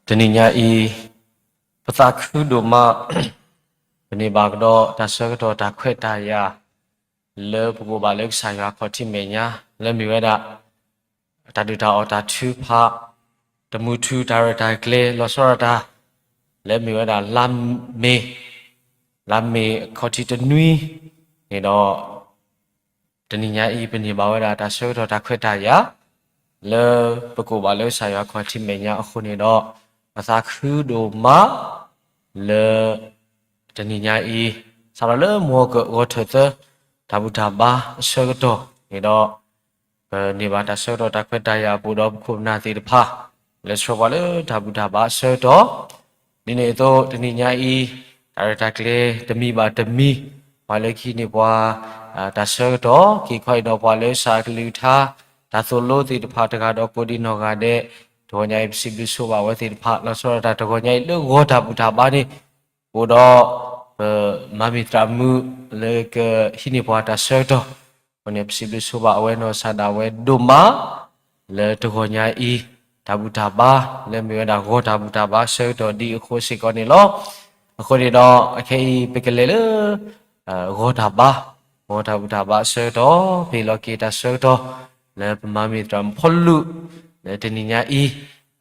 တနံၤညါအံၤ ပသးခုဒိၣ်မး, ပန့ၢ်ဘၣ်ကဒီးတၢ်ဆၢကတီၢ်တၢ်ခွဲးတၢ်ယာ် လၢပကအိၣ်ဘၣ်လၢကစၢ်ယွၤအခီၣ်ထံးမဲာ်ညါ လၢမ့ၢ်ဝဲဒၣ် တၢ်ဒုၣ်တၢ်အီၣ်တၢ်ထုကဖၣ်, တမူထူတၢ်ရဲၣ်တၢ်ကျဲၤလီၤဆီဒၣ်တၢ် လၢမ့ၢ်ဝဲဒၣ်လါမ့ၤ, လါမ့ၤအခီၣ်ထံးတနွံန့ၣ်ဒီး တနံၤညါအံၤ ပန့ၢ်ဘၣ်ဝဲဒၣ်တၢ်ဆၢကတီၢ်တၢ်ခွဲးတၢ်ယာ် လၢပကအိၣ်ဘၣ်လၢကစၢ်ယွၤအခီၣ်ထံးမဲာ်ညါအဃိန့ၣ်ဒီး ပသးခုဒိၣ်မး လၢ တနံၤညါအံၤ စးထီၣ်လၢမုၢ်ဂီၤကဂီၤထၢၣ်သၢ တၢ်ဘူၣ်တၢ်ဘါအဆၢကတီၢ်န့ၣ်ဒီး ပန့ၢ်ဘၣ်တၢ်ဆၢကတီၢ်တၢ်ခွဲးတၢ်ယာ်အပူၤဒီးပခိၣ်ပနၢ်သ့ၣ်တဖၣ် လၢဆှၢပှၤလၢတၢ်ဘူၣ်တၢ်ဘါအဆၢကတီၢ် ဒ်န့ၣ်အသိး တနံၤညါအံၤ တၢ်ရဲၣ်တၢ်ကျဲၤတမံၤဘၣ်တမံၤ ပှၤလၢကဟံးန့ၢ်ပှၤ တၢ်ဆၢကတီၢ် က့ၤခီအံၤဒီးပှၤလၢစးကလုၢ်ကထါ တၢ်သိၣ်လိသ့ၣ်တဖၣ်တဂၤဒီးကိးဒံနီၢ်ဂၤဒဲး တဂီၤညါအံၤပစံးဘျုးဆိဘၣ်အဝဲသ့ၣ်တဖၣ် လီၤဆီဒၣ်တၢ်တဂီၤညါအံၤလၢဂီၤတၢ်ဘူၣ်တၢ်ဘါန့ၣ် အိၣ်ဒီး ပမၤမ့ၢ်သရၣ်မုၣ်လၢကဟံးန့ၢ်ပှၤတၢ်ဆၢကတီၢ် အဃိန့ၣ် ပစံးဘျုးဆိဘၣ်အဝဲနီၢ်စၢ်ဒၣ်ဝဲဒိၣ်မး လၢတဂီၤညါအံၤ တၢ်ဘူၣ်တၢ်ဘါ လၢမ့ၢ်ဝဲဒၣ်ဂီၤတၢ်ဘူၣ်တၢ်ဘါဆၢကတီၢ်ဒ်အဃိစ့ၢ်ကီးန့ၣ်လီၤ. အဃိန့ၣ်ဒီး အခဲအံၤ ပကလဲၤလၢ ဂီၤတၢ်ဘါ ဂီၤတၢ်ဘူၣ်တၢ်ဘါအဆၢကတီၢ် ပဟ့ၣ်လီၤက့ၤတၢ်ဆၢကတီၢ် လၢပမၤမ့ၢ်သရၣ်မုၣ်ဖီလူး လၢတနံၤညါအံၤ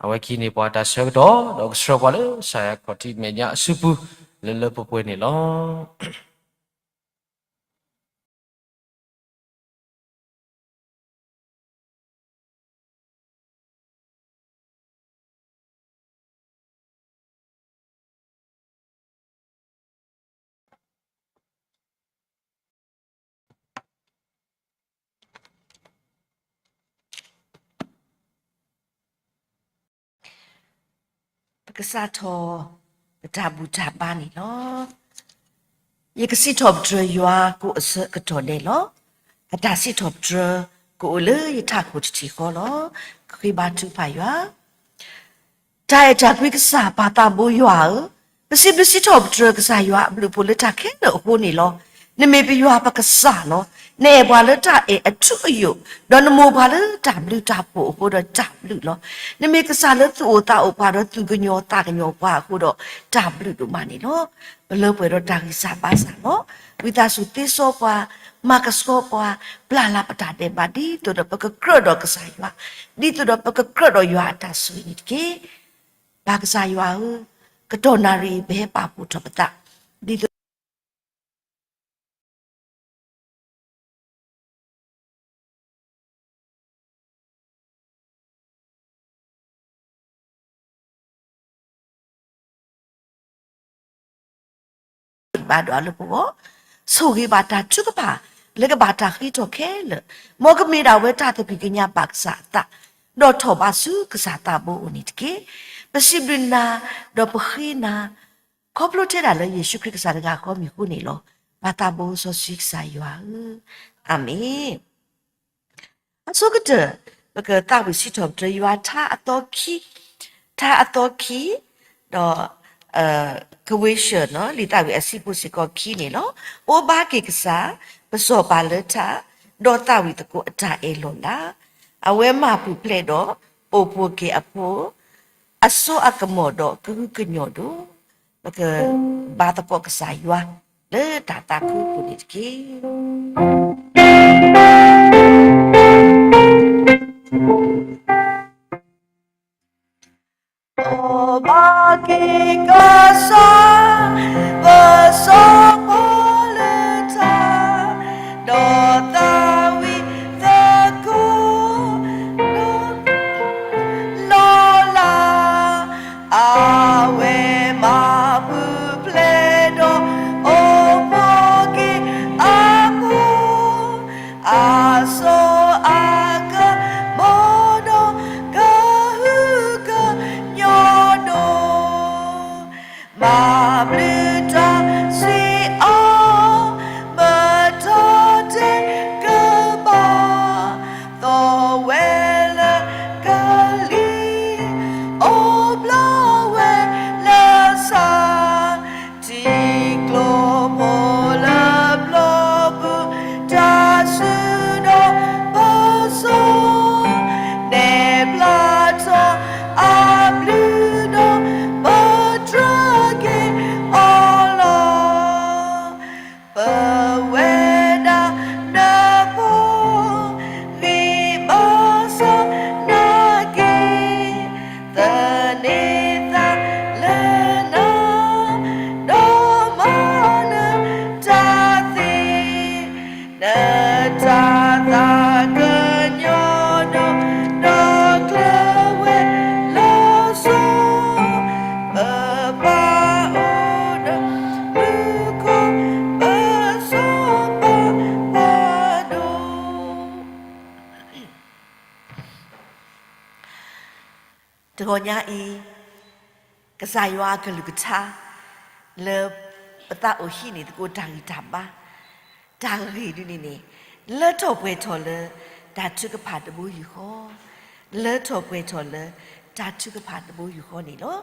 အဝဲကဟံးန့ၢ်ပှၤတၢ်ဆၢကတီၢ် ဒီးကဆှၢပှၤလၢကစၢ်ယွၤအခီၣ်ထံးမဲာ်ညါအစုပူၤ လၢလၢပှဲၤပှဲၤန့ၣ်လီၤ. ပကစးထီၣ် ပတၢ်ဘူၣ်တၢ်ဘါန့ၣ်လီၤ. ယကစံးထီၣ်ပတြၢၤယွၤကိးအဆၢကတီၢ်ဒဲးလီၤ. အတၢ်စံးထီၣ်ပတြၢၤကအိၣ်လၢယထးခိၣ်တထံၣ်ဃီလီၤ. ဃ့ဘါထုကဖၣ်ယွၤ တၢ်အဲၣ်တၢ်ကွံကစၢ်ပၢ်သးဘိယွၤဧၢ, ပစံးဘျုးစံးထီၣ်ပတြၢၤကစၢ်ယွၤအဘျုးအဖှိၣ်လၢတၢ်ခဲလၢာ်အဃိန့ၣ်လီၤ. နမ့ၢ်ပယွၤပကစၢ်လီၤ. နအဲၣ်ပှၤလၢတၢ်အဲၣ်အထူအယိာ်, ဒီးနမိၢ်ပှၤလၢတၢ်ဘျုးတၢ်ဖှိၣ်အဃိဒီးတၢ်ဘျုးလီၤ. နမ့ၢ်ကစၢ်လၢသူၣ်အိၣ်သးအိၣ်ပှၤဒီးသူၣ်ကညီၤသးကညီၤပှၤအဃိဒီးတၢ်ဘျုးဒိၣ်မးန့ၣ်လီၤ. ပလၢပှဲၤဒီးတၢ်ဂံၢ်စၢ်ဘါစၢ်လီၤ. ဝံသးစူၤသ့စီပှၤ, မၤကဆှီပှၤ, ပျၢ်လၢပတၢ်ဒဲးဘးဒ်သိးဒီးပကကြၢးဒီးကစၢ်ယွၤ, ဒ်သိးဒီးပကကြၢးဒီးယွၤအတၢ်ဆိၣ်ဂ့ၤန့ၣ်တက့ၢ်. ပၢ်ကစၢ်ယွၤဧၢ, ကတီၢ်နၣ်ရံၣ်အံၤပဟဲပာ်ဖှိၣ်ထီၣ်ပသး, ဒ်သိး ဘၣ်ဒွးလၢပဂီၢ်, ဆိၣ်ဂ့ၤဘၣ်တၢ်ထုကဖၣ် လၢကဘၣ်တၢ်ဃ့ထီၣ်ခဲလၢာ်, မ်ကမ့ၢ်ဒၣ်ဝဲတၢ်သးကံၢ်ကညးဘၣ်ကစၢ်အသး, ဒီးထီၣ်ဘးဆူကစၢ်သးဘိအအိၣ်န့ၣ်တက့ၢ်. ပစံးဘျုးနၤ, ဒီးပဃ့နၤ, ခီဖျိထဲဒၣ်လၢယ့ၣ်ၡူးခရံာ်ကစၢ်တဂၤဃီအမံၤအဃိန့ၣ်လီၤ. ပၢ်သးဘိစီဆှံကစၢ်ယွၤဧၢ, အၤမ့ၣ်. အဆိကတၢၢ် ပကသးဝံၣ်စံးထီၣ်ပတြၢၤယွၤထါအသီခံ, ထါအသီခံ, ဒီး ကဝ့ၤဆၢၣ်နီၤ လံာ်သးဝံၣ်အဆံးဖိစ့ၢ်ကီးခံန့ၣ်လီၤ. အိၣ်ဘါက့ၤကစၢ်, ပစီၤပၤလၢထါ, ဒီးသးဝံၣ်သကိးအတၢ်အဲၣ်လီၤလး, အဝဲမၤပူၤဖျဲးဒီး အိၣ်ဖှိၣ်က့ၤအဖိ အစိအကမီၤဒီးကဟုကညီၢ်ဒိၣ်, ပကဘါသကိးကစၢ်ယွၤ လၢတၢ်သးခုအပူၤန့ၣ်တက့ၢ်. အိၣ်ဘါက့ၤကစၢ်, ပစီၤပၤလၢထါ, ဒီးသးဝံၣ်သကိး လီၤလး, အဝဲမၤပူၤဖျဲးဒီး အိၣ်ဖှိၣ်က့ၤအဖိ အစိအကမီၤဒီး ကဟုကညီၢ်ဒိၣ်, မၤဘျုးတၢ်စံးအီၤ မတီတဲကဘၣ်, သီၣ်ဝဲလၢကလံၤ အိၣ်ဘျီဝဲလၢစၢ် ထံကျိဖိလၢပျီပူၤ တၢ်ဆူၣ်ဒီးပစီၤ, နဲၣ်ဖျါထီၣ်အဘျုး တဂီၤညါအံၤ ကစၢ်ယွၤအကလုၢ်ကထါ လၢပသးအိၣ်ဟံးန့ၢ်သကိးတၢ်ဂံၢ်တၢ်ဘါ တၢ်ဂ့ၢ်ဒ်န့ၣ်န့ၣ် လၢထီၣ်ပှဲၤထီၣ်လၢ တၢ်ထုကဖၣ်တဘိယူၢ်ဃီ, လၢထီၣ်ပှဲၤထီၣ်လၢ တၢ်ထုကဖၣ်တဘိယူၢ်ဃီန့ၣ်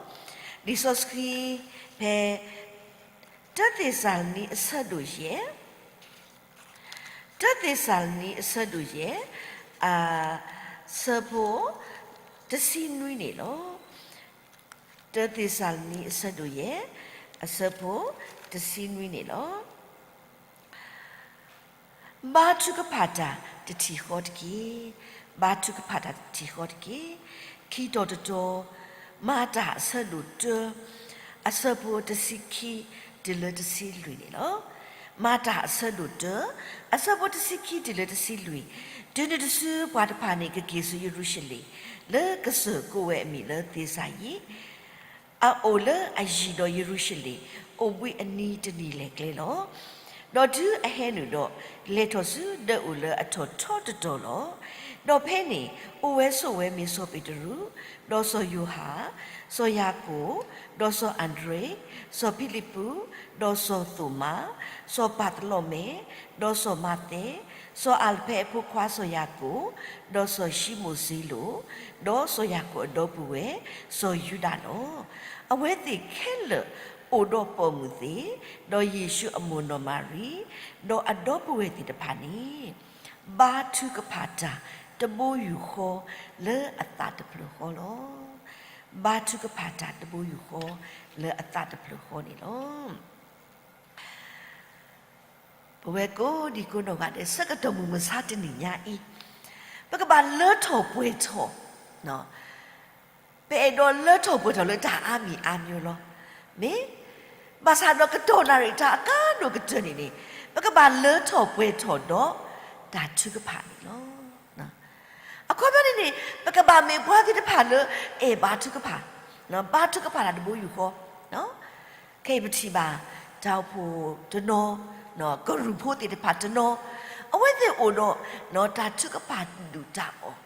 လီၤ. လံာ်စီဆှံဖဲ တၢသ့းစၤလနံအဆၢဒိၣ်ယဲၢ်, တၢသ့းစၤလနံအဆၢဒိၣ်ယဲၢ်, အဆၢဖိ တဆံနွံန့ၣ်လီၤ. တၢသ့းစၤလနံအဆၢဒိၣ်ယဲၢ်, အဆၢဖိ တဆံနွံန့ၣ်လီၤ. ဘါထုကဖၣ်တၢ်တထံၣ်ဃီတက့ၢ်. ဘါထုကဖၣ်တၢ်တထံၣ်ဃီတက့ၢ်. ခံတီၤတတီၤ, မၤတၢ်အဆၢဒိၣ်တၢ, အဆၢဖိတဆံခံ တုၤလၢတဆံလွံၢ်န့ၣ်လီၤ. မၤတၢ်အဆၢဒိၣ်တၢ, အဆၢဖိတဆံခံတုၤလၢတဆံလွံၢ်, တုၤနုၤတစုပှၤတဖၣ်န့ၣ် ကက့ၤဆူယရူၤၡလ့ၣ်, လၢကစၢၢ်ကိးဝဲအမံၤလၢသ့ၣ်စၢ်ယံး အအိၣ်လၢအယံၤဒီးယရူၤၡလ့ၣ် အိၣ်ဘှံးအနံၤတနံၤလဲၣ်ကျဲလီၤ. ဒီးတုၤအဟဲနုာ်ဒီး လဲၤထီၣ်ဆူ ဒၢးအိၣ်လၢအထီၣ်ထီတတီၤလီၤ. ဒီးဖဲန့ၣ် အိၣ်ဝဲဆိးဝဲမ့ၢ်စီၤပ့းတရူး, ဒီးစီၤယိၤဟၣ်, စီၤယၤကိာ်, ဒီးစီၤအၤဒြ့း, စီၤဖံလံးပူး, ဒီးစီၤသိၣ်မါ, စီၤပၤသလီၣ်မဲ, ဒီးစီၤမၤသဲ, စီၤအၤလ်ဖဲအဖိခွါစီၤယၤကိာ်, ဒီးစီၤၡံမိၣ်စ့လိာ်, ဒီးစီၤယၤကိာ်အဒီပုၢ်ဝဲၢ် စီၤယူဒၤလီၤ. အဝဲသ့ၣ်ခဲလၢာ်အိၣ်ဒီးပိာ်မုၣ်သ့ၣ်, ဒီးယ့ၣ်ၡူးအမိၢ်နီၢ်မၤရံ, ဒီးအဒီပုၢ်ဝဲၢ်သ့ၣ်တဖၣ်န့ၣ် ဘါထုကဖၣ်တၢ်တဘိယူၢ်ဃီလၢအသးတဖျၢၣ်ဃီလီၤ. ဘါထုကဖၣ်တၢ်တဘိယူၢ်ဃီလၢအသးတဖျၢၣ်ဃီန့ၣ်လီၤ. ပဝဲကိးဒံကိးနီၢ်ဂၤဒဲး ဆၢကတီၢ်မုၢ်မဆါတနံၤညါအံၤ, ပကဘၣ်လၢထီၣ်ပှဲၤထီၣ်, ပအဲၣ်ဒိးလၢထီၣ်ပှဲၤထီၣ်လၢတၢ်အါမံၤအါမျိုးလီၤ. မ့ၢ်ဘၣ်ဆၣ်ဒီးကတီၢ်နၣ်ရံၣ်တၢ်အကါဒိၣ်ကတၢၢ်န့ၣ်န့ၣ်, ပကဘၣ်လၢထီၣ်ပှဲၤထီၣ်ဒီးတၢ်ထုကဖၣ်န့ၣ်လီၤ. အခီပညီန့ၣ်န့ၣ် ပကဘၣ်မ့ၢ်ပှၤသ့ၣ်တဖၣ်လၢအဲၣ်ဘါထုကဖၣ်, ဘါထုကဖၣ်တၢ်တဘိယူၢ်ဃီ, ခဲအံၤပထံၣ်ဘၣ် တၢ်အိၣ်ဖှိၣ်တနီၤ, ကရူၢ်ဖိသ့ၣ်တဖၣ်တနီၤ, အဝဲသ့ၣ်အိၣ်ဒီး တၢ်ထုကဖၣ်ဒုၣ်တၢ်အီၣ်,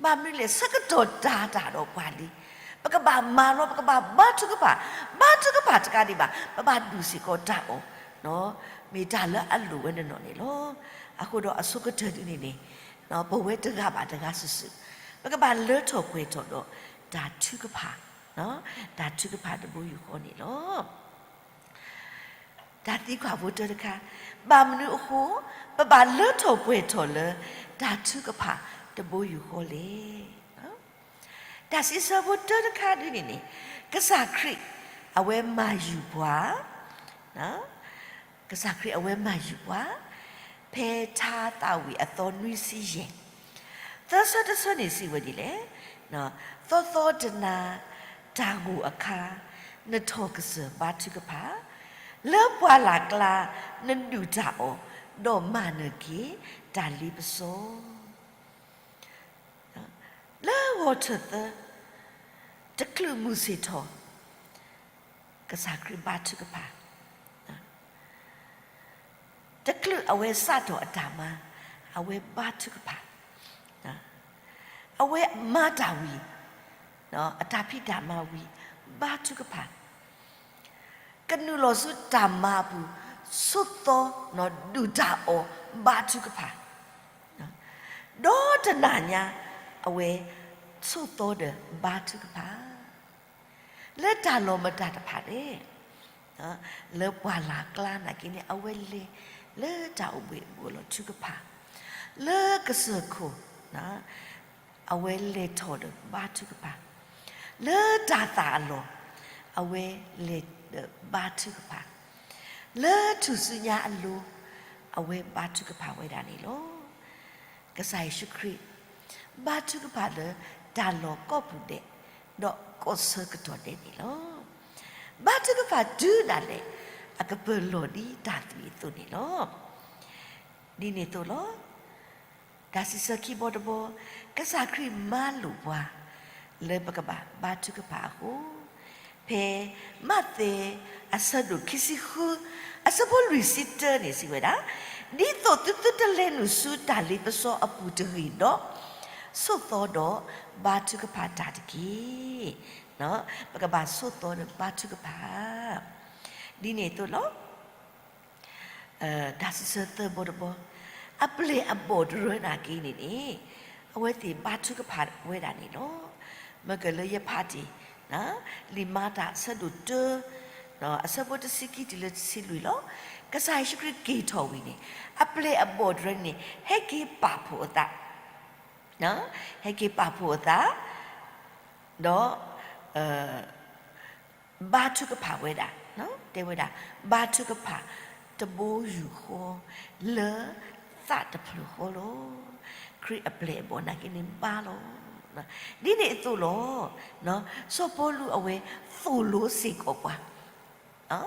ဘၣ်မနုၤလဲၣ် ဆၢကတီၢ်တၢ်တၢ်ဒီးပှၤလံ, ပကဘၣ်မၤလီၤ ပကဘၣ်ဘါထုကဖၣ်, ဘါထုကဖၣ်တကးဒံးဘၣ် ပဘၣ်ဒုၣ်စ့ၢ်ကီးတၢ်အီၣ်, မ့ၢ်တၢ်လၢအလိၣ်ဝဲနီၢ်နီၢ်န့ၣ်လီၤ. အဃိဒီးအဆိကတၢၢ်ဒ်န့ၣ်န့ၣ်, ပဝဲတဂၤဘၣ်တဂၤစုာ်စုာ်, ပကဘၣ်လၢထီၣ်ပှဲၤထီၣ်ဒီးတၢ်ထုကဖၣ်, တၢ်ထုကဖၣ်တဘိယူၢ်ဃီန့ၣ်လီၤ. တၢ်သံကွၢ်ဖိတၢတခါ, ဘၣ်မနုၤအဃိ ပဘၣ်လၢထီၣ်ပှဲၤထီၣ်လၢ တၢ်ထုကဖၣ်တဘိယူၢ်ဃီလဲၣ်. တၢ်စံးဆၢဖိတၢတခါဒ်န့ၣ်န့ၣ်, ကစၢ်ခရံာ်အဝဲမၤယုၢ်ပှၤ, ကစၢ်ခရံာ်အဝဲမၤယုၢ်ပှၤ, ဖဲထါသးဝံၣ်အသီနွံဆံယဲၢ်, သၢဆၢတဆၢန့ၣ်စံးဝဲဒ်လဲၣ်, သီသီတနၤ တၢ်ဂိၢ်အခါ နထီၣ်ကစၢၢ်ဘါထုကဖၣ်, လၢပှၢ်လၢ်ကျါ နဒုၣ်တၢ်အီၣ် ဒီးမၤနၢၤက့ၤ တၢ်လ့ပစီ လၢဂီၤထၢၣ်သၢ တချုးမုၢ်ဆ့ၣ်ထီၣ် ကစၢ်ခရံာ်ဘါထုကဖၣ်, တချုးအဝဲစးထီၣ်အတၢ်မၤ အဝဲဘါထုကဖၣ်, အဝဲမၤတၢ်ဝံၤ အတၢ်ဖံးတၢ်မၤဝံၤ ဘါထုကဖၣ်, ကနုာ်လီၤဆူတၢ်မၤအပူၤ ဆိးသီ ဒုၣ်တၢ်အီၣ် ဘါထုကဖၣ်, ဒီးတနၤညါ အဝဲဆိးသီဒီးဘါထုကဖၣ်, လၢတၢ်လီၢ်မတၤတဖၣ်လဲၣ်, လၢပှၢ်လၢ်ကျါနာ်က့န့ၣ် အဝဲလဲၤလၢတၢ်အိၣ်ဘှံးအဘူးအလီၢ်ထုကဖၣ်, လၢကစၢၢ်ခိၣ် အဝဲလဲၤထီၣ်ဒီးဘါထုကဖၣ်, လၢတၢ်သၣ်အလီၢ် အဝဲလဲၤဒီးဘါထုကဖၣ်, လၢထူၣ်စုညါအလိၤ အဝဲဘါထုကဖၣ်ဝဲဒၣ်န့ၣ်လီၤ. ကစၢ်ယ့ၣ်ၡူးခရံာ် ဘါထုကဖၣ်လၢတၢ်လီၢ်ကိးပူၤဒဲး ဒီးကိးဆၢကတီၢ်ဒဲးန့ၣ်လီၤ. ဘါထုကဖၣ်တုၤဒၣ်လဲာ် အကပၢၤလီၢ်ဒ်တၢ်သွံၣ်အသိးန့ၣ်လီၤ. ဒ်န့ၣ်အသိးလီၤ. တၢ်စံးဆၢခံဘီတဘီ, ကစၢ်ခရံာ်မၤလိာ်ပှၤ လၢပကဘၣ်ဘါထုကဖၣ်အဃိ, ဖဲမးသဲ အဆၢဒိၣ်ခံဆံဃု အဆၢဖိလွံၢ်ဆံတၢန့ၣ်စံးဝဲဒၣ်, ဒ်သိးသုသုတလဲၤနုာ်ဆူတၢ်လ့ပစီအပူၤတဂ့ၤဒီး, ဆိးသီဒီးဘါထုကဖၣ်တၢ်တက့ၢ်. ပကဘၣ်ဆိးသီဒီးဘါထုကဖၣ် ဒ်န့ၣ်အသိးလီၤ. တၢ်စံးဆၢသၢဘီတဘီ, အပျဲၢ်အဘီၣ်တရၢနာ်က့န့ၣ်န့ၣ် အဝဲသ့ၣ်ဘါထုကဖၣ်ဝဲဒၣ်န့ၣ်လီၤ. မ့ၢ်ကလၢယဖးတ့ၢ် လံာ်မၤတၢ်အဆၢဒိၣ်တၢ အဆၢဖိတဆံခံတုၤလၢတဆံလွံၢ်လီၤ. ကစၢ်ယ့ၣ်ၡူးခရံာ်က့ၤထီၣ်ဝံၤန့ၣ် အပျဲၢ်အဘီၣ်တရၢန့ၣ် ဟဲက့ၤပာ်ဖှိၣ်အသး ဟဲက့ၤပာ်ဖှိၣ်အသး ဒီး ဘါထုကဖၣ်ဝဲဒၣ်, တဲဝဲဒၣ်, ဘါထုကဖၣ်တဘိယူၢ်ဃီ လၢသးတဖျၢၣ်ဃီလီၤ. ခရံာ်အပျဲၢ်အဘီၣ်နာ်က့န့ၣ်ဘါလီၤ. ဒ်န့ၣ်အသိးလီၤ. စီၤပီလူးအဝဲသိၣ်လိစ့ၢ်ကီးပှၤ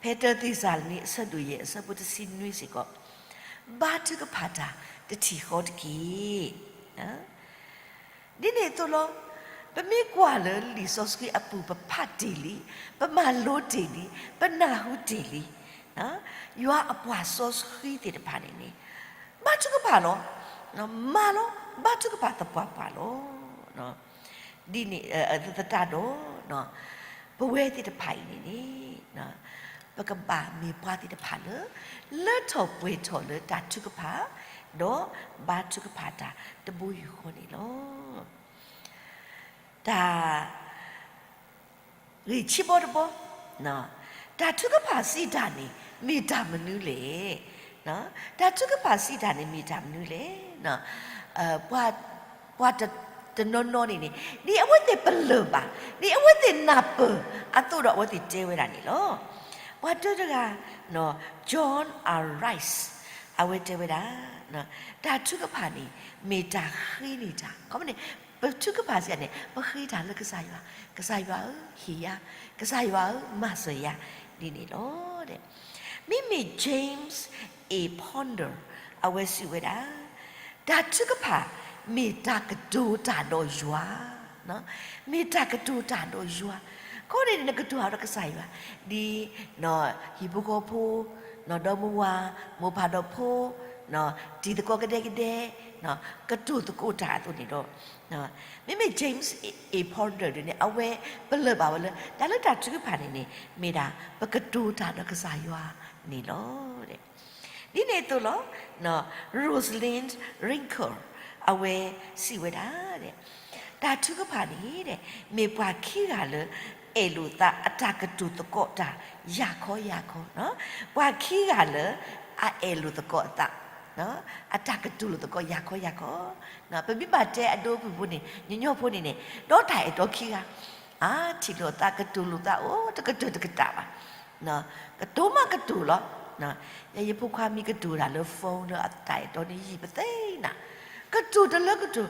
ဖဲတၢသ့းစၤလနံ အဆၢဒိၣ်ယဲၢ် အဆၢဖိတဆံနွံစ့ၢ်ကီး, ဘါထုကဖၣ်တၢ်တထံၣ်ဃီတက့ၢ်. ဒ်န့ၣ်အသိးလီၤ. ပမ့ၢ်ကွၢ်လၢလံာ်စီဆှံအပူၤ ပဖးတ့ၢ်လံ, ပမၤလိတ့ၢ်လံ, ပနၢ်ဟူတ့ၢ်လံ, ယွၤအပှၤစီဆှံသ့ၣ်တဖၣ်န့ၣ်န့ၣ် ဘါထုကဖၣ်လီၤ. မၤလီၤ, ဘါထုကဖၣ်သပှၢ်ပှၢ်လီၤ. ဒ်န့ၣ်သတးဒီး ပဝဲသ့ၣ်တဖၣ်အံၤန့ၣ်န့ၣ် ပကဘၣ်မ့ၢ်ပှၤသ့ၣ်တဖၣ်လၢ လၢထီၣ်ပှဲၤထီၣ်လၢတၢ်ထုကဖၣ် ဒီးဘါထုကဖၣ်တၢ်တဘိယူၢ်ဃီန့ၣ်လီၤ. တၢ် ဂ့ၢ်ခံဘီတဘီ, တၢ်ထုကဖၣ်စံးတၢ်န့ၣ် မ့ၢ်တၢ်မနုၤလဲၣ်. တၢ်ထုကဖၣ်စံးတၢ်န့ၣ် မ့ၢ်တၢ်မနုၤလဲၣ်. ပှၤ ပှၤတနီၤနီၤန့ၣ်န့ၣ် ဒ်အဝဲသ့ၣ်ပလၢၢ်ဘၣ်, ဒ်အဝဲသ့ၣ်နၢ်ပၢၢ်အသိးဒီး အဝဲသ့ၣ်တဲဝဲဒၣ်န့ၣ်လီၤ. ပှၤတၢတဂၤ John R. Rice အဝဲတဲဝဲဒၣ်, တၢ်ထုကဖၣ်န့ၣ် မ့ၢ်တၢ်ဃ့န့ၢ်တၢ်, ခီမ့ၢ်န့ၣ် ပထုကဖၣ်စံးတၢ်န့ၣ် ပဃ့တၢ်လၢကစၢ်ယွၤ, ကစၢ်ယွၤဧၢ, ဟ့ၣ်ယၤ, ကစၢ်ယွၤဧၢ, မၤစၢၤယၤ, ဒ်န့ၣ်လီၤ. မ့မ့ၢ် James A. Ponder အဝဲစံးဝဲဒၣ်, တၢ်ထုကဖၣ် မ့ၢ်တၢ်ကတိၤတၢ်ဒီးယွၤ, မ့ၢ်တၢ်ကတိၤတၢ်ဒီးယွၤ, ခီန့ၣ် နကတိၤတၢ်ဒီးကစၢ်ယွၤ, ဒ် ဟံၣ်ဖိဃီဖိ, ဒီးမိၢ်ဝၤ, မိၢ်ပၢ်ဒီးဖိ, တံၤသကိးကဒဲကဒဲ, ကတိၤသကိးတၢ်အသိးန့ၣ်ဒီး မ့မ့ၢ် James A. Ponder ဒ်န့ၣ် အဝဲပလၢၢ်ဘၣ်ဝဲလၢ တၢ်လၢတၢ်ထုကဖၣ်န့ၣ်န့ၣ် မ့ၢ်ဒၣ် ပကတိၤတၢ်ဒီးကစၢ်ယွၤန့ၣ်လီၤ. ဒ်န့ၣ်အသိးလီၤ. Rosalind Franklin အဝဲစံးဝဲဒၣ်, တၢ်ထုကဖၣ်န့ၣ် မ့ၢ်ပှၤခံဂၤလၢ အဲၣ်လိာ်သးအတၢ်ကတိၤသကိးတၢ် ယၤခီယၤခီ, ပှၤခံဂၤလၢ အအဲၣ်လိာ်သကိးအသး အတၢ်ကတိၤလိာ်သကိး ယၤခီယၤခီ, ပမ့ၢ်ဘၣ်တဲအဒိအဖုၣ်ဖိန့ၣ် ညီညီဖိန့ၣ်န့ၣ် ဒီးတၢ်အဲၣ်တီခံဂၤ, အါ ထံၣ်လိာ်သး ကတိၤလိာ်သးအိၣ်တကတၢၢ်တကတၢၢ်ဘၣ်, ကတိၤမးကတိၤလီၤ. ယဲယဖိခွါမ့ၢ်ကတိၤတၢ်လၢ phone လၢအတၢ်အဲၣ်တီန့ၣ် ယံာ်ပသ့နၤ, ကတိၤတလၢကတိၤ,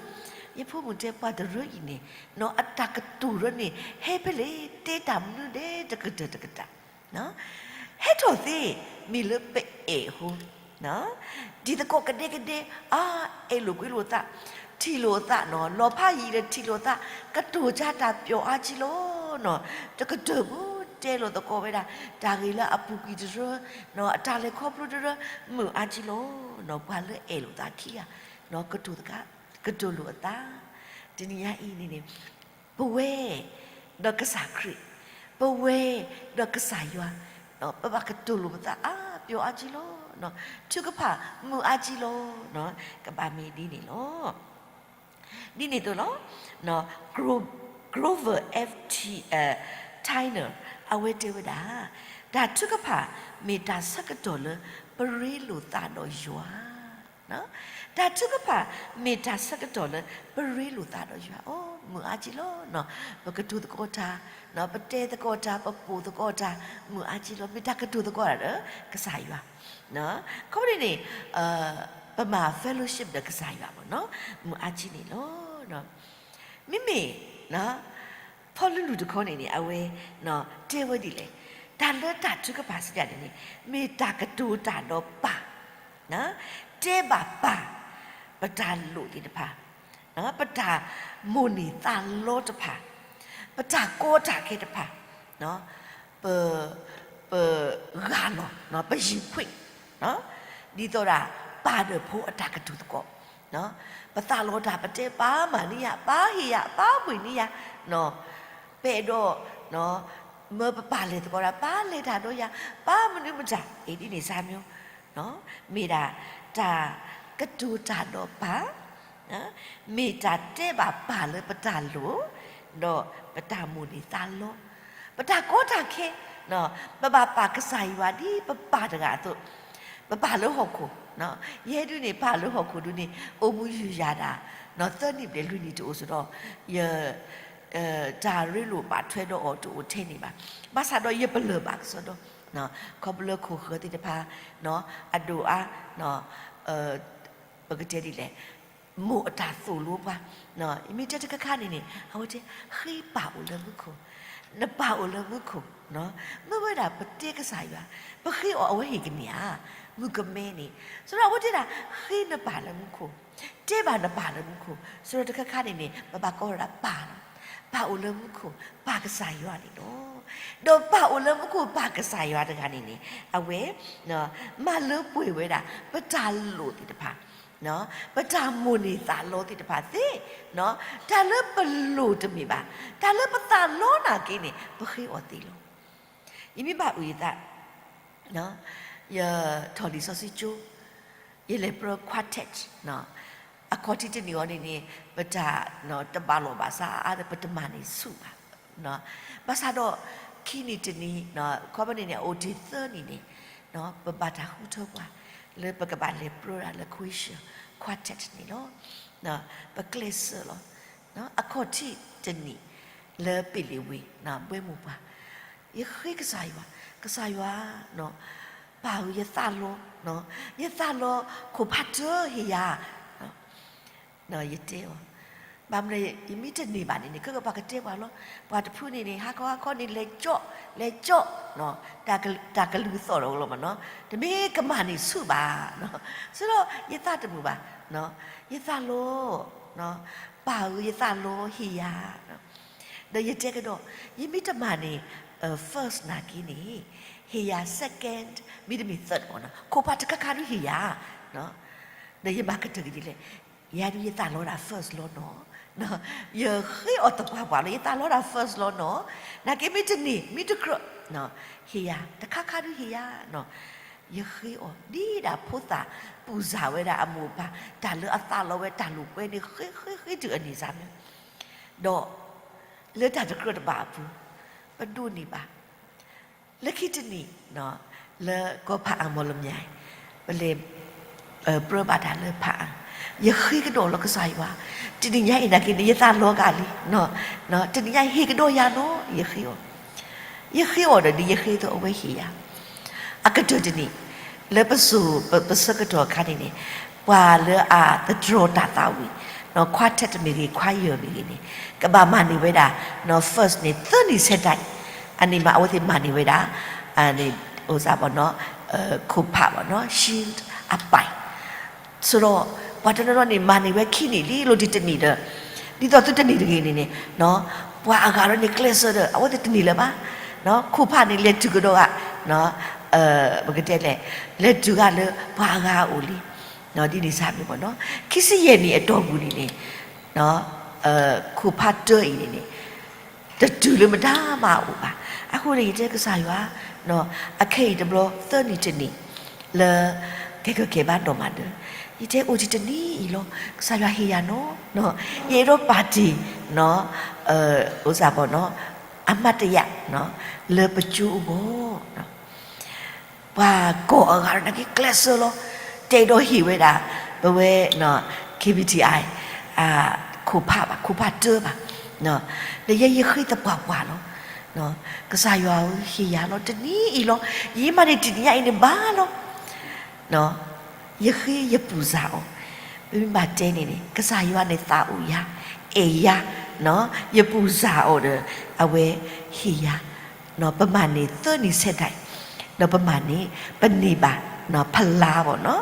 ယဖိမုၣ်တဲပှၤတရၢအံၤန့ၣ် အတၢ်ကတိၤရၢန့ၣ် ဟဲဖဲလဲၣ် တဲတၢ်မနုၤဒဲး တကတၢၢ်တကတၢၢ် ဟဲထီၣ်သ့ မ့ၢ်လၢပအဲၣ်အဃိ, တံၤသကိးကဒဲကဒဲ, အါ အဲၣ်လိာ်ကွံလိာ်သး, ထံၣ်လိာ်သးနီၤ, လီၤဖးယံာ်ဒီးထံၣ်လိာ်သး, ကတိၤကၢ်တၢ်ပျီအါကံလီၤနီၤ, တကတၢၢ်ဖိတဲလိာ်သကိးဝဲဒၣ်, တၢ်ဂ့ၢ်လၢအပူၤကွံာ်တရၢ, အတၢ်လဲၤခီဖျိတရၢ, မုာ်အါကံလီၤနီၤ, ပှၤလၢအဲၣ်လိာ်သးခံဂၤ, ကတိၤသကိး, ကတိၤလိာ်အသး, တနံၤညါအံၤန့ၣ်န့ၣ် ပဝဲ ဒီးကစၢ်ခရံာ်, ပဝဲ ဒီးကစၢ်ယွၤ, ပဘၣ်ကတိၤလိာ်ပသးအါပျီအါကံလီၤ, ထုကဖၣ်မုာ်အါကံလီၤ, ကဘၣ်မ့ၢ်ဒ်န့ၣ်လီၤ. ဒ်န့ၣ်အသိးလီၤ. Grover F. T. Tyndale အဝဲတဲဝဲဒၣ်, တၢ်ထုကဖၣ်မ့ၢ်တၢ်ဆၢကတီၢ်လၢ ပရ့လိာ်သးဒီးယွၤ တၢ်ထုကဖၣ်မ့ၢ်တၢ်ဆၢကတီၢ်လၢ ပရ့လိာ်သးဒီးယွၤ, အိ မုာ်အါကံလီၤ. ပကတိၤသကိးတၢ်, ပတဲသကိးတၢ်, ပပိာ်သကိးတၢ်, မုာ်အါကံလီၤ. မ့ၢ်တၢ်ကတိၤသကိးတၢ်ဒီးကစၢ်ယွၤ, ခီဖျိန့ၣ် ပမၤ fellowship ဒီးကစၢ်ယွၤမ့ၢ်နီၤ, မုာ်အါကံန့ၣ်လီၤ. မ့မ့ၢ် ဖီလူလူတခီန့ၣ်န့ၣ် အဝဲ တဲဝဲဒ်လဲၣ်, တၢ်လၢတၢ်ထုကဖၣ်စံးတၢ်န့ၣ်န့ၣ် မ့ၢ်တၢ်ကတိၤတၢ်ဒီးပၢ်, တဲဘၣ်ပၢ် ပတၢ်လိၣ်သ့ၣ်တဖၣ်, ပတၢ်မိၣ်န့ၢ်သးလီတဖၣ်, ပတၢ်ကီတၢ်ခဲတဖၣ်, ပ ပဂၢ်လီၤ, ပယံၤဖှ့ၣ်, ဒ်သိးဒၣ် ပၢ်ဒီးဖိအတၢ်ကတိၤသကိး ပသးလီၤတၢ် ပတဲပၢ်မၤန့ၢ်ယၤ, ပၢ်ဟ့ၣ်ယၤ, ပၢ်ပှ့ၤန့ၢ်ယၤ, ပအဲၣ်ဒိး မၢပပၢ်လဲၤသကိးတၢ်, ပၢ်လဲၤတၢ်ဒီးယၤ, ပၢ်မနုၤမတၤ, အ့ ဒ်န့ၣ်စၢ်မၠိ, မ့ၢ်ဒၣ်တၢ်ကတိၤတၢ်ဒီးပၢ်, မ့ၢ်တၢ်တဲဘၣ်ပၢ်လၢပတၢ်လိၣ်, ဒီးပတၢ်မိၣ်န့ၢ်သးလီ, ပတၢ်ကီတၢ်ခဲ, ပဘၣ်ပာ်ကစၢ်ယွၤဒ်ပပၢ်တဂၤအသိး, ပပၢ်လၢဟီၣ်ခိၣ်, ယဲဒုန့ၣ်ပၢ်လၢဟီၣ်ခိၣ်ဒုန့ၣ် အိၣ်မူယူၤယၤဒၣ် သၢနံၣ်ဘျဲၣ်လွံၢ်နံၣ်တအိၣ်စ့ၢ်ဒီး ယ တၢ်ရ့လိာ်ဘၣ်ထွဲဒီးအီၤတအိၣ်ထဲန့ၣ်ဘၣ်. ဘၣ်ဆၣ်ဒီးယပလၢၢ်ဘၣ်ကစီဒီ, ခီဖျိလၢခိၣ်ဃၢၤသ့ၣ်တဖၣ် အဒိၣ်အါ, ပကတဲဒ်လဲၣ်, မိၢ်အတၢ်သိၣ်လိပှၤ, ယမ့ၢ်တဲတခါခါန့ၣ်န့ၣ် အဝဲတဲ ဃ့ပၢ်အိၣ်လၢမူခိၣ်, နပၢ်အိၣ်လၢမူခိၣ်, မ့ၢ်ဝဲဒၣ်ပတဲကစၢ်ယွၤ, ပဃ့အီၤအဝဲဟ့ၣ်ကန့ၢ်ဧါ, မုၣ်ကမဲန့ၣ်, ဆိုတော့ အဝဲတဲဒၣ် ဃ့နပၢ်လၢမူခိၣ်, တဲဘၣ်နပၢ်လၢမူခိၣ်, ဆိုတော့ တခါခါန့ၣ်န့ၣ် ပဘၣ်ကိးဝဲဒၣ်ပၢ်လီၤ. ပၢ်အိၣ်လၢမူခိၣ် ပၢ်ကစၢ်ယွၤန့ၣ်လီၤ. ဒီးပၢ်အိၣ်လၢမူခိၣ် ပၢ်ကစၢ်ယွၤတဂၤန့ၣ်န့ၣ် အဝဲ မၤလၢပှဲၤဝဲဒၣ် ပတၢ်လိၣ်သ့ၣ်တဖၣ်, ပတၢ်မိၣ်န့ၢ်သးလီသ့ၣ်တဖၣ်သ့, တၢ်လၢပလိၣ်တမ့ၢ်ဘၣ်, တၢ်လၢပသးလီနာ်က့န့ၣ် ပဃ့အီၤသ့လီၤ. ယမ့ၢ်ဘၣ်အုၣ်ယသး, ယထီၣ်လံာ်စီဆှံကၠိ, ယလဲၤပြၢ quartet, အခီၣ်ထံးတနံၣ်အံၤန့ၣ်န့ၣ် ပတၢ်တဘၣ်လိာ်ဘၣ်စးအါဒီး ပတမၤန့ၢ်ဆူၣ်ဘၣ်. ဘၣ်ဆၣ်ဒီး ခံနံၣ်တနံၣ်, ခီဖျိန့ၣ်န့ၣ် အအိၣ်တ့ၢ်သၢနံၣ်န့ၣ်, ပဘၣ်တၢ်ဃုထၢပှၤ လၢပကဘၣ်လဲၤပြၢတၢ်လၢ Croatia quartet န့ၣ်လီၤ. ပကျဲးစၢးလီၤ. အခီၣ်ထံးတနံၣ် လၢပ့လ့ၣ်ဝ့ၢ် ဘှဲမိၢ်ပှၢ်, ယဃ့ကစၢ်ယွၤ, ကစၢ်ယွၤ, ပၢ်ဧၢ ယသးလီ, ယသးလီ ခိၣ်ဖးတၢၢ်ဟ့ၣ်ယၤ ယတဲအီၤ, ဘၣ်မနုၤ ယမ့ၢ်တန့ၢ်ဘၣ်န့ၣ်န့ၣ် ခဲကပှၤကတဲပှၤလီၤ. ပှၤတဖုန့ၣ်န့ၣ် ဟါခီဟါခီန့ၣ် လဲၤကၠီၣ် လဲၤကၠီၣ်, တၢ်ကလုၢ်သီၣ်ဒီးလီၤမ့ၢ်နီၤ, တမ့ၢ်ကမၤန့ၢ်ဆူၣ်ဘၣ်, ဆိုတော့ ယသးတမုာ်ဘၣ်, ယသးလီ, ပၢ်ဧၢ ယသးလီဟ့ၣ်ယၤ ဒီးယတဲကဒီး, ယမ့ၢ်တမၤန့ၢ် first နာ်က့န့ၣ် ဟ့ၣ်ယၤ second မ့တမ့ၢ် third ဘၣ်နီၤ, ခိၣ်ဖးတခါခါဒုးဟ့ၣ်ယၤ, ဒီးယမၤကတၢၢ်က့ၤဒ်လဲၣ်, ယၤဒုးယသးလီဒၣ် first လီၤနီၤ, ယဃ့အီၤသပှၢ်ပှၢ်လီၤ, ယသးလီဒၣ် first လီၤနီၤ, နာ်က့မ့ၢ်တန့ၢ် မ့ၢ်တကြၢး ဟ့ၣ်ယၤ တခါခါဒုးဟ့ၣ်ယၤနီၤ, ယဃ့အီၤဒ်ဒၣ်ဖိသၣ်ပူၤစၢ်ဝဲဒၣ်အမိၢ်အပၢ် တၢ်လၢအသးလီဝဲတၢ်လိာ်ကွဲန့ၣ် ဃ့ဃ့ဃ့တုၤအန့ၢ်စၢ်မၢ်, ဒီး လၢတၢ်တကြၢးတဘၣ်အပူၤ ပဒိးန့ၢ်ဘၣ်, လၢခံတနံၣ် လၢကီၢ်ဖးအါ မော်လမြိုင် ပလဲၤ ပြၢဘၣ်တၢ်လၢဖးအါ, ယဃ့ကဒီးလီၤကစၢ်ယွၤ, တနံၤညါအံၤနာ်က့န့ၣ် ယသးလီၤဂာ်လံ, တနံၤညါအံၤဟ့ၣ်ကဒီးယၤနီၤ ယဃ့အီၤ, ယဃ့အီၤဒီးဒ်ယဃ့သိးအဝဲဟ့ၣ်ယၤ, အကတၢၢ်တနံၣ် လၢပစိၤ ပ ပဆၢကတီၢ်အခါန့ၣ်န့ၣ် ပှၤလၢအသတြီၤတၢ်သးဝံၣ် choir မ့ၢ်ဂ့ၤ choir မ့ၢ်ဂ့ၤန့ၣ် ကဘၣ်မၤန့ၢ်ဝဲဒၣ် first န့ၣ် သၢနံၣ်ဆဲးဒၣ်, အန့ၣ်မး အဝဲသ့ၣ်မၤန့ၢ်ဝဲဒၣ် အန့ၣ် အိၣ်စၢ်ဘၣ်နီၤ ခိၣ်ဖးဘၣ်နီၤ shield အပၢ်, ဆိုတော့ ပှၤတနီၤနီၤန့ၣ် မၤန့ၢ်ဝဲခံနံၣ်လံ လိၣ်ဒံးတနံၣ်ဒီး ဒ်သိးသုတန့ၢ်တဂ့ၤန့ၣ်န့ၣ် ပှၤအဂၤဒီးန့ၣ် ကျဲးစၢးဒီး အဝဲသ့ၣ်တန့ၢ်လၢၤဘၣ်, ခိၣ်ဖးန့ၣ် လဲၤတုၤကဒီးဂၤ ပကတဲလဲၣ် လဲၤတုၤဂၤလၢပှၤအဂၤအအိၣ်လံ, ဒ်န့ၣ်စၢ်မ့ၢ်ဘၣ်နီၤ ခံဆံယဲၢ်နံၣ်အတီၢ်ပူၤန့ၣ်န့ၣ် ခိၣ်ဖးတၢအံၤန့ၣ်န့ၣ် တတုၤလၢမတၤမးအအိၣ်ဘၣ်. အဃိန့ၣ် ယတဲကစၢ်ယွၤ အခဲအံၤတဘျီ သၢနံၣ်တနံၣ် လၢ ကဲကကဲဘၣ်နီၢ်မးဒီး ယတဲအိၣ်တ့ၢ်တနံၣ်အံၤလီၤ ကစၢ်ယွၤဟ့ၣ်ယၤနီၤ, ယအဲၣ်ဒိးပာ်တ့ၢ် အိၣ်စၢ်ဘၣ်နီၤ အမှတ်တရ လၢပကၠိအဂီၢ် ပှၤကိးအဂၤနာ်က့ကျဲးစၢးလီၤ, တဲဒီးဟ့ၣ်ဝဲဒၣ် ပဝဲ KBTI ခိၣ်ဖးဘၣ် ခိၣ်ဖးတၢဘၣ်, ဒီးယဲယဃ့သပှၢ်ပှၢ်လီၤ, ကစၢ်ယွၤဧၢ ဟ့ၣ်ယၤလီၤ တနံၤအံၤလီၤ, ယမၤန့ၢ်တနံၤညါအံၤန့ၣ်ဘၣ်လီၤ ယဃ့ယပူၤစၢ်အီၤ, ပမ့ၢ်ဘၣ်တဲန့ၣ်န့ၣ် ကစၢ်ယွၤန့ၣ်သးအိၣ်ယၤ, အဲၣ်ယၤ, ယပူၤစၢ်အီၤဒီး အဝဲဟ့ၣ်ယၤ, ပမၤန့ၢ်သၢနံၣ်ဆဲးဒၣ်အံၤ, ဒီးပမၤန့ၢ် ပန့ၢ်ဘၣ် ဖလါဘၣ်နီၤ,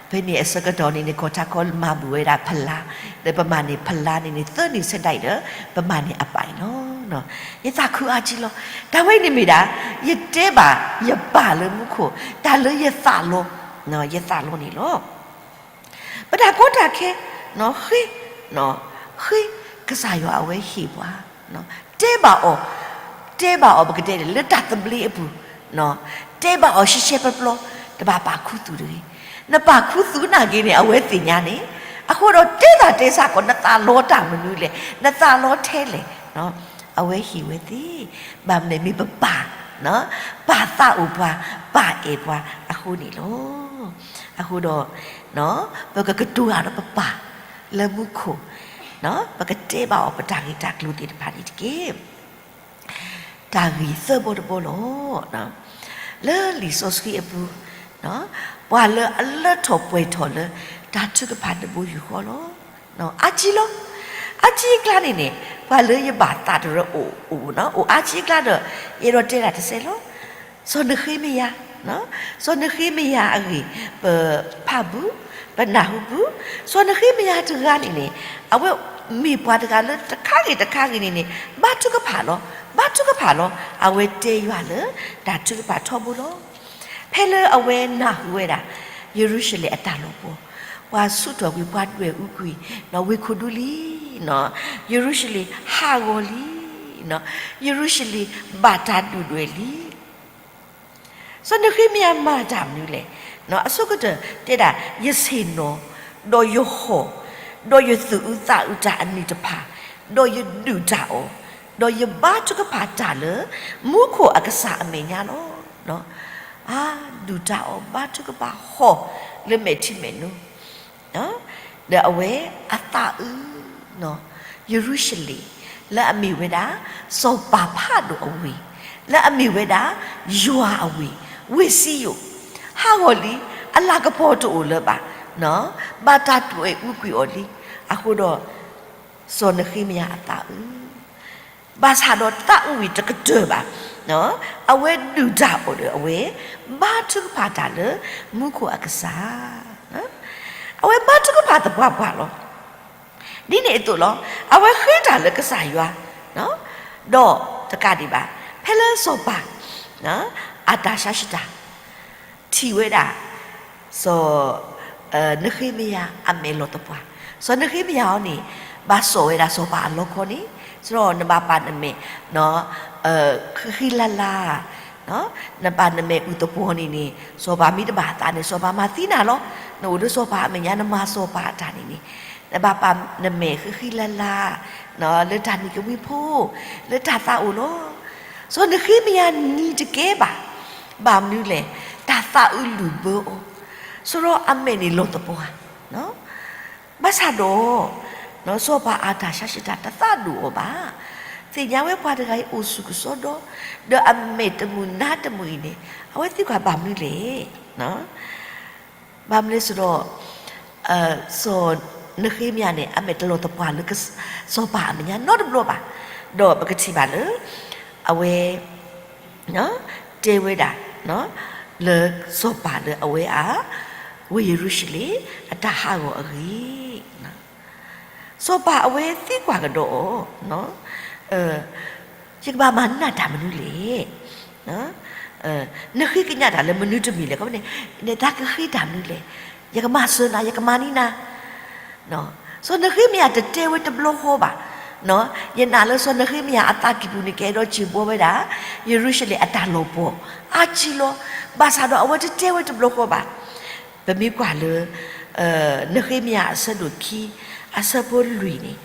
ဖဲန့ၣ်အဆၢကတီၢ်န့ၣ်န့ၣ် ကီၢ်ထးကီမၤဘူၣ်ဝဲဒၣ်ဖလါ, ဒီးပမၤန့ၢ်ဖလါန့ၣ်န့ၣ် သၢနံၣ်ဆဲးဒၣ်အံၤဒီး ပမၤန့ၢ်အပၢ်အံၤလီၤ. ယသးခုအါကံလီၤ. တၢ်ဝဲအံၤန့ၣ်မ့ၢ်ဒၣ် ယတဲဘၣ်ယပၢ်လၢမူခိၣ် တၢ်လၢယသးလီ, ယသးလီန့ၣ်လီၤ. ပတၢ်ကီတၢ်ခဲ ဃ့, ဃ့, ကစၢ်ယွၤအဝဲဟ့ၣ်ပှၤ, တဲဘၣ်အီၤ, တဲဘၣ်အီၤ ပကတဲလဲၣ် လၢတၢ်သဘျ့အပူၤ, တဲဘၣ်အီၤရှဲရှဲပျီပျီ, တဘၣ်ပာ်ခူသူၣ်တဂ့ၤ. နပာ်ခူသူၣ်နာ်က့န့ၣ် အဝဲသ့ၣ်ညါန့ၣ်, အဃိဒီးတဲသးတဲဆၢကီး နသးလီတၢ်မနုၤလဲၣ်, နသးလီထဲလဲၣ်, အဝဲဟ့ၣ်ဝဲသ့ၣ်, ဘၣ်မနုၤလဲၣ် မ့ၢ်ပပၢ်, ပၢ်သးအိၣ်ပှၤ, ပၢ်အဲၣ်ပှၤအဃိန့ၣ်လီၤ. အဃိဒီး ပကကတိၤတၢ်ဒီးပပၢ်လၢမူခိၣ်, ပကတဲဘၣ်အီၤပတၢ်ဂ့ၢ်တၢ်ကျိၤသ့ၣ်တဖၣ်န့ၣ်တက့ၢ်. တၢ်ဂ့ၢ်သၢဘီတဘီလီၤ. လၢလံာ်စီဆှံအပူၤ, ပှၤလၢအလၢထီၣ်ပှဲၤထီၣ်လၢတၢ်ထုကဖၣ်တဘိယူၢ်ဃီလီၤ. အါကံလီၤ. အါကံအကျါန့ၣ်န့ၣ် ပှၤလၢယဘၣ်သးတရၢအိၣ်, အိၣ်အါကံအကျါဒီး ယအဲၣ်ဒိးတဲဒၣ်တစဲးလီၤ. စီၤနဃ့မယၤ, စီၤနဃ့မယၤအဂ့ၢ် ပဖးဘူး, ပနၢ်ဟူဘူး, စီၤနဃ့မယၤတဂၤန့ၣ်န့ၣ် အဝဲမ့ၢ်ပှၤတဂၤလၢတခါဂ့ၤတခါဂ့ၤန့ၣ်န့ၣ် ဘါထုကဖၣ်လီၤ, ဘါထုကဖၣ်လီၤ. အဝဲတဲယွၤလၢတၢ်ထုကဖၣ်ထီဘိလီၤ. ဖဲလၢအဝဲနၢ်ဟူဝဲဒၣ် ယရူၤၡလ့ၣ်အတၢ်လီၤပှီၢ်, ပှၤဆူးထီၣ်ကွံာ် ပှၤဒွဲၣ်အူကွံာ် ဝ့ၢ်ခိၣ်ဒူလံ, ယရူၤၡလ့ၣ်ဟးဂီၤလံ, ယရူၤၡလ့ၣ်ဘၣ်တၢ်ဒုၣ်ဒွဲၣ်လံ. စီၤနဃ့မယၤမၤတၢ်မနုၤလဲၣ်. အဆိကတၢၢ်တဲဒၣ် ယဆ့ၣ်နီၤ, ဒီးယဟီၣ်, ဒီးယသူၣ်အုးသးအုးတၢ်အနံၣ်တဖၣ်, ဒီးယဒုၣ်တၢ်အီၣ်, ဒီးယဘါထုကဖၣ်တၢ်လၢ မူခိၣ်အကစၢ်အမဲာ်ညါလီၤ. အါ, ဒုၣ်တၢ်အီၣ် ဘါထုကဖၣ်ဟီၣ်လၢမဲာ်ထံမဲာ်နိ, ဒီးအဝဲအသးအုး ယရူၤၡလ့ၣ် လၢအမ့ၢ်ဝဲဒၣ် စီၤပၤဖးဒိၣ်အဝ့ၢ်, လၢအမ့ၢ်ဝဲဒၣ် ယွၤအဝ့ၢ်, ဝ့ၢ်စံယိၣ်, ဟးဂီၤလံ, အလၤကပီၤတအိၣ်လၢၤဘၣ်, ဘၣ်တၢ်ဒွဲၣ်အူကွံာ်အီၤလံ. အဃိဒီး စီၤနဃ့မယၤအသးအုး ဘၣ်ဆၣ်ဒီးသးအုးဝံၤတကတၢၢ်ဘၣ်, အဝဲဒုၣ်တၢ်အီၣ်ဒီးအဝဲ ဘါထုကဖၣ်တၢ်လၢမူခိၣ်အကစၢ်, အဝဲဘါထုကဖၣ်သပှၢ်ပှၢ်လီၤ. ဒ်န့ၣ်အသိးလီၤ, အဝဲဃ့တၢ်လၢကစၢ်ယွၤ, ဒီးတကးဒံးဘၣ် ဖဲလၢစီၤပၤ အတၢ်ဆါၡတၢ် ထံၣ်ဝဲဒၣ် စီၤ နဃ့မယၤအမဲာ်လီၤသပှၢ်, စီၤနဃ့မယၤအီၤန့ၣ် ဘၣ်စိာ်ဝဲဒၣ်စီၤပၤအလီခီန့ၣ်, စရီနဘၣ်ပာ်နမဲာ် ဃံလၤလၤ, နဘၣ်နမဲာ်အုၣ်သပှီၤန့ၣ်န့ၣ် စီၤပၤမ့ၢ်တဘၣ်သးန့ၣ် စီၤပၤမၤသံနၤလီၤ. နအိၣ်လၢစီၤပၤအမဲာ်ညါ နမၤစီၤပၤအတၢ်န့ၣ်န့ၣ် နဘၣ်ပာ်နမဲာ်ဃံဃံလၤလၤ လၢတၢ်နံၤကဝံဖိ, လၢတၢ်သးအိၣ်လီၤ. စီၤနဃ့မယၤနံၤတကဲဘၣ်, ဘၣ်မနုၤလဲၣ်, တၢ်သးအုးလုၣ်ဘၢအီၤ, စရီအမဲာ်န့ၣ်လီၤသပှၢ်, ဘၣ်ဆၣ်ဒီး စီၤပၤအတၢ်ဆါၡတၢ်တသးဒိၣ်အီၤဘၣ်. သ့ၣ်ညါဝဲပှၤတဂၤအံၤအိၣ်ဆူၣ်ကစီဒီ, ဒီးအမဲာ်တမုာ်နါတမုာ်အံၤန့ၣ် အဝဲသံကွၢ်ဘၣ်မနုၤလဲၣ်. ဘၣ်မနုၤလဲၣ်စရီ, စီၤနဃ့မယၤန့ၣ် အမဲာ်တလီၤသပှၢ်လၢ စီၤပၤအမဲာ်ညါနီတဘျီဘၣ်. ဒီးပကထံၣ်ဘၣ်လၢ အဝဲ တဲဝဲဒၣ် လၢစီၤပၤလၢအဝဲအ ဝ့ၢ်ယရူၤၡလ့ၣ် အတၢ်ဟးဂီၤအဂ့ၢ်, စီၤပၤအဝဲသံကွၢ်ကဒီးအီၤ, ယကဘၣ်မၤနၢ်တၢ်မနုၤလဲၣ်. နဃ့ကညးတၢ်လၢမနုၤတမံၤလဲၣ်, ခီဖျိန့ၣ် နတၢ်ကဃ့တၢ်မနုၤလဲၣ်, ယကမၤစၢၤနၤ ယကမၤန့ၢ်နၤ. စီၤနဃ့မယၤတတဲဝဲတဘျီဃီဘၣ်. ယနာ်လၢစီၤနဃ့မယၤအသးကံၢ်ပူၤန့ၣ် ကအဲၣ်ဒိးစံၣ်ဘှီဝဲဒၣ် ယရူၤၡလ့ၣ်အတၢ်လီၤပှီၢ် အါကံလီၤ. ဘၣ်ဆၣ်ဒီးအဝဲတတဲဝဲတဘျီဃီဘၣ်. ပမ့ၢ်ကွၢ်လၢ နဃ့မယၤအဆၢဒိၣ်ခံ အဆၢဖိလွံၢ်န့ၣ်,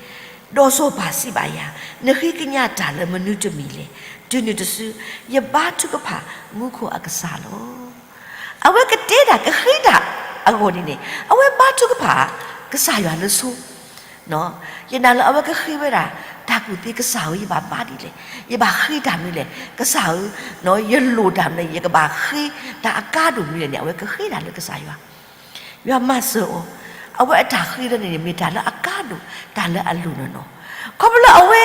ဒီးစီၤပၤစံးဘၣ်ယၤ, နဃ့ကညးတၢ်လၢမနုၤတမံၤလဲၣ်. တုၤနုၤတစု ယဘါထုကဖၣ်မူခိၣ်အကစၢ်လီၤ. အဝဲကတဲတၢ်ကဃ့တၢ်အဂီၢ်န့ၣ်န့ၣ် အဝဲဘါထုကဖၣ် ကစၢ်ယွၤလၢဆိ ယနာ်လၢအဝဲကဃ့ဝဲဒၣ် တၢ်ကူၣ်သ့ ကစၢ်ဧၢ ယဘၣ်ဘါဒ်လဲၣ်, ယဘၣ်ဃ့တၢ်မနုၤလဲၣ်, ကစၢ်ဧၢ, ယလိၣ်တၢ်မနုၤလဲၣ်, ယကဘၣ်ဃ့တၢ်အကါဒိၣ်မနုၤလဲၣ်န့ၣ် အဝဲကဃ့တၢ်လၢကစၢ်ယွၤ, ယွၤမၤစၢၤအီၤ, အဝဲအတၢ်ဃ့လၢန့ၣ်န့ၣ် မ့ၢ်တၢ်လၢအကါဒိၣ်, တၢ်လၢအလိၣ်နီၢ်နီၢ်, ခီဖျိလၢအဝဲ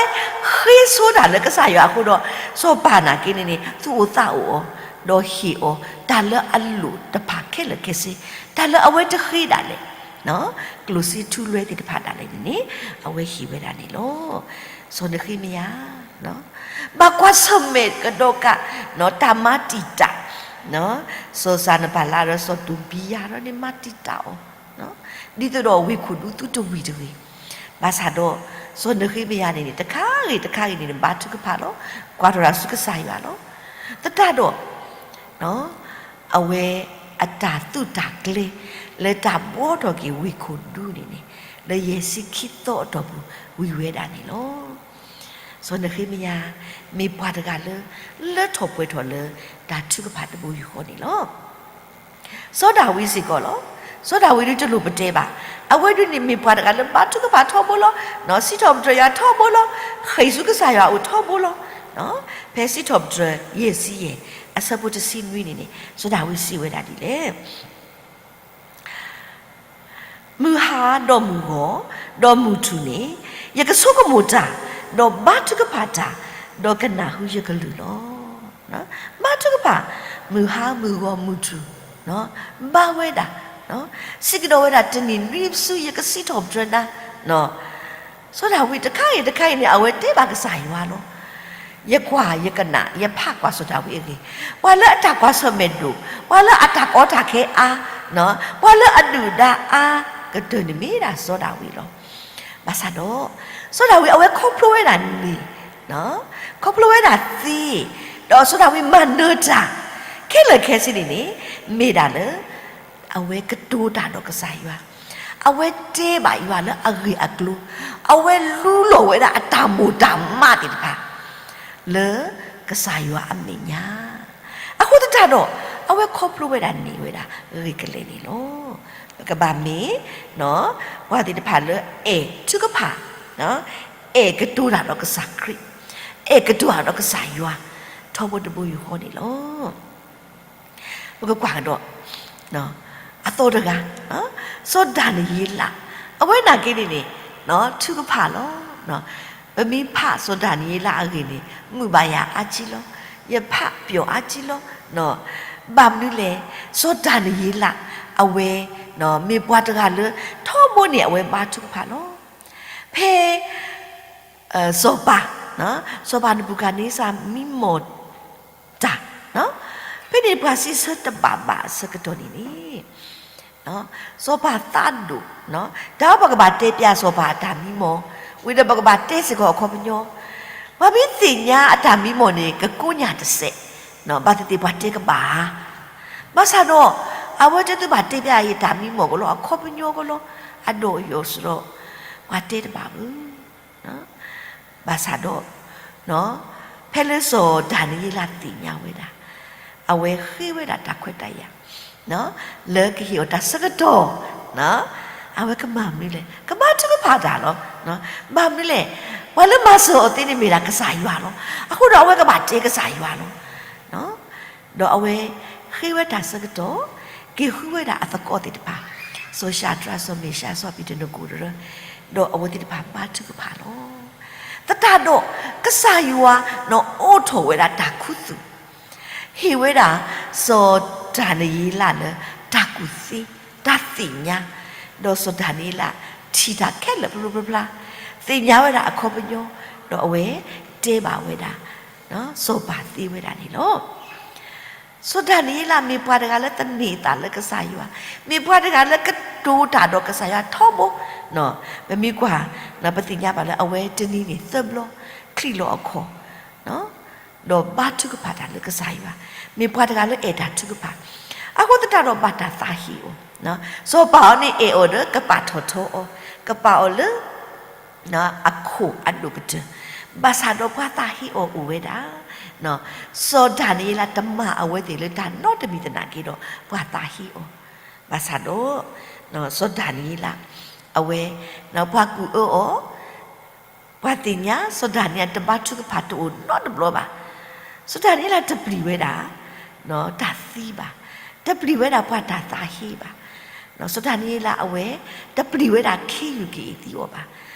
ဃ့ဆိတၢ်လၢကစၢ်ယွၤအဃိဒီး စီၤပၤနာ်က့န့ၣ်န့ၣ် သူၣ်အိၣ်သးအိၣ်အီၤ, ဒီးဟ့ၣ်အီၤ တၢ်လၢအလိၣ်တဖၣ်ခဲလၢာ်ခဲဆ့, တၢ်လၢအဝဲတဃ့ဒၣ်လဲာ် ကျိၣ်စ့ထူလွဲသ့ၣ်တဖၣ်ဒၣ်လဲာ်န့ၣ်န့ၣ် အဝဲဟ့ၣ်ဝဲဒၣ်န့ၣ်လီၤ. စီၤနဃ့မယၤ ဘၣ်ကွၢ်ဆၢၣ်မဲာ်ကဒီးကး တၢ်မၤတံာ်တာ်, စီၤစၤနဘၤလးဒီးစီၤတူဘံယၤဒီးန့ၣ် မၤတံာ်တာ်အီၤ ဒ်သိးဒီးဝ့ၢ်ခိၣ်ဒူသုတဝံၣ်တဂ့ၤ. ဘၣ်ဆၣ်ဒီး စီၤနဃ့မယၤန့ၣ်န့ၣ် တခါဂ့ၤတခါဂ့ၤန့ၣ်န့ၣ် ဘါထုကဖၣ်လီၤ. ကွၢ်ထီၣ်တၢ်ဆူကစၢ်ယွၤလီၤ. သတးဒီး အဝဲအတၢ်သုးတၢ်ကျဲၤ လၢတၢ်ဘှီထီၣ်က့ၤဝ့ၢ်ခိၣ်ဒူန့ၣ်န့ၣ် လၢယဲၢ်ဆံခံသီအတီၢ်ပူၤ ဝံၤဝဲဒၣ်န့ၣ်လီၤ. စီၤနဃ့မယၤ မ့ၢ်ပှၤတဂၤလၢ လၢထီၣ်ပှဲၤထီၣ်လၢ တၢ်ထုကဖၣ်တဘိယူၢ်ဃီန့ၣ်လီၤ. စီၤဒၤဝံးစ့ၢ်ကီးလီၤ. စီၤဒၤဝံးဒုးတလိၣ်ပတဲဘၣ်. အဝဲဒုးန့ၣ်မ့ၢ်ပှၤတဂၤလၢဘါထုကဖၣ်ထီဘိလီၤ. စံးထီၣ်ပတြၢၤယွၤထီဘိလီၤ. ဃ့ၢ်ဆူကစၢ်ယွၤအအိၣ်ထီဘိလီၤ. ဖဲစံးထီၣ်ပတြၢၤ ယဲၢ်ဆံယဲၢ် အဆၢဖိတဆံနွံန့ၣ်န့ၣ် စီၤဒၤဝံးစံးဝဲဒၣ်ဒ်လဲၣ်. မုၢ်ဟါဒီးမုၢ်ဂီၤ ဒီးမုၢ်ထူၣ်န့ၣ် ယကဆိကမိၣ်တၢ်, ဒီးဘါထုကဖၣ်တၢ်, ဒီးကနၢ်ဟူယကလုၢ်လီၤ. ဘါထုကဖၣ်, မုၢ်ဟါမုၢ်ဂီၤမုၢ်ထူၣ်, ဘါဝဲဒၣ်, စံးကဒီးဝဲဒၣ်တနံၤနွံပစု ယကစံးထီၣ်ပတြၢၤနၤ စီၤဒၤဝံးတခါအံၤတခါအံၤန့ၣ် အဝဲတဲဘၣ်ကစၢ်ယွၤလီၤ. ယကွၢ်ယကနၣ် ယဖးကွၢ်စီၤဒၤဝံးအဂ့ၢ်, ပှၤလၢအတၢ်ကွၢ်ဆၢၣ်မဲာ်ဒိၣ်, ပှၤလၢအတၢ်ကီတၢ်ခဲအါ, ပှၤလၢအဒုၣ်ဒါအါကတၢၢ်န့ၣ်မ့ၢ်ဒၣ်စီၤဒၤဝံးလီၤ. ဘၣ်ဆၣ်ဒီး စီၤဒၤဝံးအဝဲခီဖျိဝဲဒၣ်န့ၣ်, ခီဖျိဝဲဒၣ်သ့, ဒီးစီၤဒၤဝံးမၤနၢၤတၢ် ခဲလၢာ်ခဲဆ့န့ၣ်န့ၣ် မ့ၢ်ဒၣ်လၢ အဝဲကတိၤတၢ်ဒီးကစၢ်ယွၤ, အဝဲတဲဘၣ်ယွၤလၢအဂ့ၢ်အကျိၤ, အဝဲလူလီၤဝဲဒၣ်အတၢ်မိၣ်တၢ်မးသ့ၣ်တဖၣ် လၢကစၢ်ယွၤအမဲာ်ညါ, အဃိသတးဒီး အဝဲခီဖျိဝဲဒၣ်န့ၢ်ဝဲဒၣ်ဂ့ၤကလဲာ်န့ၣ်လီၤ. ပကဘၣ်မ့ၢ် ပှၤသ့ၣ်တဖၣ်လၢအဲၣ်ထုကဖၣ်, အဲၣ်ကတိၤတၢ်ဒီးကစၢ်ခရံာ်, အဲၣ်ကတိၤတၢ်ဒီးကစၢ်ယွၤ ထီဘိတဘိယူၢ်ဃီန့ၣ်လီၤ. ပကကွၢ်ကဒီး အသီတဂၤ, စီၤဒၤနံးယ့လး, အဝဲနာ်က့န့ၣ်န့ၣ် ထုကဖၣ်လီၤ. ပမ့ၢ်ဖးစီၤဒၤနံးယ့လးအဂ့ၢ်န့ၣ် မုာ်ဘၣ်ယၤအါကံလီၤ. ယဖးပျီၣ်အါကံလီၤ. ဘၣ်မနုၤလဲၣ်, စီၤဒၤနံးယ့လး အဝဲ မ့ၢ်ပှၤတဂၤလၢ ထီဘိန့ၣ် အဝဲဘါထုကဖၣ်လီၤ. ဖဲ စီၤပၤ, စီၤပၤနဘူၤခၣ်န့စၢ်မံမီၢ်တၢ်, ဖဲန့ၣ်ပှၤစံးဆၢတဘၣ်ဘၣ်အဆၢကတီၢ်န့ၣ်န့ၣ်, စီၤပၤသးဒိၣ်, တၢ်ပကဘၣ်တဲပျးစီၤပၤအတၢ်မံမီၢ်, ဝံၤဒီးပကဘၣ်တဲစ့ၢ်ကီးအခီပညီ, ပှၤမ့ၢ်သ့ၣ်ညါအတၢ်မံမီၢ်န့ၣ် ကကိညၢ်တစဲး, ဘၣ်သ့ၣ်သ့ၣ်ပှၤတဲကဘၣ်ဧါ. ဘၣ်ဆၣ်ဒီး အဝဲတဲသုဘၣ်တဲပျးအံၤတၢ်မံမီၢ်ကလီ အခီပညီကလီ အဒီးအယိာ်စရီ ပှၤတဲတဘၣ်ဘၣ်. ဘၣ်ဆၣ်ဒီး ဖဲလၢစီၤဒၤနံးယ့လးသ့ၣ်ညါဝဲဒၣ်, အဝဲဃ့ဝဲဒၣ်တၢ်ခွဲးတၢ်ယာ် လၢကဟ့ၣ်အီၤတၢ်ဆၢကတီၢ်, အဝဲကမၤမနုၤလဲၣ်, ကဘါထုကဖၣ်တၢ်လီၤ. ဘၣ်မနုၤလဲၣ်, ပှၤလၢမၤစၢၤအီၤသ့န့ၣ်မ့ၢ်ဒၣ်ကစၢ်ယွၤလီၤ. အဃိဒီးအဝဲကဘၣ်တဲကစၢ်ယွၤလီၤ. ဒီးအဝဲဃ့ဝဲတၢ်ဆၢကတီၢ်, က့ၤဃုဝဲဒၣ်အသကိးသ့ၣ်တဖၣ်, စီၤၡၤဒြး စီၤမ့ၡး စီၤအဘ့းနကိၤတရၢ, ဒီးအဝဲသ့ၣ်တဖၣ်ဘါထုကဖၣ်လီၤ. သတးဒီး ကစၢ်ယွၤန့ၣ်အိးထီၣ်ဝဲဒၣ်တၢ်ခူသူၣ်, ဟ့ၣ်ဝဲဒၣ် စီၤဒၤနံးယ့လးလၢ တၢ်ကူၣ်သ့, တၢ်သ့ၣ်ညါ, ဒီးစီၤဒၤနံးယ့လး ထံၣ်တၢ်ခဲလၢာ်ဖျိဖျိဖျါဖျါ, သ့ၣ်ညါဝဲဒၣ်အခီပညီ, ဒီးအဝဲတဲဘၣ်ဝဲဒၣ် စီၤပၤသ့ဝဲဒၣ်န့ၣ်လီၤ. စီၤဒၤနံးယ့လးမ့ၢ်ပှၤတဂၤလၢသန့ၤအသးလၢကစၢ်ယွၤ, မ့ၢ်ပှၤတဂၤလၢကတိၤတၢ်ဒီးကစၢ်ယွၤထီဘိ, ပမ့ၢ်ကွၢ် ပသ့ၣ်ညါဘၣ်လၢအဝဲတနံၤန့ၣ်သၢဘျီ ချံးလီၤအခီၣ် ဒီးဘါထုကဖၣ်တၢ်လၢကစၢ်ယွၤ, မ့ၢ်ပှၤတဂၤလၢအဲၣ်တၢ်ထုကဖၣ်, အဃိသတးဒီးဘၣ်တၢ်သးဟ့အီၤ, စီၤပၤအီၤန့ၣ်အဲၣ်အီၤဒီးကပာ်ထီၣ်ထီအီၤ, ကပာ်အီၤလၢ အခိၣ်အဒိၣ်ကတၢၢ်, ဘၣ်ဆၣ်ဒီးပှၤသးဟ့အီၤအိၣ်ဝဲဒၣ်, စီၤဒၤနံးယ့လးတမၤအဝဲသ့ၣ်လၢတၢ်နီတမံၤသနာ်က့ဒီး ပှၤသးဟ့အီၤ, ဘၣ်ဆၣ်ဒီး စီၤဒၤနံးယ့လး အဝဲ ပှၤကူၣ်အၢအီၤ ပှၤသ့ၣ်ညါ စီၤဒၤနံးယ့လးတဘါထုကဖၣ်တအိၣ်နီတဘျီဘၣ်. စီၤဒၤနံးယ့လးတပျံၤဝဲဒၣ် တၢ်သံဘၣ်, တပျံၤဝဲဒၣ်ပှၤတၢ်သးဟ့ဘၣ်. စီၤဒၤနံးယ့လးအဝဲ တပျံၤဝဲဒၣ်ခ့ယုၢ်က့ၤအံၤသံအီၤဘၣ်.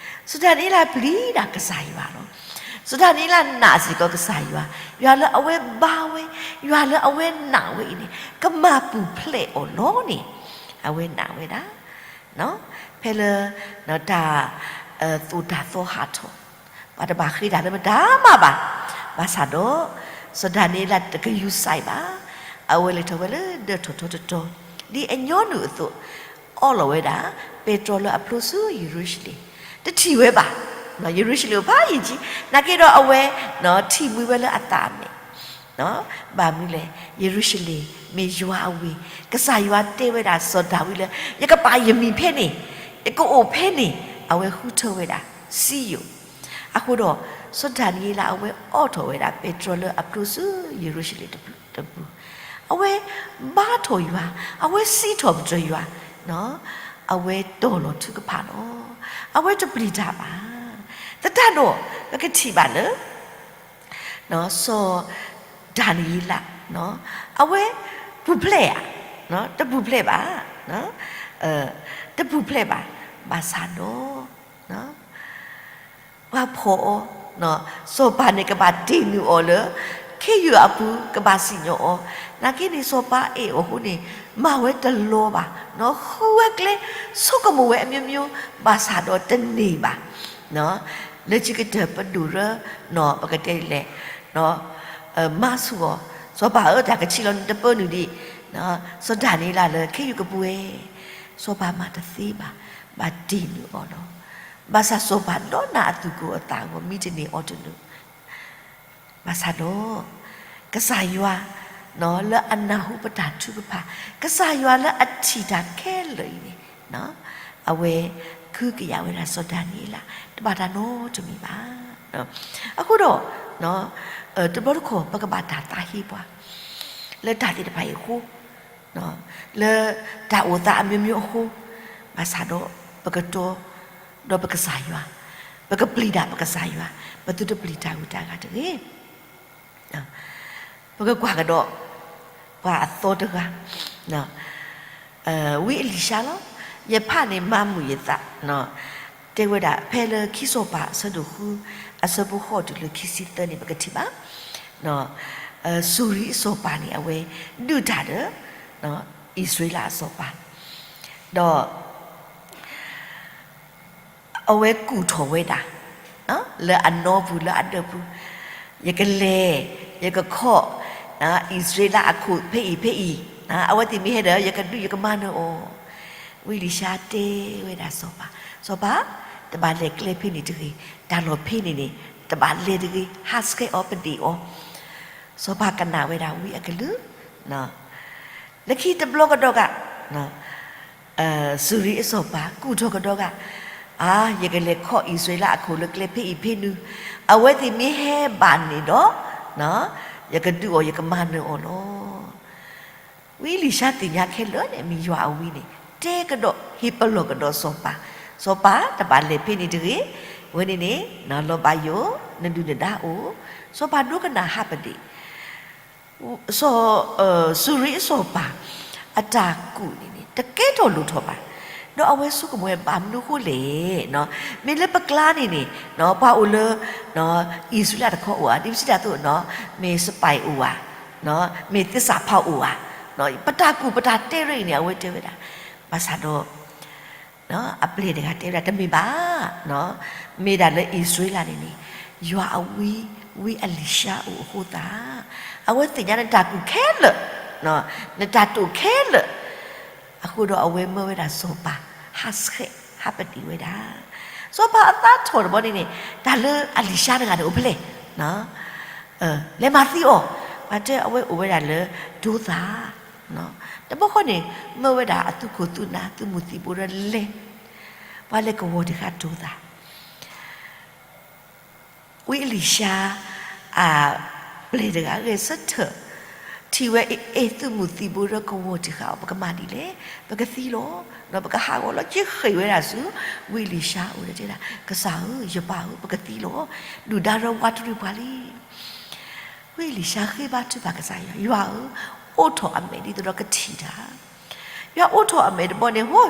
စီၤဒၤနံးယ့လးပျံၤဒၣ်ကစၢ်ယွၤလီၤ. စီၤဒၤနံးယ့လးနာ်စ့ၢ်ကီးကစၢ်ယွၤ, ယွၤလၢအဝဲဘါဝဲ, ယွၤလၢအဝဲနာ်ဝဲအံၤန့ၣ် ကမၤပူၤဖျဲးအီၤလီၤန့ၣ် အဝဲနာ်ဝဲဒၣ် ဖဲလၢ တၢ် သိၣ်တၢ်သီဟးထီၣ်, ပှၤတဘၣ်ဃ့တၢ်လၢမတၤမးဘၣ်. ဘၣ်ဆၣ်ဒီး စီၤဒၤနံးယ့လးတကယူၤစဲးဘၣ်. အဝဲလဲၤထီၣ်ဝဲလၢဒၢးထီၣ်ထီတတီၤ, ဒ်အညီနုၢ်အသိး, အီၣ်လီၤဝဲဒၣ် ပဲတြီလၢအဖျိဆူယရူၤၡလ့ၣ်, တထံၣ်ဝဲဘၣ်. ယရူၤၡလ့ၣ်အိၣ်ဖးယံၤကံ, နာ်က့ဒီးအဝဲ ထံၣ်မှံဝဲလၢအသးအမဲာ်, ဘၣ်မနုၤလဲၣ်, ယရူၤၡလ့ၣ်မ့ၢ်ယွၤအဝ့ၢ်, ကစၢ်ယွၤတဲဝဲဒၣ်စီၤဒၤဝံးလၢ ယကပာ်ယမံၤဖဲန့ၣ်, ယကအိၣ်ဖဲန့ၣ်, အဝဲဃုထၢဝဲဒၣ်စံယိၣ်. အဃိဒီး စီၤဒၤနံးယ့လးအဝဲအိးထီၣ်ဝဲဒၣ် ပဲတြီလၢအဖျိဆူယရူၤၡလ့ၣ်တပူၤ, အဝဲဘါထီၣ်ယွၤ, အဝဲစံးထီၣ်ပတြၢၤယွၤ, အဝဲတီၢ်လီၤထုကဖၣ်လီၤ. အဝဲတပျံၤတၢ်ဘၣ်. သတးဒီး ပကထံၣ်ဘၣ်လၢ စီၤဒၤနံးယ့လး အဝဲပူၤဖျဲးဧါ, တပူၤဖျဲးဘၣ်, တပူၤဖျဲးဘၣ်, ဘၣ်ဆၣ်ဒီး ပှၤဖီၣ်အီၤ, စီၤပၤန့ၣ်ကဘၣ်တ့ၢ်နုာ်အီၤလၢ ခ့ယုၢ်အပူၤ ကဘၣ်စံၣ်ညီၣ်အီၤ, နာ်က့န့ၣ် စီၤပၤအဲၣ်အီၤအဃိန့ၣ် မၤဝဲတလီၤဘၣ်, ဃုဝဲကျဲ ဆိကမိၣ်ဝဲအမျိုးမျိုး ဘၣ်ဆၣ်ဒီးတန့ၢ်ဘၣ်. လၢခံကတၢၢ်ပဒိၣ်ရၢ ပကတဲလဲၣ် မၤဆူၣ်အီၤ, စီၤပၤဧၢ တၢ်ကဆံးလီၤနတပၢနုာ်ဒံး စီၤဒၤနံးယ့လးလၢခ့ယုၢ်ကပူၤဝဲ, စီၤပၤမၤတသ့ဘၣ်, ဘၣ်တ့ၢ်နုာ်အီၤလီၤ. ဘၣ်ဆၣ်စီၤပၤဒီးနၤအသူၣ်ကိၢ်အသးအဂီၢ် မံတန့ၢ်အီတန့ၢ် ဘၣ်ဆၣ်ဒီး ကစၢ်ယွၤ လၢအနၢ်ဟူပတၢ်ထုကဖၣ်, ကစၢ်ယွၤလၢအထံၣ်တၢ်ခဲလၢာ်အံၤန့ၣ် အဝဲ ခုကယာ်ဝဲဒၣ်စီၤဒၤနံးယ့လး တဘၣ်တၢ်နီတမံၤဘၣ်. အဃိဒီး တဘျီတခီၣ် ပကဘၣ်တၢ်သးဟ့ပှၤ လၢတၢ်သ့ၣ်တဖၣ်အံၤအဃိ, လၢတၢ်အိၣ်သးအမျိုးမျိုးအဃိ, ဘၣ်ဆၣ်ဒီး ပကတီ ဒီးပကစၢ်ယွၤ, ပကပျံၤတၢ်ပကစၢ်ယွၤ, ပသုတပျံၤတၢ်ဂုၤတၢ်ဂၤတဂ့ၤ. ပကကွၢ်ကဒီး ပှၤအသီတဂၤ ဝံအလံၤၡါလီၤ. ယဖးန့ၣ်မၤမုာ်ယသး, တဲဝဲဒၣ် ဖဲလၢခံစီၤပၤအဆၢဒိၣ်ဃု အဆၢဖိဃိးတုၤလၢခံဆံသၢန့ၣ် ပကထံၣ်ဘၣ် စူၤရံအစီၤပၤန့ၣ် အဝဲဒုးတၢ်ဒီး အံၣ်စရ့လးအစီၤပၤ, ဒီး အဝဲကူၣ်ထီၣ်ဝဲဒၣ် လၢအနီပူၤလၢအဒၢးပူၤ, ယကလဲၤ ယကခီၣ် အံၣ်စရ့လးအခိၣ်ဖဲအံၤဖဲအံၤ, အဝဲသ့ၣ်မ့ၢ်ဟဲဒီး ယကဒုးယကမၤနၢၤအီၤ. ဝံအလံၤၡါတဲဝဲဒၣ်စီၤပၤ, စီၤပၤ တဘၣ်လဲၤကျဲဖဲန့ၣ်တဂ့ၤ, တၢ်လီၢ်ဖဲန့ၣ်န့ၣ် တဘၣ်လဲၤတဂ့ၤ, ဟးဆှဲးအီၤပဒ့ၣ်အီၤ. စီၤပၤကနၣ်ဝဲဒၣ်ဝံအကလုၢ် လၢခံတဘျီကဒီးဂၤ စူၤရံအစီၤပၤကူၣ်ထီၣ်ကဒီးဂၤ, အါ ယကလဲၤခီၣ်အံၣ်စရ့လးအခိၣ်လၢကျဲဖဲအံၤဖဲနုၤ, အဝဲသ့ၣ်မ့ၢ်ဟဲဘၣ်န့ၣ်ဒီး ယကဒုးအီၤ ယကမၤနၢၤအီၤလီၤ. ဝံအလံၤၡါသ့ၣ်ညါခဲလၢာ်န့ၣ် မ့ၢ်ယွၤအဝံန့ၣ် တဲကဒီးဟ့ၣ်ပလီၢ်ကဒီးစီၤပၤ, စီၤပၤတဘၣ်လဲၤဖဲန့ၣ်တဂ့ၤ, ဝဲန့ၣ်န့ၣ် လီၤဘၣ်ယိၣ် နဒုၣ်နဒါအိၣ်, စီၤပၤဒိကနၣ်ဟးပဒ့ၣ် စီၤ စူၤရံအစီၤပၤ အတၢ်ကူၣ်န့ၣ်န့ၣ် တကဲထီၣ်လိၣ်ထီၣ်ဘၣ်, ဒီးအဝဲဆိကမိၣ်ဝဲဘၣ်မနုၤအဃိလဲၣ်, မ့ၢ်လၢပကျါန့ၣ်န့ၣ် ပှၤအိၣ်လၢ အံၣ်စရ့လးတခီအိၣ်ဧါ, ဒ်ပစံးတၢ်အသိး မ့ၢ်စပၢၢ်အိၣ်ဧါ, မ့ၢ်သစ္စာဖောက်အိၣ်ဧါ, ပတၢ်ကူၣ်ပတၢ်တဲရၢအံၤန့ၣ် အဝဲတဲဝဲဒၣ်, ဘၣ်ဆၣ်ဒီး အပျဲၢ်တဂၤတဲဝဲဒၣ် တမ့ၢ်ဘၣ်, မ့ၢ်ဒၣ်လၢအံၣ်စရ့လးန့ၣ်န့ၣ် ယွၤအဝံ ဝံအလံၤၡါအိၣ်အဃိသတး, အဝဲသ့ၣ်ညါနတၢ်ကူၣ်ခဲလၢာ်, နတၢ်တိာ်ခဲလၢာ်, အဃိဒီးအဝဲမၢဝဲဒၣ်စီၤပၤ ဟးဆှဲး ဟးပဒ့ၣ်ဝဲဒၣ်, စီၤပၤအသးထီၣ်တဘျီန့ၣ်န့ၣ် တၢ်လၢအလံၤၡါတဂၤန့ၣ်အိၣ်ဖဲလဲၣ် လဲၤမၤသံအီၤ, ပှၤတဲအဝဲအိၣ်ဝဲဒၣ်လၢဒိသၣ်, တဘျီဃီန့ၣ် မၢဝဲဒၣ်အသူၣ်ခိၣ်သူၣ်နၢ် သုးမုၢ်သံၣ်ဘိဒီးလဲၤ, ပှၤလဲၤကဝီၤတဃာ်ဒိသၣ်, ဝံအလံၤၡါ အပျဲၢ်တဂၤဂဲၤဆၢထၢၣ် ထံၣ်ဝဲအ့ၣ် သုးမုၢ်သံၣ်ဘိဒီးကဝီၤတဃာ်အီၤ ပကမၤဒ်လဲၣ်, ပကသံလီၤ, ဒီးပကဟးဂီၤလီၤ က့ၤဃ့ၢ်ဝဲဒၣ်ဆူ ဝံအလံၤၡါအအိၣ်ဒီးတဲဒၣ် ကစၢ်ဧၢ ယပၢ်ဧၢ ပကသံလီၤ, ဒုၣ်ဒါရၢဝးတရံးပှၤလံ. ဝံအလံၤၡါဃ့ဘါထုကဖၣ်ကစၢ်ယွၤ, ယွၤဧၢ, အိးထီၣ်အမဲာ်ဒ်သိးဒီးကထံၣ်တၢ်, ယွၤအိးထီၣ်အမဲာ်တဘျီန့ၣ် ဟိ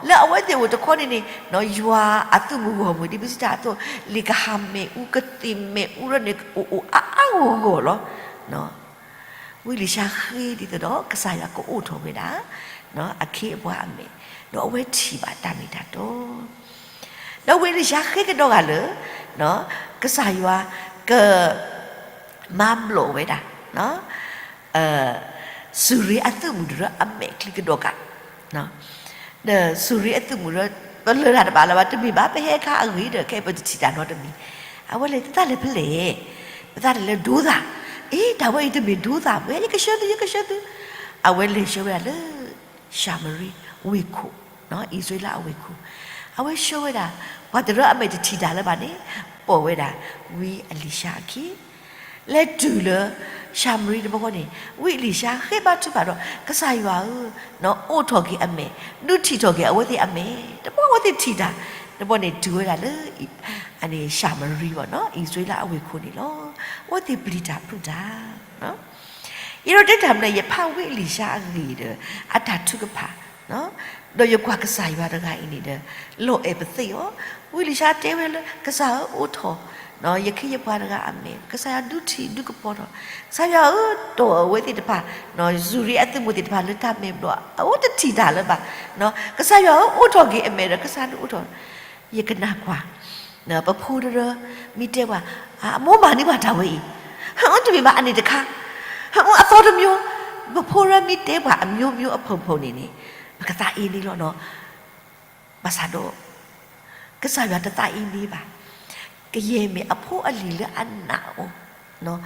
လၢအဝဲသ့ၣ်အိၣ်တခီန့ၣ်န့ၣ် ယွၤအသုးမုၢ်ဂီၢ်မုၢ်ဒ်ပစံးတၢ်အသိး လံာ်ကဟၣ်မ့ၣ်အူ ကသ့ၣ်မ့ၣ်အူရၢန့ၣ် အိၣ်အိၣ်အါအါဂီၢ်ဂီၢ်လီၤ. ဝံအလံၤၡါဃ့ဒ်သိးဒီး ကစၢ်ယွၤကအိးထီၣ်ဝဲဒၣ် အခ့အပှၤအမဲာ်, ဒီးအဝဲထံၣ်ဘၣ်တၢ်မ့ၢ်တၢ်တီ ဒီးဝံအလံၤၡါဃ့ကဒီးဂၤလၢ ကစၢ်ယွၤက မၤဘျီၣ်ဝဲဒၣ် စူၤရံအသုးမုၢ်တရၢအမဲာ်ချံကဒီးဂၤ, ဒီးစူၤရံအသုးမုၢ်ဒီး ပလၢၢ်တၢ်တဘၣ်လၢၤဘၣ်, တမ့ၢ်ဘၣ် ပဟဲခါအဂ့ၤဒီး ခဲအံၤပတထံၣ်တၢ်နီတမံၤ. အဝဲလဲၤတသးလဲၤဖဲလဲၣ်, ပသးတလဲၤဒိသး, အ့ တၢ်ဝဲအံၤတမ့ၢ်ဒိသးဝဲ, ယကဆှၢသု ယကဆှၢသု. အဝဲလဲၤဆှၢဝဲဒၣ်လၢ ၡၤမရံဝ့ၢ်ခိၣ်, အံၣ်စရ့လးအဝ့ၢ်ခိၣ်. အဝဲဆှၢဝဲဒၣ် ပှၤတရၢအမဲာ်တထံၣ်တၢ်လၢၤဘၣ်န့ၣ်, ပိာ်ဝဲဒၣ် ဝံအလံၤၡါအခံ လဲၤတုၤလၢ ၡၤမရံတဘျီဃီန့ၣ်, ဝံအလံၤၡါဃ့ဘါထုကဖၣ်ဒီး ကစၢ်ယွၤဧၢ, အိးထီၣ်က့ၤအမဲာ်, ဒုးထံၣ်ထီၣ်က့ၤအဝဲသ့ၣ်အမဲာ်, တဘျီအဝဲသ့ၣ်ထံၣ်တၢ်, တဘျီန့ၣ်တုၤဝဲဒၣ်လၢ အန့ၣ် ၡၤမရံဘၣ်နီၤ, အံၣ်စရ့လးအဝ့ၢ်ခိၣ်န့ၣ်လီၤ. အဝဲသ့ၣ်ပျံၤတၢ်ဖုးတၢ် ယဒိးတဲတၢ်မနုၤလဲၣ်, ယဖးဝံအလံၤၡါအဂ့ၢ်ဒီး အတၢ်ထုကဖၣ်, ဒီးယကွၢ်ကစၢ်ယွၤတဂၤအံၤန့ၣ်ဒီး လီၤအဲၣ်ပသ့ၣ်အီၤ, ဝံအလံၤၡါတဲဝဲလၢ ကစၢ်ဧၢအိးထီၣ် ယခ့ယပှၤတဂၤအမဲာ်, ကစၢ်ယွၤဒုးထံၣ်ဒုးကပီၤထီၣ်, ကစၢ်ယွၤဧၢ တီၢ်အဝဲသ့ၣ်တဖၣ်, စူၤရံအသုးမုၢ်သ့ၣ်တဖၣ်လၢတၢ်မဲာ်ဘျီၣ်, အဝဲတထံၣ်တၢ်လၢၤဘၣ်, ကစၢ်ယွၤဧၢအိးထီၣ်က့ၤအမဲာ်ဒီး ကစၢ်ဒုးအိးထီၣ်, ယကနၣ်ကွၢ် ပဖိတရၢ မ့ၢ်တဲပှၤ, အမိၢ်မၤန့ၢ်ပှၤတၢ်ဝဲအံၤ, ဟတမ့ၢ်ဘၣ်အန့ၣ်တခါ, အသီတမျိုး, ပဖိတရၢမ့ၢ်တဲပှၤအမျိုးမျိုးအဖုံဖုံန့ၣ်န့ၣ်, ပကသးအ့န့ၣ်လီၤနီၤ. ဘၣ်ဆၣ်ဒီး ကစၢ်ယွၤတသးအ့န့ၣ်ဘၣ်. ကယဲၢ်မ့ၢ်အဖိအလံၤလၢအနာ်အီၤ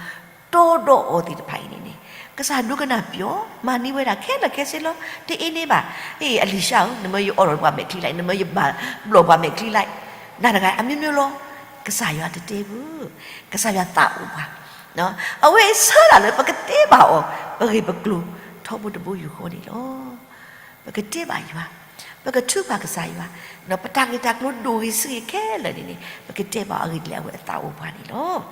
တီဒီးအီၤသ့ၣ်တဖၣ်အံၤန့ၣ်န့ၣ်, ကစၢ်ဒိကနၣ်ပျီ မၤန့ၢ်ဝဲဒၣ်ခဲလၢာ်ခဲဆ့လီၤ. တအ့န့ၣ်ဘၣ်. အ့ အလံၤၡါဧၢ, နမ့ၢ်ယအိးထီၣ်ပှၤမဲာ်ချံလံ, နမ့ၢ်ယဘၣ်ဘျီၣ်ပှၤမဲာ်ချံလံ, နၤတဂၤအမျိုးမျိုးလီၤ. ကစၢ်ယွၤတတဲဘၣ်. ကစၢ်ယွၤသးအိၣ်ပှၤ, အဝဲဆၢတၢ်လၢပကတဲဘၣ်အီၤ ပဂ့ၢ်ပကျိၤထီဘိတဘိယူၢ်ဃီန့ၣ်လီၤ. ပကတဲဘၣ်ယွၤ, ပကထုကဖၣ်ကစၢ်ယွၤ, ပတၢ်ဂ့ၢ်တၢ်ကျိၤဒိၣ်ဂ့ၤဆံးဂ့ၤခဲလၢာ်န့ၣ်န့ၣ် ပကတဲဘၣ်အီၤအဂ့ၢ်ဒ်လဲၣ် အဝဲအသးအိၣ်ပှၤန့ၣ်လီၤ.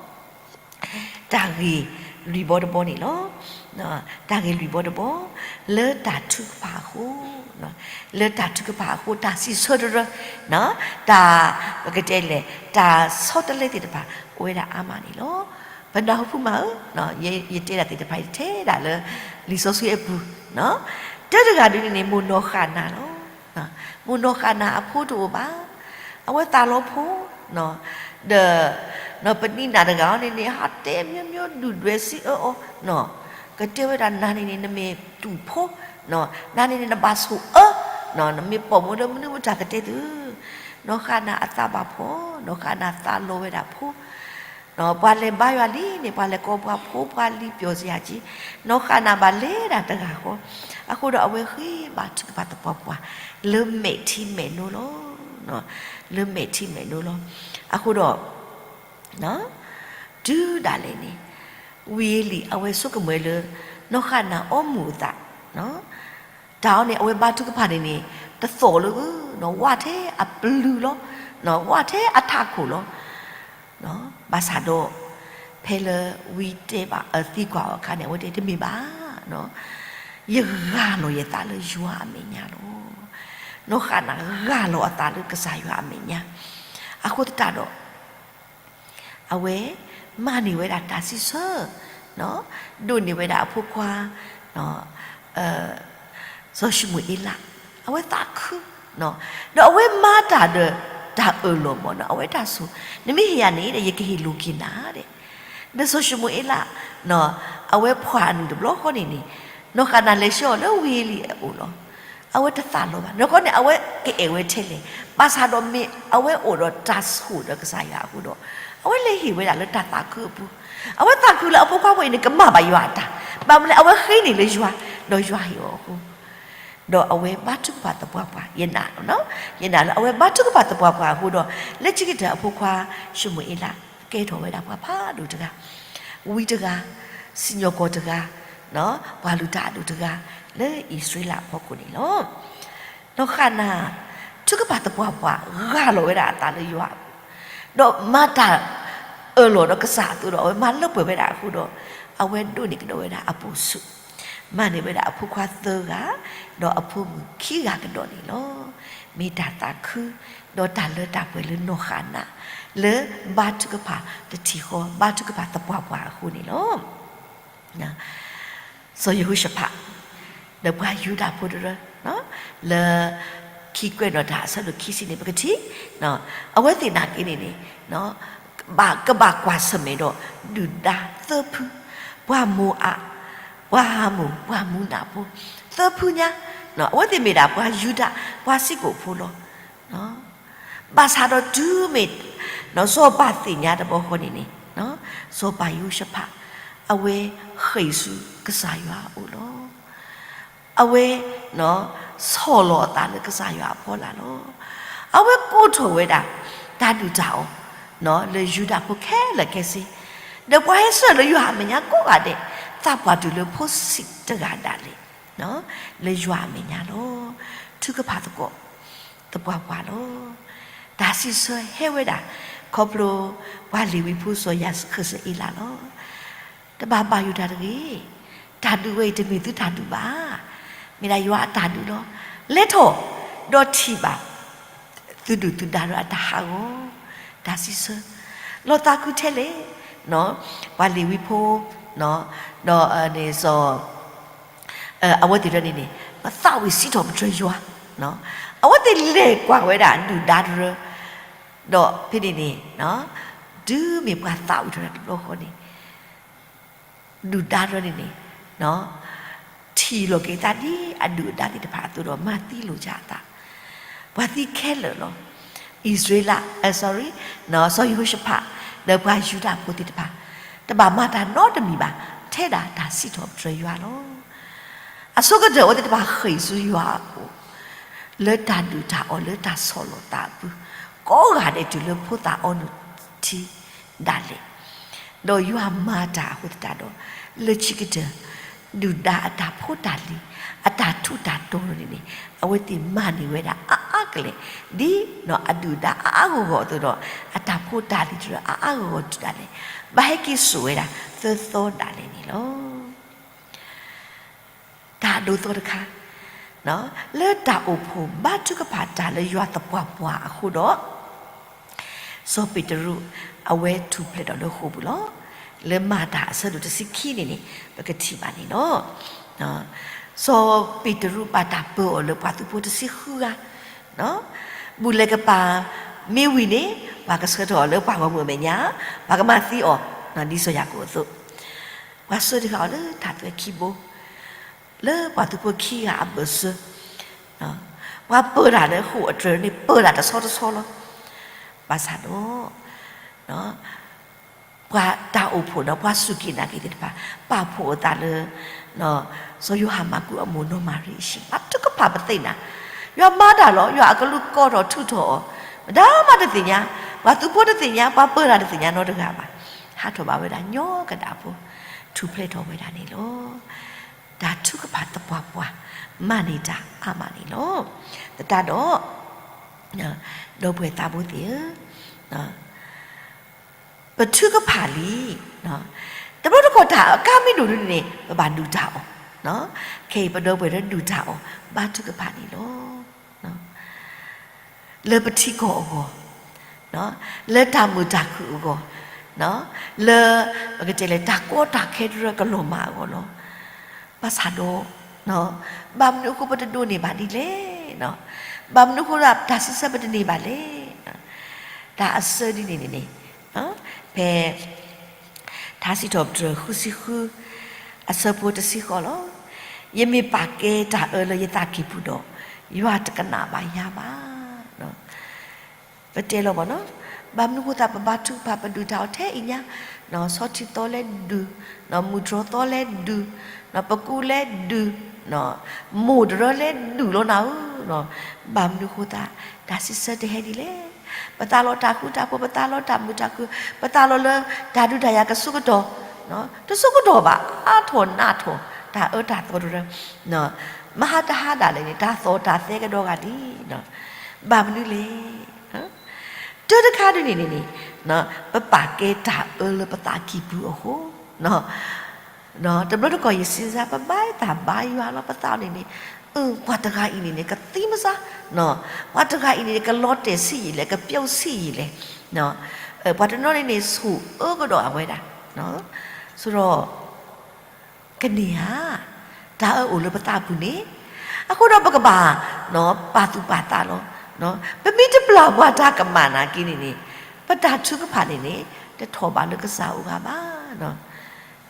တၢ်ဂ့ၢ်လွံၢ်ဘီတဘီန့ၣ်လီၤ. တၢ်ဂ့ၢ်လွံၢ်ဘီတဘီ, လၢတၢ်ထုကဖၣ်အဃိ, လၢတၢ်ထုကဖၣ်အဃိ တၢ်စံးဆၢတရၢ, တၢ်, ပကတဲလဲၣ် တၢ်ဆီတလဲသ့ၣ်တဖၣ် အိၣ်ဝဲဒၣ်အါမးန့ၣ်လီၤ. ပနၢ်ဟူဖုမးဧၢ, ယတဲဒၣ်သ့ၣ်တဖၣ်အံၤထဲဒၣ်လၢ လံာ်စီဆှံအပူၤ, တၢတဂၤဒ်န့ၣ်န့ၣ် မိၢ်နီၢ်ဃၣ်နၤလီၤ. မိၢ်နီၢ်ဃၣ်နၤအဖိတအိၣ်ဘၣ်, အဝဲသးလီၤဖိ, ဒီး ပနံၣ်နၤတဂၤအံၤန့ၣ်န့ၣ် ဟးတဲမျိုးမျိုးဒုၣ်ဒွဲၣ်စံးအၢအီၤ, ကတဲဝဲဒၣ်နၤန့ၣ်န့ၣ် နမ့ၢ်တူၢ်ဖိ, နၤန့ၣ်န့ၣ် နဘၣ်ဆိၣ်အၢ, နမ့ၢ်ပိာ်မုၣ်လၢမနုၤမတၤကတဲသု, နီၢ်ဃၣ်နၤအသးဘၣ်ဖှီၣ်, နီၢ်ဃၣ်နၤသးလီၤဝဲဒၣ်ဖိ ပှၤလဲၤဘါယွၤလံန့ၣ် ပှၤလဲၤကိးပှၤဖိ ပှၤလံၤပျီၢ်စ့ၢ်ကီး, နီၢ်ဃၣ်နၤဘၣ်လဲၤဒၣ်တဂၤဃီ, အဃိဒီးအဝဲဃ့ဘါထုကဖၣ်သပှၢ်ပှၢ် လၢမဲာ်ထံမဲာ်နိလီၤ. လၢမဲာ်ထံမဲာ်နိလီၤ. အဃိဒီး တုၤဒၣ်လဲာ်န့ၣ် ဝံအ့လံၣ်အဝဲဆိကမိၣ်လၢ နီၢ်ဃၣ်နၤအီမူၤအသး, တၢ်အံၤန့ၣ် အဝဲဘါထုကဖၣ်န့ၣ်န့ၣ် တသီၣ်လၢၤဘၣ်, ဝၣ်ထဲအပျုၤလီၤ, ဝၣ်ထဲအထးခိၣ်လီၤ. ဘၣ်ဆၣ်ဒီး ဖဲလၢဝံတဲဘၣ်အသံကွၢ်အီၤအခါန့ၣ် အဝဲတဲတမ့ၢ်ဘၣ်, ယဂၢ်လီၤယသးလၢယွၤအမဲာ်ညါလီၤ. နီၢ်ဃၣ်နၤဂၢ်လီၤအသးလၢကစၢ်ယွၤအမဲာ်ညါ, အဃိသတးဒီး အဝဲမၤန့ၢ်ဝဲဒၣ်တၢ်စံးဆၢ, ဒိးန့ၢ်ဝဲဒၣ်အဖိခွါ စီၤၡမူၤအ့လး, အဝဲသးခု, ဒီးအဝဲမၤတၢ်ဒီးတၢ်အၢၣ်လီၤမး, အဝဲတၢ်ဆိၣ်, နမ့ၢ်ဟ့ၣ်ယၤန့ၣ်ဒီး ယကဟ့ၣ်လိာ်က့ၤနၤဒဲး. ဒီးစီၤၡမူၤအ့လး အဝဲဖှီၣ်အနုၢ်တဘျီဃီန့ၣ်န့ၣ်, နီၢ်ဃၣ်နၤလဲၤဆှၢအီၤလၢဝံအ့လံၣ်အအိၣ်လီၤ. အဝဲတသးလီၤဘၣ်, နီၢ်ဃၣ်နၤန့ၣ် အဝဲကအဲၣ်ဝဲထဲလဲၣ်, ဘၣ်ဆၣ်ဒီးမ့ၢ်အဝဲအိၣ်ဒီးတၢ်ဆိၣ်ဒီးကစၢ်ယွၤအဃိဒီး အဝဲလဲၤဟ့ၣ်ဝဲဒၣ်လၢတၢ်သးခုအပူၤ, အဝဲသးခုလၢအဖိခွါဖိအံၤန့ၣ် ကမၤဘၣ်ယွၤအတၢ်, ဘၣ်မနုၤလဲၣ် အဝဲဃ့န့ၢ်လၢယွၤ, ဒီးယွၤဟ့ၣ်အီၤအဃိ ဒီးအဝဲဘါထုကဖၣ်သပှၢ်ပှၢ်, ယနာ်လီၤ, ယနာ်လၢအဝဲဘါထုကဖၣ်သပှၢ်ပှၢ်အဃိဒီး လၢခံကတၢၢ်အဖိခွါ ၡမူၤအ့လး ကဲထီၣ်ဝဲဒၣ်ပှၤဖးဒိၣ်တဂၤ, ဝံတဂၤ, စံၣ်ညီၣ်ကွီၢ်တဂၤ, ပှၤလုၢ်တၢ်အဒိၣ်တဂၤ လၢအံၣ်စရ့လးအဖီခိၣ်န့ၣ်လီၤ. နီၢ်ဃၣ်နၤ ထုကဖၣ်သပှၢ်ပှၢ် ဂၢ်လီၤဝဲဒၣ်အသးလၢယွၤအပူၤ, ဒီးမၤတၢ်အၢၣ်လီၤဒီးကစၢ်အသိးဒီး အဝဲမၤလၢပှဲၤဝဲဒၣ်အဃိဒီး အဝဲဒိးန့ၢ်ကဒီးဝဲဒၣ်အပိာ်ဆူၣ်, မၤန့ၢ်ဝဲဒၣ်အဖိခွါသၢဂၤ, ဒီးအဖိမုၣ်ခံဂၤကဒီးန့ၣ်လီၤ. မ့ၢ်တၢ်သးခု ဒီးတၢ်လၢတၢ်ပှဲၤလၢနီၢ်ဃၣ်နၤ လၢဘါထုကဖၣ်တထံၣ်ဃီ ဘါထုကဖၣ်သပှၢ်ပှၢ်အဃိန့ၣ်လီၤ. စီၤယဟိၤၡဖး ဒီးပှၤယူဒၤဖိတရၢ လၢခံကွဲးနီၣ်တၢ်အဆၢဒိၣ်ခံဆံန့ၣ် ပကထံၣ် အဝဲသ့ၣ်နာ်က့န့ၣ်န့ၣ် ဘၣ်ကဘၣ်ကွၢ်ဆၢၣ်မဲာ်ဒီး ဒုၣ်ဒါသၢဖု, ပှၤမိၤအး, ပှၤအၤမိၣ်, ပှၤမူနၤဖိ သၢဖုညါ အဝဲသ့ၣ်မ့ၢ်ဒၣ်ပှၤယူဒၤ ပှၤစံၣ်ကိၣ်ဖိလီၤ. ဘၣ်ဆၣ်ဒီးတုၤမ့ၢ် စီၤပၤသ့ၣ်ညါတဘျီဃီန့ၣ်န့ၣ် စီၤပၤယဟိၤၡဖး အဝဲဃ့ၢ်ဆူကစၢ်ယွၤအအိၣ်လီၤ. အဝဲ ဆီၣ်လီၤအသးလၢကစၢ်ယွၤအဖီလာ်လီၤ. အဝဲကိးထီၣ်ဝဲဒၣ် တၢ်ဒုၣ်တၢ်အီၣ် လၢယူဒၤဖိခဲလၢာ်ခဲဆ့, ဒီးပှၤဟဲဆှၢလၢယွၤအမဲာ်ညါကိးဂၤဒဲး သးပှၢ်တုၤလၢဖိဆံးတဂၤဒၣ်လဲာ် လၢယွၤအမဲာ်ညါလီၤ. ထုကဖၣ်သကိး သပှၢ်ပှၢ်လီၤ. တၢ်စံးဆၢဟဲဝဲဒၣ် ခီဖျိ ပှၤလ့ၤဝံဖိစီၤယၤဃၢၣ်စအ့လးလီၤ. တဘၣ်ဘၣ်ယိၣ်တၢ်တဂ့ၤ, တၢ်ဒုးဝဲအံၤတမ့ၢ်သုတၢ်ဒုးဘၣ်, မ့ၢ်ဒၣ်ယွၤအတၢ်ဒုးလီၤ. လဲၤထီၣ် ဒီးထံၣ်ဘၣ် သုဒုၣ်သုဒါဒီးအတၢ်ဟးဂီၤ, တၢ်စံးဆၢ လီၤသးခုထဲလဲၣ်, ပှၤလ့ၤဝံဖိ ဒီး စီၤ အဝဲသ့ၣ်တဖၣ်န့ၣ်န့ၣ် ပသးဝံၣ်စံးထီၣ်ပတြၢၤယွၤ, အဝဲသ့ၣ်လဲၤကွၢ်ဝဲဒၣ်ဒုၣ်ဒါတရၢ, ဒီးဖဲန့ၣ်န့ၣ် တုၤမ့ၢ်ပှၤသးဝံၣ်ထီၣ်တၢ်တဘျီဃီန့ၣ် ဒုၣ်ဒါတရၢန့ၣ်န့ၣ် ထံၣ်လိာ်က့ၤသးဒ်အဒုၣ်အဒါသ့ၣ်တဖၣ်အသိးဒီး မၤသံလိာ်က့ၤအသး, ပှၤသံခဲလၢာ်လီၤ. အံၣ်စရ့လး sorry စီၤယဟိၤၡဖး ဒီးပှၤယူဒၤဖိသ့ၣ်တဖၣ် တဘၣ်မၤတၢ်နီတမံၤဘၣ် ထဲဒၣ်တၢ်စံးထီၣ်ပတြၢၤယွၤလီၤ. အဆိကတၢၢ်အဝဲသ့ၣ်တဖၣ်ဃ့ၢ်ဆူယွၤအအိၣ် လၢတၢ်ဒုၣ်တၢ်အီၣ်လၢတၢ်ဆီၣ်လီၤသးအပူၤ, ကိးဂၤဒဲးတုၤလၢဖိသၣ်အီနုၢ်ထံဒၣ်လဲာ်, ဒီးယွၤမၤတၢ်အဃိသတးဒီး လၢခံကတၢၢ် ဒုၣ်ဒါအတၢ်ဖိတၢ်လံၤ အတၢ်ထူးတၢ်တီၤန့ၣ်န့ၣ် အဝဲသ့ၣ်မၤန့ၢ်ဝဲဒၣ်အါအါကလဲာ်, ဒ်အဒုၣ်ဒါအါအါဂီၢ်ဂီၢ်အသိးဒီး အတၢ်ဖိတၢ်လံၤတရၢအါအါဂီၢ်ဂီၢ်တုၤဒၣ်လဲာ်, ဘၣ်ဟဲက့ၤစိာ်ဝဲဒၣ်သၢသီဒၣ်လဲာ်န့ၣ်လီၤ. တၢ်အဒိအသီတခါ, လၢတၢ်အိၣ်ဖှိၣ်ဘါထုကဖၣ်တၢ်လၢယွၤသပှၢ်ပှၢ်အဃိဒီး စီၤပ့းတရူး အဝဲထူၣ်ဖျဲးဒီးလၢဃိာ်ပူၤလီၤ. လၢမၤတၢ်အဆၢဒိၣ်တဆံခံန့ၣ်န့ၣ် ပကထံၣ်ဘၣ်န့ၣ်လီၤ. စီၤပ့းတရူးဘၣ်တၢ်ပၢအီၤလၢပှၤသုးဖိတဆံဃုဂၤ, ဘူၣ်လဲၤကပၤမ့ၢ်ဝံၤန့ၣ် ပှၤကဆှၢထီၣ်အီၤလၢပှၤဂီၢ်မုၢ်အမဲာ်ညါ, ပှၤကမၤသံအီၤ, ဒ်စီၤယၤကိာ်အသိး, ပှၤဆှၢတဂၤအီၤလၢတၢ်သွဲၣ်ခံဘိ လၢပှၤသုးဖိခံဂၤအဘၢၣ်စၢၤ, ပှၤပၢတၢ်လၢဃိာ်အတြဲၤန့ၣ် ပၢတၢ်တဆီတဆီလီၤ. ဘၣ်ဆၣ်ဒီး ပှၤတၢ်အိၣ်ဖှိၣ်ဒီး ပှၤစူၢ်က့ၤနာ်က့ၤသ့ၣ်တဖၣ် ပာ်ဖှိၣ်အသးလၢ စီၤယိၤဟၣ်မၢ်ကူးအမိၢ်နီၢ်မၤရံအဟံၣ် ဘါထုကဖၣ်ပသ့ၣ်နၤ, ယွၤမၤတၢ်လီၤ, ယွၤအကလူးကိးထီၣ်ထုးထီၣ်အီၤ, ပှၤတၢ်မၤတသ့ၣ်ညါ, ပှၤသုးဖိတသ့ၣ်ညါ, ပှၤပၢတၢ်တသ့ၣ်ညါနီတဂၤဘၣ်. ဟးထီၣ်ဘၣ်ဝဲဒၣ်ညီကဒၣ်ဖိ, ထူၣ်ဖျဲးထီၣ်ဝဲဒၣ်န့ၣ်လီၤ. တၢ်ထုကဖၣ်သပှၢ်ပှၢ် မၤန့ၢ်တၢ်အါမးန့ၣ်လီၤ. သတးဒီး ဒီပုၢ်ဝဲၢ်သးဘိသ့ၣ်ဧၢ, ပထုကဖၣ်လံ, တဘျီတခီၣ်တၢ်အကါမ့ၢ်ဒိၣ်ဒ်န့ၣ်န့ၣ် ပဘၣ်ဒုၣ်တၢ်အီၣ်, ခဲအံၤပဒီပုၢ်ဝဲၢ်ဒုၣ်တၢ်အီၣ် ဘါထုကဖၣ်န့ၣ်လီၤ. လၢပထံကီၢ်အဂီၢ်, လၢတၢ်မုာ်တၢ်ခုၣ်အဂီၢ်, လၢ ပကတဲလဲၣ် တၢ်ကီတၢ်ခဲတရၢကလီၤမၢ်အဂီၢ်လီၤ. ဘၣ်ဆၣ်ဒီး ဘၣ်မနုၤအဃိပတဒိးန့ၢ်ဘၣ်ဒ်လဲၣ်, ဘၣ်မနုၤအဃိဒၣ်တၢ်စံးဆၢပတန့ၢ်ဘၣ်လဲၣ်. တၢ်အဆၢဒ်န့ၣ်န့ၣ်န့ၣ် ဖဲ ထါစံးထီၣ်ပတြၢၤ ဃုဆံဃု အဆၢဖိတဆံဃိးလီၤ. ယမ့ၢ်ပာ်ကဲတၢ်အၢလၢယသးကံၢ်ပူၤဒီး ယွၤတကနၣ်ဘၣ်ယၤဘၣ်. ပတဲလီၤဘၣ်နီၤ, ဘၣ်မနုၤဃိသတး ပဘါထုကဖၣ်ပဒုၣ်တၢ်အီၣ်ထဲအံၤညါ, ဆီထံသီလဲဒုၣ်, မုၢ်တြီၢ်သီလဲဒုၣ်, ပကူလဲဒုၣ်, မိၢ်တရၢလဲဒုၣ်လီၤနၤဧၢ, ဘၣ်မနုၤဃိသတး တၢ်စံးဆၢတဟဲဒ်လဲၣ်. ပသးလီတၢ်ဃူတၢ်ဖိး, ပသးလီတၢ်မုာ်တၢ်ခုၣ်, ပသးလီလၢတၢ်ဒုးတၢ်ယၤကဆၢကတီၢ်, တဆၢကတီၢ်ဘၣ် အါထီၣ်နးထီၣ် တၢ်အၢတၢ်သီတရၢ မဟါတဟါဒၣ်လဲာ်န့ၣ် တၢ်သီၣ်တၢ်သဲကဒီးဂၤလံ. ဘၣ်မနုၤလဲၣ်. တၢ်တခါဒ်န့ၣ်န့ၣ်န့ၣ် ပပာ်ကဲတၢ်အၢလၢပသးကံၢ်ပူၤအဃိ, တဘျီတခီၣ်ယစံးစၢ် ပဘါသးဘါယွၤလီၤ ပသးအီၤန့ၣ်န့ၣ်, ပှၤတဂၤအံၤန့ၣ်န့ၣ် ကသံမစါ, ပှၤတဂၤအံၤန့ၣ် ကလီၤတဲာ်ဆံးယံာ်လဲၣ်, ကပျိဆံးယံာ်လဲၣ်, ပှၤတနီၤန့ၣ်န့ၣ် ဆိၣ်အၢကဒီးအဝဲဒၣ်, ဆိဒီး ကန့ၢ်ဧါ, တၢ်အၢအိၣ်လၢပသးပူၤန့ၣ်, အဃိဒီးပကဘၣ် ပာ်သူၣ်ပာ်သးလီၤ. ပမ့ၢ်တပျၢ်ပှၤတၢ်ကမၣ်နာ်က့န့ၣ်န့ၣ်, ပတၢ်ထုကဖၣ်န့ၣ်န့ၣ် တထီၣ်ဘးလၢကစၢ်အအိၣ်ဂၤဘၣ်.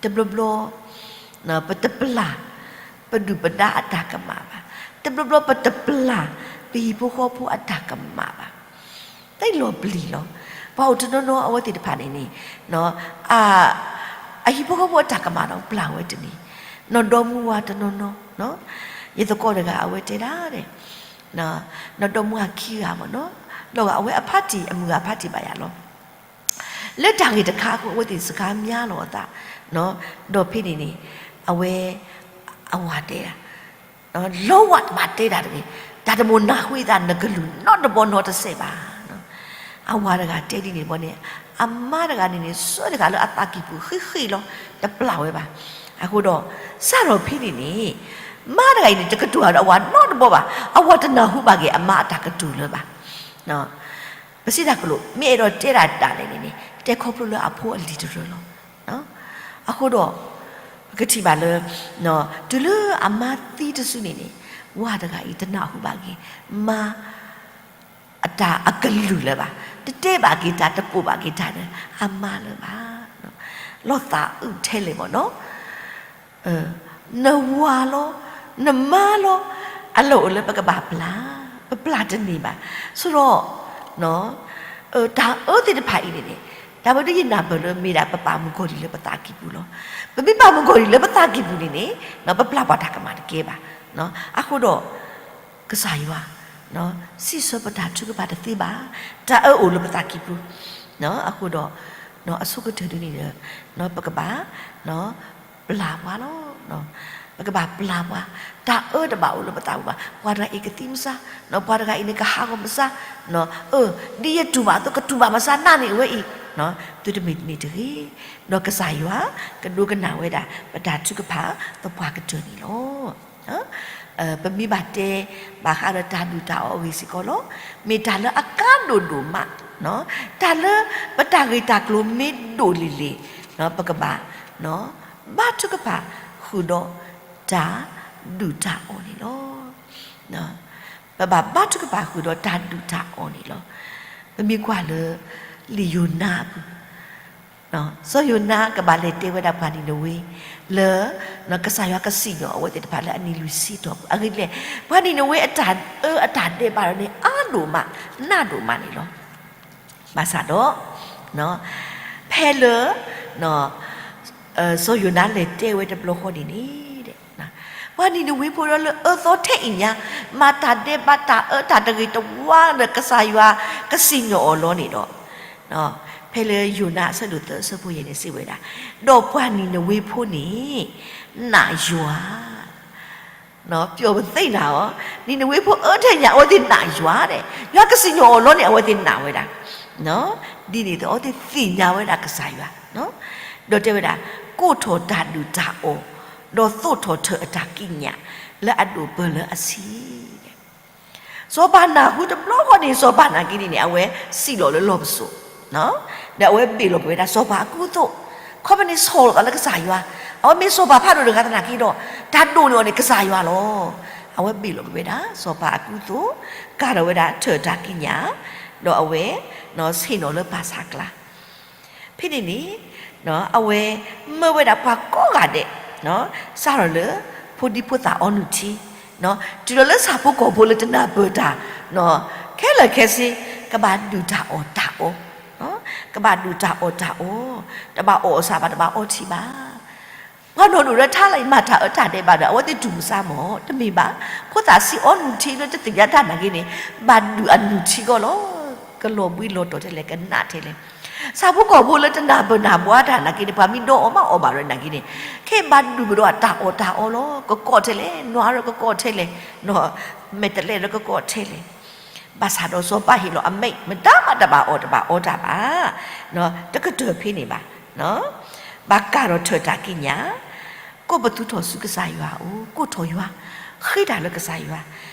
တဘျီဘျီ ပတပျၢ် ပဒုၣ်ပဒါအတၢ်ကမၣ်ဘၣ်. တဘျီဘျီပတပျၢ် ပဟံၣ်ဖိဃီဖိအတၢ်ကမၣ်ဘၣ်. တၢ်လီၤပျံၤလီၤ. ပှၤအိၣ်တနီၤနီၤအဝဲသ့ၣ်တဖၣ်န့ၣ်န့ၣ်, အဟံၣ်ဖိဃီဖိအတၢ်ကမၣ်ဒီးပျၢ်ဝဲတန့ၢ်, နီၢ်ဒီမါဝၤတနီၤနီၤ, ယသကိးတဂၤအဝဲတဲဒၣ်, နီၢ်ဒီမါဝၤခံဂၤမ့ၢ်နီၤ, ဒီးအဝဲအဖါတံၢ်အမုၢ်ဂၤဖါတံၢ်ဘၣ်ယၤလီၤ. လၢတၢ်ဂ့ၢ်တခါအဃိ အဝဲသ့ၣ်စကားများလီၤအသး, ဒီးဖဲန့ၣ်န့ၣ်, အဝဲ, အဝၤတဲဒၣ်, လီဝးတဘၣ်တဲတၢ်တဂ့ၤ, တၢ်တမိၣ်နၢ်ဟူအသးနကလုၢ်နီတဘီနီတစဲးဘၣ်. အဝၤတဂၤတဲဒ်န့ၣ်တဘျီန့ၣ်, အမါတဂၤန့ၣ်န့ၣ် ဆၢတဂၤလၢအသးကံၢ်ပူၤဃံးဃံးလီၤ, တပျၢ်ဝဲဘၣ်. အဃိဒီး, စးထီၣ်ဖဲန့ၣ်န့ၣ်, မါတဂၤအံၤန့ၣ် တကတိၤဒီးအဝၤနီတဘီဘၣ်, အဝၤတနၢ်ဟူဘၣ်က့ၤအမါအတၢ်ကတိၤလၢၤဘၣ်. ပစံးတၢ်ကလိာ် မ့ၢ်အဲၣ်ဒိးတဲဒၣ်တၢ်လဲၣ်န့ၣ်န့ၣ် တဲခီဖျိလၢအဖိအလံၤတရၢလီၤ. အဃိဒီး, ပကထံၣ်ဘၣ်လၢ, တုၤလၢအမါသံတစုန့ၣ်န့ၣ်, ဝၤတဂၤအံၤတနၢ်ဟူဘၣ်က့ၤ, မါ, အတၢ်အကလုၢ်လၢၤဘၣ်, တတဲဘၣ်က့ၤတၢ် တကိးဘၣ်က့ၤတၢ်ဒီး, အမါလၢၤဘၣ်. လီၤသးအုးထဲလဲၣ်မ့ၢ်နီၤ နဝၤလီၤ, နမါလီၤ, အလီၢ်အိၣ်လၢပကဘၣ်ပျၢ်, ပပျၢ်တန့ၢ်ဘၣ်. ဆိဒီး, တၢ်အၢသ့ၣ်တဖၣ်အံၤန့ၣ်န့ၣ်, တၢ်ဝဲဒ်ယနၢ်ပၢၢ်လၢမ့ၢ်ဒၣ်ပပာ်မုၣ်ကီၤလံၢ်လၢပသးကံၢ်ပူၤလီၤ. ပမ့ၢ်ပာ်မုၣ်ကီၤလံၢ်လၢပသးကံၢ်ပူၤန့ၣ်န့ၣ်, ပပျၢ်ပှၤတၢ်ကမၣ်တကဲဘၣ်. အဃိဒီး, ကစၢ်ယွၤ, စံးဆၢပတၢ်ထုကဖၣ်တသ့ဘၣ်, တၢ်အၢအိၣ်လၢပသးကံၢ်ပူၤ, အဃိဒီး, အဆိကတၢၢ်ဒ်န့ၣ်ဒီး, ပကဘၣ်, ပျၢ်ပှၤလီၤ. ပကဘၣ်ပျၢ်ပှၤ, တၢ်အၢတဘၣ်အိၣ်လၢပသးပူၤဘၣ်. ပှၤတဂၤအံၤကသံမစါ, ပှၤတဂၤအံၤန့ၣ်ကဟးဂီၤမစါ, အၢ, ဒ်ယတူၢ်ဘၣ်အသိးကတူၢ်ဘၣ်မစါနၤန့ၣ်အဝဲအံၤ, သုတမ့ၢ်တမ့ၢ်တဂ့ၤ, ဒီးကစၢ်ယွၤ, ကဒိကနၣ်ဝဲဒၣ် ပတၢ်ထုကဖၣ်သပှၢ်ကတၢၢ်န့ၣ်လီၤ. ပမ့ၢ်ဘၣ်တဲ, ဘၣ်ဃးဒီးတၢ်ဒူၣ်တၢ်အီၣ်အဂ့ၢ်စ့ၢ်ကီးလီၤ. မ့ၢ်တၢ်လၢအကါဒိၣ်ဒိၣ်မး, တၢ်လၢပတၢ်ဂ့ၢ်တၢ်ကျိၤမ့ၢ်ဒိၣ်လံၤလံၤ, ပကဘၣ်, ဘါထုကဖၣ်ဃုာ်ဒီးတၢ်ဒူၣ်တၢ်အီၣ်န့ၣ်လီၤ. ပဘၣ်ဘါထုကဖၣ်ဃုာ်ဒီးတၢ်ဒူၣ်တၢ်အီၣ်န့ၣ်လီၤ. ပမ့ၢ်ကွၢ်လၢ လံာ်ယိၤနါအပူၤ စီၤယိၤနါကဘၣ်လဲၤတဲဝဲဒၣ်ပှၤနံၤနဝ့ လၢ ကစၢ်ယွၤကစံၣ်ညီၣ်အဝဲသ့ၣ်တဖၣ်လၢအနံၤလွံၢ်ဆံတီၢ်ပူၤ အဂ့ၢ်ဒ်လဲၣ်, ပှၤနံၤနဝ့အတၢ်အၢအတၢ်ဒဲးဘးန့ၣ် အါဒိၣ်မး နးဒိၣ်မးန့ၣ်လီၤ. ဘၣ်ဆၣ်ဒီး ဖဲလၢ စီၤယိၤနါလဲၤတဲဝဲတဘျီဃီန့ၣ်န့ၣ် ပှၤနံၤနဝ့ဖိဒီးလၢအၢသီထဲအံၤညါ မၤတၢ်ဒဲးဘးတၢ်အၢတၢ်တဂ့ၤတဝါဒီးကစၢ်ယွၤကစံၣ်ညီၣ်အီၤလီၤန့ၣ်ဒီး, ဖဲလၢယိၤနါအဆၢဒိၣ်သၢအဆၢဖိယဲၢ်န့ၣ်စံးဝဲဒၣ်, ဒီးပှၤနံၤနဝ့ဖိန့ၣ် နာ်ယွၤ ပျီပသ့ၣ်နၤအီၤ, နံၤနဝ့ဖိအၢထဲညါ အဝဲသ့ၣ်နာ်ယွၤဒဲး, ယွၤကစံၣ်ညီၣ်အီၤလီၤန့ၣ် အဝဲသ့ၣ်နာ်ဝဲဒၣ်, ဒ်န့ၣ်အသိး အဝဲသ့ၣ်သ့ၣ်ညါဝဲဒၣ်ကစၢ်ယွၤ, ဒီးတဲဝဲဒၣ်, ကိးထီၣ်တၢ်ဒုၣ်တၢ်အီၣ်, ဒီးသိးထီၣ်ထၢၣ်အတၢ်ကံးညာ် လၢအဒိၣ်ပၢၢ်လၢအဆံး စီၤပၤနၢ်ဟူတဘျီဃီန့ၣ် စီၤပၤနာ်က့န့ၣ်န့ၣ် အဝဲစံၣ်လီၤလၢလီၢ်ပစိာ်, ဒီးအဝဲဘ့ၣ်လီၤက့ၤဝဲဒၣ်စီၤပၤအကူအသိး, ခီဖဲန့ၣ်ဆီၣ်လီၤသးလၢကစၢ်ယွၤ, အဝဲမ့ၢ်စီၤပၤဖးဒိၣ်တဂၤသနာ်က့ဒီး, တၢ်ဒိၣ်န့ၢ်အီၤန့ၣ်ကစၢ်ယွၤလီၤ. အဝဲဘ့ၣ်လီၤက့ၤဝဲဒၣ် စီၤပၤအကူအသိး, ကၤထီၣ်ဝဲဒၣ်ထၢၣ်တၢ်ကံးညာ်, ဒီးအဝဲ, ဆ့ၣ်နီၤလၢပၢ်ဆၣ်ကျါ ဖဲန့ၣ်န့ၣ်, အဝဲမၢဝဲဒၣ်ပှၤကိးဂၤဒဲး, စးထီၣ်လၢ, ဖိဒံဖိသၣ်အီနုၢ်ထံ, တုၤလီၤလၢဆၣ်ဖိကီၢ်ဖိလၢတနၢ်ပၢၢ်တၢ်, ခဲလၢာ်ခဲဆ့, ကဘၣ်ဒုၣ်တၢ်အီၣ်တၢ်အီ, ကဘၣ်ဒုၣ်တၢ်အီၣ်တၢ်အီ, တဘၣ်အီၣ်အီၣ်စးဘၣ် တဘၣ်အီထံဘၣ် ပှၤနီၢ်ဒိၣ်လၢထါလၢအံၤမၤတၢ်အၢတၢ်ဒဲးဘးဒီး အဝဲသ့ၣ်တူၢ်မုၢ်ဆါမ့ၢ် တမ့ၢ်ဘၣ်, ဖိသၣ်ဆံးအီနုၢ်ထံလၢတသ့ၣ်ညါတၢ်နာ်က့န့ၣ်, ဘၣ်ဒုၣ်အနုၢ်ထံဂီၢ်လီၤ. ကလီၤဘှံးလီၤတီၤထဲလဲၣ် ကနးထဲလဲၣ်, ဆၣ်ဖိကီၢ်ဖိလၢတနၢ်ပၢၢ်နၢ်ဘှါတၢ်နာ်က့န့ၣ် ပှၤမ့ၢ်ဒီးအီၣ်မးအီၣ်ဘၣ်ဒီးနာ်က့န့ၣ်, ခဲအံၤဘၣ်ဒုၣ်ကဒီးအတၢ်အီၣ်တၢ်အီလီၤ. ကကိးထဲလဲၣ်, နွၤရၢကကိးထဲလဲၣ်, မဲာ်တဲးလဲးရၢကကိးထဲလဲၣ် ဘၣ်ဆၣ်ဒီးစီၤပၤဟ့ၣ်လီၤအမိန့် မတၤမးတဘၣ်အီၣ်တဘၣ်အီတၢ်ဘၣ်, တကတၢၢ်ဖဲန့ၣ်ဘၣ်, ဘၣ်ကၤထီၣ်ထၢၣ်တၢ်ကံးညာ်, ကိးပသူထီၣ်ဆူကစၢ်ယွၤအအိၣ်, ကိးထီၣ်ယွၤ, ဃ့တၢ်လၢကစၢ်ယွၤ,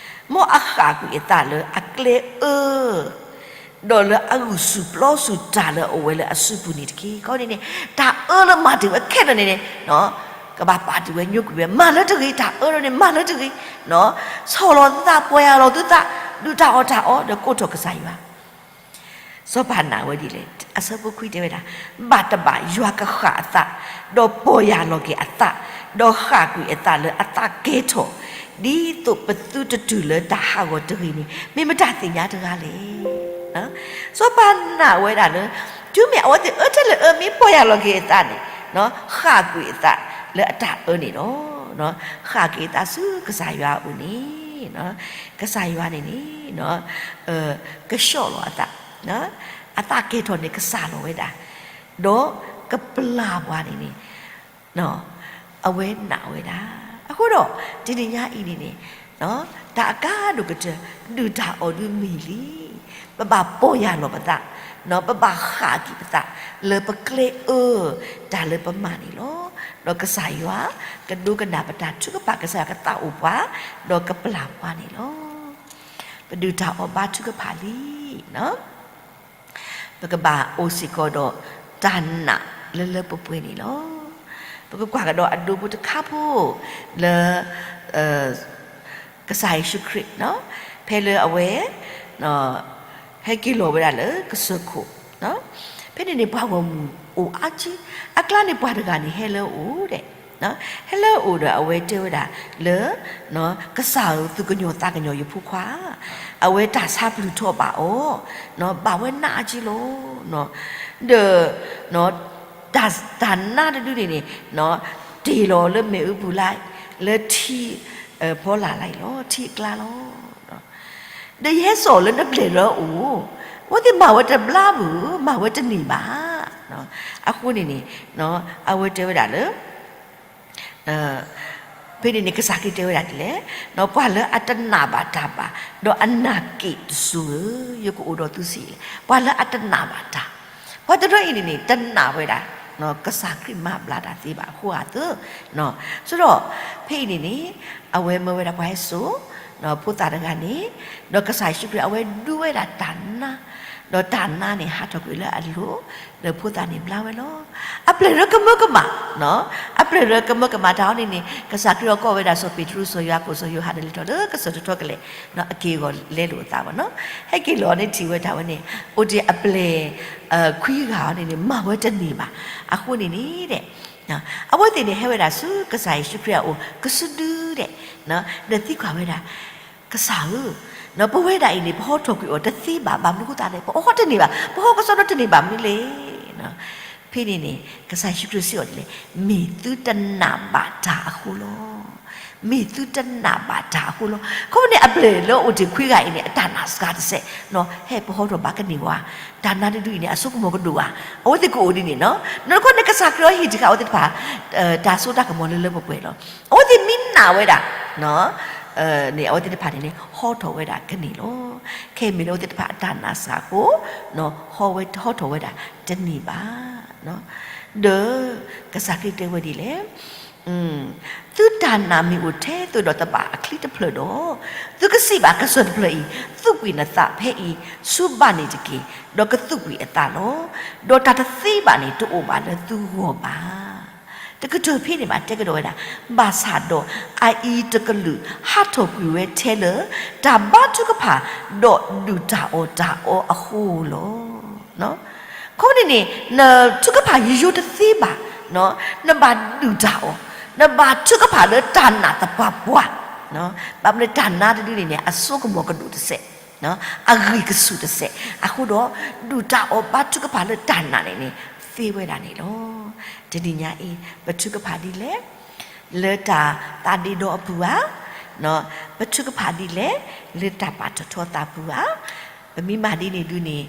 မ်အဃၣ်ကွံာ်အသးလၢအကျဲအၢ ဒီးလၢအဂုာ်ဆူၣ်ပျီဆူၣ်တၢ်လၢအအိၣ်ဝဲလၢအစုပူၤန့ၣ်တက့ၢ်. ခီန့ၣ်န့ၣ်, တၢ်အၢလၢမၤတ့ၢ်ဝဲခဲလၢာ်န့ၣ်န့ၣ်, ကဘၣ်ပာ်တ့ၢ်ဝဲညိကွံာ်ဝဲ မၤလၢတဂ့ၤ, တၢ်အၢလၢန့ၣ် မၤလၢတဂ့ၤ, ဆီၣ်လီၤသုသး ပီၢ်ယၢ်လီၤသုသး, ဒုၣ်တၢ်အီၣ်တၢ်အီဒီးကိးထီၣ်ကစၢ်ယွၤ စီၤပၤနာ်ဝဲဒ်လဲၣ်, အဆၢဖိခွံတဲဝဲဒၣ်, ဘၣ်တဘၣ်ယွၤကဃၣ်အသး, ဒီးပီၢ်ယၢ်လီၤက့ၤအသး, ဒီးဃၣ်ကွံာ်အသးလၢအသးကဲထီၣ်, ဒ်သိးပသုတတုၤလၢတၢ်ဟးဂီၤတဂ့ၤန့ၣ် မ့ၢ်မတၤသ့ၣ်ညါတဂၤလဲၣ်. စီၤပၤနာ်ဝဲဒၣ်လၢ တုၤမ့ၢ်အဝဲသ့ၣ်အၢထဲလၢအၢ မ့ၢ်ပီၢ်ယၢ်လီၤက့ၤအသးန့ၣ်, ဃၣ်ကွံာ်အသးလၢအတၢ်အၢန့ၣ်လီၤ. ဃၣ်က့ၤအသးဆူကစၢ်ယွၤအအိၣ်န့ၣ်, ကစၢ်ယွၤန့ၣ်န့ၣ် ကဆှီလီၤအသး, အသးကဲထီၣ်န့ၣ်ကစၢ်လီၤဝဲဒၣ်, ဒီးကပျၢ်ပှၤန့ၣ်န့ၣ် အဝဲနာ်ဝဲဒၣ်. အဃိဒီး တနံၤညါအံၤန့ၣ်န့ၣ် တၢ်အကါဒိၣ်ကတၢၢ် ဒုၣ်တၢ်အီၣ်ဒုးမ့ၢ်လံ, ပဘၣ်ပီၢ်ယၢ်လီၤပသး, ပဘၣ်ဃၣ်က့ၤပသး လၢပကျဲအၢ တၢ်လၢပမၤန့ၣ်လီၤ. ဒီးကစၢ်ယွၤ ကဒိကနၣ်ပတၢ်ထုကဖၣ်, ကစၢ်ယွၤကသးအိၣ်ပှၤ, ဒီးကပျၢ်ပှၤန့ၣ်လီၤ. ပဒုၣ်တၢ်အီၣ်ဘါထုကဖၣ်လံ ပကဘၣ်အိၣ်စ့ၢ်ကီးဒီးတၢ်နာ်လၢလၢပှဲၤပှဲၤန့ၣ်လီၤ. ပကကွၢ်ကဒီးအဒိဖိတခါဖိ လၢ ကစၢ်ယ့ၣ်ၡူးခရံာ် ဖဲလၢအဝဲ ဟဲက့ၤလီၤဝဲဒၣ်လၢကစၢၢ်ခိၣ်, ဖဲန့ၣ်န့ၣ် ပှၤဂီၢ်မုၢ်အိၣ်အါကံ, အကျါန့ၣ်ပှၤတဂၤန့ၣ်ဟဲလၢအအိၣ်ဒီး ဟဲလၢအအိၣ်ဒီးအဝဲတဲဝဲဒၣ်လၢ ကစၢ်ဧၢ သူၣ်ကညီၤသးကညီၤယဖိခွါ, အဝဲတၢ်ဆါပျုၢ်ထီၣ်ဘၣ်အီၤ, ဘၣ်ဝဲနးအါကံလီၤ. ဒီး တၢ်နါတဒုန့ၣ်န့ၣ် တ့ၢ်လီၤလၢမ့ၣ်အူပူၤလၢ်, လၢထံဖီလာ်လၢ်အံၤလီၤ, ထံအကျါလီၤ. ဒီးယဟဲစိာ်လၢနပျဲၢ်လၢအအိၣ်, အဝဲသ့ၣ်မၤဝဲတဘျါမုၢ်, မၤဝဲတန့ၢ်ဘၣ်. အဃိန့ၣ်န့ၣ် အဝဲတဲဝဲဒၣ်လၢ ဖဲန့ၣ်န့ၣ် ကစၢ်ခရံာ်တဲဝဲဒၣ်ဒ်လဲၣ်, ပှၤလၢအတနာ်ဘၣ်တၢ်ဘၣ်, ဒီးအနာ်က့ၣ်တစိၤဧၢ, ယကအိၣ်ဒီးသုဆံးလဲၣ်. ပှၤလၢအတနာ်ဘၣ်တၢ်, ပှၤတနီၤအံၤန့ၣ်န့ၣ် တနာ်ဝဲဒၣ် ကစၢ်ခရံာ်မၤဘျါတၢ်သ့ဘၣ်အဃိဧါသၢ, ဆိုတော့ ဖဲအံၤန့ၣ်န့ၣ် အဝဲမၢဝဲဒၣ်ပှၤဟဲစိာ် ဖိသၣ်တဂၤန့ၣ်, ဒီးကစၢ်ယ့ၣ်ၡူးခရံာ် အဝဲဒုးဝဲဒၣ်တၢ်နါ, ဒီးတၢ်နါန့ၣ် ဟးထီၣ်ကွံာ်လၢအလိၤ, ဒီးဖိသၣ်န့ၣ်ဘျါဝဲလီၤ. အပျဲၢ်လၢကမၢကမၣ်, အပျဲၢ်လၢကမၢကမၣ်တၢ်အီၤန့ၣ်န့ၣ် ကစၢ်ခရံာ်အီၤကိးဝဲဒၣ်စီၤပ့းတရူး စီၤယိၤဟၣ်ခိၣ်စီၤယိၤဟၣ်ဒီးလဲၤထီၣ်လၢကစၢၢ်တထီကလဲာ်, အက့ၢ်အဂီၤလဲလိာ်အသးဘၣ်နီၤ. ဟဲက့ၤလီၤန့ၣ်ထံၣ်ဝဲဒၣ်ဝဲန့ၣ် အိၣ်တ့ၢ်အပျဲၢ် ခွံဂၤအီၤန့ၣ်န့ၣ် မၤဝဲတန့ၢ်ဘၣ်. အဃိန့ၣ်န့ၣ် အဝဲသ့ၣ်န့ၣ်ဟဲဝဲဒၣ်ဆူကစၢ်ယ့ၣ်ၡူးခရံာ်အအိၣ် ကစုဒုဒဲး, ဒီးသံကွၢ်ဝဲဒၣ်, ကစၢ်ဧၢ, ပဝဲဒၣ်အံၤန့ၣ် ပဟီထီၣ်ကွံာ်အီၤတသ့ဘၣ်, ဘၣ်မနုၤအဃိသတးလဲၣ်, ပဟီတန့ၢ်ဘၣ်, ပဟီကစီဒီတန့ၢ်ဘၣ်မနုၤလဲၣ်. ဖဲန့ၣ်န့ၣ် ကစၢ်ယ့ၣ်ၡူးခရံာ်စံးအီၤဒ်လဲၣ်, မ့ၢ်သုတနာ်ဘၣ်တၢ်အဃိလီၤ. မ့ၢ်သုတနာ်ဘၣ်တၢ်အဃိလီၤ. ခီဖျိန့ၣ် အပျဲၢ်လၢအိၣ်တ့ၢ်ခွံဂၤအံၤန့ၣ် အတၢ်နာ်စှၤတစဲး, ဟဲပဟီထီၣ်ဘၣ်ကန့ၢ်ဝဲ, တၢ်နါတဒုအံၤန့ၣ် အစိကမီၤကဒိၣ်ဧါ, အဝဲသ့ၣ်ကအိၣ်ဒ်န့ၣ်နီၤ. နီၢ်တခီန့ၣ် ကစၢ်ခရံာ်အီၤဟ့ၣ်တခါအဝဲသ့ၣ်တဖၣ် တၢ်စိတၢ်ကမီၤလၢလၢပှဲၤပှဲၤလီၤ. အဝဲသ့ၣ်မ့ၢ်နာ်ဝဲဒၣ် န့ၣ် အဝဲသ့ၣ်တဖၣ်န့ၣ်န့ၣ် ဟီထီၣ်ဝဲဒၣ်ကန့ၢ်လီၤ. ခဲအံၤမ့ၢ်လၢအဝဲသ့ၣ်တဖၣ်အတၢ်နာ်စှၤအဃိ ဟီထီၣ်ဝဲဒၣ်တန့ၢ်ဘၣ်. ဒီးကစၢ်ခရံာ်တဲဝဲဒ်လဲၣ်, သုတၢ်နာ်မ့ၢ်အိၣ်ထဲသိးဒီးသဘၣ်အချံတဖျၢၣ်ဒီး, သုကစံးဘၣ်ကစၢၢ်တဖျၢၣ်အံၤ, သူၣ်ကွံာ်နသးဖဲအံၤဆူဘၣ်န့ၣ်တက့ၢ်, ဒီးကသူၣ်ကွံာ်အသးလီၤ. ဒီးတၢ်တသ့ဘၣ်န့ၣ် တအိၣ်ဘၣ်လၢသုဂီၢ်ဘၣ်. တကတၢၢ်ဖဲန့ၣ်ဘၣ် တဲကဒီးဝဲဒၣ်, ဘၣ်ဆၣ်ဒီးအအံၤတကလုာ် ဟးထီၣ်ကွံာ်ဝဲထဲလၢ တၢ်ဘါထုကဖၣ် ဒီးဒုၣ်တၢ်အီၣ်တၢ်အီအဃိလီၤ. ခီဖျိန့ၣ်န့ၣ် နထုကဖၣ်ယိယိတသ့ဘၣ်, နဘၣ်ဒုၣ်တၢ်အီၣ်, နဘၣ်ထုကဖၣ်လၢတၢ်နာ်သပှၢ်ပှၢ်, ဘၣ်မနုၤတၢ်နါတဒုန့ၣ်န့ၣ် အစိကမီၤကဒိၣ်တစဲး, အဂံၢ်ကဆူၣ်တစဲး, အဃိဒီး ဒုၣ်တၢ်အီၣ်ဘါထုကဖၣ်လၢတၢ်နာ်န့ၣ်န့ၣ် သ့ဝဲဒၣ်န့ၣ်လီၤ. တနံၤညါအံၤ ပထုကဖၣ်ဒ်လဲၣ်, လၢတၢ်သးဒ့ဒီအပူၤဧါ, ပထုကဖၣ်ဒ်လဲၣ်, လၢတၢ်ပာ်ထီၣ်ထီသးပူၤဧါ, ပမ့ၢ်မၤဒ်န့ၣ်ဒုန့ၣ်,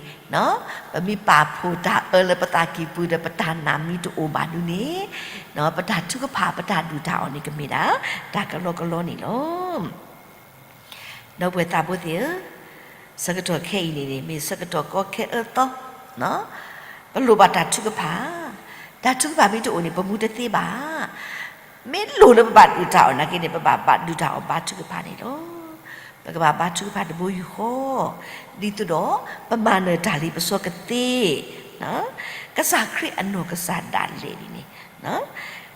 ပမ့ၢ်ပာ်ဖှိၣ်တၢ်အၢလၢပသးကံၢ်ပူၤဒီး ပတၢ်နာ်မ့ၢ်တအိၣ်ဘၣ်ဒုန့ၣ်, ပတၢ်ထုကဖၣ် ပတၢ်ဒုၣ်တၢ်အီၣ်န့ၣ် ကမ့ၢ်ဒၣ်တၢ်ကလီကလီန့ၣ်လီၤ. ဒီပုၢ်ဝဲၢ်သးဘိသ့ၣ်ဧၢ, ဆၢကတီၢ်ခဲအံၤန့ၣ်န့ၣ် မ့ၢ်ဆၢကတီၢ်ကီခဲအၢသီ, ပလိၣ်ဘၣ်တၢ်ထုကဖၣ်, တၢ်ထုကဖၣ်မ့ၢ်တအိၣ်န့ၣ် ပမူတသ့ဘၣ်. မ့ၢ်လိၣ်လၢပဘၣ်ဒုၣ်တၢ်အီၣ်နာ်က့န့ၣ် ပဘၣ်ဘၣ်ဒုၣ်တၢ်အီၣ်ဘါထုကဖၣ်န့ၣ်လီၤ. ပကဘၣ်ဘါထုကဖၣ်တဘိယူၢ်ဃီ, ဒ်သိးဒီး ပမၤနၢၤတၢ်လံပစီကသ့, ကစၢ်ခရံာ်အနီၢ်ကစၢ်ဒၣ်လဲာ်န့ၣ်န့ၣ်,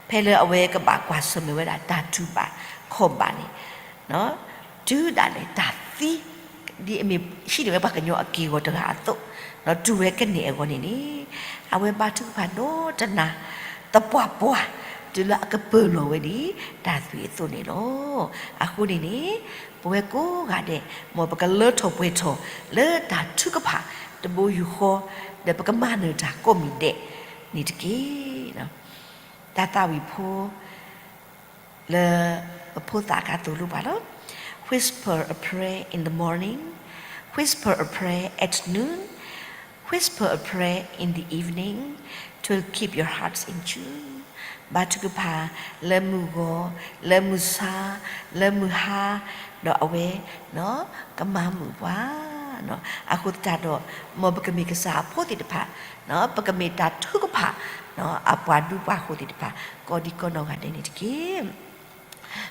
ဖဲလၢအဝဲကဘၣ်ကွၢ်ဆၢၣ်မဲာ်ဝဲဒၣ်တၢ်တူၢ်ဘၣ်ခီၣ်ဘၣ်န့ၣ်, တုၤဒၣ်လဲာ်တၢ်သံ, ဒ်အမ့ၢ်ဟံးန့ၢ်ဝဲပှၤကညီအက့ၢ်အဂီၤတဂၤအသိး, တုၤဝဲကန့ၢ်အဂီၢ်န့ၣ်န့ၣ်, အဝဲဘါထုကဖၣ်ဒီးတနၤ, သပှၢ်ပှၢ်, တုၤလၢအကပၢၢ်လီၤဝဲဒ်တၢ်သွံၣ်အသိးန့ၣ်လီၤ. အဃိန့ၣ်န့ၣ် ပဝဲကိးဂၤဒဲး မ်ပကလၢထီၣ်ပှဲၤထီၣ်လၢတၢ်ထုကဖၣ်တဘိယူၢ်ဃီ, ဒီးပကမၤနၢၤတၢ်ကိးမံၤဒဲးန့ၣ်တက့ၢ်. တၢ်သးဝံၣ်ဖိ လၢပဖိသၣ်အခါသိၣ်လိပှၤလီၤ. Whisper a prayer in the morning, whisper a prayer at noon, whisper a prayer in the evening to keep your hearts in tune. ဘါထုကဖၣ်လၢမုၢ်ဂီၤ, လၢမုၢ်ဆါ, လၢမုၢ်ဟါ, ဒီးအဝဲ ကမၤမုာ်ပှၤ. အဃိသတးဒီး မ်ပကမ့ၢ်ကစၢ်အဖိသ့ၣ်တဖၣ်, ပကမ့ၢ်တၢ်ထုကဖၣ် အပှၤဒူပှၤဃိၤသ့ၣ်တဖၣ် ကိးဒံကိးနီၢ်ဂၤဒဲးန့ၣ်တက့ၢ်.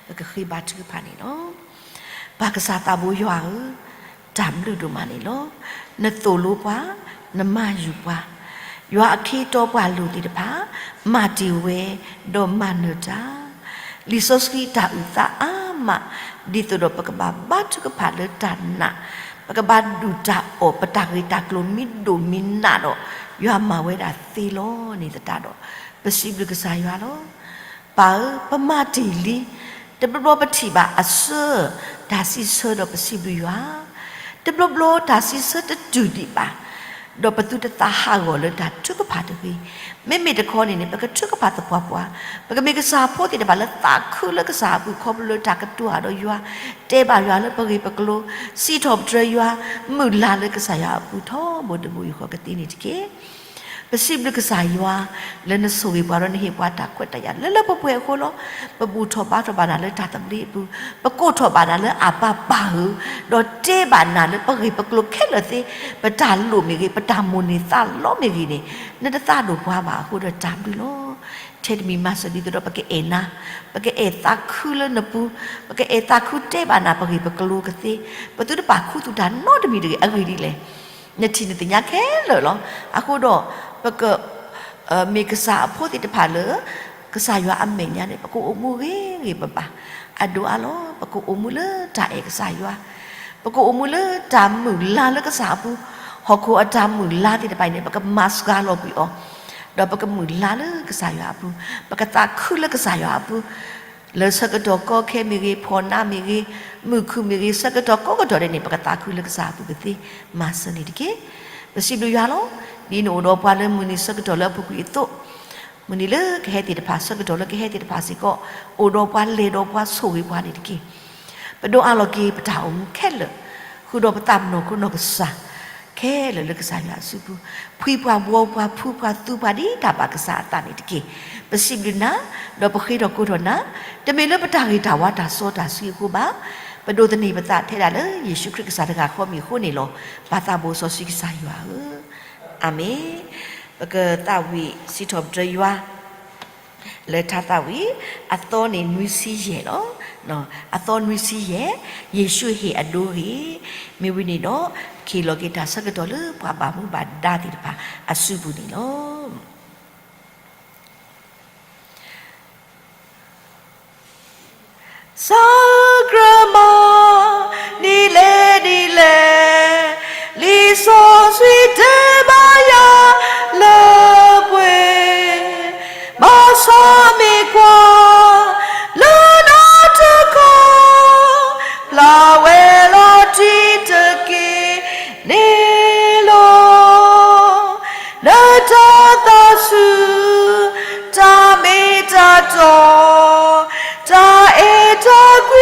ပကဃ့ဘါထုကဖၣ်န့ၣ်လီၤ. ပၢ်ကစၢ်သးဘိယွၤဧၢ, တၢ်ဘျုးဒိၣ်မးန့ၣ်လီၤ. နသိၣ်လိပှၤ, နမၤယုၤပှၤ, ယွၤအခ့အတီပှၤလိၤသ့ၣ်တဖၣ် မၤတ့ၢ်ဝဲ ဒီးမၤနၢၤတၢ် လံာ်စီဆှံတၢ်အုၣ်သးအါမး, ဒ်သိးဒီးပကဘၣ်ဘါထုကဖၣ်လၢတၢ်နာ်, ပကဘၣ်ဒုၣ်တၢ်အီၣ် ပတၢ်ဂ့ၤတၢ်ကျိၤမ့ၢ်ဒိၣ်မ့ၢ်နးဒီး ယွၤမၤဝဲဒၣ်သ့လီၤန့ၣ်သတးဒီး ပစံးဘျုးကစၢ်ယွၤလီၤ. ပၢ်ဧၢ, ပမၤတ့ၢ်လံ, တဘျီဘျီပထံၣ်ဘၣ်အဆၢ တၢ်စံးဆၢဒီးပစံးဘျုးယွၤ, တဘျီဘျီတၢ်စံးဆၢတတုၤဒံးဘၣ် ဒီးပသုတသးဟးဂီၤလၢတၢ်ထုကဖၣ်တဂ့ၤ. မ့မ့ၢ်တခီန့ၣ်န့ၣ် ပကထုကဖၣ်သပှၢ်ပှၢ်, ပကမ့ၢ်ကစၢ်ဖိသ့ၣ်တဖၣ်လၢသးခုလၢကစၢ်အပူၤ ခီဖျိလၢတၢ်ကတိၤဒီးယွၤ, တဲဘၣ်ယွၤလၢပဂ့ၢ်ပကျိၤ, စံးထီၣ်ပတြၢၤယွၤ, မုၢ်လၢ်လၢကစၢ်ယွၤအပူၤ ထီဘိတဘိယူၢ်ဃီကသ့န့ၣ်တက့ၢ်. ပစံးဘျုးကစၢ်ယွၤ လၢနဆိၣ်ဂ့ၤပှၤဒီးနဟ့ၣ်ပှၤတၢ်ခွဲးတၢ်ယာ်လၢလၢပှဲၤပှဲၤအဃိလီၤ. ပဘူၣ်ထီၣ်ဘါထီၣ်ဘၣ်နၤလၢတၢ်သဘျ့အပူၤ, ပကိးထီၣ်ဘၣ်နၤလၢအပၢ်ပၢ်ဧၢ, ဒီးတဲဘၣ်နၤလၢပဂ့ၢ်ပကျိၤခဲလၢာ်သ့, ပတၢ်လိၣ်မ့ၢ်ဂ့ၤ, ပတၢ်မိၣ်န့ၢ်သးလီမ့ၢ်ဂ့ၤန့ၣ်, နတသးဒိၣ်ပှၤဘၣ်အဃိဒီးတၢ်ဘျုးလီၤ. ထဲတမံၤမၤစၢၤဒ်သိးဒီးပကအဲၣ်နၤ, ပကအဲၣ်သးခုလၢနပူၤ, ပကအဲၣ်သးခုတဲဘၣ်နၤပဂ့ၢ်ပကျိၤကသ့, ပသုတပာ်ခူသူၣ်တၢ်နီတမံၤတဂ့ၤ အဂ့ၢ်ဒ်လဲၣ် နထံၣ်နသ့ၣ်ညါခဲလၢာ်လီၤ. အဃိဒီး ပက မ့ၢ်ကစၢ်အဖိသ့ၣ်တဖၣ်လၢ ကစၢ်ယွၤအမဲာ်ညါန့ၣ် ပကအိၣ်မူဂ့ၤဂ့ၤဘၣ်ဘၣ်. အဒိၣ်အါလီၤ ပကအိၣ်မူလၢတၢ်အဲၣ်ကစၢ်ယွၤ, ပကအိၣ်မူလၢတၢ်မုၢ်လၢ်လၢကစၢ်အပူၤ, ဟီၣ်ခိၣ်အတၢ်မုၢ်လၢ်သ့ၣ်တဖၣ်အံၤန့ၣ် ပကမၤစှၤလီၤကွံာ်အီၤ, ဒီးပကမုၢ်လၢ်လၢကစၢ်ယွၤအပူၤ, ပကသးခုလၢကစၢ်ယွၤအပူၤ လၢဆၢကတီၢ်ကီခဲမ့ၢ်ဂ့ၤ, ဖီၣ်နါမ့ၢ်ဂ့ၤ, မုၢ်ခုၣ်မ့ၢ်ဂ့ၤ, ဆၢကတီၢ်ကိးကတီၢ်ဒဲးန့ၣ် ပကသးခုလၢကစၢ်အပူၤကသ့, မၤစၢၤန့ၣ်တက့ၢ်. ပစံးဘျုးယွၤလီၤ. ဒ်နအိၣ်ဒီးပှၤလၢမုၢ်နံၤဆၢကတီၢ်လၢအပူၤကွံာ်အသိး, မုၢ်နံၤလၢကဟဲသ့ၣ်တဖၣ် ဆၢကတီၢ်လၢကဟဲသ့ၣ်တဖၣ်စ့ၢ်ကီး, အိၣ်ဒီးပှၤလဲၤဒီးပှၤဆိၣ်ဂ့ၤပှၤန့ၣ်တက့ၢ်. ပဒိးအးလီၤက့ၤပတၢ်အိၣ်မူခဲလၢာ်, ဃုာ်ဒီးပသးပ့ၤနီၣ်ခိၣ်နီၢ်ကစၢ် ခဲလၢာ်လၢကစၢ်ယွၤအစုပူၤ, ဖှံပှၤဘှီပှၤဖှူပှၤသူပှၤဒ်တၢ်ဘၣ်ကစၢ်အသးန့ၣ်တက့ၢ်. ပစံးဘျုးနၤ, ဒီးပဃ့ထီၣ်ကိးထီၣ်နၤ, တမ့ၢ်လၢပတၢ်ဂ့ၤတၢ်ဝါတၢ်စီတၢ်ဆှံအဃိဘၣ်. ပဒိးသန့ၤပသးထဲဒၣ်လၢယ့ၣ်ၡူးခရံာ်ကစၢ်တဂၤဃီမ့ၢ်အဃိန့ၣ်လီၤ. ပၢ်သးဘိစီဆှံကစၢ်ယွၤဧၢ, အၤမ့ၣ်. ပကသးဝံၣ်စံးထီၣ်ပတြၢၤယွၤ လၢထါသးဝံၣ် အသီန့ၣ်နွံဆံယဲၢ်လီၤ. အသီနွံဆံယဲၢ်, ယ့ၣ်ၡူးဟ့ၣ်အဒိဂ့ၤ, မ့ၢ်ဝံၤန့ၣ်ဒီး ခ့ၣ်လီၤက့ၤတၢ်ဆၢကတီၢ်လၢပှၤဘၣ်မူဘၣ်ဒါသ့ၣ်တဖၣ်အစုပူၤန့ၣ်လီၤ. စၢ်ကြၢးမၤ ဒ်လဲၣ်ဒ်လဲၣ်, လံာ်စီဆှံတဲဘၣ်ယၤလၢပှဲၤ, ဘၣ်ဆၣ်မ့ၢ်ကွၢ် လၢနတခီ ဖျါဝဲလီၤတံၢ်တက့ၢ်န့ၣ်လီၤ. နတၢ်သးဆူၣ် တၢ်မ့ၢ်တၢ်တီ တၢ်အဲၣ်တၢ်ကွံ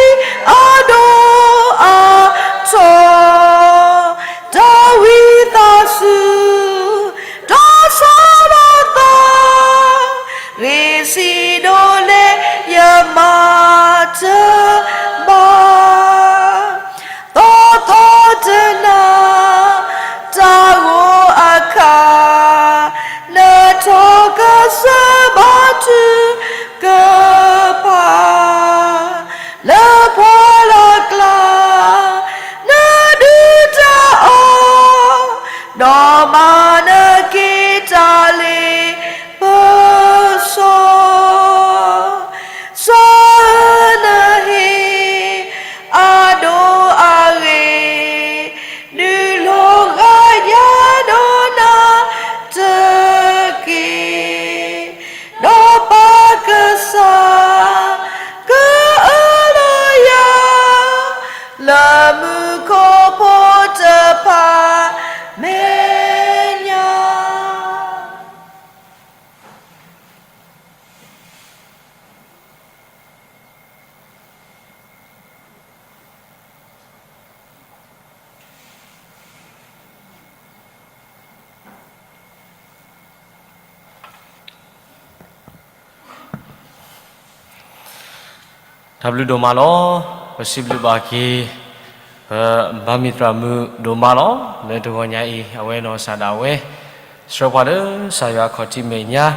တၢ်မုၣ်ခိၣ်ဖိတဖၣ်မဲာ်ညါ. တၢ်ဘျုးဒိၣ်မးလီၤ. ပစံးဘျုးဘၣ်က့ၤ ပဘါမံၤသရၣ်မုၣ်ဒိၣ်မးလီၤ. လၢတဂီၤညါအံၤ အဝဲနီၢ်ကစၢ်ဒၣ်ဝဲ ဆှၢပှၤလၢကစၢ်ယွၤခီၣ်ထံးမဲာ်ညါ,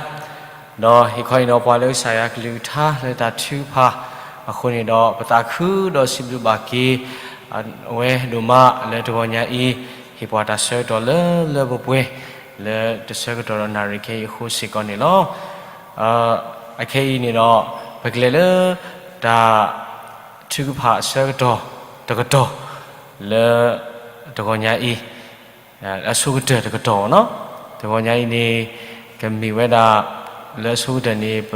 ဒီးဟ့ၣ်ခီအံၤဒီး ပှၤလၢကစၢ်ယွၤကလုၢ်ကထါလၢတၢ်ထုကဖၣ်အဃိန့ၣ်ဒီး ပသးခုဒီးစံးဘျုးဘၣ်က့ၤ အဝဲဒိၣ်မးလၢတဂီၤညါအံၤ ဟ့ၣ်ပှၤတၢ်ဆၢကတီၢ်လၢလၢပှဲၤပှဲၤ လၢတဆၢကတီၢ်ဒီးနၣ်ရံၣ်ခဲအံၤအဃိစ့ၢ်ကီးန့ၣ်လီၤ. အခဲအံၤန့ၣ်ဒီး ပကလဲၤလၢ တၢ်ထုကဖၣ်အဆၢကတီၢ် တကတီၢ် လၢ တဂီၤညါအံၤ အဆိကတၢၢ်တကတီၢ်နီၤ. တဂီၤညါအံၤန့ၣ် ကမ့ၢ်ဝဲဒၣ် လၢအဆိကတၢၢ်န့ၣ် ပ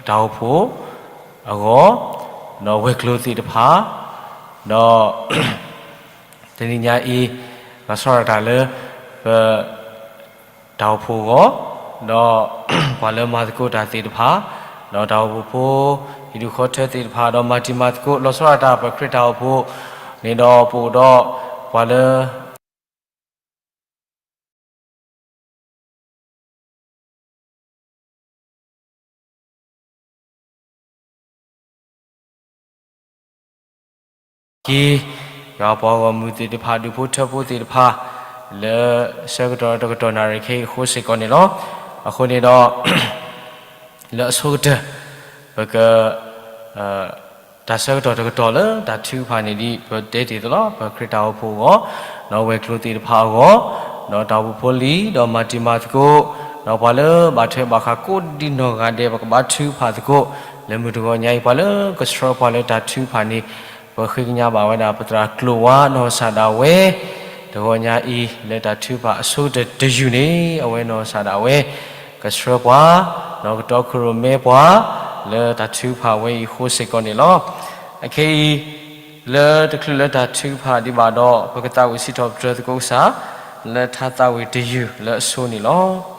တၢ်အိၣ်ဖှိၣ်အဂီၢ် ဒီးဝဲၤကျိၤသ့ၣ်တဖၣ် ဒီး တနံၤညါအံၤ လီၤဆီဒၣ်တၢ်လၢ ပ တၢ်အိၣ်ဖှိၣ်အဂီၢ်, ဒီး ပှၤလၢမၤသကိးတၢ်သ့ၣ်တဖၣ်, ဒီးတၢ်အိၣ်ဖှိၣ်ဖိ ဟံၣ်ဒူၣ်ဃီထၢသ့ၣ်တဖၣ်, ဒီးမၤတံၤမၤသကိး လီၤဆီဒၣ်တၢ်ပခရံာ်တၢ်အိၣ်ဖှိၣ်န့ၣ်ဒီး ပအိၣ်ဒီး ပှၤလၢ က့ၤ ယွၤပှၤဂီၢ်မုၢ်သ့ၣ်တဖၣ် ဒူၣ်ဖိထၢဖိသ့ၣ်တဖၣ် လၢဆၢကတီၢ်တကတီၢ်နၣ်ရံၣ်ခဲအံၤအဃိစ့ၢ်ကီးန့ၣ်လီၤ. အဃိန့ၣ်ဒီး လၢအဆိကတၢၢ် ပက တၢ်ဆၢကတီၢ်တကတီၢ်လၢတၢ်ထုကဖၣ်န့ၣ်ဒ်ပတဲတ့ၢ်အသိးလီၤ. ပခရံာ်တၢ်အိၣ်ဖှိၣ်အဂီၢ်, ဒီးဝဲၤကျိၤသ့ၣ်တဖၣ်အဂီၢ်, ဒီးတၢ်အိၣ်ဖှိၣ်ဖိလံၤ, ဒီးမၤတံၤမၤသကိး, ဒီးပှၤလၢဘၣ်ထွဲဘၣ်ဃးကိးဒံနီၢ်ဂၤဒဲး ပကဘါထုကဖၣ်သကိး, လၢမုၢ်တဂီၤညါအံၤ ပှၤလၢကဆှၢပှၤလၢတၢ်ထုကဖၣ်န့ၣ် ပဃ့ကညးဘၣ်ဝဲဒၣ်ပသရၣ်ကျိၤဝါနီၢ်ကစၢ်ဒၣ်ဝဲ တဂီၤညါအံၤ လၢတၢ်ထုကဖၣ်အဆိကတၢၢ်တယုၢ်န့ၣ် အဝဲနီၢ်ကစၢ်ဒၣ်ဝဲ ကဆှၢပှၤ, ဒီးကတီခိၣ်ရိၣ်မဲပှၤ လၢတၢ်ထုကဖၣ်ဝဲအံၤအဃိစ့ၢ်ကီးန့ၣ်လီၤ. အခဲအံၤ လၢတချုးလၢတၢ်ထုကဖၣ်ဒံးဘၣ်ဒီး ပကသးဝံၣ်စံးထီၣ်ပတြၢၤသကိးကစၢ် လၢထါသးဝံၣ်တယုၢ်လၢအဆိန့ၣ်လီၤ.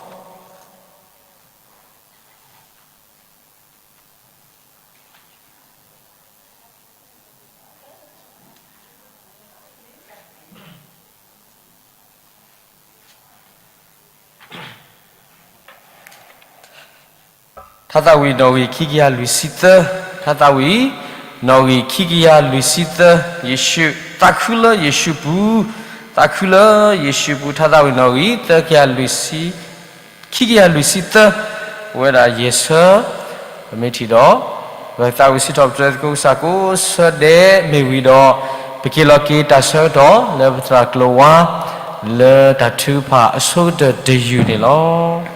ထါသးဝံၣ်နီၣ်ဂံၢ်ခံကယၤလွံၢ်ဆံသၢ, ထါသးဝံၣ် နီၣ်ဂံၢ်ခံကယၤလွံၢ်ဆံသၢ, ယ့ၣ်ၡူး, သးခုလၢယ့ၣ်ၡူးပူၤ, သးခုလၢယ့ၣ်ၡူးပူၤ, ထါသးဝံၣ်နီၣ်ဂံၢ် သၢကယၤလွံၢ်ဆံ ခံကယၤလွံၢ်ဆံသၢ, ပဝဲဒၣ်ယဲၢ်ဆၢ, ပမ့ၢ်ထံၣ်ဒီး ပသးဝံၣ်စံးထီၣ်ပတြၢၤသကိးကစၢ်ကိးဆၢဒဲးမ့ၢ်ဝံၤဒီး ပက့ၤလီၤက့ၤတၢ်ဆၢကတီၢ်လၢပသရၣ်ကျိၤဝါ လၢတၢ်ထုကဖၣ်အဆိကတၢၢ်တယုၢ်န့ၣ်လီၤ.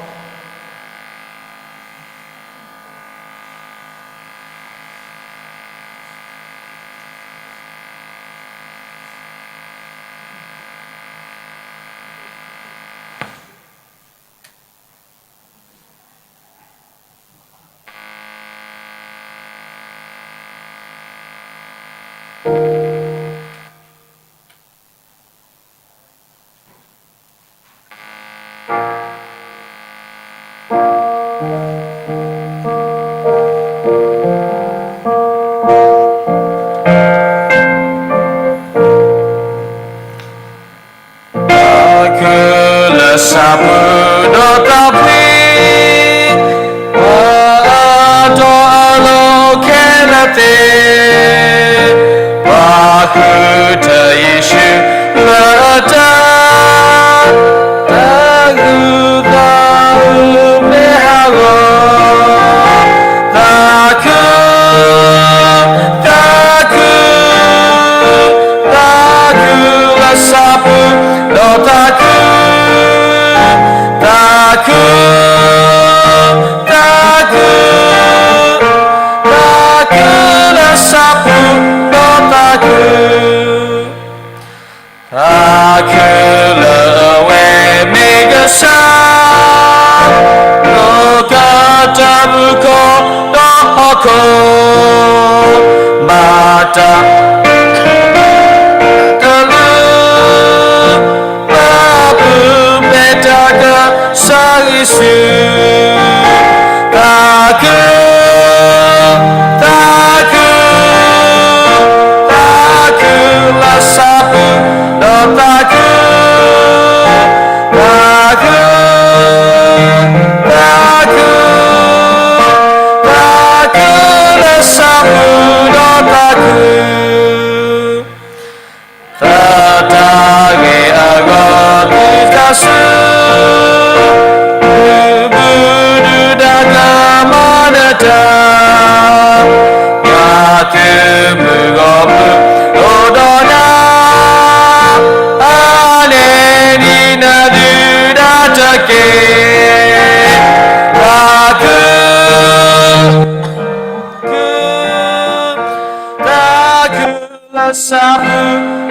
သးခု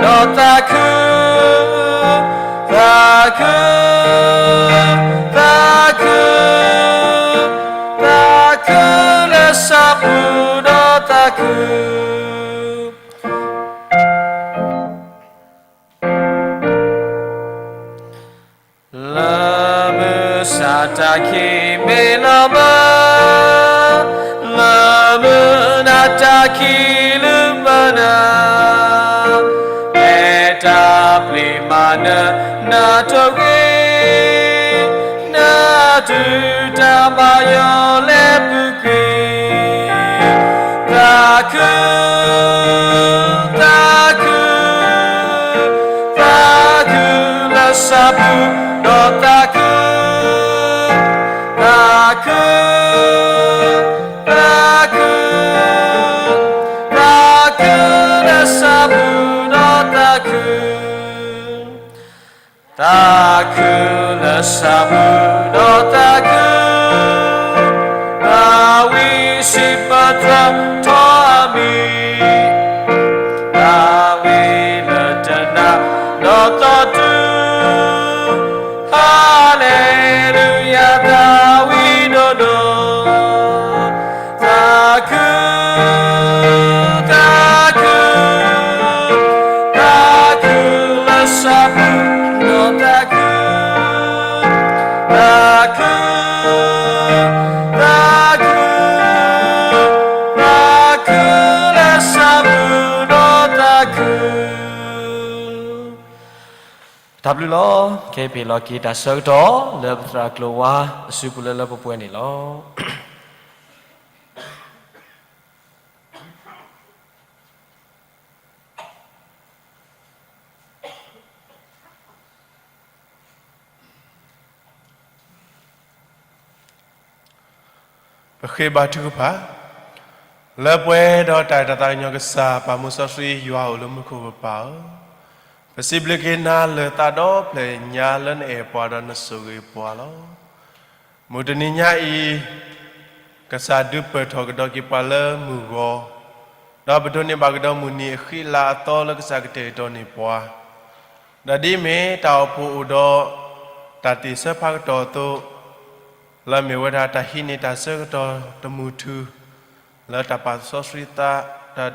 လၢသးပူၤဒီးသးခု, သးခု, သးခု, သးခုလၢသးပူၤဒီးသးခု. လၢမုၢ်ဆါတၢ်ခံးမ့ၢ်လီၤမၢ်, လၢမုၢ်နၤတၢ်ခံးလူၤမၢ်နၤ, ဖဲတၢ်ပျံၤမၤနၢၤနၤတဂ့ၤ, နၤတုၤတၢ်ဘၣ်ယိၣ်လဲၤပူၤကွံာ်, သးခု, သးခု, သးခုလၢသးပူၤဒီးသးခု, သးခု, သးခု, သးခု, သးခုလၢသးပူၤဒီးသးခု. သးခုလၢသးပူၤဒီးသးခု, သးဝံၣ်စံးပတြၢၤထီၣ်အမံၤ, သးဝံၣ်လၢတနၤဒီးသီတုၤ, ဟါလ့လူယၤ သးဝံၣ်ဒိၣ်ဒိၣ် သးခု, သးခု, သးခုလၢသးပူၤဒီးသးခု, သးခု, သးခု, သးခုလၢသးပူၤဒီးသးခု. တၢ်ဘျုးလီၤ. ခဲအံၤပဟ့ၣ်လီၤက့ၤတၢ်ဆၢကတီၢ် လၢပသရၣ်ကျိၤဝါအစုပူၤလၢလၢပှဲၤပှဲၤန့ၣ်လီၤ. ပဃ့ဘါထုကဖၣ်. လၢပှဲၤဒီးတၢ်အဲၣ်တၢ်သးကညီၤကစၢ် ပၢ်မူစီဆှံယွၤအိၣ်လၢမူခိၣ်ပပၢ်ဧၢ, ပစံးဘျုးက့ၤနၤလၢသးဒီဖျၢၣ်ညါလၢနအဲၣ်ပှၤဒီးနဆိၣ်ဂ့ၤပှၤလီၤ. မုၢ်တနံၤညါအံၤ ကစၢ်ဒုးပၢၢ်ထီၣ်ကဒီးက့ၤပှၤလၢမုၢ်ဂီၤ, ဒီးပဒိးန့ၢ်ဘၣ်ကဒီးမုၢ်နံၤအဃံလၤအသီလၢကစၢ်ကတဲာ်ကတီၤန့ၢ်ပှၤ, ဒီးဒ်အမ့ၢ်တၢ်အိၣ်ဖှိၣ်အိၣ်ဒီး တၢ်သ့ၣ်ဆၢဖးကတီၢ်အသိး, လၢမ့ၢ်ဝဲဒၣ်တၢ်ဟံးန့ၢ်တၢ်ဆၢကတီၢ်တမုာ်ထူ, လၢတၢ်ပာ်စီဆှံသး, တၢ်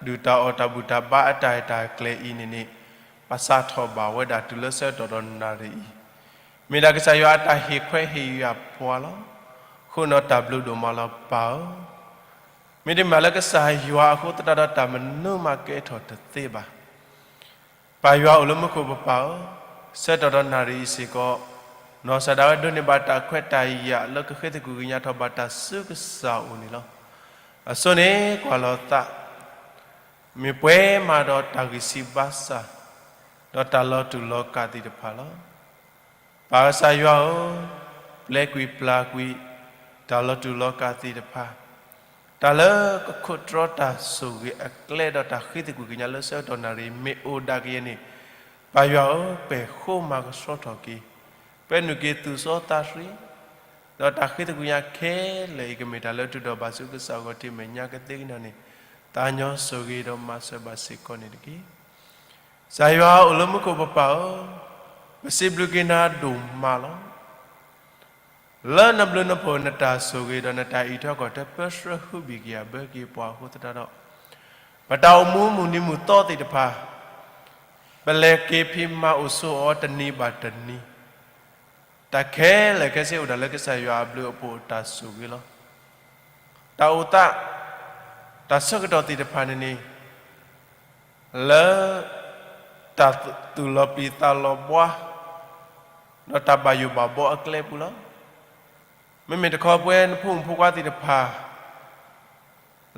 ဒုၣ်တၢ်အီၣ်တၢ်ဘူၣ်တၢ်ဘါအတၢ်ရဲၣ်တၢ်ကျဲၤအံၤန့ၣ်န့ၣ်, ပစးထီၣ်ဘၣ်ဝဲဒၣ်တုၤလၢဆၢကတီၢ်ဒီးနၣ်ရံၣ်အံၤ, မ့ၢ်ဒၣ်ကစၢ်ယွၤအတၢ်ဟ့ၣ်ခွဲးဟ့ၣ်ယာ်ပှၤလီၤ. ဃိနီၤတၢ်ဘျုးဒိၣ်မးလီၤပၢ်ဧၢ. မ့တမ့ၢ်လၢကစၢ်ယွၤအဃိသတးဒီး တၢ်မနုၤမးကဲထီၣ်တသ့ဘၣ်. ပၢ်ယွၤအိၣ်လၢမူခိၣ်ပပၢ်ဧၢ, ဆၢကတီၢ်ဒီးနၣ်ရံၣ်အံၤစ့ၢ်ကီး, နီၢ်စၢ်ဒၣ်ဝဲဒိးန့ၢ်ဘၣ်တၢ်ခွဲးတၢ်ယာ်လၢကဃ့သကွံာ်ကညးထီၣ်ဘၣ်တၢ်ဆူကစၢ်အအိၣ်န့ၣ်လီၤ. အဆိန့ၣ်ကွၢ်လီၤသး, မ့ၢ်ပှဲၤမးဒီးတၢ်ဂံၢ်ဆံးဘါစၢ်, ဒီးတၢ်လီၤတူာ်လီၤကာ်သ့ၣ်တဖၣ်လီၤ. ပၢ်ကစၢ်ယွၤဧၢ, ပျဲကွံာ်ပျၢ်ကွံာ် တၢ်လီၤတူာ်လီၤကာ်သ့ၣ်တဖၣ်, တၢ်လၢကခိးတြီတၢ်ဆိၣ်ဂ့ၤအကျဲဒီးတၢ်ဃ့သကွံာ်ကညးလၢဆၢကတီၢ်နၣ်ရံၣ်မ့ၢ်အိၣ်ဒၣ်ကယဲၢ်န့ၣ်, ပၢ်ယွၤဧၢ, ပဲာ်ဃိမၤကဆှီထီၣ်က့ၤ, ပာ်နုာ်က့ၤသူၣ်စီသးဆှံ, ဒီးတၢ်ဃ့သကွံာ်ကညးခဲလၢာ်အံၤ ကမ့ၢ်တၢ်လၢအထုးထီၣ်ဘၣ်ဆူကစၢ်အဂီၢ် ထံၣ်မဲာ်ညါကသ့ကန့ၣ်န့ၣ်, သးညီဆိၣ်ဂ့ၤဒီးမၤစၢၤဘၣ်စ့ၢ်ကီးန့ၣ်တက့ၢ်. ကစၢ်ယွၤအိၣ်လၢမူခိၣ်ပပၢ်ဧၢ, ပစံးဘျုးက့ၤနၤဒိၣ်မးလီၤ. လၢနဘျုးနဖှိၣ်နတၢ်ဆိၣ်ဂ့ၤဒီးနတၢ်အံးထွဲကွၢ်ထွဲ ပၢဆှၢဟုဘံၣ်ကယၤဘၢက့ၤပှၤအဃိသတးဒီး, ပတၢ်အိၣ်မူမုၢ်နံၤမုၢ်သီသ့ၣ်တဖၣ်, ပလဲၤက့ၤဖံးမၤအိၣ်ဆိးအီၤတနံၤဘၣ်တနံၤ, တၢ်ခဲလၢာ်ခဲဆ့အိၣ်ဒၣ်လၢကစၢ်ယွၤအဘျုးအဖှိၣ်အတၢ်ဆိၣ်ဂ့ၤလီၤ. တၢ်အိၣ်သး, တၢ်ဆၢကတီၢ်သ့ၣ်တဖၣ်န့ၣ်န့ၣ်, လၢတၢ်သူၣ်လီၤပျံၤသးလီၤဘှါ, ဒီးတၢ်ဘၣ်ယိၣ်ဘၣ်ဘှီအကျဲပူၤလီၤ. မ့မ့ၢ်တခီပဝဲနဖိမုၣ်ဖိခွါသ့ၣ်တဖၣ်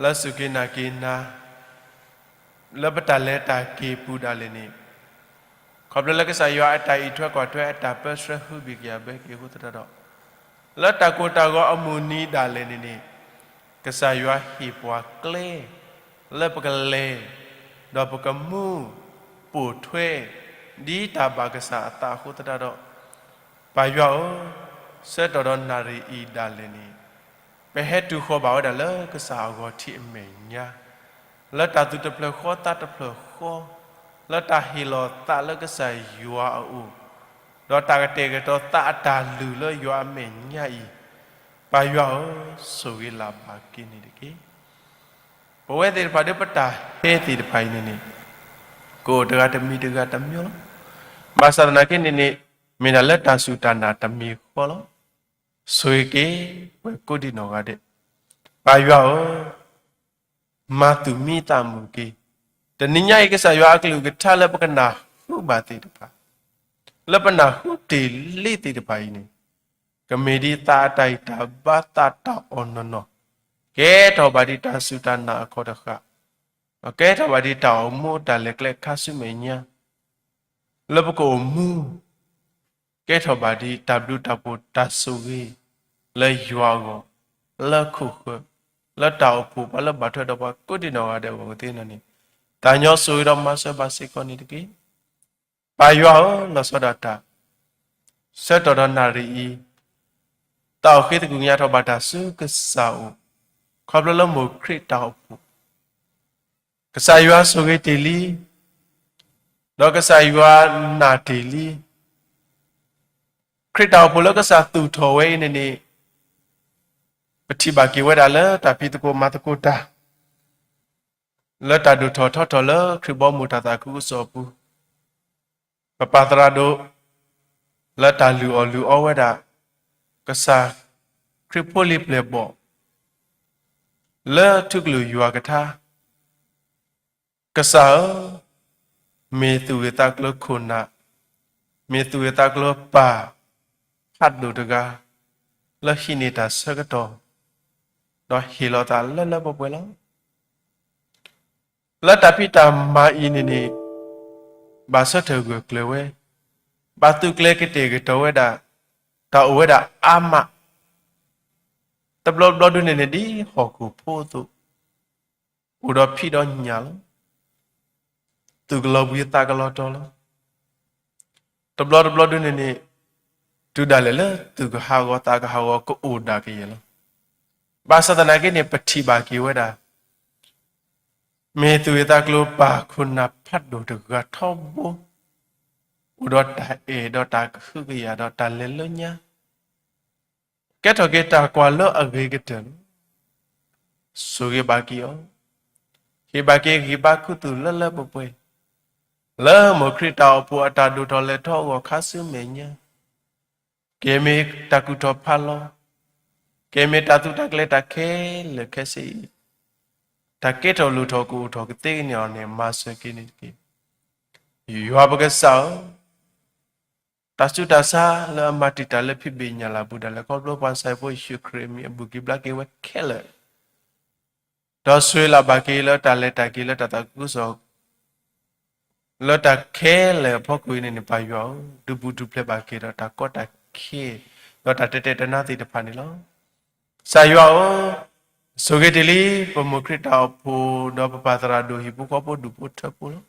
လၢစူၢ်က့ၤနာ်က့ၤနၤ, လၢပတၢ်လဲၤတၢ်က့ၤပူၤဒၣ်လဲာ်န့ၣ်, ခီဖျိလၢကစၢ်ယွၤအတၢ်အံးထွဲကွၢ်ထွဲအတၢ်ပၢဆှၢဟုဘံၣ်ကယၤဘၢက့ၤအဃိသတးဒီး, လၢတၢ်ကိၢ်တၢ်ဂီၤအမုၢ်နံၤဒၣ်လဲာ်န့ၣ်န့ၣ်, ကစၢ်ယွၤဟ့ၣ်ပှၤကျဲ လၢပကလဲၤ, ဒီးပကမူ, ပိာ်ထွဲ, ဒ်တၢ်ဘၣ်ကစၢ်အသးအဃိသတးဒီး, ပၢ်ယွၤဧၢ, ဆၢကတီၢ်ဒီးနၣ်ရံၣ်အံၤဒၣ်လဲာ်န့ၣ်, ပဟဲတုၤဃီၤဘၣ်ဝဲဒၣ်လၢကစၢ်အဂီၢ်ထံးအမဲာ်ညါ, လၢတၢ်သူၣ်တဖျၢၣ်ဃီသးတဖျၢၣ်ဃီ, လၢတၢ်ဟ့ၣ်လီၤသးလၢကစၢ်ယွၤအအိၣ်, ဒီးတၢ်ကတဲာ်ကတီၤသးအတၢ်လုၢ်လၢယွၤအမဲာ်ညါအံၤ, ပၢ်ယွၤဧၢ, ဆိၣ်ဂ့ၤလၢ်ဘၣ်က့ၤန့ၣ်တက့ၢ်. ပဝဲသ့ၣ်တဖၣ်ဒီးပတၢ်ဟဲသ့ၣ်တဖၣ်အံၤန့ၣ်န့ၣ်, ကအိၣ်တဂၤတမံၤတဂၤတမံၤလီၤ. ဘၣ်ဆၣ်သနာ်က့န့ၣ်န့ၣ်, မ့ၢ်ဒၣ်လၢတၢ်စူၢ်တၢ်နာ်တမံၤဃီလီၤ. ဆိၣ်ဂ့ၤက့ၤပှၤကိးဒံးနီၢ်ဂၤဒဲး, ပၢ်ယွၤဧၢ, မၤသူၣ်မံသးမုာ်က့ၤ, တနံၤညါအံၤကစၢ်ယွၤအကလုၢ်ကထါလၢပကနၢ်ဟူဘၣ်သ့ၣ်တဖၣ်, လၢပနၢ်ဟူတ့ၢ်လံသ့ၣ်တဖၣ်အံၤန့ၣ်, ကမ့ၢ်ဒ်သးအတၢ်အံၣ်တၢ်ဘါသးတၢ်အီၣ်နီၢ်နီၢ်, ကဲထီၣ်ဘၣ်ဒ်တၢ်စူၢ်တၢ်နာ်အခီၣ်တဃာ်, ဒီးကဲထီၣ်ဘၣ်ဒ်တၢ်အိၣ်မူတၢ်လဲၤကျဲခါဆူမဲာ်ညါ, လၢပကအိၣ်မူ ကဲထီၣ်ဘၣ်ဒ်တၢ်ဘျုးတၢ်ဖှိၣ်တၢ်ဆိၣ်ဂ့ၤ လၢယွၤအဂီၢ်, လၢခိၣ်ဃၢၤ, လၢတၢ်အိၣ်ဖှိၣ်ပှၤလၢဘၣ်ထွဲဒီးပှၤကိးဒံးနီၢ်ဂၤဒဲးအဂီၢ်ကသ့ၣ်နီၣ်န့ၣ်, သးညီဆိၣ်ဂ့ၤဒီးမၤစၢၤဘၣ်စ့ၢ်ကီးန့ၣ်တက့ၢ်. ပၢ်ယွၤဧၢ, လီၤဆီဒၣ်တၢ် ဆၢကတီၢ်ဒီးနၣ်ရံၣ်အံၤ, သးအိၣ်ဃ့သကုၤညါထီၣ်ဘၣ်တၢ်ဆူကစၢ်အအိၣ်, ခီဖျိလၢမိၢ်ခရံာ်တၢ်အိၣ်ဖှိၣ် ကစၢ်ယွၤဆိၣ်ဂ့ၤတ့ၢ်လံ, ဒီးကစၢ်ယွၤနာ်တ့ၢ်လံ. ခရံာ်တၢ်အိၣ်ဖှိၣ်လၢကစၢ်သူၣ်ထီၣ်ဝဲအံၤန့ၣ်န့ၣ်, ပထံၣ်ဘၣ်က့ၤဝဲဒၣ်လၢတၢ်ဖံးသကိးမၤသကိးတၢ်, လၢတၢ်ဒိၣ်ထီၣ်ထီထီၣ်လၢခရံာ်ဘီမုၢ်တၢ်သးခုကစီၣ်အပူၤ, ပပၢ်သရၣ်ဒိၣ် လၢတၢ်လုၢ်အီၣ်လုၢ်အီဝဲဒၣ် ကစၢ်ခရံာ်ဖိလံၤပျဲၢ်ဘီၣ် လၢထူကလုာ်ယွၤကထါ, ကစၢ်ဧၢ, မ့ၢ်သူၣ်ဂ့ၤသးကျၢၤခိၣ်နၢ်, မ့ၢ်သူၣ်ဂ့ၤသးကျၢၤပၢ်ဖးဒိၣ်တဂၤ လၢဟံးန့ၢ်တၢ်ဆၢကတီၢ်, ဒီးဟ့ၣ်လီၤသးလၢလၢပှဲၤပှဲၤလီၤ. လၢတၢ်ဖံးတၢ်မၤအံၤန့ၣ်န့ၣ်, ဘၣ်ဆၢထၢၣ်ဂၢၢ်ကျၢၤဝဲ, ဘၣ်သုးကျဲၤကတဲာ်ကတီၤဝဲဒၣ်, တၢ်အိၣ်ဝဲဒၣ်အါမး, တဘျီဘျီဒုန့ၣ်န့ၣ် ဒ်ဟီၣ်ခိၣ်ဖိအသိး, အိၣ်ဒီးဖံးဒီးညၣ်လီၤ. သူၣ်ကလီၤဘှံးသးကလီၤတီၤလီၤ. တဘျီတဘျီဒုန့ၣ်န့ၣ်, တုၤဒၣ်လဲာ်လၢသူၣ်ကဟးဂီၤသးကဟးဂီၤကအိၣ်ဒၣ်ကယဲၢ်လီၤ. ဘၣ်ဆၣ်သနာ်က့န့ၣ် ပထံၣ်ဘၣ်က့ၤဝဲဒၣ် မ့ၢ်သူၣ်ဂ့ၤသးကျိၤပၢ်ခိၣ်နၢ်ဖးဒိၣ်တဂၤထီဘိ, အိၣ်ဒီးတၢ်အဲၣ်ဒီးတၢ်ကဟုကယာ်ဒီးတၢ်လဲၤလၢညါ, ကဲထီၣ်က့ၤတၢ်ကွၢ်လၢအဂ့ၤကတၢၢ်လီၤ. ဆိၣ်ဂ့ၤဘၣ်က့ၤအီၤ, ဟ့ၣ်ဘၣ်က့ၤဂံၢ်ဘါခူသူၣ်လၢလၢပှဲၤပှဲၤ, လၢမိၢ်ခရံာ်တၢ်အိၣ်ဖှိၣ်အတၢ်ဒိၣ်ထီၣ်လဲၤထီၣ်အဂီၢ်ခါဆူမဲာ်ညါ, ကဲမ့ၢ်တၢ်ကူၣ်ထီၣ်ဖးလီၤ, ကဲမ့ၢ်တၢ်သူၣ်တၢ်ကျဲၤတၢ်ခဲလၢာ်ခဲဆ့အံၤ, တၢ်ကဲထီၣ်လိၣ်ထီၣ်ကအိၣ်ထီၣ်ကသ့ကန့ၢ်အီၤန့ၣ် မၤစၢၤက့ၤန့ၣ်တက့ၢ်. ယွၤပကစၢ်ဧၢ, တၢ်ဆူးတၢ်ဆါလၢအမၤတံာ်တာ်လၢဖံးဘ့ၣ်ညၣ်လၢ်ပူၤဒၣ်လဲာ် ခီဖျိပှၤစၢ်ဖိယ့ၣ်ၡူးခရံာ်အမံၤအဘူးက့ၤဘျါက့ၤဝဲခဲလၢာ်, ဒီးဆိၣ်ဂ့ၤလၢ်ဘၣ်က့ၤလၢတၢ်လဲၤတၢ်က့ၤလၢတၢ်သးခုကစီၣ် လၢတၢ်ခဲလၢာ်အဖီခိၣ်အံၤန့ၣ်န့ၣ် ပၢ်ယွၤဧၢ, ဒုးဘူးဒုးဖျဲးဘၣ်က့ၤဒီးတၢ်ကီတၢ်ခဲ ဒီးတၢ်တဲာ်တဲာ်တနါသ့ၣ်တဖၣ်န့ၣ်လီၤ. ကစၢ်ယွၤဧၢ, ဆိၣ်ဂ့ၤတ့ၢ်လံ ပမိၢ်ခရံာ်တၢ်အိၣ်ဖှိၣ်ဒီးပပၢ်သရၣ်ဒိၣ်ဟံၣ်ဖိဃီဖိဒူၣ်ဖိထၢဖိလီၤ.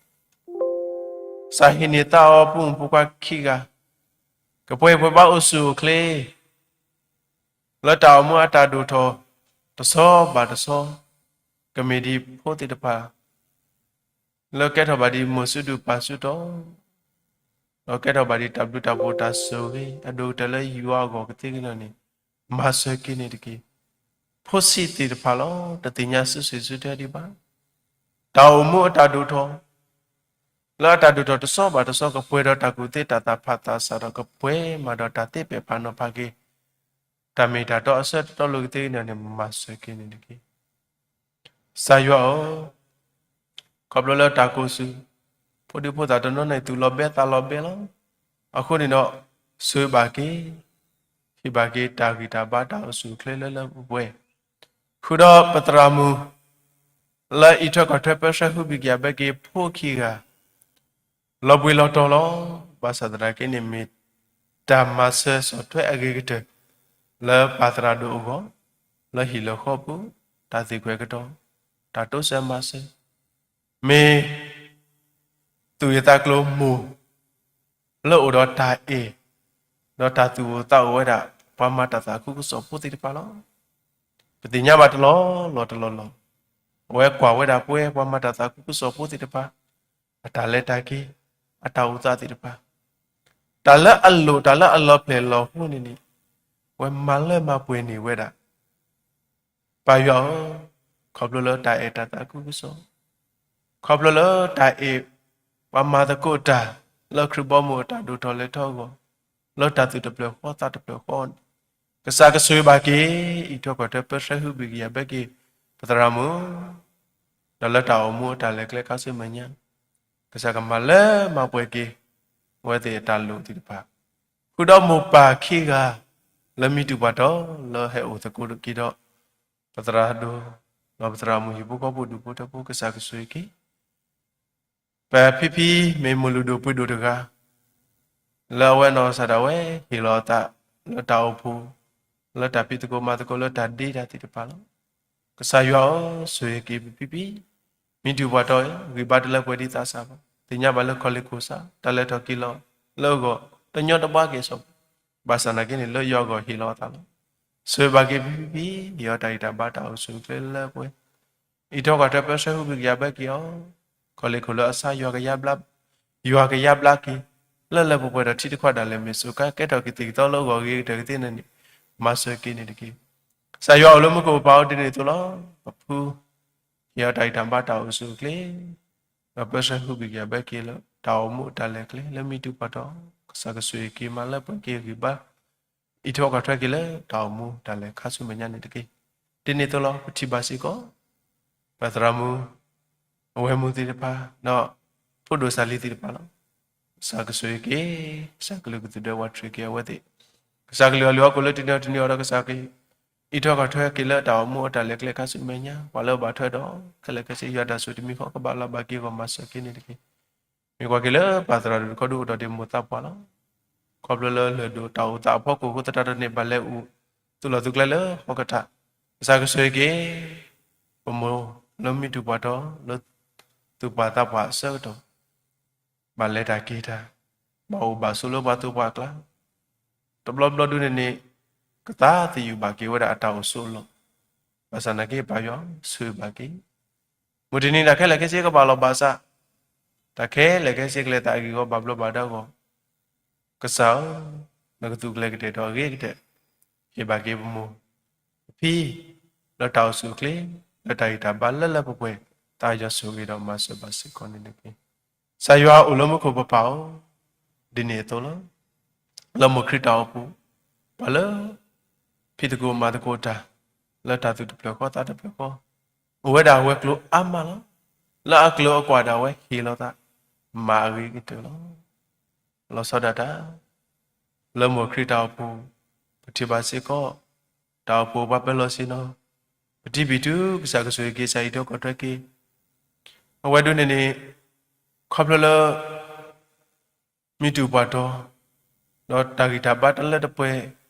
ကစၢ်ဟံးန့ၢ်သးအီၤဖိမုၣ်ဖိခွါခံဂၤ, ကပှဲၤပှဲၤဘၣ်အိၣ်ဆူၣ်အိၣ်ချ့ လၢတၢ်အိၣ်မူအတၢ်ဒိၣ်ထီၣ် တဆီဘၣ်တဆီ, ကမ့ၢ်ဒ်ဖိသ့ၣ်တဖၣ် လၢကဲထီၣ်ဘၣ်ဒ်မိၢ်ဆူၣ်ဒူၣ်ပၢ်ဆူၣ်တီၢ်, ဒီးကဲထီၣ်ဘၣ်ဒ်တၢ်ဘျုးတၢ်ဖှိၣ်တၢ်ဆိၣ်ဂ့ၤ အဒိၣ်ကတၢၢ်လၢယွၤအဂီၢ်ကသ့ကန့ၣ်န့ၣ်, မၤစၢၤက့ၤန့ၣ်တက့ၢ်. ဖိဆံးသ့ၣ်တဖၣ်လီၤ တသ့ၣ်ညါစုဆ့ၣ်စုတဲဒံးဘၣ်. တၢ်အိၣ်မူအတၢ်ဒိၣ်ထီၣ် လၢအတၢ်ဒိၣ်ထီၣ်တဆီဘၣ်တဆီ ကပှဲၤဒီးတၢ်ကူၣ်သ့တၢ်သးဖးသးစၢ်ဒီး ကပှဲၤမးဒီးတၢ်သ့ပဲာ်ဖးနီၤဖးက့ၤ တၢ်မ့ၢ်တၢ်တီအဆၢတီလိၤကသ့ကန့ၣ်န့ၣ် မၤစၢၤက့ၤန့ၣ်တက့ၢ်. ကစၢ်ယွၤဧၢ, ခီဖျိလၢတၢ်ကိၢ်ဆူၣ်, ဖိဒံဖိသၣ်တနီၤန့ၣ် သူၣ်လီၤဘဲသးလီၤဘဲလီၤ. အဃိန့ၣ်ဒီး ဆိၣ်ဂ့ၤဘၣ်က့ၤ, ဟ့ၣ်ဘၣ်က့ၤတၢ်ဂံၢ်တၢ်ဘါတၢ်အိၣ်ဆူၣ်အိၣ်ချ့လၢလၢပှဲၤပှဲၤ, ဃုာ်ဒီးပသရၣ်မုၣ် လၢအံးထွဲကွၢ်ထွဲပၢဆှၢဟူးဂံၢ်ကယၤဘၣ်က့ၤဖိခံဂၤ လီၤဘှံးလီၤတီၤလီၤ. ဘၣ်ဆၣ်သနာ်က့န့ၣ် မ့ၢ်တၢ်မၤစၢၤဆီၣ်ထွဲအဂ့ၤကတၢၢ် လၢပၢ်သရၣ်ဒိၣ်အဂီၢ်, လၢဟံၣ်လၢဃီပူၤ, တၢ်သ့ၣ်ကွဲးကတီၤ, တၢ်တိစၢၤမၤစၢၤ, မ့ၢ်သူၣ်ဂ့ၤသးကျိၤမိၢ် လၢအိၣ်ဒီးတၢ်အဲၣ်, ဒီးတၢ်သူၣ်အိၣ်သးအိၣ်ဝဲဒၣ် ပှၤမၤတၢ်သးခုကစီၣ်ဖိသ့ၣ်တဖၣ်လီၤ. ပသ့ၣ်ညါဘၣ်တလီၢ်လီၢ်တလီၢ်လီၢ်, အဝဲကွၢ်ဝဲဒၣ်ပှဲၤ ပှၤမၤတၢ်သးခုကစီၣ်ဖိသ့ၣ်တဖၣ် အတၢ်လဲၤတၢ်က့ၤ အတၢ်အိၣ်သးသ့ၣ်တဖၣ် တၢ်လၢအလိၣ် တၢ်လၢအလီၤဖျဲၣ်လီၤဟိန့ၣ်န့ၣ် အဝဲမၤလၢမၤပှဲၤန့ၢ်ဝဲဒၣ် ပၢ်ယွၤဧၢ, ခီဖျိလၢတၢ်အဲၣ်တၢ်သးခုကစီၣ်, ခီဖျိလၢတၢ်အဲၣ် ပှၤမၤသကိးတၢ် လၢခရံာ်ဘီမုၢ်အတၢ်ဒိၣ်ထီၣ်လဲၤထီၣ်အဂီၢ်, လၢတၢ်သူၣ်တဖျၢၣ်ဃီသးတဖျၢၣ်ဃီန့ၣ်, ကစၢ်ကဆိၣ်ဂ့ၤဘၣ်က့ၤ အံးထွဲကွၢ်ထွဲပၢဆှၢဟုဘံၣ်ကယာ်ဘၢက့ၤ ပသရၣ်မုၣ်, ဒီးလၢတၢ်အိၣ်မူအတၢ်လဲၤကျဲခါဆူမဲာ်ညါ, ကစၢ်ကမၤလၢမၤပှဲၤက့ၤ အဝဲသ့ၣ်အတၢ်လိၣ်သ့ၣ်တဖၣ် ဃုာ်ဒီးမိၢ်ပၢ်ခံဂၤ လၢမံၤတူၢ်ပှၤတီၤ လၢဟဲအိၣ်သကိးက့ၤဒီး ပသရၣ်ဒိၣ် ဒီးပသရၣ်မုၣ်ဟံၣ်ဖိဃီဖိဒူၣ်ဖိထၢဖိ ကစၢ်ကဆိၣ်ဂ့ၤက့ၤ ပဖံဖံမ့ၢ်မုၢ်လုၢ်ဒိၣ်ပှ့ၤဒိၣ်တဂၤ လၢအဝဲနီၢ်ကစၢ်ဒၣ်ဝဲဟ့ၣ်လီၤအသး လၢတၢ်အိၣ်ဖှိၣ် လၢတၢ်ဖံးသကိးမၤသကိးလၢတၢ်ဒ့တၢ်သ့ၣ်တဖၣ်လီၤ. ကစၢ်ယွၤဧၢ, ဆိၣ်ဂ့ၤက့ၤပဖံဖံ မံၤတူၢ်ပှၤတီၤအံၤ ဂံၢ်ဘါတလၢပှဲၤဒ်သးစၢ်ဘၣ်. သ့ၣ်ညါဘၣ်လၢခီၣ်လ့ၢ်ခိၣ်စး တၢ်လဲၤထီၣ်က့ၤလီၤလၢအဂီၢ် တညီတဘှါက့ၤအစီၤပၤ, ဘၣ်ဆၣ်နာ်က့န့ၣ် လၢယွၤအဂီၢ်ဟ့ၣ်လီၤအသးလီၤ. ဆိၣ်ဂ့ၤဘၣ်က့ၤဖံဖံ ဟ့ၣ်အီၤတၢ်ဂံၢ်တၢ်ဘါတၢ်အိၣ်ဆူၣ်အိၣ်ချ့လၢပှဲၤ အံးထွဲကွၢ်ထွဲပၢဆှၢဟုဘံၣ်ကယာ်ဘၢက့ၤအီၤ, ခီၣ်လ့ၢ်ခိၣ်လၢအဆါ ယွၤကယါဘျါ, ယွၤကယါဘျါက့ၤ လၢလၢပှဲၤပှဲၤဒီးထံတခွါဒၣ်လဲာ် မ့ၢ်စိၤကါကဲထီၣ်က့ၤသ့ၣ်ကသီလၢအဂီၢ်အဂ့ၤကတၢၢ်ကသ့ၣ်န့ၣ်န့ၣ် မၤစၢၤက့ၤန့ၣ်တက့ၢ်. ကစၢ်ယွၤအိၣ်လၢမူခိၣ်ပပၢ်အိၣ်ဒ်န့ၣ်အသိးလီၤ. ပဖု ဟ့ၣ်အီၤတၢ်ဂံၢ်တၢ်ဘါတၢ်အိၣ်ဆူၣ်အိၣ်ချ့ ဒီးပၢဆှၢဟုဘံၣ်ကယာ်ဘၢက့ၤလၢ တၢ်အိၣ်မူအတၢ်လဲၤကျဲလၢမံၤတူၢ်ပှၤတီၤ ကစၢ်ကဆိၣ်ဂ့ၤက့ၤမၤလၢပှဲၤက့ၤဂံၢ်ဘါ အံးထွဲကွၢ်ထွဲက့ၤလၢတၢ်အိၣ်မူတၢ်လဲၤခါဆူမဲာ်ညါန့ၣ်တက့ၢ်. ဒ်န့ၣ်အသိးလီၤ. ပထံၣ်ဘၣ်စ့ၢ်ကီး ပသရၣ်မုၣ် အဝဲမုၣ်သ့ၣ်တဖၣ် ဒီးဖိဒိၣ်စၢ်လံၤသ့ၣ်တဖၣ်လီၤ. ကစၢ်ကဆိၣ်ဂ့ၤက့ၤ ကစၢ်ကလုၢ်ကသူၣ်ဒွဲၣ်ဝးထရံးက့ၤအဝဲသ့ၣ်, ကစၢ်ကလုၢ်အီၤလုၢ်အီၣ်ကိၣ်လၢတနံၤအီၤတနံၤအီၤဒီး ကစၢ်က အံးထွဲကွၢ်ထွဲက့ၤလၢတၢ်အိၣ်မူအတၢ်လဲၤကျဲခါဆူမဲာ်ညါ ပှၤလၢအဘၣ်ထွဲဒီး ခဲလၢာ်ခဲဆ့ယွၤတၢ်ဆိၣ်တမံၤဃီကဘၣ်လီၤဘၣ်က့ၤအဂီၢ်မၤစၢၤက့ၤန့ၣ်တက့ၢ်. မ့ၢ်ကွၢ်က့ၤလၢပၢ်သရၣ်ဒိၣ်တခီဒုအိၣ်ထီၣ်ဒံးမိၢ်သးပှၢ်လီၤ. ခီဖျိလၢလၢၢ်ဒိၣ်တၢ်အိၣ်သးအဖီခိၣ်အဃိသတးဒီးန့ၣ် ဘၣ်လဲၤအိၣ်သူၣ်လီၢ်သူၣ်ကျဲလၢဟီၣ်ကတၢၢ်, ကစၢ်ကဆိၣ်ဂ့ၤက့ၤ ပမိၢ်လၢမံၤတူၢ်ပှၤတီၤလၢ သူၣ်ပှၢ်သးပှၢ်အဆၢကတီၢ် ဘၣ်လဲၤတၢ်က့ၤတၢ်, ဘၣ်အိၣ်ဘၣ်ဆိးလၢပှၤသူၣ်ပှၢ်အကျါ, တဘျီဘျီဒုန့ၣ်န့ၣ် ကသးသယုၢ်ဘၣ်က့ၤဝဲဒၣ်အတၢ်အိၣ်ဆိးအလီၢ်, ဘၣ်ဆၣ်နာ်က့ ပၢ်ယွၤဆိၣ်ဂ့ၤဘၣ်က့ၤ, မုၢ်တနံၤတၢ်ခဲလၢာ်ခဲဆ့ကဘၣ်လီၤဘၣ်စး, တၢ်ခဲလၢာ်ခဲဆ့ကလဲၤသးအဂ့ၢ်အဂီၢ်ဘၣ်ဘျီးဘၣ်ဒါအဂီၢ်, ကစၢ်ဧၢ, နကသူၣ်ကလဲၤကတဲာ်ဒီးအဂ့ၤကတၢၢ်, ဟ့ၣ်ဘၣ်က့ၤပမိၢ် ပဖံ လၢတၢ်အိၣ်ဆူၣ်အိၣ်ချ့, လၢတၢ်ဂံၢ်တၢ်ဘါလၢလၢပှဲၤပှဲၤ, သးယွၤဆိၣ်ဂ့ၤဒီးမၤစၢၤဘၣ်စ့ၢ်ကီးန့ၣ်တက့ၢ်. ကစၢ်ယွၤအိၣ်လၢမူခိၣ်ပပၢ်ဧၢ, ဒ်န့ၣ်အသိးလီၤ. လၢမိၢ်ခရံာ်တၢ်အိၣ်ဖှိၣ်, ပှၤလၢ ဖံးသကိးမၤသကိးတၢ်, လၢတၢ်သူၣ်တဖျၢၣ်ဃီသးတဖျၢၣ်ဃီ, အိၣ်ဝဲဒၣ်ဝဲၤကျိၤအါမးလီၤ. လၢအကျိၤအကွာ်ဒၣ်ဝဲဟ့ၣ်လီၤသး, မၤအဂ့ၤကတၢၢ်လီၤ. လီၤဆီဒၣ်တၢ် လၢမိၢ်ခရံာ်တၢ်အိၣ်ဖှိၣ်, ပထံၣ်ဘၣ်စ့ၢ်ကီး, တၢ်အိၣ်ဖှိၣ်ပှၤပၢၤလီၢ်ဆ့ၣ်နီၤ, ပတံၤပံၤတုၤကစၢ်ကဆိၣ်ဂ့ၤက့ၤ ကစၢ်အံးထွဲကွၢ်ထွဲက့ၤ, အဝဲဒၣ်န့ၣ်န့ၣ်, ခီဖျိလၢ မံၤတူၢ်ပှၤတီၤ, ဒီးတၢ်ဂံၢ်တၢ်ဘါတလၢတပှဲၤ,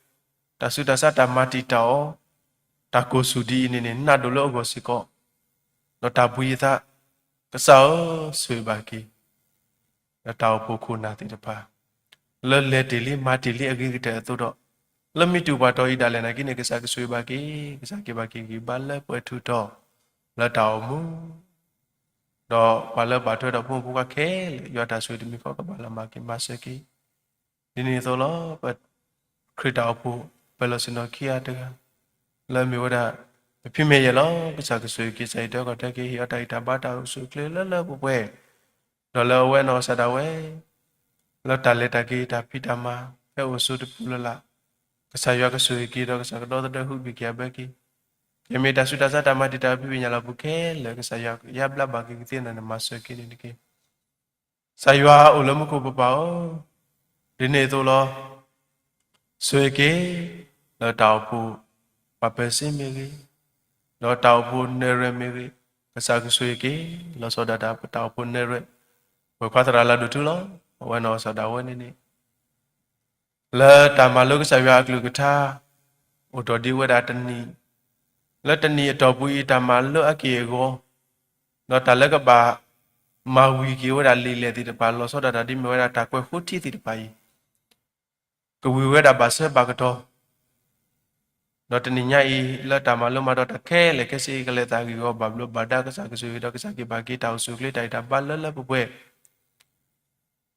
တၢ်ဆူးတၢ်ဆါတၢ်မၤတံာ်တာ်အီၤ, တၢ်ကိၢ်ဆူၣ်ဒ်အံၤန့ၣ်န့ၣ် နးဒိၣ်လၢအဂီၢ်စ့ၢ်ကီး, ဒီးတၢ်ဘှံးအသး, ကစၢ်ဧၢ, ဆိၣ်ဂ့ၤဘၣ်က့ၤ ဒီးတၢ်အိၣ်ဖှိၣ်ခိၣ်နၢ်သ့ၣ်တဖၣ်, လၢလဲၤတ့ၢ်လံမၤတ့ၢ်လံအဂ့ၤကတၢၢ်အသိးဒီး, လၢမံၤတူၢ်ပှၤတီၤအံၤဒၣ်လဲာ်နာ်က့န့ၣ် ကစၢ်ကဆိၣ်ဂ့ၤဘၣ်က့ၤ, ကစၢ်က့ၤဘၣ်က့ၤဂံၢ်ဘါလၢပှဲၤထူၣ်တီၤ လၢတၢ်အိၣ်မူ, ဒီးပှၤလၢဘၣ်ထွဲဒီးဖိမုၣ်ဖိခွါခဲလၢာ် ယွၤတၢ်ဆိၣ်ဂ့ၤတမံၤဃီကဘၣ်လၢမၤက့ၤမၤစၢၤက့ၤ, ဒ်န့ၣ်အသိးလီၤ. ပခရံာ်တၢ်အိၣ်ဖှိၣ် ပၢၤလီၢ်ဆ့ၣ်နီၤခံဂၤတဂၤ, လၢအမ့ၢ်ဝဲဒၣ် ပဖံမဲာ်ယဲၢ်လီၤ. ကစၢ်ကဆိၣ်ဂ့ၤက့ၤ ကစၢ်အံးထွဲကွၢ်ထွဲက့ၤ ဟ့ၣ်အီၤတၢ်ဂံၢ်တၢ်ဘါတၢ်အိၣ်ဆူၣ်အိၣ်ချ့လၢလၢပှဲၤပှဲၤ, ဒီးလၢအဝဲနီၢ်ကစၢ်ဒၣ်ဝဲ လၢတၢ်လဲၤတၢ်က့ၤတၢ်ဖံးတၢ်မၤ ဖဲအိၣ်ဆိးတပူၤလၢ်လၢ်, ကစၢ်ယွၤကဆိၣ်ဂ့ၤက့ၤဒီးကစၢ်ကဒီသဒၢဟုဘံၣ်က့ၤအဘၢက့ၤ, ကမ့ၢ်တၢ်ဆူးတၢ်ဆါတၢ်မၤတံာ်တာ်ဖံးဖံးညၣ်လီၤပူၤခဲလၢာ် ကစၢ်ယွၤကယါဘျါဘၣ်က့ၤကသ့နၤန့ၣ် မၤစၢၤက့ၤန့ၣ်တက့ၢ်. ကစၢ်ယွၤအိၣ်လၢမူခိၣ်ပပၢ်ဧၢ, ဒ်န့ၣ်အသိးလီၤ. ဆိၣ်ဂ့ၤက့ၤ လၢတၢ်အိၣ်ဖှိၣ် ပှၤပၢၤစ့မ့ၢ်ဂ့ၤ, ဒီးတၢ်အိၣ်ဖှိၣ်နဲၣ်ရွဲၣ်မ့ၢ်ဂ့ၤ, ကစၢ်ကဆိၣ်ဂ့ၤက့ၤ လီၤဆီဒၣ်တၢ် ပတၢ်အိၣ်ဖှိၣ်နဲၣ်ရွဲၣ်, ပှၤခွါသရၣ်လၢဒိၣ်ထူလီၤ. အဝဲနီၢ်ကစၢ်ဒၣ်ဝဲန့ၣ်န့ၣ် လၢတၢ်မၤလိကစၢ်ယွၤအကလုၢ်ကထါ အိၣ်ထီၣ်ဒံးဝဲဒၣ်တနံၣ်, လၢတနံၣ်အတီၢ်ပူၤအံၤ တၢ်မၤလိအက့ၢ်အဂီၤ, ဒီးတၢ်လၢကဘၣ်မၤဝံၤက့ၤဝဲဒၣ်လံာ်လဲၢ်သ့ၣ်တဖၣ် လီၤဆီဒၣ်တၢ်ဒ်မ့ၢ်ဝဲဒၣ်တၢ်ကွဲးဃိထံသ့ၣ်တဖၣ်အံၤ ကဝံၤဝဲဒၣ်ဘၣ်ဆၢဘၣ်ကတီၢ် ဒီးတနံၤညါအံၤ လၢတၢ်မၤလိမၤဒိးတၢ်ခဲလၢာ်ခဲဆ့ ကလဲၤသးဂ့ၢ်ဂီၤဘၣ်ဘျိးဘၣ်ဒါ ကစၢ်ကဆိၣ်ဂ့ၤဒီး ကစၢ်က့ၤဘၣ်က့ၤတၢ်အိၣ်ဆူၣ်အိၣ်ချ့ တၢ်ဂံၢ်တၢ်ဘါလၢလၢပှဲၤပှဲၤ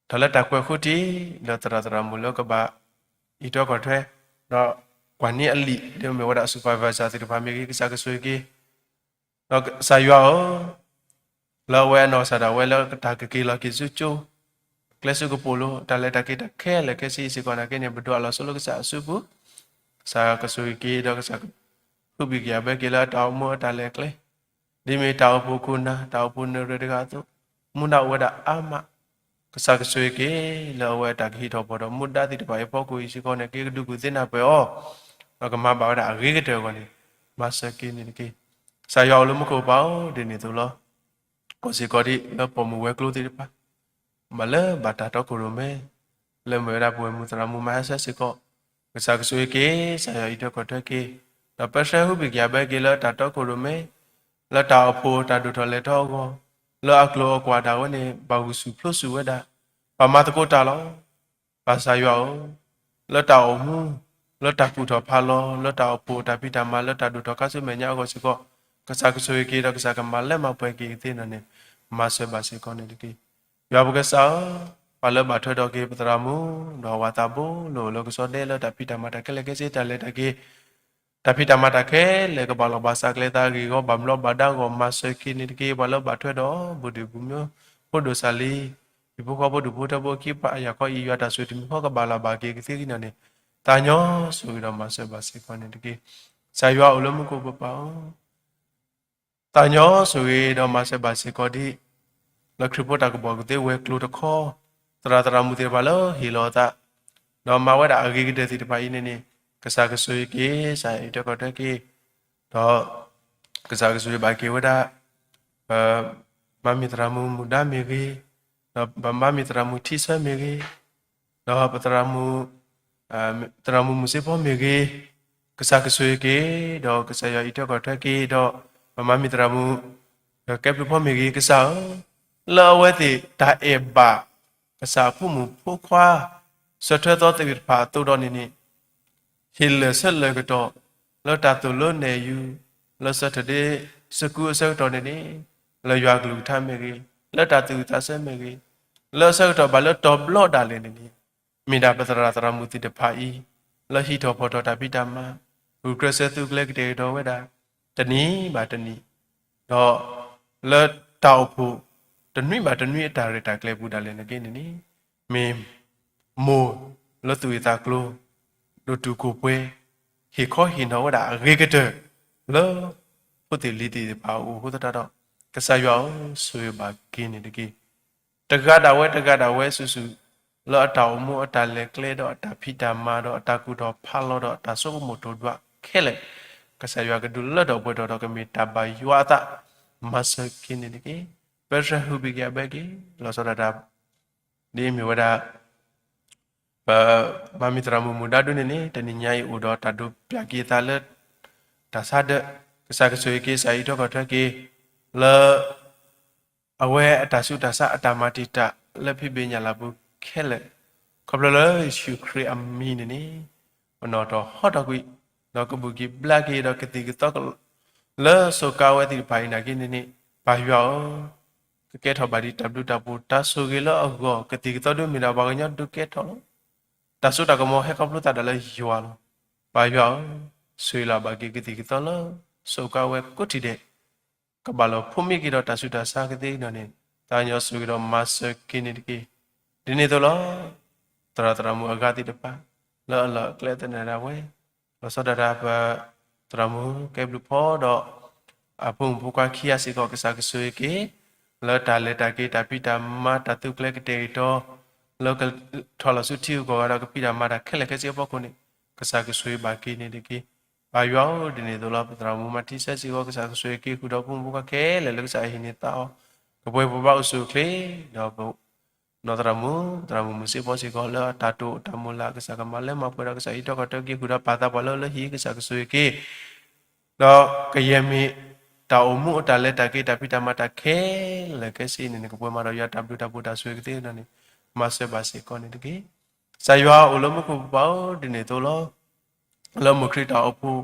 ဒီးလၢတၢ်ကွဲးဃုထံၣ် ဒီးသရၣ်သရၣ်မုၣ်လၢကဘၣ်အံးထွဲကွၢ်ထွဲ ဒီးကွၢ်န့ၢ်အလံာ် ဒ်မ့ၢ်ဝဲဒၣ် supervisor သ့ၣ်တဖၣ်မ့ၢ်ဂ့ၤ ကစၢ်ကဆိၣ်ဂ့ၤက့ၤ ဒီးကစၢ်ယွၤဧၢ, လၢအဝဲအနီၢ်ကစၢ်ဒၣ်ဝဲလၢတၢ်ကက့ၤလီၤက့ၤဆူကၠိ ကျဲဆူကပိာ်လိၤ တၢ်လဲၤတၢ်က့ၤတၢ်ခဲလၢာ်ခဲဆ့အံၤစ့ၢ်ကီးနာ်က့န့ၣ် ပဒိးအလီၤဆိလၢကစၢ်အစုပူၤ, ကစၢ်ကဆိၣ်ဂ့ၤက့ၤ ဒီးကစၢ်ကဟုဘံၣ်ကယာ်ဘၣ်က့ၤလၢအတၢ်အိၣ်မူအတၢ်လဲၤကျဲ ဒ်မ့ၢ်တၢ်အိၣ်ဖှိၣ်ခိၣ်နၢ် တၢ်အိၣ်ဖှိၣ်နၢ်ရဲၣ်တဂၤအသိး, မူဒါအိၣ်ဝဲဒၣ်အါမး, ကစၢ်ကဆိၣ်ဂ့ၤက့ၤ လၢအဝဲအတၢ်ကဟံးထီၣ်ဖီၣ်ထီၣ်မူဒါသ့ၣ်တဖၣ်အံၤအဖီခိၣ်အံၤစ့ၢ်ကီးန့ၣ် က့ၤကဒုးကူၣ်သ့နၢ်ပၢၢ်အီၤ, ဒီးကမၤဘၣ်ဝဲဒၣ်အဂ့ၤကတၢၢ်အဂီၢ်န့ၣ် မၤစၢၤက့ၤန့ၣ်တက့ၢ်. ကစၢ်ယွၤအိၣ်လၢမူခိၣ်ပၢ်ဧၢ, ဒ်န့ၣ်အသိးလီၤ. ကီၢ်စ့ၢ်ကီးဒ်လၢပိာ်မုၣ်ဝဲၤကျိၤသ့ၣ်တဖၣ် ဘၣ်လၢဘၣ်တၢ်တီခိၣ်ရိၣ်မဲ လၢမ့ၢ်ဝဲဒၣ်ပဝဲမုၣ်သရၣ်မုၣ်မၤဟဲဆၢစ့ၢ်ကီး, ကစၢ်ကဆိၣ်ဂ့ၤက့ၤ ကစၢ်ယွၤအံးထွဲကွၢ်ထွဲက့ၤ, ဒီးပၢဆှၢဟုဘံၣ်ကယာ်ဘၣ်က့ၤလၢတၢ်တီခိၣ်ရိၣ်မဲ လၢတၢ်အိၣ်ဖှိၣ်တၢ်ဒိၣ်ထီၣ်လဲၤထီအဂီၢ်, လၢအကျိၤအကွာ်ဒၣ်ဝဲန့ၣ် ဘၣ်ဂုာ်ဆူၣ်ဖျိဆူၣ်ဝဲဒၣ်, ဘၣ်မၤသကိးတၢ်လီၤ. ဘၣ်ဆၣ်ယွၤဧၢ, လၢတၢ်အိၣ်မူ, လၢတၢ်ကူၣ်ထီၣ်ဖးလီၤ, လၢတၢ်အိၣ်ဖှိၣ်တၢ်ဖံးတၢ်မၤ လၢတၢ်ဒိၣ်ထီၣ်ခါဆူမဲာ်ညါအဂီၢ်စ့ၢ်ကီး, ကစၢ်ကဆိၣ်ဂ့ၤက့ၤဒီးကစၢ်ကမၤလၢမၤပှဲၤက့ၤကသ့ဒီးန့ၣ် မၤစၢၤဘၣ်စ့ၢ်ကီးန့ၣ်တက့ၢ်. ယွၤပကစၢ်ဧၢ, ပှၤလၢဘၣ်ထွဲဒီးက့ၤပသရၣ်မုၣ် ဒီးဝၤသးဘိ လၢအိၣ်လၢကဆီဒဲလၢတၢ်ဖံးတၢ်မၤတၢ်ခဲလၢာ်ခဲဆ့ တၢ်လဲၤတၢ်က့ၤ တၢ်ဖံးတၢ်မၤတၢ်ခဲလၢာ် ကဘၣ်လီၢ်ဘၣ်စး ကလဲၤသးဂ့ၢ်ဂီၤဘၣ်ဘျိးဘၣ်ဒါအဂီၢ် မၤစၢၤက့ၤန့ၣ်တက့ၢ်. ပှၤလၢဘၣ်ထွဲဒီး ဘူးဒံၣ်ဘူးမၠိ ဖိဒိၣ်စၢ်လံၤ ဟံၣ်ဖိဃီဖိဒူၣ်ဖိထၢဖိခံပယၤခီအံၤ ယွၤတၢ်ဆိၣ်တံၢ်မုၢ်ဃီကဘၣ်လီၢ်ဘၣ်က့ၤကသ့က့ၤန့ၣ် သးညီဆိၣ်ဂ့ၤဒီးမၤစၢၤဘၣ်စ့ၢ်ကီးန့ၣ်တက့ၢ်. ကစၢ်ယွၤအိၣ်လၢမူခိၣ်ပၢ်ဧၢ, သးညီဆိၣ်ဂ့ၤဒီးမၤစၢၤဘၣ်စ့ၢ်ကီးဒ် လၢခရံာ်ဖိတၢ်ကပီၤကသ့ဝဲၤကျိၤတခီ, သရၣ်သရၣ်မုၣ်သ့ၣ်တဖၣ်လၢဟ့ၣ်လီၤအသး ဒီးမၤဝဲဒၣ်အဂ့ၤကတၢၢ်သ့ၣ်တဖၣ်အံၤန့ၣ်န့ၣ် ကစၢ်ကဆိၣ်ဂ့ၤက့ၤ ကစၢ်အံးထွဲကွၢ်ထွဲက့ၤ, ဒီး ကစၢ်ကဆိၣ်ဂ့ၤဘၣ်က့ၤဝဲဒၣ် ပမၤမ့ၢ်သရၣ်မုၣ်မုၢ်ဒါမ့ၢ်ဂ့ၤ, ဒီးပမၤမ့ၢ်သရၣ်မုၣ်ထံဆၢမ့ၢ်ဂ့ၤ, ဒီးပသရၣ်မုၣ် သရၣ်မုၣ်မုၢ်စ့ဖီမ့ၢ်ဂ့ၤ, ကစၢ်ကဆိၣ်ဂ့ၤက့ၤ, ဒီးကစၢ်ယွၤအံးထွဲကွၢ်ထွဲက့ၤ, ဒီးပမၤမ့ၢ်သရၣ်မုၣ် ကဲဘျုးဖီမ့ၢ်ဂ့ၤ ကစၢ်ဧၢ, လၢအဝဲသ့ၣ်တၢ်အဲၣ်ဘၣ် ကစၢ်အဖိမုၣ်ဖိခွါ ဆၢထၢၣ်သီသ့ၣ်တဖၣ်အသိးဒီးန့ၣ်န့ၣ် ဟ့ၣ်လၢာ်ဆၢလၢာ်ကတီၢ် လၢတၢ်သိၣ်လိနဲၣ်ယုၤ လၢ Saturday School အဆၢကတီၢ်န့ၣ်န့ၣ် လၢယွၤအကလုၢ်ကထါမ့ၢ်ဂ့ၤ, လၢတၢ်သူၣ်ဝံၣ်သးဆၢမ့ၢ်ဂ့ၤ, လၢအဆၢကတီၢ်ဘၣ်လၢတီၤဘျီဒၣ်လဲာ်န့ၣ်န့ၣ် မ့ၢ်ဒၣ်ပသရၣ်သရၣ်မုၣ်သ့ၣ်တဖၣ်အံၤ လၢဟံးထီၣ်ဖီၣ်ထီၣ်တၢ်ဖံးတၢ်မၤ ဂုာ်ကျဲးစၢးသုးကျဲၤကတဲာ်ကတီၤဝဲဒၣ် တနံၤဘၣ်တနံၤ ဒီးလၢတၢ်အိၣ်ဖှိၣ် တနွံဘၣ်တနွံအတၢ်ရဲၣ်တၢ်ကျဲၤပူၤဒၣ်လဲာ်န့ၣ်က့န့ၣ်န့ၣ် မ့ၢ်မိၢ်လၢသူၣ်ဂ့ၤသးကျိၤ ဒိၣ်တုာ်ခိၣ်ပှဲၤ ဟ့ၣ်ခီဟ့ၣ်နီၤဝဲဒၣ်အဂ့ၤကတၢၢ် လၢဖိသ့ၣ်လံၤသ့ၣ်တဖၣ်အအိၣ်အဃိသတးဒီး ကစၢ်ယွၤဧၢ ဆိၣ်ဂ့ၤဘၣ်က့ၤန့ၣ်တက့ၢ်. တဂၤဒၣ်ဝဲတဂၤဒၣ်ဝဲစုာ်စုာ် လၢအတၢ်အိၣ်မူအတၢ်လဲၤကျဲဒီးအတၢ်ဖံးတၢ်မၤဒီးအတၢ်ကူၣ်ထီၣ်ဖးလီၤဒီးအတၢ်ဆိကမိၣ်တိာ်ဒွးခဲလၢာ် ကစၢ်ယွၤကဒုးလၢထီၣ်ပှဲၤထီၣ်ဒီးကမ့ၢ်တၢ်ဘၣ်ယွၤအသး မၤစၢၤက့ၤန့ၣ်တက့ၢ်. ပၢဆှၢဟုဘံၣ်ကယၤဘၣ်က့ၤ လီၤဆီဒၣ်တၢ် ဒ်အမ့ၢ်ဝဲဒၣ် ပမၤမံၤသရၣ်မုၣ်မုၢ်ဒါဒုန့ၣ်န့ၣ် တနံၤညါအံၤအိၣ်ဒီးတၢ်ဒိးပျၢ်က့ၤအသးလၢ တၢ်ဆါဒၢး ကစၢ်ကဆိၣ်ဂ့ၤက့ၤ ကစၢ်အံးထွဲကွၢ်ထွဲက့ၤ လၢ အဝဲအတၢ်ဆူးတၢ်ဆါအတၢ်မၤတံာ်တာ်လၢဖံဘ့ၣ်ညၣ်လၤပူၤခဲလၢာ် ခီဖျိလၢယ့ၣ်ၡူးခရံာ်အမံၤန့ၣ်န့ၣ် ပနီၣ်ထီၣ်ဟီထီၣ်ကွံာ် ဒီးကဘူၣ်က့ၤဘျါက့ၤဒီးကသံၣ်ကသီ လၢစိၤကါဝဲသ့ၣ်တဖၣ်အံၤနာ်က့န့ၣ်န့ၣ် ပၢ်ယွၤဧၢ, ကကဲထီၣ်ဘၣ်ဒ်တၢ်ဘျုးတၢ်ဖှိၣ်တၢ်ဆိၣ်ဂ့ၤလၢအဂီၢ် ကသံၣ်ကသီဒုမ့ၢ်ဒၣ်ပှၤကညီဒုးကဲထီၣ်လီၤ. တၢ်စိတၢ်ကမီၤဟဲခီဖျိသးဒၣ်လၢယွၤလီၤ. ပၢ်ယွၤဧၢ, ဆိၣ်ဂ့ၤလီၤဘၣ်က့ၤကသံၣ်ကသီလၢ စိၤကါဝဲကိးထံၣ်ဒဲး ကဘၣ်လီၤဖိးမံက့ၤဒီးတၢ်ဆူးတၢ်ဆါကသ့ၣ်နီၣ်န့ၣ် သးကညီၤဆိၣ်ဂ့ၤဒီးမၤစၢၤက့ၤန့ၣ်တက့ၢ်. ဒ်န့ၣ်အသိးလီၤ. သရၣ်သရၣ်မုၣ်အဂၤသ့ၣ်တဖၣ် လၢအလီၢ်အကျဲသနၢၣ်ဒၣ်ဝဲ လီၤဆီဒၣ်တၢ်ပ သရၣ်မုၣ်ကဲဘျုးဖီဒီး အဖိမုၣ်ဖိခွါခံဂၤစ့ၢ်ကီး ကစၢ်ကဆိၣ်ဂ့ၤက့ၤ လၢတၢ်လဲၤတၢ်က့ၤတၢ်ဖံးတၢ်မၤတၢ်သူကျဲကတဲာ်ကတီၤ လၢကထီၣ်လီၤဆူထံဂုၤကီၢ်ဂၤဒီးကဖံးတၢ်မၤတၢ်ခဲလၢာ်ခဲဆ့အဖီခိၣ်န့ၣ် ကစၢ်ကဆိၣ်ဂ့ၤဘၣ်က့ၤန့ၣ်တက့ၢ်. ပၢ်ယွၤဧၢ, ဒ်န့ၣ်အသိးလီၤ. ပသရၣ်မုၣ်မၤထံဆၢစ့ၢ်ကီး ကစၢ်ကဆိၣ်ဂ့ၤက့ၤဃုာ်ဒီးဖိမုၣ်ဖိခွါခဲလၢာ်လၢကစၢ်ဟ့ၣ်န့ၢ်သးအီၤ ကပှဲၤပှဲၤဘၣ်အိၣ်ဆူၣ်အိၣ်ချ့ ဒီး နီၢ်သရၣ်မုၣ် သရၣ်မုၣ်မုၢ်စ့ဖီစ့ၢ်ကီး လၢအတၢ်တိာ်တၢ်မုၢ်လၢ် ကစၢ်ကမၤလၢမၤပှဲၤဒီး ကစၢ်အံးထွဲကွၢ်ထွဲက့ၤဃုာ်ဒီးပာ်သးပှၢ်လၢလၢဟံၣ် ကစၢ်ကဆိၣ်ဂ့ၤက့ၤ ဒီးကယဲၢ်မ့ၢ်တၢ်အိၣ်မူအတၢ်လဲၤတၢ်က့ၤ တၢ်ဖံးတၢ်မၤတၢ်ခဲလၢာ်ခဲဆ့န့ၣ်န့ၣ် ကပှဲၤမၤဒီးယွၤတၢ်ဘျုးတၢ်ဖှိၣ်တၢ်ဆိၣ်ဂ့ၤကသ့ၣ်နီၣ်န့ၣ် မၤစၢၤဘၣ်စ့ၢ်ကီးန့ၣ်တက့ၢ်. ကစၢ်ယွၤအိၣ်လၢမူခိၣ်ပၢ်ပၢ်ဧၢ, ဒ်န့ၣ်အသိးလီၤ. လၢမိၢ်ခရံာ်တၢ်အိၣ်ဖှိၣ်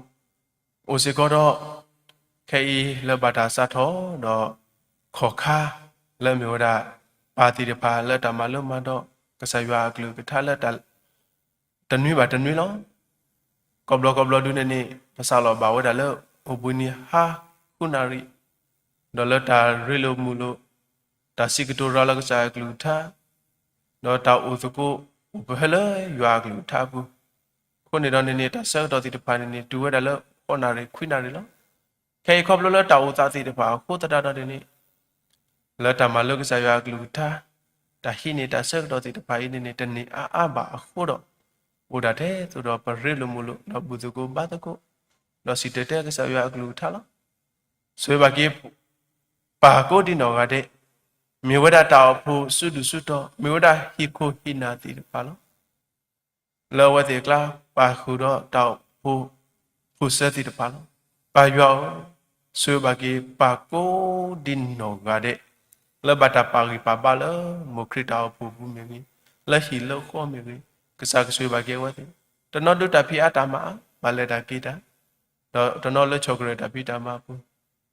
အိၣ်စ့ၢ်ကီးဒီး ခဲအံၤလၢဘၣ်တၢ်စးထီၣ်ဒီး ခီၣ်ခါလၢအမ့ၢ်ဝဲဒၣ် ပၢ်သ့ၣ်တဖၣ်လၢတၢ်မၤလိမၤဒိး ကစၢ်ယွၤအကလုၢ်ကထါလၢတၢ် တနွံဘၣ်တနွံလီၤ. ကိးဘျီကိးဘျီဒုန့ၣ်န့ၣ် ပစးလီၤဘၣ်ဝဲဒၣ်လၢ အိၣ်ဘှံးနံၤဟါ ဃုနၣ်ရံၣ် ဒီးလၢတၢ်ရ့လိာ်မုာ်လိာ် တၢ်စံးကတိၤရၤလၢကစၢ်အကလုၢ်ကထါ ဒီးတၢ်အိၣ်သကိး အိၣ်ပဟဲလၢယွၤအကလုၢ်ကထါအပူၤ, အဃိန့ၣ်ဒီးန့ၣ်န့ၣ် တၢ်ဆၢကတီၢ်သ့ၣ်တဖၣ်န့ၣ်န့ၣ် တုၤဝဲဒၣ်လၢ ဃိးနၣ်ရံၣ် ခွံနၣ်ရံၣ်လီၤ. ခဲအံၤခီဖျိလၢတၢ်အိၣ်သးသ့ၣ်တဖၣ်အဃိသတးဒီးန့ၣ်န့ၣ် လၢတၢ်မၤလိကစၢ်ယွၤအကလုၢ်ကထါ တၢ်ဟံးန့ၢ်တၢ်ဆၢကတီၢ်သ့ၣ်တဖၣ်အံၤန့ၣ်န့ၣ် တန့ၢ်အါအါဘၣ်အဃိဒီး အိၣ်ဒၣ်ထဲသိးဒီးပရ့လိာ်မုာ်လိာ် ဒီးဘူၣ်သကိးဘါသကိး ဒီးစံၣ်တဲၤတဲကစၢ်ယွၤအကလုၢ်ကထါလီၤ. ဆိၣ်ဂ့ၤဘၣ်က့ၤ ပၢ်ကိးဒံနီၢ်ဂၤဒဲး, မ့ၢ်ဝဲဒၣ်တၢ်အိၣ်ဖှိၣ်စုဒုၣ်စုတီၤ, မ့ၢ်ဝဲဒၣ်ဟံၣ်ခိၣ်ဟံၣ်နၢ်သ့ၣ်တဖၣ်လီၤ. လၢအဝဲသ့ၣ်အကျါ ပၢ်ဃုာ်ဒီးတၢ်အိၣ်ဖှိၣ် ဖှိၣ်စၢၤသ့ၣ်တဖၣ်လီၤ. ပၢ်ယွၤဧၢ, ဆိၣ်ဂ့ၤဘၣ်က့ၤ ပၢ်ကိးဒံနီၢ်ဂၤဒဲး, လၢဘၣ်တၢ်ပာ်ဂံၢ်ပာ်ဘါလၢ မိၢ်ခရံာ်တၢ်အိၣ်ဖှိၣ်ပူၤမ့ၢ်ဂ့ၤ, လၢဟံၣ်လၢဃီမ့ၢ်ဂ့ၤ, ကစၢ်ကဆိၣ်ဂ့ၤဘၣ်က့ၤအဝဲသ့ၣ်, တနီၤဒုးတၢ်ဖံးအါတၢ်မၤအါ ဘၣ်လဲၤတၢ်က့ၤတၢ်, ဒီးတနီၤလၢဆီၣ်ကရၢၢ်တၢ်ဖံးတၢ်မၤအပူၤ,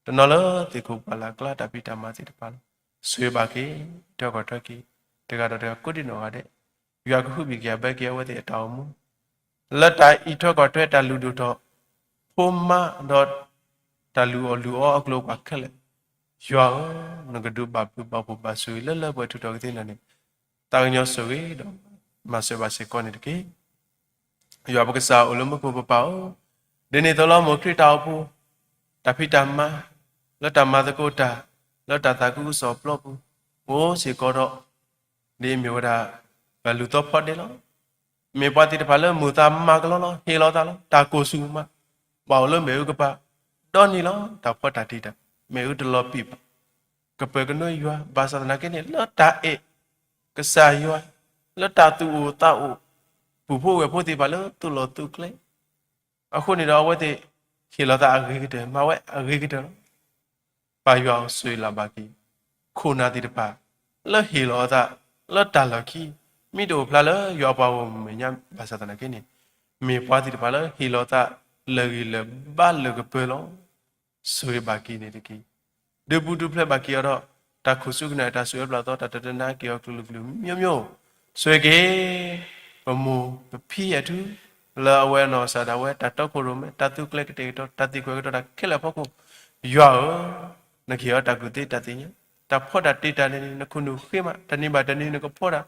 တနီၤလၢသ့ၣ်ခိၣ်ပှၢ်လၢ်ကျါတၢ်ဖံးတၢ်မၤသ့ၣ်တဖၣ်လီၤ. ဆိၣ်ဂ့ၤဘၣ်က့ၤ အံးထွဲကွၢ်ထွဲက့ၤ တဂၤဒီးတဂၤကိးဒံနီၢ်ဂၤဒဲး, ယွၤကဟုဘံၣ်က့ၤအဘၢက့ၤအဝဲသ့ၣ်အတၢ်အိၣ်မူ လၢတၢ်အံးထွဲကွၢ်ထွဲတၢ်လုၢ်ဒိၣ်ထီၣ် ဖိမါဒီး တၢ်လုၢ်အီၣ်လုၢ်အီအကျိၤအကျဲခဲလၢာ်, ယွၤဧၢ, နကဒုးဘၣ်ဘျုးဘၣ်ဖှိၣ်ဘၣ်ဆိၣ်ဂ့ၤလၢလၢပှဲၤပှဲၤထူးထီၣ်ကသ့နၤန့ၣ်, သးကညီၤဆိၣ်ဂ့ၤဒီး မၤစၢၤဘၣ်စ့ၢ်ကီးန့ၣ်တက့ၢ်. ယွၤပကစၢ်အိၣ်လၢမူခိၣ်ပပၢ်ဧၢ, ဒ်န့ၣ်သိးလၢမိၢ်ခရံာ်တၢ်အိၣ်ဖှိၣ် တၢ်ဖံးတၢ်မၤ လၢတၢ်မၤသကိးတၢ် လၢတၢ်သးခုကစီၣ်ပျီပူၤ အိၣ်စ့ၢ်ကီးဒီး ဒ်အမ့ၢ်ဝဲဒၣ် ပလူၤသီဖီဒ့လီၤ. မ့ၢ်ပှၤသ့ၣ်တဖၣ်လၢမုာ်သးမၤကလီလီၤ ဟ့ၣ်လီၤသးလီၤ တၢ်ကိၢ်ဆူၣ်မး ဘၣ်အိၣ်လၢမ့ၣ်အူကပၤ ဒီနံၤလီၤ တၢ်ဖီတၢ်တံၢ်တၢ် မ့ၣ်အူတလီၤပံာ်ဘၣ် ကပၢၤကနိယွၤ ဘၣ်ဆၣ်သနာ်က့န့ၣ် လၢတၢ်အဲၣ်ကစၢ်ယွၤ လၢတၢ်သူၣ်အိၣ်သးအိၣ် ပူၤဖိဝဲၢ်ဖိသ့ၣ်တဖၣ်လၢသူၣ်လီၢ်သူၣ်ကျဲ အဃိန့ၣ်ဒီးအဝဲသ့ၣ် ဟ့ၣ်လီၤသးအဂ့ၤကတၢၢ် မၤဝဲအဂ့ၤကတၢၢ်လီၤ. ပၢ်ယွၤဧၢ ဆိၣ်ဂ့ၤလၢ်ဘၣ်က့ၤ ခိၣ်နၢ်သ့ၣ်တဖၣ် လၢဟ့ၣ်လီၤအသး လၢတၢ်လီၢ်ခံ မ့ၢ်တအိၣ်ဖျါလၢယွၤအပှၤဂီၢ်မုၢ်မဲာ်ညါ ဘၣ်ဆၣ်သနာ်က့န့ၣ် မ့ၢ်ပှၤသ့ၣ်တဖၣ်လၢဟ့ၣ်လီၤသး လၢာ်ဂံၢ်လၢာ်ဘါလၢာ်ကပၢၤလီၤ. ဆိၣ်ဂ့ၤဘၣ်က့ၤန့ၣ်တက့ၢ်. ဒုးပူၤဒုးဖျဲးဘၣ်က့ၤအီၤဒီး တၢ်ခိၣ်ဆူကနၣ် တၢ်ဆိၣ်အၢပျၢ်သီ တၢ်တဒနါက့ၤအီၤကလုာ်ကလုာ် မျိုးမျိုး ဆိၣ်ဂ့ၤက့ၤ ပမိၢ်ပဖံအထူ လၢအဝဲအနီၢ်ကစၢ်ဒၣ်ဝဲ တၢ်တီခိၣ်ရိၣ်မဲ တၢ်သူကျဲကတဲာ်ကတီၤ တၢ်သံကွဲးကတီၤတၢ်ခဲလၢာ်အဖီခိၣ် ယွၤဧၢ, နကဟ့ၣ်အီၤတၢ်ကူၣ်သ့တၢ်သ့ၣ်ညါ တၢ်ဖီတၢ်တ့တၢ်န့ၣ်န့ၣ် နခိၣ်နူာ်ဃ့မး တနံၤဘၣ်တနံၤနကဖီတၢ် ဒ်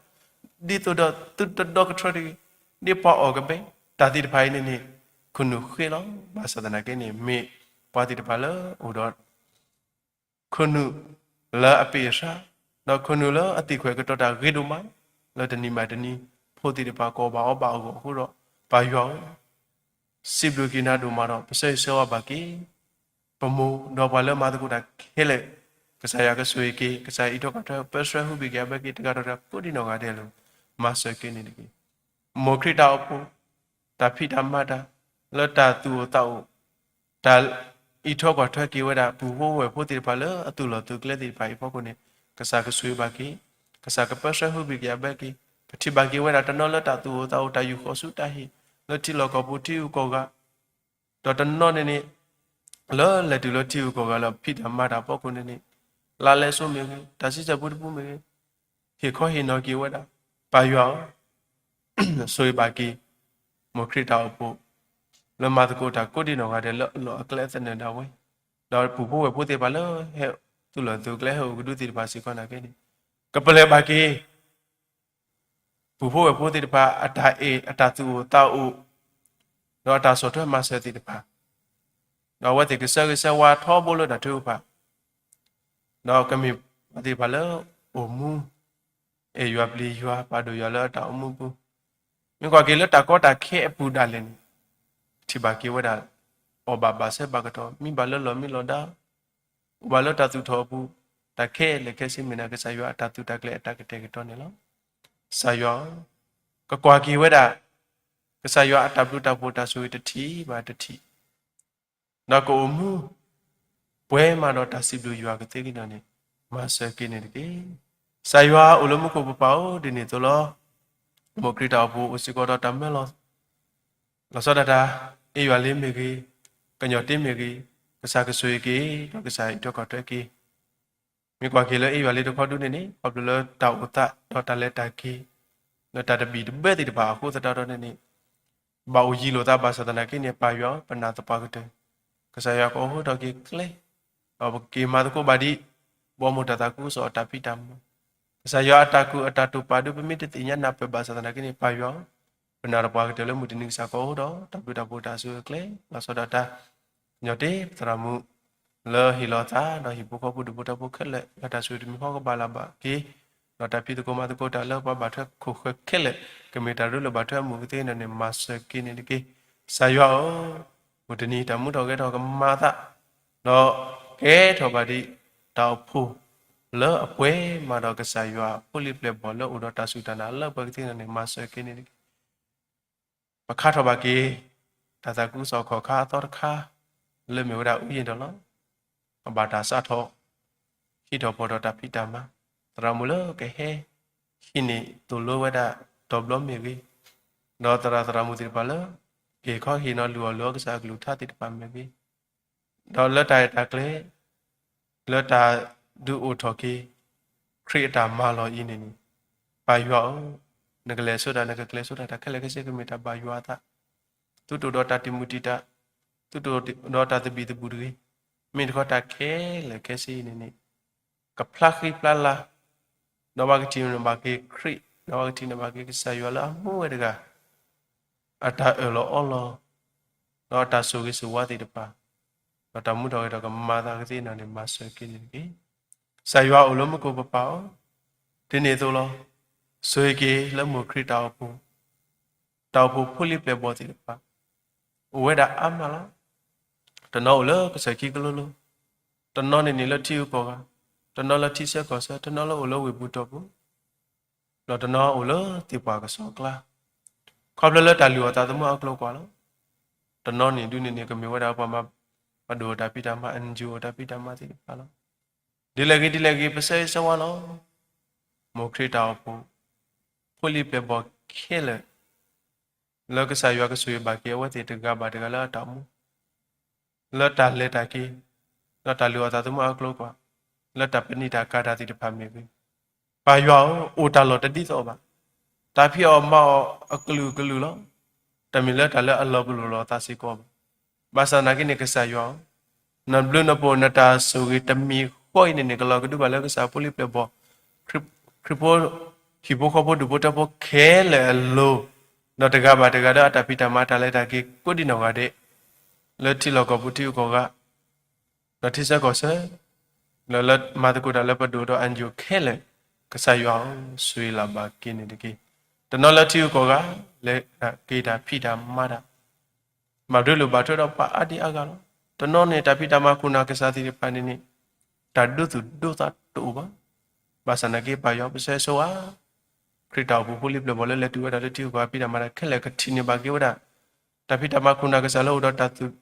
သိးဒီးသုတဒီကထြၢတဂ့ၤ ဒ်ပှၤအီၣ်ကဘဲ တၢ်သ့ၣ်တဖၣ်အံၤန့ၣ်န့ၣ် ခိၣ်နူာ်ဃ့လီၤ. ဘၣ်ဆၣ်သနာ်က့န့ၣ် မ့ၢ်ပှၤသ့ၣ်တဖၣ်လၢအိၣ်ဒီး ခိၣ်နူာ်လၢအပ့ၢ်အဆှါ ဒီးခိၣ်နူာ်လၢအသံကွဲးကတီၤတၢ်ဂ့ၤဒိၣ်မး လၢတနံၤဘၣ်တနံၤ ဖိသ့ၣ်တဖၣ်ကအီၣ်ဘၣ်အီဘၣ်အဂီၢ်အဃိဒီး ပၢ်ယွၤဧၢ စံးဘျုးက့ၤနၤဒိၣ်မးဒီး ပဆၢဂ့ၤဆၢဝါဘၣ်က့ၤ ပမိၢ်ဒီးပှၤလၢမၤသကိးတၢ်ခဲလၢာ် ကစၢ်ယွၤကဆိၣ်ဂ့ၤက့ၤ ကစၢ်ယွၤအံးထွဲကွၢ်ထွဲ ပၢဆှၢဟုဘံၣ်က့ၤအဘၢက့ၤ တဂၤဒီးတဂၤကိးဒံနီၢ်ဂၤဒဲးလၢ မၤစၢၤက့ၤန့ၣ်တက့ၢ်. မိၢ်ခရံာ်တၢ်အိၣ်ဖှိၣ် တၢ်ဖံးတၢ်မၤတၢ် လၢတၢ်သူၣ်အိၣ်သးအိၣ် တၢ်အံးထွဲကွၢ်ထွဲက့ၤဝဲဒၣ် ပူၤဖိဝဲၢ်ဖိသ့ၣ်တဖၣ်လၢအသူၣ်လီၢ်သူၣ်ကျဲသ့ၣ်တဖၣ်အံၤအဖီခိၣ်န့ၣ် ကစၢ်ကဆိၣ်ဂ့ၤဘၣ်က့ၤ ကစၢ်ကပၢဆှၢဟုဘံၣ်က့ၤအဘၢက့ၤ ပထံၣ်ဘၣ်က့ၤဝဲဒၣ်တနီၤလၢတၢ်သူၣ်အိၣ်သးအိၣ် တၢ်ယူၢ်ဃီၤဆူတၢ်ဟ့ၣ် လၢထံလီၢ်ကီၢ်ပူၤထံဂုၤကီၢ်ဂၤ ဒီးတနီၤန့ၣ်န့ၣ် လၢလဲၤတုၤလၢထံဂုၤကီၢ်ဂၤလၢဖံးတၢ်မၤတၢ်အဖီခိၣ်န့ၣ်န့ၣ် လါလဲစိမ့ၢ်ဂ့ၤ တၢ်စံးဆၢပူတပူမ့ၢ်ဂ့ၤ ဟ့ၣ်ခီဟ့ၣ်နီၤက့ၤဝဲဒၣ် ပၢ်ယွၤဧၢ ဆိၣ်ဂ့ၤဘၣ်က့ၤ မိၢ်ခရံာ်တၢ်အိၣ်ဖှိၣ် လၢမၤသကိးတၢ်ကိးဒံနီၢ်ဂၤဒဲးလၢအလီၢ်အကျဲအသနၢၣ်ဒၣ်ဝဲ ဒီးပူၤဖိဝဲၢ်ဖိသ့ၣ်တဖၣ်လၢဟဲသူၣ်လီၢ်သူၣ်ကျဲဟဲအိၣ်ကဒုသ့ၣ်တဖၣ်စ့ၢ်ကီးနာ်က့န့ၣ် ကပလၢၢ်ဘၣ်က့ၤ ပူၤဖိဝဲၢ်ဖိသ့ၣ်တဖၣ် အတၢ်အဲၣ်အတၢ်သူၣ်အိၣ်သးအိၣ် ဒီးအတၢ်ဆီၣ်ထွဲမၤစၢၤသ့ၣ်တဖၣ် ဒီးအဝဲသ့ၣ်ကဆၢဂ့ၤဆၢဝါထီဘိလၢတၢ်ထုကဖၣ် ဒီးကမ့ၢ်ပှၤသ့ၣ်တဖၣ်လၢအိၣ်မူ အဲၣ်ယွၤပျံၤယွၤ ပာ်ဒိၣ်ယွၤလၢအတၢ်အိၣ်မူပူၤ မ့ၢ်ကွၢ်က့ၤလၢတၢ်ကီတၢ်ခဲအပူၤဒၣ်လဲာ်န့ၣ် ထံၣ်ဘၣ်က့ၤဝဲဒၣ် အီၣ်ဘၣ်ဘၣ်ဆၢဘၣ်ကတီၢ် မံဘၣ်လၢလီၢ်မံလီၢ်ဒါ အိၣ်ဘၣ်လၢတၢ်သူၣ်ထီၣ်အပူၤ တၢ်ခဲလၢာ်ခဲဆ့မ့ၢ်ဒၣ်ကစၢ်ယွၤအတၢ်သုးတၢ်ကျဲၤအတၢ်ကတဲာ်ကတီၤန့ၣ်လီၤ. ကစၢ်ယွၤဧၢ, ကကွၢ်က့ၤဝဲဒၣ် ကစၢ်ယွၤအတၢ်ဘျုးတၢ်ဖှိၣ်တၢ်ဆိၣ်ဂ့ၤတထံၣ်ဘၣ်တထံၣ် ဒီးကအိၣ်မူ ပှဲၤမးဒီးတၢ်စံးဘျုးယွၤကသ့က့ၤဒီးန့ၣ် မၤစၢၤက့ၤန့ၣ်တက့ၢ်. ကစၢ်ယွၤအိၣ်လၢမူခိၣ်ပပၢ်အိၣ်ဒ်န့ၣ်အသိးလီၤ. မိၢ်ခရံာ်တၢ်အိၣ်ဖှိၣ်အိၣ်စ့ၢ်ကီးဒီးတၢ်မၢလီၤ. လီၤဆီဒၣ်တၢ် အ့ၣ်ယွၤလ့မ့ၢ်ဂ့ၤ, က ကညီတ့မ့ၢ်ဂ့ၤ, ကစၢ်ကဆိၣ်ဂ့ၤက့ၤ ဒီးကစၢ်အံးထွဲကွၢ်ထွဲက့ၤ မ့ၢ်ကွၢ်က့ၤလၢအ့ၣ်ယွၤလံတခီဒုန့ၣ်န့ၣ် ခီဖျိလၢတၢ်အိၣ်သးဒီးတၢ်လဲၤတၢ်က့ၤ လၢတၢ်တဘံၣ်တဘၢသ့ၣ်တဖၣ်အဃိသတးဒီးန့ၣ်န့ၣ် ဘၣ်အိၣ်ယံၤလိာ်သးဘၣ်ဆၣ်သနာ်က့န့ၣ် ပၢ်ယွၤဧၢ ပနာ်သပှၢ်ကတၢၢ် ကစၢ်ယွၤကအိးထီၣ်က့ၤကျဲ ဒီးပက့ၤမၤသကိးဘၣ်ဒံး ဘီမုၢ်တၢ်သးခုကစီၣ်အတၢ်ဖံးတၢ်မၤ ကစၢ်ယွၤအတၢ်ကူၣ်အတၢ်တိာ်ပာ်ဒု ပမ့ၢ်တသ့ၣ်ညါနၢ်ပၢၢ်ဘၣ်ဆၣ်သနာ်က့န့ၣ် ပၢ်ယွၤဧၢ ပနာ်သပှၢ်ကတၢၢ်လၢမုၢ်တနံၤကစၢ်ကအိးထီၣ် တၢ်ဘျုးတၢ်ဖှိၣ်တၢ်ဆိၣ်ဂ့ၤကျဲ လီၤဆီဒၣ်တၢ် ကညီတ့ပသရၣ်မုၣ် လၢဟ့ၣ်လီၤသး ဒီးဟံၣ်ဖိဃီဖိဒူၣ်ဖိထၢဖိခဲလၢာ် လၢတၢ်ဆိၣ်ဂ့ၤတမံၤဃီကဘၣ်လၢ်ဘၣ်က့ၤ ဒီးတၢ်ဖံးသကိးမၤသကိးတၢ်လၢပှၤဘၣ်ထွဲခိၣ်ဃၢၤခဲလၢာ် ကမ့ၢ်တၢ်ရ့လိာ်ဘၣ်ထွဲအမုာ်ကသ့န့ၣ်န့ၣ် မၤစၢၤက့ၤန့ၣ်တက့ၢ်. ကစၢ်ယွၤဧၢ, မုၢ်တနံၤတၢ်မူထီၣ်ဂဲၤထီၣ်ကမၤသး ဒီးကဲထီၣ်ဘၣ်ဒံး တၢ်အိၣ်ဖှိၣ် လၢအပှဲၤမးဒီးကစၢ်ယွၤဖိလံၤပျဲၢ်ဘီၣ်လၢအိၣ်ဒီးတၢ်စူၢ်တၢ်နာ်လၢပှဲၤကသ့န့ၣ်န့ၣ် မၤစၢၤက့ၤန့ၣ်တက့ၢ်. ပခါထီၣ်ဘၣ်က့ၤ တၢ်သးခုကစီၣ်ခီၣ်ခါအသီတခါ လၢမ့ၢ်ဝဲဒၣ်အူယ့ၣ်ဒီးလီၤ. အဘၣ်တၢ်စးထီၣ် ဟံးထီၣ်ဖီၣ်ထီၣ်တၢ်ဖံးတၢ်မၤ သရၣ်မုၣ်လၢကဟဲ ဟံးန့ၢ်သိၣ်လိဝဲဒၣ်တီၤဘျီမ့ၢ်ဂ့ၤ, ဒီးသရၣ်သရၣ်မုၣ်သ့ၣ်တဖၣ်လၢ ကဟ့ၣ်ခီဟ့ၣ်နီၤလုၢ်အီၣ်လုၢ်အီကစၢ်အကလုၢ်ကထါသ့ၣ်တဖၣ်မ့ၢ်ဂ့ၤ, ဒီးလၢတၢ်ရဲၣ်တၢ်ကျဲၤ လၢတၢ်ဒုးအိၣ်ထီၣ်က့ၤ ခရံာ်အတၢ်မၤလီၤအံၤန့ၣ်န့ၣ်, ပၢ်ယွၤဧၢ, နကလဲၤဆိတၢ် နကကျဲၤဆိတၢ် တၢ်ခဲလၢာ်ခဲဆ့ကမ့ၢ်တၢ်ဘၣ်ယွၤအသး, သုတအိၣ်ဒီးတၢ်တံာ်မုၢ်တံာ်တာ်, သုတအိၣ်ဒီးတၢ်သဘံၣ်သဘုၣ်တဂ့ၤ, မ့ၢ်တခီတၢ်ခဲလၢာ်ခဲဆ့အံၤန့ၣ်န့ၣ် ကဖျါဃံဖျါလၤ, ဒီးပှၤကထံၣ်န့ၢ်ဘၣ်က့ၤခရံာ်, ဒီးပှၤကထံၣ်န့ၢ်ဘၣ်က့ၤကစၢ်ယွၤလၢအမူဝဲတဂၤ အတၢ်အၢၣ်လီၤအီလီၤ, ဒီးအတၢ်ဆိၣ်ဂ့ၤဆိၣ်ဝါသ့ၣ်တဖၣ်, ဒီးတၢ်မူထီၣ်ဂဲၤထီၣ်ကမၤသးကသ့န့ၣ်န့ၣ် မၤစၢၤက့ၤန့ၣ်တက့ၢ်. ကစၢ်ယွၤအိၣ်လၢမူခိၣ်ပပၢ်ဧၢ, ဒ်န့ၣ်အသိးလီၤ. ဆိၣ်ဂ့ၤက့ၤလၢမိၢ်ခရံာ်တၢ်အိၣ်ဖှိၣ်, တၢ်အိၣ်ဖှိၣ်ဖိလံၤပျဲၢ်ဘီၣ်သ့ၣ်တဖၣ်, အိၣ်ဝဲဒၣ်အါမးလီၤ. တနီၤအိၣ်လၢကစၢၢ်ခံကလိလိ, တနီၤန့ၣ်န့ၣ်လၢထံဂုၤကီၢ်ဂၤ, တနီၤလၢထံဆၢကီၢ်ဆၢ, တနီၤလၢအိၣ်လၢဝ့ၢ်ပူၤတီၢ်ပူၤ ဒီးတနီၤအိၣ်လၢသ့ၣ်ပှၢ်ကစီၣ်အကျါ, ခီဖျိလၢတၢ်လုၢ်အီၣ်သးသမူအကျိၤအကျဲလီၤ. တနီၤန့ၣ်ဒုန့ၣ်န့ၣ် ကမ့ၢ်ဝဲဒၣ်ပှၤမၤ ပဒိၣ်အတၢ်ဖံးတၢ်မၤ NGO အတၢ်ဖံးတၢ်မၤသ့ၣ်တဖၣ်လီၤ. ဒ်လဲၣ်ဂ့ၤဒ်လဲၣ်ဂ့ၤ ပဆၢဂ့ၤဆၢဝါလီၤ. မိၢ်ခရံာ်တၢ်အိၣ်ဖှိၣ် ဖိလံၤပျဲၢ်ဘီၣ်ခဲလၢာ် လၢကစၢ်ယွၤကဆိၣ်ဂ့ၤဘၣ်က့ၤအဝဲသ့ၣ်တဂၤဘၣ်တဂၤလၢအတၢ်အိၣ်မူ လၢတၢ်လဲၤတၢ်က့ၤ, လၢတၢ်လုၢ်အီၣ်သးသမူအကျိၤအကျဲ, လၢတၢ်ပနံာ်တၢ်ကၤတၢ်သ့ၣ်တဖၣ်မ့ၢ်ဂ့ၤ, ပၢ်ယွၤဧၢ, အိၣ်တၢ်လီၢ်တဒ်သိးဘၣ်. တၢ်ဖံးအီၣ်မၤအီၣ်အကလုာ်ကလုာ်လီၤ. တမ့ၢ်လၢတၢ်လၢအလီၤပလိာ်လီၤသးစ့ၢ်ကီးဘၣ်. ဘၣ်ဆၣ်သနာ်က့န့ၣ် ကစၢ်ယွၤဧၢ, နဘျုးနဖှိၣ်နတၢ်ဆိၣ်ဂ့ၤတမံၤဃီအံၤန့ၣ်န့ၣ် ကလီၤကဒုဘၣ်လၢကစၢ်ဖိလံၤပျဲၢ်ဘီၣ် ခရံာ်ဖိ ဟံၣ်ဖိဃီဖိဒူၣ်ဖိထၢဖိခဲလၢာ်အလိၤ, ဒီးတဂၤဘၣ်တဂၤဒီးအတၢ်ဖံးတၢ်မၤတၢ်လဲၤတၢ်က့ၤကိးဒံနီၢ်ဂၤဒဲး, လၢထံလီၢ်ကီၢ်ပူၤထံဂုၤကီၢ်ဂၤ, ဒီးထံဆၢကီၢ်ဆၢ, လၢလၢမၤသကိးတၢ်လၢပဒိၣ်ဒီး NGO ခဲလၢာ်, ကစၢ်ယွၤဧၢ, ဆိၣ်ဂ့ၤလၢ်ဘၣ်က့ၤန့ၣ်တက့ၢ်. တနီၤလၢထံဂုၤကီၢ်ဂၤ, လဲၤတၢ်က့ၤတၢ်ဖံးတၢ်မၤတၢ် ဘၣ်ဒိလိာ်ဘၣ်ထွဲဒီးပှၤအါဒံအါဂၤလီၤ. တနီၤန့ၣ် တၢ်ဖံးတၢ်မၤခိၣ်နၢ်ကစၢ်သ့ၣ်တဖၣ်န့ၣ်န့ၣ်, တၢ်ဒိသူၣ်ဒိသးတအိၣ်ဘၣ်. ဘၣ်ဆၣ်သနာ်က့ ပၢ်ယွၤပဆၢဂ့ၤဆၢဝါ, ခရံာ်တၢ်အိၣ်ဖှိၣ်ဖိလံၤပျဲၢ်ဘီၣ်လၢလဲၤတုၤဝဲဒၣ်လၢထံဂုၤကီၢ်ဂၤဖံးတၢ်မၤတၢ်ခဲလၢာ် ကထံၣ်န့ၢ်ဘၣ်က့ၤဝဲဒၣ် တၢ်ဖံးတၢ်မၤခိၣ်နၢ်ကစၢ်လၢအိၣ်ဒီးတၢ်သူၣ်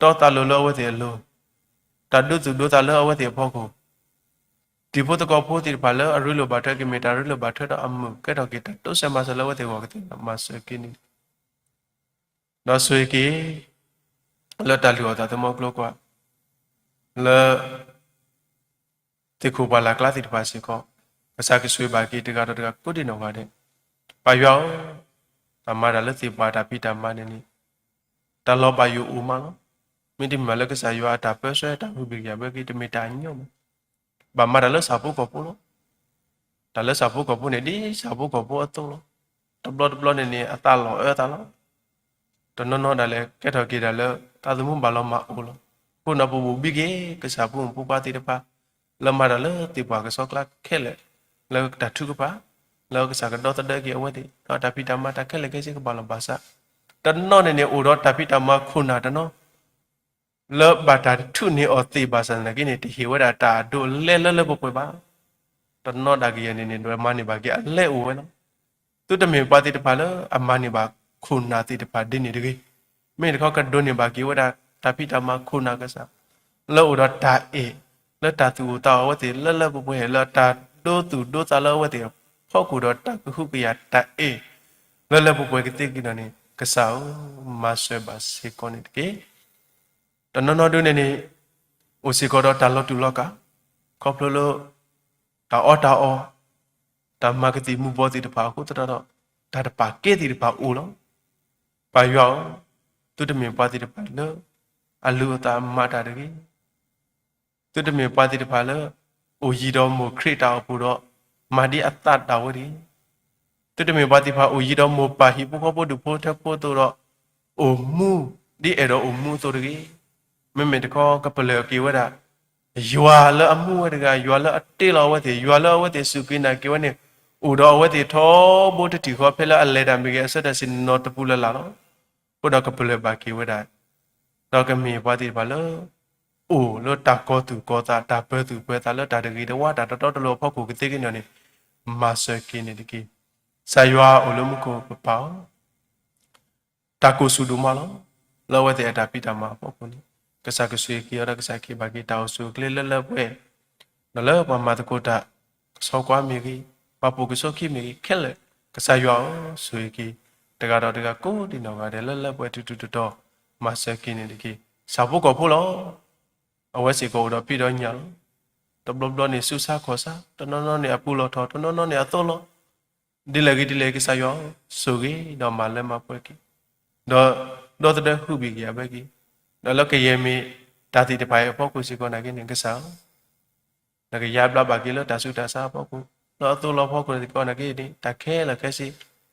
တီသးလိၤလၢအဝဲသ့ၣ်အလိၤ, တၢ်ဒိသူၣ်ဒိသးလၢအဝဲသ့ၣ်အဖီခိၣ်, တံၤဖိသကိးဖိသ့ၣ်တဖၣ်လၢအရ့လိာ်ဘၣ်ထွဲက့ၤ မ့ၢ်တၢ်ရ့လိာ်ဘၣ်ထွဲဒီးအမုာ် ကဲထီၣ်က့ၤတၢ်တိစၢၤမၤစၢၤလၢအဝဲသ့ၣ်အဂီၢ်ကသ့ မၤစၢၤက့ၤန့ၣ် ဒီးဆိၣ်ဂ့ၤက့ၤ လၢတၢ်လုၢ်အီၣ်သးသမူအကျိၤအကျဲ, လၢ သ့ၣ်ခိၣ်ပှၢ်လၢ်ကျါသ့ၣ်တဖၣ်စ့ၢ်ကီး, ကစၢ်ကဆိၣ်ဂ့ၤဘၣ်က့ၤတဂၤဒီးတဂၤကိးဒံနီၢ်ဂၤဒဲး, ပၢ်ယွၤဧၢ, တၢ်မၤတၢ်လၢသ့ၣ်ပှၢ်တၢ်ဖံးတၢ်မၤန့ၣ်န့ၣ်, တၢ်လီၤဘၣ်ယိၣ်အိၣ်မးလီၤ. မ့တမ့ၢ်လၢကစၢ်ယွၤအတၢ်ပၢဆှၢတၢ်ဟူးဂဲၤဘၣ်က့ၤ တမ့ၢ်တၢ်ညီဘၣ်. ဘၣ်မၤတၢ်လၢဆၣ်ဖိကီၢ်ဖိလီၤ. တၢ်လၢဆၣ်ဖိကီၢ်ဖိန့ၣ် ဒ်ဆၣ်ဖိကီၢ်ဖိအသိးလီၤ. တဘျီတဘျီန့ၣ်န့ၣ် အသးလီၤအၢသးလီၤ. တနီၤနီၤဒၣ်လဲာ် ကဲထီၣ်က့ၤဒၣ်လၢ သးသမူဘၣ်လီၤမၢ်အိၣ်လီၤ. အဃိန့ၣ် ပဘိၣ်ဘံက့ၤ ကစၢ်ဖိမုၣ်ဖိခွါသ့ၣ်တဖၣ် လၢမၤတၢ်လၢသ့ၣ်ပှၢ်ကဆှီကျါခဲလၢာ် လၢတၢ်ထုကဖၣ် လၢကစၢ်ကဒီသဒၢက့ၤအဝဲသ့ၣ် ဒီးတၢ်ဖံးတၢ်မၤတၢ်ခဲလၢာ်ခဲဆ့ကဘၣ်လီၤဘၣ်စး, တနီၤန့ၣ်န့ၣ် အိၣ်ဒီးတၢ်ဖံးတၢ်မၤခိၣ်နၢ်တနီၤ လၢဘၣ်တၢ်ထုးန့ၢ်အီၤသ့ဘၣ်ဆၣ်သနာ်က့န့ၣ် တဟ့ၣ်ဝဲဒၣ်တၢ်အဒိအလဲလၢလၢပှဲၤပှဲၤဘၣ်. တနီၤဒၣ်ကယဲၢ်န့ၣ်န့ၣ် ဒွဲမၤန့ၢ်ဘၣ်က့ၤအလဲအိၣ်ဝဲလီၤ. သုတမ့ၢ်ပှၤသ့ၣ်တဖၣ်လၢအမၤန့ၢ်ဘၣ်ခိၣ်နၢ်သ့ၣ်တဖၣ်ဒ်န့ၣ်တဂ့ၤ. မ့ၢ်တခီကဒိးန့ၢ်ဘၣ်က့ၤဝဲဒၣ် တၢ်ဖံးတၢ်မၤခိၣ်နၢ်ကစၢ် လၢအိၣ်ဒီးတၢ်အဲၣ် လၢတၢ်သူၣ်အိၣ်သးအိၣ်အဝဲသ့ၣ်လၢလၢပှဲၤပှဲၤ လၢတၢ်ဒိသူၣ်ဒိသးလၢအဝဲသ့ၣ်အဖီခိၣ်ဒီးတၢ်ကဟုကယာ်တၢ်အဲၣ် လၢလၢပှဲၤပှဲၤကသ့က့ၤဒီးန့ၣ် ကစၢ်ဧၢ မၤစၢၤဘၣ်စ့ၢ်ကီးန့ၣ်တက့ၢ်. တနီၤနီၤဒုန့ၣ်န့ၣ် အိၣ်စ့ၢ်ကီးဒီးတၢ်လီၤတူာ်လီၤကာ်, ခီဖျိလၢ တၢ်အီၣ်တၢ်အီ, တၢ်မၤကသံၣ်မူၤဘှီးသ့ၣ်တဖၣ်အဃိသတးဒီး တၢ်တပာ်ကဲသ့ၣ်တဖၣ်အိၣ်လီၤ. ပၢ်ယွၤဧၢ, သုတမ့ၢ်ပှၤသ့ၣ်တဖၣ်လၢ အလုၢ်အသးမၤတၢ်တဂ့ၤ. သုတမ့ၢ်ပှၤသ့ၣ်တဖၣ်လၢ အိၣ်ယံၤဒီးမိၢ်ခရံာ်တၢ်အိၣ်ဖှိၣ်ဒီး မၤဒ်အသးဒၣ်ဝဲတဂ့ၤ. သုတမ့ၢ်ပှၤသ့ၣ်တဖၣ်အိၣ်ယံၤဒီးမိၢ်ပၢ်ဟံၣ်ဖိဃီဖိဒူၣ်ဖိထၢဖိအသိးဒီး အိၣ်မူ ဒ်အဲၣ်ဒိးအိၣ်မူအသိးတဂ့ၤ. မ့မ့ၢ်တခီကပလၢၢ်က့ၤဝဲဒၣ် ယွၤလၢအမူဝဲတဂၤ, ယွၤလၢအတ့လီၤအဝဲသ့ၣ်, ယွၤလၢအဝဲသ့ၣ်စူၢ်က့ၤနာ်က့ၤဝဲန့ၣ် အိၣ်ဒီးအဝဲသ့ၣ်ထီဘိတထံၣ်ဃီ ဖဲလၢအလဲၤတၢ်မ့ၢ်ဂ့ၤ အဆၢတၢ်ဆ့ၣ်နီၤတပူၤလၢ်လၢ်လီၤ. အဃိဒီးကပလၢၢ်ဘၣ်က့ၤဝဲဒၣ် ဒီးကမ့ၢ်ပှၤသ့ၣ်တဖၣ်လၢ အိၣ်လၢတၢ်ကီၤသူၣ်ကီၤသး တၢ်ပၢၤသူၣ်ပၢၤသးလၢတၢ်တဂ့ၤတဝါ တၢ်တတီတလိၤအဖီခိၣ်ကသ့က့ၤန့ၣ်န့ၣ် မၤစၢၤက့ၤန့ၣ်တက့ၢ်. ကစၢ်ယွၤအိၣ်လၢမူခိၣ်ပပၢ်ဧၢ, တၢ်ကိၢ်ဆူၣ်ဒိၣ်မးလီၤ. လၢအဝဲသ့ၣ်အတၢ်ဖံးတၢ်မၤအဖီခိၣ်န့ၣ် ကစၢ်ကဆိၣ်ဂ့ၤက့ၤအီၤဒီးကစၢ်ကဟ့ၣ်ဘၣ်က့ၤတၢ်အိၣ်ဆူၣ်အိၣ်ချ့လၢလၢပှဲၤပှဲၤ ဒီးလၢပှၤမၤသကိးတၢ် ကဆီကွၢ်မ့ၢ်ဂ့ၤ, ပှၤပိာ်ကဆိခံမ့ၢ်ဂ့ၤခဲလၢာ်, ကစၢ်ယွၤဧၢ, ဆိၣ်ဂ့ၤက့ၤ တဂၤဒီးတဂၤကိးဒံနီၢ်ဂၤဒဲး လၢလၢပှဲၤပှဲၤတုၤတုၤတီၤတီၤ မၤစၢၤက့ၤန့ၣ်တက့ၢ်. ဆၣ်ဖိကီၢ်ဖိလီၤ. အဝဲစ့ၢ်ကီးအိၣ်ဒီးဖံးဒီးညၣ်လီၤ. တဘျီဘျီန့ၣ် ဆူးဆါခီၣ်ဆါ, တနီၤနီၤန့ၣ်အပူၤလီၢ်ထီၣ်, တနီၤနီၤန့ၣ်အသိလီၤ. ဒ်လဲၣ်ဂ့ၤဒ်လဲၣ် ကစၢ်ယွၤဧၢ, ဆိၣ်ဂ့ၤဒီးမၤလၢမၤပှဲၤက့ၤ, ဒီးဒီသဒၢဟုၣ်ဘံၣ်က့ၤအဝဲက့ၤ, ဒီးလၢကယဲၢ်မ့ၢ်တၢ်သ့ၣ်တဖၣ်အံၤအဖီခိၣ်စ့ၢ်ကီးနာ်က့န့ၣ် ကစၢ်ဧၢ နကယါဘျါဘၣ်က့ၤလၢတၢ်ဆူးတၢ်ဆါအဖီခိၣ်, လၢအသိလီၤဖီခိၣ်စ့ၢ်ကီးနာ်က့န့ၣ် တၢ်ခဲလၢာ်ခဲဆ့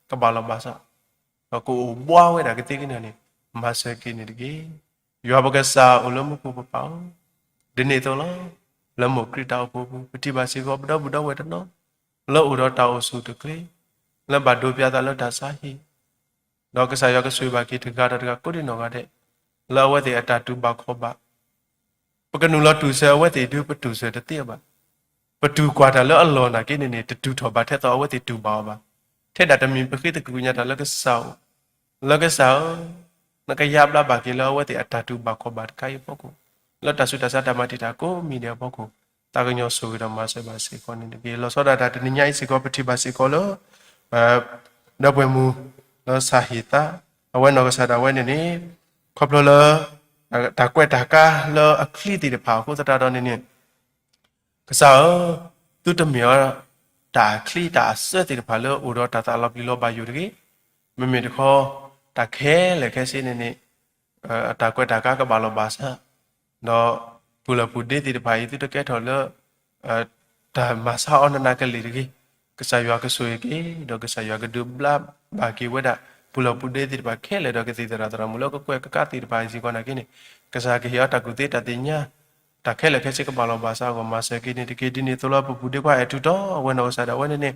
ကဘၣ်လီၤဘၣ်စး, ဒီးကအိၣ်ဘှါဝဲဒၣ်ကသ့က့ၤန့ၣ်န့ၣ် မၤစၢၤက့ၤန့ၣ်တက့ၢ်. ယွၤပကစၢ်အိၣ်လၢမူခိၣ်ပပၢ်ဧၢ, ဒ်န့ၣ်အသိးလီၤ. လၢမိၢ်ခရံာ်တၢ်အိၣ်ဖှိၣ်အပူၤ ပထံၣ်ဘၣ်စ့ၢ်ကီးပဒီပုၢ်ဒီဝဲၢ်တနီၤ လၢအိၣ်ဒီးတၢ်အိၣ်ဆူၣ်အိၣ်ချ့, လၢဘၣ်ဒိပၠးသးလၢတၢ်ဆါဟံၣ် ဒီးကစၢ်ယွၤကဆိၣ်ဂ့ၤဘၣ်က့ၤတဂၤဒီးတဂၤကိးဒံနီၢ်ဂၤဒဲး လၢအဝဲသ့ၣ်အတၢ်တူၢ်ဘၣ်ခီၣ်ဘၣ်, ပကနုာ်လီၤတူၢ်ဆၢအဝဲသ့ၣ်ဒုး ပတူၢ်ဆၢတသ့အီၤဘၣ်. ပတူၢ်ကွၢ်တၢ်လၢအလီၢ်နာ်က့န့ၣ်န့ၣ် တတူၢ်ထီၣ်ဘၣ်ထဲသိးအဝဲသ့ၣ်တူၢ်ဘၣ်အီၤဘၣ်. ထဲဒၣ်တမံၤပဃ့သကွံာ်ကညးတၢ်လၢကစၢ်အိၣ်, လၢကစၢ်ဧၢ, နကယါဘျါဘၣ်က့ၤလၢအဝဲသ့ၣ်အတၢ်တူၢ်ဘၣ်ခီၣ်ဘၣ်တခါအံၤအဖီခိၣ်, လၢတၢ်ဆူးတၢ်ဆါတၢ်မၤတံာ်တာ်ကိးမံၤဒဲးအဖီခိၣ်, သးကညီၤဆိၣ်ဂ့ၤဒီးမၤစၢၤဘၣ်စ့ၢ်ကီးန့ၣ်တက့ၢ်. လီၤဆီဒၣ်တၢ်တနံၤညါအံၤစ့ၢ်ကီး ပထံၣ်ဘၣ်စ့ၢ်ကီးလၢ ဒီပုၢ်ဝဲၢ်မုၣ် လၢဆၣ်ဟ့ၣ်သး, အဝဲနီၢ်ကစၢ်ဒၣ်ဝဲန့ၣ်န့ၣ် ခီဖျိလၢ တၢ်ကွဲးတၢ်ကါလၢအချံသ့ၣ်တဖၣ်အဃိသတးဒီးန့ၣ်န့ၣ် ကစၢ်ဧၢ, သုတမ့ၢ်အီၤ တၢ်အချံတၢ်အစၢသ့ၣ်တဖၣ်လၢအိၣ်ဒီးတၢ်သးလီၤပျံၤလီၤဘၣ်ယိၣ်တဂ့ၤ. မ့မ့ၢ်တခီ တၢ်ခဲလၢာ်ခဲဆ့န့ၣ်န့ၣ် အတၢ်ကွဲးတၢ်ကါကဘၣ်လီၤဘၣ်စး, ဒီးပူၤလီၢ်ပူၤဒ့သ့ၣ်တဖၣ်အံၤ သုတကဲထီၣ်လၢ တၢ်မၤဆါအီၤနးနးကလဲာ်တဂ့ၤ. ကစၢ်ယွၤကဆိၣ်ဂ့ၤက့ၤ ဒီးကစၢ်ယွၤကဒုးဘျါဘၣ်က့ၤဝဲဒၣ် ပူၤလီၢ်ပူၤဒ့သ့ၣ်တဖၣ်ခဲလၢာ်ဒီးကသံၣ်သရၣ်သရၣ်မုၣ်လၢကကွဲးကါသ့ၣ်တဖၣ်အံၤစ့ၢ်ကီးနာ်က့န့ၣ် ကစၢ်ကဟ့ၣ်အီၤတၢ်ကူၣ်သ့တၢ်သ့ၣ်ညါ တၢ်ခဲလၢာ်ခဲဆ့ကဘၣ်လီၤဘၣ်စးအဂီၢ် မၤစၢၤက့ၤန့ၣ်တက့ၢ်. ဒ်န့ၣ်အသိးလၢပပူၤဒ့ခွါအဲၣ်ထူးတီၤ အဝဲနီၢ်ကစၢ်ဒၣ်ဝဲန့ၣ်န့ၣ်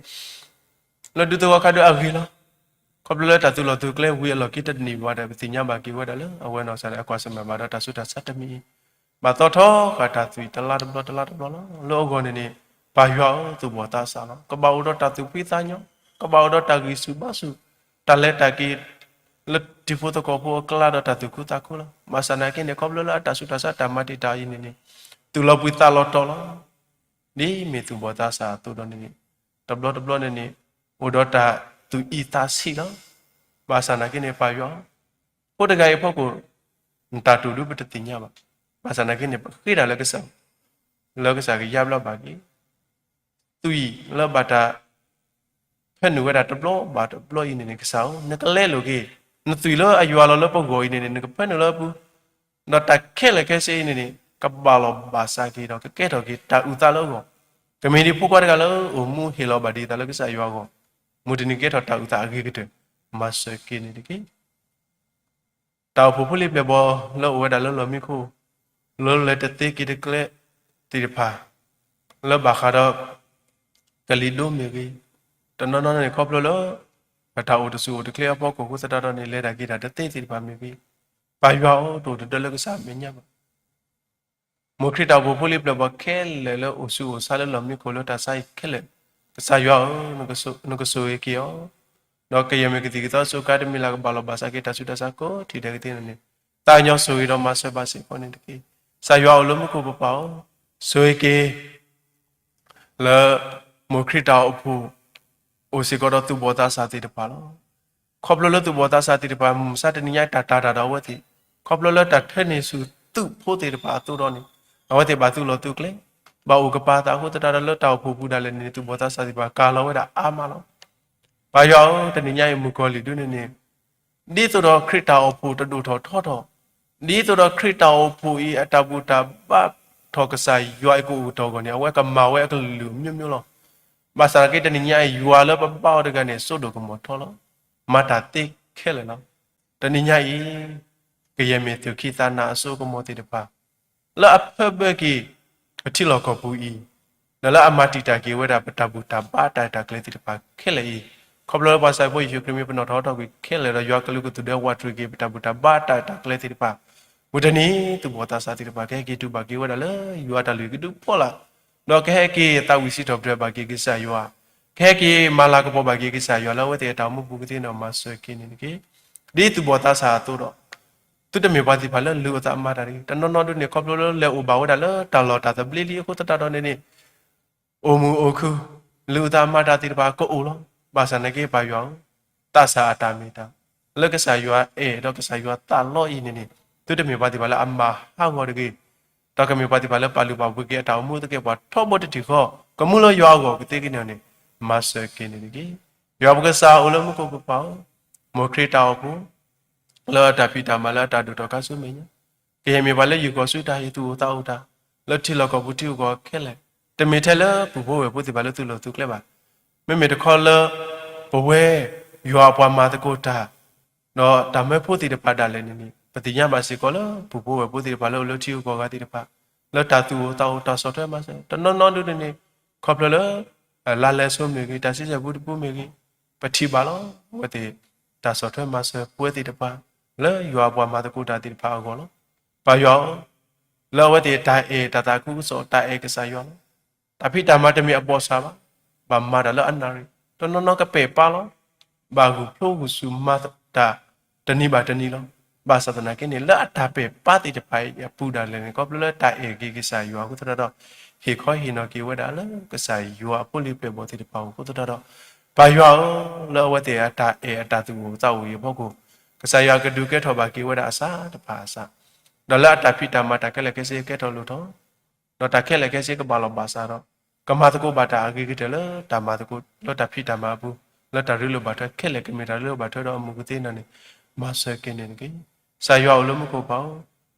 လၢဒူသဝီခါဒုးအဂ့ၤလီၤ. ခီဖျိလၢတၢ်သုးလီၢ်သုးကျဲဝံၤအလီၢ်ခံတနံၣ်ဘၣ်ဒီး ပသ့ၣ်ညါဘၣ်က့ၤဝဲဒၣ်လၢ အဝဲနီၢ်ကစၢ်ဒၣ်အကွၢ်ဆၢၣ်မဲာ်ဘၣ်ဒီးတၢ်ဆူးတၢ်ဆါတမံၤအံၤ ဘၣ်သီထီဃာ်တၢ်သွံၣ်တလါတဘျီတလါတဘျီလီၤ. လၢအဂီၢ်န့ၣ်န့ၣ် ပၢ်ယွၤဧၢ သူၣ်ဘီၣ်သးစၢ်လီၤ. ကဘၣ်အိၣ်ဒီးတၢ်သူၣ်ဖှံသးညီ, ကဘၣ်အိၣ်ဒီးတၢ်ဂံၢ်ဆူၣ်ဘါဆူၣ်, တၢ်လဲၤတၢ်က့ၤ လၢတံၤဖိသကိးဖိအကျါဒီးတၢ်သူၣ်ခုသးခုလီၤ. ဘၣ်ဆၣ်နာ်က့န့ၣ် ခီဖျိလၢအတၢ်ဆူးတၢ်ဆါတၢ်မၤတံာ်တာ်အံၤန့ၣ်န့ၣ် သူၣ်လီၤဘှံးသးလီၤတီၤလီၤ. ဒ်မ့ၢ်သူၣ်ဘီၣ်သးစၢ်အသိးဒီးန့ၣ်န့ၣ် တဘျီတဘျီန့ၣ်န့ၣ် အိၣ်ဒီးတၢ်သူၣ်အံၣ်သးဆံးလီၤ. ဘၣ်ဆၣ်နာ်က့န့ၣ် ပၢ်ယွၤ ဖိတဂၤအံၤအဖီခိၣ် နတၢ်တိာ်ဒုပတသ့ၣ်ညါဘၣ်. ဘၣ်ဆၣ်နာ်က့န့ၣ် ပဃ့တၢ်လၢကစၢ် လၢကစၢ်ကယါဘျါဘၣ်က့ၤ သွံၣ်လၢဘၣ်တၢ် ဖၢနုာ်ဝဲဒၣ်တဘျီဘၣ်တဘျီအံၤန့ၣ်န့ၣ် ကစၢ်ဧၢ နကလဲလိာ်က့ၤ နသွံၣ်လၢအယွၤလီၤလၢပဂီၢ်အံၤန့ၣ်န့ၣ် နကဖၢနုာ်လၢပူၤ ဒီးတၢ်ခဲလၢာ်ခဲဆ့အံၤန့ၣ်န့ၣ် ကဘၣ်လီၤဘၣ်စးက့ၤဒီး ကကဲထီၣ်က့ၤတၢ်အုၣ်သးလၢအဂီၢ်, ကမ့ၢ်ဒ်ဖိခွါတဂၤလၢအိၣ်မူဟ့ၣ်လီၤဘၣ်ဒံးအသးလၢကစၢ်ယွၤအဂီၢ်, မုၢ်တနံၤကဲထီၣ်တၢ်အုၣ်သးအဂ့ၤကတၢၢ်, မၤစၢၤက့ၤန့ၣ်တက့ၢ်. တၢ်အိၣ်ဖှိၣ်ဖိလံၤပျဲၢ်ဘီၣ်လၢအိၣ်ဝဲဒၣ်လၢလီၢ်မံခိၣ်, လၢလဲၤတသ့က့ၤတကျဲသ့ၣ်တဖၣ်, လၢဘၣ်ဃးဒီး ကလံၤဒိမ့ၢ်ဂ့ၤ, တနီၤနီၤန့ၣ်ခီဖျိလၢ ပတၢ်အိၣ်တဆူၣ်အိၣ်တချ့အဖီခိၣ်အဃိသတးဒီးန့ၣ် လဲၤတၢ်က့ၤတၢ်တသ့သ့ၣ်တဖၣ်မ့ၢ်ဂ့ၤ, ပၢ်ယွၤဧၢ တအိၣ်တဒၢလၢကစၢ်အမဲာ်ညါဘၣ်. မိၢ်ခရံာ်တၢ်အိၣ်ဖှိၣ်ဖိလံၤပျဲၢ်ဘီၣ်ခဲလၢာ်လၢအိၣ်ဆူၣ်အိၣ်ဆါလၢလီၢ်မံခိၣ်လၢတၢ်ဆါဟံၣ်ခဲလၢာ်, ကစၢ်ယွၤဧၢ, နကဆိၣ်ဂ့ၤက့ၤအီၤ, ဒီးကယဲၢ်မ့ၢ်ကသံၣ်ကသီအစိကါတမံၤလၢ်ကဘၣ်လီၤဘၣ်စးက့ၤတၢ်ဆူးတၢ်ဆါကိးထံၣ်ဒဲးကသ့န့ၣ်န့ၣ်, သးကညီၤဆိၣ်ဂ့ၤဒီးမၤစၢၤဘၣ်စ့ၢ်ကီးန့ၣ်တက့ၢ်. ကစၢ်ယွၤအိၣ်လၢမူခိၣ်ပပၢ်ဧၢ, ဆိၣ်ဂ့ၤက့ၤ လၢ မိၢ်ခရံာ်တၢ်အိၣ်ဖှိၣ် အိၣ်စ့ၢ်ကီးဒီးသူၣ်ဘီၣ်သးစၢ်သ့ၣ်တဖၣ်လီၤ. ခီဖျိလၢသူၣ်ဘီၣ်သးစၢ်သ့ၣ်တဖၣ် မုၢ်မဆါတနံၤညါတၢ်တာ်တၢ်ဒီးအဝဲသ့ၣ်, ခီဖျိလၢတၢ်ထၢန့ၢ်ဆူၣ် သူၣ်ဖိသ့ၣ်တဖၣ်အသိးဒီးန့ၣ် အဝဲသ့ၣ်ဘၣ်သူၣ်လီၤသူၣ်ကျဲ, ဘၣ်အိၣ်ကပၤသးအဃိသတးဒီး လၢတၢ်အိၣ်ဖှိၣ်ပူၤဒၣ်လဲာ်န့ၣ် သူၣ်ဘီၣ်သးစၢ်သ့ၣ်တဖၣ်ကၤလီၤဝဲဒၣ်အါမးလီၤ. ပၢ်ယွၤဧၢ, တနံၤညါအံၤ မုၣ်ကီၤလံၢ်ဒုန့ၣ်န့ၣ် ဒ်သိးဒီးခရံာ်တၢ်အိၣ်ဖှိၣ်တဒိၣ်ထီၣ်ထီထီၣ်, ဒ်သိးဒီးခရံာ်တၢ်အိၣ်ဖှိၣ်အံၤ အတၢ်ဘူၣ်တၢ်ဘါထီၣ်ကစၢ်ယွၤအကအိၣ်တီၢ်အဂီၢ်န့ၣ် အဝဲကမၤဝဲအကလုာ်ကလုာ်အမျိုးမျိုးလီၤ. ဘၣ်ဆၣ်သနာ်က့ တနံၤညါအံၤ ယွၤလၢပဘါအီၤတဂၤန့ၣ် စိဒိၣ်ကမီၤထီလီၤ. မၤတၢ်သ့ခဲလၢာ်လီၤ. တနံၤညါအံၤ ကယဲၢ်မ့ၢ်သုးခံသးနးအစိကမီၤသ့ၣ်တဖၣ် လၢအဖၢဘၢက့ၤ ပထံလီၢ်ကီၢ်ပူၤအံၤ, ဒီးလၢအမၤတံာ်တာ်က့ၤဝဲဒၣ် ပတၢ်ဘူၣ်တၢ်ဘါတၢ်ရဲၣ်တၢ်ကျဲၤသ့ၣ်တဖၣ်ခဲလၢာ်အံၤ, ခီဖျိလၢပှၤစၢ်ဖိယ့ၣ်ၡူးခရံာ်မ့ၢ်ပနီၣ်ထီၣ်ထီၣ်ကွံာ်ခဲလၢာ်ဒီး ယွၤကလုၢ်ကထူၣ်ဒဲးဝးတရံးက့ၤ ပတၢ်ဘူၣ်တၢ်ဘါတၢ်ရဲၣ်တၢ်ကျဲၤသ့ၣ်တဖၣ်, မုၢ်တနံၤ သူၣ်ဘီၣ်သးစၢ်သ့ၣ်တဖၣ် ကဟဲက့ၤတူၢ်ဘၣ်က့ၤဝဲဒၣ်လၢယွၤအတၢ်လုၢ်ဟံၣ်ကဒုဖီလာ်, ဒီးကဟဲက့ၤသးဝံၣ်စံးထီၣ်ပတြၢၤဘၣ်က့ၤကစၢ်ယွၤ, ကဟဲက့ၤမၤလၤကပီၤဘၣ်က့ၤကစၢ်ယွၤလၢအဝဲသ့ၣ်အတၢ်အိၣ်မူပူၤကသ့နီၣ် မၤစၢၤက့ၤန့ၣ်တက့ၢ်. ဒ်သူၣ်ဘီၣ်သးစၢ်အသိးဒီး သုတမ့ၢ်ပှၤသ့ၣ်တဖၣ်လၢလုၢ်အုၣ်သးမၤတၢ်တဂ့ၤ, တနီၤနီၤဒုန့ၣ် ခီဖျိလၢလဲၤအိၣ်ဘၣ်ဝဲဒၣ်လၢတၢ်လီၢ်တၢ်သဘျ့လံအဃိသတးဒီးန့ၣ်န့ၣ် အိၣ်မုာ်အိၣ်ခုၣ် လုၢ်အုၣ်သးမၤတၢ်သ့ၣ်တဖၣ်ကအိၣ်လီၤ. ဘၣ်ဆၣ်သနာ်က့ ပၢ်ယွၤဧၢ, သးစၢ်အတၢ်မ့ၢ်တၢ် လၢကစၢ်ယွၤအဲၣ်ဒီးကစၢ်ယွၤသးလီအံၤန့ၣ်န့ၣ် သုတမ့ၢ်ပှၤသ့ၣ်တဖၣ်လၢအမၤဟးဂီၤတဂ့ၤ, ဒီးကမ့ၢ်ပှၤသ့ၣ်တဖၣ်လၢပာ်လုၢ်ပာ်ပှ့ၤက့ၤအတၢ်အိၣ်မူသကဲးပဝးထီဘိတထံၣ်ဃီ, ကမူလၢယွၤအဂီၢ်ကသ့ကန့ၣ်န့ၣ် မၤစၢၤက့ၤန့ၣ်တက့ၢ်. ယွၤပကစၢ်အိၣ်လၢမူခိၣ်ကပၤဧၢ, မ်ခရံာ်တၢ်အိၣ်ဖှိၣ် လၢအတၢ်ဖံးတၢ်မၤလၢအတၢ်ဒိၣ်ထီၣ်ခါဆူမဲာ်ညါ, ကဟဲမ့ၢ်ပှၤလၢယုၢ်ကီၢ်ဆူတၢ်ဟ့ၣ်သူၣ်အိၣ်သးအိၣ်တၢ် လၢထံလီၢ်ကီၢ်ပူၤထံဂုၤကီၢ်ဂၤခဲလၢာ်, တမ့ၢ်ထဲလၢပူၤဖိဝဲၢ်ဖိသ့ၣ်တဖၣ်လၢသူၣ်လီၤသူၣ်ကျဲဘၣ်. မ့မ့ၢ်တခီလၢ ပဝဲ ယွၤအပှၤမၤသကိးတၢ် ဒီးတၢ်မၢဖိသ့ၣ်တဖၣ်ဒၣ်လဲာ်န့ၣ်န့ၣ် ပသ့ၣ်ညါဘၣ်စ့ၢ်ကီးလၢပူၤဖိဝဲၢ်ဖိသ့ၣ်တဖၣ်လၢအိၣ်လၢထံဂုၤကီၢ်ဂၤသ့ၣ်တဖၣ် လၢတၢ်သူၣ်အိၣ်သးအိၣ်တၢ်ဆီၣ်ထွဲမၤစၢၤ တနီၤနီၤဒုန့ၣ်န့ၣ် ခီဖျိလၢ လါလဲစိမ့ၢ်ဂ့ၤ တၢ်စံးဆၢပူတပူမ့ၢ်ဂ့ၤ ပထံၣ်ဘၣ်လီၤ. အဝဲသ့ၣ် တၢ်ဆီၣ်ထွဲမၤစၢၤပဝဲသ့ၣ်တဖၣ် လၢယွၤအပှၤမၤသကိးတၢ်သ့ၣ်တဖၣ်အဂီၢ်လီၤ. ပၢ်ယွၤဧၢ, လၢအဝဲသ့ၣ်တၢ်အဲၣ်တၢ်သးခုကစီၣ် တၢ်အဲၣ်ကစၢ်ယွၤလီၤ. တၢ်ဖံးတၢ်မၤတမ့ၢ်အဘီၣ်ဆၣ်ဘၣ်, ဘၣ်မၤတၢ်လၢအနၣ်ရံၣ် တနီၤနီၤကပဲာ်ပာ်လီၤ. ဘၣ်ဂုာ်ဖျိဂုာ်ဆူၣ်မၤတၢ် တနံၤဘၣ်တနံၤလီၤ. ဘၣ်ဆၣ်သနာ်က့န့ၣ် လၢအတၢ်ပဲာ်ပာ်သ့ၣ်တဖၣ်အံၤအပူၤဒၣ်လဲာ်န့ၣ် ခီဖျိလၢတၢ်အဲၣ်က့ၤကစၢ်ယွၤအဃိသတးဒီး ဟ့ၣ်ခီဟ့ၣ်နီၤက့ၤဝဲဒၣ်လၢကစၢ်ယွၤအဖိလံၤပျဲၢ်ဘီၣ်သ့ၣ်တဖၣ်အအိၣ်အဃိသတးဒီး ပၢ်ယွၤဧၢ, လၢအဝဲသ့ၣ်အတၢ်အဲၣ်အတၢ်သူၣ်အိၣ်သးအိၣ်အံၤအဖီခိၣ် ကစၢ်ယွၤကဒုးကဲထီၣ်ဘၣ်က့ၤဝဲဒၣ်အစၢ်တဖၣ်အစၢ်, ဒီးလၢအတၢ်ဖံးတၢ်မၤတၢ်ခဲလၢာ်ခဲဆ့ကဲထီၣ်လိၣ်ထီၣ် ဒီးတၢ်ခဲလၢာ်ခဲဆ့ကဘၣ်လီၤဘၣ်စးဒီး ကမၤသကိးဘၣ်တၢ်အဂ့ၤကတၢၢ်လၢတၢ်မၤသကိး လၢတၢ်ဖံးတၢ်မၤအပူၤ လၢတၢ်ရ့လိာ်ဘၣ်ထွဲခဲလၢာ်ကမ့ၢ်တၢ်ရ့လိာ်ဘၣ်ထွဲဒီးအမုၢ်ကသ့နီၣ်န့ၣ် မၤစၢၤက့ၤန့ၣ်တက့ၢ်. ကစၢ်ယွၤအိၣ်လၢမူခိၣ်ကပၤဧၢ,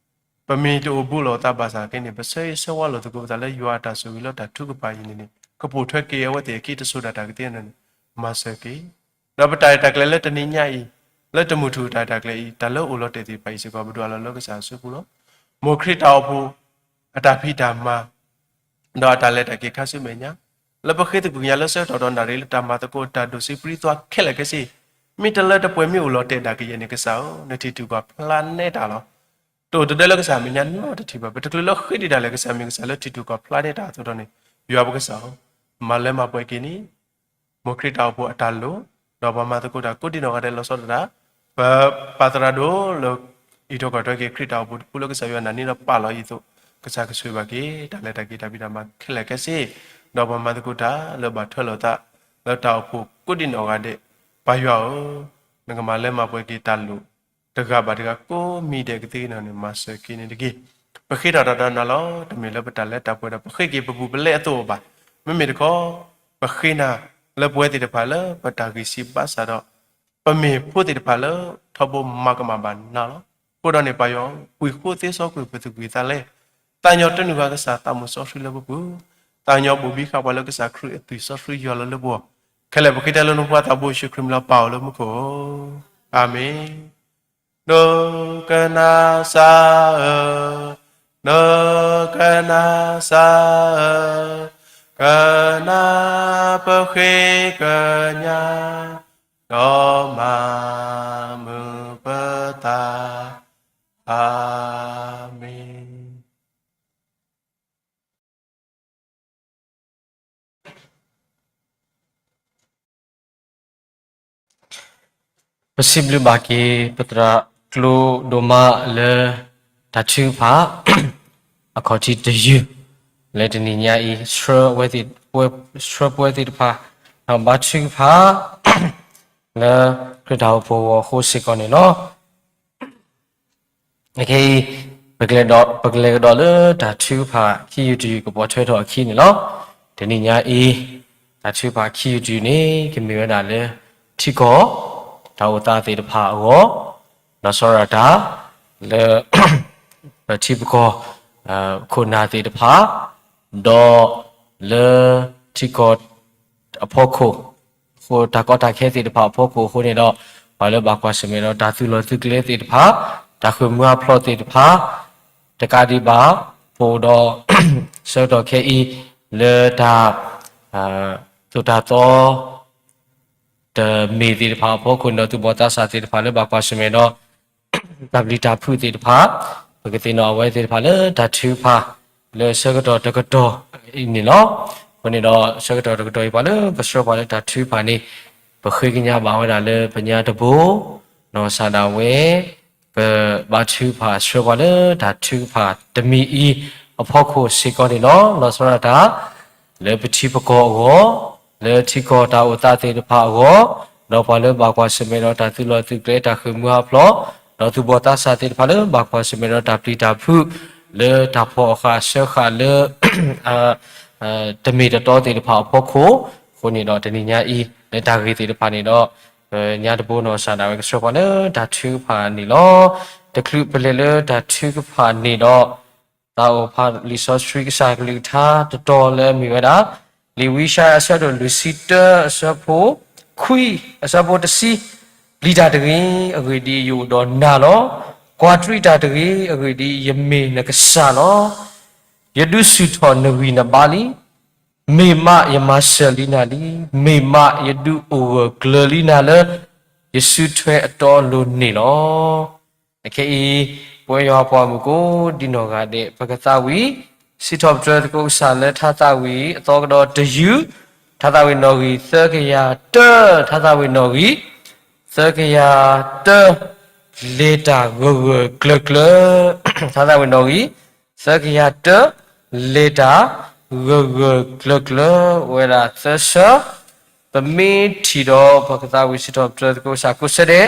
ပမ့ၢ်တအိၣ်ဘူးလိာ်သးဘၣ်ဆၣ်က့န့ၣ် ပဆၢဂ့ၤဆၢဝါလိာ်သကိးပသးလၢယွၤအတၢ်ဆိၣ်ဂ့ၤလၢတၢ်ထုကဖၣ်အံၤန့ၣ်န့ၣ် ကပိာ်ထွဲက့ၤအဝဲသ့ၣ်အခံတစိၤဒၣ်တၢ်ကသ့နီၣ်န့ၣ် မၤစၢၤက့ၤ ဒီးပတၢ်ရဲၣ်တၢ်ကျဲၤလၢတနံၤညါအံၤ လၢတမုၢ်ထူၣ်တၢ်ရဲၣ်တၢ်ကျဲၤအံၤ တၢ်လၢအိၣ်လီၤတဲာ်သ့ၣ်တဖၣ်အံၤစ့ၢ်ကီး ပဒွးလီၤလၢကစၢ်အစုပူၤလီၤ. မ်ခရံာ်တၢ်အိၣ်ဖှိၣ် အတၢ်ဖံးတၢ်မၤ ဒီးအတၢ်လဲၤတၢ်က့ၤခါဆူမဲာ်ညါ လၢပဃ့သကွံၢ်ကညးလၢဆၢကတီၢ်ဒီးနၣ်ရံၣ်လၢတၢ်မၤသကိးတၢ်ဒိၣ်ဆံးပြံသွါခဲလၢာ်ခဲဆ့ မ့ၢ်တလၢတပှဲၤမ့ၢ်အိၣ်လီၤတဲာ်ဒၣ်ကယဲၢ်န့ၣ် ကစၢ်ဧၢ, နထံၣ်ထူၣ်ကီၢ်ဖျါနဲတၢ်လီၤ. တအိၣ်တဒၢလၢကစၢ်အမဲာ်ညါနီတထံၣ်ဘၣ်. ပတချုးလၢဃ့ဒံးဒၣ်လဲာ် ကစၢ်မ့ၢ်ကစၢ်လၢထံၣ်ထူၣ်ကီၢ်ဖျါနဲတၢ်အသိးဒီးန့ၣ် ယွၤပကစၢ်ဧၢ, မၤလၢမၤပှဲၤက့ၤန့ၣ် မ်ခရံာ်တၢ်အိၣ်ဖှိၣ်အတၢ်လိၣ်, ဒီးပှၤမၤသကိးတၢ်ကိးဒံနီၢ်ဂၤဒဲးလီၤဆီဒၣ်တၢ်, ပပာ်သရၣ်ဒိၣ်လၢ အံးထွဲကွၢ်ထွဲက့ၤ ခရံာ်တၢ်အိၣ်ဖှိၣ်တဖုလၢကစၢ်ယွၤနာ်န့ၢ်ဒီးပာ်လီၤအံၤအသိး, ကစၢ်ကဆိၣ်ဂ့ၤဘၣ်က့ၤ တၢ်လဲၤတၢ်က့ၤတၢ်ဖံးတၢ်မၤခဲလၢာ်ခဲဆ့, ဒီးပှၤမၤသကိးတၢ်လၢဘၣ်ထွဲလိာ်သး လၢတၢ်အိၣ်ဖှိၣ်ကိးဒံနီၢ်ဂၤဒဲး, ပၢ်ယွၤဧၢ, နကမၤလၢမၤပှဲၤက့ၤတၢ်လိၣ် တဂၤဘၣ်တဂၤကိးမံၤဒဲးကသ့နီၣ်န့ၣ် မၤစၢၤက့ၤန့ၣ်တက့ၢ်. ပဃ့ထီၣ်တၢ်ဒီးနၤလီၤ. တမ့ၢ်လၢပတၢ်လၢတၢ်ပှဲၤဒီး ပဃ့က့ၤပဘူၣ်ပလဲအသိးဘၣ်. မ့မ့ၢ်တခီ ပဃ့နၤလၢပဝဲသ့ၣ်တဖၣ်လၢပတၢ်ဂံၢ်စၢ်ဘါစၢ်ဒီး ပမ့ၢ်ဖိသ့ၣ်တဖၣ်လၢထီဘိမၤကမၣ်ဘၣ်နၤလီၤ. အဃိဒီးန့ၣ် ပၢ်ယွၤ ပှ့ၤဃိသ့စီကွံာ်ပသကွံာ်သးလဲ, သးညီတနုာ်ဃာ်ကစၢ်သးမုၢ်စီဆှံလၢပပူၤ, သးညီဘိၣ်ဘံဃာ်ပှၤလၢကစၢ်ခရံာ်အသွံၣ်စီဆှံယွၤလီၤလၢပဂီၢ်, ခဲလၢာ်ပဃ့တၢ်လၢနဖိသးဘိယ့ၣ်ၡူးခရံာ်မံၤလီၤ. ပၢ်အိၣ်လၢမူခိၣ်, အၤမ့ၣ်. ဒိကနၣ်စၢ်ဧၢ, ဒိကနၣ်စၢ်ဧၢ, ကနၣ်ပဃ့ကညး, ဒီးမၤမုာ်ပသး, အၤမ့ၣ်. ပစံးဘျုးဘၣ်က့ၤ ပသရၣ်ကျိဒိၣ်မးလၢ တၢ်ထုကဖၣ် အခီၣ်ထံးတယုၢ် လၢတနံၤညါအံၤ ဆှၢပဝဲသ့ၣ်တဖၣ် ဒီးဘါထုကဖၣ် လၢခရံာ်တၢ်အိၣ်ဖှိၣ်အဂီၢ်အဃိစ့ၢ်ကီးန့ၣ်လီၤ. အခဲအံၤ ပကလဲၤကဒီးလၢတၢ်ထုကဖၣ်ခံယူၤတယူၤကပိာ်ထွဲထီၣ်အခံန့ၣ်လီၤ. တနံၤညါအံၤ တၢ်ထုကဖၣ်ခံယူၤတယူၤန့ၣ် ကမ့ၢ်ဝဲဒၣ်လၢ ထံကီၢ် တၢ်အိၣ်သးသ့ၣ်တဖၣ်အဂီၢ်, လီၤဆီဒၣ်တၢ် လၢ ပထံပကီၢ် ခိၣ်နၢ်သ့ၣ်တဖၣ်, ဒီးလၢထံကီၢ်အဖီခိၣ် အဃိ တၢ်ကီတၢ်ခဲသ့ၣ်တဖၣ်အဖီခိၣ်အဃိန့ၣ်ဒီး ပှၤလၢဘၣ်ကွၢ်ဆၢၣ်မဲာ်ဒီးတၢ်သုးလီၢ်သုးကျဲသ့ၣ်တဖၣ်, တၢ်ဃ့ၢ်မှံဟးဖျိးသ့ၣ်တဖၣ်, တကးဒံးဘၣ် ပအိၣ်ဒီး ဆၢကတီၢ်ခဲအံၤ လၢတၢ် သိၣ်တၢ်သီ တမ့ၢ်သ့ၣ်တဖၣ်အဖီခိၣ်န့ၣ်ဒီး သူၣ်ဘီၣ်သးစၢ်သ့ၣ်တဖၣ်လၢဘၣ်ကွၢ်ဆၢၣ်မဲာ်ဒီး တၢ်ပျံၤတၢ်ဖုးသ့ၣ်တဖၣ်, ပကသ့ၣ်နီၣ်အဝဲသ့ၣ်တဖၣ်လၢတၢ်ထုကဖၣ် လၢဆၢကတီၢ်တကတီၢ်အံၤန့ၣ်လီၤ. အဃိန့ၣ်ဒီး ဆၢကတီၢ်တကတီၢ်အံၤ ပှၤလၢကဆှၢပှၤလၢတၢ်ထုကဖၣ်န့ၣ် ပဃ့ကညးဘၣ်ဝဲဒၣ်လၢပညါတဘိ နီၢ်စၢ်ဒၣ်ဝဲ ပဘါထုကဖၣ်ဆှၢပှၤလၢတၢ်ထုကဖၣ်တမံၤအံၤအဖီခိၣ်စ့ၢ်ကီးန့ၣ်လီၤ. လီၤဆီဒၣ်တၢ် လၢပထံပကီၢ်အဂီၢ်, လၢထံကီၢ်တၢ်အိၣ်သးသ့ၣ်တဖၣ်အဂီၢ်, ဒီးပှၤလၢဘၣ်ကွၢ်ဆၢၣ်မဲာ်ဒီးတၢ်သုးလီၢ်သုးကျဲ တၢ်ဃ့ၢ်မှံဟးဖျိး, ဒီးသူၣ်ဘီၣ်သးစၢ်သ့ၣ်တဖၣ်လၢဘၣ်ကွၢ်ဆၢၣ်မဲာ်ဒီးတၢ်ပျံၤတၢ်ဖုး လၢတၢ်ဖီၣ်အဃာ်အစၢဃာ်လၢ တမ့ၢ်တတီသ့ၣ်တဖၣ်အဖီခိၣ်, အဃိန့ၣ်ဒီးတနံၤညါအံၤ လၢတၢ်ဂ့ၢ်သ့ၣ်တဖၣ်န့ၣ်ဒီး ပညါတဘိနီၢ်စၢ်ဒၣ်ဝဲကဆှၢပှၤလၢတၢ်ထုကဖၣ်န့ၣ်လီၤ. တချုးပလဲၤလၢတၢ်ထုကဖၣ်န့ၣ်ဒီး သးအိၣ်ဖးလံာ်စီဆှံကစၢ်ကလုၢ်ကထါတတီၤလၢအမ့ၢ်ဝဲဒၣ် လံာ်ဝံယၡါယၤအဆၢဒိၣ်လွံၢ်ဆံတၢ အဆၢဖိခွံ အဆၢဖိတဆံ, ပျံၤတၢ်တဂ့ၤ, အဂ့ၢ်ဒ်အံၤ ယအိၣ်ဒီးနၤလီၤ. ကွၢ်တွံၢ်တၢ်တဂ့ၤ, အဂ့ၢ်ဒ်အံၤ ယမ့ၢ်နကစၢ်လီၤ. ယဒုးဆူၣ်ထီၣ်နဂံၢ်နဘါလံ. မ့ၢ်မးယမၤစၢၤလံနၤလံ, မ့ၢ်မးယဒုးအိၣ်ဂၢၢ်ကျၢၤလံနၤလၢ ယစုထွဲအတီအလိၤန့ၣ်လီၤ. အခဲအံၤ ပဝဲယွၤပှၤမုၣ်ကိးဒံနီၢ်ဂၤဒဲး ပကသးဝံၣ် စံးထီၣ်ပတြၢၤသကိးကစၢ်လၢထါသးဝံၣ်အသီကဒီးတယုၢ်, ထါသးဝံၣ်နီၣ်ဂံၢ်သၢကယၤတၢ, ထါသးဝံၣ်နီၣ်ဂံၢ် သၢကယၤတၢ, လဲၤတၢ်ဂၢၢ်ဂၢၢ်ကျၢၤကျၢၤ, ထါသးဝံၣ်နီၣ်ဂံၢ် သၢကယၤတၢ, လဲၤတၢ်ဂၢၢ်ဂၢၢ်ကျၢၤကျၢၤ အိၣ်ဝဲဒၣ်သၢဆၢ, ပမ့ၢ်ထံၣ်ဒီး ပကသးဝံၣ်စံးထီၣ်ပတြၢၤသကိးကစၢ်ကိးဆၢဒဲး,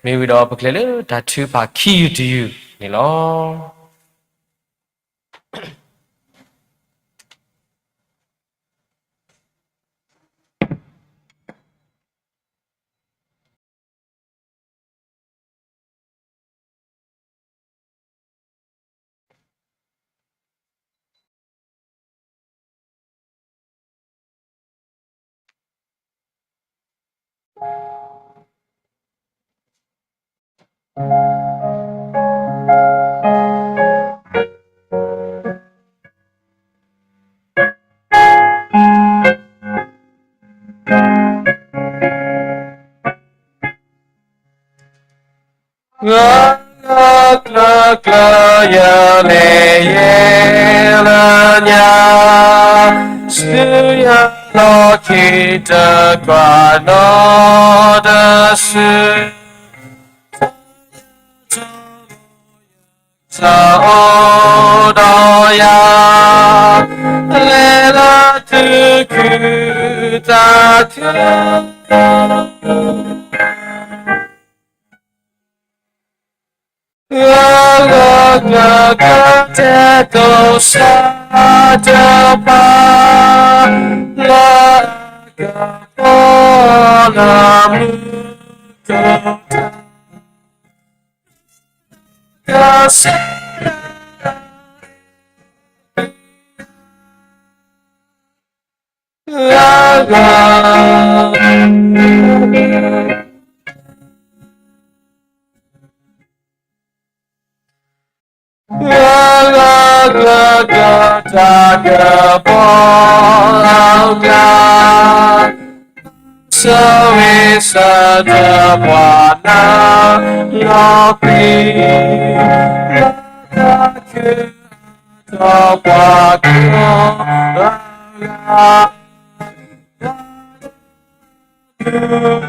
မ့ၢ်ဝံၤဒီးပကလဲၤလၢတၢ်ထုကဖၣ်ခံယူၤတယူၤန့ၣ်လီၤ. ဂၢၢ်ဂၢၢ်ကျၢၤကျၢၤ ယလဲၤယဲလၢညါ, ဆူယလီၢ်ခံတကွၢ်နီတစု, တၢ်အိၣ်ဒီးယၤ, လဲၤလၢသုးခုသးခု ဂၢၢ်ဂၢၢ်ကျၢၤကျၢၤ တဲသိးစၢ်တဖၣ်, လၢအကပီၤလၢမူခိၣ်တၢ် ဂၢၢ်ဂၢၢ်ကျၢၤကျၢၤ တၢ်ကပီၤလီၤကျါ, ဆၢဂ့ၤဆၢဝါ ပှၤနၢ်လီၤကွံာ်, လၢတၢ်ခု ဒီးပှၤကိးဂၤဂ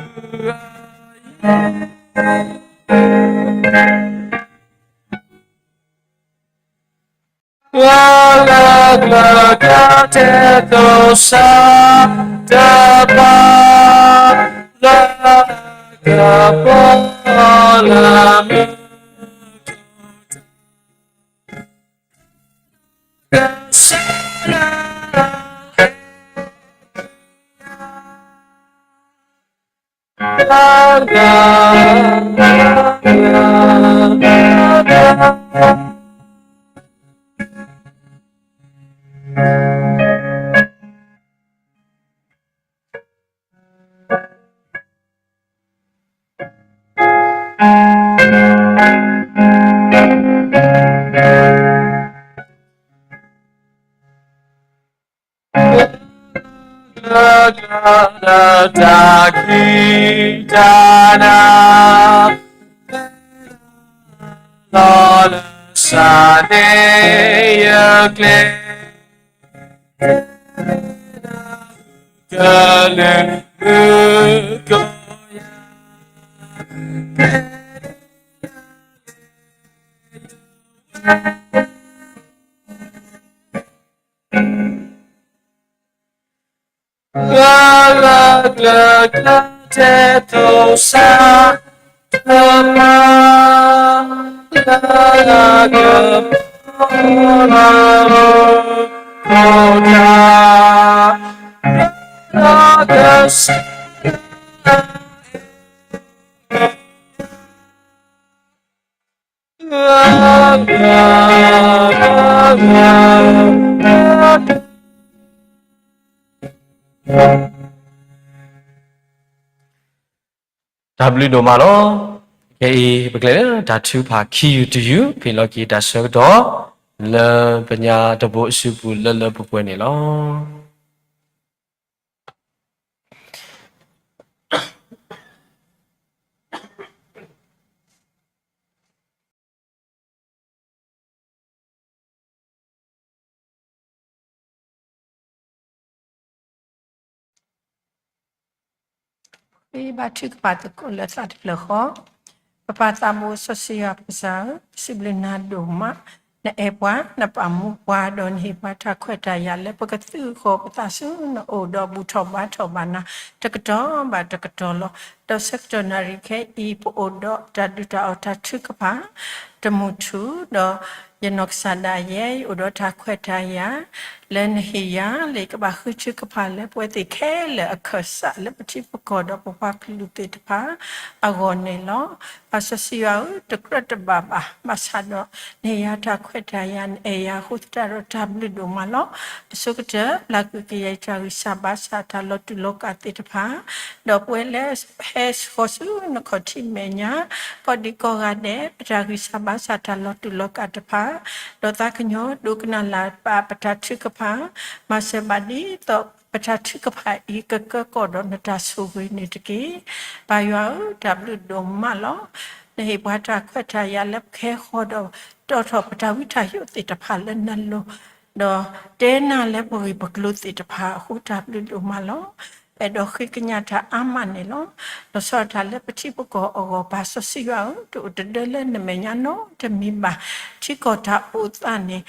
ၤ ဂၢၢ်ဂၢၢ်ကျၢၤကျၢၤ တဲသိးစၢ်တဖၣ်, လၢအကပီၤလၢမူခိၣ်တၢ် တၢ်ခံတၢ်နၤ လီၤလၢစးန့ၣ်ယကျဲ ကလုာ်မုၢ်ကီၢ်ယၤ လၢလၢကျၢၤကျၢၤတဲသိးစး တမၤ လၢလၢကျၢၤ ခိၣ်တၢ် လၢလၢကစၢ် တၢ်ဘျုးဒိၣ်မးလီၤ. ခဲအံၤ ပကလဲၤလၢတၢ်ထုကဖၣ်ခံယူၢ်တယူၢ် ဖဲလီၢ်ခံတၢ်ဆၢကတီၢ် လၢပညါတဘိးအစုပူၤလၢလၢပှဲၤပှဲၤန့ၣ်လီၤ. ဘါထုကဖၣ်သကိးလၢသးတဖျၢၣ်ဃီ, ပပၢ်သးဘိစီဆှံယွၤပကစၢ်ဧၢ, ပစံးဘျုးနၤဒိၣ်မး, နအဲၣ်ပှၤ, နပာ်မူပှၤ, ဒီးနဟ့ၣ်ပှၤတၢ်ခွဲးတၢ်ယာ်လၢပကသူၣ်ဃီၤပသးဆူနအိၣ်ဒီးဘူၣ်ထီၣ်ဘါထီၣ်ဘၣ်နၤ တကတီၢ်ဘၣ်တကတီၢ်လီၤ. ဒီးဆၢကတီၢ်နၣ်ရံၣ်ခဲအံၤ ပအိၣ်ဒီးတၢ်ဒုၣ်တၢ်အီၣ်တၢ်ထုကဖၣ် တမူထူၣ်, ဒီးယနီၢ်ကစၢ်ဒၣ်ယဲ ယအိၣ်ဒီးတၢ်ခွဲးတၢ်ယာ် လၢနဟ့ၣ်ယၤ လၢယကဘၣ်ဃုထုကဖၣ်လၢပဝဲသ့ၣ်ခဲလၢာ်အခၢၣ်စး လၢပထံပကီၢ်ဒီးပပှၤကလုာ်သ့ၣ်တဖၣ်အဂီၢ်န့ၣ်လီၤ. ပၢ်စီဆှံယွၤဧၢ, တကြၢးတဘၣ်ဘၣ်, ဘၣ်ဆၣ်ဒီး နဟ့ၣ်ယၤတၢ်ခွဲးတၢ်ယာ် နအဲၣ်ယၤအဃိသတးဒီးတၢ်ဘျုးဒိၣ်မးလီၤ. အဆိကတၢၢ် ပျၢ်ကွံာ်က့ၤယၤ ယတၢ်ဂံၢ်စၢ်ဘါစၢ်တၢ်လီၤတူာ်လီၤကာ်သ့ၣ်တဖၣ် ဒီးပဝဲလၢဟဲဃီၤဆူနခီၣ်ထံးမဲာ်ညါ ကိးဒံကိးဂၤဒဲး ပတၢ်ဂံၢ်စၢ်ဘါစၢ်တၢ်လီၤတူာ်လီၤကာ်တဖၣ် ဒီးသးကညီၤဒိကနၣ်လၢ်ပာ်ပတၢ်ထုကဖၣ်, မၤစၢၤဘၣ်ဒ်သိးပတၢ်ထုကဖၣ်အံၤကကၢကီၢ်ဒီးနတၢ်ဆိၣ်ဂ့ၤန့ၣ်တက့ၢ်. ပၢ်ယွၤဧၢ, တၢ်ဘျုးဒိၣ်မးလီၤ. နဟ့ၣ်ပှၤတၢ်ခွဲးတၢ်ယာ်လၢပကဟဲဃီၤဒီး တီၣ်ထီၣ်ပတၢ်ဝံတၢ်ယိးသ့ၣ်တဖၣ်လၢနလိၤ ဒီးတဲနၤလၢပဂ့ၢ်ပကျိၤသ့ၣ်တဖၣ်အဃိ တၢ်ဘျုးဒိၣ်မးလီၤ. ပအဲၣ်ဒိးဃ့ကညးတၢ်အါမးန့ၣ်လီၤ. လီၤဆီဒၣ်တၢ်လၢပထံပကီၢ်အဂီၢ် ပၢ်စီဆှံယွၤဧၢ, တအိၣ်တဒၢလၢနမဲာ်ညါနီတမံၤဘၣ်. ထံကီၢ်တၢ်အိၣ်သးန့ၣ်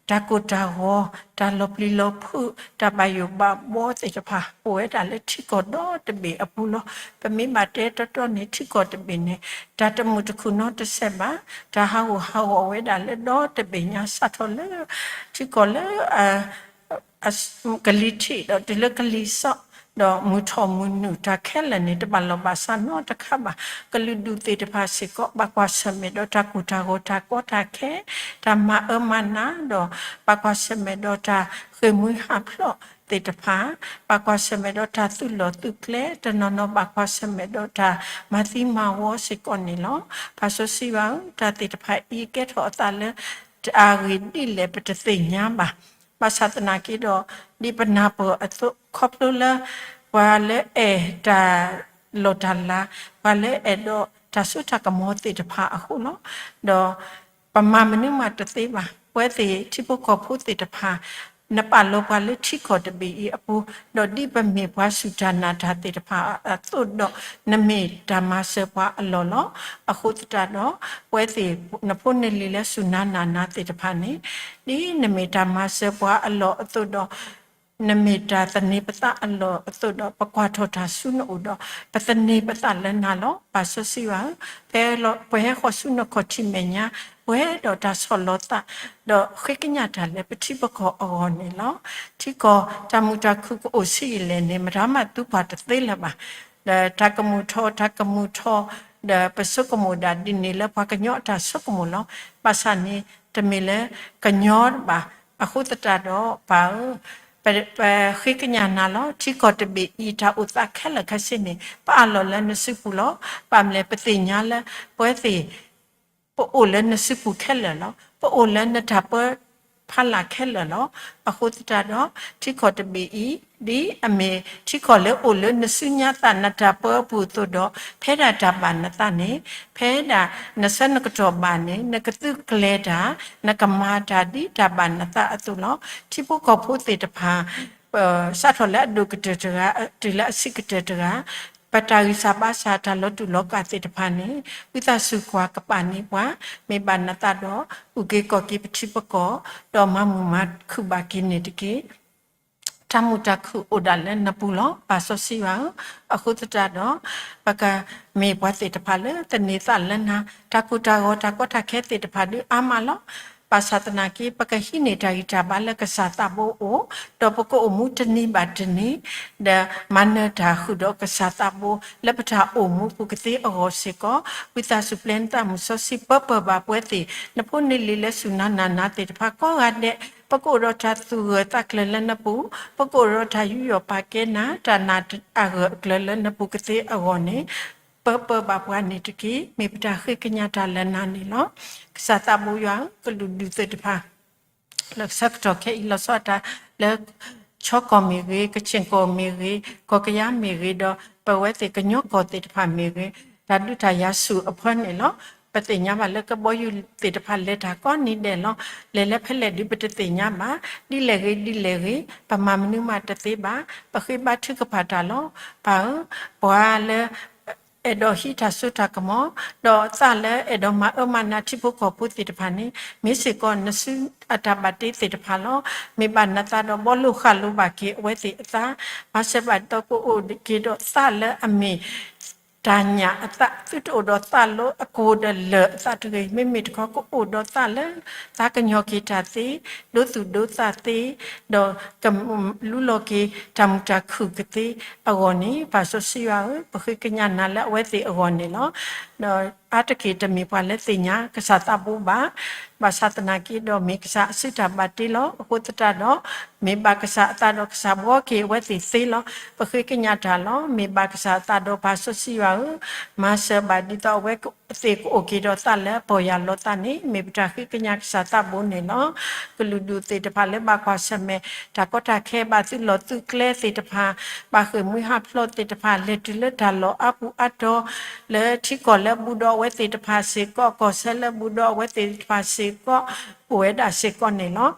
တၢ်ကိၢ်တၢ်ဂီၤ, တၢ်လီၤပျံၤလီၤဖုး, တၢ်ဘၣ်ယိၣ်ဘၣ်ဘှီသ့ၣ်တဖၣ် အိၣ်ဝဲဒၣ်လၢထံကီၢ်ဒီတဘ့ၣ်အပူၤလီၤ. ပမ့ၢ်ဘၣ်တဲတီတီန့ၣ် ထံကီၢ်တဘ့ၣ်န့ၣ် တၢ်တမုာ်တခုၣ်နီတစဲးဘၣ်. တၢ်ဟးဂူာ်ဟးဂီၤဝဲဒၣ်လၢဒီတဘ့ၣ်ညါ စးထီၣ်လၢ ထံကီၢ်လၢ ကလံၤထံးဒီးတုၤလၢကလံၤစိး, ဒီးမုၢ်ထီၣ်မုၢ်နုာ်တၢ်ခဲလၢာ်န့ၣ် တဘၣ်လီၢ်ဘၣ်စးနီတခါဘၣ်. ကလုာ်ဒူၣ်သ့ၣ်တဖၣ်စ့ၢ်ကီး ဘၣ်ကွၢ်ဆၢၣ်မဲာ်ဒီးတၢ်ကိၢ်တၢ်ဂီၤတၢ်ကီတၢ်ခဲ, တၢ်မၤအၢမၤနး, ဒီးဘၣ်ကွၢ်ဆၢၣ်မဲာ်ဒီးတၢ်ဃ့ၢ်မှံဟးဖျိးသ့ၣ်တဖၣ်, ဘၣ်ကွၢ်ဆၢၣ်မဲာ်ဒီးတၢ်သုးလီၢ်သုးကျဲ, တနီၤနီၤဘၣ်ကွၢ်ဆၢၣ်မဲာ်ဒီးတၢ်မၤသံမၤဝီစ့ၢ်ကီးန့ၣ်လီၤ. ပၢ်စီဆှံယွၤဧၢ, တၢ်သ့ၣ်တဖၣ်အံၤကဲထီၣ်အသးလၢ တၢ်ဂ့ၢ်ဒ်လဲၣ်ပတသ့ၣ်ညါဘၣ်. ဘၣ်ဆၣ်သနာ်က့ဒီး ဒ်ပနၢ်ပၢၢ်အသိး ခီဖျိလၢ ပှၤလၢအဲၣ်တၢ်လီၢ်တၢ်လၤ, ပှၤလၢအဲၣ်ဒိးတၢ်စိတၢ်ကမီၤသ့ၣ်တဖၣ်အဃိလီၤ. ဒီးပမၤမနုၤမးတသ့ဘၣ်. ပဝဲသ့ၣ်ထံဖိကီၢ်ဖိသ့ၣ်တဖၣ် နပာ်လီၤပှၤလၢထံကီၢ်တဘ့ၣ်အံၤအပူၤ, ဒီးဒ်ပမ့ၢ်ပှၤစူၢ်တၢ်နာ်တၢ်သ့ၣ်တဖၣ်အသိးဒီး နမ့ၢ်တၢ်မၤစၢၤပှၤအလီၢ်လီၤ. အဃိသတးဒီး ပဝဲသ့ၣ်နဖိနလံၤလၢစူၢ်နၤနာ်နၤသ့ၣ်တဖၣ်န့ၣ် ဒ်နမ့ၢ်တၢ်မၤစၢၤပှၤအလီၢ်အသိးဒီး နမ့ၢ်တၢ်သန့ၤပသးအလီၢ်အသိးဒီး ပကွၢ်ထီၣ်တၢ်ဆူနအိၣ်ဒီး ပသန့ၤပသးလၢနၤလီၤ. ပၢ်စီဆှံယွၤဧၢ, ပဟဲဃီၤဆူနခီၣ်ထံးမဲာ်ညါ ပှဲၤဒီးတၢ်ဆီၣ်လီၤသး ဒီးဃ့ကညးတၢ်လၢပထံပကီၢ်အဂီၢ်န့ၣ်လီၤ. ထံကီၢ်တၢ်မုာ်တၢ်ခုၣ်ကအိၣ်ဆံးယံာ်လဲၣ်န့ၣ် မတၤမးသူပှၤတသ့လၢၤဘၣ်. ဒီးတၢ်ကမူၣ်ထီၣ် တၢ်ကမူၣ်ထီၣ်, ဒီးပဆိကမိၣ်ဒၣ်ဒ်န့ၣ်လၢပှၤကညီအတၢ်ဆိကမိၣ်လီၤ. ဘၣ်ဆၣ်န့ၣ် တမ့ၢ်လၢကညီဘၣ်. အဃိသတးဒီး ပၢ်ဧၢ, ပ, ပဃ့ကညးနၤလီၤ. ထံကီၢ်တဘ့ၣ်အံၤ တၢ်အိၣ်သးခဲလၢာ်ခဲဆ့န့ၣ် ပအးလီၤလၢနစုပူၤလီၤ. ဘၣ်မနုၤလဲၣ် ပသ့ၣ်ညါလၢ ပဝဲသ့ၣ် ပအိၣ်လၢနစုပူၤခဲလၢာ်လီၤ. ပအိၣ်လၢနတၢ်ပၢဖီလာ်ခဲလၢာ်လီၤ. အဃိသတးဒီး ထံကီၢ်တဘ့ၣ်အံၤ ဒ်အမ့ၢ်ထံကီၢ်လၢအိၣ်လၢနစုညါသး နတၢ်ပၢအပူၤအသိးဒီး ဖဲဒၣ်တၢ်ဘၣ်နသးန့ၣ် ဖဲဒၣ်နဆၢနကတီၢ်ဘၣ်န့ၣ် နကသုးကျဲၤတၢ် နကမၤတၢ်ဒ်တၢ်ဘၣ်နသးအသိးလီၤ. ထံဖိကီၢ်ဖိသ့ၣ်တဖၣ် စးထီၣ်လၢအဒိၣ်ကတၢၢ်တဂၤ တုၤလၢအဆံးကတၢၢ်တဂၤ ပတၢ်ဂံၢ်စၢ်ဘါစၢ် တၢ်လီၤတူာ်လီၤကာ်သ့ၣ်တဖၣ်န့ၣ် ဝံသးစူၤကွၢ်ကပၤန့ၢ်ပှၤ, မ့ၢ်ဘၣ်နသးဒီး အုၣ်က့ၤခီၣ်က့ၤပထံပကီၢ်, ဒီးမၤမုာ်မၤခုၣ်ဘၣ်က့ၤန့ၣ်တက့ၢ်. တၢ်မုာ်တၢ်ခုၣ်အိၣ်ဒၣ်လၢနပူၤလီၤ ပၢ်စီဆှံယွၤဧၢ. အဃိသတးဒီး ပကမ့ၢ်ပှၤသ့ၣ်တဖၣ်လၢသန့ၤသးလၢနၤ, တၢ်ကိၢ်တၢ်ဂီၤ တၢ်ကီတၢ်ခဲသ့ၣ်တဖၣ်ဒုးအါမးလီၤ. ဘၣ်ဆၣ်သနာ်က့ ပကဟံးန့ၢ်တၢ်ဂံၢ်တၢ်ဘါလၢကစၢ်သးဘိအအိၣ်, ဒီးပကအိၣ်မူတနံၤဘၣ်တနံၤ ဒီးမၤနၢၤတၢ်ဃုာ်ဒီးကစၢ်သးဘိ လၢပတၢ်အိၣ်မူပူၤကသ့အဂီၢ်စ့ၢ်ကီး, ဝံသးစူၤပျဲနသးမုၢ်စီဆှံပၢပၢၢ်ဘၣ်ပဝဲသ့ၣ် နဖိန့ၢ်လံၤလၢစူၢ်နၤနာ်နၤသ့ၣ်တဖၣ်ကိးဂၤဒဲး, ပကအိၣ်ဒီးတၢ်သူၣ်ဂၢၢ်သးကျၢၤလၢနပူၤ, ပကအိၣ်ဒီးတၢ်ယူးယီၣ်ပာ်ကဲနၤ တၢ်နာ်အဂၢၢ်အကျၢၤလၢနပူၤကသ့အဂီၢ်န့ၣ်, ပၢပၢၢ်ဘၣ်ပှၤန့ၣ်တက့ၢ်. မ့ၢ်ပတၢ်ဃ့ကညးတၢ်လၢနၤန့ၣ်လီၤ. ကစၢ်သးဘိယွၤဧၢ, ကလုာ်ဒူၣ်သ့ၣ်တဖၣ် လၢဆၢကတီၢ်ခဲအံၤ လီၤဆီဒၣ်တၢ်လၢ ခၠီကီၢ်မ့ၢ်ဂ့ၤ, ကခ့ၣ်ကီၢ်မ့ၢ်ဂ့ၤ, ကီၢ်ကယၤမ့ၢ်ဂ့ၤ, ဒီးပဝဲသ့ၣ်ကညီကီၢ်သ့ၣ်တဖၣ်မ့ၢ်ဂ့ၤ, တၢ်ဒုးတၢ်ယၤဆူၣ်အဖၢန့ၣ်လီၤ. ပသ့ၣ်ညါဘၣ်လၢကဘီယူၤသ့ၣ်တဖၣ်လဲၤတၢ်ကိးနံၤဒဲးလီၤ. လဲၤလၢဖဲလဲၣ်ဒုးပတသ့ၣ်ညါဘၣ်. ဒ်လဲၣ်ဂ့ၤဒ်လဲၣ်ဂ့ၤ ပမၤမနုၤမးတသ့ဘၣ်. ပဃ့ဘါထုကဖၣ်တၢ်လီၤ. ပၢ်ဧၢ, ပှၤလၢ အဲၣ်ဒိးဟံးတၢ်စိတၢ်ကမီၤ, ဒီးသးလၢအဲၣ်ဒိးမၤအၢမၤနးထံဖိကီၢ်ဖိသ့ၣ်တဖၣ်န့ၣ် မ့ၢ်စ့ၢ်ကီးနစုအတၢ်ဘၣ်တ့သ့ၣ်တဖၣ်လီၤ. မ့ၢ်ဘၣ်နသးဒီးဘှီလိာ်ဃာ်လိာ်ဘၣ်က့ၤအဝဲသ့ၣ်အသး, မၤစၢၤဘၣ်ဒ်သိးကအိၣ်က့ၤဒီးသးလၢအမ့ၢ် တၢ်ညၣ်အသး, သုတအိၣ်ဒီးသးလၢအကိၢ်ဒီးလၢၢ်အသးတဂ့ၤ, မ့မ့ၢ်တခီကအိၣ်ဒီးသးလၢ သးကညီၤက့ၤတၢ်သ့, ဒိသူၣ်ဒိသးသ့, ဒီးကလူလီၤက့ၤတၢ်မုာ်တၢ်ခုၣ်ကသ့အဂီၢ်န့ၣ်, ပၢ်စီဆှံယွၤဧၢ, ပဃ့ကညးနၤလၢအဝဲသ့ၣ်အဂီၢ်န့ၣ်လီၤ. ဒီးအါတက့ၢ်တမ့ၢ်ပှၤလၢသ့ၣ်ညါကစၢ်သးဘိဘၣ်. ဘၣ်ဆၣ်သနာ်က့ဒီးမ့ၢ်ကစၢ်အစုတၢ်ဘၣ်တ့လီၤ. အဃိသတးဒီး မ့ၢ်ဘၣ်ကစၢ်အသးဒီးကစၢ်ဘှီက့ၤအဝဲသ့ၣ်သ့လီၤ. ပဃ့ကညးတၢ်လီၤ. မ့ၢ်ဘၣ်ကစၢ်အသးဒီးပၢ်စီဆှံယွၤဧၢ, မၤစၢၤဘၣ်ဒ်သိးအဝဲသ့ၣ်ကအိၣ်က့ၤဒီးသးလၢပီၢ်ယၢ်လီၤသးန့ၣ် မ့ၢ်ပတၢ်ဃ့ကညးကစၢ်သးဘိန့ၣ်လီၤ. ကလုာ်ဒူၣ်သ့ၣ်တဖၣ်လၢဘၣ်ကွၢ်ဆၢၣ်မဲာ် တၢ်ကီတၢ်ခဲ ဘၣ်သုးလီၢ်သုးကျဲသ့ၣ်တဖၣ်, ဘၣ်ဃ့ၢ်မှံဟးဖျိးသ့ၣ်တဖၣ် လဲၤတုၤလၢတၢ်လီၢ်အါပူၤအါတီၤ လၢထံကီၢ်လၢဘူးဒီးအဝဲသ့ၣ်တဖၣ်စ့ၢ်ကီး, ကီၢ်စဲၣ်လၢဘူးဒီးအဝဲသ့ၣ်တဖၣ်စ့ၢ်ကီး, အိၣ်ဝဲဒၣ်စ့ၢ်ကီးန့ၣ်လီၤ.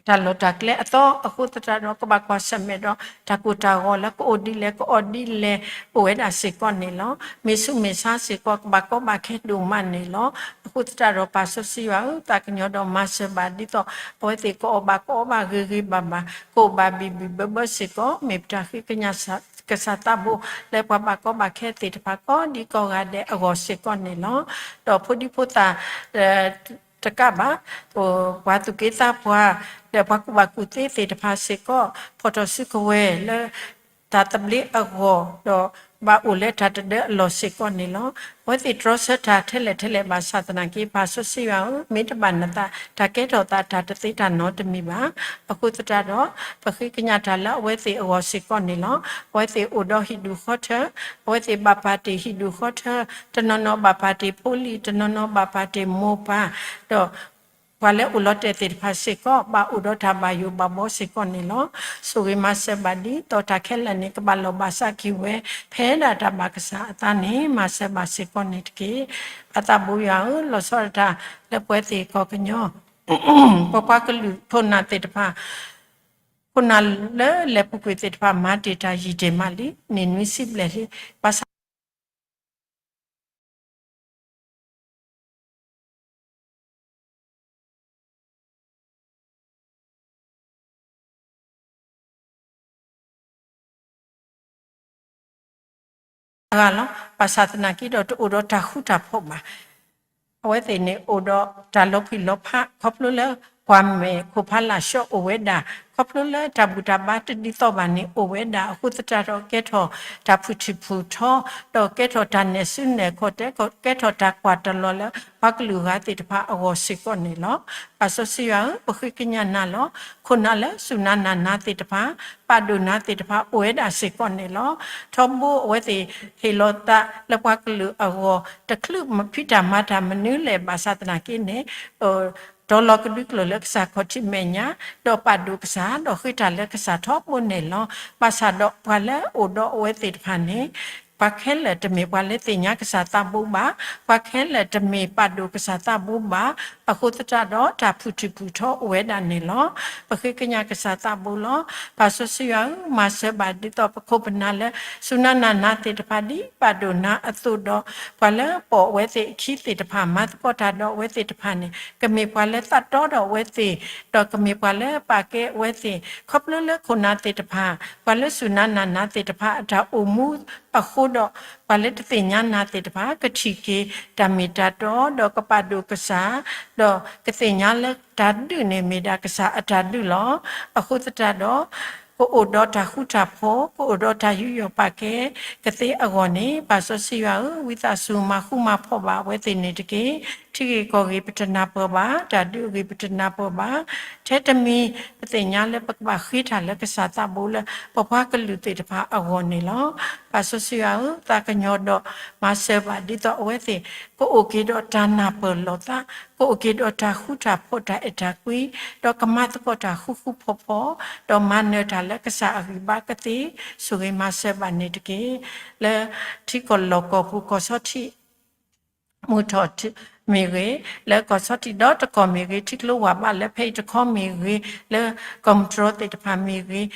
တၢ်လီၢ်တၢ်ကျဲအသီအဃိသတးဒီး ကဘၣ်ကွၢ်ဆၢၣ်မဲာ်ဒီး တၢ်ကိၢ်တၢ်ဂီၤလၢကအိၣ်ဒ်လဲၣ် ကအီၣ်ဒ်လဲၣ် အိၣ်ဝဲဒၣ်စ့ၢ်ကီးန့ၣ်လီၤ. မ့ၢ်ဆူးမ့ၢ်ဆါစ့ၢ်ကီး ကဘၣ်ကီဘၣ်ခဲဒိၣ်မးန့ၣ်လီၤ. အဃိသတးဒီးပၢ်စီဆှံယွၤဧၢ, သးကညီၤဒီးမၤစၢၤဘၣ်ဒ်သိး အဝဲသ့ၣ်ကအီၣ်ဘၣ်ကအီဘၣ်ဂ့ၤဂ့ၤဘၣ်ဘၣ်, ကအိၣ်ဘၣ်ဘံၣ်ဘံၣ်ဘၢဘၢစ့ၢ်ကီး, မ့ၢ်ပတၢ်ဃ့ကညးကစၢ်သးဘိ လၢပှၤဘၣ်ကီဘၣ်ခဲသ့ၣ်တဖၣ်ကိးဒံကိးဂၤဒဲးအဂီၢ်စ့ၢ်ကီးန့ၣ်လီၤ. ဒီးဖိဒံဖိသၣ် တကးဘၣ်, ပှၤသူၣ်က့သးပှၢ် ဒီးပှၤကူၣ်ဘၣ်ကူၣ်သ့သ့ၣ်တဖၣ်စ့ၢ်ကီး ဖီၣ်ထီၣ်စုကဝဲၤလၢ တၢ်သဘျ့အဂီၢ် ဒီးဘၣ်အိၣ်လၢတၢ်တဒၢအလီၢ်စ့ၢ်ကီးန့ၣ်လီၤ. အဝဲသ့ၣ်တြီဆၢတၢ်ထဲလဲၣ်ထဲလဲၣ်ဘၣ်ဆၣ်သနာ်က့ ပၢ်စီဆှံယွၤဧၢ, မ့ၢ်တဘၣ်နသး တၢ်ကဲထီၣ်သးတၢ်တသ့တၢ်နီတမံၤဘၣ်. အဃိသတးဒီး ပဃ့ကညးတၢ်လၢအဝဲသ့ၣ်အဂီၢ်စ့ၢ်ကီးန့ၣ်လီၤ. အဝဲသ့ၣ်အိၣ်ဒီးဟံၣ်ဒူၣ်ဃီထၢ, အဝဲသ့ၣ်ဘၣ်ပာ်တ့ၢ်ဟံၣ်ဒူၣ်ဃီထၢ, တနီၤနီၤဘၣ်ပာ်တ့ၢ်ဖိလံၤ, တနီၤနီၤဘၣ်ပာ်တ့ၢ်မိၢ်ပၢ်, ဒီး ပှၤလၢအိၣ်လီၤတဲာ်သ့ၣ်တဖၣ်စ့ၢ်ကီး ဘၣ်အိၣ်ဒီးတၢ်ဘၣ်ယိၣ်ဘၣ်ဘီစ့ၢ်ကီးန့ၣ်လီၤ. ဆိၣ်ဂ့ၤမၤစၢၤဘၣ်ဒ်သိးတၢ်ခဲလၢာ်န့ၣ် ကဘၣ်လီၢ်ဘၣ်စးက့ၤဝဲ ဖဲဒၣ်တၢ်ဘၣ်ကစၢ်အသးန့ၣ် မၤစၢၤဘၣ်စ့ၢ်ကီးန့ၣ်တက့ၢ်. ပၢ်သးဘိယွၤဧၢ, လီၤဆီဒၣ်တၢ်လၢပဝဲသ့ၣ်ကီၢ်ကညီ ပပှၤကလုာ်ခိၣ်နၢ်သ့ၣ်တဖၣ်, ခိၣ်နၢ်လၢလဲၤပူၤကွံာ်သ့ၣ်တဖၣ် မၤတ့ၢ်တၢ်ယံာ်တ့ၢ်မးလံ, န့ၢ်နွံဆံဘျဲၣ်လံ, ဘၣ်ဆၣ် ဂၤလီၤ. ဘၣ်ဆၣ်သနာ်က့ဒီး တအိၣ်ဒီးတၢ်ဃူတၢ်ဖိးဘၣ်. အဝဲသ့ၣ်န့ၣ်အိၣ်ဒီးတၢ်လီၤဖှံလီၤဖး ခီဖျိလၢ ကွၢ်မဲာ်ခိၣ်ဖးလၢ်ဆှီအိၣ်ဝဲဒၣ်, ခီဖျိလၢတၢ်ဘူၣ်တၢ်ဘါတဒ်သိးဘၣ်န့ၣ် အိၣ်ဝဲဒၣ်အဃိသတးဒီး ကဲထီၣ်တၢ်ဖုၣ်ထံၣ်ဖုၣ်ထီ, ဒီးကဲထီၣ်တၢ်နဲၣ်စုနဲၣ်ခီၣ်တဲ, ကဲထီၣ်တၢ်ကွၢ်တလီၤလၢပှၤကလုာ်ဂၤသ့ၣ်တဖၣ်အဂီၢ်စ့ၢ်ကီးန့ၣ်လီၤ. ပၢ်စီဆှံယွၤဧၢ, ပဃ့ကညးနၤလီၤ. ခိၣ်နၢ်လၢစူၢ်နၤနာ်နၤသ့ၣ်တဖၣ်, ပာ်ဒိၣ်နၤသ့ၣ်တဖၣ်အိၣ်ဝဲဒၣ်စ့ၢ်ကီးန့ၣ်လီၤ. ထီဘိအဝဲသ့ၣ်ဟ့ၣ်လီၤသးလၢပှၤကလုာ်အဂီၢ် တချုးဖံးတၢ်မၤတၢ်မနုၤလဲၣ်ဘၣ်ဆၣ်သနာ်က့န့ၣ် တီၤလီၤကဒွံကျိာ်လၢကစၢ်ခီၣ်ထံးမဲာ်ညါ, ဒီးပာ်ဒိၣ်ကစၢ်, ဒီးဃ့တၢ်လၢကစၢ်ထီဘိန့ၣ်လီၤ. ဘၣ်ဆၣ်ဒီးပှၤလၢအအိၣ်ဒီးအဝဲသ့ၣ်တဖၣ်န့ၣ်, ပှၤခဲလၢာ်တမ့ၢ်ပှၤလၢသ့ၣ်ညါကစၢ်သးဘိဘၣ်, ပှၤခဲလၢာ်တမ့ၢ်ပာ်ဒိၣ်ကစၢ်သးဘိဘၣ်, အဃိသတးဒီးတၢ်ဖုၣ်ထံၣ်ဖုၣ်ထီအိၣ်ဝဲဒၣ်န့ၣ်လီၤ. ပဃ့ကညးကစၢ်သးဘိလီၤ. ပၢ်စီဆှံယွၤဧၢ, မၤစၢၤဘၣ်ဒ်သိးပခိၣ်ပနၢ်လၢ စူၢ်နၤနာ်နၤသ့ၣ်တဖၣ်ဒ်ပာ်ဒိၣ်နၤအသိးဒီး, ပှၤလၢပိာ်အဝဲသ့ၣ်အခံသ့ၣ်တဖၣ် မၤသကိးတၢ်ဒီးအဝဲသ့ၣ်တဖၣ်န့ၣ် ကမ့ၢ်ပှၤလၢသးတီဒီးအဝဲသ့ၣ်, ဒီးကမ့ၢ်ပှၤလၢပာ်ကဲအဝဲသ့ၣ်, ခီဖျိလၢခိၣ်နၢ်သ့ၣ်တဖၣ်, ပှၤလၢစူၢ်နၤနာ်နၤသ့ၣ်တဖၣ်အတၢ်အိၣ်မူအဃိဒီး, ပှၤလၢတသ့ၣ်ညါနၤသ့ၣ်တဖၣ် ကထံၣ်က့ၤတၢ်မ့ၢ်တၢ်တီ, ဒီးကပာ်ဒိၣ်ကစၢ်, ဒီးကသ့ၣ်ညါလၢတၢ်ဒုးန့ၣ်မ့ၢ်ဒၣ်ကစၢ်အတၢ်ဒုးလီၤ. အဃိသတးဒီး ကအိၣ်ဒီးတၢ်ဃူတၢ်ဖိး, ကအိၣ်ဒီးတၢ်ယူးယီၣ်ပာ်ကဲကသ့အဂီၢ်န့ၣ်, ပၢ်စီဆှံယွၤဧၢ, ဝံသးစူၤမၤဃူမၤဖိးဘၣ်အဝဲသ့ၣ်န့ၣ်တက့ၢ်. ထံဂ့ၢ်ကီၢ်ဂ့ၢ်ပတနၢ်ပၢၢ်ဘၣ်, တၢ်ဒုးအဂ့ၢ်ပတနၢ်ပၢၢ်ဘၣ်, ထဲတမံၤပသ့ၣ်ညါလၢပကဘၣ်ဃ့တၢ်လၢကစၢ်သးဘိလၢပပှၤကလုာ်သ့ၣ်တဖၣ်အဂီၢ်န့ၣ်လီၤ. ပၢ်စီဆှံယွၤဧၢ, သးကညီၤဒီးမၤစၢၤဘၣ်ဒ်သိးအဝဲသ့ၣ် ကအိၣ်က့ၤဒီးတၢ်နၢ်ပၢၢ်လီၤသး, ကအိၣ်က့ၤဒီးတၢ်ဃူတၢ်ဖိးတၢ်အဲၣ်တၢ်ကွံ, ဒီးကမၤသကိးတၢ်ဃူဃူဖိးဖိး, ဒီးမၤနၢၤတၢ်လၢကစၢ်အဂံၢ်ဘါကသ့, ဆိၣ်ဂ့ၤမၤစၢၤဘၣ်န့ၣ်တက့ၢ်. လၢထံကီၢ်လီၢ်ကီၢ်ပူၤ ကီၢ်ဆီထံး မုၢ်ထီၣ်မ့ၢ်ဂ့ၤ, လၢကီၢ်ဆီထံးဒီတကီၢ်မ့ၢ်ဂ့ၤ, ထံကျိဝၢ်ဘးလၢဖဲအံၤတခီမ့ၢ်ဂ့ၤ, လၢကီၢ်မုၢ်တြီသ့ၣ်တဖၣ်မ့ၢ်ဂ့ၤ,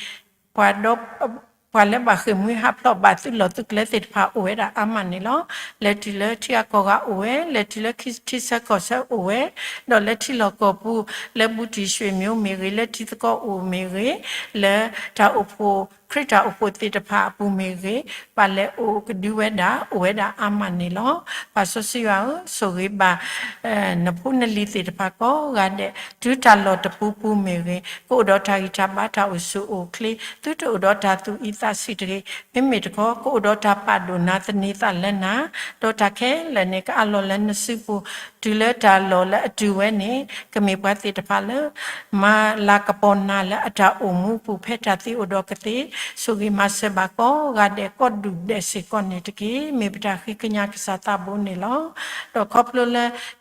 ပှၤဒီး ပှၤလၢဘၣ်ဃ့ၢ်မှံဟးဖျိးဘၣ်သုးလီၢ်သုးကျဲသ့ၣ်တဖၣ်အိၣ်ဝဲဒၣ်အါမးန့ၣ်လီၤ. လဲၤတုၤလၢထံဂၤကီၢ်ဂၤအိၣ်ဝဲ, လဲၤတုၤလၢထံဆၢကီၢ်ဆၢအိၣ်ဝဲ, ဒီးလၢထံလီၢ်ကီၢ်ပူၤ, လၢဘူးတံၢ်ရွှ့ၣ်မၠိမ့ၢ်ဂ့ၤ, လၢထံသကိးအိၣ်မ့ၢ်ဂ့ၤ, လၢတၢ်အိၣ်ဖှိၣ် ခရံာ်တၢ်အိၣ်ဖှိၣ်သ့ၣ်တဖၣ်အပူၤမ့ၢ်ဂ့ၤ, ဘၣ်လဲၤအိၣ်ကဒုဝဲဒၣ် အိၣ်ဝဲဒၣ်အါမးန့ၣ်လီၤ. ပၢ်စီဆှံယွၤဧၢ, ဆိၣ်ဂ့ၤဘၣ် နဖိနလံၤသ့ၣ်တဖၣ်ကိးဂၤဒဲး, တုၤတၢ်လီၢ်တပူၤပူၤမ့ၢ်ဂ့ၤ, ကအိၣ်ဒီးတၢ်ဂံၢ်တၢ်ဘါတၢ်အိၣ်ဆူၣ်အိၣ်ချ့, သုတအိၣ်ဒီးတၢ်သူၣ်အံသးဆံးတဂ့ၤ, မ့မ့ၢ်တခီ ကအိၣ်ဒီးတၢ်ပာ်ဒိၣ်နၤသန့ၤသးလၢနၤ, ဒီးတၢ်ခဲလၢာ်န့ၣ် ကအးလီၤလၢနစုပူၤ, တုၤလၢတၢ်လီၢ်လၢအတုၤဝဲန့ၣ် ကမ့ၢ်ပှၤသ့ၣ်တဖၣ်လၢ မၤလၤကပီၤနၤလၢအတၢ်အိၣ်မူပူၤ ဖဲတၢ်သံအိၣ်ဒီးကသ့, ဆိၣ်ဂ့ၤမၤစၢၤဘၣ်ကိးဂၤဒဲး ကိးဒူၣ်ဒဲးစ့ၢ်ကီးန့ၣ်တက့ၢ်. မ့ၢ်ပတၢ်ဃ့ကညးကစၢ်သးဘိန့ၣ်လီၤ.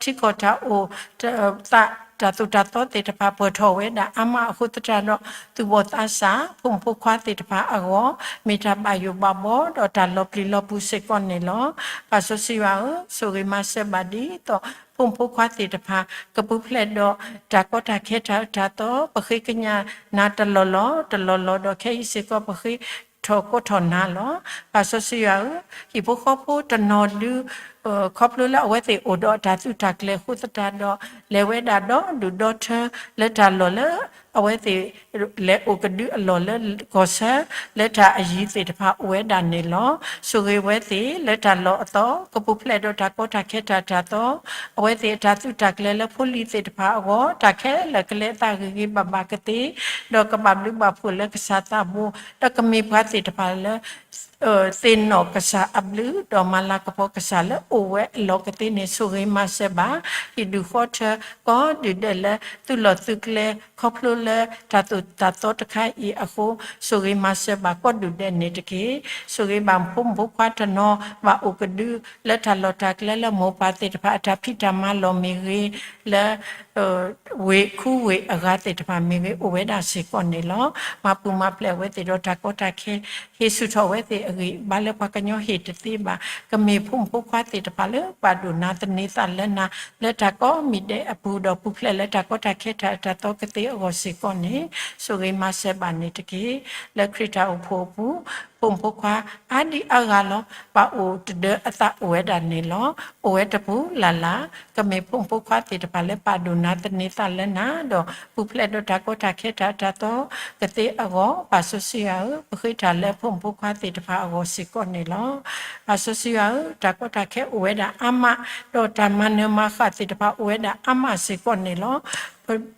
ဒီးခီဖျိလၢထံကီၢ်တၢ်အိၣ်သး တၢ်သိၣ်တၢ်သီသ့ၣ်တဖၣ် ပၢၢ်ထီၣ်ဝဲဒၣ်အါမးအဃိသတးဒီး သူၣ်ဘီၣ်သးစၢ် ဖိမုၣ်ဖိခွါသ့ၣ်တဖၣ်အဂီၢ် မ့ၢ်တၢ်ဘၣ်ယိၣ်ဘၣ်ဘီ ဒီးတၢ်လီၤပျံၤလီၤပူၤစ့ၢ်ကီးန့ၣ်လီၤ. ပၢ်စီဆှံယွၤဧၢ, ဆိၣ်ဂ့ၤမၤစၢၤဘၣ်ဒ်သိး ဖိမုၣ်ဖိခွါသ့ၣ်တဖၣ် ကပူၤဖျဲးဒီးတၢ်ကီတၢ်ခဲတၢ်အၢတၢ်သီ, ပဃ့ကညးနၤတလီၢ်လီၢ် တလီၢ်လီၢ်ဒီး ခဲအံၤစ့ၢ်ကီးပဃ့ထီၣ်ကိးထီၣ်နၤလီၤ. ပၢ်စီဆှံယွၤဧၢ, ဟံၣ်ဖိဃီဖိတနီၤဒု ခီဖျိလၢအဝဲသ့ၣ်အိၣ်ဒီးတၢ်သုးတၢ်ကျဲၤအဃိသတးဒီး လဲၤဝဲဒၣ်ဒီဒူၣ်ဒီထၢလၢတၢ်လီၢ်လၢ အဝဲသ့ၣ်လဲၤအိၣ်ကဒုအလီၢ်လၢကီၢ်ဆၢ လၢတၢ်အယံၤသ့ၣ်တဖၣ်အိၣ်ဝဲဒၣ်န့ၣ်လီၤ. ဆိၣ်ဂ့ၤဝဲသ့ၣ်လၢတၢ်လီၢ်အသီ ကပူၤဖျဲးဒီးတၢ်ကီတၢ်ခဲတၢ်တၢ်သီ, အဝဲသ့ၣ်အတၢ်သုးတၢ်ကျဲၤလၢဖိလံၤသ့ၣ်တဖၣ်အဂီၢ် တၢ်ခဲလၢာ်ကလဲၤအသးဂ့ၤဂ့ၤဘၣ်ဘၣ်ကသ့, ဒီးကဘၣ်ဘျုးဘၣ်ဖှိၣ်လၢကစၢ်သးဘိ, ဒီးကမ့ၢ်ပှၤသ့ၣ်တဖၣ်လၢ သ့ၣ်နီၣ်ကစၢ်အဘျုး ဒီးမၤလၤကပီၤကစၢ်လၢအိၣ်ဝဲအလီၢ်ကသ့န့ၣ် ဆိၣ်ဂ့ၤမၤစၢၤဘၣ် ဟံၣ်ဒူၣ်ဃီထၢ ကိးဒူၣ်ဒဲးလၢသုးလီၢ်သုးကျဲ ခီဖျိလၢတၢ်သိၣ်တၢ်သီတခါအံၤအဃိ ဆိၣ်ဂ့ၤမၤစၢၤဘၣ်ကိးဒူၣ်ဒဲးန့ၣ်တက့ၢ်. ဆိၣ်ဂ့ၤဘၣ်ဖိမုၣ်ဖိခွါတနီၤ ဘၣ်အိၣ်ကဒုလၢတၢ်လီၢ်တၢ်ကျဲလၢမိၢ်ပၢ်သ့ၣ်တဖၣ်အတၢ်ဖံးတၢ်မၤလီၢ်မ့ၢ်ဂ့ၤ, လၢ ဝ့ၢ်ခူဝ့ၢ်အဂၤသ့ၣ်တဖၣ်မ့ၢ်ဂ့ၤ အိၣ်ဝဲဒၣ်စ့ၢ်ကီးန့ၣ်လီၤ. မၤပူၤမၤဖျဲးအဝဲသ့ၣ်ဒီးတၢ်ကီတၢ်ခဲ ဟ့ၣ်ဆူၣ်ထီၣ်ဝဲသ့ၣ်အဂံၢ်အဘါလၢပှၤကညီဟ့ၣ်တသ့ဘၣ်. ကမ့ၢ်ဖိမုၣ်ဖိခွါသ့ၣ်တဖၣ်လၢပာ်ဒိၣ်နၤသန့ၤသးလၢနၤ လၢတၢ်ကိးမံၤဒဲးအပူၤ ဒီးပူၤဖျဲးလၢတၢ်ကီတၢ်ခဲတၢ်တၢ်သီကသ့အဂီၢ်စ့ၢ်ကီးန့ၣ် ဆိၣ်ဂ့ၤမၤစၢၤဘၣ်န့ၣ်တက့ၢ်. လၢခရံာ်တၢ်အိၣ်ဖှိၣ်အပူၤ ဖိမုၣ်ဖိခွါအါဒံအါဂၤလီၤ. ပှၤအိၣ်တဒၢအသးအိၣ်ဝဲဒၣ်န့ၣ်လီၤ. အိၣ်ဝဲတပူၤလၢ်လၢ် ကမ့ၢ်ဖိမုၣ်ဖိခွါသ့ၣ်တဖၣ်လၢပာ်ဒိၣ်နၤသန့ၤသးလၢနၤ ဒီးပူၤဖျဲးဒီးတၢ်ကီတၢ်ခဲတၢ်အၢတၢ်သီကသ့အဂီၢ်, ပၢ်စီဆှံယွၤဧၢ, ပဃ့တၢ်လၢဖိမုၣ်ဖိခွါသ့ၣ်တဖၣ်အဂီၢ်စ့ၢ်ကီးန့ၣ်လီၤ. ပၢ်စီဆှံယွၤဧၢ, တၢ်ကီတၢ်ခဲအိၣ်ဝဲဒၣ်အါမး, ဒီးတၢ်မၤနၢၤမၤဃၣ်သ့ၣ်တဖၣ်အိၣ်ဝဲဒၣ်အါမးစ့ၢ်ကီးန့ၣ်လီၤ.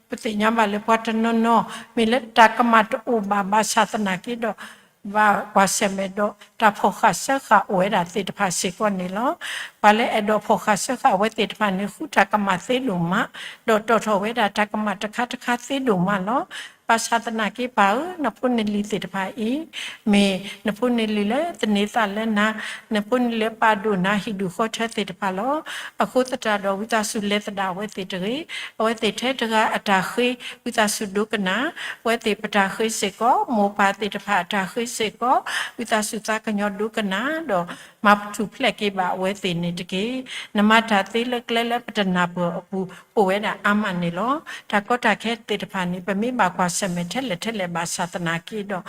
ပသ့ၣ်ညါဘၣ်လၢပှၤတနီၤနီၤ မ့ၢ်လၢတၢ်ကမၣ်တအိၣ်ဘၣ်ဘၣ်ဆၣ်သနာ်က့ဒီး ဘၣ်ကွၢ်ဆၢၣ်မဲာ်ဒီးတၢ်ဖီၣ်ဃာ်စၢဃာ်အိၣ်ဝဲဒၣ်သ့ၣ်တဖၣ်စ့ၢ်ကီးန့ၣ်လီၤ. ပှၤလၢအဲၣ်ဒိးဖီၣ်ဃာ်စၢဃာ်အဝဲသ့ၣ်တဖၣ်န့ၣ် ဃုတၢ်ကမၣ်သ့ဒိၣ်မး, ဒီးတီၣ်ထီၣ်ဝဲဒၣ်တၢ်ကမၣ်တခါတခါသ့ဒိၣ်မးလီၤ. ဘၣ်ဆၣ်သနာ်က့ပၢ်ဧၢ, နဖိနလံၤသ့ၣ်တဖၣ်အံၤ မ့ၢ်နဖိနလံၤလၢသန့ၤသးလၢနၤ, နဖိနလံၤလၢပာ်ဒိၣ်နၤဟံၣ်ဒူၣ်ဃီထၢသ့ၣ်တဖၣ်လီၤ. အဃိသတးဒီး ဝံသးစူၤလဲၤသဒၣ်အဝဲသ့ၣ်တဂ့ၤ, အဝဲသ့ၣ်ထဲတဂၤအတၢ်ဃ့, ဝံသးစူၤဒိကနၣ်, အဝဲသ့ၣ်ပတၢ်ဃ့စ့ၢ်ကီး, မိၢ်ပၢ်သ့ၣ်တဖၣ်အတၢ်ဃ့စ့ၢ်ကီး, ဝံသးစူၤသးကညီၤဒိကနၣ်, ဒီးမၤထူၣ်ဖျဲးက့ၤဘၣ်အဝဲသ့ၣ်န့ၣ်တက့ၢ်. နမၤတၢ်သ့လၢကျဲလၢပတနၢ်ပၢၢ်အပူၤ အိၣ်ဝဲဒၣ်အါမးန့ၣ်လီၤ. တၢ်ကီတၢ်ခဲသ့ၣ်တဖၣ်န့ၣ် ပမ့ၢ်ဘၣ်ကွၢ်ဆၢၣ်မဲာ်ထဲလဲၣ်ထဲလဲၣ်ဘၣ်ဆၣ်သနာ်က့ဒီး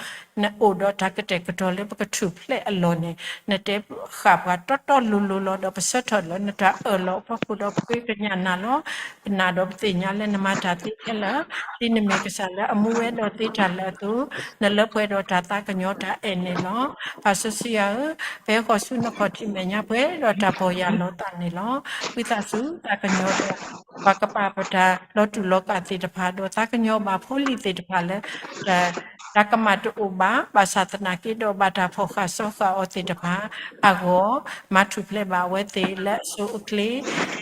နအိၣ်ဒီးတၢ်ကတဲာ်ကတီၤလၢပကထူၣ်ဖျဲးအလီၢ်န့ၣ် နတဲဃာ်ပှၤတီတီလိၤလိၤလီၤ. ဒီးပဆၢထၢၣ်လၢနတၢ်အၢၣ်လီၤအဖီခိၣ်ဒီးပဃ့ကညးနၤလီၤ. ပနာ်ဒီးပသ့ၣ်ညါလၢနမၤတၢ်သ့ခဲလၢာ်, ဒ်နမ့ၢ်ကစၢ်လၢအမူဝဲဒီးသ့တၢ်လၢအသိး, နလၢပှဲၤဒီးတၢ်သးကညီၤတၢ်အဲၣ်န့ၣ်လီၤ. ပၢ်စီဆှံယွၤဧၢ, ပဟဲဃီၤဆူနခီၣ်ထံးမဲာ်ညါပှဲၤဒီးတၢ်ပီၢ်ယၢ်လီၤသးန့ၣ်လီၤ. ဝံသးစူၤသးကညီၤဒီး ပှၤကပာ်ပတၢ်လီၤတူာ်လီၤကာ်သ့ၣ်တဖၣ်ဒီး သးကညီၤဘၣ်ဖိလံၤသ့ၣ်တဖၣ်လၢ တၢ်ကမၣ်တအိၣ်ဘၣ်, ဘၣ်ဆၣ်သနာ်က့ဒီးဘၣ်တၢ်ဖီၣ်ဃာ်စၢဃာ်အီၤသ့ၣ်တဖၣ်အဂီၢ်, မၤထူၣ်ဖျဲးဘၣ်အဝဲသ့ၣ်လၢအဆိအချ့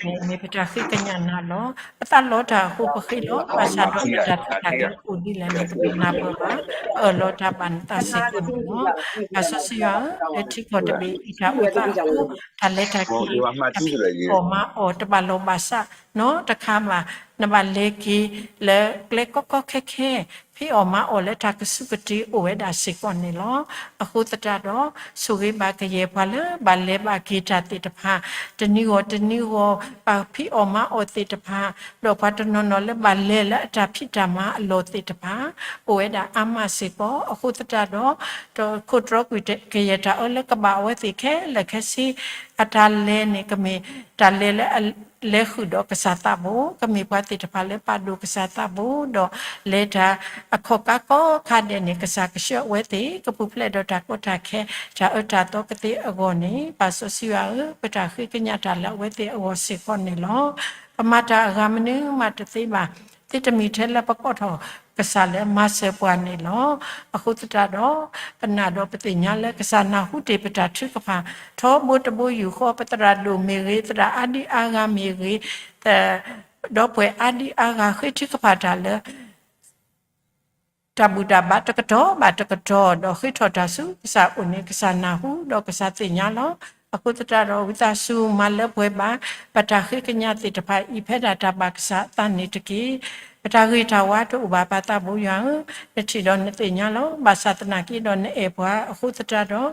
န့ၣ် မ့ၢ်ပတၢ်ဃ့ကညးနၤလီၤ. ပသးလီတၢ်အဃိပဃ့လီၤ. ဘၣ်ဆၣ်ဒီးပတၢ်ထူးတၢ်ဂဲၤအိၣ်ဒ်လဲၣ်န့ၣ် ပတနၢ်ပၢၢ်ဘၣ်. ပအၢၣ်လီၤတၢ်ဘၣ်နသးစ့ၢ်ကီးန့ၣ်လီၤ. ပၢ်စီဆှံယွၤဧၢ, လၢထံကီၢ်တဘ့ၣ်အံၤတၢ်အိၣ်သးအဃိ, တၢ်လဲၤတၢ်က့ၤ, တၢ်ဖံးအီၣ်မၤအီၣ်တဘၣ်လီၢ်ဘၣ်စးနီတခါဘၣ်. နဘၣ်လဲၤက့ၤလၢကျဲကီကီခဲခဲ, ဖံးအီၣ်မၤအီၣ်လၢတၢ်ကဆူးကတ့ၤအိၣ်ဝဲဒၣ်စ့ၢ်ကီးန့ၣ်လီၤ. အဃိသတးဒီး ဆိၣ်ဂ့ၤဘၣ်ကယဲၢ်ပှၤလၢဘၣ်လဲၤဘၣ်က့ၤတၢ်သ့ၣ်တဖၣ်, တနံၤဂီၢ်တနံၤဂီၢ် ဘၣ်ဖံးအီၣ်မၤအီၣ်သ့ၣ်တဖၣ်, ဒီးပှၤတနီၤနီၤလၢဘၣ်လဲၤလၢအတၢ်ဖံးတၢ်မၤအလီၢ်သ့ၣ်တဖၣ် အိၣ်ဝဲဒၣ်အါမးစ့ၢ်ကီး. အဃိသတးဒီး ခိၣ်တြီကွံာ်ကယဲၢ်တၢ်အၢလၢကဘၣ်အဝဲသ့ၣ်ခဲလၢာ်ခဲဆ့, အတၢ်လဲၤန့ၣ် ကမ့ၢ်တၢ်လဲၤလၢအလဲၤဃုာ်ဒီးကစၢ်သးဘိ, ကမ့ၢ်ပှၤသ့ၣ်တဖၣ်လၢပာ်ဒိၣ်ကစၢ်သးဘိ, ဒီးလဲၤတၢ်အခီၣ်ကါကိးခါဒဲးန့ၣ် ကစၢ်ကဆှၢအဝဲသ့ၣ် ကပူၤဖျဲးဒီးတၢ်ကီတၢ်ခဲ တၢ်အၢတၢ်သီကသ့အဂီၢ်န့ၣ်, ပၢ်စီဆှံယွၤဧၢ, ပတၢ်ဃ့ကညးတၢ်လၢအဝဲသ့ၣ်အဂီၢ်စ့ၢ်ကီးန့ၣ်လီၤ. ပမၤတၢ်အဂၤမနုၤမးတသ့ဘၣ်, သ့တမံၤထဲလၢပကိးထီၣ်ကစၢ်လၢမၤစၢၤပှၤန့ၣ်လီၤ. အဃိသတးဒီး ပနာ်ဒီးပသ့ၣ်ညါလၢကစၢ်နၢ်ဟူတ့ၢ်ပတၢ်ထုကဖၣ်, ထီဘိတဘိယူၢ်ဃီ ပသရၣ်ဒိၣ်မ့ၢ်ဂ့ၤ, သရၣ်အါဒံအါဂၤမ့ၢ်ဂ့ၤ, ဒီပုၢ်ဝဲၢ်အါဒံအါဂၤဃ့ထုကဖၣ်တၢ်လၢ တၢ်ဘူၣ်တၢ်ဘါတကတီၢ်ဘၣ်တကတီၢ်, ဒီးဃ့ထီၣ်တၢ်ဆူကစၢ်အအိၣ်န့ၣ် ကစၢ်နၢ်ဟူဒီးကစၢ်သ့ၣ်ညါလီၤ. အဃိသတးဒီး ဝံသးစူၤမၤလၢပှဲၤဘၣ် ပတၢ်ဃ့ကညးသ့ၣ်တဖၣ်အံၤ ဖဲဒၣ်တၢ်ဘၣ်ကစၢ်အသးန့ၣ်တက့ၢ်. ပတၢ်ဂ့ၢ်တၢ်ဝါတအိၣ်ဘၣ် ပၢ်သးဘိယွၤဧၢ, နထံၣ်ဒီးနသ့ၣ်ညါလီၤ. ဘၣ်ဆၣ်သနာ်က့ဒီးနအဲၣ်ပှၤ, အဃိသတးဒီး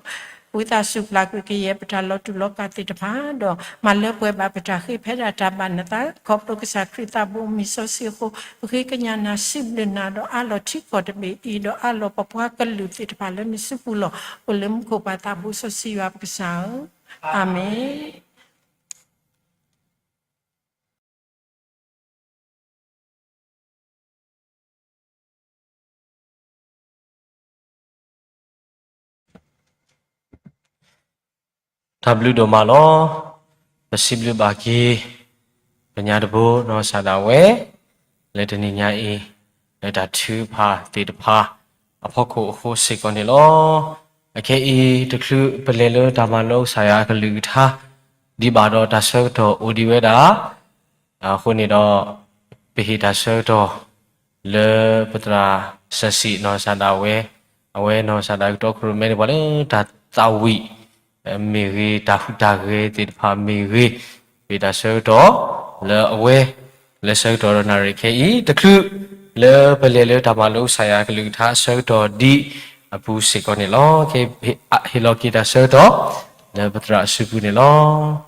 ဝံသးစူၤပျၢ်ကွံာ်ကယဲၢ်ပတၢ်လီၤတူာ်လီၤကာ်သ့ၣ်တဖၣ်, ဒီးမၤလၢပှဲၤဘၣ်ပတၢ်ဃ့ဖဲဒၣ်တၢ်ဘၣ်နသး, ခီဖျိကစၢ်ခရံာ်သးဘိမံၤစီဆှံအဃိ, ပဃ့ကညးနၤစံးဘျုးနၤဒီးအးလီၤထံကီၢ်တဘ့ၣ်အံၤ, ဒီးအးလီၤပပှၤကလုာ်သ့ၣ်တဖၣ်လၢနစုပူၤလီၤ. အိၣ်လၢမူခိၣ်ပၢ်သးဘိစီဆှံယွၤပကစၢ်ဧၢ, အၤမ့ၣ်. တၢ်ဘျုးဒိၣ်မးလီၤ. ပစံးဘျုးဘၣ်က့ၤ ပညါတဘိနီၢ်ကစၢ်ဒၣ်ဝဲ လၢတနံၤညါအံၤ လၢတၢ်ထုကဖၣ်သ့ၣ်တဖၣ်အဖီခိၣ်အဃိစ့ၢ်ကီးန့ၣ်လီၤ. အခဲအံၤတချုးပလဲၤလၢတၢ်မၤလိကစၢ်ယွၤအကလုၢ်ကထါ ဒံးဘၣ်ဒီးတၢ်ဆၢကတီၢ်အိၣ်ဒံးဝဲဒၣ် အဃိန့ၣ်ဒီး ပဟ့ၣ်တၢ်ဆၢကတီၢ်လၢပသရၣ်စီဆှံနီၢ်ကစၢ်ဒၣ်ဝဲ, အဝဲနီၢ်ကစၢ်ဒၣ်ကတီခိၣ်ရိၣ်မဲန့ၣ်ပှၤလၢတၢ်သးဝံၣ်မ့ၢ်ဂ့ၤ, တၢ်ဟူးတၢ်ဂဲၤသ့ၣ်တဖၣ်မ့ၢ်ဂ့ၤ, ပဟ့ၣ်တၢ်ဆၢကတီၢ်လၢအဝဲ လၢဆၢကတီၢ်ဒီးနၣ်ရံၣ်ခဲအံၤ တချုးလၢပလဲၤလၢတၢ်မၤလိကစၢ်ယွၤအကလုၢ်ကထါအဆၢကတီၢ်ဒံးအပူၤစ့ၢ်ကီးန့ၣ်လီၤ. ကဟ့ၣ်လီၤက့ၤတၢ်ဆၢကတီၢ်လၢပသရၣ်အစုပူၤန့ၣ်လီၤ.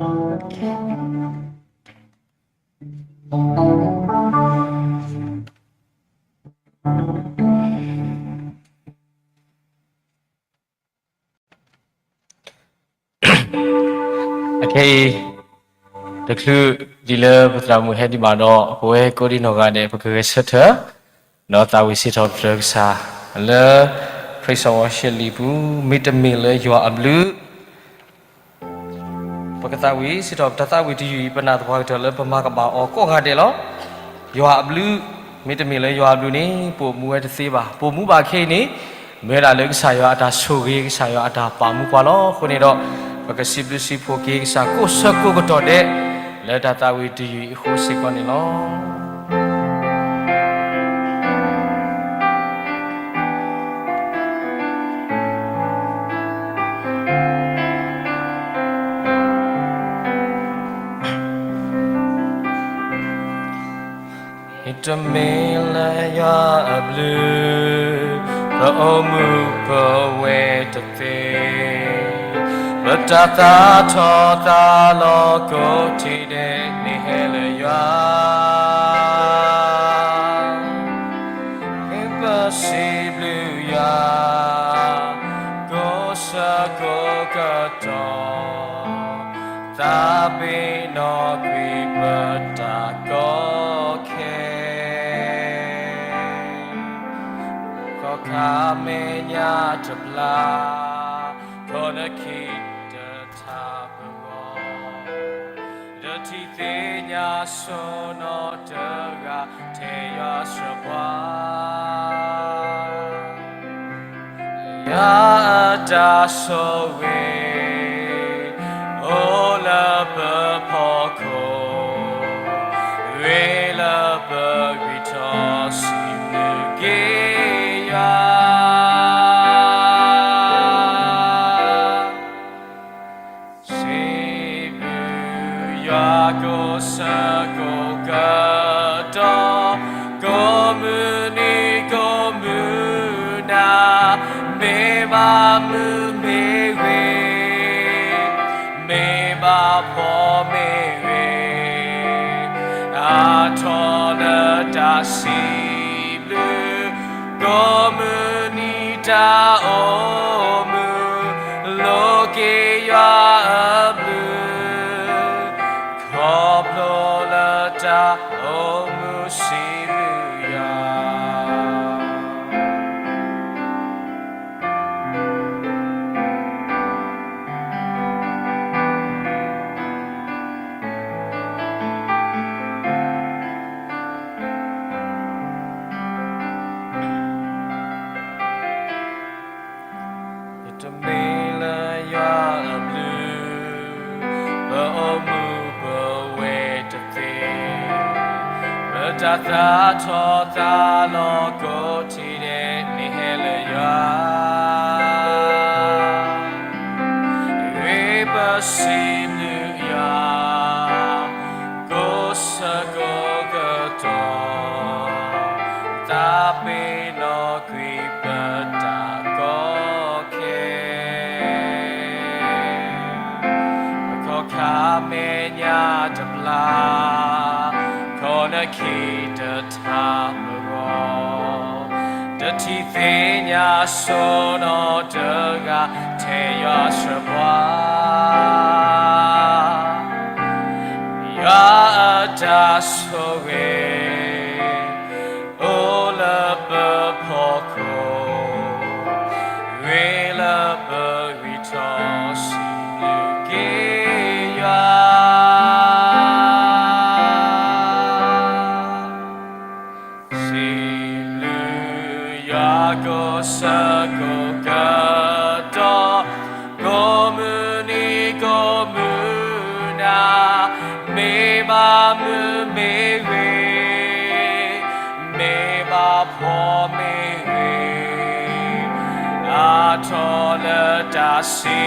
အခဲအံၤ တချုးဒ်လၢပသရၣ်မုၣ်ဟဲဒံးဘၣ်ဒီး ပဝဲကိးဒံနီၢ်ဂၤဒဲး ပကဂဲၤဆၢထၢၣ် ဒီးသးဝံၣ်စံးထီၣ်ပတြၢၤကစၢ် လၢ praise and worship လံာ်ပူၤ မ့တမ့ၢ်လၢယွၤအဘျုး ပကသးဝံၣ်စံးထီၣ်ပတၢ်သးဝံၣ်တယုၢ်အံၤ ပနာ်သပှၢ်ကတၢၢ်လၢပမၤကဘၣ်အီၤကိးဂၤဒဲးလီၤ. ယွၤအဘျုး, မ့တမ့ၢ်လၢယွၤအဘျုးန့ၣ် ပအိၣ်မူဝဲတသ့ဘၣ်. ပအိၣ်မူဘၣ်ခဲအံၤန့ၣ် မ့ၢ်ဝဲဒၣ်လၢကစၢ်ယွၤအတၢ်ဆိၣ်ဂ့ၤ ကစၢ်ယွၤအတၢ်ပာ်မူပှၤလီၤ. အဃိန့ၣ်ဒီး ပကစံးဘျုးစံးဖှိၣ်က့ၤကစၢ်ကိးဆၢကိးကတီၢ်ဒဲး လၢတၢ်သးဝံၣ်တယုၢ်အံၤအဃိစ့ၢ်ကီးန့ၣ်လီၤ. မ့တမ့ၢ်လၢယွၤအဘျုး, ပအိၣ်မူပဝဲတသ့, ပတၢ်သးထီၣ်သးလီၤကိးထံၣ်ဒဲးန့ၣ်ဟဲလၢယွၤ ပစံးဘျုးယွၤ ကိးဆၢကိးကတီၢ်, သးပ့ၤနီၣ်ကွံာ်ပတၢ်ကီခဲ, ခီၣ်ခါမဲာ်ညါတဘျါ, ခီၣ်နခံတထးပဂီၢ် ဒီးထံၣ်သ့ၣ်ညါစိနီတဂၤထဲယွၤစၢၤပှၤ, ယွၤအတၢ်ဆိၣ်ဂ့ၤ အိၣ်လၢပဖီခိၣ်, ဂ့ၤလၢပဂံၢ်ထီၣ် စံးဘျုးက့ၤယွၤ စံးဘျုးယွၤကိးဆၢကိးကတီၢ်, ကိးမုၢ်နံၤကိးမုၢ်နၤ, မ့ၢ်ဘၣ်မုၢ်မ့ၢ်ဂ့ၤ, မ့ၢ်ဘၣ်ဖှီၣ်မ့ၢ်ဂ့ၤ, အါထီၣ်လၢတၢ်စံးဘျုး ကိးမုၢ်နံၤတၢ်အိၣ်မုာ်, လိးက့ၤယွၤအဘျုး, ခီဖျိလၢတၢ်အိၣ်မူစံးဘျုးယွၤ မ့တမ့ၢ်လၢယွၤအဘျုး, ပအိၣ်မူပဝဲတသ့, ပတၢ်သးထီၣ်သးလီၤကိးထံၣ်ဒဲးန့ၣ်ဟဲလၢယွၤ ဂ့ၤပစံးဘျုးယွၤ ကိးဆၢကိးကတီၢ်, သးပ့ၤနီၣ်ကွံာ်ပတၢ်ကီခဲ အခီၣ်ခါမဲာ်ညါတဘျါ, ခီၣ်နခံတထးပဂီၢ်, ဒီးထံၣ်သ့ၣ်ညါစိနီတဂၤထဲယွၤစၢၤပှၤ ယွၤအတၢ်ဆိၣ်ဂ့ၤ အိၣ်လၢပဖီခိၣ်, ဂ့ၤလၢပဂံၢ်ထီၣ် စံးဘျုးက့ၤယွၤ စံးဘျုးယွၤကိးဆၢကိးကတီၢ်, ကိးမုၢ်နံၤကိးမုၢ်နၤ, မ့ၢ်ဘၣ်မုၢ်မ့ၢ်ဂ့ၤ, မ့ၢ်ဘၣ်ဖှီၣ်မ့ၢ်ဂ့ၤ, အါထီၣ်လၢတၢ်စံး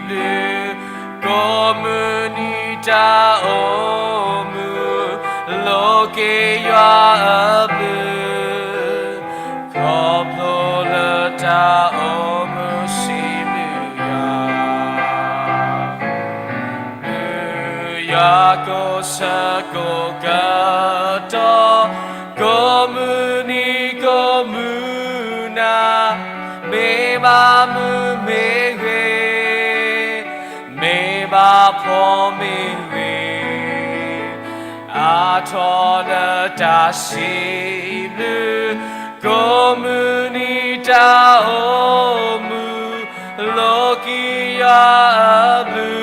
ဘျုး ကိးမုၢ်နံၤတၢ်အိၣ်မူ, လိးက့ၤယွၤအဘျုး, ခီဖျိလၢတၢ်အိၣ်မူစံးဘျုးယွၤ ကိးကတီၢ်, ကိးမုၢ်နံၤကိးမုၢ်နၤ, မ့ၢ်ဘၣ်မုာ်မ့ၢ်ဂ့ၤ, မ့ၢ်ဘၣ်ဖှီၣ်မ့ၢ်ဂ့ၤ, အါထီၣ်လၢတၢ်စံးဘျုး, ကိးမုၢ်နံၤတၢ်အိၣ်မူ, လိးက့ၤယွၤ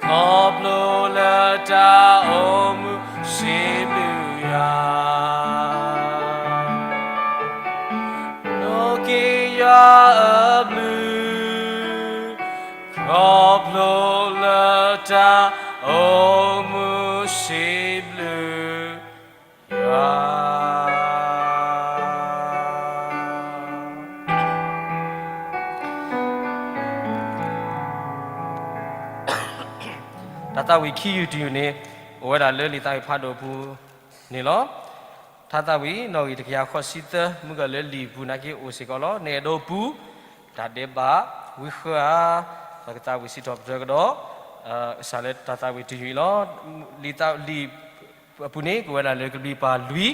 အဘျုး ခီဖျိလၢတၢ်အိၣ်မူစံးဘျုးယွၤ, လိးက့ၤယွၤအဘျုး, ခီဖျိလၢတၢ်အိၣ်မူစံးဘျုးယွၤ. တၢ်သးဝံၣ်ခံယူၢ်တယူၢ်န့ၣ် အိၣ်ဝဲဒၣ်လၢလံာ်သးဝံၣ်ဖးဒိၣ်အပူၤန့ၣ်လီၤ. တၢ်သးဝံၣ်နီၣ်ဂံၢ်တကယၤဃိးဆံသၢ မုၢ်ကီၢ်လၢလံာ်ပူၤနာ်က့အိၣ်စ့ၢ်ကီးလီၤ. နအဲၣ်ဒိးပူၤ တၢ်ဒဲးဘးဝံဃၢၤဧါ, ပကသးဝံၣ်စံးထီၣ်ပတြၢၤကဒီး ကစၢ်လၢတၢ်သးဝံၣ်တယူၢ်အံၤလီၤ. လံာ်သးလံာ်အပူၤန့ၣ် ကအိၣ်ဝဲဒၣ်လၢကဘျံးပၤလွံၢ်,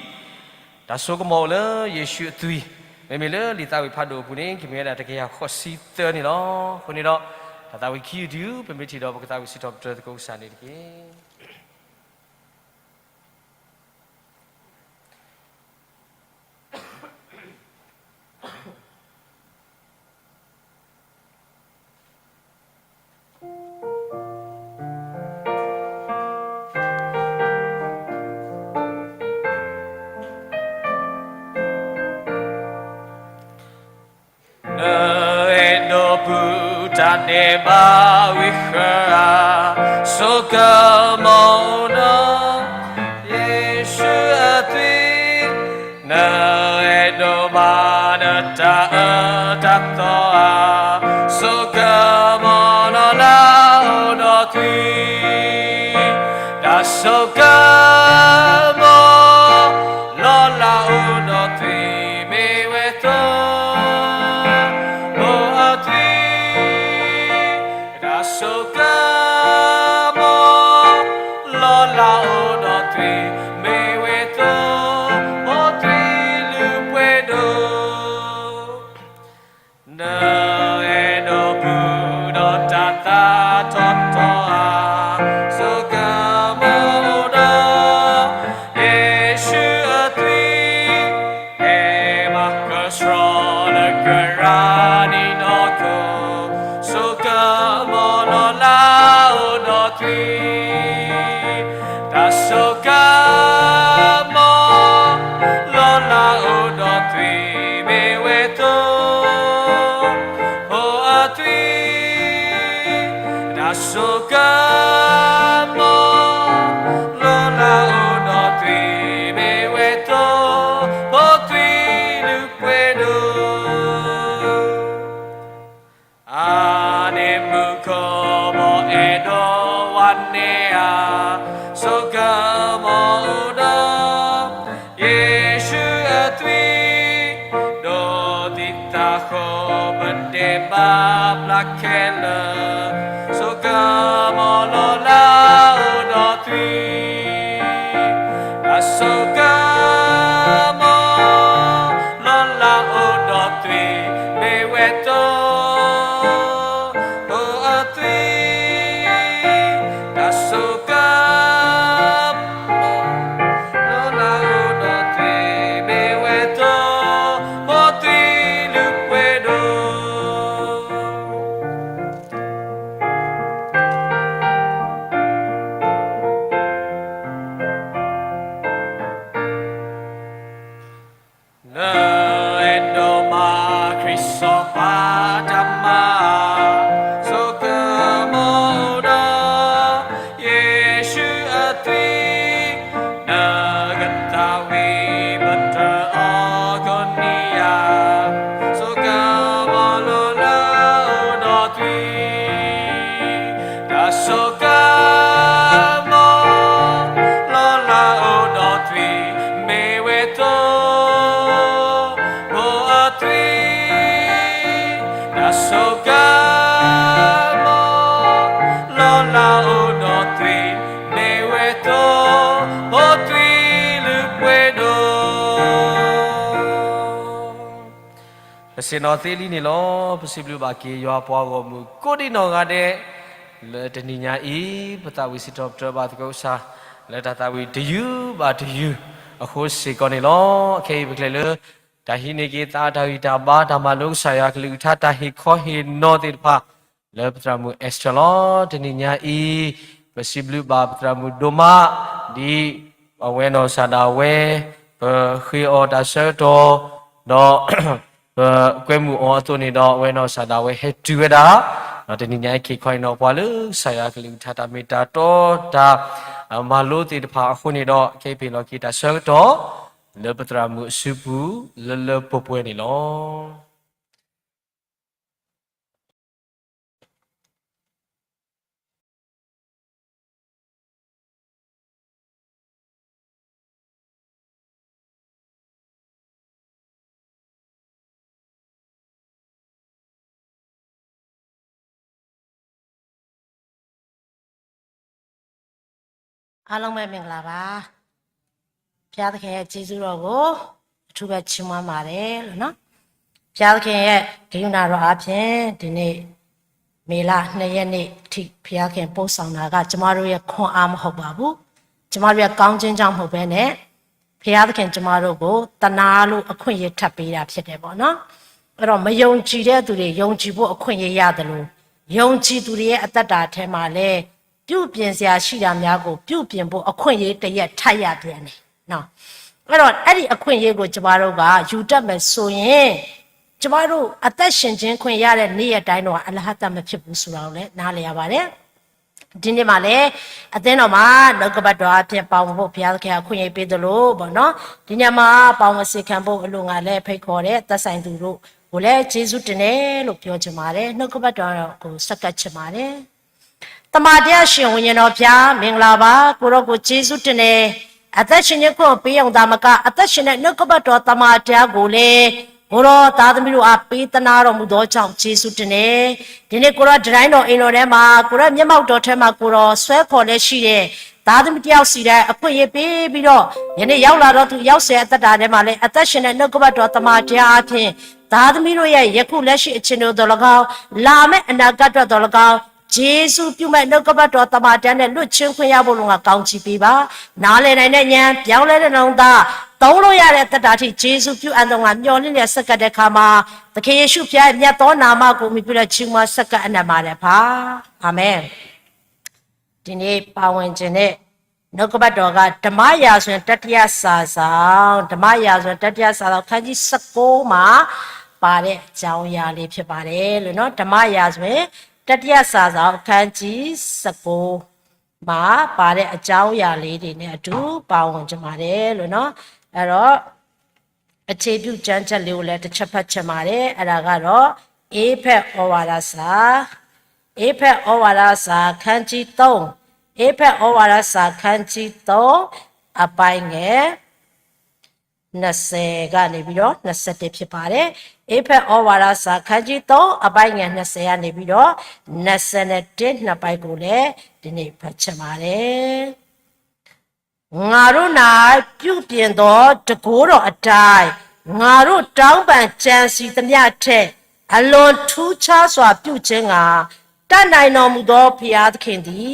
တၢ်ဆိကမိၣ်လၢယ့ၣ်ၡူးအသွံၣ်, မ့မ့ၢ်လၢလံာ်သးဝံၣ်ဖးဒိၣ်အပူၤန့ၣ် ကမ့ၢ်ဝဲဒၣ်တကယၤဃိးဆံသၢန့ၣ်လီၤ. အဃိန့ၣ်ဒီး တၢ်သးဝံၣ်ခံယူၢ်တယူၢ် ပမ့ၢ်ထံၣ်ဒီး ပကသးဝံၣ်စံးထီၣ်ပတြၢၤသကိးကစၢ်န့ၣ်တက့ၢ်. နအဲၣ်ဒိးပူၤ တၢ်ဒဲးဘးဝံဃၢၤဧါ, ဆိကမိၣ်ဒီး ယ့ၣ်ၡူးအသွံၣ်, နအဲၣ်ဒိးမၤနတၢ်အၢတၢ်သီဧါ, ဆိကမိၣ်လီၤလၢအိၣ်ဒီးသွံၣ်, တၢ်ဆိကမိၣ် လီၤလၢအိၣ်ဒီးသွံၣ်မ့ၢ်ဝဲသိ, အိၣ်အသွံၣ်, တၢ်ဆိကမိၣ် လီၤလၢအိၣ်ဒီးသွံၣ်မ့ၢ်ဝဲသိ, အိၣ်သွံၣ်လုၢ်ပှဲၤဒိၣ် နအဲၣ်ဒိးပူၤဒီးတၢ်သးထီၣ်ထီဧါ, ဆိကမိၣ်ဒီး ယ့ၣ်ၡူးအသွံၣ်, ဟဲမၤကဆှီလၢကရၢနံၤနီၢ်ခိ, ဆိကမိၣ်လီၤလၢအိၣ်ဒီးသွံၣ် တၢ်ဆိကမိၣ် လီၤလၢအိၣ်ဒီးသွံၣ်မ့ၢ်ဝဲသိ, အိၣ်အသွံၣ်, တၢ်ဆိကမိၣ် လီၤလၢအိၣ်ဒီးသွံၣ်မ့ၢ်ဝဲသိ, အိၣ်သွံၣ်လုၢ်ပှဲၤဒိၣ် အါန့ၢ်မူခိၣ်ဘီအဲၣ်ဒိးဝါန့ၢ်ဧါ, ဆိကမိၣ်ဒီး ယ့ၣ်ၡူးအသွံၣ်, ဒိးသံသးဃီပဒဲးဘးဘျါခဲလၢာ်, ဆိကမိၣ်လီၤလၢအိၣ်ဒီးသွံၣ် တၢ်ဆိကမိၣ် လီၤလၢအိၣ်ဒီးသွံၣ်မ့ၢ်ဝဲသိ, အိၣ်အသွံၣ်, တၢ်ဆိကမိၣ် လီၤလၢအိၣ်ဒီးသွံၣ်မ့ၢ်ဝဲသိ, အိၣ်သွံၣ်လုၢ်ပှဲၤဒိၣ် နအဲၣ်ဒိးမၤခရံာ်စီၤပၤတၢ်မၤ, ဆိကမိၣ်ဒီး ယ့ၣ်ၡူးအသွံၣ်, နကသးဝံၣ်ပတြၢၤအီၤကိးနံၤယၤ, ဆိကမိၣ်လီၤလၢအိၣ်ဒီးသွံၣ် တၢ်ဆိကမိၣ် လီၤလၢအိၣ်ဒီးသွံၣ်မ့ၢ်ဝဲသိ, အိၣ်အသွံၣ်, တၢ်ဆိကမိၣ် လီၤလၢအိၣ်ဒီးသွံၣ်မ့ၢ်ဝဲသိ ပဆ့ၣ်နီၤသ့လံန့ၣ်လီၤ. ပစံးဘျုးဘၣ်က့ၤယွၤပှၤဂီၢ်မုၢ်ကိးဒံးနီၢ်ဂၤဒဲး, လၢတနံၤညါအံၤ ပသးဝံၣ်စံးထီၣ်ပတြၢၤဘၣ်သကိးကစၢ် လၢတၢ်သးဝံၣ်တယုၢ်ဘၣ်တယုၢ်အဃိစ့ၢ်ကီးန့ၣ်လီၤ. ခဲအံၤပကလဲၤလၢ တၢ်ဟံးန့ၢ်က့ၤသးတၢ်ဂံၢ်တၢ်ဘါ တၢ်မၤလိကစၢ်ယွၤကလုၢ်ကထါ တၢ်ဟ့ၣ်ခီဟ့ၣ်နီၤသ့ၣ်တဖၣ် လၢပသရၣ်မုၣ် Esther လီၤ. တနံၤညါအံၤ ပစံးဘျုးဘၣ်ပသရၣ်မုၣ်ဒိၣ်မး ဒ်အဝဲနီၢ်ကစၢ်ဒၣ်ဝဲ ပဃ့အီၤတၢ်ဆၢကတီၢ် ဒီး ပကွဲမုာ်အီၤအသိးန့ၣ်ဒီး အဝဲနီၢ်ကစၢ်ဒၣ်ဝဲဟဲတုၤဝဲဒၣ်, ဒီးတနံၤညါအံၤ ဟ့ၣ်ခီဟ့ၣ်နီၤပှၤလၢကစၢ်ယွၤကလုၢ်ကထါ တၢ်မ့ၢ်တၢ်တီ တၢ်မၤလိသ့ၣ်တဖၣ်အဃိန့ၣ်ဒီး ခဲအံၤပဟ့ၣ်လီၤက့ၤတၢ်ဆၢကတီၢ် လၢပသရၣ်မုၣ်အစုပူၤ လၢလၢပှဲၤပှဲၤန့ၣ်လီၤ. အားလုံးပဲမင်္ဂလာပါ. ဘုရားသခင်ရဲ့ကျေးဇူးတော်ကိုအထူးပဲချီးမွမ်းပါတယ်လို့နော်. ဘုရားသခင်ရဲ့ကရုဏာတော်အားဖြင့်ဒီနေ့မေလနှစ်ရက်နေ့ထိဘုရားသခင်ပို့ဆောင်တာကကျမတို့ရဲ့ခွန်အားမဟုတ်ပါဘူး. ကျမတို့ရဲ့ကောင်းခြင်းကြောင့်မဟုတ်ဘဲနဲ့ ဘုရားသခင်ကျမတို့ကိုသနားလို့အခွင့်အရေးထပ်ပေးတာဖြစ်တယ်ပေါ့နော်. အဲ့တော့မယုံကြည်တဲ့သူတွေယုံကြည်ဖို့အခွင့်အရေးရသလိုယုံကြည်သူတွေရဲ့အသက်တာထဲမှာလည်းပြုပြင်စရာရှိတာများကိုပြုပြင်ဖို့အခွင့်အရေးတစ်ရပ်ထပ်ရပြန်တယ်နော်. အဲ့တော့အဲ့ဒီအခွင့်အရေးကိုကျမတို့ကယူတတ်မယ်ဆိုရင်ကျမတို့အသက်ရှင်ခြင်းခွင့်ရတဲ့နေ့ရက်တိုင်းတော့အလဟတ်တမ်းမဖြစ်ဘူးဆိုတာကိုလည်းနားလည်ရပါတယ်. ဒီနေ့မှာလည်းအသင်းတော်မှာနှုတ်ကပတ်တော်အဖြစ်ပါဝင်ဖို့ဘုရားသခင်အခွင့်အရေးပေးသလိုပေါ့နော်. ဒီနေ့မှာပါဝင်စေခံဖို့အလို့ငါလည်းဖိတ်ခေါ်တဲ့သက်ဆိုင်သူတို့ကိုလည်းကျေးဇူးတင်တယ်လို့ပြောချင်ပါတယ်. နှုတ်ကပတ်တော်ကိုဆက်ကပ်ချင်ပါတယ်. သမ္မာတရားရှင်ဝိညာဉ်တော်ဘုရားမင်္ဂလာပါ. ကိုတော်ကိုကျေးဇူးတင်တယ်. အသက်ရှင်ခြင်းခွင့်ကိုပေးရုံသာမကအသက်ရှင်တဲ့နှုတ်ကပတ်တော်သမ္မာတရားကိုလည်းကိုတော်သားသမီးတို့အားပေးသနားတော်မူသောကြောင့်ကျေးဇူးတင်တယ်. ဒီနေ့ကိုတော်တတိုင်းတော်အိမ်တော်ထဲမှာကိုတော်မျက်မှောက်တော်ထဲမှာကိုတော်ဆွဲခေါ်လျက်ရှိတဲ့သားသမီးတစ်ယောက်စီတိုင်းအခွင့်အရေးပေးပြီးတော့ယနေ့ရောက်လာတော့သူရောက်ဆဲအသက်တာထဲမှာလည်းအသက်ရှင်တဲ့နှုတ်ကပတ်တော်သမ္မာတရားအပြင်သားသမီးတို့ရဲ့ယခုလက်ရှိအခြေအနေတို့သော်လည်းကောင်းလာမယ့်အနာဂတ်အတွက်သော်လည်းကောင်း ယေရှုပြုမဲ့နှုတ်ကပတ်တော်သမ္မာတရားနဲ့လွတ်ချင်းခွင့်ရဖို့လုံငါကောင်းချီးပေးပါ. နားလည်နိုင်တဲ့ဉာဏ်ပြောင်းလဲတဲ့နှလုံးသားသုံးလို့ရတဲ့အသက်တာထိယေရှုပြုအပ်သောငါမျှော်လင့်လျက်ဆက်ကပ်တဲ့အခါမှာသခင်ယေရှုဖျားရဲ့မြတ်သောနာမကိုအမည်ပြုတဲ့ချီးမွမ်းဆက်ကပ်အနံ့ပါတယ်ဖာ. အာမင်. ဒီနေ့ပါဝင်ခြင်းနဲ့နှုတ်ကပတ်တော်ကဓမ္မရာဇဝင်တတိယစာဆောင်ဓမ္မရာဇဝင်တတိယစာဆောင်ခန်းကြီးဆယ့်ကိုးမှာပါတဲ့အကြောင်းအရာလေးဖြစ်ပါတယ်လို့နော်. ဓမ္မရာဇဝင်တတိယစာဆောင်ခန်းကြီးဆယ့်ကိုးမှာပါတဲ့အကြောင်းအရာလေးတွေနဲ့အတူပါဝင်ကြပါတယ်လို့နော်. အဲ့တော့အခြေပြုကျမ်းချက်လေးကိုလည်းတစ်ချက်ဖတ်ချင်ပါတယ်. အဲ့ဒါကတော့အေးဖက်ဩဝါဒစာ အေးဖက်ဩဝါဒစာခန်းကြီးသုံး အေးဖက်ဩဝါဒစာခန်းကြီးသုံးအပိုင်းငယ်နှစ်ဆယ်ကနေပြီးတော့နှစ်ဆယ့်တစ်ဖြစ်ပါတယ်. အေးဖက်ဩဝါဒစာခန်းကြီးသုံးအပိုင်းငယ်နှစ်ဆယ်ကနေပြီးတော့နှစ်ဆယ့်တစ်နှစ်ပိုင်းကိုလည်းဒီနေ့ဖတ်ချင်ပါတယ်. ငါတို့၌ပြုပြင်သောတန်ခိုးတော်အတိုင်းငါတို့တောင်းပန်ကြံစည်သမျှထက်အလွန်ထူးခြားစွာပြုခြင်းငှာတတ်နိုင်တော်မူသောဘုရားသခင်သည်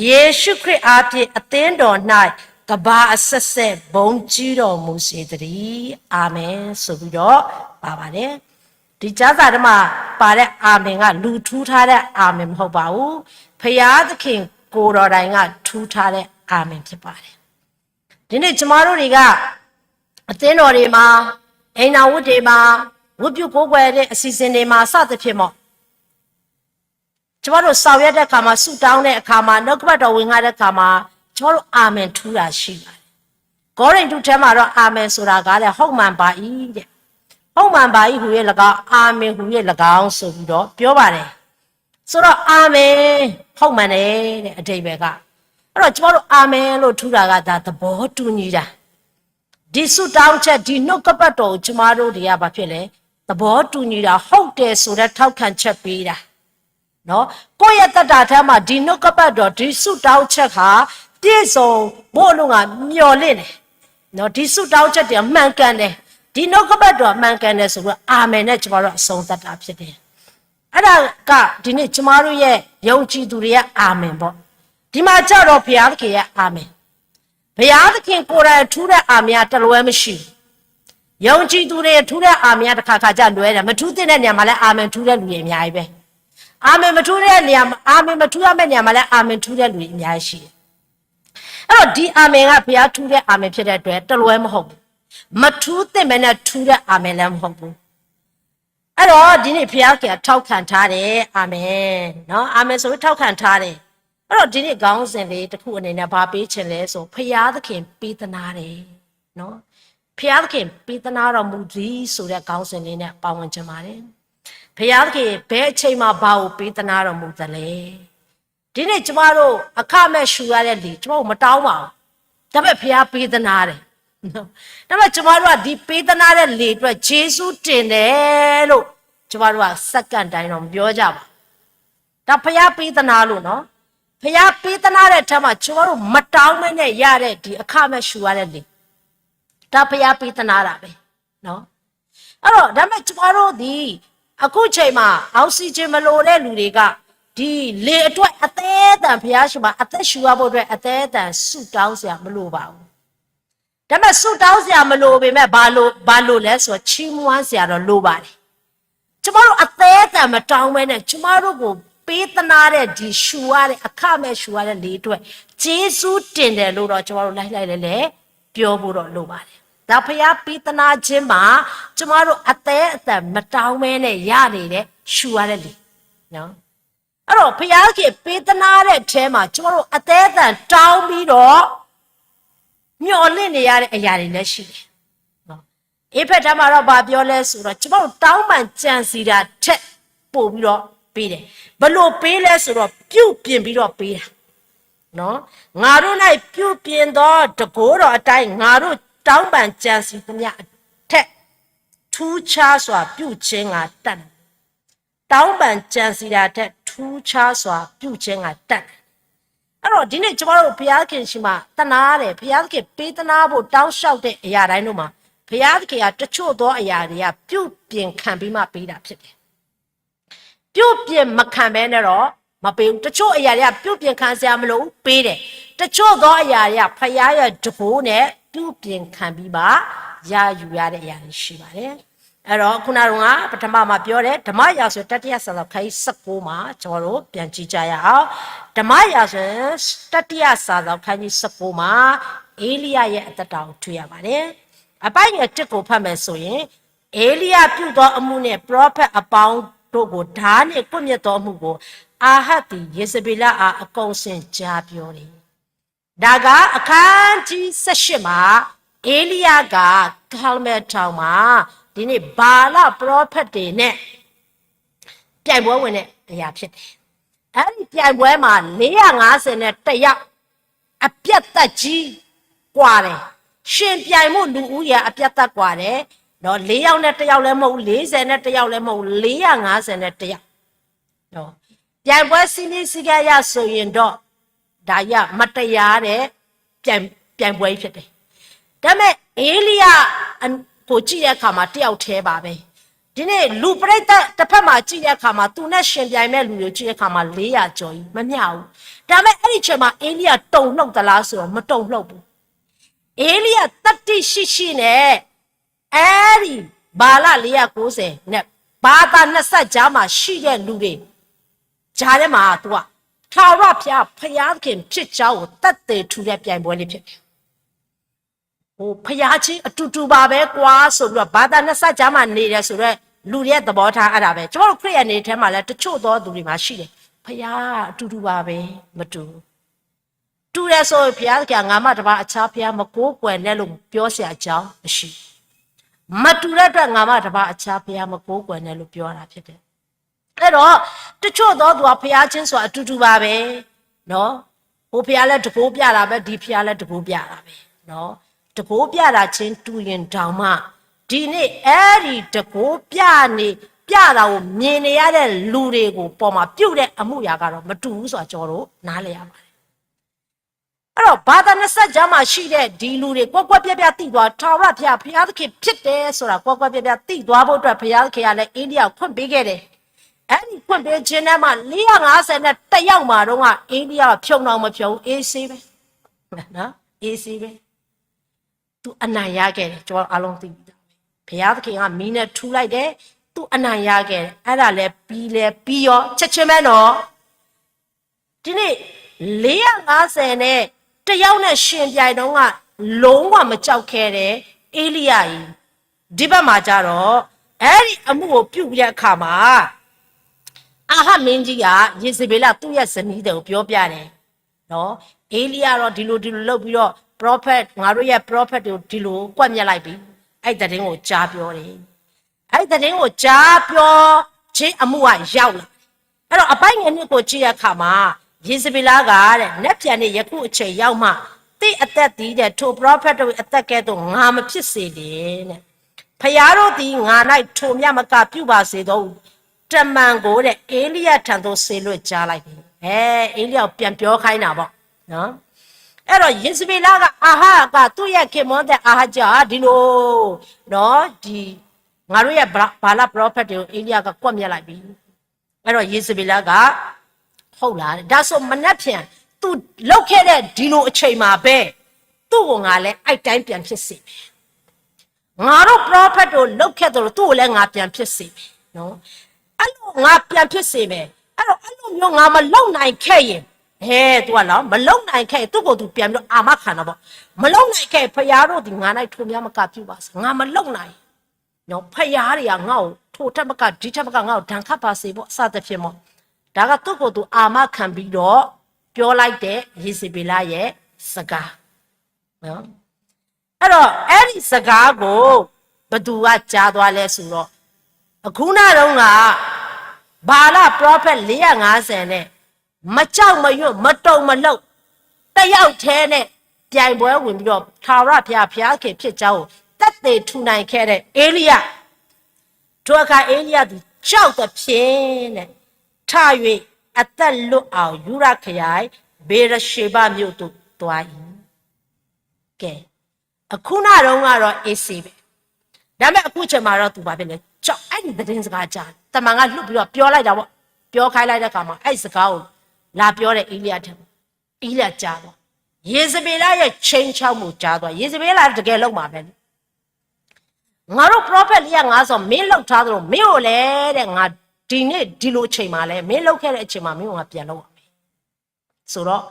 ယေရှုခရစ်အားဖြင့်အသင်းတော်၌ကမ္ဘာအဆက်ဆက်ဘုန်းကြီးတော်မူစေသတည်း. အာမင်ဆိုပြီးတော့ပါပါတယ်. ဒီကျမ်းစာထဲမှာပါတဲ့အာမင်ကလူထူထားတဲ့အာမင်မဟုတ်ပါဘူး. ဘုရားသခင်ကိုယ်တော်တိုင်ကထူထားတဲ့အာမင်ဖြစ်ပါတယ်. ဒီနေ့ကျမတို့တွေကအသင်းတော်တွေမှာအိမ်ထောင်ဝတ်တွေမှာဝတ်ပြုကိုးကွယ်တဲ့အစီအစဉ်တွေမှာစသဖြင့်ပေါ့ကျွန်တော်တို့ဆောင်ရွက်တဲ့အခါမှာဆုတောင်းတဲ့အခါမှာနှုတ်ကပတ်တော်ဝင်ငါတဲ့အခါမှာကျွန်တော်တို့အာမင်ထူတာရှိပါတယ်. ကောရိန္သုထဲမှာတော့အာမင်ဆိုတာကလည်းဟုတ်မှန်ပါ၏တဲ့ဟုတ်မှန်ပါ၏ဟူ၍၎င်းအာမင်ဟူ၍၎င်းဆိုပြီးတော့ပြောပါတယ်. ဆိုတော့အာမင်ဟုတ်မှန်တယ်တဲ့အဓိပ္ပာယ်ကအဲ့တော့ကျွန်တော်တို့အာမင်လို့ထူတာကဒါသဘောတူညီတာဒီဆုတောင်းချက်ဒီနှုတ်ကပတ်တော်ကိုကျွန်တော်တို့တွေကဘာဖြစ်လဲသဘောတူညီတာဟုတ်တယ်ဆိုတဲ့ထောက်ခံချက်ပေးတာနော်. ကိုယ့်ရဲ့သက်တာထဲမှာဒီနှုတ်ကပတ်တော်ဒီဆုတောင်းချက်ဟာပြည့်စုံဖို့အလို့ငါမျှော်လင့်တယ်နော်. ဒီဆုတောင်းချက်တွေအမှန်ကန်တယ် ဒီနှုတ်ကပတ်တော်မှန်ကန်တယ်ဆိုတော့ အာမင်နဲ့ ကျမတို့အဆုံးသတ်တာဖြစ်တယ်။ အဲ့ဒါက ဒီနေ့ကျမတို့ရဲ့ယုံကြည်သူတွေရဲ့အာမင်ပေါ့။ ဒီမှာကျတော့ ဘုရားသခင်ရဲ့အာမင်၊ ဘုရားသခင်ကိုယ်တိုင်ထူးတဲ့အာမင်ကတလွဲမရှိဘူး။ ယုံကြည်သူတွေထူးတဲ့အာမင်က တစ်ခါခါကျလွဲတယ်။ မထူးသင့်တဲ့နေရာမှာလည်း အာမင်ထူးတဲ့လူတွေအများကြီးပဲ။ အာမင်မထူးတဲ့နေရာမှာ၊ အာမင်မထူးရမယ့်နေရာမှာလည်း အာမင်ထူးတဲ့လူတွေအများကြီးရှိတယ်။ အဲ့တော့ ဒီအာမင်က ဘုရားထူးတဲ့အာမင်ဖြစ်တဲ့အတွက် တလွဲမဟုတ်ဘူး။ မထူးသင့်ဘဲနဲ့ထူးတဲ့အာမင်လည်းမဟုတ်ဘူး။ အဲ့တော့ ဒီနေ့ ဘုရားသခင်က ထောက်ခံထားတယ်။ အာမင်နော်။ အာမင်ဆိုပြီး ထောက်ခံထားတယ်။ အဲ့တော့ ဒီနေ့ ခေါင်းစဉ်လေးတစ်ခုအနေနဲ့ ဘာပေးချင်လဲဆို ဘုရားသခင်ပေးသနားတယ်နော်။ ဘုရားသခင်ပေးသနားတော်မူသည်ဆိုတဲ့ ခေါင်းစဉ်လေးနဲ့ ပါဝင်ချင်ပါတယ်။ ဘုရားသခင် ဘယ်အချိန်မှာ ဘာကိုပေးသနားတော်မူသလဲ။ ဒီနေ့ကျမတို့ အခမဲ့ရှူရတဲ့လေ ကျမတို့မတောင်းပါဘူး။ ဒါပေမဲ့ ဘုရားပေးသနားတယ်။ ဒါပေမဲ့ ကျမတို့က ဒီပေးသနားတဲ့လေအတွက် ကျေးဇူးတင်တယ်လို့ ကျမတို့က စက္ကန့်တိုင်းတော့ မပြောကြပါဘူး။ ဒါ ဘုရားပေးသနားလို့နော်။ ဘုရားပေးသနားတဲ့အထဲမှာ ကျမတို့မတောင်းဘဲနဲ့ရတဲ့ ဒီအခမဲ့ရှူရတဲ့လေ ဒါ ဘုရားပေးသနားတာပဲနော်။ အဲ့တော့ ဒါပေမဲ့ ကျမတို့သည် အခုချိန်မှာ oxygen မလိုတဲ့လူတွေက ဒီလေအတွက် အသည်းအသန် ဘုရားရှေ့မှာ အသက်ရှူရဖို့အတွက် အသည်းအသန် ဆုတောင်းစရာမလိုပါဘူး။ ဒါပေမဲ့ ဆုတောင်းစရာမလိုပေမဲ့ ဘာလို့၊ ဘာလို့လဲဆိုတော့ ချီးမွမ်းစရာတော့ လိုပါတယ်။ ကျမတို့ အသည်းအသန် မတောင်းဘဲနဲ့ ကျမတို့ကို ပေးသနားတဲ့ ဒီရှူရတဲ့ အခမဲ့ရှူရတဲ့လေအတွက် ကျေးဇူးတင်တယ်လို့တော့ ကျမတို့ လှိုက်လှိုက်လဲၣ်လဲၣ် ပြောဖို့တော့ လိုပါတယ်။ ဒါ ဘုရားပေးသနားခြင်းမှာ ကျမတို့ အသည်းအသန် မတောင်းဘဲနဲ့ ရနေတဲ့ ရှူရတဲ့လေ အဲ့တော့ ဘုရားသခင် ပေးသနားတဲ့အထဲမှာ ကျမတို့ အသည်းအသန် တောင်းပြီးတော့ မျှော်လင့်နေရတဲ့ အရာတွေလည်း ရှိတယ်။ အ့ဖက်ထဲမှာတော့ ဘာပြောလဲဆိုတော့ ကျမတို့ တောင်းပန်ကြံစည်တာထက် ပိုပြီးတော့ ပေးတယ်။ ဘယ်လိုပေးလဲဆိုတော့ ပြုပြင်ပြီးတော့ ပေးတာနော်။ ငါတို့ ၌ပြုပြင်သော တန်ခိုးတော်အတိုင်း ငါတို့ တောင်းပန်ကြံစည်သမျှအထက် ထူးခြားစွာ ပြုခြင်းငှာ တတ်နိုင်။ တောင်းပန်ကြံစည်တာထက် ထူးခြားစွာ ပြုခြင်းငှာ တတ်နိုင်တယ်။ အဲ့တော့ ဒီနေ့ ကျမတို့ ဘုရားသခင်ဆီမှာ သနားတယ်။ ဘုရားသခင် ပေးသနားဖို့ တောင်းလျှောက်တဲ့အရာတိုင်းတို့မှာ ဘုရားသခင်က တချို့သောအရာတွေက ပြုပြင်ခံပြီးမှ ပေးတာဖြစ်တယ်။ ပြုပြင်မခံဘဲနဲ့တော့ မပေးဘူး။ တချို့အရာတွေက ပြုပြင်ခံစရာမလိုဘူး၊ ပေးတယ်။ တချို့သောအရာတွေက ဘုရားရဲ့ တန်ခိုးနဲ့ ပြုပြင်ခံပြီးမှ ရယူရတဲ့အရာတွေ ရှိပါတယ်။ အဲ့တော့ ခုနတုန်းက ပထမမှာ ပြောတယ်၊ ဓမ္မရာဇဝင် တတိယစာစောင် ခန်းကြီး ဆယ့်ကိုးမှာ ကျမတို့ ပြန်ကြည့်ကြရအောင်။ ဓမ္မရာဇဝင် တတိယစာစောင် ခန်းကြီး ဆယ့်ကိုးမှာ ဧလိယရဲ့ အသက်တာကို တွေ့ရပါတယ်။ အပိုင်းငယ် တစ်ကို ဖတ်မယ်ဆိုရင် ဧလိယပြုသောအမှုနှင့် ပရောဖက်အပေါင်းတို့ကို ထားနှင့်ကွပ်မျက်သောအမှုကို အာဟပ်သည် ယေဇဗေလအား အကုန်အစင်ကြားပြောတယ်။ ဒါက အခန်းကြီး ဆယ့်ရှစ်မှာ ဧလိယက ကၢ်မဲရ်တောင်မှာ ဒီနေ့ ဗာလပရောဖက်တွေနဲ့ ပြိုင်ပွဲဝင်တဲ့အရာဖြစ်တယ်။ အဲဒီပြိုင်ပွဲမှာ လေးရာငါးဆယ်နဲ့တစ်ယောက် အပြတ်သက်ကြီးကွာတယ်။ ယှဉ်ပြိုင်မှုလူဦးရေအပြတ်သက်ကွာတယ်။ နော်၊ လေးယောက်နဲ့တစ်ယောက်လည်းမဟုတ်ဘူး၊ လေးဆယ်နဲ့တစ်ယောက်လည်းမဟုတ်ဘူး၊ လေးရာငါးဆယ်နဲ့တစ်ယောက်။ နော်၊ ပြိုင်ပွဲစည်းမျဉ်းစည်းကမ်းအရဆိုရင်တော့ ဒါကြီးကမတရားတဲ့ပြိုင်ပြိုင်ပွဲကြီးဖြစ်တယ်။ ဒါပေမဲ့ ဧလိယအကိုကြည့်တဲ့အခါမှာ တစ်ယောက်ထဲပါပဲ။ ဒီနေ့ လူပရိသတ်တစ်ဖက်မှာ ကြည့်တဲ့အခါမှာ သူနဲ့ယှဉ်ပြိုင်မဲ့လူတွေကို ကြည့်တဲ့အခါမှာ လေးရာကျော်ကြီး မမျှဘူး။ ဒါပေမဲ့ အဲ့ဒီအချိန်မှာ ဧလိယတုန်လှုပ်သလားဆိုတော့ မတုန်လှုပ်ဘူး။ ဧလိယသတ္တိရှိရှိနဲ့ အဲ့ဒီဗာလ လေးရာကိုးဆယ် နဲ့ ဘာသာနှစ်ဆကြားမှာရှိတဲ့လူတွေကြားထဲမှာ သူက ထာဝရဘုရား ဘုရားသခင်ဖြစ်ကြောင်းကို သက်သေထူတဲ့ပြိုင်ပွဲလေးဖြစ်တယ်။ ဟို ဘုရားချင်းအတူတူပါပဲကွာဆိုပြီးတော့ ဘာသာနှစ်ဆကြားမှာနေတယ်ဆိုတော့ လူတွေရဲ့သဘောထားအဲ့ဒါပဲ။ ကျွန်တော်တို့ခရစ်ယာန်တွေထဲမှာလည်း တချို့သောသူတွေမှာရှိတယ်။ ဘုရားအတူတူပါပဲ၊ မတူဘူး။ တူတယ်ဆိုရင် ဘုရားသခင်က ငါမှတပါးအခြားဘုရားမကိုးကွယ်နဲ့လို့ပြောစရာအကြောင်းမရှိဘူး။ မတူတဲ့အတွက် ငါမှတပါးအခြားဘုရားမကိုးကွယ်နဲ့လို့ပြောရတာဖြစ်တယ်။ အဲ့တော့ တချို့သောသူက ဘုရားချင်းဆိုတာအတူတူပါပဲနော်။ ဟိုဘုရားလည်းတန်ခိုးပြတာပဲ၊ ဒီဘုရားလည်းတန်ခိုးပြတာပဲနော်။ တန်ခိုးပြတာချင်းတူရင်တောင်မှ ဒီနေ့အဲ့ဒီတန်ခိုးပြနေပြတာကိုမြင်နေရတဲ့လူတွေကိုပေါ်မှာပြုတဲ့အမှုရာကတော့မတူဘူးဆိုတာကျွန်တော်တို့နားလည်ရပါတယ်။ အဲ့တော့ ဘာသာနှစ်ဆက်ကမ်းမှာရှိတဲ့ ဒီလူတွေ ကွက်ကွက်ပြက်ပြက်သိသွား ထာဝရဘုရား ဘုရားသခင်ဖြစ်တယ်ဆိုတာ ကွက်ကွက်ပြက်ပြက်သိသွားဖို့အတွက် ဘုရားသခင်ကလည်း ဧလိယျကို ခွင့်ပေးခဲ့တယ်။ အဲ့ဒီခွင့်ပေးခြင်းထဲမှာ လေးရာငါးဆယ်နဲ့တစ်ယောက်မှာတုန်းက ဧလိယျက ဖြုန်းတောင်မဖြုန်းဘူး အေးဆေးပဲ။ နော် အေးဆေးပဲ။ သူအနိုင်ရခဲ့တယ် ကျွန်တော်အားလုံးသိပြီးသားပဲ။ ဘုရားသခင်ကမီးနဲ့ထူလိုက်တယ်။ သူအနိုင်ရခဲ့တယ်။ အဲ့ဒါလဲပြီးလဲပြီးရော ချက်ချင်းပဲနော်။ ဒီနေ့ လေးရာငါးဆယ်နဲ့တစ်ယောက်နဲ့ယှဉ်ပြိုင်တုန်းက လုံးဝမကြောက်ခဲ့တဲ့ ဧလိယျအံၤ ဒီဘက်မှာကျတော့ အဲ့ဒီအမှုကိုပြုပြီးတဲ့အခါမှာ အာဟပ်မင်းကြီးက ယေဇေဘेလ်က သူ့ရဲ့ဇနီးသည်ကိုပြောပြတယ်နော်။ ဧလိယျတော့ဒီလိုဒီလိုလုပ်ပြီးတော့ prophet ငါတို့ရဲ့ prophet တွေကိုဒီလိုကွပ်မျက်လိုက်ပြီ။ အဲ့ဒီသတင်းကိုကြားပြောတယ်။ အဲ့ဒီသတင်းကိုကြားပြောခြင်းအမှုကရောက်လာတယ်။ အဲ့တော့အပိုင်းငယ်နှစ်ကိုကြည့်တဲ့အခါမှာ ယေဇေဘेလကတဲ့ နက်ဖြန်နေ့ယခုအချိန်ရောက်မှ သင့်အသက်သည်တဲ့ ထို prophet တို့၏အသက်ကဲ့သို့ ငါမဖြစ်စေလျှင်တဲ့ ဘုရားတို့သည် ငါ၌ထိုမျှမကပြုပါစေသော တမန်ကိုတဲ့ ဧလိယျထံသို့စေလွှတ်ကြလိုက်တယ်။ အဲ ဧလိယျကိုပြန်ပြောခိုင်းတာပေါ့နော်။ အဲ့တော့ယေဇေဘेလက အာဟပ်က သူ့ရဲ့ခင်ပွန်းသည်အာဟပ်ကျာ်ဒီလိုနော် ဒီငါတို့ရဲ့ဗာလ prophet တွေကို ဧလိယျကကွပ်မျက်လိုက်ပြီ။ အဲ့တော့ယေဇေဘेလက ဟုတ်လား ဒါဆိုမနက်ဖြန် သူလုပ်ခဲ့တဲ့ဒီလိုအချိန်မှာပဲ သူ့ကိုငါလည်းအဲ့တိုင်းပြန်ဖြစ်စေမယ်။ ငါတို့ prophet တို့လုပ်ခဲ့သလို သူ့ကိုလည်းငါပြန်ဖြစ်စေမယ်နော်။ အဲ့လိုငါပြန်ဖြစ်စေမယ်။ အဲ့တော့အဲ့လိုမျိုးငါမလုပ်နိုင်ခဲ့ရင် ဟဲ သူကနော် မလုပ်နိုင်ခဲ့ရင် သူ့ကိုယ်သူပြန်ပြီးတော့အာမခံတာပေါ့။ မလုပ်နိုင်ခဲ့ရင် ဘုရားတို့သည် ငါ၌ထိုမျှမကပြုပါစေ ငါမလုပ်နိုင်ရင် နော် ဘုရားတွေကငါ့ကိုထိုထက်မက ဒီထက်မကငါ့ကိုဒဏ်ခတ်ပါစေပေါ့ စသဖြင့်ပေါ့။ ဒါကသူ့ကိုယ်သူအာမခံပြီးတော့ပြောလိုက်တဲ့ ယေဇေဘेလရဲ့စကားနော်။ အဲ့တော့အဲ့ဒီစကားကိုဘယ်သူကကြားသွားလဲဆိုတော့ အခုနတုန်းက ဗာလ prophet လေးရာငါးဆယ်နဲ့ မကြောက်မရွံ့ မတုန်မလှုပ် တစ်ယောက်ထဲနဲ့ပြိုင်ပွဲဝင်ပြီးတော့ ထာဝရဘုရား ဘုရားသခင်ဖြစ်ကြောင်းကိုသက်သေထူနိုင်ခဲ့တဲ့ဧလိယျ။ ထိုအခါဧလိယျသည်ကြောက်သဖြင့်နဲ့ ထ၍ အသက်လွတ်အောင် ယုဒခရိုင် ဗေရရှေဘမြို့သို့သွား၏။ ကဲ အခုနတုန်းကတော့ အေးဆေးပဲ။ ဒါပေမဲ့အခုချိန်မှာတော့သူဘာဖြစ်လဲ။ ကြောက် အဲ့ဒီသတင်းစကားကြား တမန်ကလွတ်ပြီးတော့ပြောလိုက်တာပေါ့။ ပြောခိုင်းလိုက်တဲ့အခါမှာ အဲ့ဒီစကားကိုလာပြောတဲ့ ဧလိယျထဲမှာ ဧလိယျကြားသွား။ ယေဇဗေလရဲ့ ခြိမ်းခြောက်မှုကြားသွား။ ယေဇဗေလတကယ်လုပ်မှာပဲလေ။ ငါတို့ prophet လေးရာငါးဆယ်မင်းလုပ်ထားသလို မင်းကိုလည်းတဲ့ ငါဒီနေ့ဒီလိုအချိန်မှာလဲ မင်းလုပ်ခဲ့တဲ့အချိန်မှာ မင်းကိုငါပြန်လုပ်ရမယ်ဆိုတော့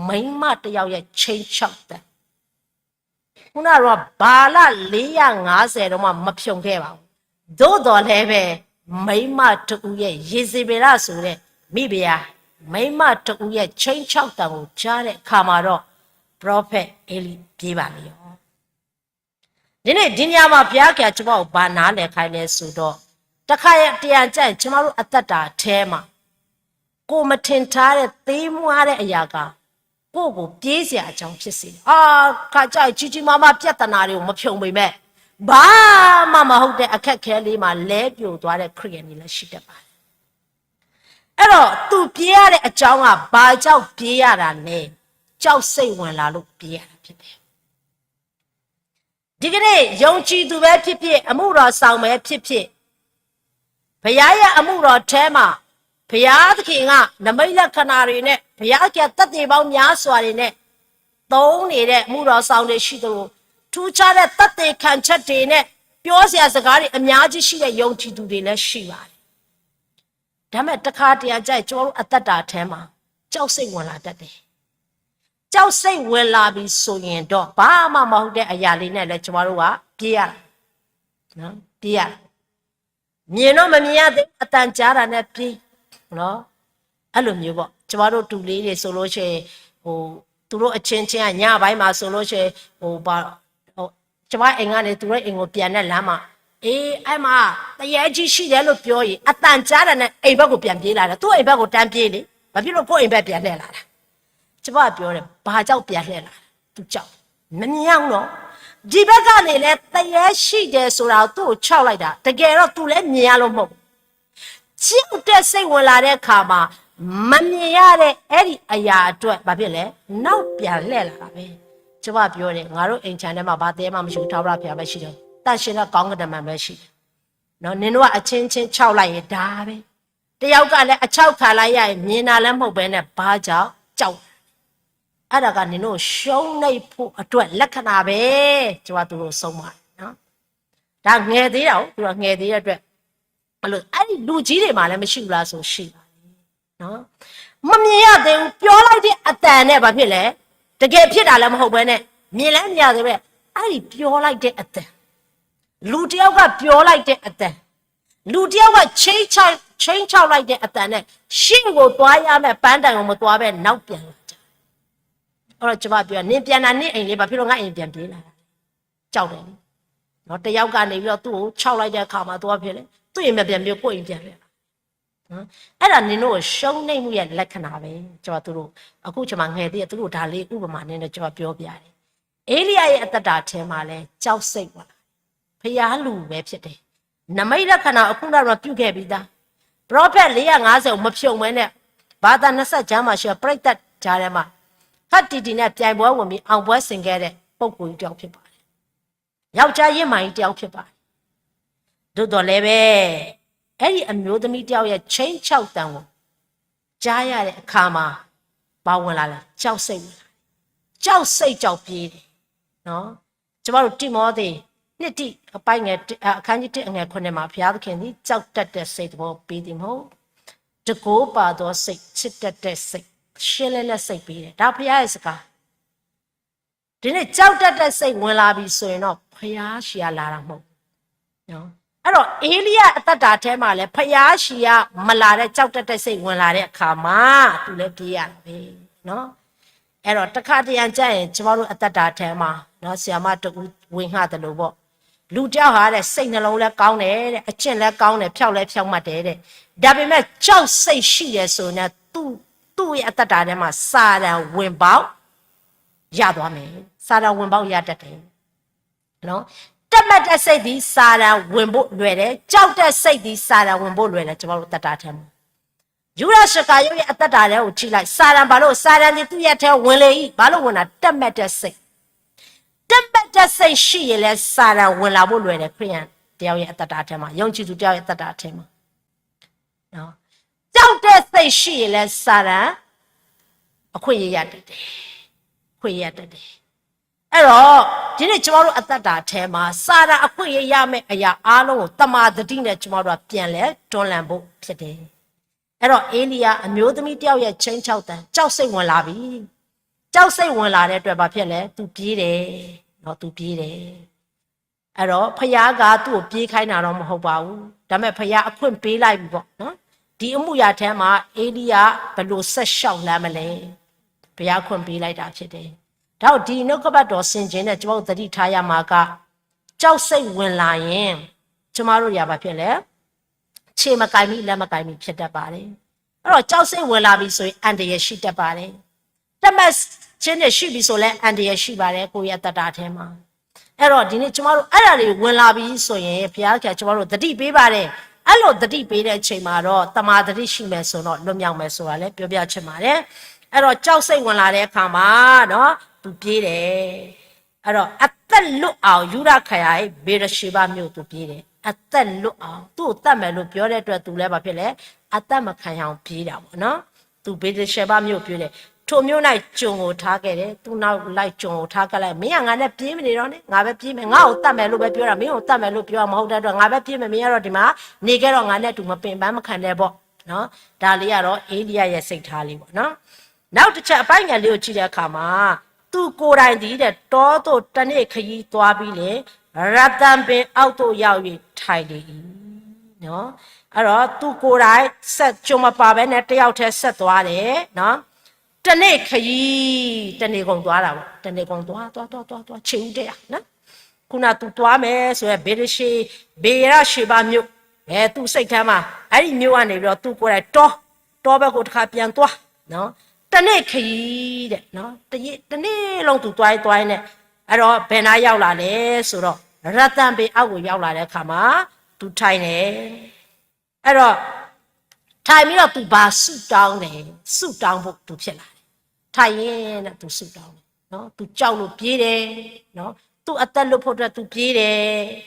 မိန်းမတစ်ယောက်ရဲ့ ခြိမ်းခြောက်သံ။ ခုနကတော့ ဗာလ လေးရာငါးဆယ် တော့မှ မဖြုတ်ခဲ့ပါဘူး။ သို့သော်လည်းပဲ မိန်းမတစ်ဦးရဲ့ ယေဇဗေလဆိုတဲ့ မိဖုရား မိန်းမတစ်ဦးရဲ့ ခြိမ်းခြောက်သံကိုကြားတဲ့အခါမှာတော့ prophet ဧလိ ပြေးပါလေရော။ ဒီနေ့ ဒီညမှာ ဘုရားခင်က ကျွန်မကို ဘာနားလည်ခိုင်းလဲဆိုတော့ တစ်ခါတရံကျရင် ကျွန်မတို့ အသက်တာထဲမှာ ကိုယ်မထင်ထားတဲ့ သေးမွှားတဲ့အရာက ကိုယ့်ကို ပြေးစရာအကြောင်း ဖြစ်စေတယ်။ အခါကျရင် ကြီးကြီးမားမား ပြဿနာတွေကို မဖြုတ်ပေမဲ့ ဘာမှမဟုတ်တဲ့ အခက်အခဲလေးမှာ လဲပြိုသွားတဲ့ ခရိယန်တွေလည်း ရှိတတ်ပါတယ်။ အဲ့တော့ သူပြေးရတဲ့အကြောင်းက ဘာကြောင့်ပြေးရတာလဲ။ ကြောက်စိတ်ဝင်လာလို့ ပြေးရတာဖြစ်တယ်။ ဒီကနေ့ ယုံကြည်သူပဲဖြစ်ဖြစ် အမှုတော်ဆောင်ပဲဖြစ်ဖြစ် ဘုရားရဲ့အမှုတော်ထဲမှာ ဘုရားသခင်က နမိတ်လက္ခဏာတွေနဲ့ ဘုရားသခင်က သက်သေပေါင်းများစွာတွေနဲ့ သုံးနေတဲ့ အမှုတော်ဆောင်တွေရှိသလို ထူးခြားတဲ့ သက်သေခံချက်တွေနဲ့ ပြောစရာစကားတွေ အများကြီးရှိတဲ့ ယုံကြည်သူတွေလည်း ရှိပါတယ်။ ဒါပေမဲ့ တစ်ခါတရံကျရင် ကျွန်တော်တို့ အသက်တာထဲမှာ ကြောက်စိတ်ဝင်လာတတ်တယ်။ ကြောက်စိတ်ဝင်လာပြီဆိုရင်တော့ ဘာမှမဟုတ်တဲ့ အရာလေးနဲ့လည်း ကျွန်တော်တို့က ပြေးရတာနော်။ ပြေးရတာ။ မြင်တော့မမြင်ရသေးဘူး အသံကြားတာနဲ့ ပြေးနော်။ အဲ့လိုမျိုးပေါ့။ ကျွန်တော်တို့ တူလေးတွေဆိုလို့ရှိရင် ဟို သူတို့အချင်းချင်းက ညပိုင်းမှာဆိုလို့ရှိရင် ဟို ဘာ ဟို ကျွန်မအိမ်ကနေ သူတို့အိမ်ကိုပြန်တဲ့လမ်းမှာ အေး အဲ့မှာ သရဲကြီးရှိတယ်လို့ပြောရင် အသံကြားတာနဲ့ အိမ်ဘက်ကို ပြန်ပြေးလာတယ်။ သူ့အိမ်ဘက်ကို တန်းပြေးလေ။ ဘာဖြစ်လို့ ကိုယ့်အိမ်ဘက် ပြန်လှည့်လာတာ။ ကျွန်မပြောတယ် ဘာကြောင့် ပြန်လှည့်လာတာ။ သူကြောက် မမြင်ဘူးနော်။ ဒီဘက်ကနေလည်း သရဲရှိတယ်ဆိုတာကို သူ့ကို ခြောက်လိုက်တာ။ တကယ်တော့ သူလည်း မြင်ရလို့ မဟုတ်ဘူး။ ကြောက်တဲ့စိတ်ဝင်လာတဲ့အခါမှာ မမြင်ရတဲ့ အဲ့ဒီအရာအတွက် ဘာဖြစ်လဲ? နောက်ပြန်လှည့်လာတာပဲ။ ကျွန်မပြောတယ် ငါတို့အိမ်ခြံထဲမှာ ဘာသဲမှမရှိဘူး ထာဝရဘုရားပဲရှိတယ်။ သန့်ရှင်းတဲ့ကောင်းကင်တမန်ပဲရှိတယ်။ နော် နင်တို့ကအချင်းချင်းခြောက်လိုက်ရင်ဒါပဲ။ တယောက်ကလည်းအခြောက်ခံလိုက်ရရင် မြင်တာလည်းမဟုတ်ဘဲနဲ့ ဘာကြောင့်ကြောက်လဲ။ အဲ့ဒါကနင်တို့ကို ရှုံးနိမ့်ဖို့အတွက် လက္ခဏာပဲ။ ကျွန်မသူတို့ဆုံးမတယ်နော်။ ဒါငယ်သေးတာကို သူကငယ်သေးတဲ့အတွက် အဲ့ဒီလူကြီးတွေမှာလည်းမရှိဘူးလားဆို ရှိပါတယ်နော်။ မမြင်ရသေးဘူး ပြောလိုက်တဲ့အသံနဲ့ ဘာဖြစ်လဲ။ တကယ်ဖြစ်တာလည်းမဟုတ်ဘဲနဲ့ မြင်လည်းမမြင်ရသေးပဲ။ အဲ့ဒီပြောလိုက်တဲ့အသံ လူတစ်ယောက်ကပြောလိုက်တဲ့အသံ လူတစ်ယောက်က ခြိမ်းခြောက် ခြိမ်းခြောက်လိုက်တဲ့အသံနဲ့ ရှေ့ကိုသွားရမယ့်ပန်းတိုင်ကိုမသွားဘဲ နောက်ပြန်လာကြတယ်။ အဲ့တော့ကျွန်မပြော နင်ပြန်လာ နင့်အိမ်လေး ဘာဖြစ်လို့ငါအိမ်ပြန်ပြေးလာလဲ။ ကြောက်တယ်လေနော်။ တစ်ယောက်ကနေပြီးတော့ သူ့ကိုခြောက်လိုက်တဲ့အခါမှာ သူကဖြစ်လေ သူ့အိမ်မပြန်ပြေး ကိုယ့်အိမ်ပြန်လာ အဲ့ဒါနင်တို့ကို ရှုံးနိမ့်မှုရဲ့လက္ခဏာပဲ။ ကျွန်မသူတို့ အခုကျွန်မငယ်သေးတယ် သူတို့ဒါလေးဥပမာနဲ့ ကျွန်မပြောပြတယ်။ ဧလိယရဲ့အသက်တာထဲမှာလည်း ကြောက်စိတ်ဝင်လာတယ်။ ဘုရားလူပဲဖြစ်တယ်။ နမိတ်လက္ခဏာအခုနောက်တော့ပြုခဲ့ပြီးသား။ ပရောဖက် လေးရာငါးဆယ် ကိုမဖြုတ်မဲနဲ့ ဘာသာနှစ်ဆက်ကမ်းမှာရှိတဲ့ ပရိသတ်ကြားထဲမှာ ခပ်တည်တည်နဲ့ပြိုင်ပွဲဝင်ပြီး အောင်ပွဲဆင်ခဲ့တဲ့ပုဂ္ဂိုလ်ကြီးတစ်ယောက်ဖြစ်ပါတယ်။ ယောက်ျားယင်းမာကြီးတစ်ယောက်ဖြစ်ပါတယ်။ သို့သော်လည်းပဲ အဲ့ဒီအမျိုးသမီးတစ်ယောက်ရဲ့ ခြိမ်းခြောက်သံကို ကြားရတဲ့အခါမှာ ဘာဝင်လာလဲ။ ကြောက်စိတ်ဝင်လာတယ်။ ကြောက်စိတ်ကြောင့်ပြေးတယ်နော်။ ကျွန်မတို့တိမောသေ နှစ်တိအပိုင်းငယ်တစ် အခန်းကြီးတစ် အငယ်ခုနှစ်မှာ ဘုရားသခင်သည် ကြောက်တတ်တဲ့စိတ်သဘောပေးသည်မဟုတ်။ တကိုးပါသောစိတ်၊ ချစ်တတ်တဲ့စိတ်၊ ရှင်းလင်းတဲ့စိတ်ပေးတယ်။ ဒါဘုရားရဲ့စကား။ ဒီနေ့ကြောက်တတ်တဲ့စိတ်ဝင်လာပြီဆိုရင်တော့ ဘုရားဆီကလာတာမဟုတ်ဘူးနော်။ အဲ့တော့ ဧလိယအသက်တာထဲမှာလည်း ဘုရားဆီကမလာတဲ့ ကြောက်တတ်တဲ့စိတ်ဝင်လာတဲ့အခါမှာ သူလည်းပြေးရတာပဲနော်။ အဲ့တော့ တစ်ခါတရံကျရင် ကျွန်မတို့အသက်တာထဲမှာနော် ဆရာမတူဝေငှသလိုပေါ့ လူတစ်ယောက်ဟာတဲ့ စိတ်နှလုံးလည်းကောင်းတယ်တဲ့၊ အကျင့်လည်းကောင်းတယ်၊ ဖြောင့်လည်းဖြောင့်မတ်တယ်တဲ့။ ဒါပေမဲ့ ကြောက်စိတ်ရှိတယ်ဆိုရင် သူ့သူ့ရဲ့အသက်တာထဲမှာ စာတန်ဝင်ပေါက် ရသွားမယ်။ စာတန်ဝင်ပေါက်ရတတ်တယ်နော်။ တတ်မှတ်တဲ့စိတ်သည် စာတန်ဝင်ဖို့လွယ်တယ်။ ကြောက်တဲ့စိတ်သည် စာတန်ဝင်ဖို့လွယ်တယ် ကျွန်တော်တို့အသက်တာထဲမှာ။ ယူဒၤရှကာယိုတ်ရဲ့အသက်တာထဲကိုကြည့်လိုက်။ စာတန်ဘာလို့ စာတန်သည်သူ့ရဲ့အထဲဝင်လေ၏။ ဘာလို့ဝင်တာ တတ်မှတ်တဲ့စိတ်။ တတ်မှတ်တဲ့စိတ်ရှိရင်လဲ စာတန်ဝင်လာဖို့လွယ်တယ် ခရစ်ယာန်တစ်ယောက်ရဲ့အသက်တာထဲမှာ၊ ယုံကြည်သူတစ်ယောက်ရဲ့အသက်တာထဲမှာနော်။ ကြောက်တဲ့စိတ်ရှိရင်လဲ စာတန်အခွင့်အရေးရတတ်တယ်။ ခွင့်ရတတ်တယ်။ အဲ့တော့ ဒီနေ့ကျွန်တော်တို့အသက်တာထဲမှာ စာတန်အခွင့်အရေးရမယ့်အရာအားလုံးကို တမာသတိနဲ့ကျွန်တော်တို့ကပြန်လဲတွန်းလှန်ဖို့ဖြစ်တယ်။ အဲ့တော့ ဧလိယအမျိုးသမီးတစ်ယောက်ရဲ့ ခြိမ်းခြောက်သံ ကြောက်စိတ်ဝင်လာပြီ။ ကြောက်စိတ်ဝင်လာတဲ့အတွက် ဘာဖြစ်လဲ။ သူပြေးတယ်နော်။ သူပြေးတယ်။ အဲ့တော့ ဘုရားကသူ့ကိုပြေးခိုင်းတာတော့မဟုတ်ပါဘူး။ ဒါပေမဲ့ ဘုရားအခွင့်ပေးလိုက်ပြီပေါ့နော်။ ဒီအမှုရာထဲမှာ ဧလိယဘယ်လိုဆက်လျှောက်လှမ်းမလဲ။ ဘုရားအခွင့်ပေးလိုက်တာဖြစ်တယ်။ ဒါကြောင့် ဒီနှုတ်ကပတ်တော်ဆင်ခြင်နဲ့ ကျွန်တော်တို့သတိထားရမှာက ကြောက်စိတ်ဝင်လာရင် ကျွန်တော်တို့ရာဘာဖြစ်လဲ။ ခြေမကိုင်မိ လက်မကိုင်မိဖြစ်တတ်ပါတယ်။ အဲ့တော့ ကြောက်စိတ်ဝင်လာပြီဆိုရင် အန္တရာယ်ရှိတတ်ပါတယ်။ တတ်မှတ်ခြင်းနဲ့ရှိပြီဆိုလဲ အန္တရာယ်ရှိပါတယ် ကိုယ့်ရဲ့အသက်တာထဲမှာ။ အဲ့တော့ ဒီနေ့ကျွန်တော်တို့အဲ့ဒါတွေဝင်လာပြီဆိုရင် ဘုရားခင်ကျွန်တော်တို့သတိပေးပါတယ်။ အဲ့လိုသတိပေးတဲ့အချိန်မှာတော့ တမာသတိရှိမယ်ဆိုတော့ လွတ်မြောက်မယ်ဆိုတာလည်းပြောပြချင်ပါတယ်။ အဲ့တော့ ကြောက်စိတ်ဝင်လာတဲ့အခါမှာနော် သူပြေးတယ်။ အဲ့တော့ အသက်လွတ်အောင် ယူဒခရိုင် ဗေရရှေဘမြို့ကိုသူပြေးတယ်။ အသက်လွတ်အောင် သူ့ကိုသတ်မယ်လို့ပြောတဲ့အတွက် သူလည်းဘာဖြစ်လဲ။ အသတ်မခံရအောင်ပြေးတာပေါ့နော်။ သူဗေရရှေဘမြို့ကိုပြေးတယ်။ ထိုမြို့၌ ကျွန်ကိုထားခဲ့တယ်။ သူ့နောက်လိုက် ကျွန်ကိုထားခဲ့လိုက်။ မင်းကငါနဲ့ပြေးမနေတော့နဲ့။ ငါပဲပြေးမယ်။ ငါ့ကိုသတ်မယ်လို့ပဲပြောတာ။ မင်းကိုသတ်မယ်လို့ပြောတာမဟုတ်တဲ့အတွက် ငါပဲပြေးမယ်။ မင်းကတော့ဒီမှာနေခဲ့တော့ ငါနဲ့အတူမပင်ပန်းမခံနဲ့ပေါ့နော်။ ဒါလေးကတော့ ဧလိယရဲ့စိတ်ထားလေးပေါ့နော်။ နောက်တစ်ချက် အပိုင်းငယ်လေးကိုကြည့်တဲ့အခါမှာ သူကိုယ်တိုင်သည်တဲ့ တောသို့တစ်နေ့ခရီးသွားပြီးလျှင် ရသမ်ပင်အောက်သို့ရောက်၍ထိုင်လေ၏နော်။ အဲ့တော့ သူကိုယ်တိုင် ဆက် ကျွန်မပါဘဲနဲ့ တစ်ယောက်တည်းဆက်သွားတယ်နော်။ တစ်နေ့ခရီး တစ်နေကုန်သွားတာပေါ့။ တစ်နေကုန်သွား သွား သွား သွား သွား ခြေဦးတည့်ရနော်။ ခုနသူသွားမယ်ဆိုရင် ဗေရရှေ ဗေရရှေဘမြို့ အဲ သူ့စိတ်ထဲမှာ အဲ့ဒီမြို့ကနေပြီးတော့ သူကိုယ်တိုင်တော တောဘက်ကိုတစ်ခါပြန်သွားနော်။ တစ်နေ့ခရီးတဲ့နော်။ တစ်ရက် တစ်နေ့လုံးသူသွားရင်သွားရင်နဲ့ အဲ့တော့ ဘယ်နားရောက်လာလဲဆိုတော့ ရသမ်ပင်အောက်ကိုရောက်လာတဲ့အခါမှာ သူထိုင်တယ်။ အဲ့တော့ ထိုင်ပြီးတော့ သူဘာဆုတောင်းလဲ။ ဆုတောင်းဖို့ သူဖြစ်လာတယ်။ ထိုင်ရင်းနဲ့ သူဆုတောင်းတယ်နော်။ သူကြောက်လို့ပြေးတယ်နော်။ သူ့အသက်လွတ်ဖို့အတွက် သူပြေးတယ်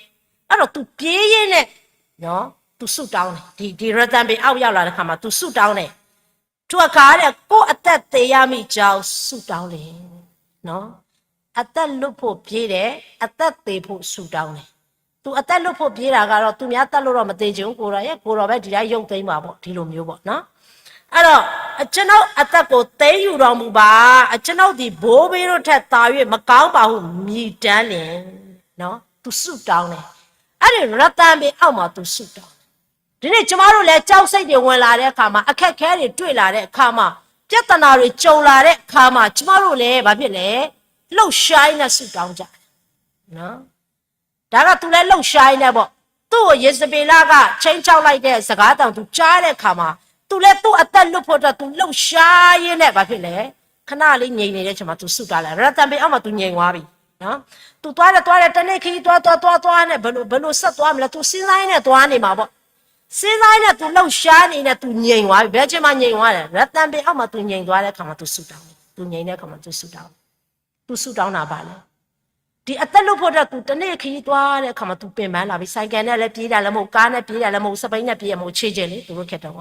။ အဲ့တော့ သူပြေးရင်းနဲ့နော် သူဆုတောင်းတယ်။ ဒီဒီရတန်ပင်အောက်ရောက်လာတဲ့အခါမှာ သူဆုတောင်းတယ်။ သူအခါတဲ့ ကိုယ့်အသက်သေရမိကြောင်းဆုတောင်းတယ်နော်။ အသက်လွတ်ဖို့ပြေးတယ်။ အသက်သေဖို့ဆုတောင်းတယ်။ သူအသက်လွတ်ဖို့ပြေးတာကတော့ သူများသတ်လို့တော့မသေချင်ဘူး ကိုယ်တော်ရဲ့ ကိုယ်တော်ပဲဒီတိုင်းရုပ်သိမ်းပါပေါ့ ဒီလိုမျိုးပေါ့နော်။ အဲ့တော့ အကျွန်ုပ်အသက်ကိုသိမ်းယူတော်မူပါ။ အကျွန်ုပ်သည်ဘိုးဘေးတို့ထက်သာ၍မကောင်းပါဟုမြည်တမ်းလျှင်နော် သူဆုတောင်းတယ်။ အဲ့ဒီရတန်ပင်အောက်မှာသူဆုတောင်းတယ်။ ဒီနေ့ကျမတို့လည်းကြောက်စိတ်တွေဝင်လာတဲ့အခါမှာ အခက်အခဲတွေတွေ့လာတဲ့အခါမှာ ပြဿနာတွေကြုံလာတဲ့အခါမှာ ကျမတို့လည်းဘာဖြစ်လဲ။ လှုပ်ရှားရင်းနဲ့ဆုတောင်းကြတယ်နော်။ ဒါကသူလည်းလှုပ်ရှားရင်းနဲ့ပေါ့။ သူ့ကိုယေဇဗေလက ခြိမ်းခြောက်လိုက်တဲ့စကားသံကို သူကြားတဲ့အခါမှာ သူလည်းသူ့အသက်လွတ်ဖို့အတွက် သူလှုပ်ရှားရင်းနဲ့ဘာဖြစ်လဲ။ ခဏလေးငြိမ်နေတဲ့အချိန်မှာ သူဆုတောင်းလိုက် ရတန်ပင်အောက်မှာ သူငြိမ်သွားပြီနော်။ သူသွားတယ်သွားတယ် တနေ့ခရီးသွားသွားသွားသွားနဲ့ ဘယ်လိုဘယ်လိုဆက်သွားမလဲ သူစဉ်းစားရင်းနဲ့သွားနေမှာပေါ့။ စဉ်းစားရင်းနဲ့ သူလှုပ်ရှားနေနဲ့ သူငြိမ်သွားပြီ။ ဘယ်အချိန်မှာငြိမ်သွားလဲ။ ရတန်ပင်အောက်မှာ သူငြိမ်သွားတဲ့အခါမှာ သူဆုတောင်းတယ်။ သူငြိမ်တဲ့အခါမှာ သူဆုတောင်းတယ်။ သူဆုတောင်းတာဘာလဲ။ ဒီအသက်လွတ်ဖို့အတွက် သူတနေ့ခရီးသွားတဲ့အခါမှာ သူပင်ပန်းလာပြီ။ ဆိုင်ကယ်နဲ့လည်းပြေးတာလည်းမဟုတ် ကားနဲ့ပြေးတာလည်းမဟုတ် စပိန်နဲ့ပြေးတာမဟုတ် ခြေကျင်လေ သူတို့ခေတ်တုန်းက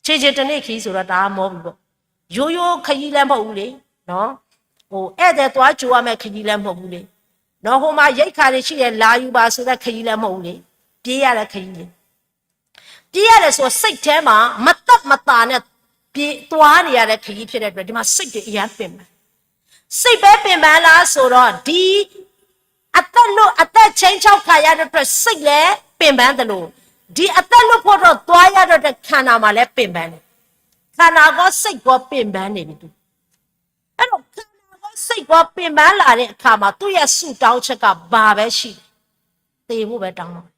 ခြေကျင်တနေ့ခရီးဆိုတော့ တအားမောပြီပေါ့။ ရိုးရိုးခရီးလည်းမဟုတ်ဘူးလေနော်။ ဟိုဧည့်သည်သွားကြိုရမယ့်ခရီးလည်းမဟုတ်ဘူးလေနော်။ ဟိုမှာရိက္ခာတွေရှိတယ် လာယူပါဆိုတဲ့ခရီးလည်းမဟုတ်ဘူးလေ။ ပြေးရတဲ့ခရီးလေ။ ပြေးရတယ်ဆိုတော့ စိတ်ထဲမှာမသက်မသာနဲ့ပြေးသွားနေရတဲ့ခရီးဖြစ်တဲ့အတွက် ဒီမှာစိတ်တွေအရမ်းပင်ပန်း။ စိတ်ပဲပင်ပန်းလားဆိုတော့ ဒီအသက်လွတ်အသက်ခြိမ်းခြောက်ခံရတဲ့အတွက် စိတ်လည်းပင်ပန်းသလို ဒီအသက်လွတ်ဖို့တော့သွားရတဲ့အတွက် ခန္ဓာမှာလည်းပင်ပန်းတယ်။ ခန္ဓာကောစိတ်ကောပင်ပန်းနေပြီ။ အဲ့တော့ ခန္ဓာကောစိတ်ကောပင်ပန်းလာတဲ့အခါမှာ သူ့ရဲ့ဆုတောင်းချက်ကဘာပဲရှိလဲ။ သေဖို့ပဲတောင်းတော့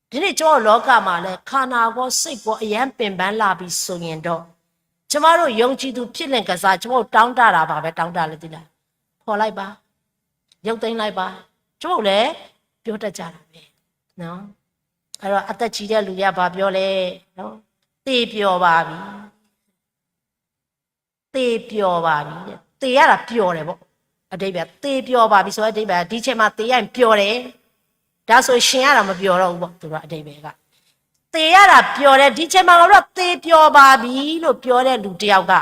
ဒီနေ့ကျမတို့လောကမှာလည်း ခန္ဓာကောစိတ်ကောအရမ်းပင်ပန်းလာပြီဆိုရင်တော့ ကျမတို့ယုံကြည်သူဖြစ်လင်ကစား ကျမတို့တောင်းတတာဘာပဲတောင်းတလဲသိလား။ ဖော်လိုက်ပါ။ ရုပ်သိမ်းလိုက်ပါ။ ကျမတို့လည်းပြောတတ်ကြတာပဲနော်။ အဲ့တော့အသက်ကြီးတဲ့လူတွေကဘာပြောလဲနော်။ သေပျော်ပါပြီ။ သေပျော်ပါပြီတဲ့။ သေရတာပျော်တယ်ပေါ့။ အဓိပ္ပာယ်သေပျော်ပါပြီဆိုတဲ့အဓိပ္ပာယ် ဒီချိန်မှာသေရရင်ပျော်တယ်။ ဒါဆိုရှင်ရတာမပျော်တော့ဘူးပေါ့။ သူတို့အဓိပ္ပာယ်က သေရတာပျော်တယ်။ ဒီချိန်မှာငါတို့သေပျော်ပါပြီလို့ပြောတဲ့လူတစ်ယောက်က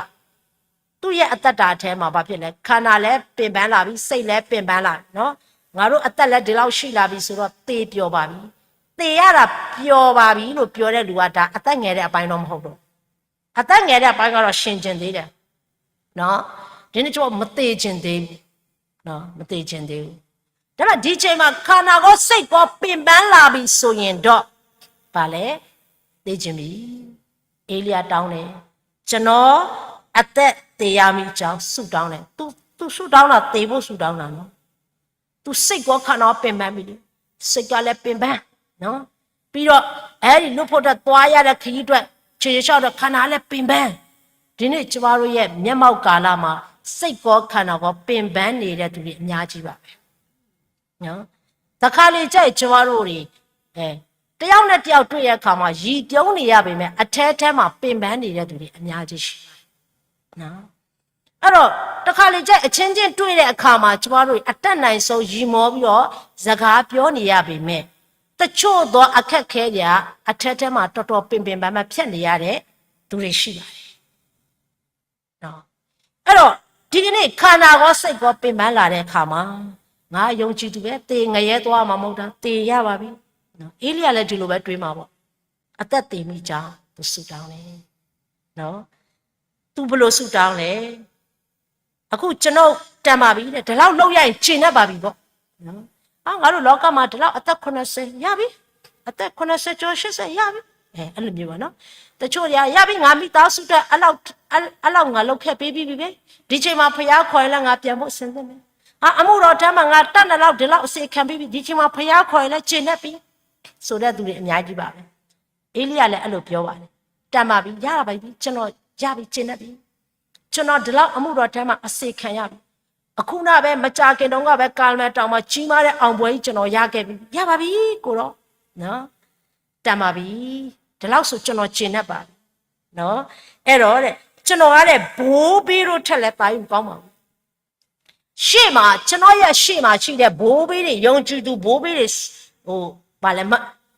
သူ့ရဲ့အသက်တာထဲမှာဘာဖြစ်လဲ။ ခန္ဓာလည်းပင်ပန်းလာပြီ။ စိတ်လည်းပင်ပန်းလာပြီနော်။ ငါတို့အသက်လည်းဒီလောက်ရှိလာပြီဆိုတော့သေပျော်ပါပြီ။ သေရတာပျော်ပါပြီလို့ပြောတဲ့လူကဒါအသက်ငယ်တဲ့အပိုင်းတော့မဟုတ်တော့ဘူး။ အသက်ငယ်တဲ့အပိုင်းကတော့ရှင်ကျင်သေးတယ်နော်။ ဒီနေ့ကျမမသေကျင်သေးဘူးနော်။ မသေကျင်သေးဘူး။ ဒါပေမဲ့ဒီချိန်မှာခန္ဓာကောစိတ်ကောပင်ပန်းလာပြီဆိုရင်တော့ဘာလဲ။ သေကျင်ပြီ။ ဧလိယတောင်းတယ်။ ကျွန်တော်အသက်သေရမည်အကြောင်းဆုတောင်းတယ်။ သူသူဆုတောင်းတာသေဖို့ဆုတောင်းတာနော်။ သူစိတ်ကောခန္ဓာပင်ပန်းပြီလေ။ စိတ်ကလည်းပင်ပန်းနော်။ ပြီးတော့အဲ့ဒီလွတ်ဖို့အတွက်သွားရတဲ့ခရီးအတွက်ခြေလျှောက်တော့ခန္ဓာလည်းပင်ပန်း။ ဒီနေ့ကျမတို့ရဲ့မျက်မှောက်ကာလမှာစိတ်ကောခန္ဓာကောပင်ပန်းနေတဲ့သူတွေအများကြီးပါပဲနော်။ တခါလေကျရင်ကျမတို့တွေအဲတယောက်နဲ့တယောက်တွေ့တဲ့အခါမှာရည်ပြုံးနေရပေမဲ့အထဲထဲမှာပင်ပန်းနေတဲ့သူတွေအများကြီးရှိပါတယ်နော်။ အဲ့တော့တခါလေကျအချင်းချင်းတွေ့တဲ့အခါမှာကျမတို့အတတ်နိုင်ဆုံးရည်မောပြီးတော့စကားပြောနေရပေမဲ့တချို့သောအခက်ခဲတွေကအထဲထဲမှာတော်တော်ပင်ပင်ပန်းပန်းဖြတ်နေရတဲ့သူတွေရှိပါတယ်နော်။ အဲ့တော့ဒီကနေ့ခန္ဓာကောစိတ်ကောပင်ပန်းလာတဲ့အခါမှာငါယုံကြည်သူပဲသေငရဲသွားမှာမဟုတ်တာသေရပါပြီနော်။ အေလိယလည်းဒီလိုပဲတွေးမှာပေါ့။ အသက်သေမိကြောင်းသူဆုတောင်းတယ်နော်။ သူဘယ်လိုဆုတောင်းလဲ။ အခုကျွန်ုပ်တန်ပါပြီတဲ့ဒီလောက်လုပ်ရရင်ကျေနပ်ပါပြီပေါ့နော်။ အာငါတို့လောကမှာဒီလောက်အသက်80ရပြီအသက်80ကျော်80ရပြီအဲအဲ့လိုမျိုးပါနော်။ တချို့တွေကရပြီငါမိသားစုအတွက်အဲ့လောက်အဲ့လောက်ငါလုပ်ခဲ့ပေးပြီးပြီပဲဒီချိန်မှာဖျားခေါ်ရင်လည်းငါပြန်ဖို့ဆင်သင့်တယ်ဟာအမှုတော်ထဲမှာငါတတ်တဲ့လောက်ဒီလောက်အစေခံပြီးပြီဒီချိန်မှာဖျားခေါ်ရင်လည်းကျေနပ်ပြီဆိုတဲ့သူတွေအများကြီးပါပဲ။ အေလိယလည်းအဲ့လိုပြောပါတယ်တန်ပါပြီရပါပြီကျွန်တော်ရပြီကျေနပ်ပြီကျွန်တော်ဒီလောက်အမှုတော်ထဲမှာအစေခံရပြီအခုနပဲမကြာခင်တုန်းကပဲကာလမဲတောင်မှာကြီးမားတဲ့အောင်ပွဲကြီးကျွန်တော်ရခဲ့ပြီရပါပြီကိုတော့နော်တန်ပါပြီဒီလောက်ဆိုကျွန်တော်ကျေနပ်ပါ အဲၣ်ဒိး, ကျွန်တော်ကလည်း ဘိုးဘေးတို့ထက်လည်း သာ၍ မကောင်းပါဘူး. ရှေ့မှာ, ကျွန်တော်ရဲ့ရှေ့မှာရှိတဲ့ ဘိုးဘေးတွေ, ယုံကြည်သူဘိုးဘေးတွေ, ဟို, ဘာလဲ, မ,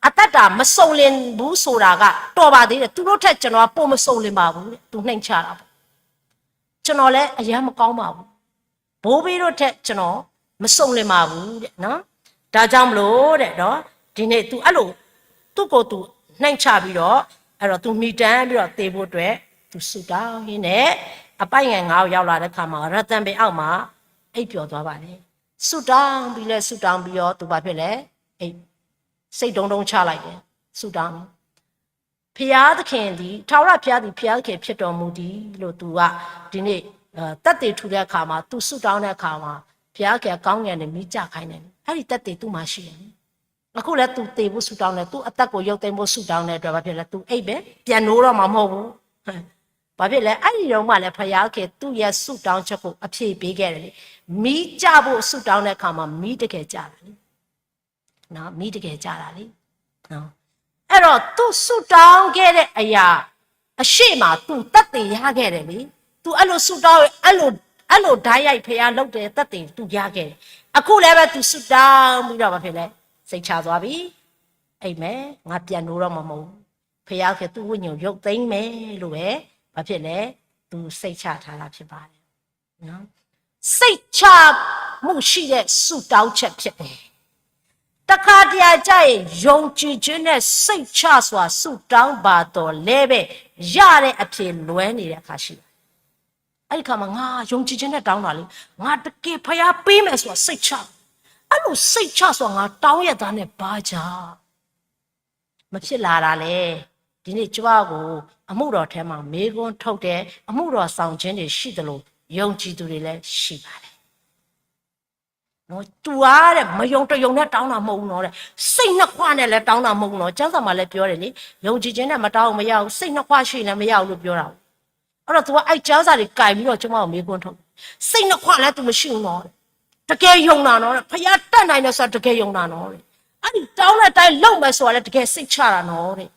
အသက်တာမစုံလင်ဘူးဆိုတာက တော်ပါသေးတယ်. သူတို့ထက်ကျွန်တော်ကပိုမစုံလင်ပါဘူးတဲ့. သူနှိမ်ချတာပေါ့. ကျွန်တော်လည်းအရမ်းမကောင်းပါဘူး. ဘိုးဘေးတို့ထက်ကျွန်တော်မစုံလင်ပါဘူးတဲ့နော်. ဒါကြောင့်မလို့တဲ့နော်, ဒီနေ့သူအဲ့လိုသူ့ကိုယ်သူနှိမ်ချပြီးတော့, အဲ့တော့သူမှီတမ်းပြီးတော့သေဖို့အတွက်သူဆုတောင်းရင်းနဲ့ အပိုင်းငယ်ငါးကိုရောက်လာတဲ့အခါမှာ ရသံပင်အောက်မှာအိပ်ပျော်သွားပါတယ်. ဆုတောင်းပြီးလဲဆုတောင်းပြီးတော့သူဘာဖြစ်လဲ? အိပ်, စိတ်ဒုံးဒုံးချလိုက်တယ်. ဆုတောင်း, ဘုရားသခင်သည်, ထာဝရဘုရားသည်ဘုရားသခင်ဖြစ်တော်မူသည်လို့သူကဒီနေ့သက်သေထူတဲ့အခါမှာ သူဆုတောင်းတဲ့အခါမှာ ဘုရားသခင်ကကောင်းကင်ကနေမီးကျခိုင်းတယ်. အဲ့ဒီသက်သေသူ့မှာရှိတယ်. အခုလည်းသူသေဖို့ဆုတောင်းတယ်, သူ့အသက်ကိုရုပ်သိမ်းဖို့ဆုတောင်းတဲ့အတွက် ဘာဖြစ်လဲ? သူအိပ်ပဲ, ပြန်နိုးတော့မှာမဟုတ်ဘူး. ဘာဖြစ်လဲ? အဲ့ဒီတော့မှလည်းဘုရားသခင်သူ့ရဲ့ဆုတောင်းချက်ကိုအဖြေပေးခဲ့တယ်လေ. မီးကျဖို့ဆုတောင်းတဲ့အခါမှာမီးတကယ်ကျတာလေ. မီးတကယ်ကျတာလေ. အဲ့တော့သူဆုတောင်းခဲ့တဲ့အရာအရှေ့မှာသူသက်သေရခဲ့တယ်လေ. သူအဲ့လိုဆုတောင်းရင်, အဲ့လို, အဲ့လိုဓာတ်ရိုက်ဘုရားလုပ်တဲ့သက်သေသူရခဲ့တယ်. အခုလည်းပဲသူဆုတောင်းပြီးတော့ ဘာဖြစ်လဲ? စိတ်ချသွားပြီ. အိပ်မယ်, ငါပြန်နိုးတော့မှာမဟုတ်ဘူး. ဘုရားသခင်သူ့ဝိညာဉ်ကိုရုပ်သိမ်းမယ်လို့ပဲ, ဘာဖြစ်လဲ? သူစိတ်ချထားတာဖြစ်ပါတယ်. စိတ်ချမှုရှိတဲ့ဆုတောင်းချက်ဖြစ်တယ်. တခါတရံကျရင်ယုံကြည်ခြင်းနဲ့စိတ်ချစွာဆုတောင်းပါသော်လည်းပဲရတဲ့အဖြေလွဲနေတဲ့အခါရှိတယ်. အဲ့ဒီအခါမှာငါယုံကြည်ခြင်းနဲ့တောင်းတာလေ, ငါတကယ်ဘုရားပေးမယ်ဆိုတာစိတ်ချ, အဲ့လိုစိတ်ချစွာငါတောင်းရတာနဲ့ဘာကြောင့် မဖြစ်လာတာလဲ. ဒီနေ့ကျမကို အမှုတော်ထဲမှာမေးခွန်းထုတ်တယ်, အမှုတော်ဆောင်ခြင်းတွေရှိသလိုယုံကြည်သူတွေလည်းရှိပါတယ်. နော်, သူကတဲ့, မယုံတယုံနဲ့တောင်းတာမဟုတ်ဘူးနော်တဲ့, စိတ်နှစ်ခွနဲ့လည်းတောင်းတာမဟုတ်ဘူးနော်. ကျမ်းစာမှာလည်းပြောတယ်လေ, ယုံကြည်ခြင်းနဲ့မတောင်းမရဘူး, စိတ်နှစ်ခွရှိရင်လည်းမရဘူးလို့ပြောတာကို. အဲ့တော့သူကအဲ့ကျမ်းစာတွေကိုင်ပြီးတော့ကျမကိုမေးခွန်းထုတ်တယ်. စိတ်နှစ်ခွလည်းသူမရှိဘူးနော်တဲ့, တကယ်ယုံတာနော်တဲ့, ဘုရားတတ်နိုင်တယ်ဆိုတာတကယ်ယုံတာနော်တဲ့, အဲ့ဒီတောင်းတဲ့အတိုင်းလုပ်မယ်ဆိုတာလည်းတကယ်စိတ်ချတာနော်တဲ့.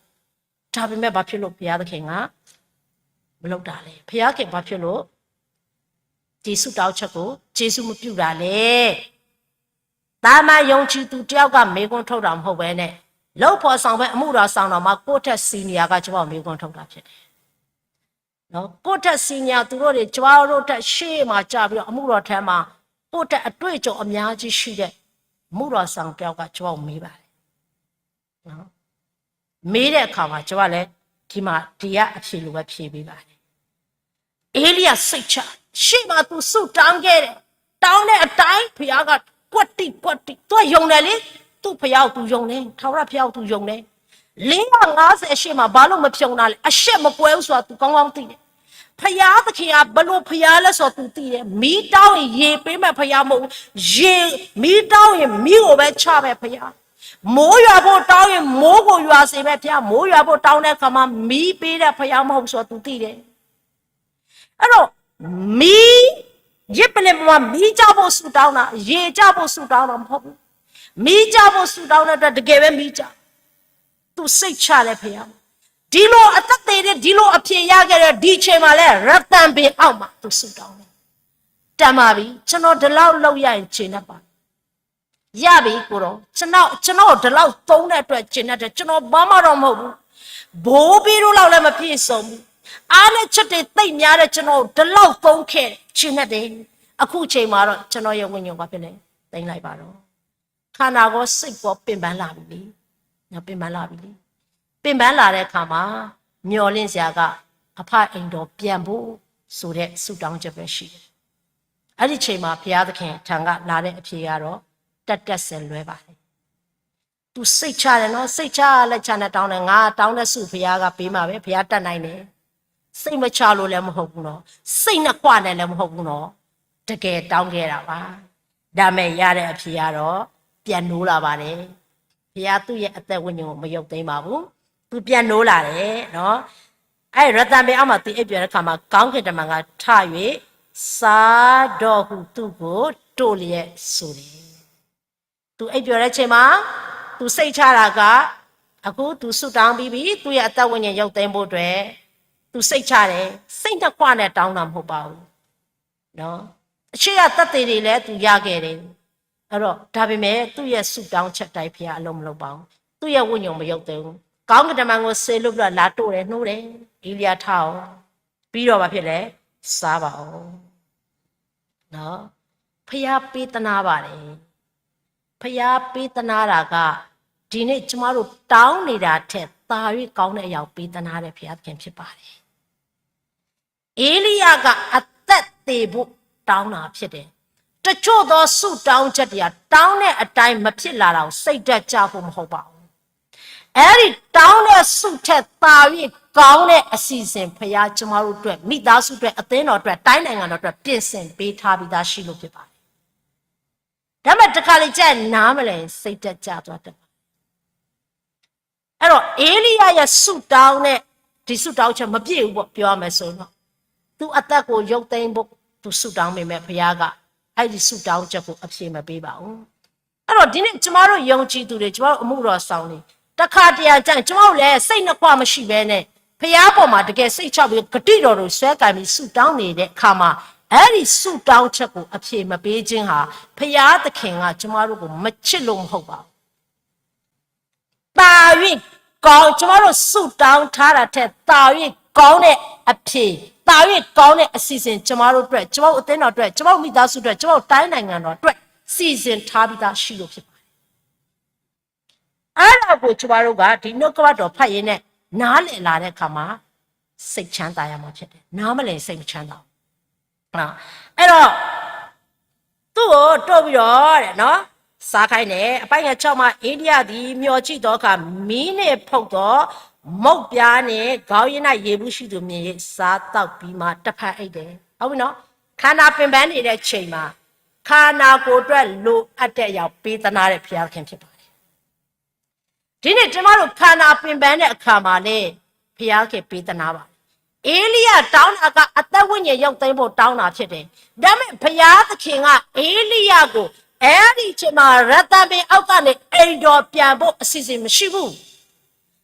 ဒါပေမဲ့ဘာဖြစ်လို့ဘုရားသခင်ကမလုပ်တာလဲ? ဘုရားသခင်ဘာဖြစ်လို့ဒီဆုတောင်းချက်ကိုကျေးဇူးမပြုတာလဲ? သာမန်ယုံကြည်သူတယောက်ကမေးခွန်းထုတ်တာမဟုတ်ဘဲနဲ့, လုပ်ဖော်ဆောင်ဖက်အမှုတော်ဆောင်တော်မှာကိုယ့်ထက် senior ကကျမကိုမေးခွန်းထုတ်တာဖြစ်တယ်. နော်, ကိုယ့်ထက် senior သူတို့တွေကျမတို့ထက်ရှေ့မှာကျပြီးတော့ အမှုတော်ထဲမှာကိုယ့်ထက်အတွေ့အကြုံအများကြီးရှိတဲ့ အမှုတော်ဆောင်တယောက်ကကျမကိုမေးပါတယ်. နော်, မေးတဲ့အခါမှာကျမလည်းဒီမှာတရားအဖြေလိုပဲဖြေပေးပါတယ်. ဧလိယစိတ်ချ, ရှေ့မှာသူဆုတောင်းခဲ့တယ်, တောင်းတဲ့အတိုင်းဘုရားကကွက်တိကွက်တိ, သူကယုံတယ်လေ, သူ့ဘုရားကိုသူယုံတယ်, ထာဝရဘုရားကိုသူယုံတယ်. လေးရာငါးဆယ်ရှေ့မှာဘာလို့မဖြုန်းတာလဲ? အရှက်မကွဲဘူးဆိုတာသူကောင်းကောင်းသိတယ်. ဘုရားသခင်ကဘယ်လိုဘုရားလဲဆိုတာသူသိတယ်. မီးတောင်းရင်ရေပေးမဲ့ဘုရားမဟုတ်ဘူး. ရေ, မီးတောင်းရင်မီးကိုပဲချမဲ့ဘုရား. မိုးရွာဖို့တောင်းရင်မိုးကိုရွာစေမဲ့ဘုရား. မိုးရွာဖို့တောင်းတဲ့အခါမှာမီးပေးတဲ့ဘုရားမဟုတ်ဘူးဆိုတာသူသိတယ်. အဲ့တော့, မီး, ယဇ်ပလ္လင်ပေါ်မှာမီးကျဖို့ဆုတောင်းတာ, ရေကျဖို့ဆုတောင်းတာမဟုတ်ဘူး. မီးကျဖို့ဆုတောင်းတဲ့အတွက်တကယ်ပဲမီးကျ, သူစိတ်ချတယ်ဘုရား. ဒီလိုအသက်သေနဲ့ဒီလိုအဖြေရခဲ့တဲ့ဒီအချိန်မှာလဲ ရသံပင်အောက်မှာသူဆုတောင်းတယ်. တန်ပါပြီ, ကျွန်တော်ဒီလောက်လုပ်ရရင်ကျေနပ်ပါပြီ. ရပြီကိုယ်တော်, ကျွန်တော်, ကျွန်တော်ကိုဒီလောက်သုံးတဲ့အတွက်ကျေနပ်တယ်. ကျွန်တော်ဘာမှတော့မဟုတ်ဘူး. ဘိုးဘီတို့လောက်လည်းမပြည့်စုံဘူး. အားနည်းချက်တွေသိပ်များတဲ့ကျွန်တော်ကိုဒီလောက်သုံးခဲ့, ကျေနပ်တယ်. အခုအချိန်မှာတော့ကျွန်တော်ရဲ့ဝိညာဉ်ဘာဖြစ်လဲ? သိမ်းလိုက်ပါတော့. ခန္ဓာကိုယ်စိတ်ကိုပင်ပန်းလာပြီလေ. နော်, ပင်ပန်းလာပြီလေ. ပင်ပန်းလာတဲ့အခါမှာမျှော်လင့်စရာက အဖအိမ်တော်ပြန်ဖို့ဆိုတဲ့ဆုတောင်းချက်ပဲရှိတယ်. အဲ့ဒီအချိန်မှာဘုရားသခင်ထံကလာတဲ့အဖြေကတော့ တတ်တတ်ဆဲလွဲပါတယ်. သူစိတ်ချတယ်နော်, စိတ်ချလက်ချနဲ့တောင်းတယ်, ငါတောင်းတဲ့ဆုဘုရားကပေးမှာပဲ, ဘုရားတတ်နိုင်တယ်. စိတ်မချလို့လည်းမဟုတ်ဘူးနော်, စိတ်နှစ်ခွနဲ့လည်းမဟုတ်ဘူးနော်, တကယ်တောင်းခဲ့တာပါ. ဒါမဲ့ရတဲ့အဖြေကတော့ ပြန်နိုးလာပါတယ်. ဘုရားသူ့ရဲ့အသက်ဝိညာဉ်ကိုမရုပ်သိမ်းပါဘူး, သူပြန်နိုးလာတယ်နော်. အဲ့ရသံပင်အောက်မှာသူအိပ်ပျော်တဲ့အခါမှာကောင်းကင်တမန်ကထ၍ စားတော့ဟုသူ့ကိုတို့လျက်ဆိုတယ်. သူအိပ်ပျော်တဲ့အချိန်မှာ သူစိတ်ချတာက အခုသူဆုတောင်းပြီးပြီ, သူ့ရဲ့အသက်ဝိညာဉ်ရုပ်သိမ်းဖို့အတွက် သူစိတ်ချတယ်, စိတ်နှစ်ခွနဲ့ တောင်းတာမဟုတ်ပါဘူး. နော်, အချိန်ကသက်သေတွေလည်း သူရခဲ့တယ်. အဲ့တော့ ဒါပေမဲ့ သူ့ရဲ့ဆုတောင်းချက်တိုင်း ဘုရားအလုပ်မလုပ်ပါဘူး. သူ့ရဲ့ဝိညာဉ်မရုပ်သိမ်းဘူး. ကောင်းကင်တမန်ကို စေလွှတ်ပြီးတော့ လာတို့တယ်, နှိုးတယ်, ဧလိယျထအောင်. ပြီးတော့ ဘာဖြစ်လဲ? စားပါဦး. နော်, ဘုရားပေးသနားပါတယ်. ဘုရားပေးသနားတာက ဒီနေ့ကျမတို့တောင်းနေတာထက် သာ၍ကောင်းတဲ့အရာကို ပေးသနားတဲ့ ဘုရားသခင်ဖြစ်ပါတယ်. ဧလိယျက အသက်သေဖို့ တောင်းတာဖြစ်တယ်. တချို့သောဆုတောင်းချက်တွေက တောင်းတဲ့အတိုင်း မဖြစ်လာတာကို စိတ်ဓာတ်ကျဖို့ မဟုတ်ပါဘူး. အဲ့ဒီတောင်းတဲ့ဆုထက် သာ၍ကောင်းတဲ့အစီအစဉ် ဘုရားကျမတို့အတွက်, မိသားစုအတွက်, အသင်းတော်အတွက်, တိုင်းနိုင်ငံတော်အတွက် ပြင်ဆင်ပေးထားပြီးသားရှိလို့ဖြစ်ပါတယ်. ဒါပေမဲ့ တခါလေကျရင် နားမလည်ရင် စိတ်ဓာတ်ကျသွားတတ်ပါတယ်. အဲ့တော့ ဧလိယျရဲ့ဆုတောင်းနဲ့ ဒီဆုတောင်းချက် မပြည့်ဘူးပေါ့, ပြောရမယ်ဆိုရင်တော့, သူ့အသက်ကို ရုပ်သိမ်းဖို့ သူဆုတောင်းပေမဲ့ ဘုရားက အဲ့ဒီဆုတောင်းချက်ကို အဖြေမပေးပါဘူး. အဲ့တော့ ဒီနေ့ ကျမတို့ယုံကြည်သူတွေ, ကျမတို့အမှုတော်ဆောင်တွေ, တခါတရံကျရင် ကျမတို့လည်း စိတ်နှစ်ခွမရှိဘဲနဲ့ ဘုရားပေါ်မှာ တကယ်စိတ်ချပြီး ကတိတော်တွေ စွဲကပ်ပြီး ဆုတောင်းနေတဲ့အခါမှာ, အဲ့ဒီဆုတောင်းချက်ကို အဖြေမပေးခြင်းဟာ ဘုရားသခင်က ကျမတို့ကို မချစ်လို့မဟုတ်ပါဘူး. သာ၍ကောင်း, ကျမတို့ဆုတောင်းထားတာထက် သာ၍ကောင်းတဲ့အဖြေ, သာ၍ကောင်းတဲ့အစီအစဉ် ကျမတို့အတွက်, ကျမတို့အသင်းတော်အတွက်, ကျမတို့မိသားစုအတွက်, ကျမတို့တိုင်းနိုင်ငံတော်အတွက် စီစဉ်ထားပြီးသားရှိလို့ဖြစ်ပါတယ်. အဲ့ဒါကို ကျမတို့က ဒီနှုတ်ကပတ်တော်ဖတ်ရင်းနဲ့ နားလည်လာတဲ့အခါမှာ စိတ်ချမ်းသာရမှာဖြစ်တယ်. နားမလည်ရင် စိတ်မချမ်းသာဘူး. အဲ့တော့ သူ့ကိုတို့ပြီးတော့ စားခိုင်းတယ်. အပိုင်းငယ်ခြောက်မှာ ဧလိယျသည် မျှော်ကြည့်သောအခါ, မီးနှင့်ဖုတ်သောမုန့်ပြားနှင့် ခေါင်းရင်း၌ရေဘူးရှိသူမြင်၍ စားသောက်ပြီးမှ တဖန်အိပ်တယ်. ဟုတ်ပြီနော်. ခန္ဓာပင်ပန်းနေတဲ့အချိန်မှာ ခန္ဓာကိုယ်အတွက်လိုအပ်တဲ့အရာကို ပေးသနားတဲ့ ဘုရားသခင်ဖြစ်ပါတယ်. ဒီနေ့ ကျမတို့ ခန္ဓာပင်ပန်းတဲ့အခါမှာလည်း ဘုရားသခင်ပေးသနားပါတယ်. ဧလိယျတောင်းတာက အသက်ဝိညာဉ်ရုပ်သိမ်းဖို့ တောင်းတာဖြစ်တယ်. ဒါပေမဲ့ ဘုရားသခင်က ဧလိယျကို အဲ့ဒီအချိန်မှာ ရသမ်ပင်အောက်ကနေ အိမ်တော်ပြန်ဖို့ အစီအစဉ်မရှိဘူး.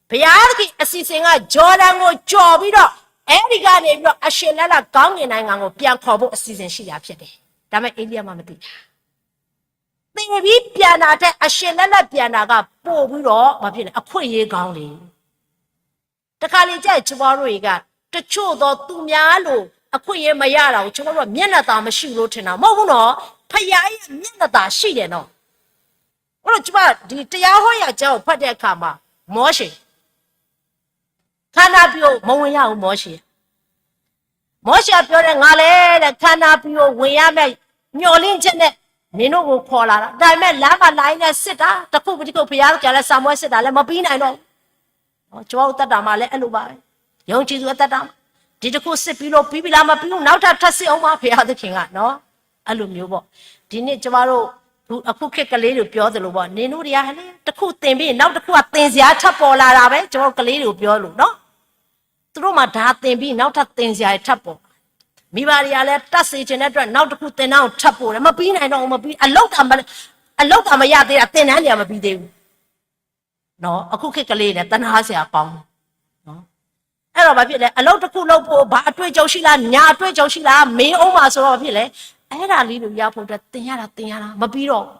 ဘုရားသခင်အစီအစဉ်က ယော်ဒန်ကိုကျော်ပြီးတော့ အဲ့ဒီကနေပြီးတော့ အရှေ့လယ်လယ်ကောင်းကင်နိုင်ငံကို ပြန်ခေါ်ဖို့ အစီအစဉ်ရှိတာဖြစ်တယ်. ဒါပေမဲ့ ဧလိယျမမသိတာ. သေပြီးပြန်တာထက် အရှေ့လယ်လယ်ပြန်တာက ပိုပြီးတော့ ဘာဖြစ်လဲ, အခွင့်အရေးကောင်းလေ. တခါလေကျရင် ကျမတို့တွေက တချို့သောသူများလို အခွင့်အရေးမရတာကို ကျမတို့က မျက်နှာသာမရှိဘူးလို့ထင်တာ မဟုတ်ဘူးနော်. ဘုရားရဲ့မျက်နှာသာရှိတယ်နော်. အဲ့တော့ ကျမ ဒီတရားဟောရာကျောင်းကို ဖတ်တဲ့အခါမှာ မောရှေ ခါနာပျိုး မဝင်ရဘူး မောရှေ. မောရှေကပြောတယ်, ငါလည်းတဲ့ ခါနာပျိုး ဝင်ရမယ့် မျှော်လင့်ချက်နဲ့ နင်တို့ကို ခေါ်လာတာ. ဒါပေမဲ့ လမ်းမှာ လာရင်းနဲ့ စစ်တာ တစ်ခုပြီးတစ်ခု ဘုရားသခင်လည်း စာမွဲစစ်တာလည်း မပြီးနိုင်တော့ဘူး. ကျွန်တော်တို့ သက်တာမှာလည်း အဲ့လိုပါပဲ. ယုံကြည်သူ အသက်တာမှာ ဒီတစ်ခု စစ်ပြီးလို့ ပြီးပြီလား မပြီးဘူး, နောက်ထပ် ထပ်စစ်အောင်ပါ ဘုရားသခင်ကနော်. အဲ့လိုမျိုးပေါ့. ဒီနေ့ ကျမတို့ အခုခေတ်ကလေးတွေ ပြောသလိုပေါ့, နင်တို့တွေက ဟဲ့ တစ်ခုသင်ပြီး နောက်တစ်ခုက သင်စရာ ထပ်ပေါ်လာတာပဲ. ကျမတို့ ကလေးတွေကို ပြောလို့နော်. သူတို့မှာ ဒါသင်ပြီး နောက်ထပ် သင်စရာတွေ ထပ်ပေါ်လာ. မိဘတွေကလည်း တတ်စေချင်တဲ့အတွက် နောက်တစ်ခု သင်တန်းကို ထပ်ပို့တယ်. မပြီးနိုင်တော့ဘူး, မပြီး, အလုပ်တာမ, အလုပ်တာမရသေးတာ, သင်တန်းတွေက မပြီးသေးဘူး. နော်, အခုခေတ်ကလေးတွေ သနားစရာကောင်းတယ်နော်. အဲ့တော့ ဘာဖြစ်လဲ, အလုပ်တစ်ခုလုပ်ဖို့ ဘာအတွေ့အကြုံရှိလား, ညာအတွေ့အကြုံရှိလား, မေးဦးမှာဆိုတော့ ဘာဖြစ်လဲ, အဲ့ဒါလေးတွေ ရဖို့အတွက် သင်ရတာ သင်ရတာ မပြီးတော့ဘူး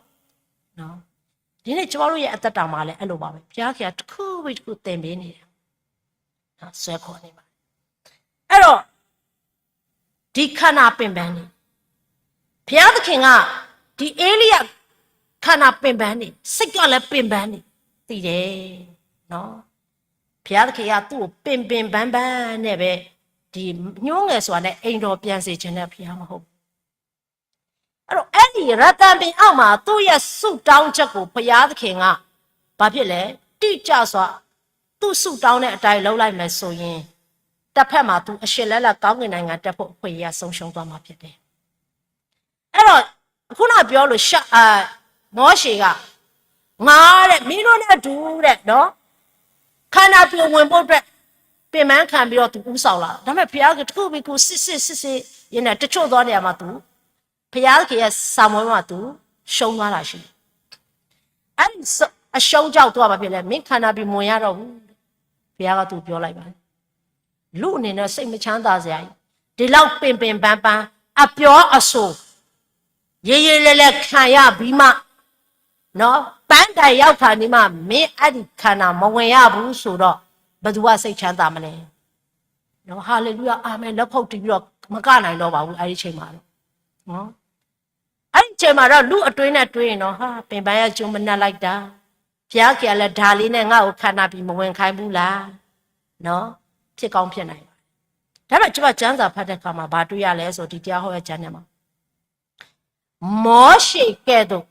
နော်. ဒီနေ့ ကျမတို့ရဲ့ အသက်တာမှာလည်း အဲ့လိုပါပဲ. ဘုရားခင်က တစ်ခုပြီးတစ်ခု သင်ပေးနေတယ်နော်, ဆွဲခေါ်နေပါတယ်. အဲ့တော့ ဒီခန္ဓာပင်ပန်းနေ, ဘုရားသခင်က ဒီဧလိယျ ခန္ဓာပင်ပန်းနေ, စိတ်ကလည်း ပင်ပန်းနေ, သိတယ်နော်. ဘုရားသခင်က သူ့ကို ပင်ပင်ပန်းပန်းနဲ့ပဲ, ဒီညှိုးငယ်စွာနဲ့ အိမ်တော်ပြန်စေချင်တဲ့ ဘုရားမဟုတ်ဘူး. အဲ့တော့ အဲ့ဒီရသမ်ပင်အောက်မှာ သူ့ရဲ့ဆုတောင်းချက်ကို ဘုရားသခင်က ဘာဖြစ်လဲ, တိကျစွာ သူ့ဆုတောင်းတဲ့အတိုင်း လုပ်လိုက်မယ်ဆိုရင်, တစ်ဖက်မှာ သူအရှင်လတ်လတ် ကောင်းကင်နိုင်ငံတက်ဖို့ အခွင့်အရေး ဆုံးရှုံးသွားမှာဖြစ်တယ်. အဲ့တော့ ခုနပြောလို့ ရှအမောရှေက ငါတဲ့ မင်းတို့နဲ့အတူတဲ့နော်, ခါနာပျိုးဝင်ဖို့အတွက် ပင်ပန်းခံပြီးတော့ သူဦးဆောင်လာတာ. ဒါပေမဲ့ ဘုရားက တစ်ခုပြီးတစ်ခု စစ်စစ်စစ်စစ်ရင်းနဲ့ တချို့သောနေရာမှာ သူ ဘုရားသခင်ရဲ့ စာမွဲမှာ သူရှုံးသွားတာရှိတယ်. အဲ့ဒီအရှုံးကြောင့် သူက ဘာဖြစ်လဲ, မင်းခါနာပျိုး မဝင်ရတော့ဘူး. ဘုရားက သူပြောလိုက်ပါတယ်. လူ့အနေနဲ့ စိတ်မချမ်းသာစရာကြီး ဒီလောက်ပင်ပင်ပန်းပန်း အပြောအဆို ရေရေလည်လည်ခံရပြီးမှ နော် ပန်းတိုင်ရောက်ခါနေမှ မင်းအဲ့ဒီခန္ဓာမဝင်ရဘူးဆိုတော့ ဘယ်သူကစိတ်ချမ်းသာမလဲ နော် ဟာလေလုယာ အာမင် လက်ခုပ်တီးပြီးတော့ မကနိုင်တော့ပါဘူး အဲ့ဒီအချိန်မှာတော့ နော် အဲ့ဒီအချိန်မှာတော့ လူ့အတွေးနဲ့တွေးရင်တော့ ဟာ ပင်ပန်းရကျိုးမနက်လိုက်တာ ဘုရားခင်ကလည်း ဒါလေးနဲ့ ငါ့ကိုခန္ဓာပြီမဝင်ခိုင်းဘူးလား နော် ဖြစ်ကောင်းဖြစ်နိုင်ပါတယ် ဒါပေမဲ့ ကျွန်မကျမ်းစာဖတ်တဲ့အခါမှာ ဘာတွေ့ရလဲဆို ဒီတရားဟောရာကျမ်းထဲမှာ မောရှေကဲ့သို့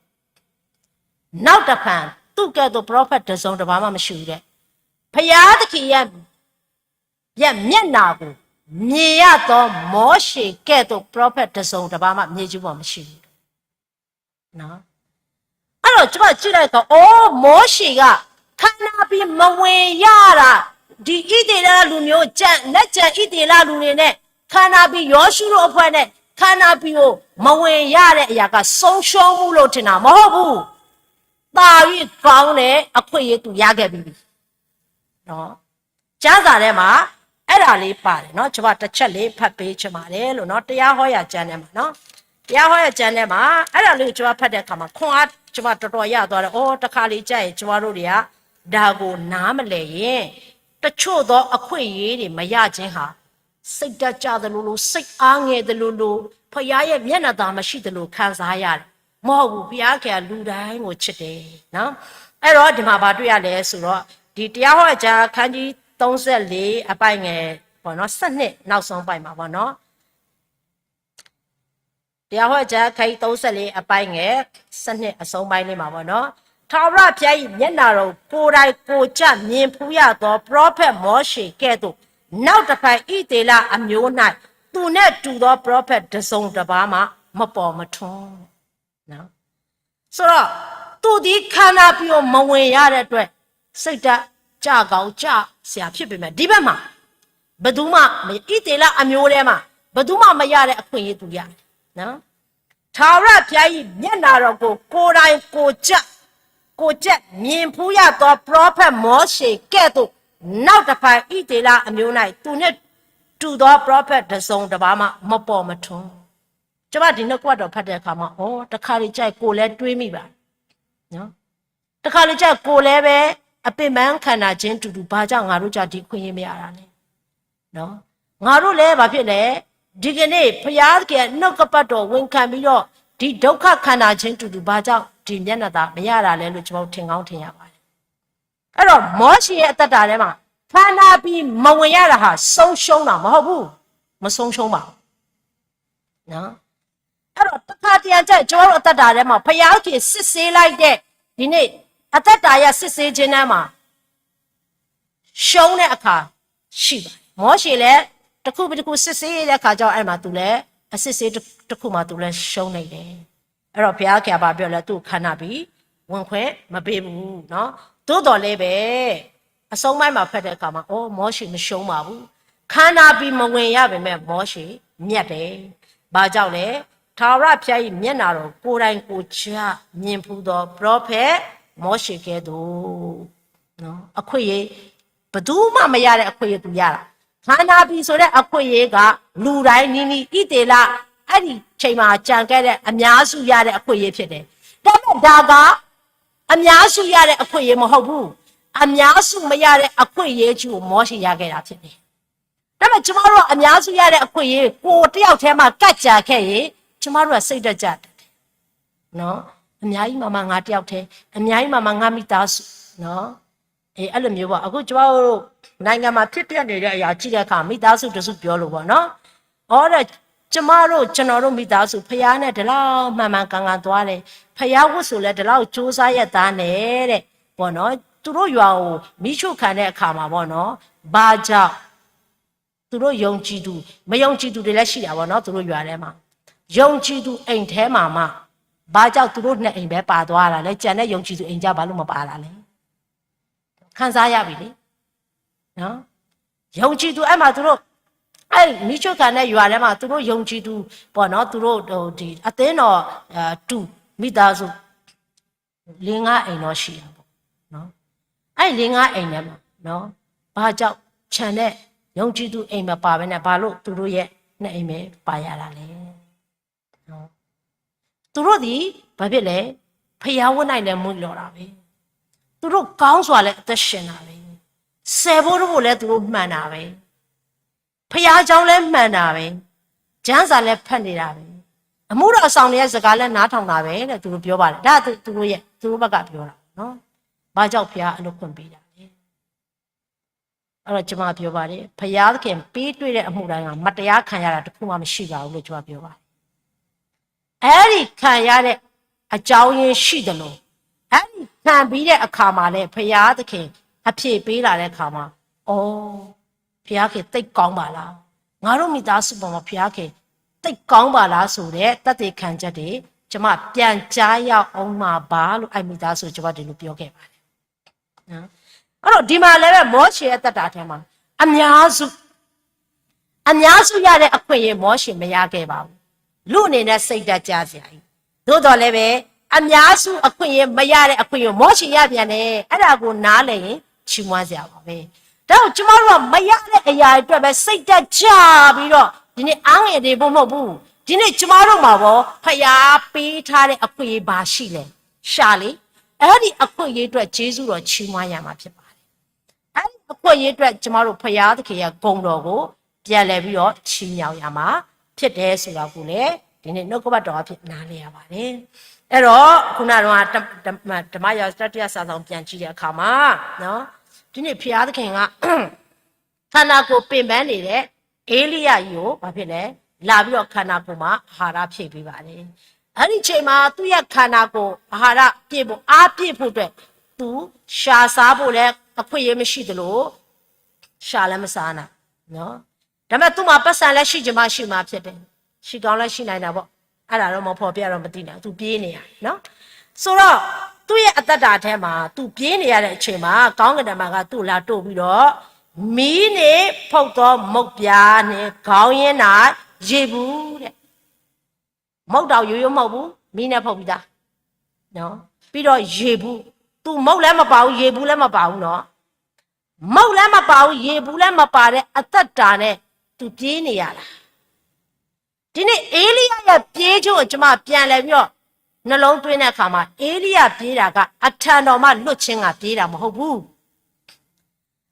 နောက်တဖန် သူ့ကဲ့သို့ prophet တစ်စုံတစ်ပါးမှမရှိဘူးတဲ့ ဘုရားသခင်ရဲ့ ရဲ့မျက်နှာကို မြင်ရသော မောရှေကဲ့သို့ prophet တစ်စုံတစ်ပါးမှ မြေကြီးပေါ်မရှိဘူး။ နော်။ အဲ့တော့ ကျွန်မကြည့်လိုက်တော့ အိုး မောရှေက ခန္ဓာပြီမဝင်ရတာ ဒီဣသရေလလူမျိုး ကျန် လက်ကျန်ဣသရေလလူတွေနဲ့ ခန္ဓာပြီ ယောရှုတို့အဖွဲ့နဲ့ ခန္ဓာပြီကို မဝင်ရတဲ့အရာက ဆုံးရှုံးမှုလို့ထင်တာ မဟုတ်ဘူး။ သာ၍ကောင်းတဲ့အခွင့်အရေးသူရခဲ့ပြီးပြီ။ နော်။ ကျမ်းစာထဲမှာ အဲ့ဒါလေးပါတယ်နော်။ ကျွန်မတစ်ချက်လေးဖတ်ပေးချင်ပါတယ်လို့နော်။ တရားဟောရာကျမ်းထဲမှာနော်။ တရားဟောရာကျမ်းထဲမှာ အဲ့ဒါလေးကိုကျွန်မဖတ်တဲ့အခါမှာ ခွန်အားကျွန်မတော်တော်ရသွားတယ်။ အော် တခါလေကြာရင် ကျွန်မတို့တွေက ဒါကိုနားမလည်ရင် တချို့သောအခွင့်အရေးတွေမရခြင်းဟာ စိတ်ဓာတ်ကျသလိုလို စိတ်အားငယ်သလိုလို ဘုရားရဲ့မျက်နှာသာမရှိသလိုခံစားရတယ်။ မဟုတ်ဘူး။ ဘုရားခင်ကလူတိုင်းကိုချစ်တယ်နော်။ အဲ့တော့ဒီမှာဘာတွေ့ရလဲဆိုတော့ ဒီတရားဟောကျမ်းခန်းကြီးသုံးဆယ့်လေးအပိုင်ငယ်ပေါ့နော် ဆယ့်နှစ်နောက်ဆုံးပိုင်မှာပေါ့နော်။ တရားဟောကျမ်းခန်းကြီးသုံးဆယ့်လေးအပိုင်ငယ် ဆယ့်နှစ်အဆုံးပိုင်းလေးမှာပေါ့နော်။ ထာဝရဘုရား၏မျက်နှာတော်ကိုယ်တိုင်ကိုယ်ကျမြင်ဖူးရသော ပရောဖက်မောရှေကဲ့သို့ နောက်တဖန် ဣသရေလအမျိုး၌သူနှင့်တူသောပရောဖက်တစ်စုံတစ်ပါးမှမပေါ်မထွန်း။ နော်။ ဆိုတော့ သူသည်ခန္ဓာပြီကိုမဝင်ရတဲ့အတွက် စိတ်ဓာတ်ကျကောင်းကျစရာဖြစ်ပေမဲ့ ဒီဘက်မှာ ဘယ်သူမှမ ဣသရေလအမျိုးထဲမှာ ဘယ်သူမှမရတဲ့အခွင့်အရေးသူရတယ်နော်။ ထာဝရဘုရား၏မျက်နှာတော်ကိုကိုယ်တိုင်ကိုယ်ကျပ်ကိုယ်ကျပ်မြင်ဖူးရသောပရောဖက်မောရှေကဲ့သို့ နောက်တဖန်ဣသရေလအမျိုး၌သူနှင့်တူသောပရောဖက်တစ်စုံတစ်ပါးမှမပေါ်မထွန်း။ ကျွန်မဒီနှုတ်ကပတ်တော်ဖတ်တဲ့အခါမှာ အော် တခါလေကြာရင်ကိုယ်လည်းတွေးမိပါနော်။ တခါလေကြာရင်ကိုယ်လည်းပဲ အပင်ပန်းခံနာခြင်းတူတူ ဘာကြောင့်ငါတို့ကြောင့်ဒီခွင့်ရေးမရတာလဲနော်။ ငါတို့လည်းဘာဖြစ်လဲ။ ဒီကနေ့ဘုရားသခင်နှုတ်ကပတ်တော်ဝန်ခံပြီးတော့ ဒီဒုက္ခခံနာခြင်းတူတူ ဘာကြောင့်ဒီမျက်နှာသာမရတာလဲလို့ကျွန်တော်ထင်ကောင်းထင်ရပါတယ်။ အဲ့တော့မောရှေရဲ့အသက်တာထဲမှာ ခန္ဓာပြီမဝင်ရတာဟာဆုံးရှုံးတာမဟုတ်ဘူး။ မဆုံးရှုံးပါဘူးနော်။ အဲ့တော့တခါတရံကျရင်ကျွန်တော်တို့အသက်တာထဲမှာဘုရားခင်စစ်ဆေးလိုက်တဲ့ဒီနေ့ အသက်တာအရစစ်ဆေးခြင်းထဲမှာ ရှုံးတဲ့အခါရှိပါတယ်။ မောရှေလည်းတစ်ခုပြီးတစ်ခုစစ်ဆေးတဲ့အခါကျတော့အဲ့မှာသူလည်းအစစ်ဆေးတစ်ခုမှာသူလည်းရှုံးနေတယ်။ အဲ့တော့ဘုရားခင်ကဘာပြောလဲ သူ့ခန္ဓာပြီဝင်ခွင့်မပေးဘူးနော်။ သို့တော်လည်းပဲအဆုံးပိုင်းမှာဖတ်တဲ့အခါမှာ အော် မောရှေမရှုံးပါဘူး။ ခန္ဓာပြီမဝင်ရပေမဲ့မောရှေမြတ်တယ်။ ဘာကြောင့်လဲ။ ထာဝရဘုရား၏မျက်နှာတော်ကိုယ်တိုင်ကိုယ်ကျမြင်ဖူးသောပရောဖက်မောရှေကဲ့သို့နော်။ အခွင့်အရေး ဘယ်သူမှမရတဲ့အခွင့်အရေးသူရတာ။ ခန္ဓာပြီဆိုတဲ့အခွင့်အရေးကလူတိုင်းနီးနီး ဣသရေလအဲ့ဒီချိန်မှာကျန်ခဲ့တဲ့အများစုရတဲ့အခွင့်အရေးဖြစ်တယ်။ ဒါပေမဲ့ဒါကအများစုရတဲ့အခွင့်အရေးမဟုတ်ဘူး။ အများစုမရတဲ့အခွင့်အရေးကြီးကိုမောရှေရခဲ့တာဖြစ်တယ်။ ဒါပေမဲ့ကျမတို့ကအများစုရတဲ့အခွင့်အရေးကိုတယောက်ထဲမှာကတ်ကြံခဲ့ရင်ကျမတို့ကစိတ်ဓာတ်ကျတယ်နော်။ အများကြီးမှာမှငါတယောက်ထဲအများကြီးမှာမှငါမိသားစုနော်။ အဲအဲ့လိုမျိုးပေါ့အခုကျမတို့နိုင်ငံမှာဖြစ်ပျက်နေတဲ့အရာကြည့်တဲ့အခါမိသားစုတစုပြောလို့ပေါ့နော်။ အော်တဲ့ကျမတို့ကျွန်တော်တို့မိသားစုဖရားနဲ့ဒီလောက်မှန်မှန်ကန်ကန်သွားတယ်။ ဖရားဝတ်ဆိုလဲဒီလောက်စူးစမ်းရက်သားနဲ့တဲ့ပေါ့နော်။ သူတို့ရွာကိုမီးရှို့ခံတဲ့အခါမှာပေါ့နော်။ ဘာကြောင့်သူတို့ယုံကြည်သူမယုံကြည်သူတွေလည်းရှိတာပေါ့နော်။ သူတို့ရွာထဲမှာယုံကြည်သူအိမ်ထဲမှာမှဘာကြောင့်သူတို့နှစ်အိမ်ပဲပါသွားတာလဲ။ ကျန်တဲ့ယုံကြည်သူအိမ်ကြဘာလို့မပါတာလဲ။ ခံစားရပြီလေနော်။ ယုံကြည်သူအဲ့မှာသူတို့အဲ့မီးချိုခံတဲ့ရွာထဲမှာသူတို့ယုံကြည်သူပေါ့နော်။ သူတို့ဒီအသင်းတော်အဲတူမိသားစုလေးငါးအိမ်တော့ရှိတာပေါ့နော်။ အဲ့လေးငါးအိမ်ထဲမှာနော်ဘာကြောင့်ခြံတဲ့ ယုံကြည်သူအိမ်မပါဘဲန့ၣ် ဘာလို့သူတို့ရဲ့အိမ်မပါရတာလဲ။ သူတို့သည် ဘာဖြစ်လဲ, ဘုရားဝတ်၌လည်း မွေ့လျော့တာပဲ. သူတို့ကောင်းစွာလည်း အသက်ရှင်တာပဲ. ဆယ်ဘိုးတဘိုးလည်း သူတို့မှန်တာပဲ. ဘုရားကျောင်းလည်း မှန်တာပဲ. ကျမ်းစာလည်း ဖတ်နေတာပဲ. အမှုတော်ဆောင်တွေရဲ့ စကားလည်း နားထောင်တာပဲတဲ့ သူတို့ပြောပါတယ်. ဒါက သူတို့ရဲ့ သူတို့ဘက်က ပြောတာပေါ့နော်. ဘာကြောင့် ဘုရား အဲ့လိုခွင့်ပေးတာလဲ. အဲ့တော့ ကျွန်မပြောပါတယ်, ဘုရားသခင်ပေးတွေ့တဲ့အမှုတိုင်းမှာ မတရားခံရတာတစ်ခုမှမရှိပါဘူးလို့ ကျွန်မပြောပါတယ်. အဲ့ဒီခံရတဲ့အကြောင်းရင်းရှိသလို, အဲ့ဒီခံပြီးတဲ့အခါမှာလည်း ဘုရားသခင်အဖြေပေးလာတဲ့အခါမှာ, အော်, ဘုရားခင်သိပ်ကောင်းပါလား, ငါတို့မိသားစုပေါ်မှာ ဘုရားခင်သိပ်ကောင်းပါလားဆိုတဲ့သက်သေခံချက်တွေ ကျွန်မပြန်ကြားရအောင်မှာပါလို့ အဲ့မိသားစုကို ကျွန်မဒီလိုပြောခဲ့ပါတယ်. အဲ့တော့ ဒီမှာလည်းပဲ မောရှေရဲ့သက်တာထဲမှာ အများစု အများစုရတဲ့အခွင့်အရေး မောရှေမရခဲ့ပါဘူး. လူအနေနဲ့ စိတ်ဓာတ်ကျစရာကြီး. သို့သော်လည်းပဲ အများစုအခွင့်အရေးမရတဲ့အခွင့်အရေး မောရှေရပြန်တယ်. အဲ့ဒါကိုနားလည်ရင် ချီးမွမ်းစရာပါပဲ. ဒါကြောင့် ကျမတို့က မရတဲ့အရာအတွက်ပဲ စိတ်ဓာတ်ကျပြီးတော့ ဒီနေ့ အငယ်တွေဖို့မဟုတ်ဘူး. ဒီနေ့ ကျမတို့မှာရော ဘုရားပေးထားတဲ့အခွင့်အရေး ဘာရှိလဲ. ရှာလေ. အဲ့ဒီအခွင့်အရေးအတွက် ကျေးဇူးတော်ချီးမွမ်းရမှာဖြစ်ပါတယ်. အဲ့ဒီအခွင့်အရေးအတွက် ကျမတို့ ဘုရားသခင်ရဲ့ဂုဏ်တော်ကို ပြန်လည်ပြီးတော့ ချီးမြှောက်ရမှာ ဖြစ်တယ်ဆိုတာကိုလည်း ဒီနေ့ နှုတ်ကပတ်တော်အဖြစ် နားလည်ရပါတယ်. အဲ့တော့ ခုနက ဓမ္မ ဓမ္မရာဇဝင် တတိယစာစောင် ပြန်ကြည့်တဲ့အခါမှာနော်, ဒီနေ့ ဘုရားသခင်က ခန္ဓာကိုယ်ပင်ပန်းနေတဲ့ ဧလိယကို ဘာဖြစ်လဲ, လာပြီးတော့ ခန္ဓာကိုယ်မှာ အာဟာရဖြည့်ပေးပါတယ်. အဲ့ဒီအချိန်မှာ သူ့ရဲ့ခန္ဓာကိုယ် အာဟာရပြည့်ဖို့ အားပြည့်ဖို့အတွက် သူရှာစားဖို့လည်း အခွင့်အရေးမရှိသလို ရှာလည်းမစားနိုင်နော်. ဒါပေမဲ့ သူ့မှာပိုက်ဆံလည်း ရှိချင်မှရှိမှာဖြစ်တယ်. ရှိကောင်းလည်း ရှိနိုင်တာပေါ့. အဲ့ဒါတော့ မဖော်ပြတော့ မသိနိုင်ဘူး. သူပြေးနေတာနော်. ဆိုတော့ သူ့ရဲ့အသက်တာထဲမှာ သူပြေးနေရတဲ့အချိန်မှာ ကောင်းကင်တမန်က သူ့ကိုလာတို့ပြီးတော့ မီးနှင့်ဖုတ်သောမုန့်ပြားနှင့် ခေါင်းရင်း၌ရေဘူးတဲ့. မုန့်တောင်ရိုးရိုးမဟုတ်ဘူး, မီးနဲ့ဖုတ်ပြီးသားနော်. ပြီးတော့ရေဘူး, သူမုန့်လည်းမပါဘူး, ရေဘူးလည်းမပါဘူးနော်. မုန့်လည်းမပါဘူး, ရေဘူးလည်းမပါတဲ့ အသက်တာနဲ့ သူပြေးနေရတာ. ဒီနေ့ ဧလိယရဲ့ပြေးခြင်းကို ကျွန်မပြန်လည်ပြီးတော့ နှလုံးသွင်းတဲ့အခါမှာ ဧလိယပြေးတာက အထံတော်မှလွတ်ခြင်းက ပြေးတာမဟုတ်ဘူး.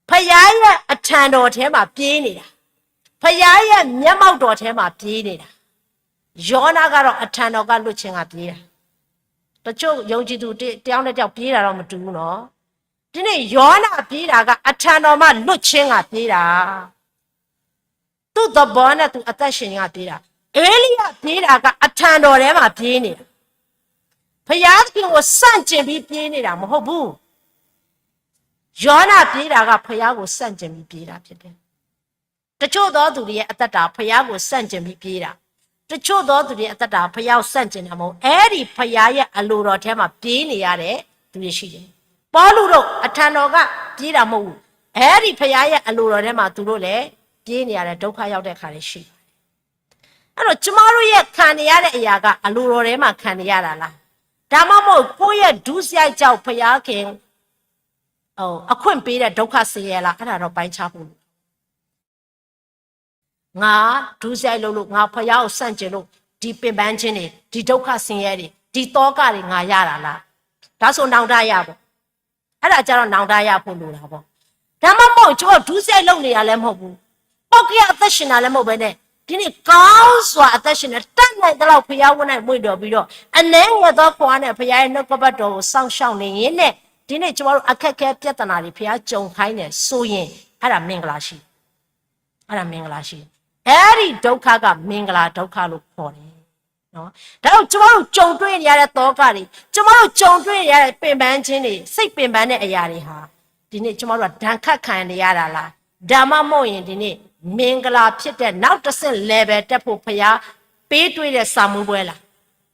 ဘုရားရဲ့အထံတော်ထဲမှာ ပြေးနေတာ, ဘုရားရဲ့မျက်မှောက်တော်ထဲမှာ ပြေးနေတာ. ယောနကတော့ အထံတော်ကလွတ်ခြင်းက ပြေးတာ. တချို့ယုံကြည်သူ တ- တယောက်နဲ့တယောက် ပြေးတာတော့ မတူဘူးနော်. ဒီနေ့ ယောနပြေးတာက အထံတော်မှလွတ်ခြင်းက ပြေးတာ. သူ့သဘောနဲ့သူ အသက်ရှင်ခြင်းက ပြေးတာ. ဧလိယပြေးတာက အထံတော်ထဲမှာ ပြေးနေတာ. ဘုရားသခင်ကို ဆန့်ကျင်ပြီး ပြေးနေတာ မဟုတ်ဘူး. ယောနပြေးတာက ဘုရားကို ဆန့်ကျင်ပြီး ပြေးတာဖြစ်တယ်. တချို့သောသူတွေရဲ့အသက်တာ ဘုရားကို ဆန့်ကျင်ပြီး ပြေးတာ. တချို့သောသူတွေရဲ့အသက်တာ ဘုရားကို ဆန့်ကျင်တာ မဟုတ်ဘူး. အဲ့ဒီဘုရားရဲ့အလိုတော်ထဲမှာ ပြေးနေရတဲ့သူတွေရှိတယ်. ပေါလုတို့ အထံတော်က ပြေးတာ မဟုတ်ဘူး. အဲ့ဒီဘုရားရဲ့အလိုတော်ထဲမှာ သူတို့လည်း ပြေးနေရတယ်, ဒုက္ခရောက်တဲ့အခါတွေရှိတယ်. အဲ့တော့ ကျမတို့ရဲ့ခံနေရတဲ့အရာက အလိုတော်ထဲမှာ ခံနေရတာလား. ဒါမှမဟုတ် ကိုယ့်ရဲ့ဒုစရိုက်ကြောင့် ဘုရားခင် အခွင့်ပေးတဲ့ ဒုက္ခဆင်းရဲလား. အဲ့ဒါတော့ ပိုင်းခြားဖို့လိုတယ်. ငါဒုစရိုက်လုပ်လို့, ငါဘုရားကို ဆန့်ကျင်လို့, ဒီပင်ပန်းခြင်းတွေ, ဒီဒုက္ခဆင်းရဲတွေ, ဒီသောကတွေ ငါရတာလား. ဒါဆို နောင်တရပေါ့. အဲ့ဒါကျတော့ နောင်တရဖို့လိုတာပေါ့. ဒါမှမဟုတ် ကျွန်တော်ဒုစရိုက်လုပ်နေတာလည်း မဟုတ်ဘူး, ပုဂ္ဂလိကအသက်ရှင်တာလည်း မဟုတ်ဘဲနဲ့, ဒီနေ့ ကောင်းစွာအသက်ရှင်တဲ့, တတ်နိုင်သလောက် ဘုရားဝတ်နဲ့ မွေ့လျော့ပြီးတော့ အနည်းငယ်သောခွန်အားနဲ့ ဘုရားရဲ့နှုတ်ကပတ်တော်ကို စောင့်ရှောက်နေရင်းနဲ့ ဒီနေ့ ကျွန်တော်တို့ အခက်အခဲပြဿနာတွေ ဘုရားကြုံခိုင်းတယ်ဆိုရင်, အဲ့ဒါမင်္ဂလာရှိတယ်. အဲ့ဒါမင်္ဂလာရှိတယ်. အဲ့ဒီဒုက္ခက မင်္ဂလာဒုက္ခလို့ခေါ်တယ်. နော်, ဒါကြောင့် ကျွန်တော်တို့ကြုံတွေ့နေရတဲ့ သောကတွေ, ကျွန်တော်တို့ကြုံတွေ့နေရတဲ့ ပင်ပန်းခြင်းတွေ, စိတ်ပင်ပန်းတဲ့အရာတွေဟာ, ဒီနေ့ ကျွန်တော်တို့က ဒဏ်ခတ်ခံနေရတာလား. ဒါမှမဟုတ်ရင် ဒီနေ့ မင်္ဂလာဖြစ်တဲ့ နောက်တစ်ဆင့် level တက်ဖို့ ဘုရားပေးတွေ့တဲ့ စာမေးပွဲလား.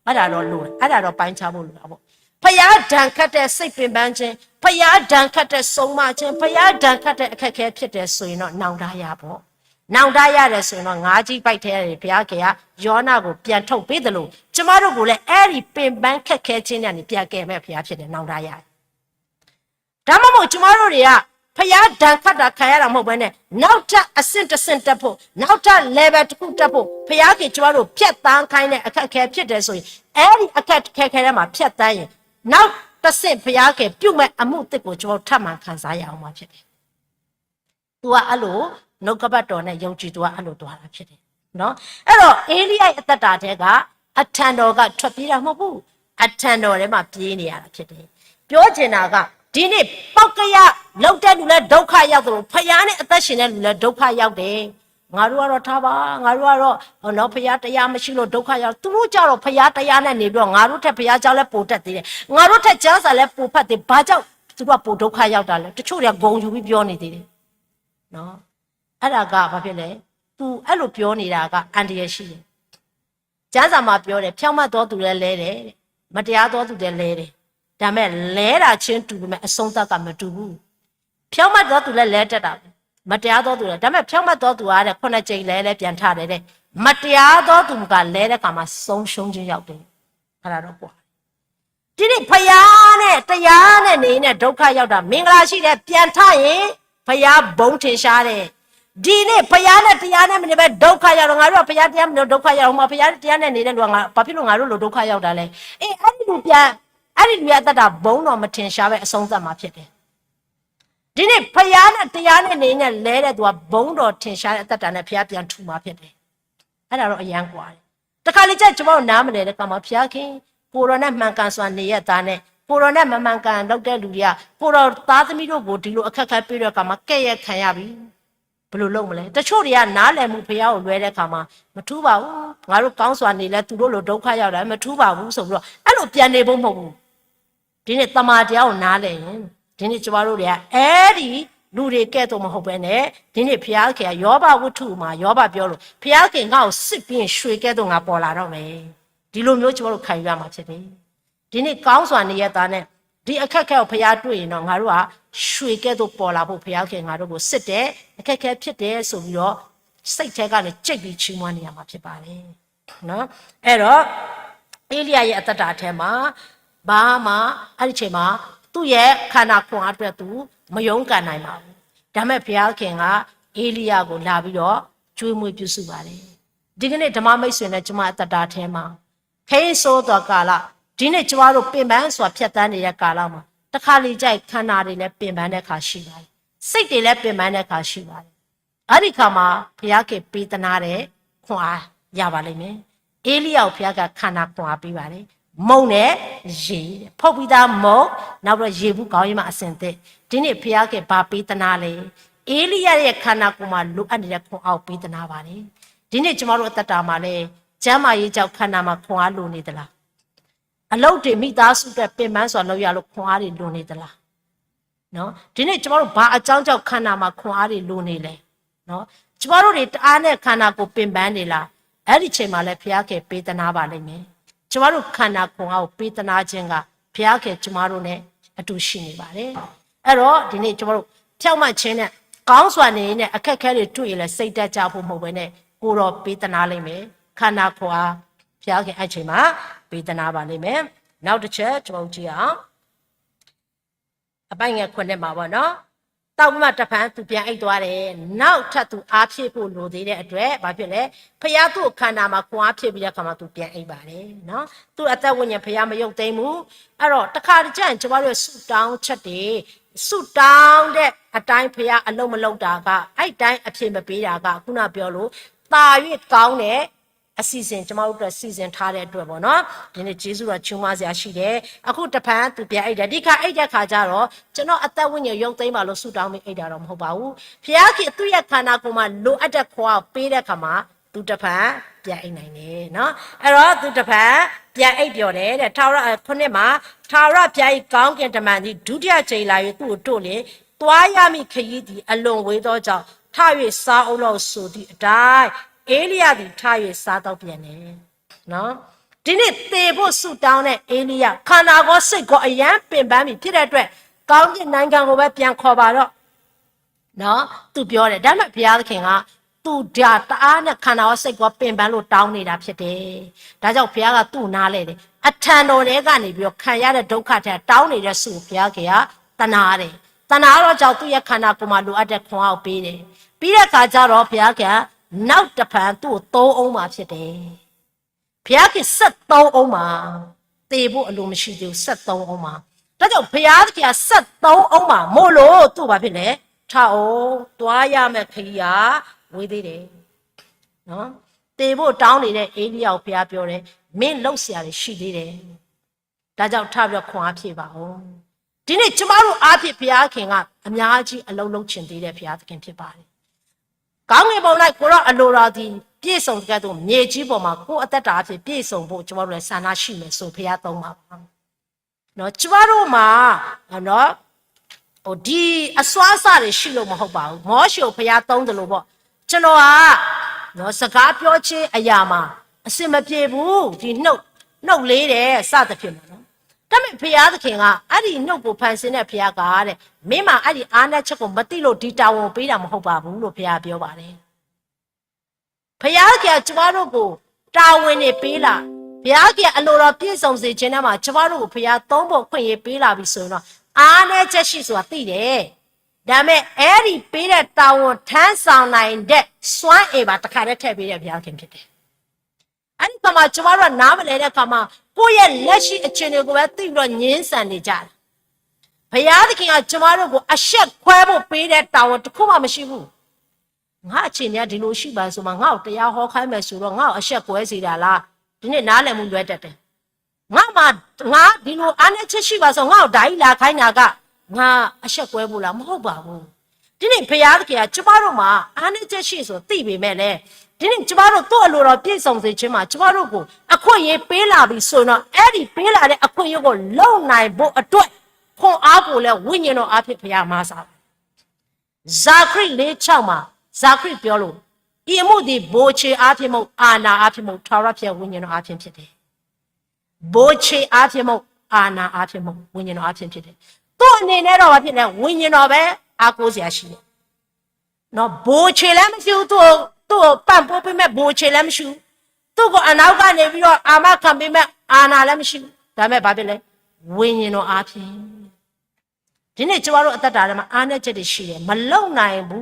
အဲ့ဒါတော့လိုတယ်. အဲ့ဒါတော့ ပိုင်းခြားဖို့လိုတာပေါ့. ဘုရားဒဏ်ခတ်တဲ့ စိတ်ပင်ပန်းခြင်း, ဘုရားဒဏ်ခတ်တဲ့ ဆုံးမခြင်း, ဘုရားဒဏ်ခတ်တဲ့ အခက်အခဲဖြစ်တယ်ဆိုရင်တော့ နောင်တရပေါ့. နောင်တရတယ်ဆိုရင်တော့ ငါးကြီးပိုက်ထဲကနေ ဘုရားခင်က ယောနကို ပြန်ထုတ်ပေးသလို, ကျမတို့ကိုလည်း အဲ့ဒီပင်ပန်းခက်ခဲခြင်းတွေကနေ ပြန်ကယ်မဲ့ ဘုရားဖြစ်တယ်, နောင်တရ. ဒါမှမဟုတ် ကျမတို့တွေက ဘုရားဒဏ်ခတ်တာခံရတာမဟုတ်ဘဲနဲ့ နောက်ထပ်အဆင့်တစ်ဆင့်တက်ဖို့, နောက်ထပ် level တစ်ခုတက်ဖို့ ဘုရားခင်ကျမတို့ဖြတ်သန်းခိုင်းတဲ့အခက်အခဲဖြစ်တယ်ဆိုရင် အဲ့ဒီအခက်အခဲထဲမှာဖြတ်သန်းရင် နောက်တစ်ဆင့်ဘုရားခင်ပြုမဲ့အမှုသစ်ကိုကျမတို့ထပ်မံခံစားရအောင်မှာဖြစ်တယ်။ သူကအဲ့လိုနှုတ်ကပတ်တော်နဲ့ယုံကြည်သူကအဲ့လိုသွားတာဖြစ်တယ်။ နော်, အဲ့တော့ ဧလိယရဲ့အသက်တာထဲကအထံတော်ကထွက်ပြေးတာမဟုတ်ဘူး, အထံတော်ထဲမှာပြေးနေရတာဖြစ်တယ်. ပြောချင်တာက ဒီနေ့ ပုဂ္ဂလိက လုပ်တဲ့လူလည်းဒုက္ခရောက်သလို ဘုရားနဲ့အသက်ရှင်တဲ့လူလည်းဒုက္ခရောက်တယ်. ငါတို့ကတော့ထားပါ, ငါတို့ကတော့နော် ဘုရားတရားမရှိလို့ဒုက္ခရောက်, သူတို့ကြတော့ဘုရားတရားနဲ့နေပြီးတော့ ငါတို့ထက်ဘုရားကျောင်းလည်းပိုတက်သေးတယ်, ငါတို့ထက်ကျမ်းစာလည်းပိုဖတ်သေး, ဘာကြောင့်သူတို့ကပိုဒုက္ခရောက်တာလဲ? တချို့တွေကဂုဏ်ယူပြီးပြောနေသေးတယ်. နော်, အဲ့ဒါကဘာဖြစ်လဲ? သူအဲ့လိုပြောနေတာကအန္တရာယ်ရှိတယ်. ကျမ်းစာမှာပြောတယ်, ဖြောင့်မတ်သောသူလည်းလဲတယ်, မတရားသောသူလည်းလဲတယ်. ဒါပေမဲ့လဲတာချင်းတူပေမဲ့အဆုံးသတ်ကမတူဘူး. ဖြောင့်မတ်သောသူလည်းလဲတတ်တာပဲ, မတရားသောသူလည်း, ဒါပေမဲ့ဖြောင့်မတ်သောသူကတဲ့ ခုနှစ်ကြိမ်လဲလဲပြန်ထတယ်တဲ့, မတရားသောသူကလဲတဲ့အခါမှာဆုံးရှုံးခြင်းရောက်တယ်. အဲ့ဒါတော့ကွာ ဒီနေ့ဘုရားနဲ့တရားနဲ့နေနဲ့ဒုက္ခရောက်တာ, မင်္ဂလာရှိတယ်, ပြန်ထရင်ဘုရားဘုန်းထင်ရှားတယ်. ဒီနေ့ဘုရားနဲ့တရားနဲ့မနေဘဲဒုက္ခရောက်တော့ ငါတို့ကဘုရားတရားမနေဒုက္ခရောက်တော့ ဟိုမှာဘုရားတရားနဲ့နေတဲ့လူကငါ, ဘာဖြစ်လို့ငါတို့လိုဒုက္ခရောက်တာလဲ? အေး, အဲ့ဒီလူပြန်, အဲ့ဒီလူရဲ့အသက်တာဘုန်းတော်မထင်ရှားပဲအဆုံးသတ်မှာဖြစ်တယ်. ဒီနေ့ဘုရားနဲ့တရားနဲ့နေနဲ့လဲတဲ့သူကဘုန်းတော်ထင်ရှားတဲ့အသက်တာနဲ့ဘုရားပြန်ထူမှာဖြစ်တယ်. အဲ့ဒါတော့အရမ်းကွာတယ်. တခါလေကျကျွန်မတို့နားမလည်တဲ့အခါမှာ ဘုရားခင်, ကိုယ်တော်နဲ့မှန်ကန်စွာနေရတာနဲ့ ကိုယ်တော်နဲ့မမှန်ကန်လုပ်တဲ့လူတွေက ကိုယ်တော်သားသမီးတို့ကိုဒီလိုအခက်အခဲပေးတဲ့အခါမှာ ကဲ့ရဲ့ခံရပြီ. ဘယ်လိုလုပ်မလဲ? တချို့တွေကနားလည်မှုဘုရားကိုလွဲတဲ့အခါမှာ မထူးပါဘူး. ငါတို့ကောင်းစွာနေလဲသူတို့လိုဒုက္ခရောက်တာမထူးပါဘူးဆိုပြီးတော့ အဲ့လိုပြန်နေဖို့မဟုတ်ဘူး. ဒီနေ့သမ္မာတရားကိုနားလည်ရင်, ဒီနေ့ကျမတို့တွေက အဲ့ဒီလူတွေကဲ့သို့မဟုတ်ဘဲနဲ့, ဒီနေ့ဘုရားခင်ကယောဘဝတ္ထုမှာ ယောဘပြောလို့, ဘုရားခင်ငါ့ကိုစစ်ပြီးရင် ရွှေကဲ့သို့ငါပေါ်လာတော့မယ်. ဒီလိုမျိုးကျမတို့ခံယူရမှာဖြစ်တယ်. ဒီနေ့ကောင်းစွာနေရတာနဲ့, ဒီအခက်အခဲကိုဘုရားတွေ့ရင်တော့ ငါတို့ကရွှေကဲ့သို့ပေါ်လာဖို့ ဘုရားခင်ငါတို့ကိုစစ်တယ်, အခက်အခဲဖြစ်တယ်ဆိုပြီးတော့ စိတ်ထဲကနေကြိတ်ပြီးချီးမွမ်းနေရမှာဖြစ်ပါတယ်. နော်, အဲ့တော့ ဧလိယရဲ့အသက်တာထဲမှာ ဘာမှ, အဲ့ဒီအချိန်မှာ သူ့ရဲ့ခန္ဓာခွန်အားအတွက်သူမရုန်းကန်နိုင်ပါဘူး. ဒါပေမဲ့ဘုရားခင်က ဧလိယကိုလာပြီးတော့ ကျွေးမွေးပြုစုပါတယ်. ဒီကနေ့ဓမ္မမိတ်ဆွေနဲ့ကျမအသက်တာထဲမှာ ခဲယဉ်းစိုးသောကာလ, ဒီနေ့ကျမတို့ပင်ပန်းစွာဖြတ်သန်းနေတဲ့ကာလမှာ တခါလေကျရင်ခန္ဓာတွေလည်းပင်ပန်းတဲ့အခါရှိပါတယ်. စိတ်တွေလည်းပင်ပန်းတဲ့အခါရှိပါတယ်. အဲ့ဒီအခါမှာ ဘုရားခင်ပေးသနားတဲ့ ခွန်အားရပါလိမ့်မယ်. ဧလိယကိုဘုရားကခန္ဓာခွန်အားပေးပါတယ်. မုန့်နဲ့ရေ, ဖုတ်ပြီးသားမုန့်, နောက်ပြီးတော့ရေဘူးခေါင်းရင်းမှာအဆင်သင့်. ဒီနေ့ဘုရားခင်ဘာပေးသနားလဲ? ဧလိယရဲ့ခန္ဓာကိုယ်မှာလိုအပ်နေတဲ့ခွန်အားကိုပေးသနားပါတယ်. ဒီနေ့ကျမတို့အသက်တာမှာလည်း ကျန်းမာရေးကြောင့်ခန္ဓာမှာခွန်အားလိုနေသလား? အလုပ်တွေမိသားစုအတွက်ပင်ပန်းစွာလုပ်ရလို့ခွန်အားတွေလိုနေသလား? နော်, ဒီနေ့ကျမတို့ဘာအကြောင်းကြောင့်ခန္ဓာမှာခွန်အားတွေလိုနေလဲ? နော်, ကျမတို့တွေတအားနဲ့ခန္ဓာကိုယ်ပင်ပန်းနေလား? အဲ့ဒီချိန်မှာလည်းဘုရားခင်ပေးသနားပါလိမ့်မယ်. ကျမတို့ခန္ဓာခွန်အားကိုပေးသနားခြင်းက ဘုရားခင်ကျမတို့နဲ့အတူရှိနေပါတယ်. အဲ့တော့ဒီနေ့ကျမတို့ ဖြောင့်မတ်ခြင်းနဲ့ကောင်းစွာနေရင်နဲ့အခက်အခဲတွေတွေ့ရင်လည်းစိတ်ဓာတ်ကျဖို့မဟုတ်ဘဲနဲ့ ကိုယ်တော်ပေးသနားလိမ့်မယ်. ခန္ဓာခွန်အား ဘုရားခင်အဲ့ချိန်မှာပေးသနားပါလိမ့်မယ်. နောက်တစ်ချက်ကျွန်တော်တို့ကြည့်အောင်. အပိုင်းငယ်ခုနှစ်မှာပေါ့နော်. သောက်ပြီးမှတဖန်သူပြန်အိပ်သွားတယ်. နောက်ထပ်သူအားဖြည့်ဖို့လိုသေးတဲ့အတွက် ဘာဖြစ်လဲ? ဘုရားသူ့အခန္ဓာမှာခွန်အားဖြည့်ပြီးတဲ့အခါမှာသူပြန်အိပ်ပါတယ်နော်. သူ့အသက်ဝိညာဉ်ဘုရားမရုပ်သိမ်းဘူး. အဲ့တော့တခါတခါကျရင်ကျွန်မတို့ရဲ့ဆုတောင်းချက်တွေ ဆုတောင်းတဲ့အတိုင်းဘုရားအလုပ်မလုပ်တာက အဲ့တိုင်းအဖြေမပေးတာက ခုနပြောလို့ သာ၍ကောင်းတဲ့ အစီအစဉ် ကျွန်မတို့အတွက်စီစဉ်ထားတဲ့အတွက်ပေါ့နော်. ဒီနေ့ကျေးဇူးတော်ချီးမွမ်းစရာရှိတယ်. အခုတဖန်သူပြန်အိပ်တယ်. ဒီခါအိပ်တဲ့ခါကျတော့ ကျွန်တော့်အသက်ဝိညာဉ်ရုပ်သိမ်းပါလို့ဆုတောင်းပြီးအိပ်တာတော့မဟုတ်ပါဘူး. ဘုရားခင်သူ့ရဲ့ခန္ဓာကိုယ်မှာလိုအပ်တဲ့ခွန်အားပေးတဲ့အခါမှာ သူတဖန်ပြန်အိပ်နိုင်တယ်နော်. အဲ့တော့သူတဖန်ပြန်အိပ်ပျော်တယ်တဲ့. ထာဝရ, ခုနှစ်မှာ ထာဝရဘုရား၏ကောင်းကင်တမန်သည်ဒုတိယအကြိမ်လာ၍သူ့ကိုတို့လျှင် သွားရမည့်ခရီးသည်အလွန်ဝေးသောကြောင့် ထ၍ စားဦးလော့ဟုဆိုသည့်အတိုင်း ဧလိယသည်ထ၍ စားသောက်ပြန်လျှင် နော်. ဒီနေ့သေဖို့ဆုတောင်းတဲ့ဧလိယ ခန္ဓာကောစိတ်ကောအရမ်းပင်ပန်းပြီဖြစ်တဲ့အတွက် ကောင်းကင်နိုင်ငံကိုပဲပြန်ခေါ်ပါတော့နော် သူပြောတယ်. ဒါပေမဲ့ဘုရားသခင်က သူဒါတအားနဲ့ခန္ဓာကောစိတ်ကောပင်ပန်းလို့တောင်းနေတာဖြစ်တယ်. ဒါကြောင့်ဘုရားကသူ့နားလဲတယ်. အထံတော်ထဲကနေပြီးတော့ခံရတဲ့ဒုက္ခထဲတောင်းနေတဲ့သူကိုဘုရားခင်ကသနားတယ်. သနာ်က့ဒီး သူ့ရဲ့ခန္ဓာကိုယ်မှာ လိုအပ်တဲ့ခွန်အားကိုပေးတယ်။ ပြီးတဲ့အခါကျတော့ ဘုရားခင်က နောက်တဖန် သူ့ကိုသုံးဦးမှာဖြစ်တယ်။ ဘုရားခင်ဆက်သုံးဦးမှာ သေဖို့အလိုမရှိသေးဘူး၊ ဆက်သုံးဦးမှာ။ ဒါကြောင့် ဘုရားသခင်က ဆက်သုံးဦးမှာမို့လို့ သူ့ကိုဘာဖြစ်လဲ၊ ထအိၣ်၊ သွားရမယ့်ခရီးက ဝေးသေးတယ်။ နော်၊ သေဖို့တောင်းနေတဲ့ ဧလိယကို ဘုရားပြောတယ်၊ မင်းလုပ်စရာတွေရှိသေးတယ်။ ဒါကြောင့် ထပြီးတော့ ခွန်အားဖြည့်ပါဦး။ ဒီနေ့ ကျမတို့အားဖြင့် ဘုရားခင်က အများကြီး အလုပ်လုပ်ချင်သေးတဲ့ ဘုရားသခင်ဖြစ်ပါတယ်။ ကောင်းကင်ဘုံ၌ ကိုယ်တော်အလိုတော်သည် ပြည့်စုံသကဲ့သို့ မြေကြီးပေါ်မှာ ကိုယ်အသက်တာအားဖြင့် ပြည့်စုံဖို့ ကျမတို့လည်း ဆန္ဒရှိမယ်ဆို ဘုရားသုံးပါပါ။ နော်၊ ကျမတို့မှာ နော်၊ ဟို၊ ဒီအစွမ်းအစတွေရှိလို့ မဟုတ်ပါဘူး။ မောရှေကို ဘုရားသုံးသလိုပေါ့။ ကျွန်တော်က နော်၊ စကားပြောခြင်းအရာမှာ အဆင်မပြေဘူး။ ဒီနှုတ်၊ နှုတ်လေးတယ် စသဖြင့်ပေါ့နော်။ ဒါပေမဲ့ ဘုရားသခင်က အဲ့ဒီနှုတ်ကို ဖန်ဆင်းတဲ့ ဘုရားကတဲ့၊ မင်းမှာ အဲ့ဒီအားနည်းချက်ကို မသိလို့ ဒီတာဝန်ကို ပေးတာ မဟုတ်ပါဘူးလို့ ဘုရားပြောပါတယ်။ ဘုရားသခင်က ကျမတို့ကို တာဝန်တွေပေးလာ၊ ဘုရားသခင် အလိုတော်ပြည့်စုံစေခြင်းထဲမှာ ကျမတို့ကို ဘုရားသုံးဖို့ အခွင့်အရေးပေးလာပြီဆိုရင်တော့ အားနည်းချက်ရှိဆိုတာ သိတယ်။ ဒါပေမဲ့ အဲ့ဒီပေးတဲ့ တာဝန်ထမ်းဆောင်နိုင်တဲ့ စွမ်းအင်ပါ တခါတည်းထည့်ပေးတဲ့ ဘုရားသခင်ဖြစ်တယ်။ အဲ့ဒီအခါမှာ ကျမတို့က နားမလည်တဲ့အခါမှာ ကိုယ့်ရဲ့လက်ရှိအခြေအနေကိုပဲ သိပြီးတော့ ငြင်းဆန်နေကြတယ်။ ဘုရားသခင်က ကျမတို့ကို အရှက်ခွဲဖို့ပေးတဲ့ တာဝန်တစ်ခုမှ မရှိဘူး။ ငါ့အခြေအနေက ဒီလိုရှိပါဆိုမှ ငါ့ကိုတရားဟောခိုင်းမယ်ဆိုတော့ ငါ့ကိုအရှက်ကွဲစေတာလား။ ဒီနေ့နားလည်မှုလွဲတတ်တယ်။ ငါမှာ ငါဒီလိုအားနည်းချက်ရှိပါဆို ငါ့ကိုဒါကြီးလာခိုင်းတာက ငါအရှက်ကွဲဖို့လား။ မဟုတ်ပါဘူး။ ဒီနေ့ဘုရားသခင်က ကျမတို့မှာ အားနည်းချက်ရှိဆိုသိပေမဲ့လည်း ဒီနေ့ကျမတို့ သူ့အလိုတော်ပြည့်စုံစေခြင်းမှာ ကျမတို့ကို အခွင့်အရေးပေးလာပြီဆိုရင်တော့ အဲ့ဒီပေးလာတဲ့ အခွင့်အရေးကို လုပ်နိုင်ဖို့အတွက် ခွန်အားကိုလည်း ဝိညာဉ်တော်အားဖြင့် ဘုရားမဆာ။ ဇာခရီးလေးခြောက်မှာ ဇာခရီးပြောလို့ ဤအမှုသည် ဗိုလ်ခြေအားဖြင့်မဟုတ် အာဏာအားဖြင့်မဟုတ် ထာဝရဘုရားဝိညာဉ်တော်အားဖြင့်ဖြစ်တယ်။ ဗိုလ်ခြေအားဖြင့်မဟုတ် အာဏာအားဖြင့်မဟုတ် ဝိညာဉ်တော်အားဖြင့်ဖြစ်တယ်။ သူ့အနေနဲ့တော့ ဘာဖြစ်လဲ၊ ဝိညာဉ်တော်ပဲ အားကိုးစရာရှိတယ်။ နော်၊ ဗိုလ်ခြေလည်းမရှိဘူး။ သူ့ကို သူ့ကိုပံ့ပိုးပေးမဲ့ ဗိုလ်ခြေလည်းမရှိဘူး။ သူ့ကိုအနောက်ကနေပြီးတော့ အာမခံပေးမဲ့ အာဏာလည်းမရှိဘူး။ ဒါပေမဲ့ ဘာဖြစ်လဲ၊ ဝိညာဉ်တော်အားဖြင့် ဒီနေ့ ကျမတို့အသက်တာထဲမှာ အားနည်းချက်တွေရှိတယ်။ မလုပ်နိုင်ဘူ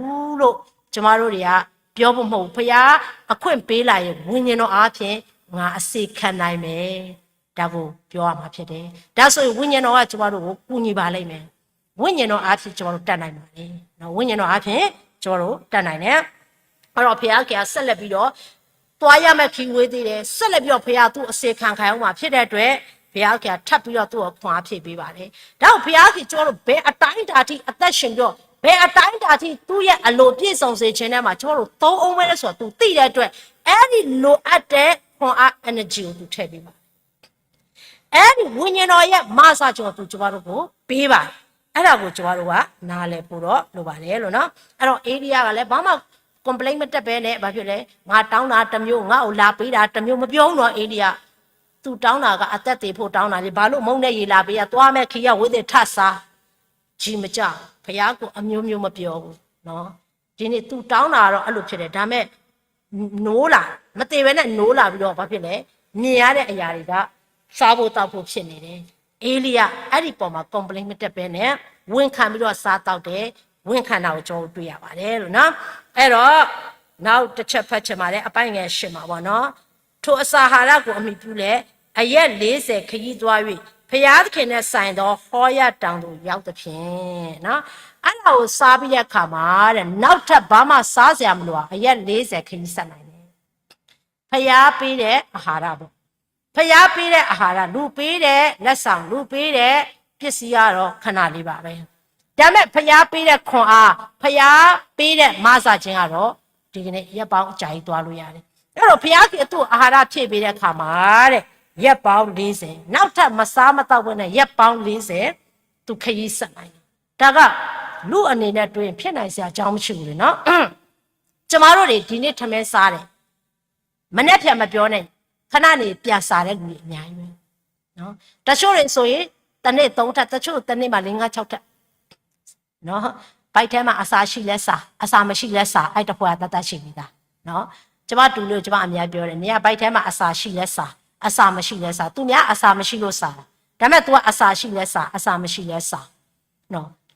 းလို့ ကျမတို့တွေက ပြောဖို့မဟုတ်ဘူး။ ဘုရားအခွင့်ပေးလာရင် ဝိညာဉ်တော်အားဖြင့် ငါအစေခံနိုင်မယ်။ ဒါကိုပြောရမှာဖြစ်တယ်။ ဒါဆိုရင် ဝိညာဉ်တော်က ကျမတို့ကို ကူညီပါလိမ့်မယ်။ ဝိညာဉ်တော်အားဖြင့် ကျမတို့တတ်နိုင်ပါတယ်။ နော်၊ ဝိညာဉ်တော်အားဖြင့် ကျမတို့တတ်နိုင်တယ်။ အဲ့တော့ ဘုရားခင်က ဆက်လက်ပြီးတော့ သွားရမယ့်ခရီးဝေးသေးတယ်။ ဆက်လက်ပြီးတော့ ဘုရားသူ့အစေခံခိုင်းဦးမှာဖြစ်တဲ့အတွက် ဘုရားခင်က ထပ်ပြီးတော့ သူ့ကိုခွန်အားဖြည့်ပေးပါတယ်။ ဒါကြောင့် ဘုရားခင် ကျမတို့ ဘယ်အတိုင်းအတာထိ အသက်ရှင်ပြီးတော့ ဘယ်အတိုင်းအတာထိ သူ့ရဲ့အလိုပြည့်စုံစေခြင်းထဲမှာ ကျမတို့ သုံးဦးပဲဆိုတာ သူသိတဲ့အတွက် အဲ့ဒီလိုအပ်တဲ့ခွန်အား energy ကို သူထည့်ပေးပါတယ်။ အဲ့ဒီဝိညာဉ်တော်ရဲ့ မဆာခြင်းကို သူ ကျမတို့ကို ပေးပါတယ်။ အဲ့ဒါကို ကျမတို့က နားလည်ဖို့တော့ လိုပါတယ်လို့နော်။ အဲ့တော့ ဧလိယကလည်း ဘာမှ complain မတက်ဘဲနဲ့ ဘာဖြစ်လဲ၊ ငါတောင်းတာတစ်မျိုး ငါ့ကိုလာပေးတာတစ်မျိုး မပြောဘူးနော် ဧလိယ။ သူတောင်းတာက အသက်သေဖို့ တောင်းတာလေ။ ဘာလို့ မုန့်နဲ့ရေ လာပေးရ၊ သွားမဲ့ခရီးက ဝေးသေး ထပ်စား။ ကြီးမကြဘူး။ ဘုရားကို အမျိုးမျိုး မပြောဘူးနော်။ ဒီနေ့ သူတောင်းတာကတော့ အဲ့လိုဖြစ်တယ်။ ဒါပေမဲ့ နိုးလာ၊ မသေဘဲနဲ့ နိုးလာပြီးတော့ ဘာဖြစ်လဲ၊ မြင်ရတဲ့အရာတွေက စားဖို့သောက်ဖို့ဖြစ်နေတယ်။ ဧလိယ အဲ့ဒီပေါ်မှာ complain မတက်ဘဲနဲ့ ဝန်ခံပြီးတော့ စားသောက်တယ်။ ဝန်ခံတာကို ကျွန်တော်တို့ တွေ့ရပါတယ်လို့နော်။ အဲ့တော့ နောက်တစ်ချက်ဖတ်ချင်ပါတယ်။ အပိုင်းငယ်ရှစ်မှာပေါ့နော်။ ထိုအစာအာဟာရကို အမှီပြုလျက် အရက်လေးဆယ်ခရီးသွား၍ ဘုရားသခင်နဲ့ဆိုင်သော ဟောရပ်တောင်သို့ ရောက်သဖြင့်နော်။ အဲ့ဒါကို စားပြီးတဲ့အခါမှာတဲ့ နောက်ထပ်ဘာမှ စားစရာမလိုအောင် အရက်လေးဆယ်ခရီးဆက်နိုင်တယ်။ ဘုရားပေးတဲ့အာဟာရပေါ့။ ဘုရားပေးတဲ့အာဟာရ၊ လူပေးတဲ့လက်ဆောင်၊ လူပေးတဲ့ပစ္စည်းကတော့ ခဏလေးပါပဲ။ ဒါပေမဲ့ ဘုရားပေးတဲ့ခွန်အား၊ ဘုရားပေးတဲ့မဆာခြင်းကတော့ ဒီကနေ့ ရက်ပေါင်းအကြာကြီး သွားလို့ရတယ်။ အဲ့တော့ ဘုရားခင် သူ့အာဟာရဖြည့်ပေးတဲ့အခါမှာတဲ့ ရက်ပေါင်းလေးဆယ်၊ နောက်ထပ် မစားမသောက်ဘဲနဲ့ ရက်ပေါင်းလေးဆယ် သူခရီးဆက်နိုင်တယ်။ ဒါက လူအနေနဲ့ တွင် ဖြစ်နိုင်စရာအကြောင်း မရှိဘူးလေနော်။ ကျမတို့တွေ ဒီနေ့ ထမင်းစားတယ်။ မနက်ဖြန် မပြောနဲ့၊ ခဏနေ ပြန်စားတဲ့လူတွေ အများကြီးပဲနော်။ တချို့တွေဆိုရင် တစ်နေ့သုံးထပ်၊ တချို့ တစ်နေ့မှာ လေးငါးခြောက်ထပ်နော်။ ဗိုက်ထဲမှာ အစာရှိလဲစား၊ အစာမရှိလဲစား၊ အဲ့တပွဲ အတတ်တတ်ရှိနေတာနော်။ ကျမတူလို့ ကျမအများပြောတယ်၊ နင်က ဗိုက်ထဲမှာ အစာရှိလဲစား၊ အစာမရှိလဲစား။ သူများ အစာမရှိလို့စားတာ၊ ဒါပေမဲ့ သူက အစာရှိလဲစား၊ အစာမရှိလဲစားနော်။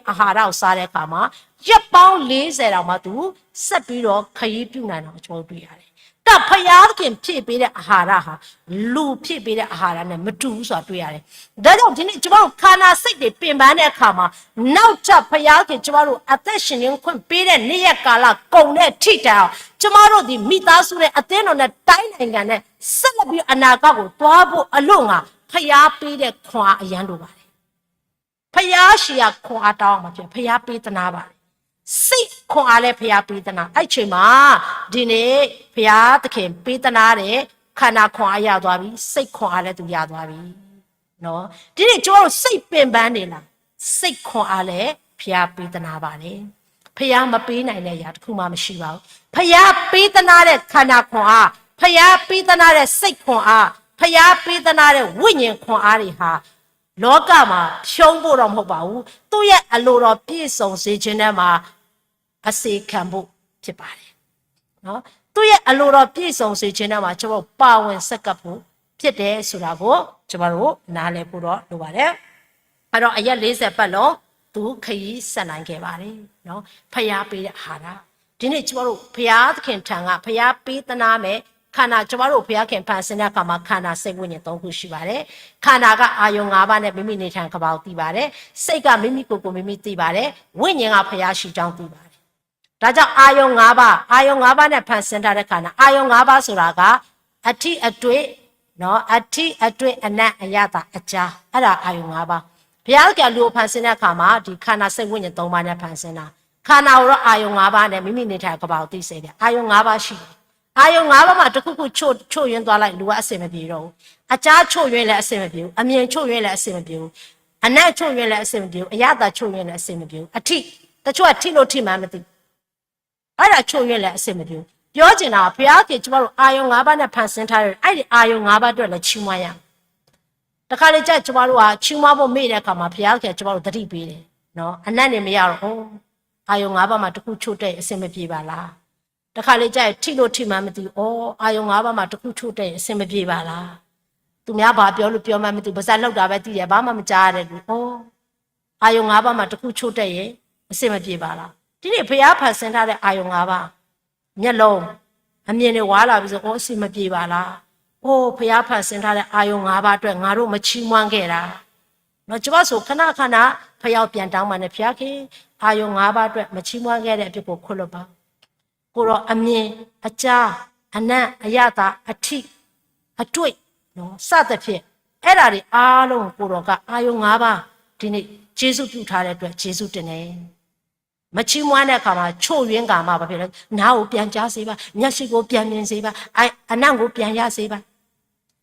ဒီးအသ့ၣ်နီၣ်ထီၣ်ဝဲဒၣ်ဘုရားသခင်ပေးတဲ့အာဟာရကိုစားတဲ့အခါမှာ ရက်ပေါင်းလေးဆယ်တောင်မှသူဆက်ပြီးတော့ခရီးပြုနိုင်တာကိုကျွန်တော်တို့တွေ့ရတယ်။ ဒါဘုရားသခင်ဖြည့်ပေးတဲ့အာဟာရဟာ လူဖြည့်ပေးတဲ့အာဟာရနဲ့မတူဘူးဆိုတာတွေ့ရတယ်။ ဒါကြောင့်ဒီနေ့ကျွန်တော်တို့ခန္ဓာစိတ်တွေပင်ပန်းတဲ့အခါမှာ နောက်ထပ်ဘုရားသခင်ကျွန်တော်တို့အသက်ရှင်ခြင်းခွင့်ပေးတဲ့နေ့ရက်ကာလကုန်တဲ့အထိတိုင်အောင် ကျွန်တော်တို့ဒီမိသားစုနဲ့အသင်းတော်နဲ့တိုင်းနိုင်ငံနဲ့ဆက်လက်ပြီးအနာဂတ်ကိုသွားဖို့အလို့ငှာ ဘုရားပေးတဲ့ခွန်အားအရမ်းလိုပါတယ်။ ဘုရားရှိရာခွန်အားတောင်းရမှာဖြစ်တယ်။ ဘုရားပေးသနားပါတယ်။ စိတ်ခွန်အားလည်းဘုရားပေးသနား။ အဲ့ချိန်မှာ ဒီနေ့ဘုရားသခင်ပေးသနားတယ်။ ခန္ဓာခွန်အားရသွားပြီ။ စိတ်ခွန်အားလည်းသူရသွားပြီနော်။ ဒီနေ့ကျွန်တော်တို့စိတ်ပင်ပန်းနေလား။ စိတ်ခွန်အားလည်းဘုရားပေးသနားပါတယ်။ ဘုရားမပေးနိုင်တဲ့အရာတစ်ခုမှမရှိပါဘူး။ ဘုရားပေးသနားတဲ့ခန္ဓာခွန်အား၊ ဘုရားပေးသနားတဲ့စိတ်ခွန်အား၊ ဘုရားပေးသနားတဲ့ဝိညာဉ်ခွန်အားတွေဟာ လောကမှာဖြုန်းဖို့တော့မဟုတ်ပါဘူး။ သူ့ရဲ့အလိုတော်ပြည့်စုံစေခြင်းထဲမှာအစေခံဖို့ဖြစ်ပါတယ်နော်။ သူ့ရဲ့အလိုတော်ပြည့်စုံစေခြင်းထဲမှာကျွန်တော်ပါဝင်ဆက်ကပ်ဖို့ဖြစ်တယ်ဆိုတာကိုကျွန်တော်တို့နားလည်ဖို့တော့လိုပါတယ်။ အဲ့တော့အရက်လေးဆယ်ပတ်လုံးသူခရီးဆက်နိုင်ခဲ့ပါတယ်နော်။ ဘုရားပေးတဲ့အာဟာရဒီနေ့ကျွန်တော်တို့ဘုရားသခင်ထံကဘုရားပေးသနားမယ်ခန္ဓာကျွန်တော်တို့ဘုရားခင်ဖန်ဆင်းတဲ့အခါမှာခန္ဓာစိတ်ဝိညာဉ်သုံးခုရှိပါတယ်။ ခန္ဓာကအာယုံငါးပါးနဲ့မိမိနေထိုင်ကဘာကိုသိပါတယ်။ စိတ်ကမိမိကိုယ်ကိုမိမိသိပါတယ်။ ဝိညာဉ်ကဘုရားရှိကြောင်းသိပါတယ်။ ဒါကြောင့်အာယုံငါးပါးအာယုံငါးပါးနဲ့ဖန်ဆင်းထားတဲ့ခန္ဓာအာယုံငါးပါးဆိုတာကအထီးအတွေ့နော်အထီးအတွေ့အနံ့အရသာအကြားအဲ့ဒါအာယုံငါးပါးဘုရားသခင်လူကိုဖန်ဆင်းတဲ့အခါမှာဒီခန္ဓာစိတ်ဝိညာဉ်သုံးပါးနဲ့ဖန်ဆင်းတာခန္ဓာကိုတော့အာယုံငါးပါးနဲ့မိမိနေထိုင်ကဘာကိုသိစေတယ်အာယုံငါးပါးရှိတယ်အာယုံငါးပါးမှာတစ်ခုခုချို့ချို့ယွင်းသွားလိုက်လူကအဆင်မပြေတော့ဘူးအကြားချို့ယွင်းလည်းအဆင်မပြေဘူးအမြင်ချို့ယွင်းလည်းအဆင်မပြေဘူးအနံ့ချို့ယွင်းလည်းအဆင်မပြေဘူးအရသာချို့ယွင်းလည်းအဆင်မပြေဘူးအထီးတချို့ကထီးလို့ထီးမှန်းမသိအဲ့ဒါချို့ယွင်းလည်းအဆင်မပြေဘူးပြောချင်တာကဘုရားသခင်ကျမတို့အာယုံငါးပါးနဲ့ဖန်ဆင်းထားတဲ့အဲ့ဒီအာယုံငါးပါးအတွက်လည်းချီးမွမ်းရမယ်တခါလေကျကျမတို့ကချီးမွမ်းဖို့မေ့တဲ့အခါမှာဘုရားသခင်ကျမတို့သတိပေးတယ်နော်အနံ့နေမရတော့ဘူးအာယုံငါးပါးမှာတစ်ခုချို့တဲ့ရင်အဆင်မပြေပါလားတခါလေကျရင်ထီးလို့ထီးမှန်းမသိဘူးအာယုံငါးပါးမှာတစ်ခုချို့တဲ့ရင်အဆင်မပြေပါလားသူများဘာပြောလို့ပြောမှန်းမသိဘူးပါးစပ်လှုပ်တာပဲသိတယ်ဘာမှမကြားရတဲ့လူအိုးအာယုံငါးပါးမှာတစ်ခုချို့တဲ့ရင်အဆင်မပြေပါလားဒီနေ့ဘုရားဖန်ဆင်းထားတဲ့အာယုံငါးပါးမျက်လုံးအမြင်တွေဝါလာပြီဆိုအိုးအဆင်မပြေပါလားအိုးဘုရားဖန်ဆင်းထားတဲ့အာယုံငါးပါးအတွက်ငါတို့မချီးမွမ်းခဲ့တာနော်ကျမဆိုခဏခဏဖယားကိုပြန်တောင်းပါနဲ့ဖျားခင်အာယုံငါးပါးအတွက်မချီးမွမ်းခဲ့တဲ့အဖြစ်ကိုခွင့်လွှတ်ပါကိုတော့အမြင်အကြားအနံ့အရသာအထီးအတွေ့နော်စသဖြင့်အဲ့ဒါတွေအားလုံးကိုကိုတော့ကအာယုံငါးပါးဒီနေ့ကျေးဇူးပြုထားတဲ့အတွက်ကျေးဇူးတင်တယ်မချီးမွမ်းတဲ့အခါမှာချို့ယွင်းကမှဘာဖြစ်လဲနားကိုပြန်ကြားစေပါမျက်စိကိုပြန်မြင်စေပါအအနံ့ကိုပြန်ရစေပ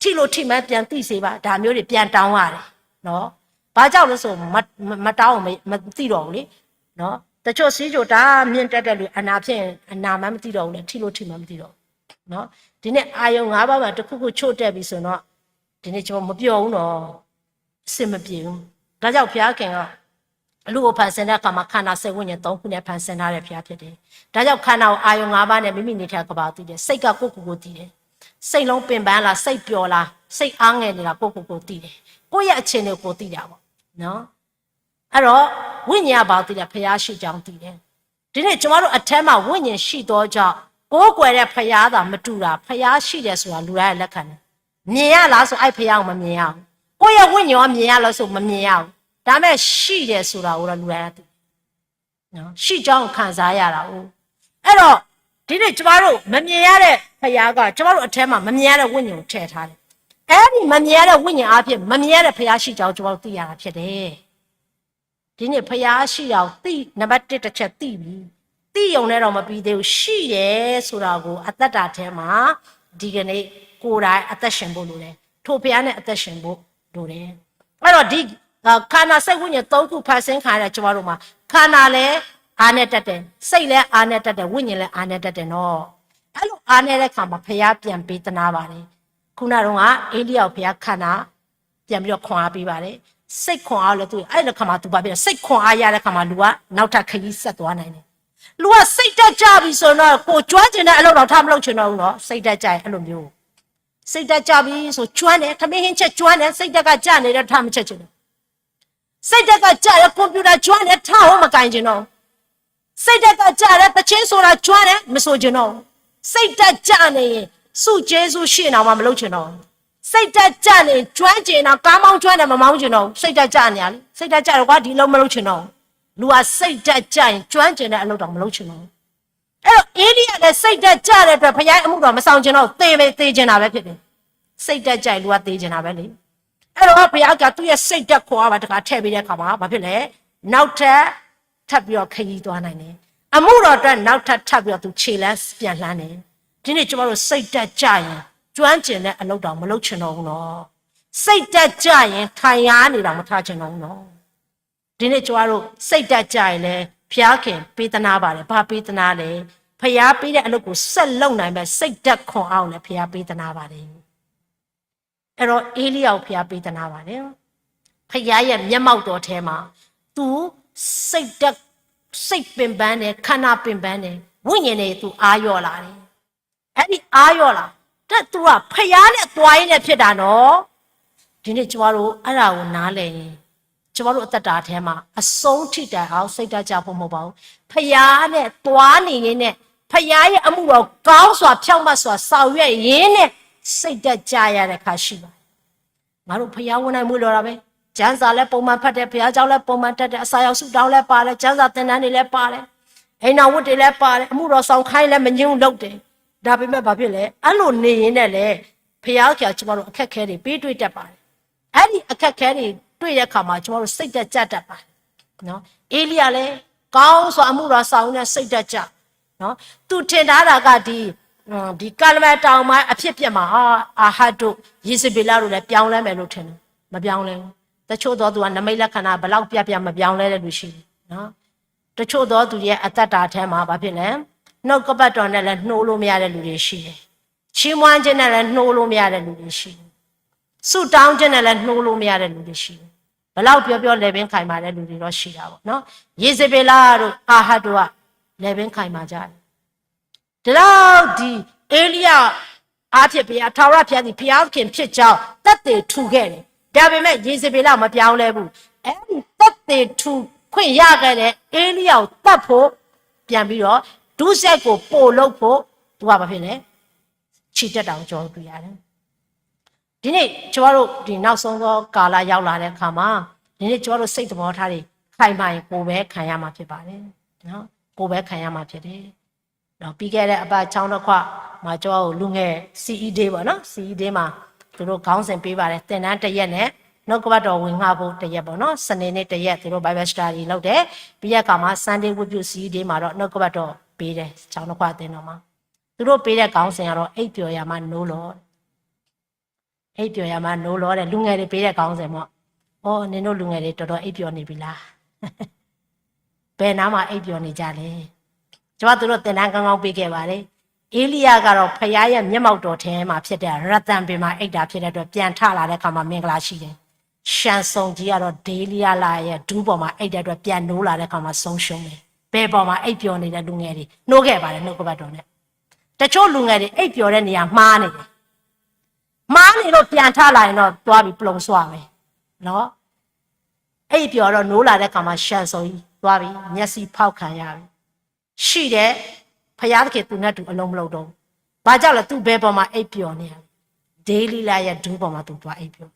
ါထိလို့ထိမှန်းပြန်သိစေပါဒါမျိုးတွေပြန်တောင်းရတယ်နော်ဘာကြောင့်လဲဆိုမမမတောင်းအောင်မမသိတော့ဘူးလေနော်တချို့စီးကြိုတာမြင်တက်တဲ့လူအနာဖြစ်ရင်အနာမှန်းမသိတော့ဘူးလေထိလို့ထိမှန်းမသိတော့ဘူးနော်ဒီနေ့အာယုံငါးပါးမှာတစ်ခုခုချို့တက်ပြီဆိုတော့ဒီနေ့ကျွန်တော်မပြောဘူးနော်အဆင်မပြေဘူးဒါကြောင့်ဘုရားခင်ကလူကိုဖန်ဆင်းတဲ့အခါမှာခန္ဓာစိတ်ဝိညာဉ်သုံးခုနဲ့ဖန်ဆင်းထားတဲ့ဘုရားဖြစ်တယ်ဒါကြောင့်ခန္ဓာကိုအာယုံငါးပါးနဲ့မိမိနေထိုင်ကဘာသိတယ်စိတ်ကကိုယ့်ကိုယ်ကိုသိတယ်စိတ်လုံးပင်ပန်းလားစိတ်ပျော်လားစိတ်အားငယ်နေလားကိုယ့်ကိုယ်ကိုသိတယ်ကိုယ့်ရဲ့အခြေအနေကိုသိတာပေါ့နော်အဲ့တော့ဝိညာဉ်ကဘာသိလဲဘုရားရှိကြောင်းသိတယ်ဒီနေ့ကျွန်တော်တို့အထဲမှာဝိညာဉ်ရှိသောကြောင့်ကိုးကွယ်တဲ့ဘုရားသာမတူတာဘုရားရှိတယ်ဆိုတာလူတိုင်းလက်ခံတယ်မြင်ရလားဆိုအဲ့ဘုရားကိုမမြင်ရဘူးကိုယ့်ရဲ့ဝိညာဉ်ရောမြင်ရလားဆိုမမြင်ရဘူးဒါပေမဲ့ရှိတယ်ဆိုတာကိုတော့လူတိုင်းသိတယ်နော်ရှိကြောင်းခံစားရတာ哦အဲ့တော့ဒီနေ့ကျမတို့မမြင်ရတဲ့ဘုရားကကျမတို့အထဲမှာမမြင်ရတဲ့ဝိညာဉ်ကိုထည့်ထားတယ်အဲ့ဒီမမြင်ရတဲ့ဝိညာဉ်အပြင်မမြင်ရတဲ့ဘုရားရှိကြောင်းကျမတို့သိရတာဖြစ်တယ်ဒီနေ့ဘုရားရှိတာကိုသိနံပါတ်တစ်တစ်ချက်သိပြီသိရုံနဲ့တော့မပြီးသေးဘူးရှိတယ်ဆိုတာကိုအသက်တာထဲမှာဒီကနေ့ကိုယ်တိုင်အသက်ရှင်ဖို့လိုတယ်ထိုဘုရားနဲ့အသက်ရှင်ဖို့လိုတယ်အဲ့တော့ဒီခန္ဓာစိတ်ဝိညာဉ်သုံးခုဖန်ဆင်းခံရတဲ့ကျမတို့မှာခန္ဓာလည်းအားနဲ့တက်တယ်စိတ်လည်းအားနဲ့တက်တယ်ဝိညာဉ်လည်းအားနဲ့တက်တယ်နော်အဲ့လိုအားနဲ့တဲ့ခါမှာဘုရားပြန်ပေးသနားပါတယ်ခုနကတော့ကအိန္ဒိယကိုဘုရားခန္ဓာပြန်ပြီးတော့ခွန်အားပေးပါတယ်စိတ်ခွန်အားလည်းသူအဲ့ဒီခါမှာသူဘာဖြစ်လဲစိတ်ခွန်အားရတဲ့ခါမှာလူကနောက်ထပ်ခရီးဆက်သွားနိုင်တယ် လူကစိတ်ဓာတ်ကျပြီဆိုရင်တော့ ကိုယ်ကျွမ်းကျင်တဲ့အလုပ်တောင် ထပ်မလုပ်ချင်တော့ဘူးနော်။ စိတ်ဓာတ်ကျရင်အဲ့လိုမျိုး။ စိတ်ဓာတ်ကျပြီဆို ကျွမ်းတယ်။ ထမင်းဟင်းချက်ကျွမ်းတယ်။ စိတ်ဓာတ်ကကျနေတော့ ထပ်မချက်ချင်တော့ဘူး။ စိတ်ဓာတ်ကကျတယ်။ ကွန်ပျူတာကျွမ်းတယ်။ ထပ်ဟိုမကိုင်ချင်တော့ဘူး။ စိတ်ဓာတ်ကကျတယ်။ သီချင်းဆိုတာကျွမ်းတယ်။ မဆိုချင်တော့ဘူး။ စိတ်ဓာတ်ကျနေရင် ဆုကျေးဇူးရှိရင်တောင်မှ မလုပ်ချင်တော့ဘူး။ စိတ်ဓာတ်ကျနေရင် ကျွမ်းကျင်တော့ ကားမောင်းကျွမ်းတယ်။ မမောင်းချင်တော့ဘူး။ စိတ်ဓာတ်ကျနေရလေ။ စိတ်ဓာတ်ကျတော့ ကွာ ဒီအလုပ်မလုပ်ချင်တော့ဘူး။ လူကစိတ်ဓာတ်ကျရင် ကျွမ်းကျင်တဲ့အလုပ်တောင် မလုပ်ချင်တော့ဘူး။ အဲ့တော့ ဧလိယလည်း စိတ်ဓာတ်ကျတဲ့အတွက် ဘုရားရဲ့အမှုတော် မဆောင်ချင်တော့ဘူး။ သေပဲသေချင်တာပဲဖြစ်တယ်။ စိတ်ဓာတ်ကျရင် လူကသေချင်တာပဲလေ။ အဲ့တော့ ဘုရားက သူ့ရဲ့စိတ်ဓာတ်ခွန်အားပါ တစ်ခါထည့်ပေးတဲ့အခါမှာ ဘာဖြစ်လဲ။ နောက်ထပ် ထပ်ပြီးတော့ ခရီးသွားနိုင်တယ်။ အမှုတော်အတွက် နောက်ထပ် ထပ်ပြီးတော့ သူခြေလှမ်းပြန်လှမ်းတယ်။ ဒီနေ့ ကျွန်တော်တို့ စိတ်ဓာတ်ကျရင် ကျွမ်းကျင်တဲ့အလုပ်တောင် မလုပ်ချင်တော့ဘူးနော်။ စိတ်ဓာတ်ကျရင် ထိုင်ရာကနေတောင် မထချင်တော့ဘူးနော်။ ဒီနေ့ ကျွန်တော်တို့ စိတ်ဓာတ်ကျရင်လည်း ဘုရားခင် ပေးသနားပါတယ်။ ဘာပေးသနားလဲ။ ဘုရားပေးတဲ့အလုပ်ကို ဆက်လုပ်နိုင်မဲ့ စိတ်ဓာတ်ခွန်အားကိုလည်း ဘုရားပေးသနားပါတယ်။ အဲ့တော့ ဧလိယကို ဘုရားပေးသနားပါတယ်။ ဘုရားရဲ့မျက်မှောက်တော်ထဲမှာ သူစိတ်ဓာတ် စိတ်ပင်ပန်းတယ်။ ခန္ဓာပင်ပန်းတယ်။ ဝိညာဉ်နဲ့ သူအာရုံလာတယ်။ အဲ့ဒီအာရုံလာတဲ့ သူက ဘုရားနဲ့ သွားရင်းနဲ့ ဖြစ်တာနော်။ ဒီနေ့ ကျွန်တော်တို့ အဲ့ဒါကို နားလည်ရင် ကျွန်တော်တို့ အသက်တာထဲမှာ အဆုံးထိတိုင်အောင် စိတ်ဓာတ်ကျဖို့ မဟုတ်ပါဘူး။ ဘုရားနဲ့ သွားနေရင်းနဲ့ ဘုရားရဲ့အမှုတော် ကောင်းစွာ ဖြောင့်မတ်စွာ ဆောင်ရွက်ရင်းနဲ့ စိတ်ဓာတ်ကျရတဲ့အခါ ရှိပါတယ်။ ငါတို့ ဘုရားဝင်နိုင်မှု လိုတာပဲ။ ကျမ်းစာလည်း ပုံမှန်ဖတ်တယ်။ ဘုရားကျောင်းလည်း ပုံမှန်တက်တယ်။ အစာရောင်ဆုတောင်းလည်း ပါတယ်။ ကျမ်းစာသင်တန်းတွေလည်း ပါတယ်။ အိမ်ထောင်ဝတ်တွေလည်း ပါတယ်။ အမှုတော်ဆောင်ခိုင်းလည်း မငြင်းဘူး လုပ်တယ်။ ဒါပေမဲ့ ဘာဖြစ်လဲ။ အဲ့လိုနေရင်းနဲ့လည်း ဘုရားခင်က ကျွန်တော်တို့ အခက်အခဲတွေ ပေးတွေ့တတ်ပါတယ်။ အဲ့ဒီအခက်အခဲတွေ တွေ့တဲ့အခါမှာ ကျွန်တော်တို့ စိတ်ဓာတ်ကျတတ်ပါတယ်နော်။ ဧလိယလည်း ကောင်းစွာ အမှုတော်ဆောင်ရင်းနဲ့ စိတ်ဓာတ်ကျနော်။ သူထင်ထားတာက ဒီ ဒီကာလမန်တောင်ပိုင်း အဖြစ်အပျက်မှာ အာ အာဟပ်တို့ ယေဇေဘेလတို့လည်း ပြောင်းလဲမယ်လို့ထင်တယ်။ မပြောင်းလဲဘူး။ တချို့သောသူက နိမိတ်လက္ခဏာ ဘယ်လောက်ပြပြ မပြောင်းလဲတဲ့လူရှိတယ်နော်။ တချို့သောသူရဲ့အသက်တာထဲမှာ ဘာဖြစ်လဲ။ နှုတ်ကပတ်တော်နဲ့လည်း နှိုးလို့မရတဲ့လူတွေရှိတယ်။ ချီးမွမ်းခြင်းနဲ့လည်း နှိုးလို့မရတဲ့လူတွေရှိတယ်။ ဆုတောင်းခြင်းနဲ့လည်း နှိုးလို့မရတဲ့လူတွေရှိတယ်။ ဘယ်လောက်ပြောပြော လည်ပင်းခိုင်မာတဲ့လူတွေတော့ ရှိတာပေါ့နော်။ ယေဇေဘेလတို့ အာဟပ်တို့က လည်ပင်းခိုင်မာကြတယ်။ ဒီလောက်ဒီ ဧလိယအားဖြင့် ဘုရား ထာဝရဘုရားသည် ဘုရားသခင်ဖြစ်ကြောင်း သက်သေထူခဲ့တယ်။ ဒါပေမဲ့ ယေဇေဘेလ မပြောင်းလဲဘူး။ အဲ့ဒီသက်သေထူခွင့်ရခဲ့တဲ့ ဧလိယကို သတ်ဖို့ ပြန်ပြီးတော့ ဒုစရိုက်ကို ပိုလုပ်ဖို့ သူက ဘာဖြစ်လဲ။ ချီတက်တာကို ကျွန်တော်တို့ တွေ့ရတယ်။ ဒီနေ့ ကျွန်တော်တို့ ဒီနောက်ဆုံးသောကာလ ရောက်လာတဲ့အခါမှာ ဒီနေ့ ကျွန်တော်တို့ စိတ်သဘောထားတွေ ခိုင်မာရင် ပိုပဲခံရမှာ ဖြစ်ပါတယ်နော်။ ပိုပဲခံရမှာ ဖြစ်တယ်။ ဒီးပြီးခဲ့တဲ့အပတ် ကျောင်းတစ်ခွမှာ ကျွန်တော်တို့ လူငယ် စီအီးဒေး ပေါ့နော်။ စီအီးဒေး မှာ သူတို့ ခေါင်းစဉ်ပေးပါတယ်။ သင်တန်းတစ်ရက်နဲ့ နှုတ်ကပတ်တော်ဝင်ငှဖို့တစ်ရက်ပေါ့နော်။ စနေနေ့တစ်ရက် သူတို့ Bible study လုပ်တယ်။ ပြီးတဲ့အခါမှာ Sunday ဝတ်ပြု စီအီးဒေး မှာတော့ နှုတ်ကပတ်တော်ပေးတယ်။ ကျောင်းတစ်ခွအသင်းတော်မှာ သူတို့ပေးတဲ့ခေါင်းစဉ်ကတော့ အိပ်ပျော်ရာမှ နိုးလီၤ အိပ်ပျော်ရာမှ နိုးလီၤ တဲ့ လူငယ်တွေပေးတဲ့ခေါင်းစဉ်ပေါ့။ အိ နင်တို့လူငယ်တွေ တော်တော်အိပ်ပျော်နေပြီလား။ ဘယ်နားမှာ အိပ်ပျော်နေကြလဲ။ ကျွန်တော် သူတို့ သင်တန်းကောင်းကောင်း ပေးခဲ့ပါတယ်။ ဧလိယကတော့ ဘုရားရဲ့မျက်မှောက်တော်ထဲမှာဖြစ်တဲ့ ရသမ်ပင်မှာ အိပ်တာဖြစ်တဲ့အတွက် ပြန်ထလာတဲ့အခါမှာ မင်္ဂလာရှိတယ်။ လံာ်စီဆှံကြီးကတော့ ဒေလိလရဲ့ဒူးပေါ်မှာ အိပ်တဲ့အတွက် ပြန်နိုးလာတဲ့အခါမှာ ဆုံးရှုံးတယ်။ ဘယ်ပေါ်မှာ အိပ်ပျော်နေတဲ့လူငယ်တွေ နှိုးခဲ့ပါတယ် နှုတ်ကပတ်တော်နဲ့။ တချို့လူငယ်တွေ အိပ်ပျော်တဲ့နေရာ မှားနေတယ်။ မှားနေလို့ ပြန်ထလာရင်တော့ သွားပြီ ပလုံစွာပဲနော်။ အိပ်ပျော်တော့ နိုးလာတဲ့အခါမှာ လံာ်စီဆှံကြီး သွားပြီ။ မျက်စိဖောက်ခံရပြီ။ ရှိတယ်။ ဘုရားသခင် သူနဲ့တူ အလုပ်မလုပ်တော့ဘူး။ ဘာကြောင့်လဲ။ သူဘယ်ပေါ်မှာ အိပ်ပျော်နေရလဲ။ ဒေလိလရဲ့ဒူးပေါ်မှာ သူသွားအိပ်ပျော်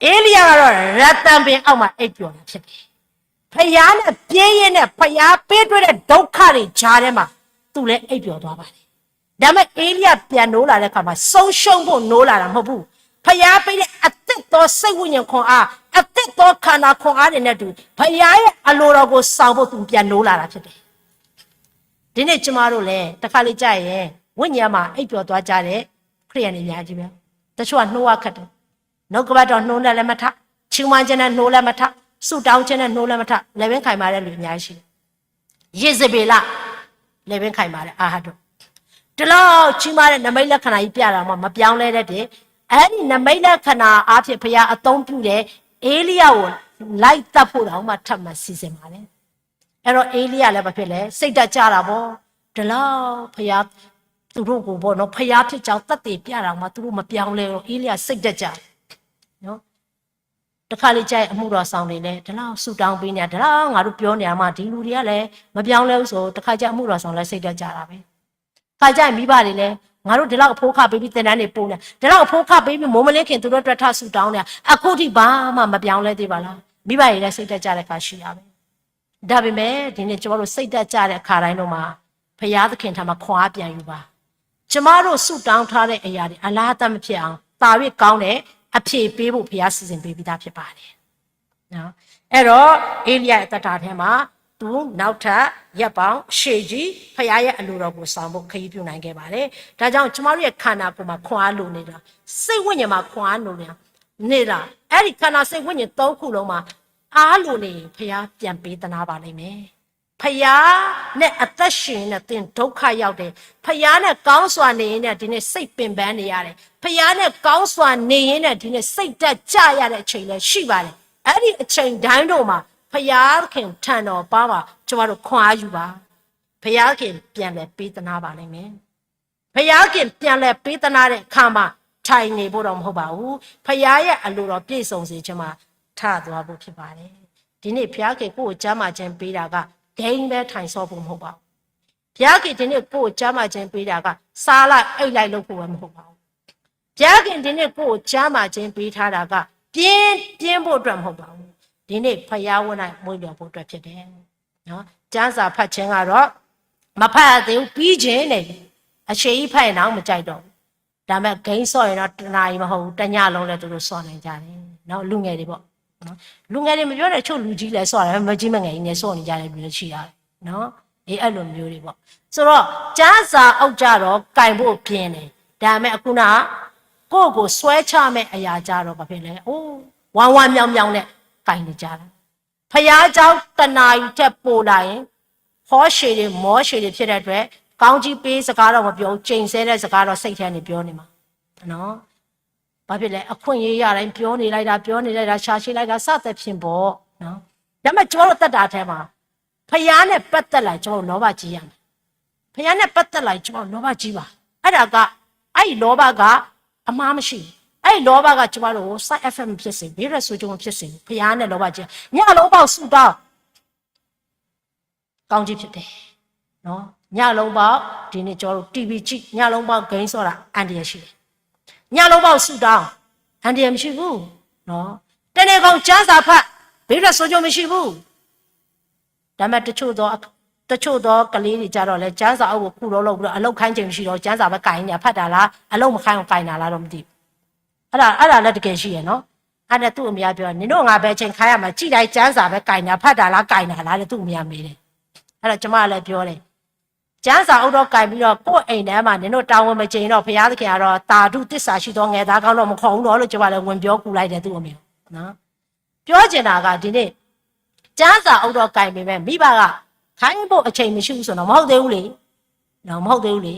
ဧလိယကတော့ ရသမ်ပင်အောက်မှာ အိပ်ပျော်တာဖြစ်တယ်။ ဘုရားနဲ့ ပြေးရင်းနဲ့ ဘုရားပေးတွေ့တဲ့ ဒုက္ခတွေကြားထဲမှာ သူလည်း အိပ်ပျော်သွားပါတယ်။ ဒါပေမဲ့ ဧလိယ ပြန်နိုးလာတဲ့အခါမှာ ဆုံးရှုံးဖို့ နိုးလာတာ မဟုတ်ဘူး။ ဘုရားပေးတဲ့ အသစ်သော စိတ်ဝိညာဉ်ခွန်အား၊ အသစ်သော ခန္ဓာခွန်အားတွေနဲ့အတူ ဘုရားရဲ့အလိုတော်ကို ဆောင်ဖို့ သူပြန်နိုးလာတာ ဖြစ်တယ်။ ဒီနေ့ ကျွန်မတို့လည်း တခါလေကျရင် ဝိညာဉ်မှာ အိပ်ပျော်သွားကြတဲ့ ခရစ်ယာန်တွေ အများကြီးပဲ။ တချို့က နှိုးရခက်တယ်။ နှုတ်ကပတ်တော် နှိုးနဲ့လည်း မထ၊ ချီးမွမ်းခြင်းနဲ့ နှိုးလည်း မထ၊ ဆုတောင်းခြင်းနဲ့ နှိုးလည်း မထ၊ လည်ပင်းခိုင်မာတဲ့လူ အများကြီးရှိတယ်။ ယေဇေဘेလ၊ လည်ပင်းခိုင်မာတဲ့ အာဟပ်တို့၊ ဒီလောက်ကြီးမားတဲ့ နိမိတ်လက္ခဏာကြီး ပြတာမှ မပြောင်းလဲတဲ့ပြင်၊ အဲ့ဒီနိမိတ်လက္ခဏာအားဖြင့် ဘုရားအသုံးပြုတဲ့ ဧလိယကို လိုက်သတ်ဖို့တောင်မှ ထပ်မံစီစဉ်ပါတယ်။ အဲၣ်ဒိး Elia လၢပဖဲလဲၣ် စိတ်ဓာတ်ကျတာပေါ့, တလၢ ဘုရား သူတို့ကိုပေါ့နော် ဘုရားဖြစ်ကြောင်းသက်သေပြတာမှာ သူတို့မပြောင်းလဲတော့ Elia စိတ်ဓာတ်ကျတယ်နော်. တခါလေကျရင် အမှုတော်ဆောင်တွေလည်း ဒီလောက်ဆူတောင်းပေးနေတာ ဒီလောက်ငါတို့ပြောနေတာမှ ဒီလူတွေကလည်းမပြောင်းလဲဘူးဆို တခါကျအမှုတော်ဆောင်လည်း စိတ်ဓာတ်ကျတာပဲ. တခါကျရင် မိဘတွေလည်း ငါတို့ဒီလောက်အဖိခပေးပြီး သင်တန်းတွေပို့နေ, ဒီလောက်အဖိခပေးပြီး မိုးမလင်းခင်သူတို့အတွက်ထပ်ဆူတောင်းနေ, အခုထိဘာမှမပြောင်းလဲသေးပါလား. မိဘတွေလည်း စိတ်ဓာတ်ကျတဲ့အခါရှိတာပဲ. ဒါပေမဲ့ ဒီနေ့ ကျွန်တော်တို့ စိတ်ဓာတ်ကျတဲ့အခါတိုင်းတို့မှာ ဘုရားသခင်ထံမှာ ခွန်အားပြန်ယူပါ. ကျွန်မတို့ ဆုတောင်းထားတဲ့အရာတွေ အလဟဿမဖြစ်အောင် သာ၍ကောင်းတဲ့ အဖြေပေးဖို့ ဘုရားစီစဉ်ပေးပြီးသားဖြစ်ပါတယ်နော်. အဲ့တော့ Elia အသက်တာထဲမှာ သူနောက်ထပ်ရက်ပေါင်းရှည်ကြီး ဘုရားရဲ့အလိုတော်ကိုဆောင်ဖို့ ခရီးပြုနိုင်ခဲ့ပါတယ်. ဒါကြောင့် ကျွန်မတို့ရဲ့ခန္ဓာကိုယ်မှာ ခွန်အားလိုနေတာ, စိတ်ဝိညာဉ်မှာ ခွန်အားလိုနေတာ, အဲ့ဒီခန္ဓာ စိတ်ဝိညာဉ်သုံးခုလုံးမှာ အားလိုနေရင် ဘုရားပြန်ပေးသနားပါလိမ့်မယ်. ဘုရားနဲ့အသက်ရှင်ရင်နဲ့ သင်ဒုက္ခရောက်တယ်. ဘုရားနဲ့ကောင်းစွာနေရင်နဲ့ ဒီနေ့စိတ်ပင်ပန်းနေရတယ်. ဘုရားနဲ့ကောင်းစွာနေရင်နဲ့ ဒီနေ့စိတ်ဓာတ်ကျရတဲ့အချိန်လည်းရှိပါတယ်. အဲ့ဒီအချိန်တိုင်းတို့မှာ ဘုရားသခင်ထံတော်ပါမှာ ကျွန်တော်တို့ခွန်အားယူပါ. ဘုရားသခင်ပြန်လည်ပေးသနားပါလိမ့်မယ်. ဘုရားသခင်ပြန်လည်ပေးသနားတဲ့အခါမှာ ထိုင်နေဖို့တော့မဟုတ်ပါဘူး. ဘုရားရဲ့အလိုတော်ပြည့်စုံစေခြင်းမှာ ထသွားဖို့ဖြစ်ပါတယ်. ဒီနေ့ ဘုရားသခင်ကိုယ့်ကိုကျန်းမာခြင်းပေးတာက ဒိင်းပဲထိုင်ဆော့ဖို့မဟုတ်ပါဘူး. ဘုရားသခင်ဒီနေ့ ကိုယ့်ကိုကျန်းမာခြင်းပေးတာက စားလိုက်အိပ်လိုက်လုပ်ဖို့ပဲမဟုတ်ပါဘူး. ဘုရားသခင်ဒီနေ့ ကိုယ့်ကိုကျန်းမာခြင်းပေးထားတာက ပြင်းပြင်းဖို့အတွက်မဟုတ်ပါဘူး. ဒီနေ့ ဘုရားဝတ်၌မွေ့လျော်ဖို့အတွက်ဖြစ်တယ်နော်. ကျမ်းစာဖတ်ခြင်းကတော့ မဖတ်ရသေးဘူး, ပြီးခြင်းနဲ့ အချိန်ကြီးဖတ်ရင်တော့ မကြိုက်တော့ဘူး. ဒါပေမဲ့ game ဆော့ရင်တော့ တစ်နာရီမဟုတ်ဘူး, တစ်ညလုံးလည်း သူတို့ဆော့နိုင်ကြတယ်နော်, လူငယ်တွေပေါ့နော်. လူငယ်တွေမပြောနဲ့, တချို့လူကြီးလည်းဆော့တယ်, မကြီးမငယ်ကြီးနဲ့ ဆော့နေကြတဲ့လူလည်းရှိတာနော်. အေး, အဲ့လိုမျိုးတွေပေါ့. ဆိုတော့ ကျမ်းစာအုပ်ကြတော့ ကိုင်ဖို့ပြင်တယ်, ဒါပေမဲ့ အခုနက ကိုယ့်ကိုဆွဲချမဲ့အရာကြတော့ ဘာဖြစ်လဲ, အိုး, ဝါဝါမြောင်မြောင်နဲ့ ကိုင်နေကြတယ်. ဘုရားကျောင်းတစ်နာရီထက်ပိုလာရင် ဟောရှည်တွေ မောရှည်တွေဖြစ်တဲ့အတွက် ကောင်းကြီးပေးစကားတော့မပြောဘူး, ကျိန်ဆဲတဲ့စကားတော့ စိတ်ထဲနေပြောနေမှာနော်. ဘာဖြစ်လဲ, အခွင့်အရေးရတိုင်း ပြောနေလိုက်တာ, ပြောနေလိုက်တာ, ရှာရှည်လိုက်တာ စသဖြင့်ပေါ့နော်. ဒါပေမဲ့ ကျွန်တော်တို့သက်တာထဲမှာ ဘုရားနဲ့ပတ်သက်လာရင် ကျွန်တော်တို့လောဘကြီးရမယ်. ဘုရားနဲ့ပတ်သက်လာရင် ကျွန်တော်တို့လောဘကြီးပါ. အဲ့ဒါက, အဲ့ဒီလောဘက အမှားမရှိဘူး. အဲ့ဒီလောဘက ကျွန်တော်တို့ကို side effect မဖြစ်စေဘူး, ဘိရဆိုးကျိုးမဖြစ်စေဘူး. ဘုရားနဲ့လောဘကြီး, ညလုံးပေါက်ဆုတောင်း ကောင်းကြီးဖြစ်တယ်နော်. ညလုံးပေါက်, ဒီနေ့ကျွန်တော်တို့ တီဗီ ကြည့်, ညလုံးပေါက် game ဆော့တာ အန္တရာယ်ရှိတယ်. ညလုံးပေါက်ဆုတောင်း, အန္တရာယ်မရှိဘူးနော်. တနေ့ကုန်ကျမ်းစာဖတ်, ဘိရဆိုးကျိုးမရှိဘူး. ဒါပေမဲ့ တချို့သော, တချို့သောကလေးတွေကြတော့လဲ ကျမ်းစာအုပ်ကို ခုတ်လို့လုပ်ပြီးတော့ အလုပ်ခိုင်းချိန်မရှိတော့ ကျမ်းစာပဲကိုင်နေ, ဖတ်တာလား, အလုပ်မခိုင်းအောင်ကိုင်တာလားတော့မသိဘူး. အဲ့ဒါ, အဲ့ဒါလည်းတကယ်ရှိရယ်နော်. အဲ့ဒါသူ့အမေကပြော, နင်တို့ငါဘယ်ချိန်ခိုင်းရမှာ, ကြည့်တိုင်းကျမ်းစာပဲကိုင်နေ, ဖတ်တာလားကိုင်တာလားလို့ သူ့အမေကမေးတယ်. အဲ့တော့ ကျွန်မကလည်းပြောတယ်, ကျမ်းစာအုပ်တော့ကိုင်ပြီးတော့ ကိုယ့်အိမ်ထဲမှာ နင်တို့တာဝန်မကျေရင်တော့ ဘုရားသခင်ကတော့ သာဓုသစ္စာရှိသောငယ်သားကောင်းတော့ မခေါ်ဘူးတော့လို့ ကျွန်မလည်းဝင်ပြောကူလိုက်တယ် သူ့အမေကိုနော်. ပြောချင်တာက ဒီနေ့ ကျမ်းစာအုပ်တော့ကိုင်ပေမဲ့ မိဘက ခိုင်းဖို့အချိန်မရှိဘူးဆိုတော့ မဟုတ်သေးဘူးလေနော်, မဟုတ်သေးဘူးလေ.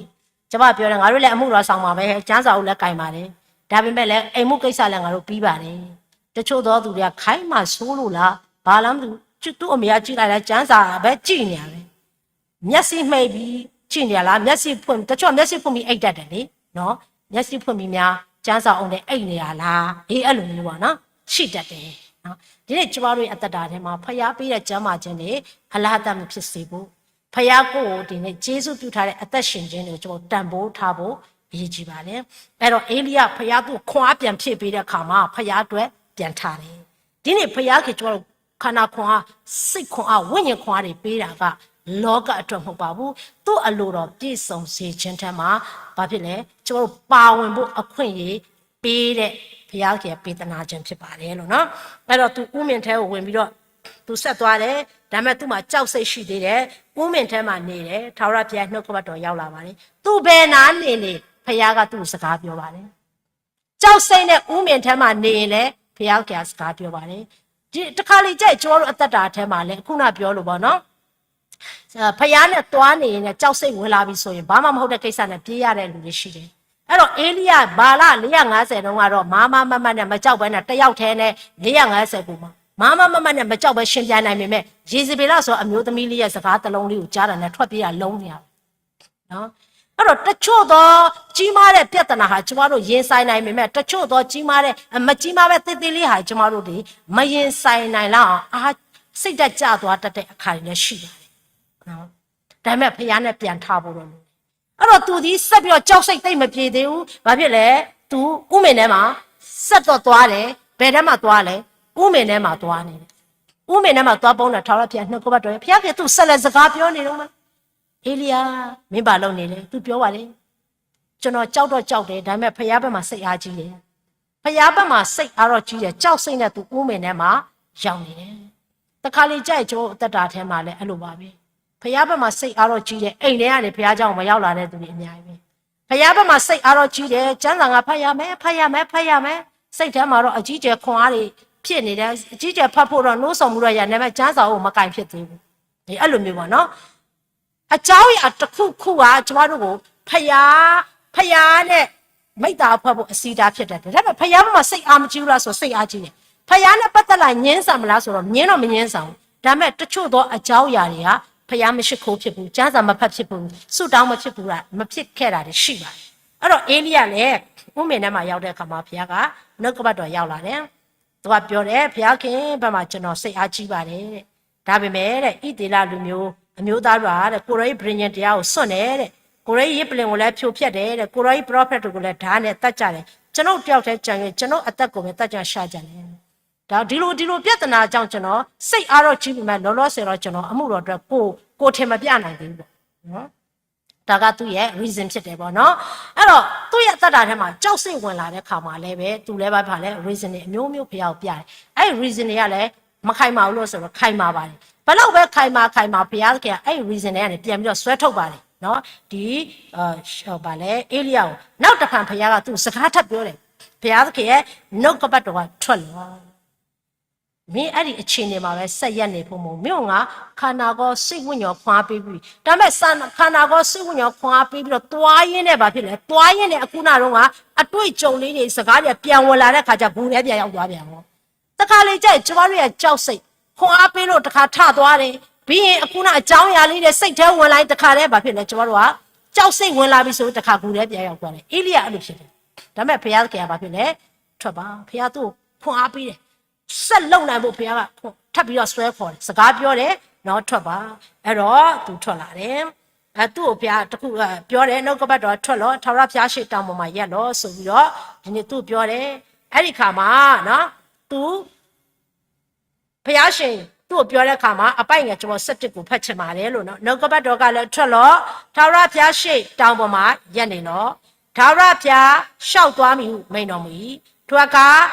ကျွန်မပြောတယ်, ငါတို့လည်းအမှုတော်ဆောင်မှာပဲ, ကျမ်းစာအုပ်လည်းကိုင်ပါတယ်, ဒါပေမဲ့လည်း အိမ်မှုကိစ္စလည်းငါတို့ပြီးပါတယ်. တချို့သောသူတွေက ခိုင်းမှာစိုးလို့လား, ဘာလဲမသိဘူး, သူ့အမေကကြည့်လိုက်လဲ ကျမ်းစာပဲကြည့်နေရတယ်. မျက်စိမှိတ်ပြီးကြည့်နေရလား, မျက်စိဖွင့်, တချို့ကမျက်စိဖွင့်ပြီးအိပ်တတ်တယ်လေနော်. မျက်စိဖွင့်ပြီးများ ကျမ်းစာအုပ်နဲ့အိပ်နေရလား, အေး, အဲ့လိုမျိုးပေါ့နော်, ရှိတတ်တယ်နော်. ဒီနေ့ကျွန်တော်တို့ရဲ့အသက်တာထဲမှာ ဘုရားပေးတဲ့ကျန်းမာခြင်းတွေ အလဟဿမဖြစ်စေဖို့, ဘုရားကိုယ်ကိုဒီနေ့ကျေးဇူးပြုထားတဲ့အသက်ရှင်ခြင်းတွေကို ကျွန်တော်တန်ဖိုးထားဖို့အရေးကြီးပါတယ်. အဲ့တော့ ဧလိယ ဘုရားသူ့ခွန်အားပြန်ဖြည့်ပေးတဲ့အခါမှာ ဘုရားအတွက်ပြန်ထတယ်. ဒီနေ့ ဘုရားခင် ကျွန်တော်တို့ ခန္ဓာခွန်အား, စိတ်ခွန်အား, ဝိညာဉ်ခွန်အားတွေပေးတာက လောကအတွက်မဟုတ်ပါဘူး. သူ့အလိုတော်ပြည့်စုံစေခြင်းထဲမှာ ဘာဖြစ်လဲ, ကျွန်တော်တို့ပါဝင်ဖို့အခွင့်အရေးပေးတဲ့ ဘုရားခင်ပေးသနာခြင်းဖြစ်ပါတယ်လို့နော်. အဲ့တော့ သူအူမင်ထဲကိုဝင်ပြီးတော့ သူဆက်သွားတယ်. ဒါပေမဲ့ သူ့မှာကြောက်စိတ်ရှိသေးတယ်. အူမင်ထဲမှာနေတယ်. ထာဝရဘုရားနှုတ်ကပတ်တော်ရောက်လာပါတယ်. သူဘယ်နားနေနေ ဘုရားကသူ့ကိုစကားပြောပါတယ်. ကြောက်စိတ်နဲ့အူမင်ထဲမှာနေရင်လည်း ဘုရားကစကားပြောပါတယ်. ဒီတစ်ခါလေကျရင် ကျွန်တော်တို့အသက်တာထဲမှာလည်း အခုနပြောလို့ပေါ့နော်, အဲ, ဘုရားနဲ့သွားနေရင်လည်း ကြောက်စိတ်ဝင်လာပြီဆိုရင် ဘာမှမဟုတ်တဲ့ကိစ္စနဲ့ ပြေးရတဲ့လူတွေရှိတယ်. အဲ့တော့ ဧလိယ ဗာလ လေးရာငါးဆယ်တုန်းကတော့ မားမားမတ်မတ်နဲ့ မကြောက်ဘဲနဲ့ တစ်ယောက်တည်းနဲ့ လေးရာငါးဆယ်ကိုမှ မမမမနဲ့ မကြောက်ပဲ ရှင်ပြန်နိုင်ပေမဲ့ ယေဇေဘယ်ဆိုအမျိုးသမီးလေးရဲ့စကားတစ်လုံးလေးကိုကြားတာနဲ့ ထွက်ပြေးတာလုံးနေရတယ်နော်. အဲ့တော့တချို့သောကြီးမားတဲ့ပြဿနာဟာကျွန်တော်တို့ရင်ဆိုင်နိုင်ပေမဲ့ တချို့သောကြီးမားတဲ့မကြီးမားပဲသေးသေးလေးဟာကျွန်တော်တို့တွေမရင်ဆိုင်နိုင်လောက်အောင်အားစိတ်ဓာတ်ကျသွားတတ်တဲ့အခါတွေလည်းရှိပါတယ်နော်. ဒါပေမဲ့ဘုရားနဲ့ပြန်ထဖို့တော့လိုတယ်. အဲ့တော့သူသည်ဆက်ပြီးတော့ကြောက်စိတ်သိပ်မပြေသေးဘူး. ဘာဖြစ်လဲ? သူဥမင်ထဲမှာဆက်တော့သွားတယ်. ဘယ်ထဲမှာသွားလဲ? ဥမင်ထဲမှာသွားနေတယ်. ဥမင်ထဲမှာသွားပုန်းတာ ထာဝရဘုရားနှုတ်ကပတ်တော်ရဲ့ ဘုရားကသူ့ဆက်လက်စကားပြောနေတော့မှ အေလိယမင်းဘာလုပ်နေလဲ? သူပြောပါတယ်, ကျွန်တော်ကြောက်တော့ကြောက်တယ်, ဒါပေမဲ့ဘုရားဘက်မှာစိတ်အားကြီးတယ်. ဘုရားဘက်မှာစိတ်အားတော့ကြီးတယ်, ကြောက်စိတ်နဲ့သူဥမင်ထဲမှာရောက်နေတယ်. တခါလေကြာရင်ကျွန်တော်အသက်တာထဲမှာလည်းအဲ့လိုပါပဲ. ဘုရားဘက်မှာစိတ်အားတော့ကြီးတယ်, အိမ်ထဲကနေဘုရားကျောင်းကိုမရောက်လာတဲ့သူတွေအများကြီးပဲ. ဘုရားဘက်မှာစိတ်အားတော့ကြီးတယ်, ကျမ်းစာငါဖတ်ရမယ်, ဖတ်ရမယ်, ဖတ်ရမယ်, စိတ်ထဲမှာတော့အကြီးအကျယ်ခွန်အားတွေဖြစ်နေတယ်, အကြီးအကျယ်ဖတ်ဖို့တော့နှိုးဆော်မှုတော့ရတယ်, ဒါပေမဲ့ကျမ်းစာကိုမကိုင်ဖြစ်သေးဘူး. ဒီအဲ့လိုမျိုးပေါ့နော်. အကြောင်းအရာတစ်ခုခုကကျမတို့ကိုဖယားဖယားနဲ့မိတ်တာအဖွဲ့ဖို့အစည်းအတားဖြစ်တတ်တယ်. ဒါပေမဲ့ဖယားဘက်မှာစိတ်အားမကြီးဘူးလားဆိုစိတ်အားကြီးတယ်. ဖယားနဲ့ပတ်သက်လာငင်းဆန်မလားဆိုတော့ငင်းတော့မငင်းဆန်ဘူး. ဒါပေမဲ့တချို့သောအကြောင်းအရာတွေကဖယားမရှိခိုးဖြစ်ဘူး, ကျမ်းစာမဖတ်ဖြစ်ဘူး, ဆုတောင်းမဖြစ်ဘူးတာမဖြစ်ခဲ့တာတွေရှိပါတယ်. အဲ့တော့အေလိယလည်းဥမင်ထဲမှာရောက်တဲ့အခါမှာဖယားကနှုတ်ကပတ်တော်ရောက်လာတယ်. သူကပြောတယ်, ဘုရားခင်ဘက်မှာကျွန်တော်စိတ်အားကြီးပါတယ်တဲ့. ဒါပေမဲ့တဲ့ ဣသရေလလူမျိုးအမျိုးသားတို့ဟာတဲ့ ကိုယ်တော်၏ပဋိညာဉ်တရားကိုစွန့်တယ်တဲ့. ကိုယ်တော်၏ယဇ်ပလ္လင်ကိုလည်းဖြိုဖျက်တယ်တဲ့. ကိုယ်တော်၏ပရောဖက်တွေကိုလည်းဓားနဲ့သတ်ကြတယ်. ကျွန်ုပ်တယောက်တည်းကျန်၍ကျွန်ုပ်အသက်ကိုပဲသတ်ကြရှာကြတယ်. ဒါဒီလိုဒီလိုပြဿနာအကြောင်းကျွန်တော်စိတ်အားတော့ကြီးပေမဲ့လောလောဆယ်တော့ကျွန်တော်အမှုတော်အတွက်ကိုယ်ကိုယ်ထင်မပြနိုင်သေးဘူးပေါ့နော်. ဒါကသူ့ရဲ့ reason ဖြစ်တယ်ပေါ့နော်. အဲ့တော့သူ့ရဲ့အသက်တာထဲမှာကြောက်စိတ်ဝင်လာတဲ့ခါမှာလည်းပဲသူလည်းပဲဖာလဲ reason တွေအမျိုးမျိုးဖျားကိုပြတယ်. အဲ့ဒီ reason တွေကလည်းမခိုင်မာဘူးလို့ဆိုတော့ခိုင်မာပါတယ်. ဘယ်လောက်ပဲခိုင်မာခိုင်မာဘုရားသခင်ကအဲ့ဒီ reason တွေကနေပြန်ပြီးတော့ဆွဲထုတ်ပါတယ်နော်. ဒီဗာလဲအေလိယကိုနောက်တစ်ဖန်ဘုရားကသူ့စကားထပ်ပြောတယ်. ဘုရားသခင်ရဲ့နှုတ်ကပတ်တော်ကထွက်လာ မင်းအဲ့ဒီအခြေအနေမှာပဲဆက်ရပ်နေဖို့မဟုတ်ဘူး. မင်းကငါခန္ဓာကိုယ်စိတ်ဝိညာဉ်ခွန်အားပေးပြီးပြီ. ဒါပေမဲ့ခန္ဓာကိုယ်စိတ်ဝိညာဉ်ခွန်အားပေးပြီးတော့သွားရင်းနဲ့ဘာဖြစ်လဲ? သွားရင်းနဲ့အခုနတုန်းကအတွေ့အကြုံလေးတွေစကားတွေပြန်ဝင်လာတဲ့ခါကျဂူထဲပြန်ရောက်သွားပြန်ရော. တခါလေကျရင်ကျမတို့ရဲ့ကြောက်စိတ်ခွန်အားပေးလို့တခါထသွားတယ်. ပြီးရင်အခုနအကြောင်းအရာလေးတွေစိတ်ထဲဝင်လာရင်တခါတည်းဘာဖြစ်လဲ? ကျမတို့ကကြောက်စိတ်ဝင်လာပြီဆိုရင်တခါဂူထဲပြန်ရောက်သွားတယ်. အေလိယအဲ့လိုဖြစ်တယ်. ဒါပေမဲ့ဘုရားသခင်ကဘာဖြစ်လဲ? ထွက်ပါ. ဘုရားသူ့ကိုခွန်အားပေးတယ်. ဆက်လုပ်နိုင်ဖို့ဘုရားကထပ်ပြီးတော့ဆွဲခေါ်တယ်, စကားပြောတယ်, နော်, ထွက်ပါ. အဲ့တော့သူထွက်လာတယ်. အဲသူ့ကိုဘုရားတခုအဲပြောတယ်, နှုတ်ကပတ်တော်ထွက်လော့, ထာဝရဘုရားရှေ့တောင်ပေါ်မှာရပ်လော့ဆိုပြီးတော့ဒီနေ့သူ့ပြောတယ်. အဲ့ဒီခါမှာနော်, သူဘုရားရှင်သူ့ကိုပြောတဲ့အခါမှာအပိုင်ငယ်ကျွန်တော်ဆက်တစ်ကိုဖတ်ချင်ပါတယ်လို့နော်. နှုတ်ကပတ်တော်ကလည်းထွက်လော့, ထာဝရဘုရားရှေ့တောင်ပေါ်မှာရပ်နေလော့. ထာဝရဘုရားရှောက်သွားမည်ဟုမိန့်တော်မူ၏. ထိုအခါ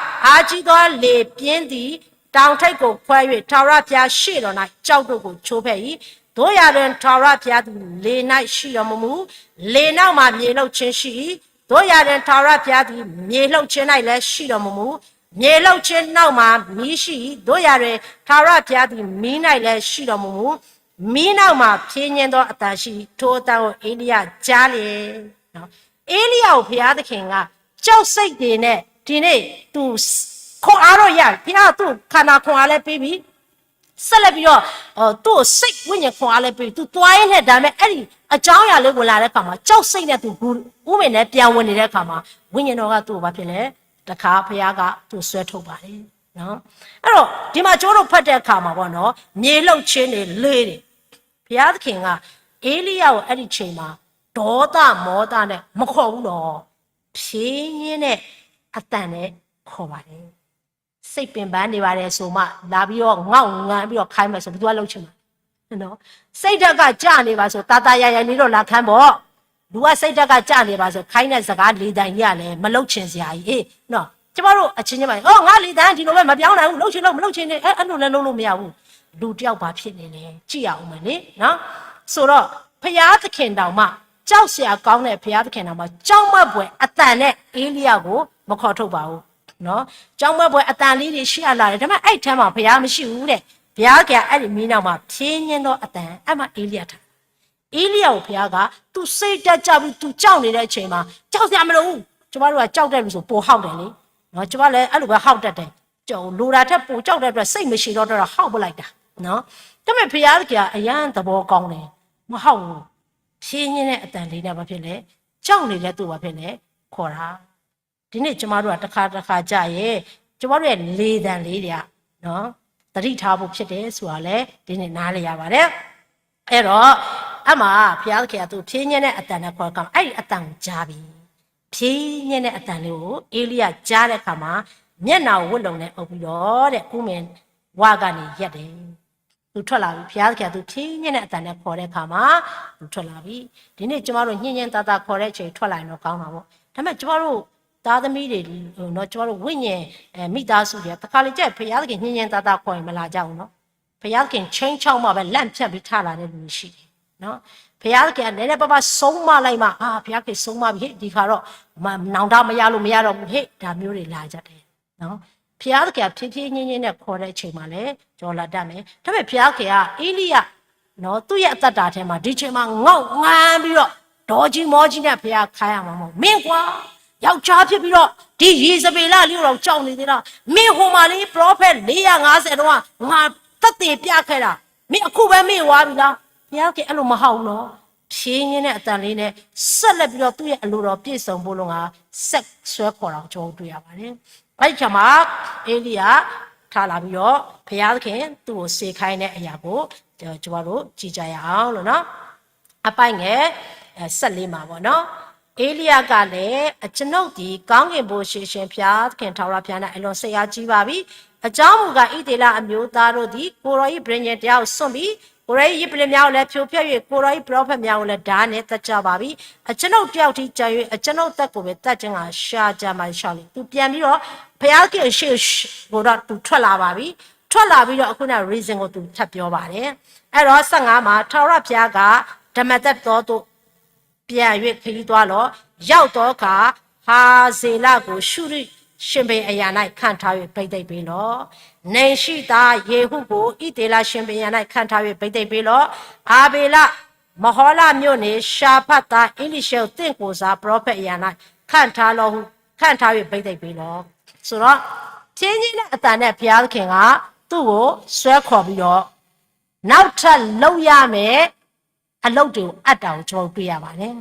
အားကြီးသောလေပြင်းသည်တောင်ထိပ်ကိုခွဲ၍ထာဝရဘုရားရှေ့တော်၌ကျောက်တို့ကိုချိုးဖဲ့၏. သို့ရာတွင်ထာဝရဘုရားသည်လေ၌ရှိတော်မူမူ, လေနောက်မှာမြေလှုပ်ခြင်းရှိ၏. သို့ရာတွင်ထာဝရဘုရားသည်မြေလှုပ်ခြင်း၌လည်းရှိတော်မူမူ, မြေလှုပ်ခြင်းနောက်မှာမီးရှိ၏. သို့ရာတွင်ထာဝရဘုရားသည်မီး၌လည်းရှိတော်မူမူ, မီးနောက်မှာဖြေးညင်းသောအသံရှိ၏. ထိုအသံကိုဧလိယကြားလျှင်, နော်, ဧလိယကိုဘုရားသခင်ကကြောက်စိတ်တွေနဲ့ဒီနေ့သူခွန်အားတော့ရပြီ, ဘုရားကသူ့ခန္ဓာခွန်အားလည်းပေးပြီ, ဆက်လက်ပြီးတော့သူ့ကိုစိတ်ဝိညာဉ်ခွန်အားလည်းပေးပြီ, သူသွားရင်းနဲ့ဒါပေမဲ့အဲ့ဒီအကြောင်းအရာလေးဝင်လာတဲ့အခါမှာကြောက်စိတ်နဲ့သူဂူဥမင်ထဲပြန်ဝင်နေတဲ့အခါမှာဝိညာဉ်တော်ကသူ့ကိုဘာဖြစ်လဲ? တခါဘုရားကသူ့ဆွဲထုတ်ပါတယ်နော်. အဲ့တော့ဒီမှာကျိုးတို့ဖတ်တဲ့အခါမှာပေါ့နော်, မြေလှုပ်ခြင်းတွေလေတွေ, ဘုရားသခင်ကဧလိယကိုအဲ့ဒီချိန်မှာဒေါသမောသနဲ့မခေါ်ဘူးနော်, ဖြေးညင်းတဲ့အသံနဲ့ခေါ်ပါတယ်. စိတ်ပင်ပန်းနေပါတယ်ဆိုမှလာပြီးတော့ငေါက်ငန်းပြီးတော့ခိုင်းမယ်ဆိုဘယ်သူကလုပ်ချင်မှာလဲနော်. စိတ်ဓာတ်ကကျနေပါဆိုသာသာယာယာနေတော့လာခံပေါ့, လူကစိတ်ဓာတ်ကကျနေပါဆိုခိုင်းတဲ့စကားလေသံကြီးကလည်းမလုပ်ချင်စရာကြီးနော်. ကျမတို့အချင်းချင်းမှာ အော် ငါလေသံဒီလိုပဲမပြောင်းနိုင်ဘူး, လုပ်ချင်လို့မလုပ်ချင်နဲ့ အဲ အဲ့လိုလည်းလုပ်လို့မရဘူး. လူတယောက်ဘာဖြစ်နေလဲကြည့်ရဦးမယ်လေနော်. ဆိုတော့ဘုရားသခင်တောင်မှကြောက်စရာကောင်းတဲ့ဘုရားသခင်တောင်မှကြောက်မက်ဖွယ်အသံနဲ့ဧလိယကိုမခေါ်ထုတ်ပါဘူးနော်. ကြောက်မက်ဖွယ်အသံလေးတွေရှိရလာတယ်, ဒါပေမဲ့အဲ့ထဲမှာဘုရားမရှိဘူးတဲ့. ဘုရားကအဲ့ဒီမီးနောက်မှာဖြေးညင်းသောအသံ, အဲ့မှာဧလိယထ ဧလိယကိုဘုရားကသူစိတ်ဓာတ်ကျပြီးသူကြောက်နေတဲ့အချိန်မှာကြောက်စရာမလိုဘူး. ကျမတို့ကကြောက်တဲ့လူဆိုပိုဟောက်တယ်လေနော်. ကျမလည်းအဲ့လိုပဲဟောက်တတ်တယ်. လိုတာထက်ပိုကြောက်တဲ့အတွက် စိတ်မရှည်တော့တော့ ဟောက်ပစ်လိုက်တာနော်. ဒါပေမဲ့ ဘုရားသခင်က အရမ်းသဘောကောင်းတယ်, မဟုတ်ဘူး. ဖြည်းဖြည်းနဲ့ အသံလေးနဲ့ ဘာဖြစ်လဲ, ကြောက်နေတဲ့သူ ဘာဖြစ်လဲ, ခေါ်တာ. ဒီနေ့ ကျွန်မတို့က တစ်ခါတစ်ခါကျရင် ကျွန်မတို့ရဲ့လေသံလေးတွေကနော် သတိထားဖို့ဖြစ်တယ်ဆိုတာလည်း ဒီနေ့နားလည်ရပါတယ်. အဲ့တော့ အမှ ဘုရားသခင်က သူဖြည်းဖြည်းနဲ့ အသံနဲ့ ခေါ်တဲ့အခါမှာ အဲ့ဒီအသံကိုကြားပြီ. ဖြည်းဖြည်းနဲ့ အသံလေးကို ဧလိယကြားတဲ့အခါမှာ မျက်နှာကို ဝတ်လုံနဲ့ အုပ်ပြီးတော့တဲ့ ကူးမင်ဝါကနေ ရက်တယ်. သူထွက်လာပြီ. ဘုရားသခင်က သူဖြည်းဖြည်းနဲ့ အသံနဲ့ ခေါ်တဲ့အခါမှာ သူထွက်လာပြီ. ဒီနေ့ ကျွန်မတို့ ညှင်ညှင်သာသာ ခေါ်တဲ့အချိန် ထွက်လာရင်တော့ ကောင်းတာပေါ့. ဒါပေမဲ့ ကျွန်မတို့ သားသမီးတွေနော်, ကျွန်မတို့ ဝိညာဉ်အဲမိသားစုတွေက တခါလေကျရင် ဘုရားသခင် ညှင်ညှင်သာသာ ခေါ်ရင် မလာကြဘူးနော်. ဘုရားသခင် ခြိမ်းခြောက်မှပဲ လန့်ဖြန့်ပြီး ထလာတဲ့လူတွေရှိတယ်နော်. ဘုရားသခင်က နည်းနည်းပါးပါး ဆုံးမလိုက်မှ အာ ဘုရားသခင် ဆုံးမပြီဟေ့, ဒီခါတော့ မနောင်တမရလို့ မရတော့ဘူးဟေ့, ဒါမျိုးတွေ လာကြတယ်နော်. ဘုရားသခင်က ဖြည်းဖြည်းညှင်းညှင်းနဲ့ ခေါ်တဲ့အချိန်မှာလည်း ကျော်လာတတ်မယ်. ဒါပေမဲ့ ဘုရားသခင်က ဧလိယ နော်, သူ့ရဲ့အသက်တာထဲမှာ ဒီချိန်မှာ ငေါက်ငမ်းပြီးတော့ ဒေါ်ကြီးမောကြီးနဲ့ ဘုရားခါရမှာမဟုတ်ဘူး. မင်းကွာ, ယောက်ျားဖြစ်ပြီးတော့ ဒီယေဇဗေလလေးကိုတော့ ကြောက်နေသေးလား? မင်းဟိုမှာလေ ပရောဖက် လေးရာငါးဆယ်တုန်းက ငါသက်သေပြခဲ့တာ, မင်းအခုပဲ မေ့သွားပြီလား? ဘုရားသခင် အဲ့လိုမဟုတ်ဘူးနော်. ဖြည်းညင်းနဲ့ အသံလေးနဲ့ ဆက်လက်ပြီးတော့ သူ့ရဲ့အလိုတော်ပြည့်စုံဖို့လုံငါ ဆက်ဆွဲခေါ်တာကို ကျွန်တော်တို့တွေ့ရပါတယ်. အဲ့ဒီအခါမှာ ဧလိယ ထလာပြီးတော့ ဘုရားသခင် သူ့ကိုစေခိုင်းတဲ့အရာကို ကျွန်တော်တို့ ကြည့်ကြရအောင်လို့နော်. အပိုဒ်ငယ် အဲ ဆယ့်လေးမှာပေါ့နော်. ဧလိယကလည်း အကျွန်ုပ်သည် ကောင်းကင်ဗိုလ်ခြေအရှင် ဘုရားသခင် ထာဝရဘုရား၌ အလွန်စိတ်အားကြီးပါပြီ. အကြောင်းမူကား ဣသရေလအမျိုးသားတို့သည် ကိုယ်တော်၏ပဋိညာဉ်တရားကို စွန့်ပြီး ကိုယ်တော်၏ယဇ်ပလ္လင်များကိုလည်း ဖြိုဖျက်၍ ကိုယ်တော်၏ပရောဖက်များကိုလည်း ထားနှင့် သတ်ကြပါပြီ. အကျွန်ုပ်တစ်ယောက်တည်းကျန်၍ အကျွန်ုပ်အသက်ကိုပင် သတ်ခြင်းငှာ ရှာကြပါသည်လျှောက်လျှင် သူပြန်ပြီးတော့ ဘုရားသခင်အရှေ့ကိုတော့ သူထွက်လာပါပြီ. ထွက်လာပြီးတော့ အခုန reason ကို သူထပ်ပြောပါတယ်. အဲ့တော့ ဆယ့်ငါးမှာ ထာဝရဘုရားက ဒမာသက်သောသို့ ပြန်၍ ခရီးသွားလော့. ရောက်သောအခါ ဟဇေလကို ရှုရိရှင်ဘုရင်အရာ၌ ခန့်ထား၍ ဘိသိက်ပေးလော့. နမ်ရှိသားယေဟုကို ဣသရေလရှင်ဘုရင်အရာ၌ ခန့်ထား၍ ဘိသိက်ပေးလော့. အဘ့လ၊ မဟောလမြို့နေ ရှဖတ်သားဧလိရှဲကို သင့်ကိုယ်စား ပရောဖက်အရာ၌ ခန့်ထားလော့ဟု ခန့်ထား၍ ဘိသိက်ပေးလော့. ဆိုတော့ ဖြည်းဖြည်းနဲ့ အသံနဲ့ ဘုရားသခင်က သူ့ကိုဆွဲခေါ်ပြီးတော့ နောက်ထပ်လုပ်ရမယ့် အလုပ်တွေကို အပ်တာကို ကျွန်တော်တို့ တွေ့ရပါတယ်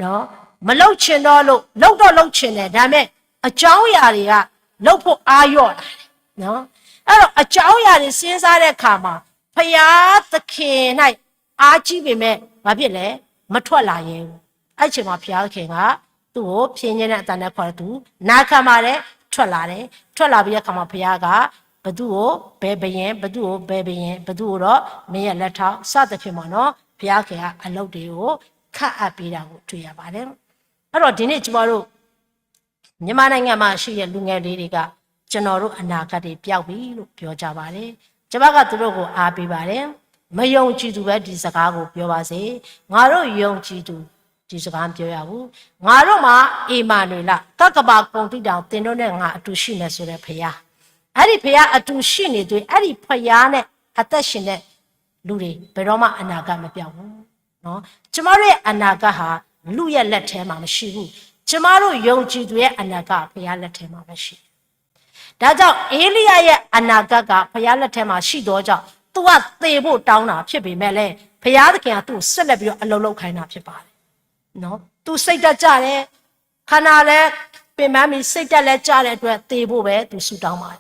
နော်. မလုပ်ချင်တော့လို့ လုပ်တော့လုပ်ချင်တယ်, ဒါပေမဲ့ အကြောင်းအရာတွေက လုပ်ဖို့အားလျော့လာတယ်နော်. အဲ့တော့ အကြောင်းအရာတွေ စဉ်းစားတဲ့အခါမှာ ဘုရားသခင်၌ အားကြီးပေမဲ့ ဘာဖြစ်လဲ, မထွက်လာရဲဘူး. အဲ့ဒီအချိန်မှာ ဘုရားသခင်က သူ့ကို ဖြည်းညင်းနဲ့ အသံနဲ့ ခေါ်တော့ သူနာခံပါတယ်, ထွက်လာတယ်. ထွက်လာပြီးတဲ့အခါမှာ ဘုရားက ဘယ်သူ့ကို ဘယ်ဘုရင်, ဘယ်သူ့ကို ဘယ်ဘုရင်, ဘယ်သူ့ကိုတော့ မင်းရဲ့လက်ထောက် စသဖြင့်ပေါ့နော်, ဘုရားသခင်က အလုပ်တွေကို ခန့်အပ်ပေးတာကို တွေ့ရပါတယ်. အဲ့တော့ ဒီနေ့ ကျွန်မတို့ မြန်မာနိုင်ငံမှာရှိတဲ့ လူငယ်လေးတွေက ကျွန်တော်တို့ အနာဂတ်တွေ ပျောက်ပြီလို့ ပြောကြပါတယ်. ကျွန်မက သူတို့ကို အားပေးပါတယ်. မယုံကြည်သူပဲ ဒီစကားကို ပြောပါစေ. ငါတို့ ယုံကြည်သူ ဒီစကား မပြောရဘူး. ငါတို့မှာ အ့မၤနူၤအ့လး, ကကမ္ဘာကုန်သည့်တိုင် သင်တို့နဲ့ငါ အတူရှိမယ်ဆိုတဲ့ ဘုရား. အဲ့ဒီဘုရား အတူရှိနေသူ, အဲ့ဒီဘုရားနဲ့ အသက်ရှင်တဲ့လူတွေ ဘယ်တော့မှ အနာဂတ် မပျောက်ဘူးနော်. ကျွန်မတို့ရဲ့ အနာဂတ်ဟာ လူရဲ့လက်ထဲမှာ မရှိဘူး. ကျွန်မတို့ ယုံကြည်သူရဲ့ အနာဂတ် ဘုရားလက်ထဲမှာပဲ ရှိတယ်. ဒါကြောင့် ဧလိယရဲ့ အနာဂတ်က ဘုရားလက်ထဲမှာ ရှိသောကြောင့် သူက သေဖို့ တောင်းတာ ဖြစ်ပေမဲ့လည်း ဘုရားသခင်က သူ့ကို ဆက်လက်ပြီးတော့ အလုပ်လုပ်ခိုင်းတာ ဖြစ်ပါတယ်နော်. သူစိတ်ဓာတ်ကျတယ်, ခန္ဓာလည်း ပင်ပန်းပြီ, စိတ်ဓာတ်လည်းကျတဲ့အတွက် သေဖို့ပဲ သူဆုတောင်းပါတယ်.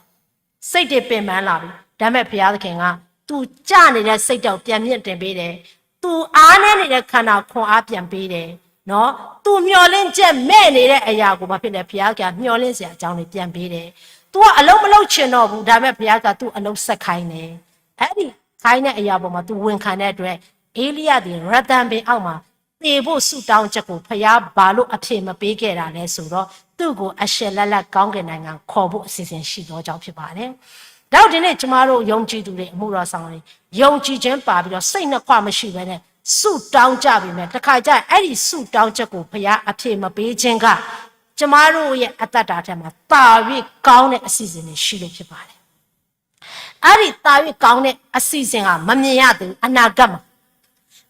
စိတ်တွေပင်ပန်းလာပြီ, ဒါပေမဲ့ ဘုရားသခင်က သူကျနေတဲ့ စိတ်ဓာတ်ကို ပြန်မြှင့်တင်ပေးတယ်. သူအားနည်းနေတဲ့ ခန္ဓာခွန်အား ပြန်ပေးတယ်နော်. သူမျှော်လင့်ချက်မဲ့နေတဲ့ အရာကို ဘာဖြစ်လဲ, ဘုရားသခင်က မျှော်လင့်စရာအကြောင်းတွေ ပြန်ပေးတယ်. သူက အလုပ်မလုပ်ချင်တော့ဘူး, ဒါပေမဲ့ ဘုရားက သူ့အလုပ်ဆက်ခိုင်းတယ်. အဲ့ဒီခိုင်းတဲ့အရာပေါ်မှာ သူဝန်ခံတဲ့အတွက် ဧလိယသည် ရသမ်ပင်အောက်မှာ သေဖို့ဆုတောင်းချက်ကို ဘုရားဘာလို့ အဖြေမပေးခဲ့တာလဲဆိုတော့ သူ့ကို အရှက်လက်လက် ကောင်းကင်နိုင်ငံ ခေါ်ဖို့ အစီအစဉ်ရှိသောကြောင့် ဖြစ်ပါတယ်. ဒါကြောင့် ဒီနေ့ ကျွန်မတို့ ယုံကြည်သူတွေ အမှုတော်ဆောင်တွေ ယုံကြည်ခြင်းပါပြီးတော့ စိတ်နှစ်ခွမရှိဘဲနဲ့ ဆုတောင်းကြပေမဲ့ တစ်ခါကျရင် အဲ့ဒီဆုတောင်းချက်ကို ဘုရား အဖြေမပေးခြင်းက ကျွန်မတို့ရဲ့ အသက်တာထဲမှာ သာ၍ ကောင်းတဲ့ အစီအစဉ်တွေ ရှိလို့ ဖြစ်ပါတယ်. အဲ့ဒီသာ၍ ကောင်းတဲ့ အစီအစဉ်ဟာ မမြင်ရသေးဘူး, အနာဂတ်မှာ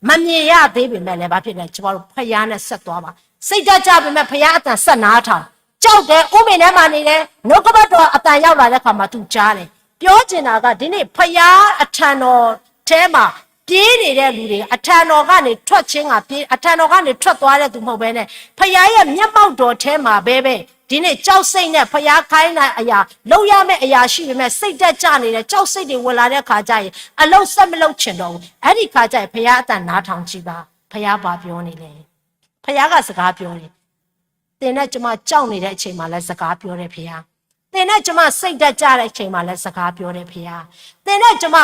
မမြင်ရသေးပေမဲ့လည်း ဘာဖြစ်လဲ, ကျွန်မတို့ ဘုရားနဲ့ ဆက်သွားပါ. စိတ်ဓာတ်ကျပေမဲ့ ဘုရားအသံ ဆက်နားထောင်. ကြောက်တယ်၊ အိုးမင်းထဲမှာနေတယ်၊ နှုတ်ကပတ်တော်အသံရောက်လာတဲ့အခါမှာ သူကြားတယ်။ ပြောချင်တာက ဒီနေ့ ဘုရားအထံတော်ထဲမှာ ပြေးနေတဲ့လူတွေ အထံတော်ကနေထွက်ခြင်းကပြေး အထံတော်ကနေထွက်သွားတဲ့သူမဟုတ်ဘဲနဲ့ ဘုရားရဲ့မျက်မှောက်တော်ထဲမှာပဲပဲ ဒီနေ့ကြောက်စိတ်နဲ့ ဘုရားခိုင်းတဲ့အရာ လုပ်ရမယ့်အရာရှိပေမဲ့ စိတ်ဓာတ်ကျနေတဲ့ ကြောက်စိတ်တွေဝင်လာတဲ့အခါကျရင် အလုပ်ဆက်မလုပ်ချင်တော့ဘူး။ အဲ့ဒီအခါကျရင် ဘုရားအသံနားထောင်ကြည့်ပါ။ ဘုရားဘာပြောနေလဲ။ ဘုရားကစကားပြောတယ်။ သင်နဲ့ကျွန်မကြောက်နေတဲ့အချိန်မှာလည်း စကားပြောတဲ့ဘုရား။ သင်နဲ့ကျွန်မစိတ်ဓာတ်ကျတဲ့အချိန်မှာလည်း စကားပြောတဲ့ဘုရား။ သင်နဲ့ကျွန်မ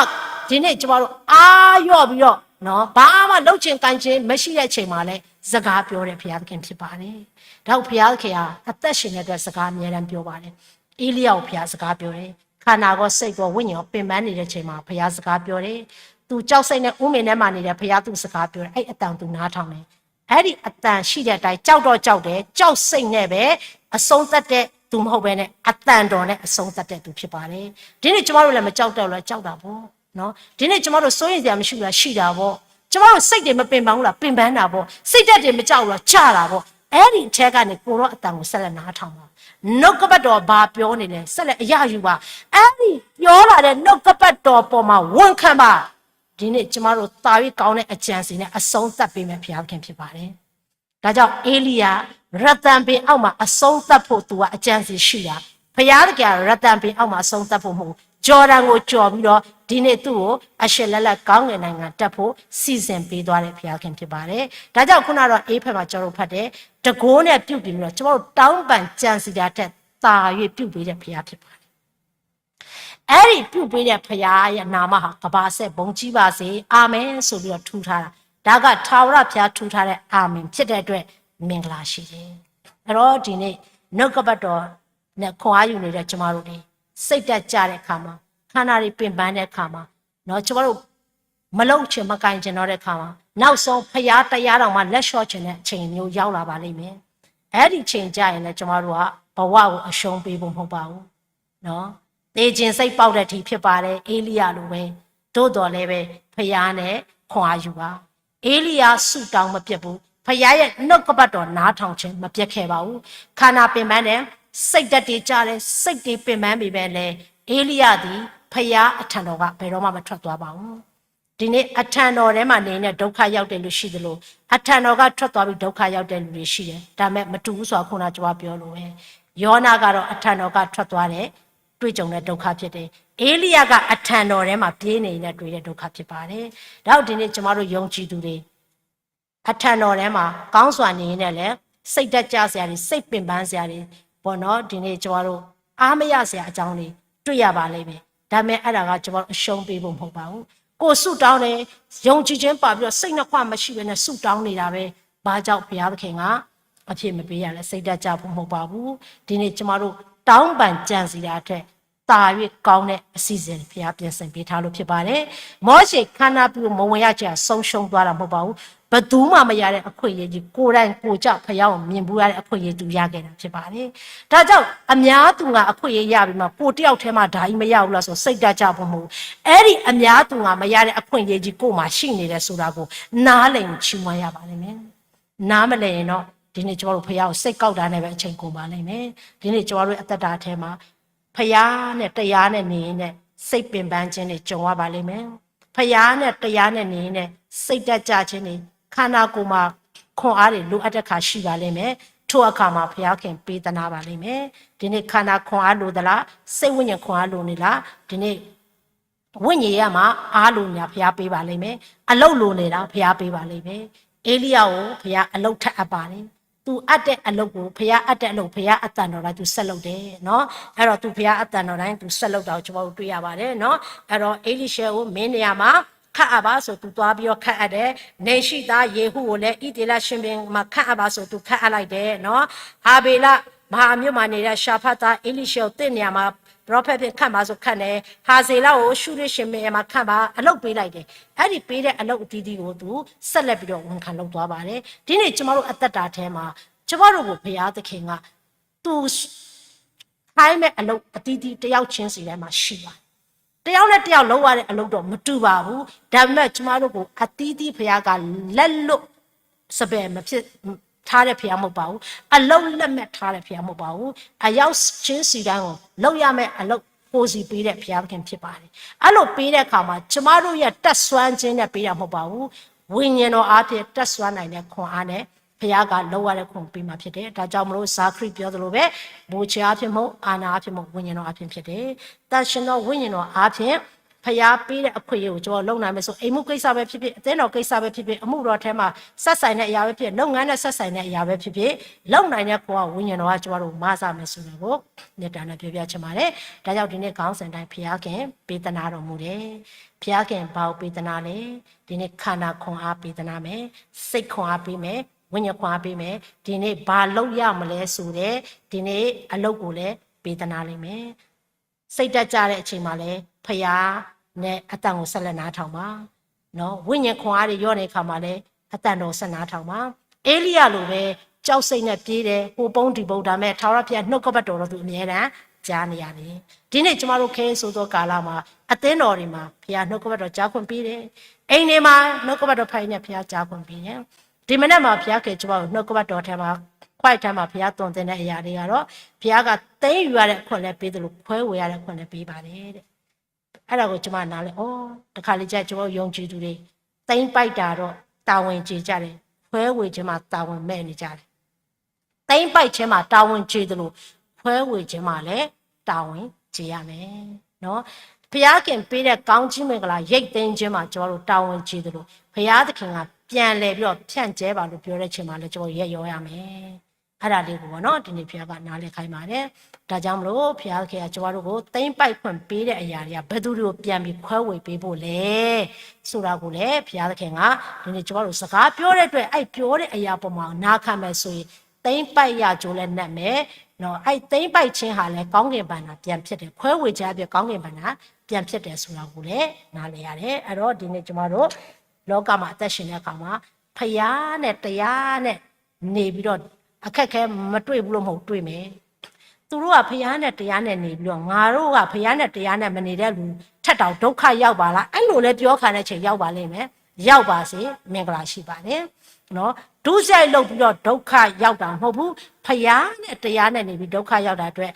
ဒီနေ့ကျွန်မတို့အားလျော့ပြီးတော့နော် ဘာမှလုပ်ချင်ကိုင်ချင်မရှိတဲ့အချိန်မှာလည်း စကားပြောတဲ့ဘုရားသခင်ဖြစ်ပါတယ်။ ဒါကြောင့်ဘုရားသခင်ဟာအသက်ရှင်တဲ့အတွက် စကားအမြဲတမ်းပြောပါတယ်။ ဧလိယကိုဘုရားစကားပြောတယ်။ ခန္ဓာကောစိတ်ကောဝိညာဉ်ရောပင်ပန်းနေတဲ့အချိန်မှာ ဘုရားစကားပြောတယ်။ သူကြောက်စိတ်နဲ့ ဦးမင်ထဲမှာနေတဲ့ ဘုရားသူ့စကားပြောတယ်။ အဲ့အတန်သူနားထောင်တယ်။ အဲ့ဒီအတန်ရှိတဲ့အတိုင်း ကြောက်တော့ကြောက်တယ်။ ကြောက်စိတ်နဲ့ပဲ အဆုံးသတ်တဲ့သူမဟုတ်ဘဲနဲ့ အတန်တော်နဲ့အဆုံးသတ်တဲ့သူဖြစ်ပါတယ်။ ဒီနေ့ကျွန်မတို့လည်း မကြောက်တော့လို့ ကြောက်တာပေါ့နော်။ ဒီနေ့ကျွန်မတို့ စိုးရိမ်စရာမရှိဘူးလား။ ရှိတာပေါ့။ ကျွန်မတို့စိတ်တွေမပင်ပန်းဘူးလား။ ပင်ပန်းတာပေါ့။ စိတ်ဓာတ်တွေမကျဘူးလား။ ကျတာပေါ့။ အဲ့ဒီအထဲကနေ ကိုယ်တော်အတန်ကိုဆက်လက်နားထောင်ပါ။ နှုတ်ကပတ်တော်ဘာပြောနေလဲ ဆက်လက်အရယူပါ။ အဲ့ဒီပြောလာတဲ့နှုတ်ကပတ်တော်ပေါ်မှာဝန်ခံပါ။ ဒီနေ့ကျွန်မတို့သာ၍ကောင်းတဲ့အကြံစီနဲ့အဆုံးသတ်ပေးမယ့်ဘုရားသခင်ဖြစ်ပါတယ်။ ဒါကြောင့်ဧလိယ ရသံပင်အောက်မှာ အဆုံးသတ်ဖို့သူကအကြံစီရှိတာ။ ဘုရားသခင်က ရသံပင်အောက်မှာ အဆုံးသတ်ဖို့မဟုတ်ဘူး။ ဂျော်ဒန်ကိုကျော်ပြီးတော့ ဒီနေ့သူ့ကိုအရှေ့လက်လက်ကောင်းကင်နိုင်ငံတက်ဖို့ စီစဉ်ပေးသွားတဲ့ဘုရားသခင်ဖြစ်ပါတယ်။ ဒါကြောင့်ခုနကတော့ A ဘက်မှာကျွန်တော်တို့ဖတ်တယ်။ တန်ခိုးနဲ့ပြုပြင်ပြီးတော့ ကျွန်တော်တို့တောင်းပန်ကြံစည်တာထက်သာ၍ပြုပေးတဲ့ဘုရားဖြစ်ပါတယ်။ အဲ့ဒီပြုပေးတဲ့ဘုရားရဲ့နာမဟာကမ္ဘာအဆက်ဘုန်းကြီးပါစေ။ အာမင်ဆိုပြီးတော့ထူထားတာ။ ဒါကထာဝရဘုရားထူထားတဲ့အာမင်ဖြစ်တဲ့အတွက်မင်္ဂလာရှိတယ်။ အဲ့တော့ဒီနေ့နှုတ်ကပတ်တော်နဲ့ခွန်အားယူနေတဲ့ကျွန်မတို့တွေ စိတ်ဓာတ်ကျတဲ့အခါမှာ ခန္ဓာတွေပင်ပန်းတဲ့အခါမှာနော် ကျွန်မတို့မလုပ်ချင်မကိုင်ချင်တော့တဲ့အခါမှာ နောက်ဆုံးဘုရားတရားတော်မှာလက်လျှော့ချင်တဲ့အချိန်မျိုးရောက်လာပါလိမ့်မယ်။ အဲ့ဒီအချိန်ကျရင်လည်းကျွန်မတို့ကဘဝကိုအရှုံးပေးဖို့မဟုတ်ပါဘူးနော်။ သေချင်စိတ်ပေါက်တဲ့အထိဖြစ်ပါတယ် ဧလိယလိုပဲ။ သို့သော်လည်းပဲ ဘုရားနဲ့ခွန်အားယူပါ။ ဧလိယဆုတောင်းမပျက်ဘူး။ ဘုရားရဲ့နှုတ်ကပတ်တော်နားထောင်ခြင်းမပျက်ခဲ့ပါဘူး။ ခန္ဓာပင်ပန်းတယ်။ စိတ်ဓာတ်တွေကျတယ်။ စိတ်တွေပင်ပန်းပေမဲ့လည်း ဧလိယသည်ဘုရားအထံတော်ကဘယ်တော့မှမထွက်သွားပါဘူး။ ဒီနေ့အထံတော်ထဲမှာနေနဲ့ဒုက္ခရောက်တဲ့လူရှိသလို အထံတော်ကထွက်သွားပြီးဒုက္ခရောက်တဲ့လူတွေရှိတယ်။ ဒါပေမဲ့မတူဘူးဆိုတာခုနကကျွန်မပြောလို့ပဲ။ ယောနကတော့အထံတော်ကထွက်သွားတဲ့တွေ့ကြုံတဲ့ဒုက္ခဖြစ်တယ်။ ဧလိယကအထံတော်ထဲမှာပြေးနေရင်လည်းတွေ့တဲ့ဒုက္ခဖြစ်ပါတယ်။ ဒါကြောင့်ဒီနေ့ကျွန်မတို့ယုံကြည်သူတွေ အထံတော်ထဲမှာကောင်းစွာနေရင်လည်း စိတ်ဓာတ်ကျစရာတွေ စိတ်ပင်ပန်းစရာတွေပေါ့နော်။ ဒီနေ့ကျွန်တော်တို့အားမရစရာအကြောင်းတွေတွေ့ရပါလိမ့်မယ်။ ဒါပေမဲ့အဲ့ဒါကကျွန်တော်တို့အရှုံးပေးဖို့မဟုတ်ပါဘူး။ ကိုယ်ဆုတောင်းတယ်၊ ယုံကြည်ခြင်းပါပြီးတော့စိတ်နှစ်ခွမရှိဘဲနဲ့ဆုတောင်းနေတာပဲ။ ဘာကြောင့်ဘုရားသခင်ကအဖြစ်မပေးရလဲ။ စိတ်ဓာတ်ကျဖို့မဟုတ်ပါဘူး။ ဒီနေ့ကျွန်တော်တို့တောင်းပန်ကြံစည်တာအတွက်သာ၍ကောင်းတဲ့အစီအစဉ်ဘုရားပြင်ဆင်ပေးထားလို့ဖြစ်ပါတယ်။ မောရှေခါနန်ပြည်ကိုမဝင်ရချင်အောင်ဆုံးရှုံးသွားတာမဟုတ်ပါဘူး။ ဘယ်သူမှမရတဲ့အခွင့်အရေးကြီးကိုယ်တိုင်ကိုယ်ကျဘုရားကိုမြင်ဘူးရတဲ့အခွင့်အရေးသူရခဲ့တာဖြစ်ပါတယ်။ ဒါကြောင့်အများသူငါအခွင့်အရေးရပြီးမှကိုယ်တယောက်ထဲမှာဒါကြီးမရဘူးလားဆိုစိတ်ဓာတ်ကျဖို့မဟုတ်ဘူး။ အဲ့ဒီအများသူငါမရတဲ့အခွင့်အရေးကြီးကိုယ်မှာရှိနေတယ်ဆိုတာကိုနားလည်ရင်ချီးမွမ်းရပါလိမ့်မယ်။ နားမလည်ရင်တော့ဒီနေ့ကျွန်တော်တို့ဘုရားကိုစိတ်ကောက်တာနဲ့ပဲအချိန်ကုန်ပါလိမ့်မယ်။ ဒီနေ့ကျွန်တော်တို့အသက်တာထဲမှာဘုရားနဲ့တရားနဲ့နေရင်နဲ့စိတ်ပင်ပန်းခြင်းတွေကြုံရပါလိမ့်မယ်။ ဘုရားနဲ့တရားနဲ့နေရင်နဲ့စိတ်ဓာတ်ကျခြင်းတွေခန္ဓာကိုယ်မှာခွန်အားတွေလိုအပ်တဲ့ခါရှိပါလိမ့်မယ်။ ထိုအခါမှာဘုရားခင်ပေးသနားပါလိမ့်မယ်။ ဒီနေ့ခန္ဓာခွန်အားလိုသလား။ စိတ်ဝိညာဉ်ခွန်အားလိုနေလား။ ဒီနေ့ဝိညာဉ်ရေးမှာအားလိုနေတာဘုရားပေးပါလိမ့်မယ်။ အလုပ်လိုနေတာဘုရားပေးပါလိမ့်မယ်။ ဧလိယကိုဘုရားအလုပ်ထပ်အပ်ပါတယ်။ သူအပ်တဲ့အလုပ်ကိုဘုရားအပ်တဲ့အလုပ်ဘုရားအသံတော်တိုင်းသူဆက်လုပ်တယ်နော်။ အဲ့တော့သူဘုရားအသံတော်တိုင်းသူဆက်လုပ်တာကိုကျွန်တော်တို့တွေ့ရပါတယ်နော်။ အဲ့တော့ဧလိရှဲကိုမင်းနေရာမှာခန့်အပ်ပါဆိုသူသွားပြီးတော့ခန့်အပ်တယ်။ နေရှိသားယေဟုကိုလည်းဣသရေလရှင်ဘုရင်မှာခန့်အပ်ပါဆိုသူခန့်အပ်လိုက်တယ်နော်။ အာဗေလမဟာအမျိုးမှာနေတဲ့ရှာဖတ်သားဧလိရှဲကိုသင့်နေရာမှာပရောဖက်ဖြစ်ခန့်ပါဆိုခန့်တယ်။ ဟာဇေလကိုရှုရရှင်မင်းမှာခန့်ပါအလုပ်ပေးလိုက်တယ်။ အဲ့ဒီပေးတဲ့အလုပ်အသီးသီးကိုသူဆက်လက်ပြီးတော့ဝန်ခံလုပ်သွားပါတယ်။ ဒီနေ့ကျွန်တော်တို့အသက်တာထဲမှာကျွန်တော်တို့ကိုဘုရားသခင်ကသူခိုင်းမဲ့အလုပ်အသီးသီးတယောက်ချင်းစီထဲမှာရှိပါတယ်။ တယောက်နဲ့တယောက်လုပ်ရတဲ့အလုပ်တော့မတူပါဘူး။ ဒါပေမဲ့ကျွန်တော်တို့ကိုအသီးသီးဘုရားကလက်လွတ်စပယ်မဖြစ် ထားတဲ့ဘုရားမဟုတ်ပါဘူး။ အလုပ်လက်မဲ့ထားတဲ့ဘုရားမဟုတ်ပါဘူး။ အယောက်ချင်းစီတိုင်းကို လုပ်ရမယ့်အလုပ်ကိုယ်စီပေးတဲ့ဘုရားသခင်ဖြစ်ပါတယ်။ အဲ့လိုပေးတဲ့အခါမှာ ကျမတို့ရဲ့တတ်စွမ်းခြင်းနဲ့ပေးတာမဟုတ်ပါဘူး။ ဝိညာဉ်တော်အားဖြင့်တတ်စွမ်းနိုင်တဲ့ခွန်အားနဲ့ ဘုရားကလုပ်ရတဲ့ခွန်ပေးမှာဖြစ်တယ်။ ဒါကြောင့်မလို့ ဇာခရီးပြောသလိုပဲ ဘူချေအားဖြင့်မဟုတ် အာဏာအားဖြင့်မဟုတ် ဝိညာဉ်တော်အားဖြင့်ဖြစ်တယ်။ တန်ရှင်သောဝိညာဉ်တော်အားဖြင့် ဘုရားပေးတဲ့အခွင့်အရေးကိုကျွန်တော်လုပ်နိုင်မယ်ဆို အိမ်မှုကိစ္စပဲဖြစ်ဖြစ် အသင်းတော်ကိစ္စပဲဖြစ်ဖြစ် အမှုတော်ထဲမှာဆက်ဆိုင်တဲ့အရာပဲဖြစ်ဖြစ် လုပ်ငန်းနဲ့ဆက်ဆိုင်တဲ့အရာပဲဖြစ်ဖြစ် လုပ်နိုင်တဲ့ခွန်အားဝိညာဉ်တော်ကကျွန်တော်တို့မဆာမယ်ဆိုတာကိုမေတ္တာနဲ့ပြောပြချင်ပါတယ်။ ဒါကြောင့်ဒီနေ့ခေါင်းစဉ်တိုင်းဘုရားခင်ပေးသနာတော်မူတယ်။ ဘုရားခင်ဘာကိုပေးသနာလဲ။ ဒီနေ့ခန္ဓာခွန်အားပေးသနာမယ်။ စိတ်ခွန်အားပေးမယ်။ ဝိညာဉ်ခွန်အားပေးမယ်။ ဒီနေ့ဘာလုပ်ရမလဲဆိုတဲ့ ဒီနေ့အလုပ်ကိုလည်းပေးသနာလိမ့်မယ်။ စိတ်ဓာတ်ကျတဲ့အချိန်မှာလည်း ဘုရားနဲ့အသံကိုဆက်လက်နားထောင်ပါ။ နော်၊ ဝိညာဉ်ခွန်အားတွေလျော့နေတဲ့အခါမှာလည်း အသံတော်ဆက်နားထောင်ပါ။ ဧလိယလိုပဲ ကြောက်စိတ်နဲ့ပြေးတယ်၊ ဟိုပုန်းဒီပုန်း၊ ဒါပေမဲ့ ထာဝရဘုရားနှုတ်ကပတ်တော်တော့ သူအမြဲတမ်းကြားနေရတယ်။ ဒီနေ့ကျမတို့ခဲဆိုးသောကာလမှာ အသင်းတော်တွေမှာ ဘုရားနှုတ်ကပတ်တော်ကြားခွင့်ပေးတယ်။ အိမ်တွေမှာ နှုတ်ကပတ်တော်ဖတ်ရင်းနဲ့ ဘုရားကြားခွင့်ပေးတယ်။ ဒီမနက်မှာ ဘုရားကယ်ကျွန်မတို့နှုတ်ကပတ်တော်ထဲမှာ ခွိုက်ထဲမှာ ဘုရားသွန်သင်တဲ့အရာတွေကတော့ ဘုရားကသိမ်းယူရတဲ့အခွင့်လည်းပေးသလို ခွဲဝေရတဲ့အခွင့်လည်းပေးပါတယ်တဲ့။ အဲ့ဒါကိုကျွန်မနားလည်, အော်, တခါလေကျကျွန်မတို့ယုံကြည်သူတွေ သိမ်းပိုက်တာတော့တာဝန်ကျေကြတယ်။ ခွဲဝေခြင်းမှာတာဝန်မဲ့နေကြတယ်။ သိမ်းပိုက်ခြင်းမှာတာဝန်ကျေသလို ခွဲဝေခြင်းမှာလည်းတာဝန်ကျေရမယ်နော်။ ဘုရားခင်ပေးတဲ့ကောင်းချီးမင်္ဂလာရိတ်သိမ်းခြင်းမှာကျွန်တော်တို့တာဝန်ကျေသလို ဘုရားသခင်ကပြန်လည်ပြီးတော့ဖြန့်ကျဲပါလို့ပြောတဲ့အချိန်မှာလည်းကျွန်တော်ရက်ရောရမယ်။ အဲ့ဒါလေးကိုပေါ့နော် ဒီနေ့ဘုရားကနားလည်ခိုင်းပါတယ်။ ဒါကြောင့်မလို့ဘုရားသခင်ကကျွန်တော်တို့ကိုသိမ်းပိုက်ခွင့်ပေးတဲ့အရာတွေကဘယ်သူတွေကိုပြန်ပြီးခွဲဝေပေးဖို့လဲဆိုတာကိုလည်းဘုရားသခင်ကဒီနေ့ကျွန်တော်တို့စကားပြောတဲ့အတွက်အဲ့ပြောတဲ့အရာပေါ်မှာနားခံမယ်ဆိုရင် သိမ်းပိုက်ရကျိုးလည်းနတ်မယ်နော်။ အဲ့သိမ်းပိုက်ခြင်းဟာလည်းကောင်းကင်ဘဏ္ဍာပြန်ဖြစ်တယ်။ ခွဲဝေခြင်းအပြင်ကောင်းကင်ဘဏ္ဍာပြန်ဖြစ်တယ်ဆိုတာကိုလည်းနားလည်ရတယ်။ အဲ့တော့ဒီနေ့ကျွန်တော်တို့လောကမှာအသက်ရှင်တဲ့အခါမှာဖျားနဲ့တရားနဲ့နေပြီးတော့အခက်ခဲမတွေ့ဘူးလို့မဟုတ်တွေ့မယ်။ သူတို့ကဖျားနဲ့တရားနဲ့နေပြီးတော့ငါတို့ကဖျားနဲ့တရားနဲ့မနေတဲ့လူထက်တောင်ဒုက္ခရောက်ပါလား။ အဲ့လိုလဲပြောခံတဲ့ချိန်ရောက်ပါလိမ့်မယ်။ ရောက်ပါစေမင်္ဂလာရှိပါတယ်နော်။ ဒုစရိုက်လုပ်ပြီးတော့ဒုက္ခရောက်တာမဟုတ်ဘူး။ ဖျားနဲ့တရားနဲ့နေပြီးဒုက္ခရောက်တာအတွက်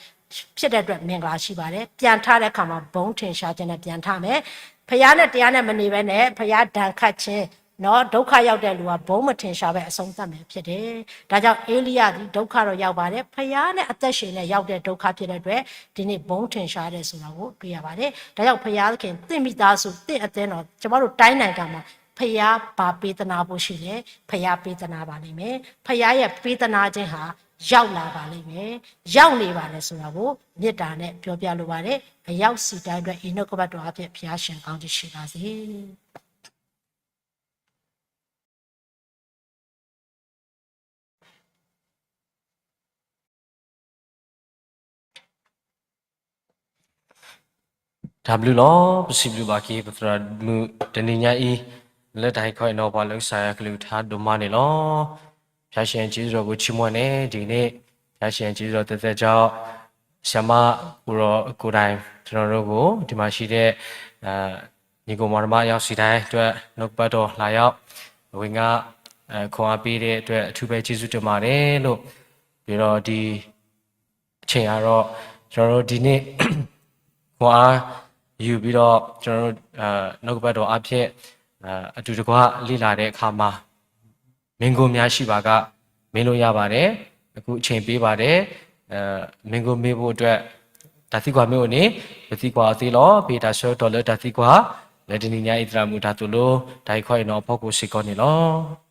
ဖြစ်တဲ့အတွက်မင်္ဂလာရှိပါတယ်။ ပြန်ထတဲ့အခါမှာဘုန်းထင်ရှားခြင်းနဲ့ပြန်ထမယ်။ ဖျားနဲ့တရားနဲ့မနေဘဲနဲ့ဖျားဒဏ်ခတ်ခြင်းနော်ဒုက္ခရောက်တဲ့လူကဘုန်းမထင်ရှားပဲအဆုံးသတ်မယ်ဖြစ်တယ်။ ဒါကြောင့်ဧလိယသည်ဒုက္ခတော့ရောက်ပါတယ်။ ဖျားနဲ့အသက်ရှင်နဲ့ရောက်တဲ့ဒုက္ခဖြစ်တဲ့အတွက်ဒီနေ့ဘုန်းထင်ရှားတယ်ဆိုတာကိုတွေ့ရပါတယ်။ ဒါကြောင့်ဖျားသခင်သင့်မိသားစုသင့်အသင်းတော်ကျွန်တော်တို့တိုင်းနိုင်ငံမှာဖျားဘာပေးသနာဖို့ရှိလဲဖျားပေးသနာပါလိမ့်မယ်။ ဖျားရဲ့ပေးသနာခြင်းဟာရောက်လာပါလိမ့်မယ်။ ရောက်နေပါတယ်ဆိုတာကိုမေတ္တာနဲ့ပြောပြလိုပါတယ်။ အရောက်စီတိုင်းအတွက်ဤနှုတ်ကပတ်တော်အဖြစ်ဘုရားရှင်ကောင်းချီးရှိပါစေ။ တၢ်ဘျုးလီၤ. ပစံးဘျုးဘၣ်က့ၤပသရၣ်မုၣ်တနံၤညါအံၤ လၢတၢ်ဟ့ၣ်ခီအံၤနီၤ ပှၤလၢကစၢ်ယွၤကလုၢ်ကထါဒိၣ်မးန့ၣ်လီၤ. ဖျားရှင်က့ၤဒီးပကဆိကမိၣ်န့ၣ် ဒ်န့ၣ် ဖျားရှင်က့ၤဒီးသဲသဲကၠီ ဆရာမကိုယ်တော်ကိုယ်တိုင် ကျွန်တော်တို့ကို ဒီမှာရှိတဲ့ ညီအစ်ကိုမောင်နှမ ရောက်စီတိုင်းအတွက် နှုတ်ကပတ်တော်လာရောက် ဝင်ငါခွန်အားပေးတဲ့အတွက် အထူးပဲကျေးဇူးတင်ပါတယ်လို့ ပြီးတော့ဒီ အချိန်ကတော့ ကျွန်တော်တို့ဒီနေ့ ခွန်အားယူပြီးတော့ ကျွန်တော်တို့ အဲ နှုတ်ကပတ်တော်အားဖြင့် အဲ အတူတကွလေ့လာတဲ့အခါမှာ မေးခွန်းများရှိပါက မေးလို့ရပါတယ်။ အခုအချိန်ပေးပါတယ်။ အဲ မေးခွန်းမေးဖို့အတွက် တၢ်သံကွၢ်မ့ၢ်အိၣ်န့ၣ် ပသံကွၢ်အီၤသ့လီၤ. ပတၢ်ဆၢကတီၢ်လၢတၢ်သံကွၢ် လၢတနံၤညါအံၤ သရၣ်မုၣ်တၢ်သိၣ်လိ တၢ်ဟ့ၣ်ခီအံၤနီၤအဖီခိၣ်စ့ၢ်ကီး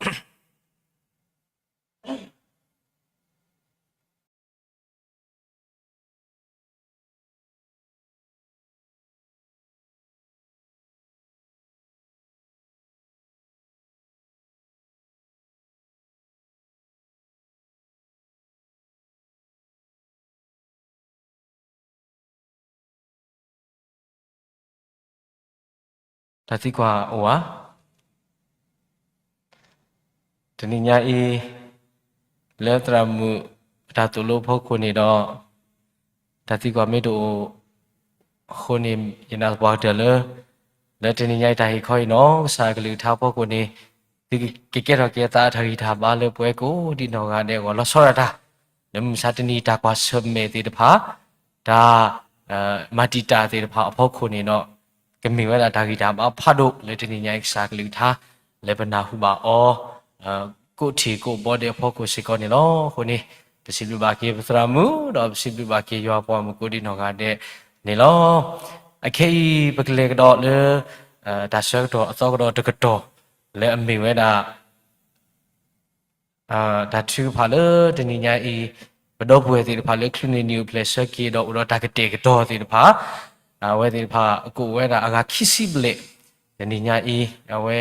န့ၣ်လီၤ. တၢ်သံကွၢ်အိၣ်ဧါ. တနံၤညါအံၤ လၢသရၣ်မုၣ်အတၢ်သိၣ်လိအဖီခိၣ်န့ၣ်ဒီး တၢ်သံကွၢ်မ့ၢ်တအိၣ်အဃိန့ၣ် ယနာ်သပှၢ်ကတၢၢ်လၢ လၢတနံၤညါအံၤတၢ်ဟ့ၣ်ခီအံၤနီၤ ကစၢ်အကလုၢ်ကထါအဖီခိၣ်န့ၣ် ကကဲထီၣ်က့ၤအသးအတၢ်ဂံၢ်တၢ်ဘါလၢပဝဲကိးဒံနီၢ်ဂၤဒဲးအဂီၢ် လီၤဆီဒၣ်တၢ်, လၢမုၢ်မဆါတနံၤတၢ်ကွၢ်ဆၢၣ်မဲာ်သ့ၣ်တဖၣ်, တၢ် မၤတံာ်တာ်သ့ၣ်တဖၣ်အဖီခိၣ်န့ၣ်ဒီး ကမ့ၢ်ဝဲဒၣ်တၢ်ဂံၢ်တၢ်ဘါဖးဒိၣ်လၢတနံၤညါအံၤကစၢ်ကလုၢ်ကထါ လၢပနၢ်ဟူဘၣ်အီၤ ကိးထံၣ်ကိးဘီဒဲးအဖီခိၣ်စ့ၢ်ကီးန့ၣ်လီၤ. အဃိန့ၣ် ပစံးဘျုးဘၣ်က့ၤပသရၣ်မုၣ် ဒီးပစံးဘျုးဘၣ်က့ၤယွၤပှၤမုၣ်ကိးဒံနီၢ်ဂၤဒဲးန့ၣ်လီၤ. အခဲအံၤ ပကလဲၤကဒီးလၢ တၢ်ဆၢကတီၢ်အသီကဒီးတကတီၢ် လၢအမ့ၢ်ဝဲဒၣ် တၢ်ထုကဖၣ်လၢတနံၤညါအံၤ ပဒီပုၢ်ဝဲၢ်သ့ၣ်တဖၣ်လၢချုးန့ၢ်နံၣ်အိၣ်ဖျဲၣ်ဆၢက့ၤဒီးအိၣ်ဒီးတၢ်ကတဲာ်ကတီၤသ့ၣ်တဖၣ်, အဝဲသ့ၣ်တဖၣ်ကအိၣ်ဝဲဒၣ်အဂၤခံဆံဘျဲၣ်, တနံၤညါအံၤ အဝဲ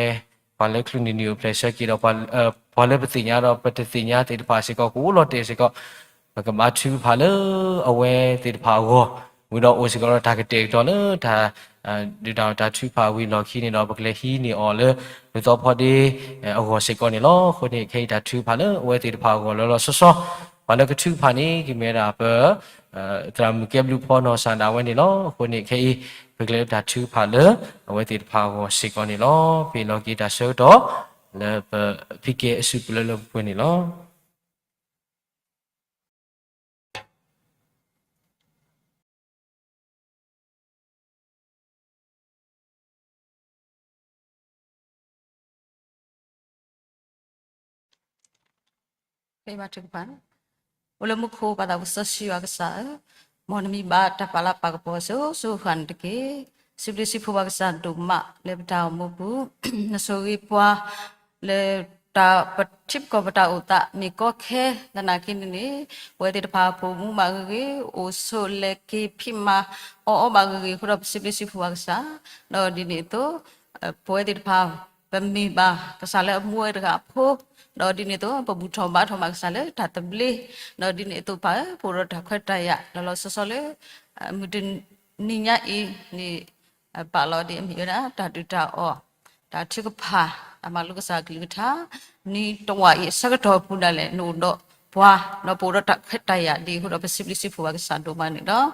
ပှၤလၢချုးန့ၢ်နံၣ်အိၣ်ဖျဲၣ်ဆၢက့ၤဒီး ပှၤလၢပသ့ၣ်ညါဒီးပတသ့ၣ်ညါသ့ၣ်တဖၣ်စ့ၢ်ကီး ကအိၣ်လီၤတဲာ်စ့ၢ်ကီး, ပကဘါထုကဖၣ်လၢအဝဲသ့ၣ်တဖၣ်အဂီၢ်, ဝံၤဒီးအိၣ်စ့ၢ်ကီးဒီးတၢ်ကတဲာ်ကတီၤလၢတၢ် ဒုးတၢ်အီၣ်တၢ်ထုကဖၣ်ဝံၤလီၢ်ခံန့ၣ်ဒီး ပကလဲၤဟံးန့ၢ်အီၤလၢ မုၢ်သီဖီဒ့အဂီၢ်စ့ၢ်ကီးန့ၣ်လီၤ. အဃိန့ၣ် ခဲအံၤတၢ်ထုကဖၣ်လၢအဝဲသ့ၣ်တဖၣ်အဂီၢ်လီၤလီၤဆီဆီ, ပှၤလၢကထုကဖၣ်န့ၣ် ကမ့ၢ်ဝဲဒၣ်ပ သရၣ်မုၣ်ကဲဘျုးဖီနီၢ်စၢ်ဒၣ်ဝဲန့ၣ်လီၤ. အဃိန့ၣ် ခဲအံၤ ပကလဲၤလၢတၢ်ထုကဖၣ်လၢအဝဲသ့ၣ်တဖၣ်အဂီၢ်စ့ၢ်ကီးန့ၣ်လီၤ. ပဟ့ၣ်လီၤက့ၤတၢ်ဆၢကတီၢ် လၢပဖံကဲအစုပူၤလၢလၢပှဲၤပှဲၤန့ၣ်လီၤ. အိၣ်လၢမူခိၣ်ပၢ်သးစီဆှံယွၤကစၢ်ဧၢ, မ်နမံၤဘၣ်တၢ်ပာ်လၤပာ်ကပီၤစိၤစိၤဃၣ်န့ၣ်တက့ၢ်. စံးဘျုးစံးဖှိၣ်ပှၤကစၢ်ဒိၣ်မးလၢပတၢ်အိၣ်မူပူၤ, နဆိၣ်ဂ့ၤပှၤ လၢတၢ်ပထံပကီၢ်ပတၢ်အိၣ်သးမ့ၢ်ကီခဲ သနာ်က့န့ၣ်န့ၣ် ပဝဲသ့ၣ်တဖၣ်ပိာ်မူဘၣ်ဂ့ၤဂ့ၤ, အိၣ်ဆိးလဲၤက့ၤဖံးမၤအီၣ်အီဘၣ်ဂ့ၤဂ့ၤအဃိဒီး ပစံးဘျုးစံးဖှိၣ်ပှၤကစၢ်, ဒီးဒ်န့ၣ်အသိး ပဝဲသ့ၣ်တဖၣ် ပမ့ၢ်ဘၣ်ကစၢ်လၢအမူဝဲတဂၤအဖိ, ဒီးဒ်န့ၣ်အသိး ပဘူၣ်ထီၣ်ဘါထီၣ်ဘၣ်ကစၢ်လၢတၢ်သဘျ့, ဒီးဒ်န့ၣ်အသိးပၢ်ဧၢ ပအိၣ်ဒီးတၢ်ခွဲးတၢ်ယာ်လီၤလီၤဆီဆီလၢ မုၢ်တနံၤညါအံၤန့ၣ် ပာ်လီၤဒ်အမ့ၢ်ဝဲဒၣ် တၢ်ဒုးတၢ်အီၣ်, တၢ်ထုကဖၣ်, တၢ်မၤလိကစၢ်အကလုၢ်ကထါ, နံၣ်တဝာ်အံၤအဆၢကတီၢ်ပူၤဒၣ်လဲာ် နအိၣ်ဒီးပှၤ, ဒီးပအိၣ်ဒီးတၢ်ခွဲးတၢ်ယာ်ဒ်အဃိဒီး ပစံးဘျုးစံးဖှိၣ်ပှၤကစၢ်ဒိၣ်မးန့ၣ်လီၤ.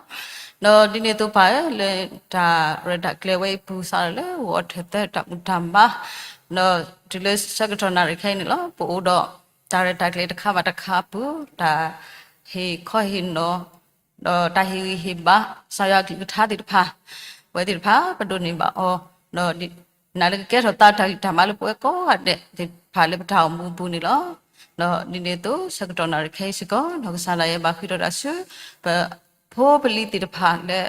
ဒီးဒ်န့ၣ်အသိးပၢ်ဧၢ လၢတၢ်ရဲၣ်တၢ်ကျဲၤဝဲအံၤပူၤစးထီၣ်လၢဂီၤထၢၣ်သၢတၢ်ဘူၣ်တၢ်ဘါ, ဒီးတုၤလၢဆၢကတီၢ်နၣ်ရံၣ်ခဲအံၤန့ၣ်လီၤ ပအိၣ်ဒီးတၢ်ရဲၣ်တၢ်ကျဲၤတခါဘၣ်တခါအပူၤ, တၢ်ဟ့ၣ်ခီဟ့ၣ်နီၤ ဒီးတၢ်ဟ့ၣ်ဂံၢ်ဟ့ၣ်ဘါ ကစၢ်ယွၤအကလုၢ်ကထါသ့ၣ်တဖၣ်, ပဝဲသ့ၣ်တဖၣ် ပဒိးန့ၢ်ဘၣ်အီၤ, ဒီးနာ်လၢကကဲထီၣ်သးတၢ်ဂံၢ်တၢ်ဘါလၢပဝဲကိးဂၤဒဲးသ့ၣ်တဖၣ်လၢပတၢ်အိၣ်မူအပူၤန့ၣ်လီၤ. ဒီးဒ်န့ၣ်အသိး ဆၢကတီၢ်နၣ်ရံၣ်ခဲအံၤစ့ၢ်ကီး ဒီးကစၢ်ဒၣ်ယဲဘၣ်ဃ့ထီၣ်တၢ်ဆူ ပဖိပလံၤသ့ၣ်တဖၣ်လၢ တၢ်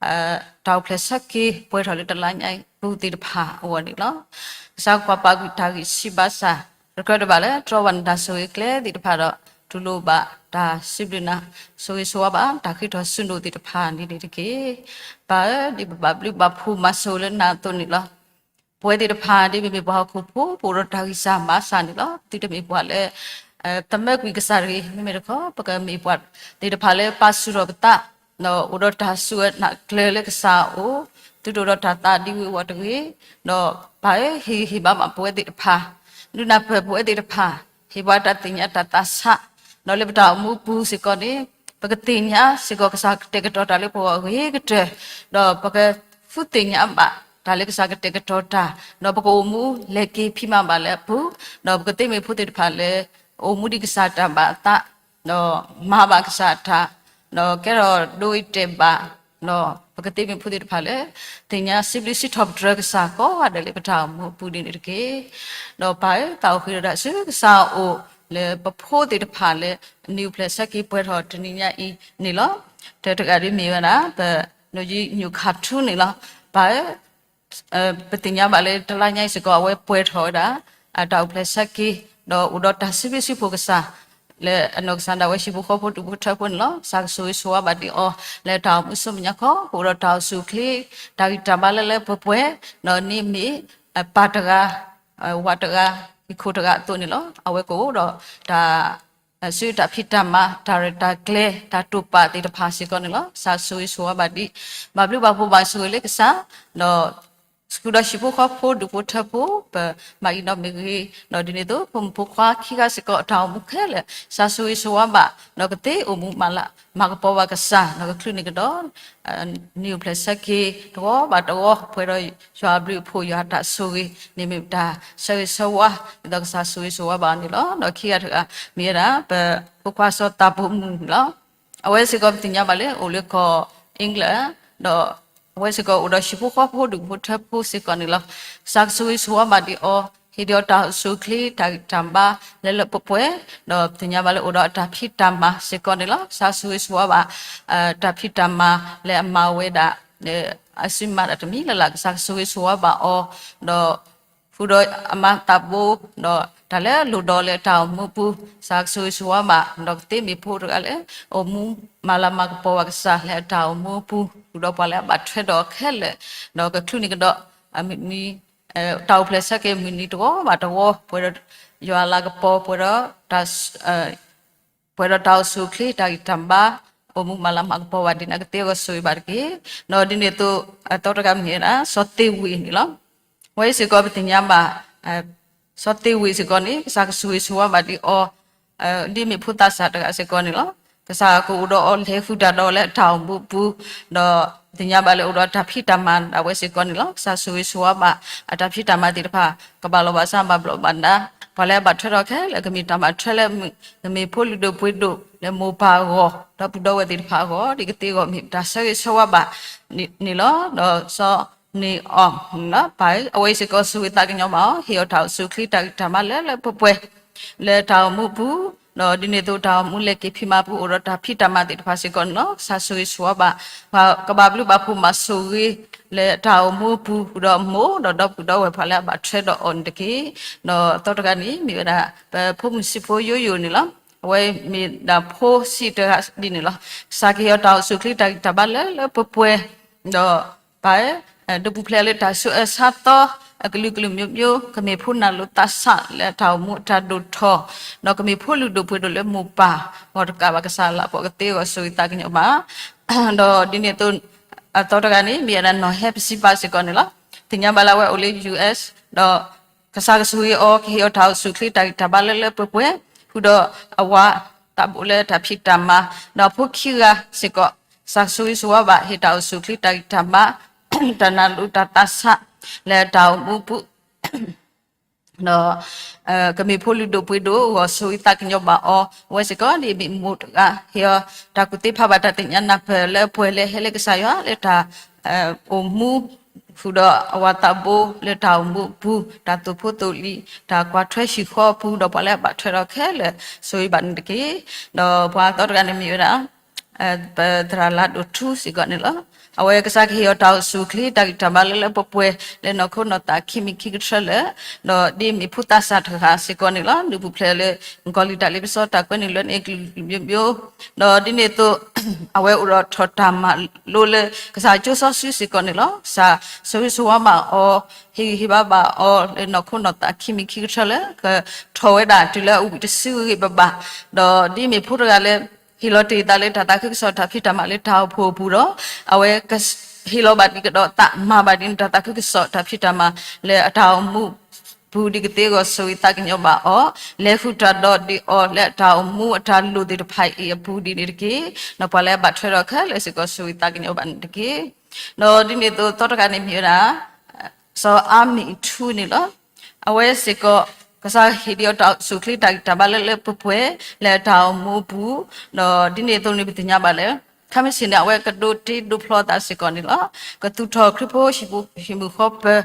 အိၣ်ဖျဲၣ်ဆၢက့ၤပှဲၤထီၣ်လၢတလါညါအံၤပူၤသ့ၣ်တဖၣ်အဂီၢ်န့ၣ်လီၤ. ကစၢ်ကွၢ်ပာ်ကွံာ်တၢ်ဂံၢ်ဆံးဘၣ်ဆၣ်, တကြၢးတဘၣ်လၢတြီဘၣ်နတၢ်ဆိၣ်ဂ့ၤကျဲသ့ၣ်တဖၣ်ဒီး တူၢ်လိာ်ဘၣ်တၢ်စံးဘျုးနၤ, ဆိၣ်ဂ့ၤဆိၣ်ဝါဘၣ်တၢ်ဃ့ထီၣ်ဆူနိၣ်သ့ၣ်တဖၣ်န့ၣ်န့ၣ်တက့ၢ်. ပၢ်ဧၢ ဒ်ပဘၣ်ဘျုးဘၣ်ဖှိၣ်မၤစၢၤလၢနၤအသိးန့ၣ်လီၤ. ပဝဲသ့ၣ်တဖၣ်ဒ်ပမ့ၢ်ပှၤဟီၣ်ခိၣ်ဖိ ပအိၣ်ဒီးတၢ်ဂံၢ်စၢ်ဘါစၢ်န့ၣ်လီၤ. သုတမ့ၢ်ပှၤလၢ သမၢကွံာ်ကစၢ်တဂ့ၤ, မ့မ့ၢ်တခီ ပကမ့ၢ်ပှၤသ့ၣ်တဖၣ်လၢပာ်ဆူၣ်ထီၣ်ပသး, ဒီးအိၣ်ဒီးတၢ်စူၢ်နာ်ကျၢၤလၢကစၢ်အအိၣ်, သုတအိၣ်ဒီးတၢ်သးဒ်ဝ့ၤဝီၤတဂ့ၤ, ဒီးပၢ်ဧၢ ဟ့ၣ်ဂံၢ်ဟ့ၣ်ဘါဘၣ်ပဝဲသ့ၣ်တဖၣ်, ဒုးနၢ်ပၢၢ်ပဝဲသ့ၣ်တဖၣ်, ဟ့ၣ်ပှၤတၢ်သ့ၣ်ညါတၢ်သးဆး, ဒီးလၢပတၢ်အိၣ်မူပူၤစ့ၢ်ကီးန့ၣ် ပကသ့ၣ်ညါစ့ၢ်ကီးကစၢ်ကတဲာ်ကတီၤတၢ်လၢပဂီၢ်အဂ့ၤကတၢၢ်, ဒီးပကဃုသ့ၣ်ညါဘၣ်တၢ်လၢကစၢ်ကတဲာ်ကတီၤတၢ်, ဒီးပကအိၣ်မူလဲၤက့ၤဖံးမၤဘၣ်လၢအပူၤ, ဒီးပကသ့မ့ၢ်ဖိသ့ၣ်တဖၣ်လၢ အိၣ်မူဒ်ကစၢ်တၢ်ဘၣ်အသး, ဒီးမၤဘၣ်ကစၢ်တၢ်, ဒီးကဲထီၣ်ဒိအံၤတဲာ်ဘၣ်, ဒီးပကသ့မ့ၢ်ဖိသ့ၣ်တဖၣ်လၢ သ့ၣ်ညါစံးဘျုးစံးထီၣ်ပတြၢၤကစၢ်ကိးဂၤဒဲးလၢပတၢ်အိၣ်မူအပူၤဒ်န့ၣ်တက့ၢ်. ဒီးပၢ်ဧၢ သးအိၣ်ဃ့ထီၣ်တၢ်ဆူကစၢ်အအိၣ်လၢပဖိသ့ၣ်တဖၣ်လၢ နံၣ်အိၣ်ဖျဲၣ်ဆၢက့ၤပှဲၤထီၣ်တနံၤညါအံၤန့ၣ်လီၤ. တၢတဂၤဒ်မ့ၢ်ဝဲဒၣ် ပနိယံာ်ညိၣ်ခါထူန့ၣ်လီၤ. ပၢ်ဧၢ ပသ့ၣ်ညါဘၣ်လၢတလါညါအံၤစ့ၢ်ကီး အဝဲပှဲၤထီၣ်ဝဲဒၣ် တၢ်အိၣ်ဖျဲၣ်ဆၢက့ၤ, ဒီးအိၣ်ဒီးတၢ်စံးဘျုးစံးဖှိၣ်ကစၢ် လၢအနီၢ်ကစၢ်ဒၣ်ဝဲ ဟံၣ်ဖိဃီဖိဒူၣ်ဖိထၢဖိန့ၣ်လီၤ. ကစၢ်ကဆိၣ်ဂ့ၤဆိၣ်ဝါဘၣ်ဒံးအီၤ လၢတၢ်အိၣ်မူဆူမဲာ်ညါခီ ကအိၣ်ဒီးတၢ်အိၣ်ဆူၣ်အိၣ်ချ့ တၢ်ဂံၢ်တၢ်ဘါလၢလၢပှဲၤပှဲၤ, ဒီးန့ၣ်မ့ၢ် ပၢ်တဂၤ ဝၤတဂၤ ဟံၣ်ခိၣ်တဂၤအသိးန့ၣ်လီၤ. အဝဲကအိၣ်ဒီးတၢ် ဆူတၢ်ဖံးတၢ်မၤ တၢ်ရဲၣ်တၢ်ကျဲၤ တၢ်တိာ်ပာ်သ့ၣ်တဖၣ်စ့ၢ်ကီးန့ၣ်လီၤ. ကစၢ်ဆိၣ်ဂ့ၤဆိၣ်ဝါဘၣ်ဒံး, ဘၣ်ဘျုးဘၣ်ဖှိၣ်ဘၣ်ဆိၣ်ဂ့ၤလၢကစၢ်, ဒီး ဃုာ်ဒီးဟံၣ်ဖိဃီဖိ ဒူၣ်ဖိထၢဖိ ပမၤအံၤဒီးမ့ၢ်ဂ့ၤ, ဒီးဒ်န့ၣ်အသိး ဖိမုၣ်ဖိခွါခံဂၤစ့ၢ်ကီး အတၢ်အိၣ်မူခဲလၢာ် ကစၢ်ဆိၣ်ဂ့ၤဆိၣ်ဝါဘၣ်, ဒီးကသ့အိၣ်မူမၤလၤ မၤကပီၤဘၣ်ကစၢ် ဒီးကချုးန့ၢ်ကဒီး နံၣ်အိၣ်ဖျဲၣ်ဆၢက့ၤ တဂီၤဘၣ်တဂီၤ ပှဲၤဒီးယွၤအဘျုးအဖှိၣ် ယွၤအတၢ်ဆိၣ်ဂ့ၤ န့ၣ်မ့ၢ်တၢ်ဆၢဂ့ၤဆၢဝါ ဒ်သိးကစၢ်ဆိၣ်ဂ့ၤဆိၣ်ဝါဘၣ်အီၤန့ၣ်လီၤ. ဒီးခံဂၤတဂၤ မ့ၢ်ဝဲဒၣ် ပဖိခွါစီၤသးဘိမုၢ်န့ၣ်လီၤ. အဝဲစ့ၢ်ကီးပသ့ၣ်ညါဘၣ်လၢ အိၣ်လၢကီၢ် England ဒီး အဝဲစ့ၢ်ကီးအိၣ်ဒီးဟံၣ်ဖိဃီဖိ ဒူၣ်ဖိထၢဖိစ့ၢ်ကီးန့ၣ်လီၤ. ကစၢ်ကဆိၣ်ဂ့ၤဆိၣ်ဝါဘၣ်ဒံးအီၤ ဟ့ၣ်ဒံးအီၤတၢ်အိၣ်ဆူၣ်အိၣ်ချ့ တၢ်ဂံၢ်တၢ်ဘါ လၢလၢပှဲၤပှဲၤ, ဒီးပသ့ၣ်ညါဘၣ်လၢအိၣ်ဒီးအတၢ်ဖံးတၢ်မၤစ့ၢ်ကီးန့ၣ်လီၤ. ကစၢ်ကဆိၣ်ဂ့ၤဆိၣ်ဝါဘၣ် တၢ်ဖံးတၢ်မၤလၢအမၤဝဲဒၣ် အစုမၤတၢ်တမံၤလၢ်လၢ် ကစၢ်ကဆိၣ်ဂ့ၤဆိၣ်ဝါဘၣ်အီၤ, ဒီး ဃုာ်ဒီးအမါသးဘိ, ဒီးတၢ်လၢလိၣ်ဒီးလၢအတၢ်အိၣ်မူအပူၤ, ကစၢ်ကဆိၣ်ဂ့ၤဆိၣ်ဝါဘၣ်, ဒီးကသ့မ့ၢ်ဖိတဂၤလၢ အိၣ်မူမၤလၤမၤကပီၤဘၣ်ကစၢ်လၢအတၢ်အိၣ်မူအပူၤ, ဃုာ်ဒီးပှၤလၢအဘၣ်ထွဲဒီးခဲလၢာ်, ဒီးကချုးန့ၢ်ကဒီး အမုၢ်နံၤ တၢ်အိၣ်ဖျဲၣ်ဆၢက့ၤမုၢ်နံၤတဂီၤဘၣ်တဂီၤ, ပှဲၤဒီးယွၤအလၤကပီၤ, ပှဲၤဒီး ပှဲၤဒီးတၢ်အိၣ်ဆူၣ်အိၣ်ချ့ တၢ်ဂံၢ်တၢ်ဘါ, အိၣ်မူမၤလၤမၤကပီၤဘၣ်ဒ်န့ၣ် ကသ့အဂီၢ်ဆိၣ်ဂ့ၤဘၣ်တက့ၢ်. ဒီးဒ်န့ၣ်အသိး အသီတဂၤမ့ၢ်ဝဲဒၣ် စီၤသ့ဝ့ၢ်န့ၣ်လီၤ. အဝဲစ့ၢ်ကီးပသ့ၣ်ညါဘၣ် စီၤသ့ဝ့ၢ်စ့ၢ်ကီးန့ၣ် ကစၢ်ကဆိၣ်ဂ့ၤဆိၣ်ဝါဘၣ်ဒံးအီၤ ဒ်မ့ၢ်ဖိသၣ်စၢ်တဂၤစ့ၢ်ကီးန့ၣ်လီၤ. ကစၢ်ကအိၣ်ဒီးအီၤ လဲၤဃုာ်တၢ်ဒီးအီၤလၢအတၢ်အိၣ်မူအပူၤ, ဒီးသ့ၣ်ညါဘၣ်လၢအိၣ်ဒီးတၢ်ဖံးတၢ်မၤဒၣ်ဝဲစ့ၢ်ကီးန့ၣ်လီၤ. ကစၢ်ဆိၣ်ဂ့ၤဆိၣ်ဝါဘၣ် အတၢ်ဖံးတၢ်မၤသ့ၣ်တဖၣ် ကဘၣ်လီၤဘၣ်စးဘၣ်ဘျီးဘၣ်ဒါ, ပှၤလၢအဘၣ်ထွဲဒီးခဲလၢာ် ကမ့ၢ်တၢ်ဘၣ်ထွဲလၢ ကမ့ၢ်ဖိလုၢ်ဒိၣ်ပှ့ၤဒိၣ်လၢမိၢ်ပၢ်အဂီၢ် ဒီပုၢ်ဒီဝဲၢ်သ့ၣ်တဖၣ်အဂီၢ် ဒ်ကသ့အဂီၢ်မ့ၢ်တၢ်ဆၢဂ့ၤဆၢဝါဘၣ်န့ၣ်လီၤ. ဒီးစီၤန့ၢ်အီၣ် ပၢ်ဧၢ, အဝဲစ့ၢ်ကီးဆိၣ်ဂ့ၤသးကညီၤဘၣ်အီၤ ဟ့ၣ်အီၤတၢ်အိၣ်ဆူၣ်အိၣ်ချ့ တၢ်ဂံၢ်တၢ်ဘါလၢလၢပှဲၤပှဲၤ လၢတၢ်အိၣ်မူအပူၤ, ဒီးဒ်န့ၣ်အသိးတၢ်အိၣ်မူလဲၤက့ၤဖံးမၤပူၤ အိၣ်ဒီးတၢ်ဖံးတၢ်မၤသ့ၣ်တဖၣ်စ့ၢ်ကီးန့ၣ်လီၤ. ကစၢ်ဆိၣ်ဂ့ၤဆိၣ်ဝါဘၣ် ပှၤကဘၣ်ဘျုးဘၣ်ဖှိၣ်မၤဆိၣ်ဂ့ၤ လၢတၢ်အိၣ်မူအပူၤ ဃုာ်ဒီးမိၢ်ဒီးဒီပုၢ်ဒီဝဲၢ်ပှၤလၢအဘၣ်ထွဲဒီးအီၤန့ၣ်တက့ၢ်. ဒီးအသီတဂၤန့ၣ် မ့ၢ်ဝဲဒၣ် ပဖိမုၣ်ဆံးဖိယိယိန့ၣ်လီၤ. အဝဲမ့ၢ်ဒၣ်ဖိဆံးတဂၤဒ်န့ၣ်လီၤ. ကစၢ်ကဟ့ၣ်အီၤတၢ်အိၣ်ဆူၣ်အိၣ်ချ့ တၢ်ဂံၢ်တၢ်ဘါလၢလၢပှဲၤပှဲၤ, ဒီးပၢ်ဧၢ, ဒီပူၤဖျဲးလၢတၢ်ဆူးအၢဆါသီ အကလုာ်ကလုာ်မျိုးမျိုး ကမ့ၢ်ဖိနၢ်လိၤသးဆးလၢတၢ်အိၣ်မူအတၢ်ဒိၣ်ထီၣ်, ဒီးကမ့ၢ်ဖိလုၢ်ဒိၣ်ပှ့ၤဒိၣ်လၢမိၢ်ပၢ်ဂီၢ်တကးဘၣ် ကစၢ်လၢပှဲၤကသ့အဂီၢ်ဆိၣ်ဂ့ၤသးကညီၤဘၣ်. ဒီးဒ်န့ၣ်အသိး အသီတဂၤန့ၣ် မ့ၢ်ဝဲဒၣ်နီၢ်ဟဲပစံးပာ်စ့ၢ်ကီးန့ၣ်လီၤ. သ့ၣ်ညါဘၣ်လၢအဝဲအိၣ်လၢ ယူၣ်အ့း ဒီး ကစၢ်ကဆိၣ်ဂ့ၤအီၤ ကဟ့ၣ်အီၤတၢ်အိၣ်ဆူၣ်အိၣ်ချ့ တၢ်ဂံၢ်တၢ်ဘါလၢလၢပှဲၤပှဲၤ, ဃုာ်ဒီးအဝၤသးဘိလၢတၢ်ဖံးတၢ်မၤ, ဒီးဖိခံဂၤစ့ၢ်ကီး ကစၢ်ကဆိၣ်ဂ့ၤဆိၣ်ဝါဘၣ် ဟ့ၣ်တၢ်အိၣ်ဆူၣ်အိၣ်ချ့ တၢ်ဂံၢ်တၢ်ဘါ တၢ်နၢ်လိၤတၢ်သးဆး လၢတၢ်အိၣ်မူအပူၤ ဒီး ကမ့ၢ်ဖိလုၢ်ဒိၣ်ပှ့ၤဒိၣ်အဂီၢ် ဆိၣ်ဂ့ၤသးကညီၤဘၣ်အီၤ, အဝဲစ့ၢ်ကီးဒ်မ့ၢ်မိၢ်တဂၤ ဟ့ၣ်အီၤတၢ်ကူၣ်သ့ဖးဘၣ် တၢ်သ့ၣ်ညါနၢ်ပၢၢ်လၢပှဲၤလၢဟဲလၢကစၢ်ယွၤလၢတၢ်အိၣ်မူ, ဃုာ်ဒီးအဝၤသးဘိလၢတၢ်အိၣ်မူအပူၤ, တၢ်သိၣ်ဖိသိၣ်လံၤ, တၢ်ကွၢ်ထွဲဟံၣ်ဃီအပူၤ, ဒီးပှၤလၢအဘၣ်ထွဲဒီးခဲလၢာ် ဆိၣ်ဂ့ၤဘၣ်န့ၣ်တက့ၢ်. ဒီးပှၤအသီတဂၤန့ၣ်မ့ၢ်ဝဲဒၣ် ပသရၣ်လါဒိၣ်ထူစ့ၢ်ကီးန့ၣ်လီၤ. အဝဲကစၢ်ကဟ့ၣ်အီၤတၢ်အိၣ်ဆူၣ်အိၣ်ချ့ တၢ်ဂံၢ်တၢ်ဘါလၢလၢပှဲၤပှဲၤ လၢနီၢ်ခိနီၢ်သးခံမံၤခံကထၢလၢာ်, ဒီးဒ်မ့ၢ်ဖိသၣ်စၢ်တဂၤစ့ၢ်ကီးန့ၣ်လီၤ. ဒူပူၤဖျဲးလၢ ကီၢ်လံာ်တၢ်လ့ပစီတၢ်ကွဲးန့ၣ်လၢန့ၣ်ကလုာ်ကလုာ်မျိုးမျိုး, ဒီးဒ်န့ၣ်အသိး အဝဲအိၣ်ဒီးထီၣ်တၢ်မၤလိလၢ ကစၢ်ကၠိစီဆှံစ့ၢ်ကီးန့ၣ်လီၤ. ကစၢ်ဆိၣ်ဂ့ၤဆိၣ်ဝါဘၣ်အီၤ, ဟ့ၣ်ဂံၢ်ဟ့ၣ်ဘါဘၣ်အီၤ လၢနီၢ်ခိနီၢ်သးခံမံၤခံကထၢလၢာ်, ကထီၣ်ဝဲဒၣ်တုၤလၢအဝံၣ်တစုဂ့ၤဂ့ၤဘၣ်ဘၣ်, ဒီးဒ်မ့ၢ်ဖိတဂၤလၢ ဟ့ၣ်လီၤတ့ၢ်သးလၢတၢ်သးခုကစီၣ် တၢ်ဖံးတၢ်မၤလၢတၢ်အိၣ်ဖှိၣ်အပူၤဒီး အဝဲကဟ့ၣ်လီၤဘၣ်ဒံးကဒီးသး မၤဘၣ်ဒံးတၢ်သးခုကစီၣ် တၢ်ဖံးတၢ်မၤလၢအတၢ်အိၣ်မူပူၤ ဒ်ကသ့အဂီၢ် ဆိၣ်ဂ့ၤသးကညီၤဘၣ်အီၤ, လဲၤဃုာ်တၢ်ဒီးဒ့ၣ်အီၤလၢအတၢ်အိၣ်မူအတၢ်လိၣ်သ့ၣ်တဖၣ်အံၤအပူၤဒ်န့ၣ်တက့ၢ်. ဒီးပှၤလၢအဘၣ်ထွဲဒီးခဲလၢာ်စ့ၢ်ကီး ဆိၣ်ဂ့ၤသးကညီၤဘၣ်န့ၣ်တက့ၢ်. ဒီးဒ်န့ၣ်အသိး သီတဂၤန့ၣ်မ့ၢ်ဝဲဒၣ် စီၤအၤမံၤထူန့ၣ်လီၤ. အဝဲစ့ၢ်ကီး ကစၢ်ဟ့ၣ်ဒံးအီၤတၢ်အိၣ်ဆူၣ်အိၣ်ချ့ တၢ်ဂံၢ်တၢ်ဘါလၢလၢပှဲၤပှဲၤ လၢအတၢ်အိၣ်မူအပူၤ, ဒီးဒ်န့ၣ်အသိးန့ၣ် ပသ့ၣ်ညါဘၣ်လၢ ခါမ့ၢ်စ့ၢ်န့ၣ် အဝဲကဒိးတ့ဒိးဖျီသးစ့ၢ်ကီးန့ၣ်လီၤ. ကသူၣ်ထီၣ်ခရံာ်ဖိဟံၣ်မုၢ်ဃီပၢ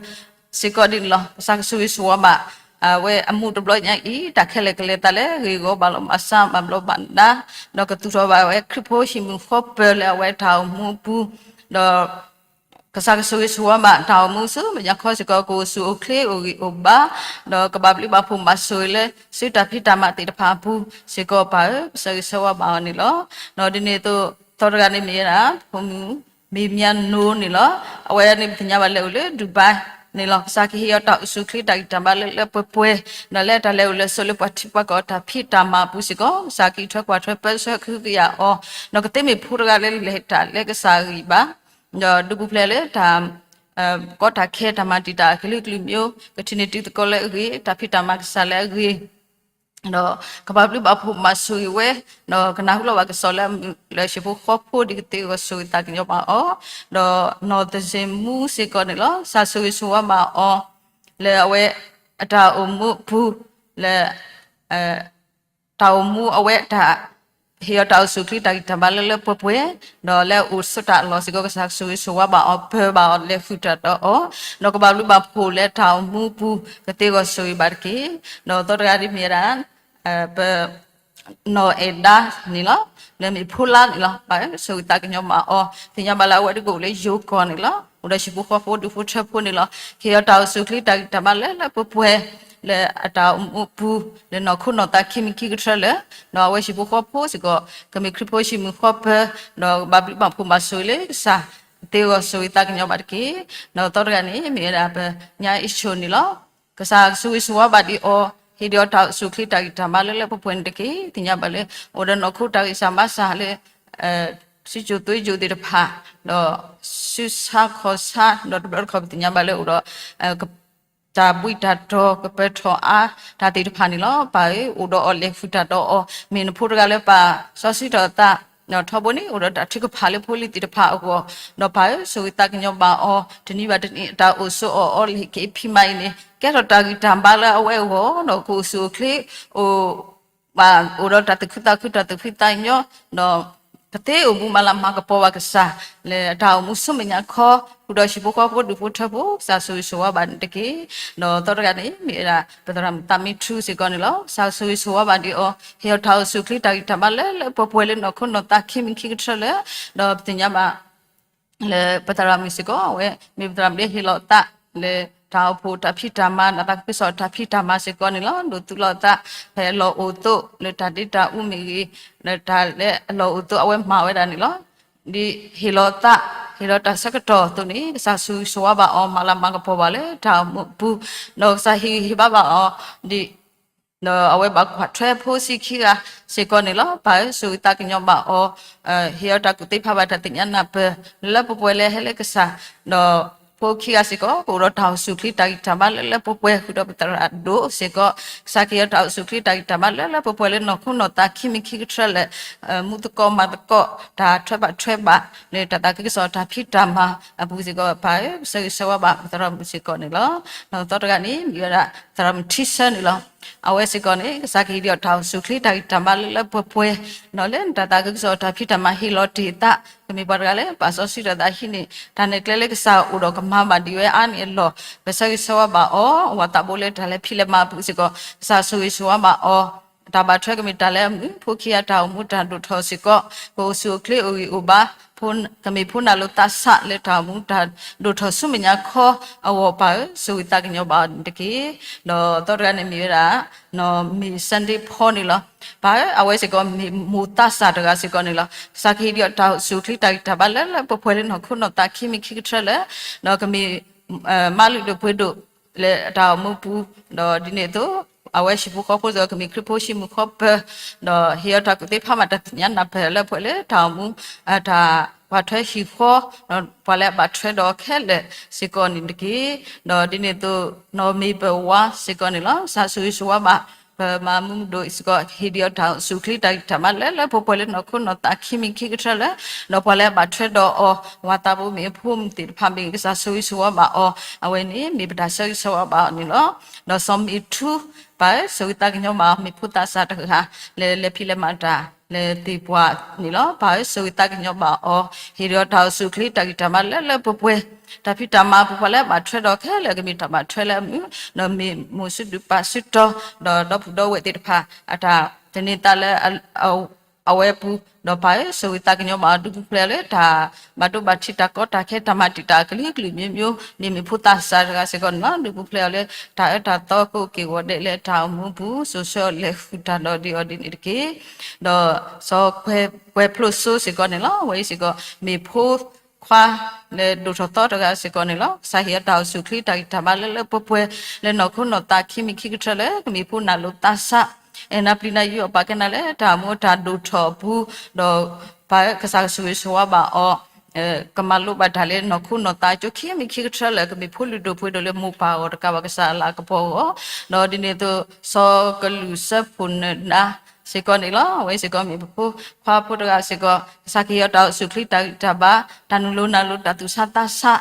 ၤစ့ၢ်ကီးဒ်န့ၣ်လီၤ. ကစၢ်ကဆိၣ်ဂ့ၤဆိၣ်ဝါဘၣ် အဝဲအမူးတဘျီညါအံၤ တၢ်ခဲလၢာ်ကလဲၤသးလၢ ဂ့ၢ်ဂီၤဘၣ်လီၤမၤစၢ်ဘၣ်ဘျီးဘၣ်ဒါ, ဒီးကသူၣ်ထီၣ်ဘၣ်ဝဲခရံာ်ဖိဟံၣ်မုၢ်ဃီပၢၤလၢအဝဲတၢ်အိၣ်မူအပူၤ, ဒီး ကစၢ်ကဆိၣ်ဂ့ၤဆိၣ်ဝါဘၣ်တၢ်အိၣ်မူဆူမဲာ်ညါခီစ့ၢ်ကီး ကအိၣ်ဆူၣ်အိၣ်ချ့အိၣ်ဂံၢ်အိၣ်ဘါ, ဒီးကဘၣ်ဘျုးဘၣ်ဖှိၣ်မၤဆိၣ်ဂ့ၤလၢ ဆူတၢ်ဖံးတၢ်မၤသ့ၣ်တဖၣ်အပူၤစ့ၢ်ကီး ပၢ်ဧၢ, ပဆၢဂ့ၤဆၢဝါဘၣ်အီၤန့ၣ်လီၤ. ဒီးဒ်န့ၣ်အသိး သီတဂၤန့ၣ်မ့ၢ်ဝဲဒၣ် ဖိမုၣ် မ့ၢ်မၠါနိန့ၣ်လီၤ. အဝဲန့ၣ်ပသ့ၣ်ညါဘၣ်လၢအိၣ်လၢ ဒူဘၣ်န့ၣ်လီၤ. ကစၢ်ကဟ့ၣ်အီၤတၢ်အိၣ်ဆူၣ်အိၣ်ချ့ တၢ်ဂံၢ်တၢ်ဘါလၢလၢပှဲၤပှဲၤ, ဒီးလၢတၢ်လဲၤအိၣ်လဲၤဆိးလၢပှၤထံပှၤကီၢ်တၢ်ဖံးတၢ်မၤအပူၤစ့ၢ်ကီး ကစၢ်ကအံးထွဲကွၢ်ထွဲပၢဆှၢကဟုကယာ်အီၤ, ဒီးကသ့မ့ၢ်ဖိတဂၤလၢလဲၤတၢ်လၢကစၢ်အဂံၢ်ဘါ, ဒီးဒူပူၤဖျဲးလၢတၢ် ကီတၢ်ခဲတၢ်မၤတံာ်တာ်အကလုာ်ကလုာ်မ့ၢ်အိၣ် ကထံၣ်န့ၢ်တံၤသကိးလၢအဂ့ၤ တၢ်ဖံးတၢ်မၤကစၢ်လၢအဂ့ၤ ဒီးကဘၣ်ဘျုးဘၣ်ဖှိၣ်မၤဆိၣ်ဂ့ၤဝဲ ဒီးကနၢ်ဟူလီၤဘၣ်ကစီၣ်လၢအမုာ်လၢဟံၣ်ဖိဃီဖိဒ်ကသ့အဂီၢ်ဆိၣ်ဂ့ၤသးကညီၤဘၣ်အီၤ, ဒီးနီၢ်သဇင်မူစ့ၢ်ကီးန့ၣ်လီၤ ကစၢ်ဆိၣ်ဂ့ၤဆိၣ်ဝါဘၣ်အီၤ လၢအဝဲ အတၢ်အိၣ်မူအပူၤ လၢ တၢ်အိၣ်မူအဝဲတၢ် ဟ့ၣ်အီၤတၢ်အိၣ်ဆူၣ်ချ့တၢ်ဂံၢ်တၢ်ဘါလၢလၢပှဲၤပှဲၤ, ဒီးလၢအအိၣ်ဆိးတၢ်အလီၢ်စ့ၢ်ကီး ကစၢ်ဆိၣ်ဂ့ၤဆိၣ်ဝါဘၣ်အီၤ ပၢၤဘၣ်အီၤလဲၤဃုာ်တၢ်ဒီးအီၤ, ဒီးကဘၣ်ဘျုးဘၣ်ဖှိၣ်လၢတၢ်အိၣ်မူအပူၤ ကသ့အဂီၢ်ဆိၣ်ဂ့ၤဘၣ်တက့ၢ်. ဒီးသီတဂၤဒ်မ့ၢ်ဝဲဒၣ် ပ နီၢ်အဲၣ်ဒါန့ၣ်လီၤ. လၢမ့ၢ်ဖိလါန့ၣ်လီၤ. ပၢ်ဆိၣ်ဂ့ၤသးကညီၤဘၣ်အီၤ သ့ၣ်ညါဘၣ်လၢအဝဲတကအိၣ်လၢယိၤကီၢ်န့ၣ်လီၤ. အိၣ်ဒီးဟံၣ်ဖိဃီဖိဒူၣ်ဖိထၢဖိန့ၣ်လီၤ. ဟ့ၣ်အီၤတၢ်အိၣ်ဆူၣ်ချ့တၢ်ဂံၢ်တၢ်ဘါလၢလၢပှဲၤပှဲၤ လၢအတၢ်အိၣ်မူအပူၤ လၢနီၢ်ခိနီၢ်သးခံမံၤခံကထြၢလၢ ဒီးအဝဲဟံၣ်ဖိဃီဖိစ့ၢ်ကီး ကမ့ၢ်ခရံာ်ဖိဟံၣ်မုာ်ဃီပၢၤ ဒီးကဘၣ်ဘျုးဘၣ်ဖှိၣ်မၤဆိၣ်ဂ့ၤလၢကစၢ် သ့အဂီၢ်ဆိၣ်ဂ့ၤသးကညီၤဘၣ်တက့ၢ်. ဒီးသီတဂၤန့ၣ် မ့ၢ်ဝဲဒၣ်ပညါအ့ၣ်ဆိၣ်န့ၣ်လီၤ. ကစၢ်ကဆိၣ်ဂ့ၤဆိၣ်ဝါဘၣ်ဒံးအီၤ ဟ့ၣ်ဒံးအီၤတၢ်အိၣ်ဆူၣ်ချ့တၢ်ဂံၢ်တၢ်ဘါလၢလၢပှဲၤပှဲၤန့ၣ်တက့ၢ်. သ့ၣ်ညါဘၣ်လၢ အိၣ်ဒီးနီၢ်ခိတၢ်ဂံၢ်စၢ်ဘါစၢ်လၢ စုကၠိၣ်သွ့ကၠိၣ်သ့ၣ်တဖၣ် ဒီး စုဆါခီၣ်ဆါ ဒီးတဘျီတခီၣ်ပသ့ၣ်ညါဘၣ်လၢအိၣ်ဒီး တၢ်ဘှံးတၢ်တီၤ ကပၢၤထီၣ်အါတၢ်သ့ၣ်တဖၣ်န့ၣ်လီၤ. ပၢ်ဧၢ အိၣ်ဒီးအီၤလဲၤဃုာ်တၢ်ဒီးအီၤ မ့ၢ်နဖိတဂၤလၢပာ်စီဆှံထီၣ်အသး ထီဘိန့ၣ် အိၣ်ဒီးတၢ်ထုကဖၣ်လၢဖိလံၤသ့ၣ်တဖၣ်အဂီၢ် ဒီးပၢ်ဧၢ ဆိၣ်ဂ့ၤသးကညီၤဘၣ်အီၤ တနံၤဘၣ်တနံၤ အတၢ်အိၣ်ဆိးအီၣ်အီလၢဟံၣ်က့ၤဖံးမၤအံၤန့ၣ် ကဲထီၣ်တၢ်ဂံၢ်တၢ်ဘါလၢအဝဲအဂီၢ် ဒီးကအိၣ်ဆူၣ်အိၣ်ချ့ အိၣ် ဘၣ်အိၣ်ဒီးတၢ်သူၣ်ခုသးခု တၢ်သူၣ်ဖှံသးညီ ဒီး ကသ့အိၣ်မူမၤလၤမၤကပီၤဘၣ်ကစၢ် လၢတၢ်အိၣ်မူဆူမဲာ်ညါခီ ဃုာ်ဒီးဟံၣ်ဖိဃီဖိဒူၣ်ဖိထၢဖိ ကစၢ်ဆိၣ်ဂ့ၤဆိၣ်ဝါဘၣ်န့ၣ်တက့ၢ်. ဒီးသီတဂၤန့ၣ် မ့ၢ်ဝဲဒၣ် ပသရၣ်မုၣ်သးမံထူစ့ၢ်ကီးန့ၣ်လီၤ. ကစၢ်ဆိၣ်ဂ့ၤဆိၣ်ဝါဘၣ်ဒံးအီၤ ဟ့ၣ်အီၤတၢ်အိၣ်ဆူၣ်ချ့တၢ်ဂံၢ်တၢ်ဘါလၢလၢပှဲၤပှဲၤလၢနီၢ်ခိနီၢ်သးခံမံၤခံကထြၢလၢ ဒီးပသ့ၣ်ညါဘၣ် လၢပသရၣ်မုၣ်စ့ၢ်ကီး အဝဲမ့ၢ်ပသရၣ်မုၣ်လၢဟ့ၣ်လီၤအသး လၢတၢ်အိၣ်ဖှိၣ်တၢ်ဖံးတၢ်မၤ နသးကကစီၣ်တၢ်ဖံးတၢ်မၤစ့ၢ်ကီးန့ၣ်လီၤ. ဒိးသူလီၤအသး ဖဲအလီၢ်အိၣ်သိး လၢတၢ်ဒ့တၢ်အူမ့ၢ်ဂ့ၤ လၢတၢ်လၢအလီၢ်အိၣ်သိးအဝဲမၤဝဲဒၣ်န့ၣ်လီၤ. ဒ်ဟ့ၣ်လီၤအသး ဟ့ၣ်လီၤတၢ်ဆၢကတီၢ်အသိးန့ၣ် ကစၢ်ဆိၣ်ဂ့ၤဆိၣ်ဝါဘၣ်အီၤ မၤလၤမၤကပီၤဘၣ်လၢတၢ်အိၣ်မူအပူၤ ဒီးကစၢ်ဟ့ၣ်ဂံၢ်ဟ့ၣ်ဘါဘၣ်အီၤ ဒ် ဒီးအဝဲဘၣ်ကွၢ်ထွဲဖိဆံးခံဂၤစ့ၢ်ကီးန့ၣ်လီၤ. ပၢ်ဧၢ ဆိၣ်ဂ့ၤသးကညီၤဘၣ်အီၤ ဟ့ၣ်အီၤတၢ်ကူၣ်သ့ဖးဘၣ်တၢ်သ့ၣ်ညါနၢ်ပၢၢ် လၢလၢပှဲၤပှဲၤလၢဟဲလၢကစၢ် ဒီးဖိခံဂၤစ့ၢ်ကီး ကအိၣ်ဒီးတၢ်အိၣ်ဆူၣ်ချ့တၢ်ဂံၢ်တၢ်ဘါလၢလၢပှဲၤပှဲၤ ဃုာ်ဒီးပသရၣ်ဒိၣ်စ့ၢ်ကီး ကစၢ်ကဟ့ၣ်အီၤတၢ်အိၣ်ဆူၣ်ချ့တၢ်ဂံၢ်တၢ်ဘါလၢလၢပှဲၤပှဲၤလၢနီၢ်ခိနီၢ်သးခံမံၤခံကထြၢလၢ မူသကိးမၤသကိး တၢ်ထွဲဘၣ်ထွဲဘၣ် လၢတၢ်သးခုကစီၣ်တၢ်ဖံးတၢ်မၤအပူၤစ့ၢ်ကီး ပၢ်ဧၢ ပဆၢဂ့ၤဆၢဝါဘၣ်ပသရၣ်မုၣ်စ့ၢ်ကီးန့ၣ်လီၤ. ဒီးသီတဂၤန့ၣ် မ့ၢ်ဝဲဒၣ်သရၣ်မုၣ်ထံဆၢန့ၣ်လီၤ. အဝဲစ့ၢ်ကီးန့ၣ် ကစၢ်ကဟ့ၣ်ဒံးအီၤတၢ်အိၣ်ဆူၣ်ချ့တၢ်ဂံၢ်တၢ်ဘါလၢလၢပှဲၤပှဲၤ ဒီးလၢတၢ်သးခုကစီၣ်တၢ်ဖံးတၢ်မၤဟ့ၣ်လီၤတ့ၢ်အသး ကမ့ၢ်ပှၤတဂၤလၢပာ်စီဆှံထီၣ်သးဟံးန့ၢ် တၢ်နဲၣ်ကျဲလၢကစၢ်အိၣ်ဒီးကမၤဘၣ်ဒံးဝဲအါန့ၢ်အလီၢ် ပဆၢဂ့ၤဆၢဝါဘၣ်အီၤ ဝၤသးဘိလၢတၢ်လဲၤဖံးလဲၤမၤအပူၤစ့ၢ်ကီး ကစၢ်ဆိၣ်ဂ့ၤဆိၣ်ဝါဘၣ်အီၤ တၢ်ဘၣ်ထွဲကမ့ၢ်တၢ်လၢအမုာ် ဖိခံဂၤတၢ်အိၣ်မူတၢ်ဒိၣ်ထီၣ်စ့ၢ်ကီး ကအိၣ်ဆူၣ်အိၣ်ချ့အိၣ်ဂံၢ်အိၣ်ဘါ ကမ့ၢ်ဖိနၢ်လိၤသးဆးလၢတၢ်အိၣ်မူတၢ်ဒိၣ်ထီၣ်ဆူမဲာ်ညါခီအဂီၢ် ပၢ်ဧၢ ဆိၣ်ဂ့ၤသးကညီၤဘၣ်အီၤန့ၣ်တက့ၢ်. ဒီးသီတဂၤန့ၣ်မ့ၢ်ဝဲဒၣ် နီၢ်မ့ၢ် Sunday Paul န့ၣ်လီၤ. ပၢ်ဧၢ အဝဲစ့ၢ်ကီးမ့ၢ်မိၢ်သးစၢ်တဂၤစ့ၢ်ကီးန့ၣ်လီၤ. ကစၢ်ကဟ့ၣ်ဒံးအီၤတၢ်အိၣ်ဆူၣ်အိၣ်ချ့တၢ်ဂံၢ်တၢ်ဘါလၢလၢပှဲၤပှဲၤလၢနီၢ်ခိနီၢ်သးခံမံၤခံကထြၢလၢ ဒီးကမ့ၢ် မါလုၢ်ဒိၣ်ပှ့ၤဒိၣ်လၢတၢ်အိၣ်မူပူၤ ဒီးဒ်န့ၣ်အသိး အဝဲဟံၣ်ဖိဃီဖိစ့ၢ်ကီး ကမ့ၢ်ခရံာ်ဖိဟံၣ်မုာ်ဃီပၢၤ ဒီးဟ့ၣ်အီၤတၢ်ကူၣ်သ့ဖးမၤတၢ်သ့ၣ်ညါနၢ်ပၢၢ်လၢပှဲၤလၢတၢ်အိၣ်မူ တၢ်ကွၢ်ထွဲဟံၣ်ဃီ ဒီးပှၤလၢအဘၣ်ထွဲဒီးခဲလၢာ်စ့ၢ်ကီးန့ၣ်တက့ၢ်. ဒီးဒ်န့ၣ်အသိး နီၢ်မ့ၢ်ပဝါစ့ၢ်ကီးန့ၣ်လီၤ. ကစၢ်ဆိၣ်ဂ့ၤဆိၣ်ဝါဘၣ် ပမၤမူဒိၣ်စ့ၢ်ကီး ဟ့ၣ်ဒံးအီၤတၢ်အိၣ်ဆူၣ်အိၣ်ချ့တၢ်ဂံၢ်တၢ်ဘါလၢလၢပှဲၤပှဲၤလၢနီၢ်ခိနီၢ်သးခံမံၤခံကထြၢလၢ ဒီးပှၤလၢအဘၣ်ထွဲဒီးအီၤ ဝၤသးဘိမ့ၢ်အဖိမုၣ်သ့ၣ်တဖၣ်မ့ၢ်ဂ့ၤ ကစၢ်ဆိၣ်ဂ့ၤဆိၣ်ဝါဘၣ်အီၤ အဝဲန့ၣ်မ့ၢ်ပတၢ်ဆၢဂ့ၤဆၢဝါဘၣ်အီၤန့ၣ်လီၤ. ဒီးစီၤမ့ၣ်ထူ ပၢ်ဧၢ ဆိၣ်ဂ့ၤသးကညီၤဘၣ်အီၤ မ့ၢ်ဖိသးစၢ်တဂၤ လၢလဲၤဖံးလဲၤမၤတၢ် လၢသ့ၣ်ပှၢ်န့ၣ်လီၤ. ပၢ်ဧၢ ဆိၣ်ဂ့ၤသးကညီၤဘၣ်အီၤ ဟ့ၣ်ဒံးအီၤတၢ်အိၣ်ဆူၣ်အိၣ်ချ့တၢ်ဂံၢ်တၢ်ဘါလၢလၢပှဲၤပှဲၤ တၢ်ဖံးတၢ်မၤအပူၤ ပှၤလၢအဘၣ်ထွဲဒီးခဲလၢာ် ကမ့ၢ်တၢ်ဘၣ်ထွဲလၢအမုာ် ဒီးမ့ၢ်မိၢ်စုဒုၣ်ပၢ်စုတီ ဒီးဒီပုၢ်ဒီဝဲၢ်သ့ၣ်တဖၣ် အတၢ်သန့ၤသးလၢ အဝဲအပူၤ ဒီးပၢ်ဧၢ ဆိၣ်ဂ့ၤသးကညီၤဘၣ်အီၤ ဒုးပူၤဖျဲးအီၤလၢတၢ်ဘၣ်ဒိဘၣ်ထံး တၢ်ကီတၢ်ခဲ တၢ်မၤတံာ်တာ်အကလုာ်ကလုာ်မျိုးမျိုး ဒ်မ့ၢ်ဖိသးစၢ်တဂၤစ့ၢ်ကီးန့ၣ်လီၤ. ဒုးပူၤဖျဲးအီၤလၢတၢ်အၢတၢ်သီ ကအိၣ်က့ၤဂီၤဒဲးလၢတၢ်အိၣ်မူပူၤ စိၤဆှၢအီၤလဲၤဃုာ်တၢ်ဒီးဒ်အီၤဒ်န့ၣ်တက့ၢ်. ဒီးစီၤကွဲၤဖျိစိစ့ၢ်ကီးန့ၣ်လီၤ. အဝဲအံၤစ့ၢ်ကီး မ့ၢ်ဖိခွါ လၢဒိၣ်ထီၣ်သီတဂၤစ့ၢ်ကီးန့ၣ်လီၤ. ကစၢ်ဟ့ၣ်အီၤတၢ်အိၣ်ဆူၣ်အိၣ်ချ့တၢ်ဂံၢ်တၢ်ဘါလၢလၢပှဲၤပှဲၤ လၢနီၢ်ခိနီၢ်သးခံမံၤခံကထြၢလၢ ကမ့ၢ်ဖိနၢ်လိၤသးဆး အဲၣ်နၤပျံၤနၤယုာ်အီၤ ပာ်ကဲနၤလၢတၢ်အိၣ်မူတၢ်ဒိၣ်ထီၣ်အပူၤ ဒီးပၢ်ကစၢ်ကဆိၣ်ဂ့ၤဆိၣ်ဝါဘၣ်အီၤ ကမၤလိဘၣ်တၢ်လၢနီၢ်ခိနီၢ်သးအကၠိ ခံမံၤခံကထၢလၢ ကမ့ၢ်ဖိလုၢ်ဒိၣ်ပှ့ၤဒိၣ်လၢမိၢ်ပၢ်အဂီၢ်တကးဘၣ် ကစၢ်အလၤကပီၤအဂီၢ်, ဒီးဒ်န့ၣ်အသိး စီၤကလူးစၢဖှိၣ်နၢၤဒါ စ့ၢ်ကီးန့ၣ်လီၤ. အဝဲစ့ၢ်ကီးမ့ၢ်ပဖိခွါဖိတဂၤစ့ၢ်ကီး ကစၢ်ကဟ့ၣ်အီၤတၢ်အိၣ်ဆူၣ်ချ့တၢ်ဂံၢ်တၢ်ဘါ တၢ်နုာ်လီၤနုာ်လီၤ တၢ်သူၣ်ဆါသးဆး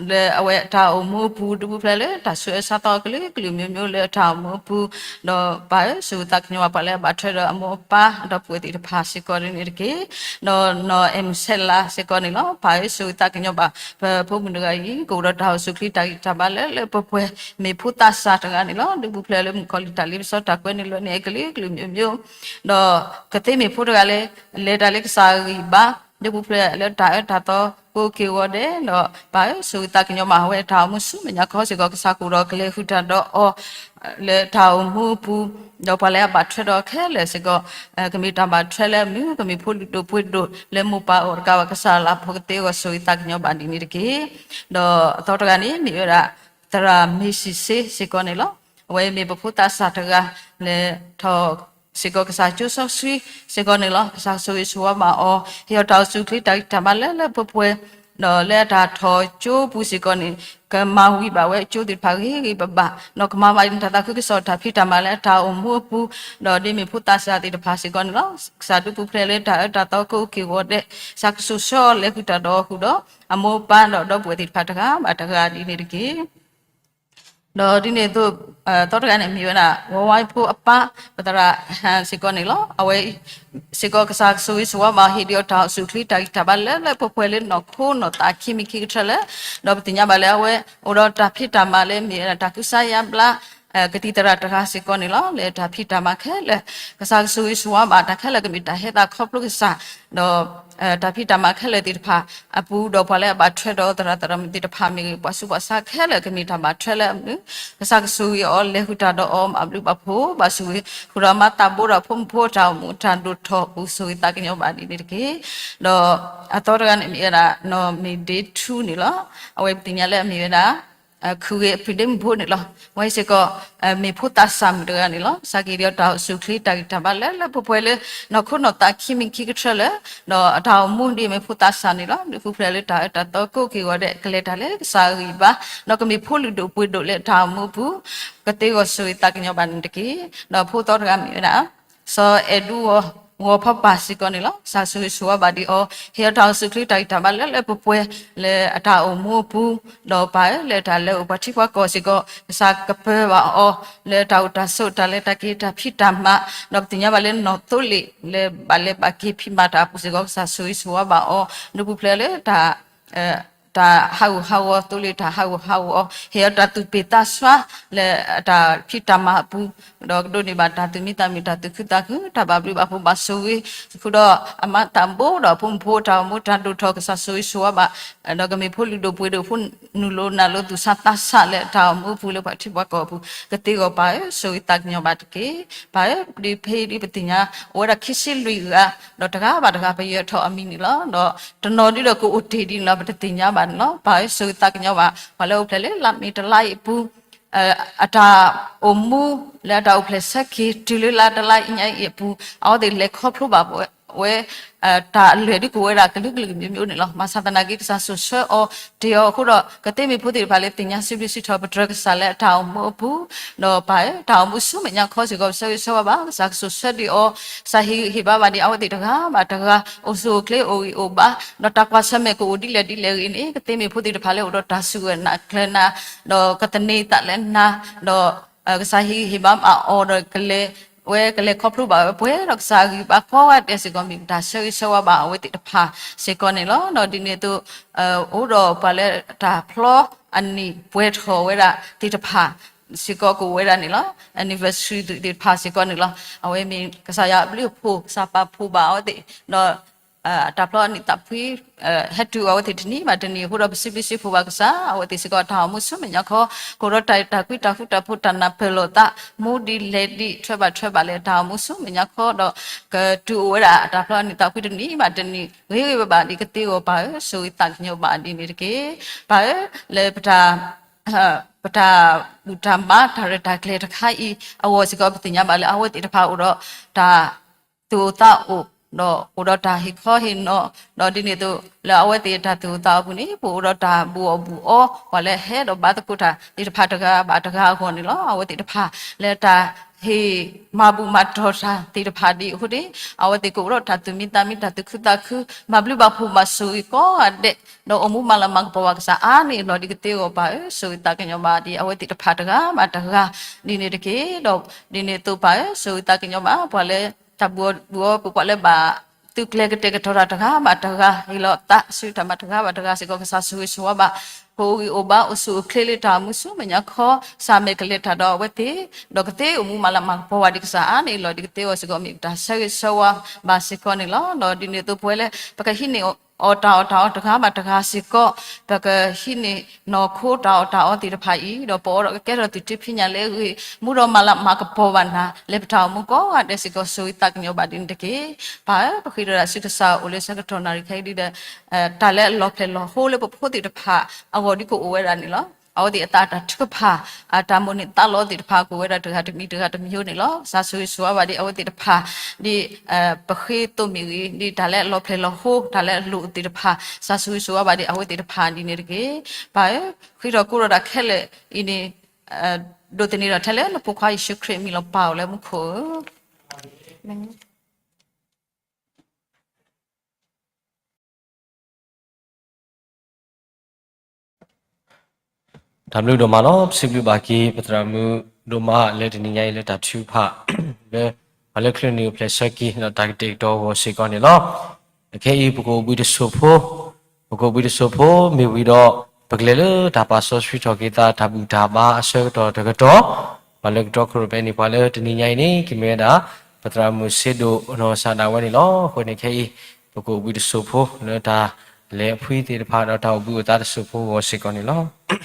လၢအဝဲတၢ်အိၣ်မူအပူၤ ဒူပူၤဖျဲးလၢတၢ်ဆူးအၢဆါသီကလုာ်ကလုာ် မျိုးမျိုးလၢအတၢ်အိၣ်မူအပူၤ, ဒီးပၢ်ဧၢ ဆိၣ်ဂ့ၤသးကညီၤဘၣ်ပှၤလၢအဘၣ်ထွဲဒီးအမိၢ်အပၢ်ဒီပုၢ်ဝဲၢ်သ့ၣ်တဖၣ်စ့ၢ်ကီးဒ်န့ၣ်တက့ၢ်. ဒီးနီၢ်အဲၣ်မုၢ်ဆဲးလးစ့ၢ်ကီးန့ၣ်လီၤ. ပၢ်ဧၢ ဆိၣ်ဂ့ၤသးကညီၤဘၣ် ပဖိမုၣ်တဂၤအံၤ ကအိၣ်ဒီးတၢ်အိၣ်ဆူၣ်ချ့တၢ်ဂံၢ်တၢ်ဘါလၢလၢပှဲၤပှဲၤ မ့ၢ်ဖိသးစၢ်တဂၤန့ၣ်လီၤ. ဒူပူၤဖျဲးလၢမုၣ်ကီၤလံၢ်တၢ်လ့ပစီတၢ်ကွဲနုာ်လီၤန့ၢ်အကလုာ်ကလုာ် မျိုးမျိုး ဒီးကသ့မ့ၢ်ဖိတဂၤလၢ လဲၤတၢ်လၢကစၢ်အဂံၢ်ဘါ ဒူပူၤဖျဲးလၢတၢ်အၢတၢ်သီကိးက့ၤဂီၤဒဲး, ဒီးပၢ်ဧၢ ဆိၣ်ဂ့ၤသးကညီၤဘၣ်အဝဲတၢ်အိၣ်မူဆူမဲာ်ညါခီစ့ၢ်ကီး ကစၢ်ကအိၣ်ဒီးကလဲၤဃုာ်တၢ်ဒီးအီၤ လၢတၢ်အိၣ်မူအပူၤ, ဒီးပှၤလၢအဘၣ်ထွဲဒီးခဲလၢာ်စ့ၢ်ကီး ကမ့ၢ်တၢ်ဘၣ်ထွဲလၢအမုာ် ကမ့ၢ်ဖိလုၢ်ဒိၣ်ပှ့ၤဒိၣ်လၢမိၢ်ပၢ်အအိၣ်တကးဘၣ် ကစၢ်အလၤကပီၤကသ့အဂီၢ် ဆိၣ်ဂ့ၤသးကညီၤဘၣ်ဒ်န့ၣ်တက့ၢ်. ဒီးအသီတဂၤန့ၣ် မ့ၢ်ဝဲဒၣ် သရၣ်မ့ၢ်စံးစ့စ့ၢ်ကီးန့ၣ်လီၤ. အဝဲမ့ၢ်ပဖိသးစၢ်တဂၤ လဲၤထီၣ် စ့ၢ်ကီးကစၢ်ကၠိစီဆှံစ့ၢ်ကီးန့ၣ်လီၤ. ကစၢ်ဆိၣ်ဂ့ၤဆိၣ်ဝါဘၣ်အီၤ ဟ့ၣ်အီၤတၢ်အိၣ်ဆူၣ်ချ့တၢ်ဂံၢ်တၢ်ဘါလၢလၢပှဲၤပှဲၤ, ဒီးလၢအတၢ်ထီၣ်ကၠိပူၤစ့ၢ်ကီးန့ၣ် ကမၤဝံၤဘၣ်ဝဲကၠိသ့ၣ်တဖၣ်ဂ့ၤဂ့ၤဘၣ်ဘၣ်, ဒီးကမၤဘၣ်တၢ်သးခုကစီၣ်တၢ်ဖံးတၢ်မၤလၢအတၢ်အိၣ်မူအပူၤ, ဒီးဒ်မ့ၢ်ဖိသးစၢ်သ့ၣ်တဖၣ်စ့ၢ်ကီးန့ၣ်လီၤ. ကစၢ်ဒူပူၤဖျဲးလၢတၢ်အၢတၢ်သီကိးက့ၤဂီၤဒဲး, ကစၢ်ကဆိၣ်ဆှၢအီၤလဲၤဃုာ်တၢ်ဒီးအီၤဃုာ်ဒီး အမိၢ်အပၢ်ဒီးဒီပုၢ်ဝဲၢ်သ့ၣ်တဖၣ်တဂၤဘၣ်တဂၤဒ်န့ၣ်တက့ၢ်. ဒီးဒ်န့ၣ်အသိး သီတဂၤန့ၣ် မ့ၢ်ဝဲဒၣ် ဝီဝါဖိအပၢ် ပသရၣ်ဟဲစ့ၢ်ကီးန့ၣ်လီၤ. အဝဲစ့ၢ်ကီးကစၢ်ကဆိၣ်ဂ့ၤဆိၣ်ဝါဘၣ် ဟ့ၣ်ဒံးအီၤတၢ်အိၣ်ဆူၣ်ချ့တၢ်ဂံၢ်တၢ်ဘါလၢလၢပှဲၤပှဲၤလၢနီၢ်ခိနီၢ်သးခံမံၤခံကထၢလၢ, ဒီးပသ့ၣ်ညါဘၣ်လၢအဝဲ အိၣ်ဒီးတၢ်ဖံးတၢ်မၤလၢမ့ၢ်ဝဲဒၣ်တၢ်ကူစါယါဘျါ ကသံၣ်သရၣ်တဂၤစ့ၢ်ကီးန့ၣ်လီၤ. လၢတၢ်ဖံးတၢ်မၤခဲလၢာ် ကစၢ်ကဆိၣ်ဂ့ၤဆိၣ်ဝါဘၣ်တၢ်ခဲလၢာ် ကမ့ၢ်တၢ်ဟဲသးခီဖျိကစၢ်, ဒီးတၢ်ဖံးတၢ်မၤခဲလၢာ်သ့ၣ်တဖၣ်အပူၤ ဒီးပှၤလၢအဘၣ်ထွဲဒီးသရၣ်သရၣ်မုၣ်သ့ၣ်တဖၣ်မ့ၢ်ဂ့ၤ ပှၤဆူးပှၤဆါခဲလၢာ် ကမ့ၢ်တၢ်ဘၣ်ထွဲလၢအမုာ်, ကစၢ်ကဆိၣ်ဂ့ၤအီၤ လဲၤဃုာ်တၢ်ဒီးအီၤ ဘၣ်ဘျုးဘၣ်ဖှိၣ် ဘၣ်ဆိၣ်ဂ့ၤ ဃုာ်ဒီးမၤသးဘိဒီးဖိမုၣ်ဖိတၢ်အိၣ်မူတၢ်ဒိၣ်ထီၣ်အပူၤ ဆိၣ်ဂ့ၤသးကညီၤဘၣ်ဒ်န့ၣ်တက့ၢ်. ဒီးအသီတဂၤန့ၣ်မ့ၢ်ဝဲဒၣ် နီၢ်မ့ၢ်ဒ့ထူန့ၣ်လီၤ. အဝဲပသ့ၣ်ညါလၢအမ့ၢ်ဝဲဒၣ် ခုဂ့ၤအဖံးဒ့မုၣ်ဖိန့ၣ်လီၤ. အဝဲစ့ၢ်ကီး မ့ၢ်ဖိသးစၢ်မုၣ်တဂၤန့ၣ်လီၤ. ကစၢ်ကဟ့ၣ်ဒံးအီၤတၢ်အိၣ်ဆူၣ်ချ့တၢ်ဂံၢ်တၢ်ဘါလၢလၢပှဲၤပှဲၤလၢ နီၢ်ခိနီၢ်သးခံမံၤခံကထၢလၢ, ဒီးအတၢ်အိၣ်မူဒ်အမ့ၢ်ဖိသးစၢ်န့ၣ်လီၤ. ဒူပူၤဖျဲးလၢတၢ်အၢတၢ်သီကိးက့ၤဂီၤဒဲး ကလဲၤတၢ်လၢကစၢ်အဂံၢ်ဘါ, ဒီးကမ့ၢ်ဖိလုၢ်ဒိၣ်ပှ့ၤဒိၣ်လၢတၢ်အိၣ်မူအပူၤ ကသ့အဂီၢ်ဆိၣ်ဂ့ၤသးကညီၤဘၣ်န့ၣ်တက့ၢ်. ဒီးဖိသီတဂၤမ့ၢ်ဝဲဒၣ် စီၤအဲၣ်ဒူ ဂီၤဖီပၢ်စ့ၢ်ကီးန့ၣ်လီၤ. ကစၢ်ဆိၣ်ဂ့ၤဆိၣ်ဝါဘၣ်ဒံးအီၤ ဟ့ၣ်အီၤတၢ်အိၣ်ဆူၣ်ချ့တၢ်ဂံၢ်တၢ်ဘါလၢလၢပှဲၤပှဲၤလၢအတၢ်အိၣ်မူအပူၤ, ဒီးပၢ်ဧၢ လၢတၢ်လၢအိၣ်ပှၤထံပှၤကီၢ်စ့ၢ်ကီး ကစၢ်ကပၢၤဘၣ်အီၤ လၢတၢ်အိၣ်တၢ်ဆိးတၢ်လဲၤတၢ်က့ၤတၢ်ဖံးတၢ်မၤ, ဒီးပသ့ၣ်ညါဘၣ်လၢနီၢ်သိလ့ၣ် လၢဘၣ်လဲၤဘၣ်က့ၤဖံးမၤတၢ်အပူၤစ့ၢ်ကီး ကစၢ်ဆိၣ်ဂ့ၤဆိၣ်ဝါဘၣ်အီၤ ဒူပူၤဖျဲးလၢတၢ် တၢ်ဟးဂူာ်ဟးဂီၤ သိလ့ၣ်တၢ်ဟးဂူာ်ဟးဂီၤအီၤ ဟ့ၣ်အီၤတၢ်သူၣ်ပ့ၢ်သးဆှါ လၢတၢ်ဖံးတၢ်မၤအပူၤ, ဒီးကဒိးန့ၢ်ဘၣ်တၢ်သူၣ်မံသးမုာ် တၢ်သူၣ်ခုသးခု တၢ်ဘၣ်ဘျုးဘၣ်ဖှိၣ်ဘၣ်ဆိၣ်ဂ့ၤ ဃုာ်ဒီးအမၤသးဘိဒီးဖိမုၣ်ဖိတၢ်အိၣ်မူတၢ်ဒိၣ်ထီၣ် ကစၢ်ဆိၣ်ဂ့ၤဆိၣ်ဝါဘၣ်, ဒီးကမ့ၢ်ဖိလုၢ်ဒိၣ်ပှ့ၤဒိၣ် ဖိနုာ်လီၤနုာ်လီၤ သူၣ်ဆါသးဆးလၢတၢ်အိၣ်မူအပူၤလၢပှၤထံပှၤကီၢ်အပူၤ ကသ့အဂီၢ်ပၢ်ဧၢ ဆိၣ်ဂ့ၤသးကညီၤဘၣ်တက့ၢ်. ပၢ်ဧၢ ဒ်ဖဲဒ်ပသ့ၣ်ညါ အိၣ်ဝဲဒၣ်ခံဆံလွံၢ်ဂၤ ဒီးတဂၤဘၣ်တဂၤပယၢၤထီၣ်အမံၤန့ၣ်လီၤ. ဒီးတနီၤဒ်ဒီးကအိၣ်တ့ၢ်ဒ်န့ၣ်လီၤ ပတသ့ၣ်ညါဘၣ်န့ၣ်လီၤ. ပၢ်ဧၢ ဆိၣ်ဂ့ၤသးကညီၤဘၣ် ပှၤလၢအိၣ်ဖျဲၣ်လၢလါမ့ၤတလါအံၤအပူၤ အတၢ်အိၣ်မူ လၢအတၢ်အိၣ်ဖျဲၣ်ဆၢက့ၤ တုၤလၢလါတလါအံၤညါအံၤအပူၤ အဝဲသ့ၣ်လဲၤခီဖျိဘၣ်ဝဲ တၢ်အလွဲၢ်ဒ်ကအိၣ်ဝဲဒၣ်ကလုာ်ကလုာ်မျိုးမျိုးန့ၣ်လီၤ. မၤဆါသနာ်က့ ကစၢ်ဆိၣ်ဆှၢအီၤတ့ၢ်အီၤအဃိဒီး ကသ့မ့ၢ်ဖိသ့ၣ်တဖၣ်လၢသ့ၣ်ညါစံးဘျုးစံးထီၣ်ပတြၢၤ ကစၢ်လၢအတၢ်အိၣ်မူအပူၤ, ဒီးပၢ်ဧၢ တၢ်အိၣ်မူဆူမဲာ်ညါခီစ့ၢ်ကီး ပဆၢဂ့ၤဆၢဝါဘၣ် ကစၢ်ကဆိၣ်ဆှၢဒံးအီၤ, ကစၢ်ဟ့ၣ်ဂံၢ်ဟ့ၣ်ဘါဘၣ်ဒံးအဝဲသ့ၣ်တဂၤဘၣ်တဂၤ အိၣ်ဆူၣ်အိၣ်ချ့အိၣ်ဂံၢ်အိၣ်ဘါ, ဒီးတၢ်ကွၢ်ဆၢၣ်မဲာ်ကအိၣ်ဒ်လဲၣ်ဒ်လဲၣ်ဂ့ၤန့ၣ် ကသ့မ့ၢ်ဖိသ့ၣ်တဖၣ်လၢအိၣ်ဒီးတၢ်စူၢ်ကနၣ်ကျၢၤနၤ ဒီးကသန့ၤသးလၢနၤ, ဒီး ကစၢ်ဟ့ၣ်ဂံၢ်ဟ့ၣ်ဘါဘၣ်အီၤဒီးကလဲၤ ဝဲကလဲၤခီဖျိဘၣ်ဝဲပှဲၤဒီးကစၢ်ဂံၢ်ဘါကိးဂၤဒဲးစ့ၢ်ကီး မ့ၢ်ပတၢ်ဆၢဂ့ၤဆၢဝါဘၣ်အဝဲသ့ၣ်တဖၣ်စ့ၢ်ကီးန့ၣ်လီၤ. ဒီးဒ်န့ၣ်အသိး အိၣ်ဒီးပှၤလၢတၢ်ဖျီအနံၣ်ပှဲၤထီၣ်ဝဲဒၣ်သ့ၣ်တဖၣ်စ့ၢ်ကီး ကအိၣ်ဝဲဒၣ်န့ၣ်လီၤ. anniversary သ့ၣ်တဖၣ်စ့ၢ်ကီးန့ၣ်လီၤ. အဝဲမ့ၢ်ကစၢ်ယွၤအဘျုးအဖှိၣ် ကစၢ်ပာ်ဖှိၣ်ဘၣ်အဝဲသ့ၣ် ဒီး တၢ်ဖျီအနံၣ်သးဖှံ ဟဲတုၤအဝဲသ့ၣ်တနံၤဘၣ်တနံၤအဃိဒီး ပစံးဘျုးစံးဖှိၣ်ဘၣ်ကစၢ် အဝဲသ့ၣ်စ့ၢ်ကီးတၢ်အိၣ်မူဆူမဲာ်ညါခီ ကအိၣ်ဒီးတၢ်အဲၣ်တၢ်ကွံ တၢ်ဃူတၢ်ဖိး တၢ်နၢ်ပၢၢ်လိာ်သး မူဒ်လဲၣ်ဒ် ထွဲဘၣ်ထွဲဘၣ်လၢတၢ်အိၣ်မူဆူမဲာ်ညါခီဒီး ကတုၤအိၣ်ဝဲဒၣ်တၢ်ဖျီအနံၣ်သးဖှံတနံၤဘၣ်တနံၤ ဂ့ၤဂ့ၤဘၣ်ဘၣ်ဒ်ကသ့အဂီၢ် ပၢ်ဧၢ ဆိၣ်ဂ့ၤသးကညီၤဘၣ်ဒ်န့ၣ်တက့ၢ်. ပၢ်ဧၢ လၢပတၢ် ပတၢ်ဘူၣ်တၢ်ဘါတၢ်ရဲၣ်တၢ်ကျဲၤတခါအံၤ အဂီၢ်စ့ၢ်ကီး ပသ့ၣ်ညါဘၣ်လၢအဝဲသ့ၣ်တဖၣ်အိၣ်ဒီးတၢ်သူၣ်အိၣ်သးအိၣ် ဒီးအိၣ်ဒီးတၢ်ဟ့ၣ်ခီဟ့ၣ်နီၤ, ဒီးဒ်န့ၣ်အသိး လၢအဝဲသ့ၣ်တၢ်သူၣ်အိၣ်သးအိၣ်အပူၤန့ၣ် ပအိၣ်ဒီးတၢ်ဘူးအီၣ်ဘူးအီ, ပှၤလၢဟဲဒီးဘါသကိးတၢ်သ့ၣ်တဖၣ်တဂၤဘၣ်တဂၤအဂီၢ်န့ၣ်လီၤ. အဝဲသ့ၣ်တဖၣ်လၢတၢ်ဟ့ၣ်မၤဘူၣ်မၤတီၢ်တၢ်သ့ၣ်တဖၣ်ဒ်အဃိန့ၣ် အဝဲသ့ၣ်ကအိၣ်ဒီးတၢ်သူၣ်မံသးမံ တၢ်သူၣ်ခုသးခု, ဘၣ်ဘျုးဘၣ်ဖှိၣ်ဘၣ်ဆိၣ်ဂ့ၤကိးဂၤဒဲး, ဒီးအိၣ်မူမၤလၤမၤကပီၤဘၣ်ကစၢ်အါန့ၢ်အလီၢ်ဒ်ကသ့အဂီၢ် ပၢ်ဧၢ, ဆိၣ်ဂ့ၤသးကညီၤဘၣ်ဒ်အဝဲသ့ၣ်တဖၣ်တဂၤဘၣ်တဂၤဒ်န့ၣ်တက့ၢ်. ဒီးဒ်န့ၣ်အသိးပၢ်ဧၢ, ဆိၣ်ဂ့ၤသးကညီၤဘၣ် ပှၤလၢတၢ်ဘူးအီၣ်ဘူးအီ ပှၤလၢဘၣ်သုးကျဲၤကတဲာ်ကတီၤတၢ်တဂၤဘၣ်တဂၤ, ဟ့ၣ်လီၤသးဆူတၢ်မၤတဂၤဘၣ်တဂၤစ့ၢ်ကီး ကစၢ်ဆိၣ်ဂ့ၤဆိၣ်ဝါဘၣ်, ကအိၣ်ဂံၢ်အိၣ်ဘါ အိၣ်ဆူၣ်အိၣ်ချ့လၢတၢ်အိၣ်မူဆူမဲာ်ညါခီ စၢ်မဲာ်ကလဲၤတၢ်ဒီးအဝဲသ့ၣ်, ဒီးကသ့အိၣ်မူမၤလၤမၤကပီၤဝဲဒ်ကစၢ်အါန့ၢ်အလီၢ်ဒ်ကသ့အဂီၢ်စ့ၢ်ကီး မ့ၢ်ပတၢ်ဆၢဂ့ၤဆၢဝါဘၣ်စ့ၢ်ကီးန့ၣ်လီၤ. ဒီးဒ်န့ၣ်အသိးပဝဲလၢ ပကဟံးန့ၢ်အီၣ်တၢ်အီၣ်တၢ်အီတဂၤဘၣ်တဂၤစ့ၢ်ကီး, ပကဟံးန့ၢ်နီၢ်ခိတၢ်အီၣ်တၢ်အီသ့ၣ်တဖၣ်အံၤ, ဒီးပအီၣ်ဒီးကကဲထီၣ်သုးတ့ဖံးညၣ်လၢအဂ့ၤ, မူဒီးမၤလၤမၤကပီၤဘၣ်နၤ လၢပတၢ်အိၣ်မူကိးဂၤဒဲးစ့ၢ်ကီး ဆိၣ်ဂ့ၤသးကညီၤဘၣ်ဒ်န့ၣ်တက့ၢ်. ပၢ်ဧၢ, ပဃ့ဒီးတၢ်ဆူကစၢ်အိၣ်လၢဆၢကတီၢ်နၣ်ရံၣ်ခဲအံၤဒ်ဒီး တၢ်လၢအလီၤဖျဲၣ်လီၤဟိလၢပဖိသ့ၣ်တဖၣ်အဂီၢ်ဒ်ကအိၣ်ဝဲဒၣ်န့ၣ်လီၤ. အဝဲသ့ၣ်အတၢ် တၢ်ထုကဖၣ် အတၢ်မိၣ်န့ၢ်သးလီသ့ၣ်တဖၣ်ကအိၣ်ဝဲဒၣ်တဂၤတမံၤတဂၤတမံၤန့ၣ်လီၤ. ကစၢ်ဆိၣ်ဂ့ၤဆိၣ်ဝါဘၣ်ဒ်အဝဲသ့ၣ်တဖၣ် ဒ် ပဃ့သိးမ့ၢ်ဂ့ၤ, ဒ်တၢ်လၢအလီၤဖျဲၣ်လီၤဟိ တၢ်လၢအလိၣ်သ့ၣ်တဖၣ် ကစၢ်ဆိၣ်ဂ့ၤဆိၣ်ဝါဘၣ်ဒ်အဝဲသ့ၣ်တဖၣ်ဒ်န့ၣ်တက့ၢ်. ပၢ်ဧၢ, ဃ့ထီၣ်ကိးထီၣ်တၢ်ခဲလၢာ်အံၤန့ၣ် ဒိးသန့ၤဒီးထဲလၢနဖိခွါယ့ၣ်ၡူးခရံာ်အမံၤလီၤ ပၢ်အိၣ်လၢမူခိၣ်ဧၢ, အၤမ့ၣ်. တၢ်ဘျုးဒိၣ်မးလီၤ. ပစံးဘျုးဘၣ်က့ၤ ပသရၣ်မုၣ်ဒိၣ်မးလၢတနံၤညါအံၤလၢတၢ်ထုကဖၣ် လၢပှၤလၢချၢန့ၣ်အိၣ်ဖျဲၣ်ဆၢက့ၤ ဒီးတၢ်ကတဲာ်ကတီၤအဂီၢ်စ့ၢ်ကီးန့ၣ်လီၤ. အခဲအံၤ ပကအိၣ်ဘှံးတစိၢ်ဖိ, ပကအိၣ်ဘှံးတစိၢ်ဖိမ့ၢ်ဝံၤဒီး ပကလဲၤလၢတၢ်ပာ်စီဆှံထီၣ်က့ၤသး တၢ်ဘူၣ်တၢ်ဘါအဆၢကတီၢ်တကတီၢ်, ပှၤလၢကတီၢ်ခိၣ်ရိၣ်ဖဲန့ၣ် ပှၤလၢတနံၤညါအံၤန့ၣ် ကမ့ၢ်ဝဲဒၣ် ပသရၣ်မုၣ်စ့ဒိၣ်နီၢ်စၢ်ဒၣ်ဝဲန့ၣ်လီၤ. အဃိန့ၣ်ခဲအံၤ ပကအိၣ်ဘှံးတစိၢ်ဖိလၢတၢ်လဲၤအဖှံသ့ၣ်တဖၣ် ဒီးတၢ်အိၣ်ဘှံးအိၣ်သါတစိၢ်ဖိအဂီၢ်စ့ၢ်ကီးန့ၣ်လီၤ.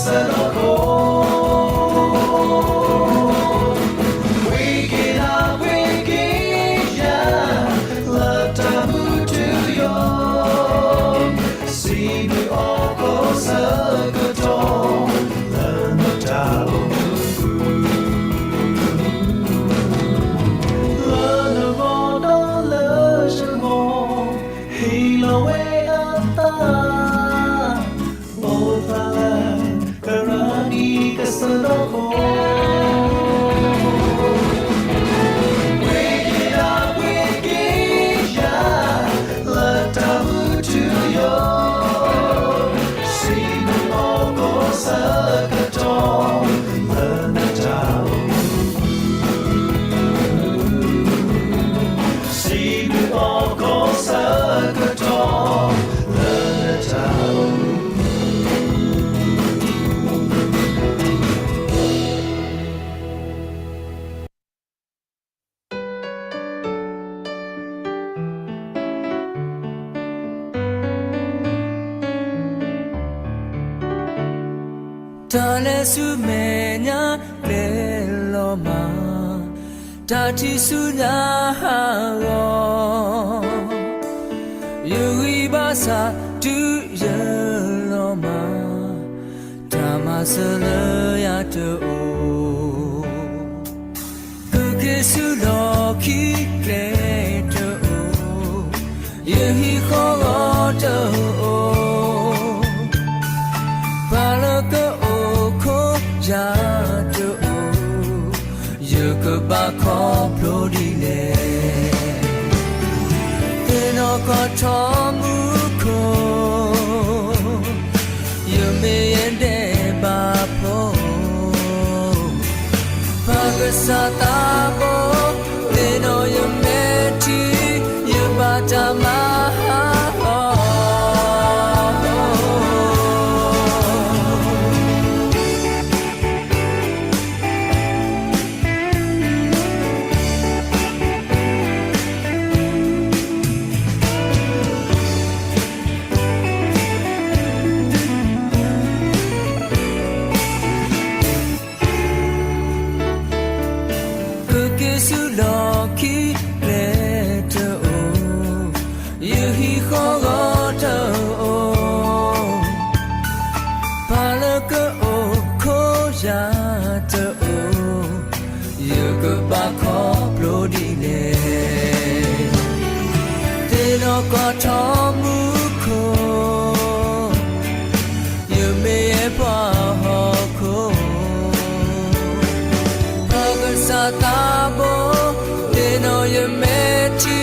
ဆၢကတီၢ်ခိၣ်, ပှ့ၤက့ၤတၢ်ပှ့ၤက့ၤယၤ လၢတၢ်မူထူယိာ်, စံးဘျုးအီၤကိးဆၢကတီၢ် လၢနတၢ်အိၣ်မူပူၤ, လၢနဂီၢ်ဒီးလၢယဂီၢ် ဟ့ၣ်လီၤဝဲအသး အိၣ်သးလၢ ကရၢနံၤကစၢၢ်ဒီခိၣ်, ပှ့ၤက့ၤတၢ်ပှ့ၤက့ၤယၤ လၢတၢ်မူထူယိာ်, စံးဘျုးအီၤကိးဆၢကတီၢ် လၢနတၢ်အိၣ်မူ စံးဘျုးအီၤကိးဆၢကတီၢ် လၢနတၢ်အိၣ်မူ တၢ်လဲၤဆူမဲာ်ညါကျဲလီၤမး, တၢ်ထံၣ်ဆူညါဟးဂီၤ, ယဂံၢ်ဘါစၢ်တုၤယလီၤမး, တၢ်မၤစၢၤလၢယၤတအိၣ်, ကက့ၤဆူလီၢ်ခံကျဲတအိၣ်, ယဟံၣ်ဃီဂီၤတအိၣ်, ပှၤလၢကအိၣ်ခိးယၤတအိၣ်, ယကဘၣ်ခီဖျိဒ်လဲၣ်. သ့ၣ်နီၣ်ကွၢ်ထီၣ်မူခိၣ်, ယမ့ၢ်ယဒဲးဘးဖိ, ပၢ်ကစၢ်သးဘိ, သ့ၣ်နီၣ်ယမဲာ်ထံ, ယဘၣ်တၢ်မၤဟးဂီၤ ကက့ၤဆူလီၢ်ခံကျဲတအိၣ်, ယဟံၣ်ဃီဂီၤတအိၣ်, ပှၤလၢကအိၣ်ခိးယၤတအိၣ်, ယကဘၣ်ခီဖျိဒ်လဲၣ်. သ့ၣ်နီၣ်ကွၢ်ထီၣ်မူခိၣ်, ယမ့ၢ်ယဲပှၤဟီၣ်ခိၣ်, ပၢ်ကစၢ်သးဘိ, သ့ၣ်နီၣ်ယမဲာ်ထံ,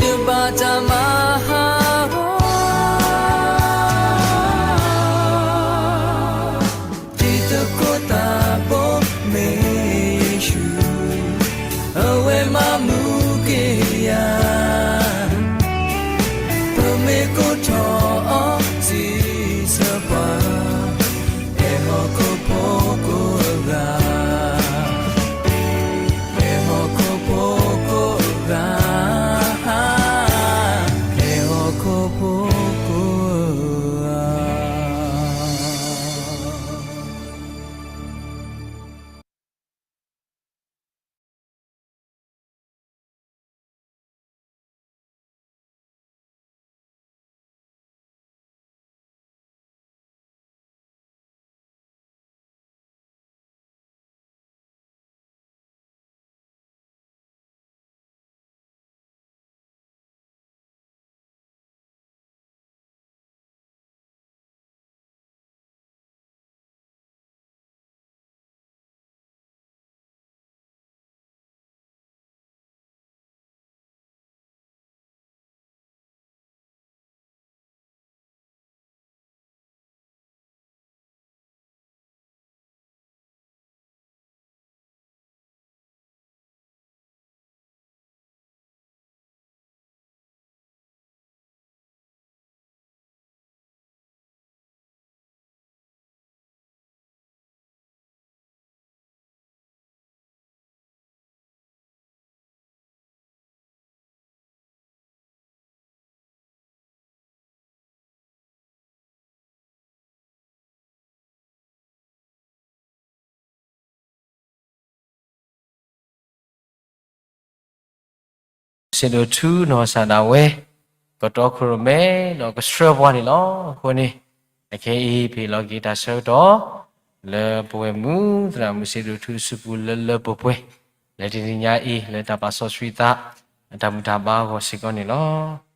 ယဘၣ်တၢ်မၤဟးဂီၤ တံၤသကိးသးဘိမ့ၢ်ယ့ၣ်ၡူး, အဝဲမၤမူက့ၤယၤ, ပ မူစ့ဒိၣ်ထူနီၢ်ကစၢ်ဒၣ်ဝဲ ကတီခိၣ်ရိၣ်မဲ ဒီးကဆှၢပှၤန့ၣ်လီၤ. အဃိန့ၣ် အခဲအံၤ ပဟ့ၣ်လီၤက့ၤတၢ်ဆၢကတီၢ် လၢပဝဲၢ်မုၢ်သရၣ်မူစ့ဒိၣ်ထူအစုပူၤလၢလၢပှဲၤပှဲၤ လၢတနံၤညါအံၤ လၢတၢ်ပာ်စီဆှံသး အတၢ်ဘူၣ်တၢ်ဘါအဂီၢ်စ့ၢ်ကီးန့ၣ်လီၤ.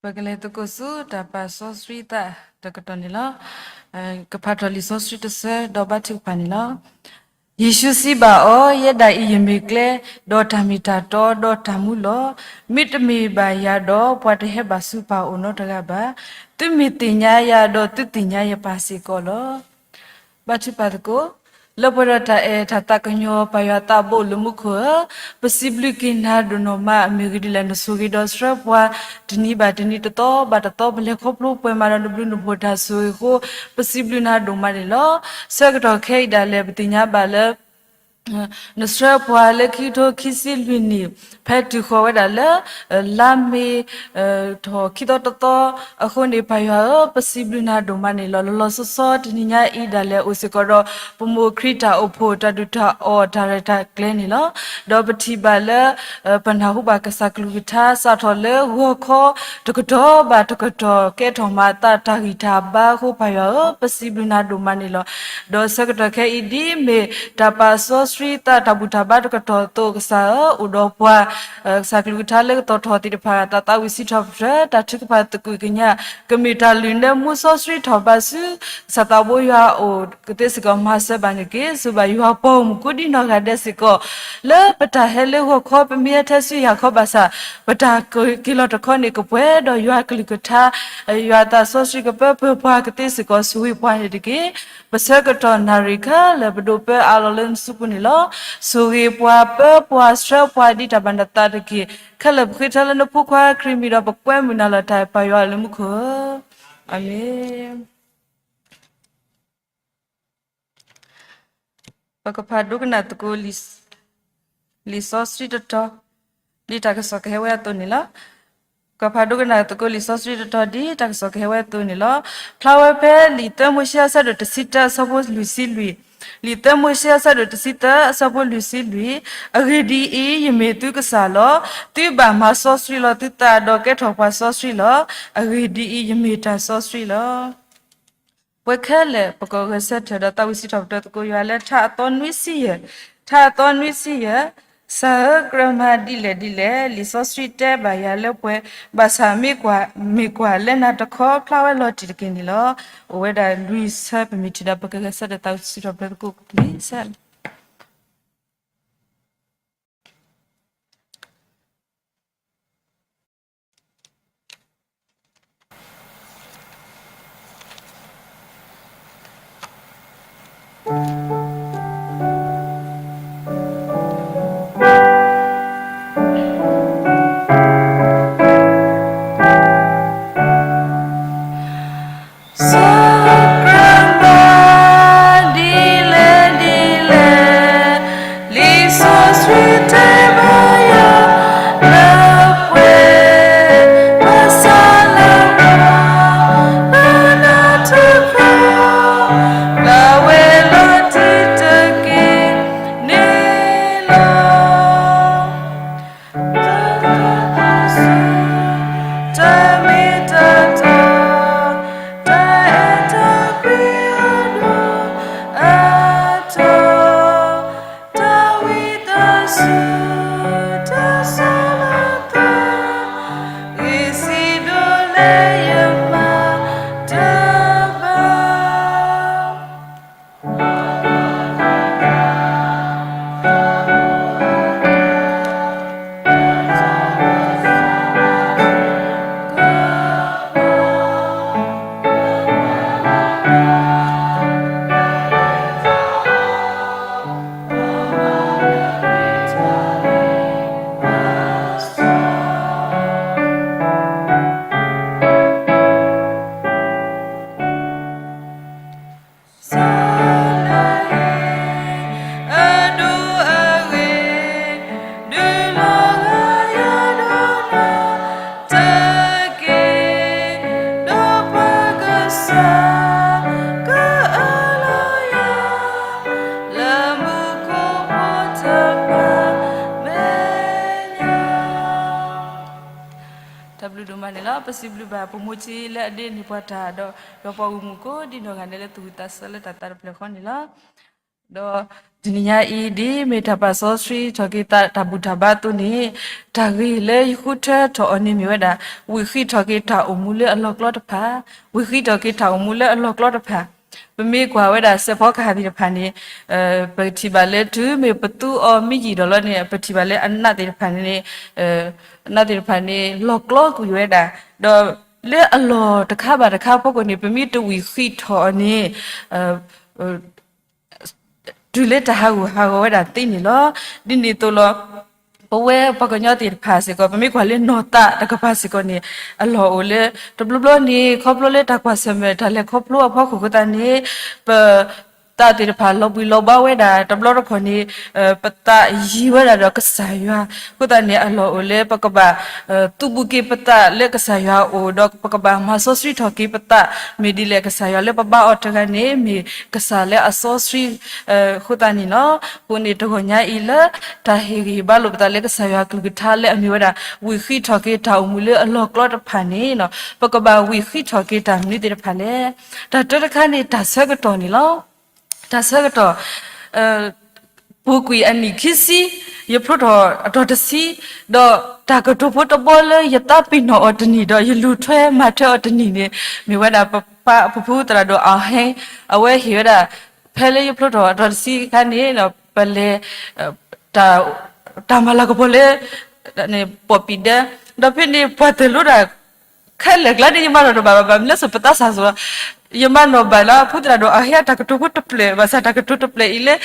ပကလဲၤသကိးဆူတၢ်ပာ်စီဆှံသးတကတီၢ်န့ၣ်လီၤ. ကဖးထီၣ်လံာ်စီဆှံတဆၢ ဒီးဘါထုကဖၣ်န့ၣ်လီၤ. ယ့ၣ်ၡူးစံးဘၣ်အီၤ, ယဲဒၣ်အံၤယမ့ၢ်ကျဲ, ဒီးတၢ်မ့ၢ်တၢ်တီ, ဒီးတၢ်မူလီၤ. မ့တမ့ၢ်ဘၣ်ယၤဒီး ပှၤတဟဲဘၣ်ဆူပၢ်အအိၣ်နီတဂၤဘၣ်. သုမ့ၢ်သ့ၣ်ညါယၤဒီး သုသ့ၣ်ညါယပၢ်စ့ၢ်ကီးလီၤ. ဘါထုကဖၣ်သကိး. လၢပှဲၤဒီးတၢ်အဲၣ်တၢ်သးကညီၤ ပၢ်ယွၤသးဘိလၢမူခိၣ်ဧၢ, ပစံးဘျုးက့ၤနၤဒိၣ်နီၢ်မး အမ့ၢ်ဂ့ၢ်ဒ်လဲၣ် နဆိၣ်ဂ့ၤဒီးဆှၢပှၤ တနံၤဘၣ်တနံၤ တသီဘၣ်တသီ ပလဲၤခီဖျိပှဲၤမးဒီး နဘျုးနဖှိၣ်တၢ်ဆိၣ်ဂ့ၤအဃိ ပစံးဘျုးနၤဒိၣ်မးန့ၣ်လီၤ. ဆၢကတီၢ်ခဲအံၤဒၣ်လဲာ် ပသ့ၣ်ညါဘၣ်လၢ နဆှၢပှၤလၢခံကထိခံဆံလွံၢ်နံၣ် ဖဲတုၤဃီၤဝဲဒၣ်လၢ လါမ့ၤ ထီၣ်ခံသီတသီအဃိန့ၣ် ပၢ်ယွၤဧၢ, ပစံးဘျုးနၤဒိၣ်မးန့ၣ်လီၤ. လီၤလီၤဆီဆီတနံၤညါအံၤဒၣ်လဲာ် အိၣ်စ့ၢ်ကီးဒီး ပမိၢ်ခရံာ်တၢ်အိၣ်ဖှိၣ် တၢ်ဒုၣ်တၢ်အီၣ် တၢ်ရဲၣ်တၢ်ကျဲၤန့ၣ်လီၤ. ဒီးပထံၣ်ဘၣ်လၢ ပနၢ်ဟူဘၣ်ကစၢ်ကလုၢ်ကထါ စးထီၣ်လၢဂီၤခီ တကတီၢ်ဘၣ်တကတီၢ် ကဲထီၣ်မၤအသးတၢ်ဂံၢ်တၢ်ဘါအဃိ ပၢ်ယွၤဧၢ, ပစံးဘျုးနၤဒိၣ်မးန့ၣ်လီၤ. ဒီးဆၢကတီၢ်ခဲအံၤ ဒ်မ့ၢ်တၢ်ပာ်စီဆှံသး တၢ်ဘူၣ်တၢ်ဘါတကတီၢ်အသိး ကစၢ်ဧၢ, အိၣ်ဒီးပှၤ ကစၢ်ကလုၢ်ကထါလၢကသီၣ်ထီၣ်သ့ၣ်တဖၣ် သးသးဝံၣ်စံးထီၣ်ပတြၢၤ တၢ်ထုကဖၣ်သကိးကညး ကမ့ၢ်တၢ်လုၢ်နၢမူစီဆှံထီၣ်ဘၣ်ဆူ ကစၢ်သးဘိယွၤအအိၣ်ကသ့စ့ၢ်ကီး မၤစၢၤဘၣ်န့ၣ်တက့ၢ်. စူၢ်ဘၣ်ယွၤပှၤဂီၢ်မုၢ်ကိးဒံနီၢ်ဂၤဒဲးစ့ၢ်ကီး လၢပတၢ်ဟဲလၢဂီၤခီ ပမ့ၢ်ဟဲထဲဆူယၢ်ခီဘၣ်ဆၣ် ပတၢ်က့ၤလီၤတခီန့ၣ် ကပှဲၤဒီးယွၤကလုၢ်ကထါ ယွၤသးစီဆှံကပၢပၢၤပှၤကသ့စ့ၢ်ကီး ဆိၣ်ဂ့ၤပှၤန့ၣ်တက့ၢ်. ပဆၢကတီၢ်နၣ်ရံၣ်ခဲလၢာ် ပဒိးပၢအါလီၤလၢနစုပူၤန့ၣ်လီၤ. ဆိၣ်ဂ့ၤပှၤ ပၢပှၤ ဆှၢပှၤ ဒ်တၢ်ဘၣ်နသးတက့ၢ်. ခဲလၢာ်ပဃ့ထီလၢနဖိခွါခရံာ်မံၤဒီး ပကွဲမုာ်နၤလီၤတၢ် ပၢ်ယွၤလၢမူခိၣ်ဧၢ, အၤမ့ၣ်. ပကဖးဒိကနၣ်သကိး လံာ်စီဆှံတတီၤ ဒ်တၢ်ကစီၣ်ကဟဲဝဲအသိးန့ၣ်လီၤ. ပကဖးဒိကနၣ်သကိး လံာ်စီဆှံတတီၤ ဒ်တၢ်ကစီၣ်ကဟဲဝဲအသိးန့ၣ်လီၤ. ဖျါဝဲဖဲလံာ်သၢမိၤၡ့ အဆၢဒိၣ်တဆံတၢ အဆၢဖိလွံၢ်ဆံလွံၢ်, လံာ်သၢမိၤၡ့ အဆၢဒိၣ်တဆံသၢ အဆၢဖိလွံၢ်ဆံလွံၢ်, အဂ့ၢ်ဒ်အံၤ, ယမ့ၢ်သုကစၢ်လီၤ. သုဘၣ်မၤစီဆှံလီၤသုသး ဒီးကဲထီၣ်ပှၤစီဆှံလီၤ. အဂ့ၢ်ဒ်အံၤ, ယမ့ၢ်တၢ်စီဆှံလီၤ. ပှဲၤခဲလၢာ် ပကဂဲၤဆၢထၢၣ်ဒီးသးဝံၣ်စံးထီၣ်ပတြၢၤသကိးယွၤလၢ ထါအသီနွံဆံယဲၢ်, ထါအသီနွံဆံယဲၢ်, ကစၢ်ဧၢ, ကြၢးမၤဒ်လဲၣ်ဒ်လဲၣ်, လံာ်စီဆှံတဲဘၣ်ယၤလၢပှဲၤ, ဘၣ်ဆၣ်မ့ၢ်ကွၢ်, မ့ၢ်ကွၢ်လၢနၤတခီ ဖျါဝဲလီၤတံၢ်တက့ၢ်န့ၣ်လီၤ. အိၣ်ဝဲဒၣ်လွံၢ်ဆၢ ပမ့ၢ်ထံၣ်ဒီး ပကဂဲၤဆၢထၢၣ်သးဝံၣ်စံးထီၣ်ပတြၢၤသကိးလွံၢ်ဆၢ. စီၤပီလူး ဒ်လဲၣ်ဒ်လဲၣ် တၢ်ဘျုးဒိၣ်မးန့ၣ်လီၤ. ပစံးဘျုးဘၣ်ပမိၢ်ကၠံလၢအဒိးန့ၢ်ပှၤတၢ်ဒီး ဒီးပှၤဂီၢ်မုၢ်ကိးဒံနီၢ်ဂၤဒဲးလၢသူၣ်ဝံၣ်သးဆၢလၢတၢ်သးတဖျၢၣ်ဃီန့ၣ်လီၤ. ဒီးတနံၤညါအံၤ ဒ်မ့ၢ်တၢ်ပာ်စီဆှံထီၣ်က့ၤတၢ်ဘူၣ်တၢ်ဘါအသိးန့ၣ်, တၢ်ဂ့ၢ်လၢယဃုထၢထီၣ်အီၤန့ၣ်မ့ၢ်ဝဲဒၣ် ဝံာ်ဃံးထီၣ်က့ၤတၢ်အိၣ်မူလၢအလီၢ်ကျီတဖၣ်, ဝံာ်ဃံးထီၣ်က့ၤတၢ်အိၣ်မူလၢအလီၢ်ကျီတဖၣ်. ပမ့ၢ်ကွၢ်ဝဲဒၣ်စဲးဖီကဟၣ်သ့ၣ်တဖၣ်န့ၣ် ပထံၣ်ဘၣ်လၢတုၤမ့ၢ်ပသူအီၤမ့ၢ်ယံာ်ဒီးလီၤန့ၣ် ပထံၣ်ဘၣ်လၢအနးသ့ၣ်တဖၣ်န့ၣ် အနးသ့ၣ်တဖၣ်န့ၣ် လီၢ်ကျီကွံာ်ဝဲဒၣ်, ဒီးလၢအလီၢ်တခါဘၣ်တခါအဖီခိၣ်န့ၣ် ပမ့ၢ်တဝံာ်ဃံးထီၣ်အီၤန့ၣ် တုၤလၢတၢ်ဟးဂူာ်ဟးဂီၤဝဲဒၣ်သ့န့ၣ်လီၤ. ဒ်န့ၣ်အသိးလီၤ, ပဝဲပှၤကညီသ့ၣ်တဖၣ်စ့ၢ်ကီး ပမ့ၢ်ကွၢ်လၢနီၢ်သးတကပၤစ့ၢ်ကီးန့ၣ် အလီၢ်အိၣ်လၢ တဘျီဘျီန့ၣ် ခီဖျိလၢတၢ်ကွၢ်ဆၢၣ်မဲာ် တၢ်လဲၤခီဖျိအဖီခိၣ်အဃိသတးန့ၣ် ပ သးသ့ၣ်တဖၣ်လီၤဘှံးလီၤဘှါဝဲဒၣ် တဘျီတခီၣ်န့ၣ် ပသးယံၤဝဲဒၣ်ဒီးကစၢ်ယွၤအဃိသတးန့ၣ် အလီၢ်အိၣ်လၢပကဘၣ် သူၣ်ဘူးက့ၤပသးလၢကစၢ်ယွၤအအိၣ် ဒီးပကဘၣ်မၤစီဆှံထီၣ်က့ၤပသး မ့ၢ်ဒ်လဲၣ်ကစၢ်ယွၤလၢပဘါအီၤတဂၤန့ၣ် မ့ၢ်ကစၢ်လၢအစီဆှံအဃိသတးန့ၣ်လီၤ. အဃိန့ၣ်တဂီၢ်ညါအံၤလၢ တၢ်ဟ့ၣ်ဂံၢ်ဟ့ၣ်ဘါလိာ်ပသးလၢကစၢ်ယွၤအကလုၢ်ကထါလၢအမ့ၢ်ဝဲဒၣ် ဝံာ်ဃံးထီၣ်က့ၤတၢ်အိၣ်မူလၢအလီၢ်ကျီတဖၣ်န့ၣ် ပကဘၣ်ဝံာ်ဃံးထီၣ်က့ၤတၢ်မနုၤသ့ၣ်တဖၣ်လဲၣ်. တၢ်တၢတခါန့ၣ် တၢ်ဆၢကတီၢ်န့ၣ်လီၤ. တၢ်ဆၢကတီၢ် ပူၤကွံာ်အနံၣ်ခံဆံ ယဖျိထီၣ်အတီၤတဆံ ဒီးတၢ်ကတိၤဖိတဘီလၢယသးပ့ၤနီၣ်အီၤတနံၣ် ဒီးယလူၤထွဲမၤထွဲအီၤတနံၣ်န့ၣ် မ့ၢ်ဝဲဒၣ်ပပၢ်ပဖုသရၣ်ဒိၣ်အီၣ်ဟဲ အဝဲဟ့ၣ်ဝဲဒၣ် ဖဲလၢယဖျိထီၣ်အတီၤတဆံအခါန့ၣ် ပလဲၤ တၢ်မၤလၤကပီၤလၢ ပိာ်ပံၤဒဲ ဒီးဖဲန့ၣ် ပှၤတၢၢ်လိတၢ် ခဲလၢာ်ကျါန့ၣ် ယမၤနီၣ်တဘၣ်ဘၣ် ဘၣ်မနုၤလဲၣ် ပသးစၢ်စ့ၢ်ကီး ယမၤနီၣ်ဘၣ်လၢ ဖုသရၣ်ဒိၣ်အီၣ်ဟဲအတၢ်ကတိၤဖိတဖျၢၣ် ဘၣ်ဆၣ်တၢ်ကတိၤတဖျၢၣ်အံၤလၢ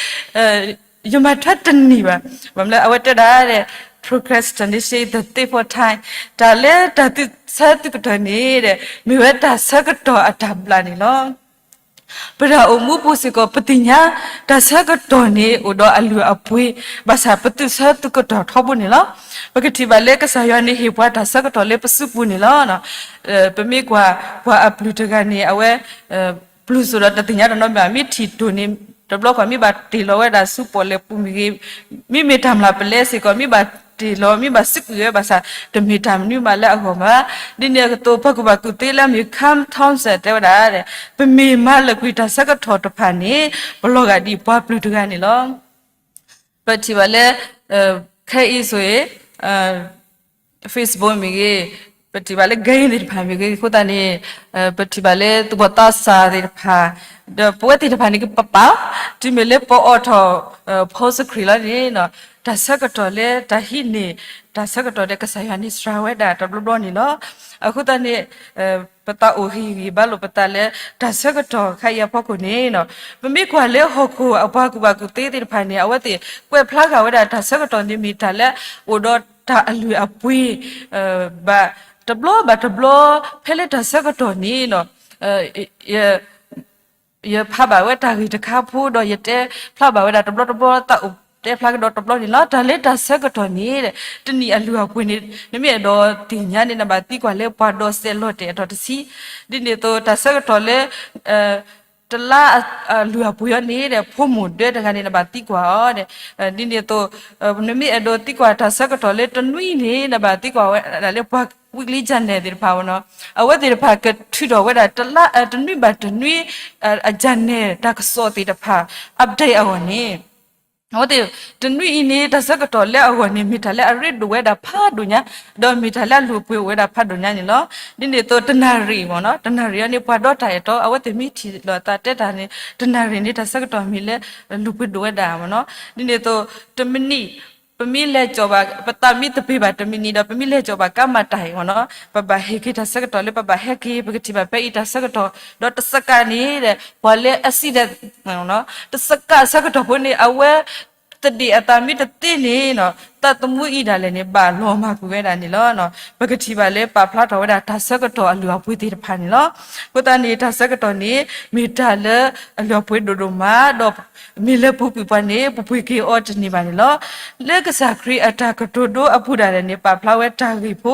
ယမၤထွဲတနံၣ်ဘၣ်. ဘၣ်မနုၤလဲၣ် အဝဲတဲဒၣ် procrastination is the thief of time တၢ်လၢတၢ်ဆၢသုးကတီၢ်န့ၣ် မ့ၢ်ဝဲတၢ်ဆၢကတီၢ်အတၢ်ဘျၣ်န့ၣ်လီၤ. ပတၢ်အိၣ်မူပူၤစ့ၢ်ကီး ပသ့ၣ်ညါ တၢ်ဆၢကတီၢ်န့ၣ် အိၣ်ဒီးအလုၢ်အပှ့ၤ ဘၣ်ဆၣ်ပသုးဆၢသုးကတီၢ်ထီဘိန့ၣ်လီၤ. ပကထံၣ်ဘၣ်လၢကစၢ်ယွၤန့ၣ် ဟ့ၣ်ပှၤတၢ်ဆၢကတီၢ်လၢပစုပူၤန့ၣ်လီၤ. ပမ့ၢ်ကွၢ် ပှၤအပျုၢ်တဂၤန့ၣ် အဝဲ ပျုၢ်စိၣ်ဒီးတသ့ၣ်ညါတနီၤမ့ၢ် မ့ၢ်ထံၣ်တိၢ်န့ၣ် တဘျီခီၣ်မ့ၢ်ဘၣ်တ့ၢ်လီၤဝဲဒၣ်ဆူပီၣ်လဲၣ်ပူၤမ့ၢ်ဂ့ၤ, မ့မ့ၢ်တၢ်မျၢ်ပလဲစ့ၢ်ကီး မ့ၢ်ဘၣ်တ့ၢ်လီၤ မ့ၢ်ဘၣ်စံးကွံာ်ဝဲဘၣ်ဆၣ် တမ့ၢ်တၢ်မနုၤမးလၢအဂီၢ်ဘၣ်. ဒ်န့ၣ်အသိး ပှၤကူၣ်ဘၣ်ကူၣ်သ့လၢအမ့ၢ် Cam Thompson တဲဝဲဒၣ် ပမ့ၢ်မၤလၢာ်ကွံာ်တၢ်ဆၢကတီၢ်တဖၣ်န့ၣ် ပလီၤဂာ်ဒ်ပှၤပျုၢ်တဂၤန့ၣ်လီၤ. ပထံၣ်ဘၣ်လၢ ခဲအံၤဆိၣ်အံၤ Facebook မ့ၢ်ဂ့ၤ, ပထံၣ်ဘၣ်လၢ game သ့ၣ်တဖၣ်မ့ၢ်ဂ့ၤ အဃိသတးန့ၣ် ပထံၣ်ဘၣ်လၢသူၣ်ဘီၣ်သးစၢ်သ့ၣ်တဖၣ် ဒီးပဝဲသ့ၣ်တဖၣ်န့ၣ် ပပာ် တုၤမ့ၢ်လၢပအီၣ်ထီၣ် ဖီစခရံးလီၤန့ၣ် တၢ်ဆၢကတီၢ်လၢတၢ်ဟံးန့ၢ် တၢ်ဆၢကတီၢ်ဒီးကစၢ်ယွၤန့ၣ် စှၤဝဲဒၣ်တဘျီဘျီန့ၣ်လီၤ. အဃိသတးန့ၣ် ပသးအိၣ်ဟ့ၣ်ဂံၢ်ဘါလိာ်ပသးလၢ တၢ်ဆၢကတီၢ်ခါအံၤအဖီခိၣ်န့ၣ် ပမ့ၢ်ကွၢ်လၢဟီၣ်ခိၣ်အပှၤကူၣ်ဘၣ်ကူၣ်သ့သ့ၣ်တဖၣ်န့ၣ် အဝဲသ့ၣ်ကွဲးဖျါဃာ်ဝဲဒၣ်တၢ်ဆၢကတီၢ်န့ၣ်မ့ၢ်တၢ်လၢ အိၣ်ဒီးတၢ်အလုၢ်အပှ့ၤ ဘၣ်တဘျီဘၣ်တဘျီ ဖဲလၢတၢ်ဆၢကတီၢ်န့ၣ် ယဖးဘၣ်ဝဲတၢ်ဂ့ၢ်တခါဖိဒီး ယတဲဖျါဘၣ်ဝဲဒၣ်တဘျီတဘျီ သးအိၣ်တဲဖျါကဒီးတဘျီန့ၣ်လီၤ. တၢ်လၢတၢ်ဆၢကတီၢ်န့ၣ် တနံၣ်အလုၢ်အပှ့ၤန့ၣ် နမ့ၢ်အဲၣ်ဒိးသ့ၣ်ညါန့ၣ် နဘၣ်သံကွၢ်လၢပှၤဒီးစဲးလီၤတဲာ်အတီၤတဆံ, ဒ်န့ၣ်အသိး တၢ်ဆၢကတီၢ်လၢ တလါအလုၢ်အပှ့ၤအံၤန့ၣ် ဖိမုၣ်ဒၢတဂၤန့ၣ် နဘၣ်သံကွၢ်အီၤ, ဒ်န့ၣ်အသိး နမ့ၢ်အဲၣ်ဒိးသံကွၢ်တၢ်ဆၢကတီၢ်လၢတနွံန့ၣ် နဘၣ်သံကွၢ်ဝဲဒၣ်လၢပှၤ weekly journal သ့ၣ်တဖၣ်အီၤနီၤ, အဝဲသ့ၣ်တဖၣ်ကထုးထီၣ်ဝဲဒၣ် တနွံဘၣ်တနွံ အ journal တၢ်ကစီၣ်သ့ၣ်တဖၣ် update အဂီၢ်န့ၣ် အဝဲသ့ၣ် တနွံအံၤန့ၣ် တၢ်ဆၢကတီၢ်လၢအဂီၢ်န့ၣ် မ့ၢ်တၢ်လၢအရ့ဒိၣ်ဝဲဒၣ်ဖးဒိၣ်ညါ, ဒီးမ့ၢ်တၢ်လၢအလုၢ်အပှ့ၤအိၣ်ဝဲဒၣ်ဖးဒိၣ်ညါန့ၣ်လီၤ. ဒ်န့ၣ်အသိး တနၣ်ရံၣ်မ့ၢ်နီၤ, တနၣ်ရံၣ်အံၤန့ၣ် ပှၤဒီတၢ်အဲၣ်တီ အဝဲသ့ၣ်မ့ၢ်ထံၣ်လိာ်အသးတဲတၢ်န့ၣ် တနၣ်ရံၣ်န့ၣ် တၢ်ဆၢကတီၢ်မ့ၢ်လၢ လုၢ်ပှ့ၤဒိၣ်ဝဲဒၣ်မ့ၢ်နီၤ. ဒ်န့ၣ်အသိး တမံးနံး ပမ့ၢ်လဲၤကၠီၣ်ဘၣ် ပသးမ့ၢ်တပ့ၤဘၣ်တမံးနံးဒီး ပမ့ၢ်လဲၤကၠီၣ်ဘၣ်ကါမၤတၢ်အံၤမ့ၢ်နီၤ, ပဘၣ်ဟ့ၣ်က့ၤတၢ်ဆၢကတီၢ်လၢပဘၣ်ဟဲက့ၤ ပကထံၣ်ဘၣ်ဖဲအံၤတၢ်ဆၢကတီၢ် ဒီးတစကးန့ၣ် ပှၤလၢ accident တစကးဆၢကတီၢ်ဖိန့ၣ် အဝဲ သဒ့ၣ်အသးမ့ၢ်တသ့န့ၣ်နီၤ, သးသမူအံၤဒၣ်လဲာ်န့ၣ် ဘၣ်လီၤမၢ်ကွံာ်ဝဲဒၣ်န့ၣ်လီၤ. ပကထံၣ်ဘၣ်လၢပာ်ဖျါထီၣ်ဝဲဒၣ်တၢ်ဆၢကတီၢ်အလုၢ်အပှ့ၤသ့ၣ်တဖၣ်န့ၣ်လီၤ. အဃိသတးန့ၣ် တၢ်ဆၢကတီၢ်န့ၣ် မ့ၢ်တၢ်လၢအလုၢ်အပှ့ၤဒိၣ်ဒိၣ်မး ဒီးမ့ၢ်လဲၤပူၤကွံာ်ပှၤန့ၣ် ပပှ့ၤက့ၤအီၤတန့ၢ်ဘၣ်န့ၣ်လီၤ. လၢကစၢ်ခရံာ်အတၢ်ကတိၤဒိအပူၤဒၣ်လဲာ်န့ၣ် ပာ်ဖျါဝဲတၢ်ဂ့ၢ်ဖိ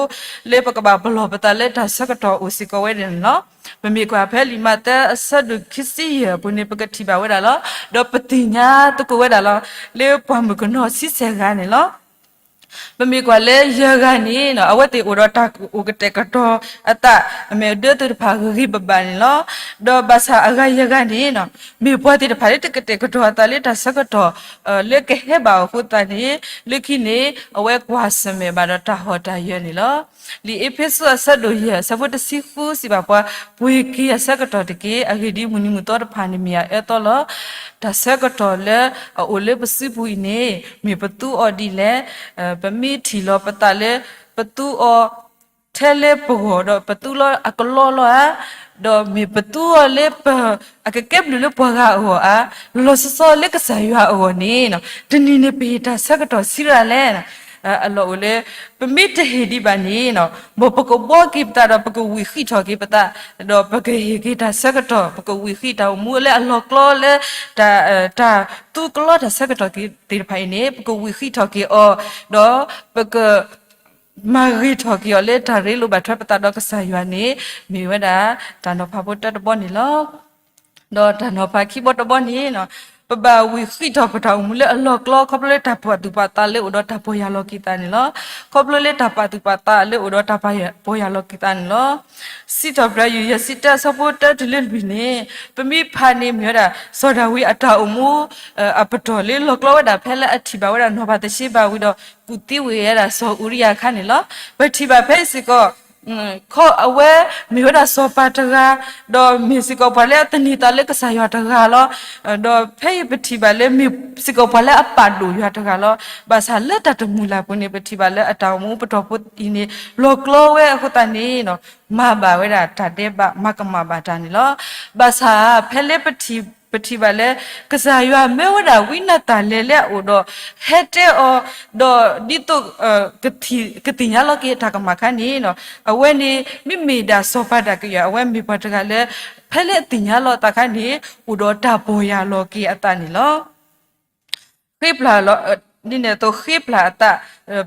လၢပကဘၣ်ပလီၢ်ပသးလၢတၢ်ဆၢကတီၢ်အိၣ်စ့ၢ်ကီးဝဲဒၣ်န့ၣ်လီၤ. ပမ့ၢ်ကွၢ်ဖဲလံာ်မးသဲအဆၢဒိၣ်ခံဆံယဲၢ်အပူၤန့ၣ် ပကထံၣ်ဘၣ်ဝဲဒၣ်လီၤ. ဒီးပသ့ၣ်ညါသကိးဝဲဒၣ်လီၤ. လၢပှၢ်မုၢ်ကနီၤဆံဆဲၣ်ဂၤန့ၣ်လီၤ. ပမ့ၢ်ကွၢ်လၢယဲၢ်ဂၤန့ၣ် အဝဲသ့ၣ်အိၣ်ဒီးတၢ်အိၣ်ကတဲာ်ကတီၤအသး အမဲာ်ဒၢသ့ၣ်တဖၣ်ဂ့ၤဂ့ၤဘၣ်ဘၣ်န့ၣ်လီၤ. ဒီးဘၣ်ဆၣ်အဂၤယဲၢ်ဂၤန့ၣ် မ့ၢ်ပှၤသ့ၣ်တဖၣ်လၢတကတဲာ်ကတီၤအသးလၢတၢ်ဆၢကတီၢ် လၢကဟဲဘၣ်အဃိသတးန့ၣ် လၢခံန့ၣ် အဝဲကွၢ်ဆၢၣ်မဲာ်ဘၣ်ဒီးတၢ်ဟီၣ်တၢ်ယၢၤန့ၣ်လီၤ. လံာ်အ့းဖ့းစူးအဆၢဒိၣ်ယဲၢ် အဆၢဖိတဆံဃုစံးဘၣ်ပှၤ, ပှ့ၤက့ၤအဆၢကတီၢ်တက့ၢ်. အဂ့ၢ်ဒ်အံၤ, မုၢ်နံၤမုၢ်သီတဖၣ်န့ၣ်မ့ၢ်အအၢသီလီၤ. တၢ်ဆၢကတီၢ်လၢအအိၣ်လၢပစုပူၤအံၤန့ၣ် မ့ၢ်ပသူအီၤဒ်လဲၣ်. ပမ့ၢ်ထံၣ်လီၤပသးလၢ ပသူအီၤထဲလၢပဂီၢ် ဒီးပသူလီၤအကလီလီၤဧါ, ဒီးမ့ၢ်ပသူအီၤလၢပ အကကဲဘျုးလၢပှၤဂၤအဂီၢ်ဧါ, လီၤဆီဆီလၢကစၢ်ယွၤအဂီၢ်န့ၣ် တနံၤန့ၣ်ပဟ့ၣ်တၢ်ဆၢကတီၢ်ဆံးရၤလဲၣ်. အလီၢ်အိၣ်လၢ ပမ့ၢ်တဟ့ၣ်ဒံးဘၣ်န့ၣ် မ်ပကဘှီက့ၤပသးဒီးပကဝံၤဃံးထီၣ်က့ၤပသး, ဒီးပကဟ့ၣ်က့ၤတၢ်ဆၢကတီၢ် ပကဝံၤဃံးတၢ်အိၣ်မူလၢအလီၢ်ကျီလၢ တၢ်သူကလီတၢ်ဆၢကတီၢ်သ့ၣ်တဖၣ်အံၤန့ၣ် ပကဝံၤဃံးထီၣ်က့ၤအီၤ, ဒီးပက မၤဂ့ၤထီၣ်က့ၤအီၤလၢတၢ်ရ့လိာ်ဘၣ်ထွဲပသးဒီးကစၢ်ယွၤန့ၣ် မ့ၢ်ဝဲဒၣ်တၢ်နီၤဖးဖိတၢတဘီန့ၣ်လီၤ. ဒီးတၢ်နီၤဖးခံဘီတဘီန့ၣ် ပဘၣ်ဝံၤဃံးထီၣ်ပတၢ်အိၣ်မူလၢအလီၢ်ကျီ ခီဖျိလၢတၢ်ပာ်သူၣ်ပာ်သးလၢအိၣ်ဒီးတၢ်ပီၢ်ယၢ်လီၤက့ၤသးန့ၣ်လီၤ. ခီဖျိလၢတၢ်ပာ်သူၣ်ပာ်သးလၢအိၣ်ဒီးတၢ်ပီၢ်ယၢ်လီၤက့ၤသးန့ၣ်လီၤ. စံးထီၣ်ပတြၢၤ ယူၢ်ယဲၢ်ဆံတၢ အဆၢဖိတၢတုၤလၢလွံၢ်န့ၣ် ပမ့ၢ်ဖးန့ၣ်မ့ၢ်ဝဲဒၣ် စီၤဒၤဝံးအတၢ်အိၣ်မူ အပတီၢ်လၢလီၤကျီဝဲဒၣ် ဖဲလၢအထံၣ်ဘၣ်ဝဲဒၣ်နီၢ်ဘၤသရှ့ဘၤဝံၤဒီး ကူၣ်သံဝဲဒၣ်စီၤအူၤရံယၤအခါန့ၣ်လီၤ. ပထံၣ်ဘၣ်ဖဲအံၤစ့ၢ်ကီး ခီအဝဲမ့ၢ်ဝဲဒၣ်စီၤပၤတဂၤ, ဒီးမ့ၢ်စ့ၢ်ကီးပှၤလၢအသန့ၤသးလၢကစၢ်ယွၤတဂၤလီၤ. ဒီးဖဲအံၤပထံၣ်ဘၣ်လၢမ့ၢ်စ့ၢ်ကီးပှၤလၢအပာ်ဒိၣ်ယွၤတဂၤလီၤ. ဘၣ်ဆၣ်လၢတၢ်တမုာ်လၢ်ပူၤန့ၣ် ပထံၣ်ဘၣ်လၢအတၢ်အိၣ်မူပတီၢ်ဖိအံၤန့ၣ် လီၤကျီဝဲအဃိသတးန့ၣ် မၤဘၣ်ဝဲဒၣ်တၢ်ဒဲးဘး မၤကမၣ်ဘၣ်တၢ်န့ၣ်လီၤ. ဘၣ်ဆၣ်ဖဲလၢပထံၣ်ဘၣ်လၢ ကစၢ်ယွၤမၢဝဲဒၣ်ဝံနၤသၣ်လဲာ်လၢအအိၣ်ဒီး ဟဲတဲအီၤ, ဒီးဒ်သိး ကသ့ၣ်ညါလီၤက့ၤအတၢ်ကမၣ်အခါန့ၣ် အဝဲန့ၣ် မ့မ့ၢ်ဒၣ်စီၤပၤဒၣ်ကယၤ အဝဲမ့ၢ်ပှၤတဂၤလၢ ဖဲလၢအသ့ၣ်ညါလီၤအသးအခါန့ၣ် အိၣ်ဒီးတၢ်ပီၢ်ယၢ်လီၤက့ၤအသးန့ၣ်လီၤ. ဃ့ပျၢ်လီၤ, ဒ်န့ၣ်အသိးဃ့ပျၢ်အသး,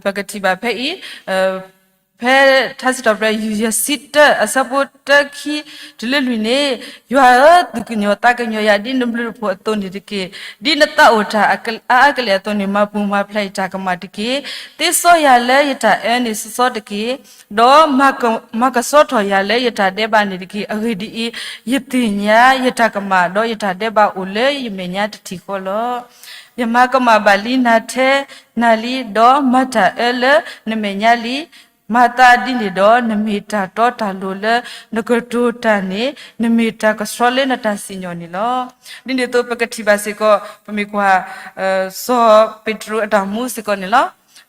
ပကထံၣ်ဘၣ်ဖဲအံၤ, ဖဲထါစံးထီၣ်ပတြၢၤ ယူၢ်ယဲၢ်ဆံတၢ အဆၢဖိတၢခံ တုၤလၢလွံၢ်န့ၣ်, ယွၤဧၢ, သူၣ်ကညီၤသးကညီၤယၤ ဒ်နဘျုးနဖှိၣ်အသိးန့ၣ်တက့ၢ်. ဒ်နသးအိၣ်တၢ်အါအါကလဲာ်အသိးန့ၣ် မၤပူၤမၤဖျဲးယတၢ်ကမၣ်တက့ၢ်. သ့စီယၤလၢယတၢ်အၢန့ၣ်စီစီတက့ၢ်. ဒီးမၤကဆှီထီၣ်ယၤလၢယတၢ်ဒဲးဘးန့ၣ်တက့ၢ်. အဂ့ၢ်ဒ်အံၤ, ယသ့ၣ်ညါယတၢ်ကမၣ်ဒီးယတၢ်ဒဲးဘးအိၣ်လၢယမဲာ်ညါတထံၣ်ဃီလီၤ. ယမၤကမၣ်ဘၣ်လံနၤထဲနၤလံ, ဒီးမၤတၢ်အၢလၢနမဲာ်ညါလံ. မၤသးဒ်န့ၣ်ဒီး နမ့ၢ်တၢ်တီတၢ်လိၤလၢနကတိၤတၢ်န့ၣ် နမ့ၢ်တၢ်ကဆှီလၢနတၢ်စံၣ်ညီၣ်န့ၣ်လီၤ. ဒ်န့ၣ်အသိးပကထံၣ်ဘၣ်စ့ၢ်ကီး ပမ့ၢ်ကွၢ် စီၤပ့းတရူးအတၢ်မူစ့ၢ်ကီးန့ၣ်လီၤ.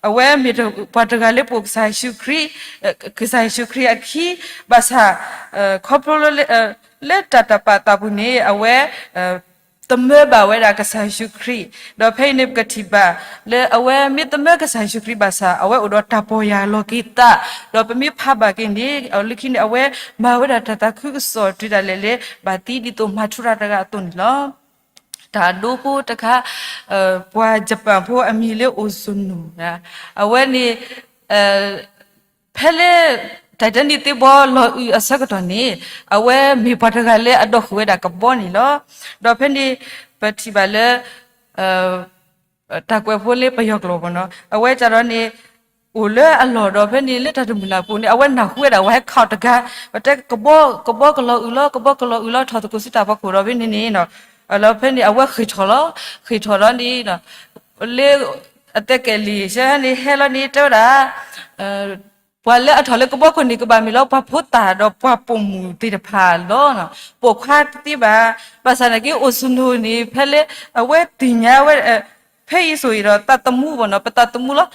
အဝဲမ့ၢ်ပှၤတဂၤလၢပအိၣ်ကစၢ်ယ့ၣ်ၡူးခရံာ်, ကစၢ်ယ့ၣ်ၡူးခရံာ်အခံ, ဘၣ်ဆၣ် ခီဖျိလၢ လၢတၢ်တပာ်သးပူၤန့ၣ် အဝဲ သမၢဘၣ်ဝဲဒၣ်ကစၢ်ယ့ၣ်ၡူးခရံာ်, ဒီးဖဲအံၤန့ၣ်ပကထံၣ်ဘၣ် လၢအဝဲမ့ၢ်သမၢကစၢ်ယ့ၣ်ၡူးခရံာ်ဘၣ်ဆၣ် အဝဲအိၣ်ဒီးတၢ်ပီၢ်ယၢ်လီၤက့ၤသး, ဒီးပမ့ၢ်ဖးဘၣ်က့ၤန့ၣ် လၢခံန့ၣ် အဝဲမၤဝဲဒၣ်တၢ်သးခုကစီၣ်တုၤဒၣ်လဲာ်လၢ ဘၣ်သံဒ်သိးမၤထူရၤတဂၤအသိးန့ၣ်လီၤ. တၢ်ဒိဖိတခါ ပှၤယပၣ်ဖိအမံၤလၢအိၣ်စူၤနူၤ, အဝဲန့ၣ် ဖဲလၢ Titanic သ့ၣ်ဘီလီၤအုးအဆၢကတီၢ်န့ၣ် အဝဲမ့ၢ်ပှၤတဂၤလၢအဒီဃုာ်ဝဲဒၣ်ကဘီန့ၣ်လီၤ. ဒီးဖဲန့ၣ် ပထံၣ်ဘၣ်လၢ တၢ်ကွဲးဖိလၢပယီၤကျိာ်ဘၣ်နီၤ အဝဲစ့ၢ်ကီးန့ၣ် အိၣ်လၢအလီၢ်ဒီးဖဲန့ၣ်လၢတၢ်တမုာ်လၢ်အပူၤန့ၣ် အဝဲနၢ်ဟူဝဲဒၣ် ဝဲဟဲခီတဂၤ, ပတဲကဘီ ကဘီကလီၤအုးလီၤ ကဘီကလီၤအုးလီၤ ထီၣ်သကိးဆူတၢ်ဖီခိၣ်ဒီးဖဲန့ၣ်န့ၣ် လီၤဖဲန့ၣ် အဝဲဃ့ၢ်ထီၣ်လီၤ, ဃ့ၢ်ထီၣ်လီၤန့ၣ် လၢ အသဲကဲလံာ်ဆၢန့ၣ် ဟဲလီၤန့ၣ် တဲဝဲဒၣ် ပှၤလၢအထီၣ်လၢကဘီခိၣ်န့ၣ် ကဘၣ်မ့ၢ်လီၤ ပှၤဖိသၣ်ဒီးပှၤပိာ်မုၣ်သ့ၣ်တဖၣ်လီၤ. ပိာ်ခွါတသ့ဘၣ်. ဘၣ်ဆၣ်သနာ်က့ အိၣ်စူၤနူၤန့ၣ် ဖဲလၢအဝဲသ့ၣ်ညါဝဲ ဖဲအံၤဆိၣ်ဂ့ၤဒီး သးသမူဘၣ်နီၤ ပသးသမူလီၤ.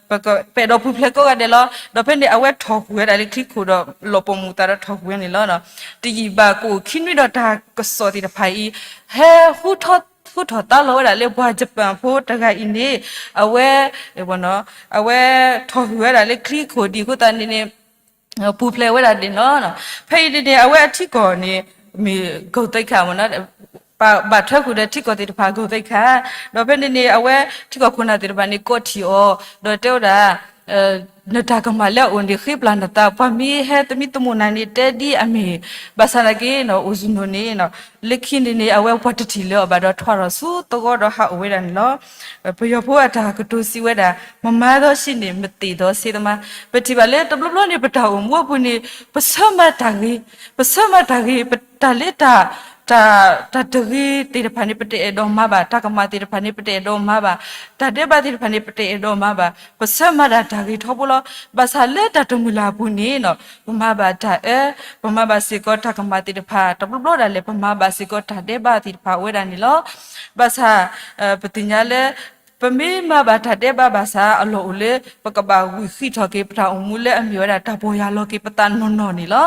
ပကပဲာ်ဒီးပူၤဖျဲးကိးဂၤဒဲးလီၤ. ဒီးဖဲန့ၣ် အဝဲထီၣ်ဃုာ်ဝဲဒၣ်လၢချံခိၣ်ဒီး လီၤပိာ်မုၣ်သးဒီးထီၣ်ဃုာ်ဝဲန့ၣ်လီၤ. တယံာ်ဘၣ်ကအိၣ်ခံနွံဒီးတၢ်ကစီၣ်သ့ၣ်တဖၣ်အံၤ ဟဲ ဟူထီၣ်သါလီၤဝဲဒၣ်လၢပှၤယပၣ်ဖိတဂၤအံၤန့ၣ် အဝဲ အဝဲထီၣ်ဃုာ်ဝဲဒၣ်လၢချံခိၣ်ဒံးအဃိသတးန့ၣ်န့ၣ် ပူၤဖျဲးဝဲဒၣ်ဒ်န့ၣ်လီၤ. ဖဲအံၤန့ၣ်န့ၣ် အဝဲအထံကီၢ်န့ၣ် မ့ၢ် Gold Coast မ့ၢ်နီၤ ဘၣ်ထွဲဃုာ်ဒီးထံကီၢ်သ့ၣ်တဖၣ် Gold Coast ဒီးဖဲန့ၣ်န့ၣ် အဝဲထံကီၢ်ခိၣ်နၢ်သ့ၣ်တဖၣ်န့ၣ် ကိးထံၣ်အီၤ ဒီးတဲဝဲဒၣ် နတၢ်ကမၣ်လၢအအိၣ်န့ၣ် ဃ့ပျၢ်နသး, ပှၤမ့ၢ်ဟဲသမံသမိးနၤန့ၣ် တဲဒ်အမ့ၢ်, ဘၣ်ဆၣ်သနာ်က့ အိၣ်စူၢ်နိၣ်န့ၣ် လၢခံန့ၣ်န့ၣ် အဝဲပှၤတထံၣ်လၢၤအီၤဘၣ်ဒီး ထွါထီၣ်ဆူသဝီဒီးဟးအိၣ်ဝဲဒၣ်န့ၣ်လီၤ. ပယီၤဖိအတၢ်ကတိၤစံးဝဲဒၣ် မမၤသော်ရှိန့ၣ် မသေသော်သေသမား, ပထံၣ်ဘၣ်လၢတဘျီဘျီန့ၣ် ပတၢ်အိၣ်မူအပူၤန့ၣ် ပဆၢမၤတၢ်ဂ့ၤ, ပဆၢမၤတၢ်ဂ့ၤ, ပတၢ်လၢတၢ် တၢ်, တၢ်တဂ့ၤသ့ၣ်တဖၣ်န့ၣ် ပတအဲၣ်ဒိးမၤဘၣ်, တၢ်ကမၣ်သ့ၣ်တဖၣ်န့ၣ် ပတအဲၣ်ဒိးမၤဘၣ်, တၢ်ဒဲးဘးသ့ၣ်တဖၣ်န့ၣ် ပတအဲၣ်ဒိးမၤဘၣ်, ပဆၢမၤဒၣ်တၢ်ဂ့ၤထီဘိလီၤ. ဘၣ်ဆၣ်လၢတၢ်တမုာ်လၢ်အပူၤန့ၣ် ပမၤဘၣ်တၢ်အၢ, ပမၤဘၣ်စ့ၢ်ကီးတၢ်ကမၣ်သ့ၣ်တဖၣ်, တဘျီဘျီဒၣ်လဲာ် ပမၤဘၣ်စ့ၢ်ကီးတၢ်ဒဲးဘးသ့ၣ်တဖၣ်အိၣ်ဝဲဒၣ်န့ၣ်လီၤ. ဘၣ်ဆၣ် ပသ့ၣ်ညါလၢ ပမ့ၢ်မၤဘၣ်တၢ်ဒဲးဘးဘၣ်ဆၣ် အလီၢ်အိၣ်လၢ ပကဘၣ်ဝံၣ်ဃံးထီၣ်က့ၤ ပတၢ်အိၣ်မူလၢအမ့ၢ်ဝဲဒၣ်တၢ်ပီၢ်ယၢ်လီၤက့ၤပသးနီၢ်နီၢ်န့ၣ်လီၤ.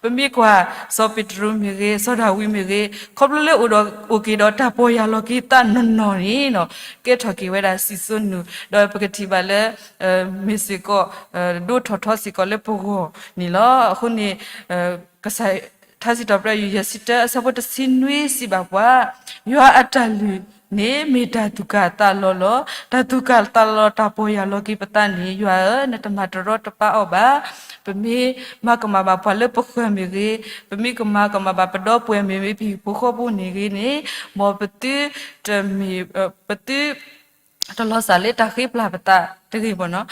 ပမ့ၢ်ကွၢ် စီၤပ့းတရူးမ့ၢ်ဂ့ၤ, စီၤဒၤဝံးမ့ၢ်ဂ့ၤ, ခီဖျိလၢအိၣ်ဒီး အိၣ်က့ၤဒီးတၢ်ပီၢ်ယၢ်လီၤက့ၤသးနီၢ်နီၢ်န့ၣ် ကဲထီၣ်က့ၤဝဲဒၣ်စံၣ်စိၤနူာ်, ဒီးပကထံၣ်ဘၣ်လၢ မ့ၢ်စ့ၢ်ကီး ဒိၣ်ထီၣ်ထီစ့ၢ်ကီးလၢပဂီၢ်န့ၣ်လီၤ. အဃိန့ၣ် ကစၢ် ထါစံးထီၣ်ပတြၢၤ ယုၢ်ယဲၢ်ဆံတၢ အဆၢဖိတဆံနွံစံးဘၣ်ပှၤ, ယွၤအတၢ်လုၢ်န့ၣ် မ့ၢ်တၢ်သူၣ်ကၢ်သးလီၤလီၤ. တၢ်သူၣ်ကၢ်သးလီၤ တၢ်ပီၢ်ယၢ်လီၤက့ၤပသးန့ၣ် ယွၤဧၢ, နတမၤတရီတပါအီၤဘၣ်. ပမ့ၢ်မၤကမၣ်ဘၣ်ပှၤလၢပဃၢၤမ့ၢ်ဂ့ၤ, ပမ့ၢ်ကမၤကမၣ်ဘၣ်ပဒီပုၢ်ဝဲၢ်မ့ၢ်ဂ့ၤ, ပဟံၣ်ဖိဃီဖိမ့ၢ်ဂ့ၤန့ၣ်, မ်ပသုတမ့ၢ် ပသု တလီၤစၢ်လၢတၢ်ဃ့ပျၢ်ပသးတဂ့ၤဘၣ်နီၤ.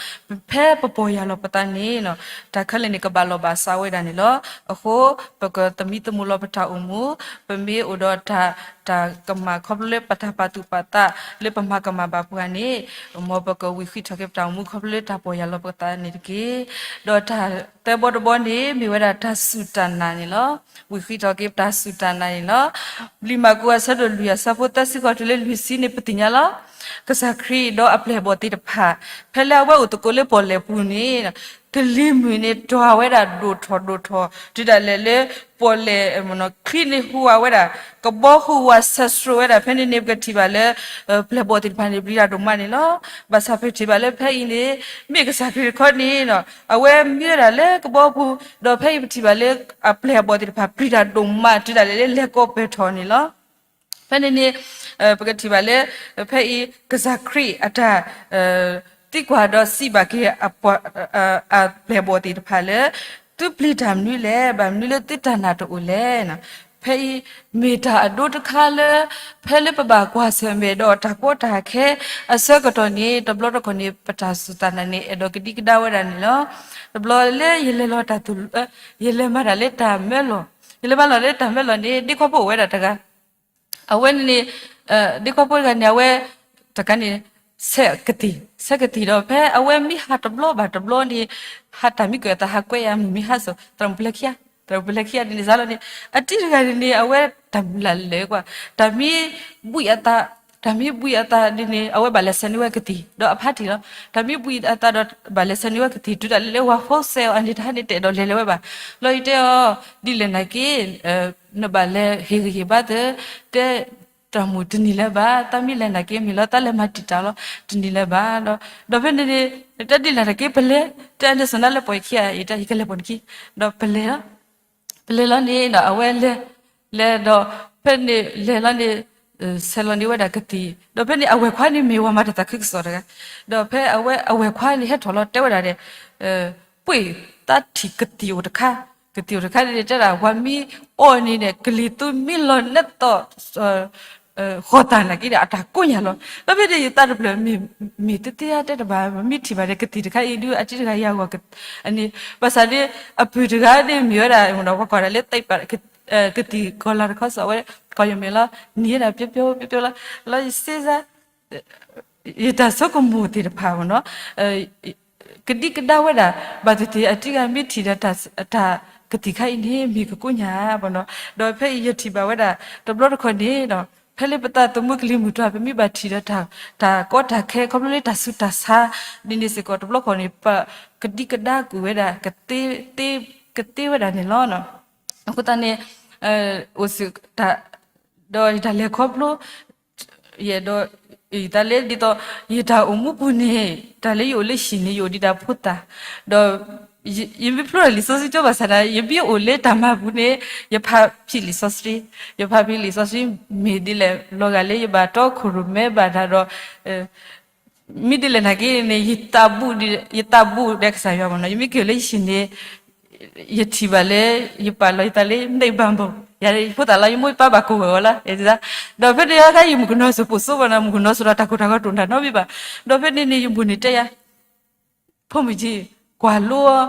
ဖဲပပီၢ်ယၢ်လီၤပသးန့ၣ် တၢ်ခဲလၢာ်န့ၣ် ကဘၣ်လီၢ်ဘၣ်စးဝဲဒၣ်န့ၣ်လီၤ. အဃိ ပကသမံသမိးလီၤပတၢ်အိၣ်မူ, ပမ့ၢ်အိၣ်ဒီးတၢ်, တၢ်ကမၣ်ခီဖျိလၢပတၢ်ပာ်သူၣ်ပာ်သးလၢပမၤကမၣ်ဘၣ်ပှၤန့ၣ်, မ်ပကဝံၣ်ဃံးထီၣ်က့ၤပတၢ်အိၣ်မူခီဖျိလၢတၢ်ပီၢ်ယၢ်လီၤပသးန့ၣ်တက့ၢ်. ဒီးတၢ်သၢဘီတဘီန့ၣ် မ့ၢ်ဝဲဒၣ်တၢ်စူၢ်တၢ်နာ်န့ၣ်လီၤ. ဝံၣ်ဃံးထီၣ်က့ၤပတၢ်စူၢ်တၢ်နာ်န့ၣ်လီၤ. လံာ်မၢ်ကူးအဆၢဒိၣ်လွံၢ်အဆၢဖိသၢဆံဃိးတုၤလၢလွံၢ်ဆံန့ၣ် ပသ့ၣ်ညါလီၤ. ကစၢ်ခရံာ်ဒီးအပျဲၢ်အဘီၣ်သ့ၣ်တဖၣ်, ဖဲလၢအဝဲအိၣ်သကိးလၢပီၣ်လဲၣ်ပူၤန့ၣ်, ကလံၤမုၢ်န့ၣ်တွၤဝဲဒၣ်ဒိၣ်ထီၣ်ဒိၣ်ထီၣ်, တုၤဒၣ်လဲာ်လၢပီၣ်လဲၣ်, ချံန့ၣ်ဟူးဝးဝဲဒၣ်, ကဘီဟူးဝးဆဲးဆှိးဝဲဒၣ်ဖဲန့ၣ်န့ၣ် ပကထံၣ်ဘၣ်လၢ ပျဲၢ်ဘီၣ်သ့ၣ်တဖၣ်န့ၣ် ပျံၤတၢ်ဒိၣ်မးန့ၣ်လီၤ. ဘၣ်ဆၣ်ပထံၣ်ဘၣ်လၢဖဲအံၤန့ၣ် မ့ၢ်ကစၢ်ခရံာ်တခီန့ၣ် အဝဲမံဝဲဒၣ်လၢကဘီပူၤ, ဒီးဖဲအံၤပထံၣ်ဘၣ်လၢ အပျဲၢ်အဘီၣ်သ့ၣ်တဖၣ် ပျံၤတၢ်ဒိၣ်မး တုၤဒၣ်လဲာ်လၢလဲၤကိးပၢၢ်ထီၣ်န့ၣ်လီၤ. ဖဲန့ၣ်န့ၣ် ပကထံၣ်ဘၣ်လၢ ဖဲအံၤ ကစၢ်ခရံာ်အတၢ် သံကွၢ်ဒီးစံးဘၣ်က့ၤ အပျဲၢ်အဘီၣ်သ့ၣ်တဖၣ်လၢ သုပျံၤတၢ်မနုၤလဲၣ်, ဘၣ်မနုၤလၢသုတၢ်နာ်တအိၣ်လဲၣ်. ဖဲအံၤ မ့ၢ်တၢ်အဒိတခါလၢ ဖဲလၢပဘၣ်ကွၢ်ဆၢၣ်မဲာ်ဒီးတၢ်ကီတၢ်ခဲအဆၢကတီၢ်န့ၣ် တဘျီတခီၣ်န့ၣ် ပတၢ်စူၢ်တၢ်နာ်န့ၣ် အဲၣ်ဒိးကဒံကဒါဝဲဒၣ်န့ၣ်လီၤ. တဘျီလၢယလဲၤလီၤတၢ်သူၣ်, ယလဲၤမၤတၢ်လၢတၢ်မၢလီၢ်, ယလဲၤမၤလီၢ်လၢတၢ်မၢလီၢ်န့ၣ် ဒ့ခွါဖိအိၣ်ဝဲဒၣ်တဂၤ အဝဲန့ၣ်န့ၣ် ဒ့ခွါဖိတဂၤန့ၣ် အဝဲ တကးန့ၣ် ဆဲးကသံၣ်, ဆဲးကသံၣ်ဒီး ဖဲအဝဲမ့ၢ်ဟးတဘျီဘၣ်တဘျီန့ၣ် ဟးတၢ်မံကၢၢ်အသးဟးကွဲယၤ မုၢ်မ့ၢ်ဟါစိၤ သရၣ်မုၣ်ပလဲၤခံဂၤ, သရၣ်မုၣ်ပလဲၤခံဂၤဒ်န့ၣ်စးလီၤန့ၣ် အတံၤတဂၤန့ၣ်န့ၣ် အဝဲတၢ်မုၢ်လၢ်လၢာ်ကွၢ်, တၢ်မ့ၢ်ဘှံးအသး, တၢ်မ့ၢ်ဘှံးအသးဒ်န့ၣ် အဝဲဘၣ်လဲၤဆဲးန့ၢ်ဝဲကသံၣ် ဒီးအဖါတံၢ်လီၤ. တၢ်မ့ၢ်ဘှံးအသးဒီးဘၣ်လဲၤဆဲးန့ၢ်ဝဲကသံၣ် တုၤဒၣ်လဲာ်လၢဝၤဖိစဲးအီၤန့ၣ် တဟါန့ၣ်တအဲၣ်ဒိးလဲၤလၢၤဝဲဘၣ်. လီၤယတဲအီၤ ဒ်လဲၣ်နာ်က့ နဘၣ်လဲၤဟ့ၣ်ဂံၢ်ဟ့ၣ်ဘါသ့ တဲ တၢ်မုၢ်တနံၤလၢၤဘၣ်, တၢ်မ့ၢ်လဲၤနာ်က့ မ့ၢ်လီၤတၢ်လဲၤမၤတံာ်တာ်လီၤ တနံၤလၢၤဘၣ်ဒီး, ဒီးဖဲန့ၣ်န့ၣ် တၢ်ဒ်လဲၣ်နာ်က့ ပလဲၤ, တၢ်အန့ၣ်စိၤနါလၢပှၤခံဂၤအံၤ တၢ်ယကလဲၤပိာ်နခံ, ဒီးပလဲၤလီၤ. ပလဲၤလီၤန့ၣ်ဒီး အဝဲလဲၤ, လဲၤဒီး ဖဲန့ၣ်လဲၤလီၤန့ၣ် ဆဲးလီၤန့ၢ်ဝဲဒၣ်ကသံၣ်, ဒီးဖဲန့ၣ်အဝဲၢ်ခွါန့ၣ်မ့ၢ်ဝၤမၤတၢ်သးခုကစီၣ်တဂၤ, ဒီးဖဲအဝဲအဝဲၢ်ခွါန့ၣ်ဟဲထီၣ်လီၤတဲဝဲဒၣ်န့ၣ် ပှ့ၢ်သးထံၣ်ကသံၣ်အိၣ်တခါ, ကသံၣ်အိၣ်တခါန့ၣ် တဲဒၣ်ဝၤမ့ၢ်အီၣ်န့ၣ်န့ၣ် ကလံၤသူမ့ၢ်လီၤနသီၣ် ဃီၤတၢ်နာ်က့ဒီး အတၢ်ကိးညါလီၤ. ဒီးဖဲန့ၣ်ယသးတဖျၢၣ် မ့ၢ်မ့ၢ်သ့သ့ဧါတဲတဘၣ်, မ့ၢ်ထံၣ်ဘၣ်ဒီး ကသံၣ်တခါအံၤဒုး အတံၤတဂၤယၤဂီၢ် အန့ၣ် ဘၣ်ဆၣ်န့ၣ် အပုၢ်တဂၤန့ၣ်မ့ၢ်ဝဲဒၣ် ပှၤကွၢ်ဒၣ်လၢ ကသံၣ်ကီၤလၤတခီစ့ၢ်ဝဲ ကီၢ်ယမဲာ်လီၤ နံၤဝဲဒၣ်ပျီပျီပျီပျီလီၤ. လီၤယစ့စါ ယတၢ်ဆိကမိၣ်သ့ၣ်တဖၣ်မ့ၢ်နီၤ ကဒံကဒါဝဲဒၣ် ဘၣ်သ့ၣ်သ့ၣ်အတံၤတဂၤမ့ၢ်ထံၣ်ဒီးတၢ်ကသံၣ်တခါအံၤန့ၣ် မ့ၢ်ကကိးညါမ့ၢ်နီၤ. ဒီးဖဲအံၤယထံၣ်ဘၣ်ဝဲဒၣ် တဘျီတခီၣ်န့ၣ် ဖဲလၢပသးသမူကလံၤမုၢ်တွၤ ပမ့ၢ်ဘၣ်ထံၣ်ဒီးတၢ်ကီတၢ်ခဲ ခီဖျိလၢတၢ်ဆူးတၢ်ဆါ ဒ်န့ၣ်စ့ၢ်ကီး တဘျီခီၣ်န့ၣ် ပကဒံကဒါကွံာ်ဝဲဒၣ် ကသ့ဝဲဒၣ်န့ၣ်လီၤ. အဃိသတးန့ၣ် အိၣ်စ့ၢ်တၢ် ဒီးယတၢ်လဲၤခီဖျိ ယဲဒီး ယသးလၢဒ်သိး ယတၢ်အိၣ်မူပူၤန့ၣ် တၢ်လၢယအိၣ်လၢဟံၣ်န့ၣ် ယအိၣ်ဒံးဒၣ်ဖိသၣ် ဒီး ယမ့ၢ်ဖျိလံာ်စီဆှံကၠိဘၣ်ဆၣ်န့ၣ် ယမ့ၢ်အိၣ်လၢတၢ်မၤပူၤန့ၣ် ယဖးဖံးလံာ်စီဆှံ, ယဖးဖံးလံာ်စီဆှံ မ့ၢ်ဒ်လဲၣ် လီၤဂာ်လၢယဘၣ်တီခိၣ်ရိၣ်မဲဘၣ်တၢ်ဒီး မ့ၢ်ဒ်လဲၣ်နာ်က့န့ၣ် ယသးဘူးဒီးကစၢ်ယွၤမ့ၢ်နီၤ, ယမ့ၢ်က့ၤလၢယဟံၣ်န့ၣ် ယထံၣ်ဘၣ်လၢ ယပာ်လီၤယသးလၢ မ့ၢ်ဘၣ်ဘၣ်, ယဖိသၣ်လီၤ ယမိၢ်ယပၢ်ဘၣ်ကိးဂၤဝဲလီၤ, ဒီးဖဲန့ၣ်အခါ ယမုၣ်ကနီၤစိၤပိာ်စိပနီၤ, မုၣ်ကနီၤစိၤဒီးတၢ်ကိၢ်တၢ်ဂီၤတအိၣ်နီတမံၤဘၣ်, ဒီးဖဲန့ၣ်န့ၣ် ယမိၢ်န့ၣ်တဲယၤ ဖိမုၣ်က့ ကွၢ်လိအီၤ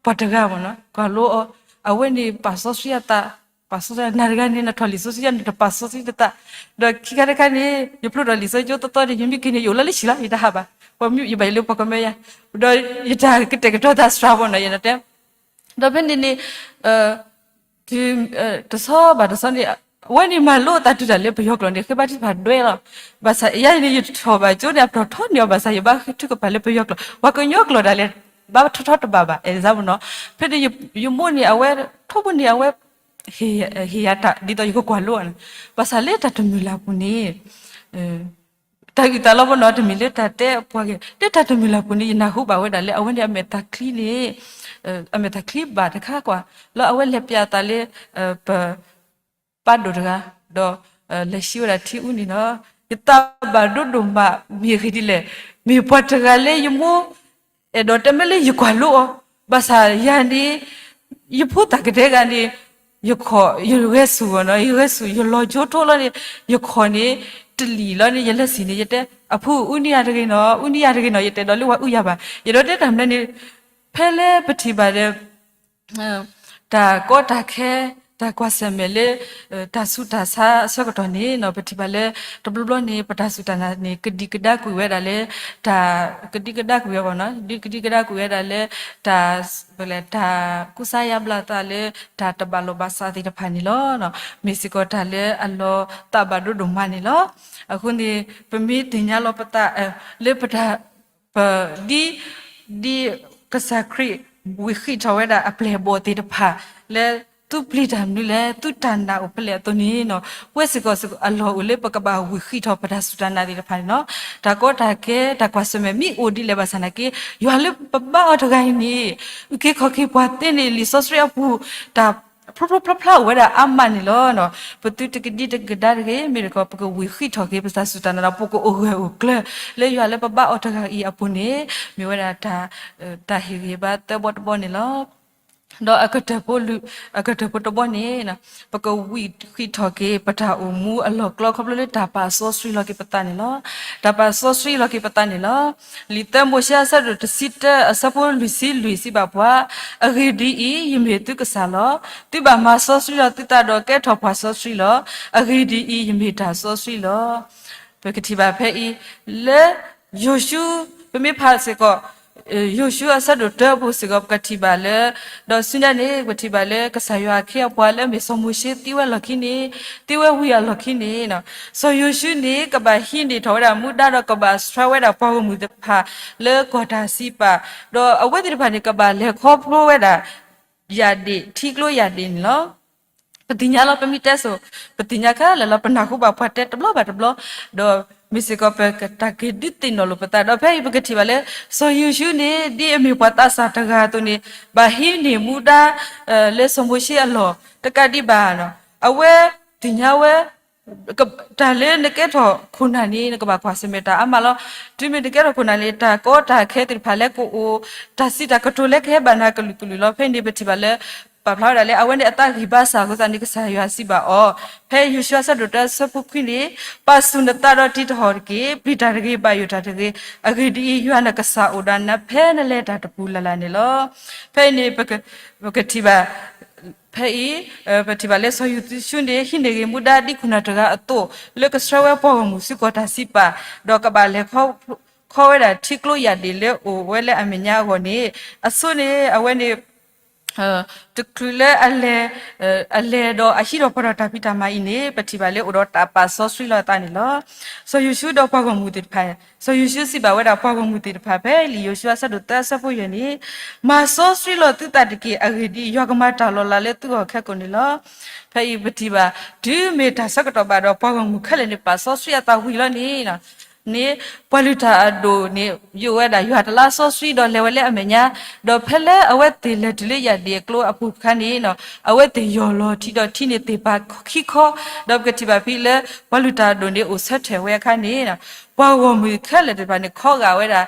ပှၤတဂၤမ့ၢ်နီၤ, ကွၢ်လိအီၤ, အဝဲန့ၣ်ပာ်စီဆှံအသး, ပာ်စီဆှံ နၤတဂၤန့ၣ် နထီၣ်လံာ်စီဆှံယၤန့ၣ် တပာ်စီဆှံနသး, ဒီးခံခါတခါန့ၣ် ယဖျိထီၣ်လံာ်စီဆှံကၠိသီသီန့ၣ် ယမ့ၢ်က့ၤန့ၣ် ယအိၣ်လၢလၢဆံလီၤ ယတဟးဘၣ်, ပှၤမ့ၢ်ယဘၣ်ယလၢပှၤကမၢယၤ, ဒီးယတၢ်ကတဲာ်ကတီၤသးစှၤဘၣ်နီၤ ယနတဲ, ဒီးဖဲန့ၣ်န့ၣ် တဆီဘၣ်တဆီန့ၣ် အဝဲန့ၣ်မၤလိအသးတုၤဒၣ်လၢပယီၤကျိာ်န့ၣ် ဃ့ဘါထုကဖၣ်ဒွဲလီၤ, ဘၣ်ဆၣ်ယၤန့ၣ် ယထီၣ်ဘၣ်ကၠိန့ၣ် အပတီၢ်ထီန့ၢ်အီၤ ဘၣ်ဆၣ်ယဘါထုကဖၣ်လၢပယီၤကျိာ်, ပှၤကညီကျိာ်ဒၣ်လဲာ် ဘါထီထီတဘၣ်ဘၣ် အဲၣ်စၢ်မ့ၢ်နီၤ, ဖဲန့ၣ် ယမိၢ်န့ၣ် အဝဲ ထိၣ်ဖိန့ၣ် အဝဲ ဟ့ၣ်ယၤတၢ် ဒ်သိးယကကွၢ်လိအီၤန့ၣ်, ဘၣ်ဆၣ်လၢတၢ်တမုာ်လၤပူၤန့ၣ် တၢ်အုၣ်သးလီၤပနီၤ တမ့ၢ်လၢတၢ်တဲပှၤဂ့ၤ လၢတၢ်တမုာ်လၤပူၤန့ၣ် ယနၢ်ဟူဘၣ်ဝဲဒၣ်လၢ အဝဲန့ၣ်အမဲာ်သးချံန့ၣ် အမဲာ်သးချံဘၣ်တခါကွၢ် လၢအဝဲလဲၤပျးသးလၢ ပ ပၢ်ဒိၣ်တဂၤ, ဒီး လဲၤစံးဝဲဒၣ်ထံအူန့ၣ်လီၤ, ယသးဘၣ်ဒိဒိၣ်မး မ့ၢ်အဂ့ၢ်ဒ်လဲၣ်, မ့ၢ်ပှၤတဂၤလၢယမိၢ် အဲၣ်ဒိးတဲမ့ၢ်လၢယကွၢ်လိအီၤ, ဘၣ်ဆၣ်ယၤန့ၣ် ယဖိသၣ်ကတဲဂၤန့ၣ် ယခီၣ် ယဂဲၤဆူၣ်ဂီၢ်နီၤ ယဂဲၤဆူၣ် ယလီၤကၠိထိလီၤန့ၣ် ယခီၣ်န့ၣ် တလံာ်လီၤန့ၣ် ယလဲၤစံၣ်န့ၣ် ယတဲ အဖု အုၣ်န့ၢ်ယၤတဂ့ၤနီၤ အုၣ်န့ၢ်ယၤတဂ့ၤနီၤ ယတဲဒီးလၢဝဲအုၣ်ယၤဘၣ် ယအဲၣ်ဒိးတဲတၢ်မနုၤန့ၣ် ဖဲလၢပထံၣ်ဘၣ်ဒီး တၢ်ကီတၢ်ခဲ တၢ်ကွၢ်ဆၢၣ်မဲာ်လၢ တၢ်ဆူးတၢ်ဆါအဆၢကတီၢ်န့ၣ်နီၤ ပထံၣ်ဘၣ်လၢ တဘျီဘျီန့ၣ် ပတၢ်စူၢ်တၢ်နာ်န့ၣ် ကဒံကဒါကွံာ်ဝဲဒၣ်လၢ တၢ် ကဒံကဒါကွံာ်ဝဲနီၤ ဒုးကဒံကဒါကွံာ်ဝဲဒၣ်လၢ တၢ် တၢ်ကူစါယါဘျါသးလၢ တၢ်တဘၣ်လိာ်ဘၣ်စးသ့ၣ်တဖၣ်န့ၣ်လီၤ. မ့ၢ်စ့ၢ်ကီးတၢ်လၢအလီၤသးဘၣ်ဒိဒိၣ်မးန့ၣ်လီၤ. အဃိန့ၣ် ပမ့ၢ်သ့ၣ်ညါလီၤပသး လၢပတၢ် ပ ဒ် ဒ်ကစၢ်ခရံာ် ဝံၤဃံးထီၣ်ဝဲဒၣ်အပျဲၢ်အဘီၣ်သ့ၣ်တဖၣ် လၢသုပျံၤတၢ်မနုၤလဲၣ် သုတၢ်နာ်အိၣ်ဖဲလဲၣ်အသိးန့ၣ်နီၤ ပဝဲစ့ၢ်ကီးစ့ၢ်ကီးအလီၢ်အိၣ်လၢပကဘၣ်ဝံၤဃံးထီၣ်ပတၢ်စူၢ်တၢ်နာ်သ့ၣ်တဖၣ်န့ၣ်နီၤ တၢ်ကီတၢ်ခဲ တၢ်ကွၢ်ဆၢၣ်မဲာ်မ့ၢ်အိၣ်ဒ်လဲၣ်ဘၣ်ဆၣ်နာ်က့ ယွၤလၢပဘါအီၤတဂၤအံၤန့ၣ် အုၣ်က့ၤခီၣ်က့ၤပှၤသ့န့ၣ် လံာ်စီဆှံအပူၤ တၢ်ဖျိဖျိဖျါဖျါအိၣ်ဝဲဒၣ်အါမးန့ၣ်လီၤ. ပသုတကဒံတကဒါတဂ့ၤ မ့ၢ်တခီ ပကဝံၤဃံးထီၣ်က့ၤ ပတၢ်စူၢ်တၢ်နာ်ဒီး ပကအိၣ်ဂၢၢ်အိၣ်ကျၢၤ လၢယွၤလၢပဘါအီၤတဂၤအံၤအပူၤန့ၣ် မ့ၢ်ဝဲဒၣ် တၢ်ဟ့ၣ်ဂံၢ်ဘါသၢဘီတဘီန့ၣ်လီၤ. ဒီးအကတၢၢ်ဖိ အကတၢၢ်ဖိတဘီန့ၣ် ပကဝံၤဃံးထီၣ်က့ၤ ပတၢ်အိၣ်မူအလီၢ်ကျီခီဖျိလၢတၢ်ပာ်စီဆှံလီၤက့ၤပသးန့ၣ်လီၤ. တၢ်ပာ်စီဆှံလီၤက့ၤပသးန့ၣ်လီၤ. လံာ်သၢမိၤၡ့အဆၢဒိၣ်တဆံတၢအဆၢဖိလွံၢ်ဆံလွံၢ်စံးဘၣ်ပှၤ, အဂ့ၢ်ဒ်အံၤ, ယမ့ၢ်သုကစၢ်လီၤ. သုဘၣ်မၤစီဆှံလီၤသုသးဒီးကဲထီၣ်ပှၤစီဆှံလီၤ. အဂ့ၢ်ဒ်အံၤ, ယမ့ၢ်တၢ်စီဆှံလီၤ. ပကထံၣ်ဘၣ်ဖဲအံၤ လၢ ယိၤၡူ, ပမ့ၢ်ဖးစ့ၢ်ကီး ယိၤၡူအဆၢဒိၣ်တၢအပူၤစ့ၢ်ကီး ပကထံၣ်ဘၣ်လၢ ဒီးဆူညါန့ၣ် ပထံၣ်ဘၣ်လၢကစၢ်ယွၤအခ့အပှၤလၢအမ့ၢ်စီၤမိၤၡ့သံဝဲလီၢ်ခံန့ၣ်, သံဝဲဝံၤအလီၢ်ခံန့ၣ်, စီၤယိၤၡူန့ၣ် ကဘၣ်ဟံးန့ၢ်ထီၣ်ဝဲဒၣ်မူဒါဒီးကဘၣ်ဆှၢဝဲဒၣ်ပှၤဂီၢ်မုၢ်သ့ၣ်တဖၣ်လၢကီၢ်တၢ်စံးပာ်, ဒီးအဝဲသ့ၣ်တဖၣ်န့ၣ် ကဘၣ်လဲၤခီဖျိဝဲဒၣ် ယၣ်ဒ့ၣ် ထံကျိယၣ်ဒ့ၣ်န့ၣ်လီၤ. ပသ့ၣ်ညါလီၤ ပမ့ၢ်တဲစိၤ, ပသ့ၣ်ညါခဲလၢာ်လီၤ ပနၢ်ဟူဘၣ်ပှၤတဲတဘျီဘၣ်တဘျီ, ဒီးမ့ၢ်စ့ၢ်ကီးပတၢ်က့ၤဒုးသ့ၣ်နီၣ်လိာ်ပသး ဒီးဖဲအံၤပကထံၣ်ဘၣ်လၢ စီၤယိၤၡူန့ၣ် ဒ်အမ့ၢ်ပှၤသးစၢ်တဂၤအသိးန့ၣ် ဘၣ်ဟံးန့ၢ်မူဒါ လၢစီၤမိၤၡ့အလီၢ် တကးဒံးဘၣ် အဝဲသ့ၣ်ညါဝဲ တၢ်လၢနကဲထီၣ်ခိၣ်နၢ်န့ၣ် နကဘၣ်ကွၢ်ဆၢၣ်မဲာ်တၢ်အါမးလီၤ. တုၤမ့ၢ်နကဲထီၣ်ခိၣ်နၢ်န့ၣ် တၢ်ကီတၢ်ခဲသ့ၣ်တဖၣ်လၢကအိၣ်, တၢ်စံးတၢ်ကတိၤလၢကဟဲဘၣ်နၤကလုာ်ကလုာ်လီၤ. ဖဲန့ၣ်ပထံၣ်ဘၣ်လၢ ပာ်ဖျါဝဲဒၣ်လၢ အဝဲန့ၣ်အသးဂံၢ်ဘါစၢ်အဃိသတးန့ၣ် ကစၢ်ယွၤစံးဘၣ်အီၤ, ဖဲယိၤၡူအဆၢဒိၣ်တၢအဆၢဖိခွံန့ၣ်, ပာ်ဆူၣ်နသးဒီးတံးတဟီၣ်တက့ၢ်, ပျံၤတၢ်တဂ့ၤ, ဘၣ်ယိၣ်တၢ်တဂ့ၤ, အဂ့ၢ်ဒ်အံၤ, ယွၤနကစၢ်အိၣ်ဒီးနၤဖဲနလဲၤတၢ်တပူၤလၢ်လၢ်န့ၣ်လီၤ. ဖဲအံၤန့ၣ် ပကထံၣ်ဘၣ် ဖဲအံၤ ပထံၣ်ဘၣ်လၢစီၤယိၤၡူန့ၣ် ဟံးန့ၢ်ဂ့ၤမူဒါဒ်ခိၣ်နၢ်တဂၤအသိး လၢကဆှၢဝဲပှၤဂီၢ်မုၢ်ဆူကီၢ်တၢ်စံးပာ်, ဒီးကဘၣ်လဲၤခီဝဲဒၣ်ထံကျိယၣ်ဒ့ၣ်လၢအိၣ်ဝဲလၢအမဲာ်ညါအဂီၢ်န့ၣ်, အဆိန့ၣ် အဝဲန့ၣ် တချုးလၢအလဲၤ, အလဲၤဒီးအဟံးထီၣ်ဖီၣ်ထီၣ်တၢ်ဖံးတၢ်မၤအံၤန့ၣ် ပထံၣ်ဘၣ်လၢအိၣ်ဒီးတၢ်ပာ်စီဆှံလီၤအသးန့ၣ်လီၤ. စီၤယိၤၡူဒီးပှၤဂီၢ်မုၢ်သ့ၣ်တဖၣ်, စီၤယိၤၡူစံးဘၣ်ဝဲဒၣ်ပှၤဂီၢ်မုၢ်သ့ၣ်တဖၣ် ဖဲလံာ်ယိၤၡူအဆၢဒိၣ်သၢအဆၢဖိယဲၢ်န့ၣ်, မၤစီဆှံလီၤသုသးတက့ၢ်, အဂ့ၢ်ဒ်အံၤ, ယွၤကမၤတၢ်လီၤလးလၢသုဂီၢ်ခဲကိာ်န့ၣ်လီၤ. ဖဲအံၤပထံၣ်ဘၣ် တုၤမ့ၢ်တၢ်ဆၢကတီၢ်ဘၣ်ဒီးပှၤဂီၢ်မုၢ်ခဲလၢာ်န့ၣ် ပာ်စီဆှံအသးဝံၤလီၤန့ၣ် န့ၣ် ပှၤလုၢ်တၢ်အဒိၣ်န့ၣ် ယိးဝဲဒၣ်ယွၤတလါစီဆှံဒီးလဲၤဝဲလၢအမဲာ်ညါ, ဒီးဖဲလၢအဝဲသ့ၣ်လဲၤတုၤလၢယၢ်ဒ့ၣ်အကျိအပူၤအခါန့ၣ် အဝဲသ့ၣ်ယီၢ်လီၤထံဒီးထံန့ၣ်သ့ၣ်ဖးခံခီ, ဒီးပကထံၣ်ဘၣ်ဖဲလၢ ပှၤလုၢ်တၢ်အဒိၣ်န့ၣ်အိၣ်ဆၢထၢၣ်ဝဲအခါန့ၣ် ပှၤဂီၢ်မုၢ်ခဲလၢာ်တဖၣ်န့ၣ် ခီဂာ်ဝဲဒၣ်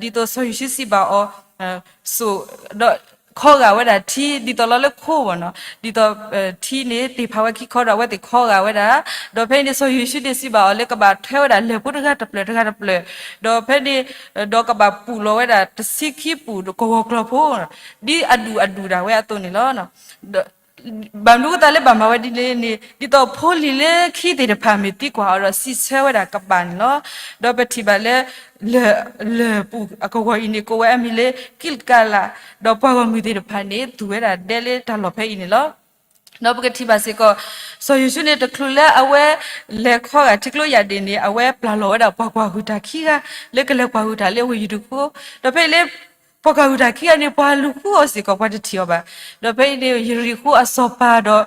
ဒ်သိးစီၤယိၤၡူစံးဘၣ်အီၤ စိၣ်, ဒီးခီဂာ်ဝဲဒၣ်ထံ ဒ်သိးလီၤလၢခိဘၣ်နီၤ, ဒ်သိး ထံန့ၣ်သ့ၣ်ဖးဝဲခံခီဒီး အဝဲသ့ၣ်ခီဂာ်ဝဲဒၣ်, ဒီးဖဲအံၤန့ၣ် စီၤယိၤၡူန့ၣ်စံးဘၣ်အီၤလၢ ကဘၣ်ထွဲဝဲဒၣ်လၢၢ်ဖိတဂၤတဖျၢၣ်တဂၤတဖျၢၣ်, ဒီးဖဲန့ၣ် ဒီးကဘၣ်ပူၣ်လီၤဝဲဒၣ်တဆံခံပူၣ်ကဝီၤကျီၢ်ဖိ, ဒ်အဒူၣ်အဒူၣ်ဒၣ်ဝဲအသိးန့ၣ်လီၤ. ဘၣ်မနုၤအဃိသတးလၢဘၣ်မၤဝဲဒ်လဲၣ်န့ၣ် ဒ်သိးဖိလံၤလၢခံသ့ၣ်တဖၣ်မ့ၢ်သံကွၢ်အီၤဒီးစံးဆၢဝဲဒၣ်ကဘၣ်န့ၣ်လီၤ. ဒီးပထံၣ်ဘၣ်လၢ လၢၢ်, လၢၢ်ပူၤအကဝီၤအံၤန့ၣ် ကိးဝဲအမံၤလၢ ကံးလကလး, ဒီးပှၤဂီၢ်မုၢ်သ့ၣ်တဖၣ်န့ၣ် သူၣ်ဝဲဒၣ်ဒဲလၢတၢ်လီၢ်ဖဲအံၤန့ၣ်လီၤ. ဒီးပကထံၣ်ဘၣ်စ့ၢ်ကီး စီၤယိၤၡူန့ၣ် တချုးလၢအဝဲလဲၤခီဂာ်ထံကျိယၢ်ဒ့ၣ်န့ၣ် အဝဲပျၢ်လီၤဝဲဒၣ်ပှၤကွၢ်ဟုၣ်တၢ်ခံဂၤ လၢကလဲၤကွၢ်ဟုၣ်တၢ်လၢဝ့ၢ်ယရံၣ်ဃိ, ဒီးဖဲအံၤလၢ ပှၤကွၢ်ဟုၣ်တၢ်ခံဂၤန့ၣ် ပှၤလူၤဃုအီၤစ့ၢ်ကီး ပှၤတထံၣ်အီၤဘၣ်. ဒီးဖဲအံၤန့ၣ် ယရံၣ်ဃိအစီၤပၤဒီး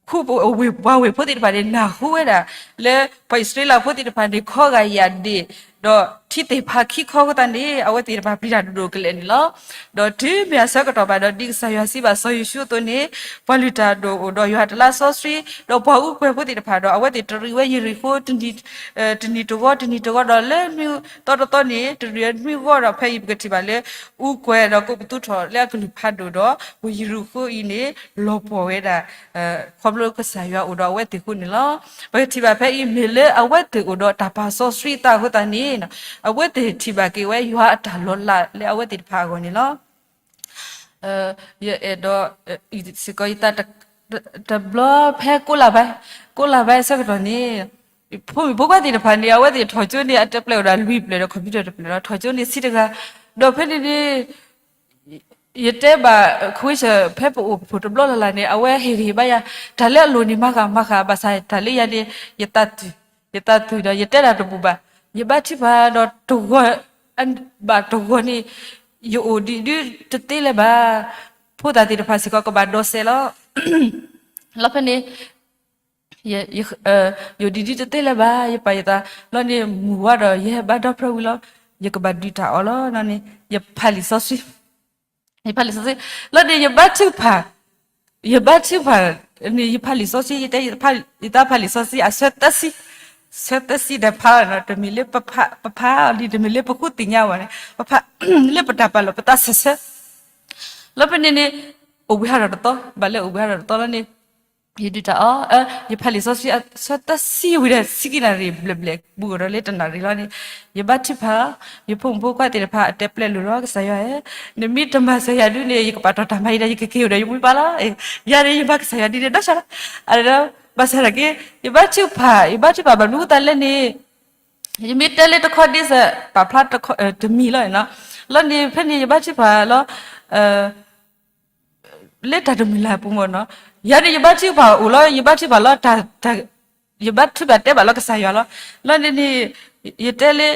ဃုဝ့ၢ်ပှၤဝ့ၢ်ဖိသ့ၣ်တဖၣ်န့ၣ် နၢ်ဟူဝဲဒၣ် လၢပှၤအံၣ်စရ့လးဖိသ့ၣ်တဖၣ်န့ၣ် ခီဂာ်ယၢ်ဒ့ၣ် ဒီးထံသ့ၣ်ဖးခံခီအဃိသတးန့ၣ် အဝဲသ့ၣ်တဖၣ်ပျံၤတၢ်ဒိၣ်ဒိၣ်ကလဲာ်န့ၣ်လီၤ. ဒီးတုၤမ့ၢ်အဆၢကတီၢ်ဘၣ်ဒီး ဒ်ကစၢ်ယွၤစံးဘၣ်စီၤယိၤၡူအသိးန့ၣ် ပှၤလုၢ်တၢ်ဒိၣ်အိၣ်ဒီးယွၤတလါစီဆှံ ဒီးပှၤအူကွဲၤဖိသ့ၣ်တဖၣ်ဒီး အဝဲသ့ၣ်တရံးဝဲယရံၣ်ဃိ တနံၤတဂီၤ တနံၤတဂီၤဒီးလၢနွံသီတသီန့ၣ် တရံးဝဲနွံဂီၢ်ဒီး ဖဲအံၤပကထံၣ်ဘၣ်လၢ အူကွဲၤဒီးကိးပသူထီၣ်လၢအကလုၢ်ဖးဒိၣ်ဒီး ဝ့ၢ်ယရံၣ်ဃိအံၤန့ၣ် လီၤပှီၢ်ဝဲဒၣ် ခီဖျိကစၢ်ယွၤအိၣ်ဒီးအဝဲသ့ၣ်အဃိန့ၣ်လီၤ. ပကထံၣ်ဘၣ်ဖဲအံၤ မ့ၢ်လၢအဝဲသ့ၣ်အိၣ်ဒီးတၢ်ပာ်စီဆှံအသးအဃိသတးန့ၣ် အဝဲသ့ၣ်ထံၣ်ဘၣ်က့ၤဝဲယွၤအတၢ်လီၤလးလၢအဝဲသ့ၣ်တဖၣ်အဂီၢ်န့ၣ်လီၤ. ယအဲၣ်ဒိး စ့ၢ်ကီးယသး တဘျီဖဲကိးလါဘါ, ကိးလါဘါအဆၢကတီၢ်န့ၣ် ဖိမုၣ်ဖိခွါသ့ၣ်တဖၣ်န့ၣ် အဝဲသ့ၣ်ထီၣ်ကၠိန့ၣ် အတဲပျဲးဝဲဒၣ်လွံၢ်ဖျၢၣ်ဒီး computer တဖျၢၣ်ဒီး ထီၣ်ကၠိန့ၣ်ဆံတဂၤ, ဒီးဖဲန့ၣ်န့ၣ် ယတဲဘၣ် ခွံဆၢၣ် ဖဲပအိၣ်ဖှိၣ်တဘျီလၢ်လၢ်န့ၣ် အဝဲဟ့ၣ်ဂံၢ်ဟ့ၣ်ဘါယၤ, တၢ်လၢအလိၣ်န့ၣ် မၤဃာ်မၤဃာ် ဘၣ်ဆၣ်တၢ်လၢယၤန့ၣ် ယသးသု, ယသးသုဒီး ယတဲတၢ်တဘူၣ်ဘၣ်, ယဘါထုကဖၣ်ဒီးတဂီၤ, ဘၣ်တဂီၤန့ၣ် ယအိၣ်ဒံးဒုတသ့လၢၤဘၣ်, ဖိသၣ်သ့ၣ်တဖၣ်စ့ၢ်ကီးကဘၣ်ဒိးစဲးလီၤ. လီၤဖဲန့ၣ် ယအိၣ်ဒံးဒုတသ့လၢၤဘၣ်, ယပာ်ယသး လီၤန့ၣ် မုၢ်ဝါဒီး ယဟဲဘါဒီဖျၢၣ်ဝံၤလီၤ, ယကဘၣ်ဒုးတၢ်အီၣ်လီၤန့ၣ် ယဖးလံာ်စီဆှံ, ယဖးလံာ်စီဆှံ, လီၤန့ၣ် ယဘါထုကဖၣ်, ယဘါထုကဖၣ်, န့ၣ် ယဖးလံာ်စီဆှံ ယတဲ ယသးဖးလံာ်စီဆှံ အဆၢသၢဆံ, ဆၢသၢဆံဒီးဖးလီၤန့ၣ် တမ့ၢ်လၢပဖး, ပဖးအီၤဒ် တမ့ၢ်လၢပဃုသ့ၣ်ညါဘၣ်န့ၣ် ပဖး လၢပတၢ်ပာ်လီၤပသးစဲးဆၢ လီၤဖဲန့ၣ်န့ၣ် အိၣ်ဘှံးဟးထီၣ်တသီ, ဘၣ်လၢအိၣ်ဘှံးဟးထီၣ်တသီလီၤန့ၣ် ယဒုးတၢ်အီၣ်, ယဖးလံာ်စီဆှံ ဆၢသၢဆံဝံၤဒီး ဆံခံနၣ်ရံၣ်ဘျဲၣ်ဘျဲၣ် ဘူးကဒီးလၢတနၣ်ရံၣ်လီၤန့ၣ် ယဘါထုကဖၣ်, ယဖိမုၣ်ဖိခွါသ့ၣ်တဖၣ် အတဲပျဲးလိာ်လီၤ ကစၢ်ယွၤဧၢ, နမ့ၢ်တမၤစၢၤယၤဒုန့ၣ် ယကပာ်ထီၣ်တၢ်မၤအံၤဒီး ယကက့ၤအိၣ်ဒီးယမိၢ်ပၢ်လီၤ. ယၤန့ၣ် ယမၤကစၢ်ယွၤဒ်န့ၣ်ဒီးဆၢလီၤ. အဒီး ဘၣ်ဆၣ်သနာ်က့ ယဘါထုကဖၣ်, ယဘါထုကဖၣ်ဘၣ်မနုၤအဃိသတးလဲၣ်န့ၣ် ယမ့ၢ်တဲလၢတခီဒ့စၢ် ပာ်ဖျါတမံၤလီၤန့ၣ်လီၤ. လီၤန့ၣ် ဖဲန့ၣ် ယဘါထုကဖၣ်လီၤ လၢတၢ်တမုာ်လၢ်အပူၤမ့ၢ်နီၤ, ယၤန့ၣ် ယဘါထုကဖၣ်အိၣ်လီၤ, ယဘါထုကဖၣ်လီၤ, ယဘါထုကဖၣ်တဲဘၣ်လီၤကစၢ်ယွၤလီၤ. လီၤန့ၣ်န့ၣ် ယတဲလၢ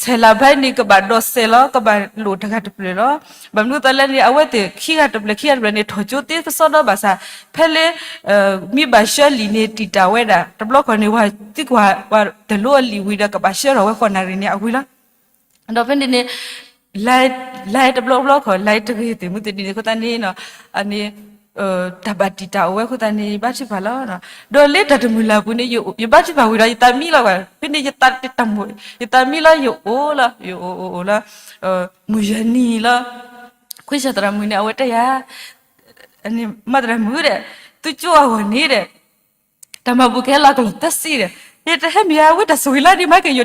ဆဲးလၤဘါန့ၣ် ကဘၣ်ဒိးစဲးလီၤ, ကဘၣ်လိၣ်တဂၤတဖျၢၣ်လီၤ. ဘၣ်မနုၤအဃိသတးလဲၣ်န့ၣ် အဝဲသ့ၣ်ခံဂၤတဖျၢၣ် ခံဂၤတဖျၢၣ်န့ၣ် ထီၣ်ကၠိသ့ကစီဒီဘၣ်ဆၣ် ဖဲလၢ မ့ၢ်ဘၣ်ဆှၢလံာ်န့ၣ် တံာ်တာ်ဝဲဒၣ် တဘျီဃီန့ၣ် ပှၤသံကွၢ် ပှၤတၢ်လိအလံာ်ဝံၤဒီး ကဘၣ်ဆှၢထီၣ်ဝဲဃိးနၣ်ရံၣ်န့ၣ် အဝံၤလီၤ. ဒီးဖဲန့ၣ်န့ၣ် လဲၤတဘျီဘျီဃီ လဲၤတဂ့ၤသ့ၣ်မုၢ်သ့ၣ်နံၤန့ၣ်အဃိသတးန့ၣ် အန့ၣ် တၢ်ဘၣ်တံာ်တာ်အိၣ်ဝဲအဃိသတးန့ၣ် ယဘါထုကဖၣ်လီၤ. ဒီးလၢတၢ်တမုာ်လၢ်အပူၤန့ၣ် ယဘါထုကဖၣ်ဝံၤဒီး ယသးမံလီၤ. ဖဲန့ၣ် ယသးတမုာ်, ယသးမံလီၤ ယအိၣ်လီၤ, ယအိၣ်အိၣ်အိၣ်လီၤ. မုၢ်ယဲၢ်နံၤလီၤ. ခွံဆၢၣ်သရၣ်မုၣ်န့ၣ် အဝဲတဲယၤ မၤသရၣ်မုၣ်ဒီး သုကၠိအဂီၢ်န့ၣ်ဒီး တၢ်မၤဘူၣ်ကဟဲလီၤကလီၢ်သၢဆံဒီး ယတဟဲမ့ၢ်ဧါ ဝဲတၢ်ဆိၣ်ဂ့ၤလီၤ ဒ်မၤက့ၤ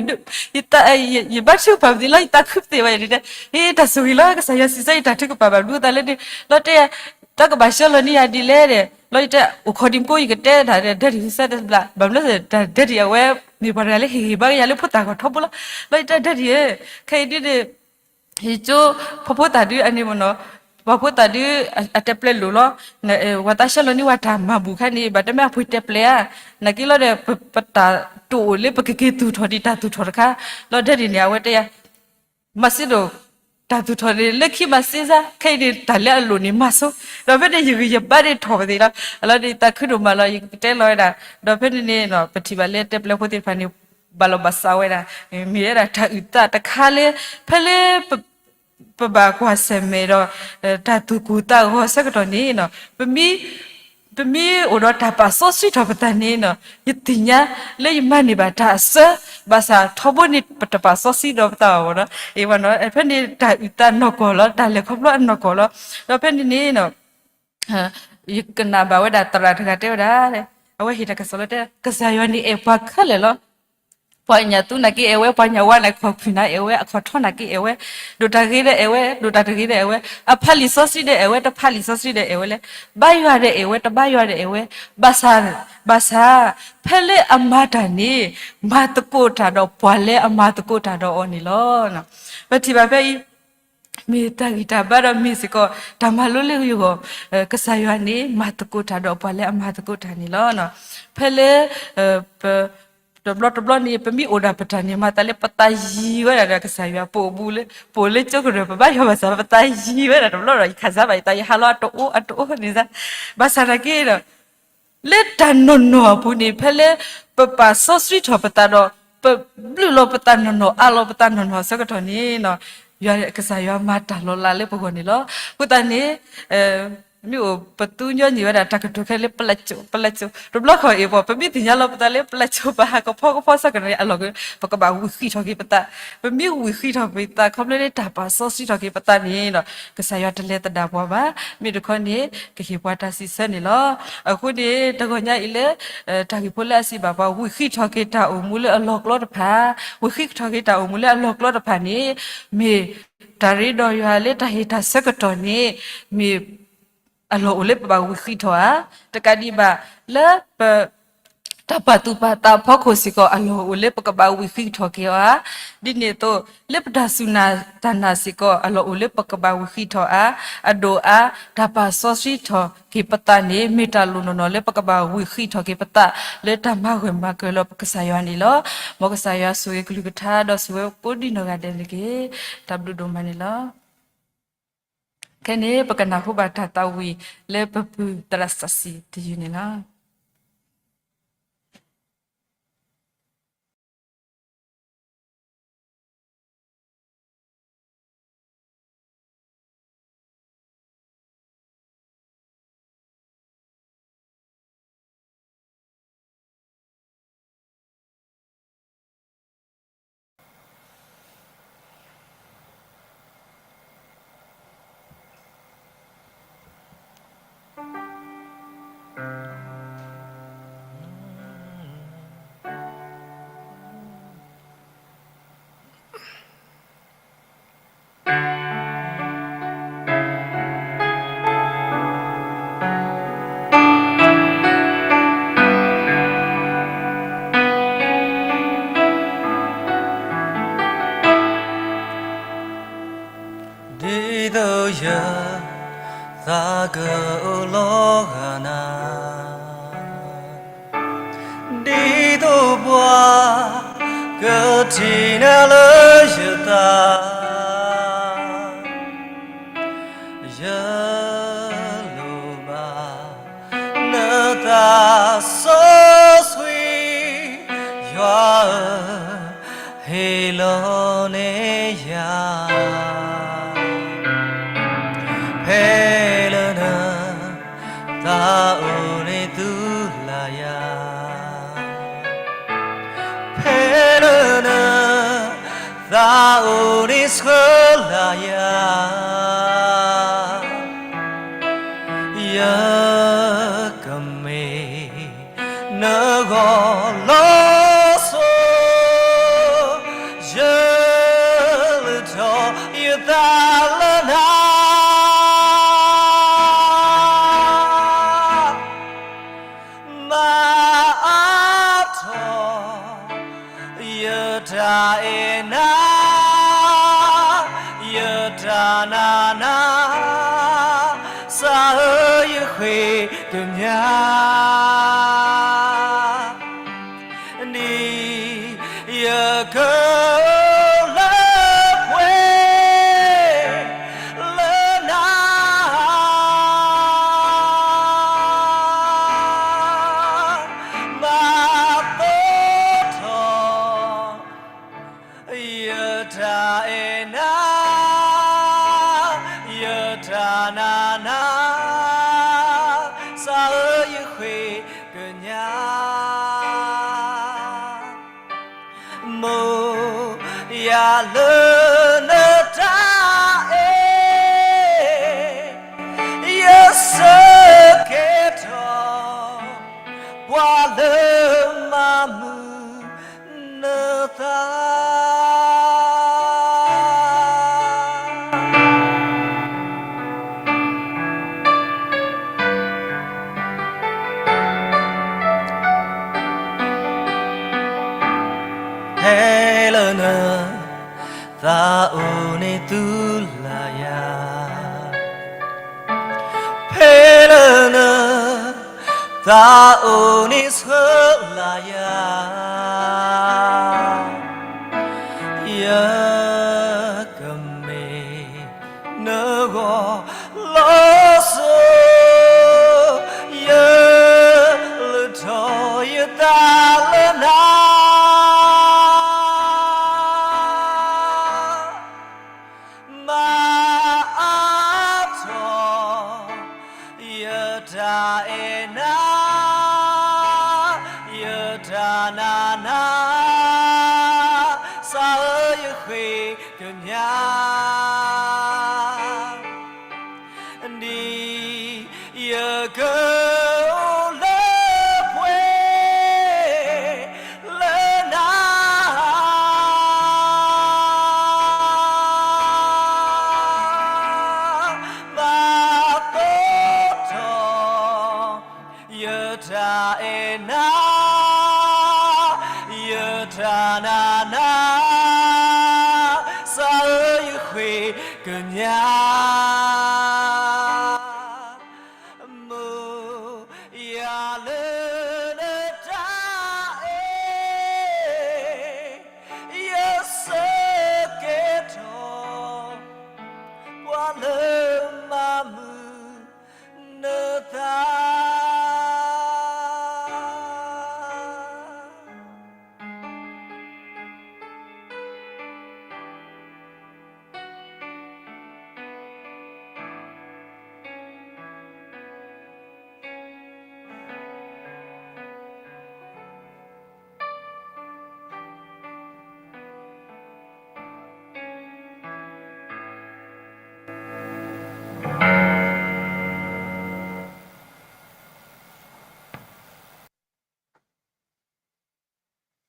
ယဘါထုကဖၣ်ပသ့ၣ်လီၤ ယသးခုပသ့ၣ်ဝဲန့ၣ်ဒီး တၢ်ဆိၣ်ဂ့ၤလီၤ ကစၢ်ယွၤစံးဆၢယတၢ်ထုကဖၣ်ဘၣ်မနုၤအဃိသတးလဲၣ်န့ၣ် လီၤတဲ တၢ်ကဘၣ်ဆှၢလီၤန့ၢ်ယၤဒ်လဲၣ်ဒီး လီၤယတဲ အိၣ်ခိးဒံးမကိ ယကတဲတၢ်ဒီး ဒဲဒံၣ်ဟူစဲတဘျီ ဘၣ်မနုၤလဲၣ် တၢ်ဒဲဒံၣ်အဝဲ မ့ၢ်ပှၤတဂၤလၢဟ့ၣ်ဂံၢ်ဘါကယၤလၢဖိသၣ်ဂီၢ်ထီဘိလီၤ. လီၤယတဲဒဲဒံၣ်ဧၢ ခဲအံၤဒ်န့ၣ် ယကၠိ ပှၤဖိသၣ်ဒုအန့ၣ်မ့ၢ်နီၤ ပှၤဖိသၣ်ဒု အတဲပျဲလိာ်လီၤ. ပှၤသးဆှၢလီၤန့ၢ်ဝဲတၢ်မၤဘူၣ်ခါန့ၣ် ဘၣ်တဲမ့ၢ်အပှ့ၤတဲပျဲဧါ နာ်က့လီၤဒီး ပတၢ်တိာ်အိၣ်လၢပကက့ၤသူၣ်ထီၣ်ဒံးတၢ်သူၣ်ထီၣ်တခါ လီၤဒဲဒံၣ်န့ၣ် အဝဲတဲယၤ မၤစ့ဒိၣ် တၢ်သူၣ်ထီၣ်န့ၣ် လၢခံမၤစ့စ့ ခဲအံၤန့ၣ် တၢ်လၢအလိၣ်န့ၣ်မၤဆိ ဒီးဖဲန့ၣ် ယဂံၢ်ယဘါန့ၣ်ထီၣ်ပသ့ၣ်လီၤ. အလီၤန့ၣ် ယသးခုဒိၣ်မးလီၤ ယကတဲလီၤဝဲဒၣ် ဒီးဖဲန့ၣ်န့ၣ် ပထံၣ်ဘၣ်လၢတဲပျဲဖိသ့ၣ်တဖၣ်န့ၣ် ဘၣ်လီၤဘၣ်စးဝဲဒၣ်, မ့ၢ်ဝဲဒၣ်တၢ်အုၣ်သးတခါလၢ ဖဲလၢ ပဘၣ်ကွၢ်ဆၢၣ်မဲာ်ဒီး တၢ်သူၣ်ကိၢ်သးဂီၤဆၢကတီၢ်န့ၣ် ပမ့ၢ်အိၣ်ဒီးတၢ်ပာ်စီဆှံထီၣ်ပသးန့ၣ် ယသ့ၣ်ညါလၢယမၤန့ၢ်ဘၣ်တၢ်အစၢ, ဘၣ်ဆၣ်ထီဘိန့ၣ် ပတပာ်စီဆှံဒီးပသးဘၣ်နီၤ, ဖဲန့ၣ်တၢ်အုၣ်သးနီၢ်ကီၢ်လီၤ, တၢ်လဲၤခီဖျိအနီၢ်ကီၢ်လီၤ. ဒီးဖဲန့ၣ်န့ၣ် ယကနၣ်ဘၣ်ဝဲဒၣ်သရၣ်တဂၤတဲဝဲဒၣ်, အဝဲဟ့ၣ်တၢ်ကစီၣ်လၢတဲ ကစၢ်ယွၤန့ၣ်အဲၣ်ပှၤခဲလၢာ်လီၤ. ပှၤညၣ်သူနာ်က့အဲၣ်ဝဲ, ပှၤညၣ်ဝါန့ၣ် အခီၣ်ခွံာ်န့ၣ်အဲၣ်ဝဲ, အခီၣ်ထီၣ်နာ်က့အဲၣ်ဝဲ, ဒိၣ်တၢ်ဂ့ၤဒီးအဲၣ်ဝဲ, ဒိၣ်တၢ်တဂ့ၤဒီးအဲၣ်ဝဲ, အဖးလံာ်စီဆှံဒီးအဲၣ်ဝဲ, တဖးလံာ်စီဆှံဒီးအဲၣ်ဝဲလဲၣ်, ဘါယွၤဒီးအဲၣ်ဝဲ, တဘါယွၤဒီးအဲၣ်ဝဲ, ဘၣ်ဆၣ်, ဘၣ်ဆၣ်, ဖဲလၢအမၤတၢ်န့ၣ် မၤသကိးတၢ်ဒီးပှၤလၢအမၤသကိးတၢ်ဒီးအီၤန့ၣ်လီၤ. ပထံၣ်ဘၣ်ဖဲအံၤ မ့ၢ်တၢ်ဂံၢ်တၢ်ဘါဒီးမ့ၢ်စ့ၢ်ကီး တၢ်မၤလိလၢဂ့ၢ်အဂီၢ်, ကစၢ်ယွၤန့ၣ် မၤသကိးတၢ်ဒီးပှၤလၢအမၤသကိးတၢ်န့ၣ်လီၤ. ဖဲလၢ ပ တဘျီတဘျီန့ၣ် ပမ့ၢ်အိၣ်ဒၣ်ပတၢ်န့ၣ် မၤသးလၢပသးယံၤဝဲဒၣ်ဒီးကစၢ်ယွၤ, ပအိၣ်ဘူးလၢ ပအိၣ်လၢကၠိကရၢၢ် ပဘါယွၤဘၣ်ဆၣ် ပသးယံၤဝဲဒၣ်တဘျီဒီး ယခးစါဘၣ်ယသး ယဟးလီၤအတအိၣ်အတအိၣ်န့ၣ်စါ, ဘၣ်ဆၣ်သနာ်က့ဒီး လၢတၢ်နီၢ်နီၢ်အပူၤန့ၣ် ဖဲလၢပပာ်စီဆှံထီၣ်ပသးဒီး ပဘျုးလီၤပသးနီၢ်နီၢ် အးလီၤပသးနီၢ်နီၢ်အဆၢကတီၢ်န့ၣ် ယွၤကစၢ်ယွၤမၤတၢ်လီၤလးလၢပဂီၢ်န့ၣ်လီၤ. အဃိသတးန့ၣ် မ့ၢ်အိၣ်ပသူညီနုၢ်ဝဲဒၣ်တၢ်ကတိၤခဲလၢ ပလၢ်ကၠိ, ပလၢ်ကၠိ, တဘျီခီၣ်အံၤ ပမ့ၢ်သ့ၣ်ညါလီၤပသးလၢ ပလၢ်ကၠိပဟးကဖီကဖီဆၢကတီၢ်န့ၣ် အလီၢ်က ပကဘၣ်ဝံၣ်ဃံးထီၣ်က့ၤပသး, ပမ့ၢ်ဝံၣ်ဃံးထီၣ်က့ၤပသး ခီဖျိလၢတၢ်ပာ်စီဆှံထီၣ်က့ၤပသးန့ၣ်ဒီး ကစၢ်ယွၤတလဲၤသဒၣ်ပှၤဘၣ်, မ့ၢ်တခီန့ၣ် ကဟ့ၣ်ပှၤတၢ်စံးဆၢန့ၣ်လီၤ. အဃိန့ၣ် တဂီၤညါအံၤလၢ တၢ်ဂ့ၢ်ဖိလၢအစံးဘၣ်ပှၤ ဝံၣ်ဃံးထီၣ်က့ၤတၢ်အိၣ်မူလၢအလီၢ်ကျီတဖၣ်, ဝံၣ်ဃံးထီၣ်က့ၤတၢ်အိၣ်မူလၢအလီၢ်ကျီတဖၣ်န့ၣ် မ့ၢ်တၢ်ရ့ဒီးယွၤလၢတၢ်ဟ့ၣ်တၢ်ဆၢကတီၢ်န့ၣ် မ့ၢ်အလီၢ်အိၣ်လၢပဘၣ်ဝံၣ်ဃံးထီၣ်ဧါ, တကးဒံးဘၣ်လၢပ တၢ်ပာ်သူၣ်ပာ်သးအဖီခိၣ်စ့ၢ်ကီး အလီၢ်အိၣ်လၢပကဘၣ်ဝံၣ်ဃံးထီၣ်က့ၤအီၤဧါ. ဒ်န့ၣ်အသိး လၢပတၢ်စူၢ်နာ်တၢ်နာ်စ့ၢ်ကီး အလီၢ်အိၣ်လၢပကဘၣ်ဝံၣ်ဃံးထီၣ်ဧါ. အဒိၣ်အါ တၢ်ပာ်စီဆှံထီၣ်က့ၤပသးန့ၣ် မ့ၢ်တၢ်လိၣ်နီၢ်နီၢ်လၢပကဘၣ်ဝံၣ်ဃံးထီၣ်က့ၤပသး လၢတၢ်မၤဂၢၢ်မၤကျၢၤလၢပကစၢ်ယွၤန့ၣ်လီၤ. မ်ကစၢ်ယွၤဆိၣ်ဂ့ၤကလုၢ်ကထါ ဒီးဆိၣ်ဂ့ၤကိးဒံနီၢ်ဂၤဒဲးန့ၣ်တက့ၢ်. တၢ်ဘျုးဒိၣ်မးန့ၣ်လီၤ. ခဲန့ၣ် ပကနၢ်ဟူဘၣ်တၢ်သးဝံၣ်လၢပပုၢ်သရၣ်စီဆှံတယုၢ်န့ၣ်လီၤ. ဒ်သိးယသးကအိၣ်လီၤဂာ်နၤ, ဒ်သိးပှၤကထံၣ်နၤလၢယသး, ယလိၣ်ဘၣ် နသးစီဆှံ ယွၤဧၢ, ဟ့ၣ်လီၤန့ၢ်ယၤ, ဖဲလၢနသးအိၣ်န့ၣ်သူလၢ်ယၤ, ဖဲလၢနသးအိၣ်န့ၣ်ဆှၢလၢ်ယၤ ယကမ့ၢ်နဂီၢ်လီၤစိၤ, ယလုၢ်ထီၣ်ယသးလၢနၤ, မၤအါထီၣ် ယတၢ်အဲၣ်နၤ, ယတၢ်နာ်နၤ, စၢ်ဧၢယဃ့ကညး, ဒ်ယကအိၣ်လၢပှဲၤလၢနၤ, မၤသိထီၣ် နၤနၤ စးဧၢ ယဃ့ကညး မိၢ်ယၤလၢနတၢ်အဲၣ် ယဆၢကဲၤထီၣ် ပှၤလၢမၤမုာ်နသး ဖဲလၢနသးအိၣ်န့ၣ်သူလၢ်ယၤ ဖဲလၢန သးအိၣ်န့ၣ်ဆှၢလၢ်ယၤ ယကမ့ၢ်နဂီၢ်လီၤစိၤ ယလုၢ်ထီၣ်ယသးလၢနၤ မၤအါထီၣ် ယတၢ်အဲၣ်နၤ ယတၢ်နၤနၤ စးဧၢ ယဃ့ကညး ဒ်ယကအိၣ်လၢပှဲၤလၢနၤ မၤသီထီၣ် ယတၢ်အဲၣ်နၤ ယတၢ်နၤနၤ စးဧၢ ယဃ့ကညး မိၢ်ယၤလၢနတၢ်အဲၣ် ယဆၢကဲၤထီၣ် ပှၤလၢမၤမုာ်နသး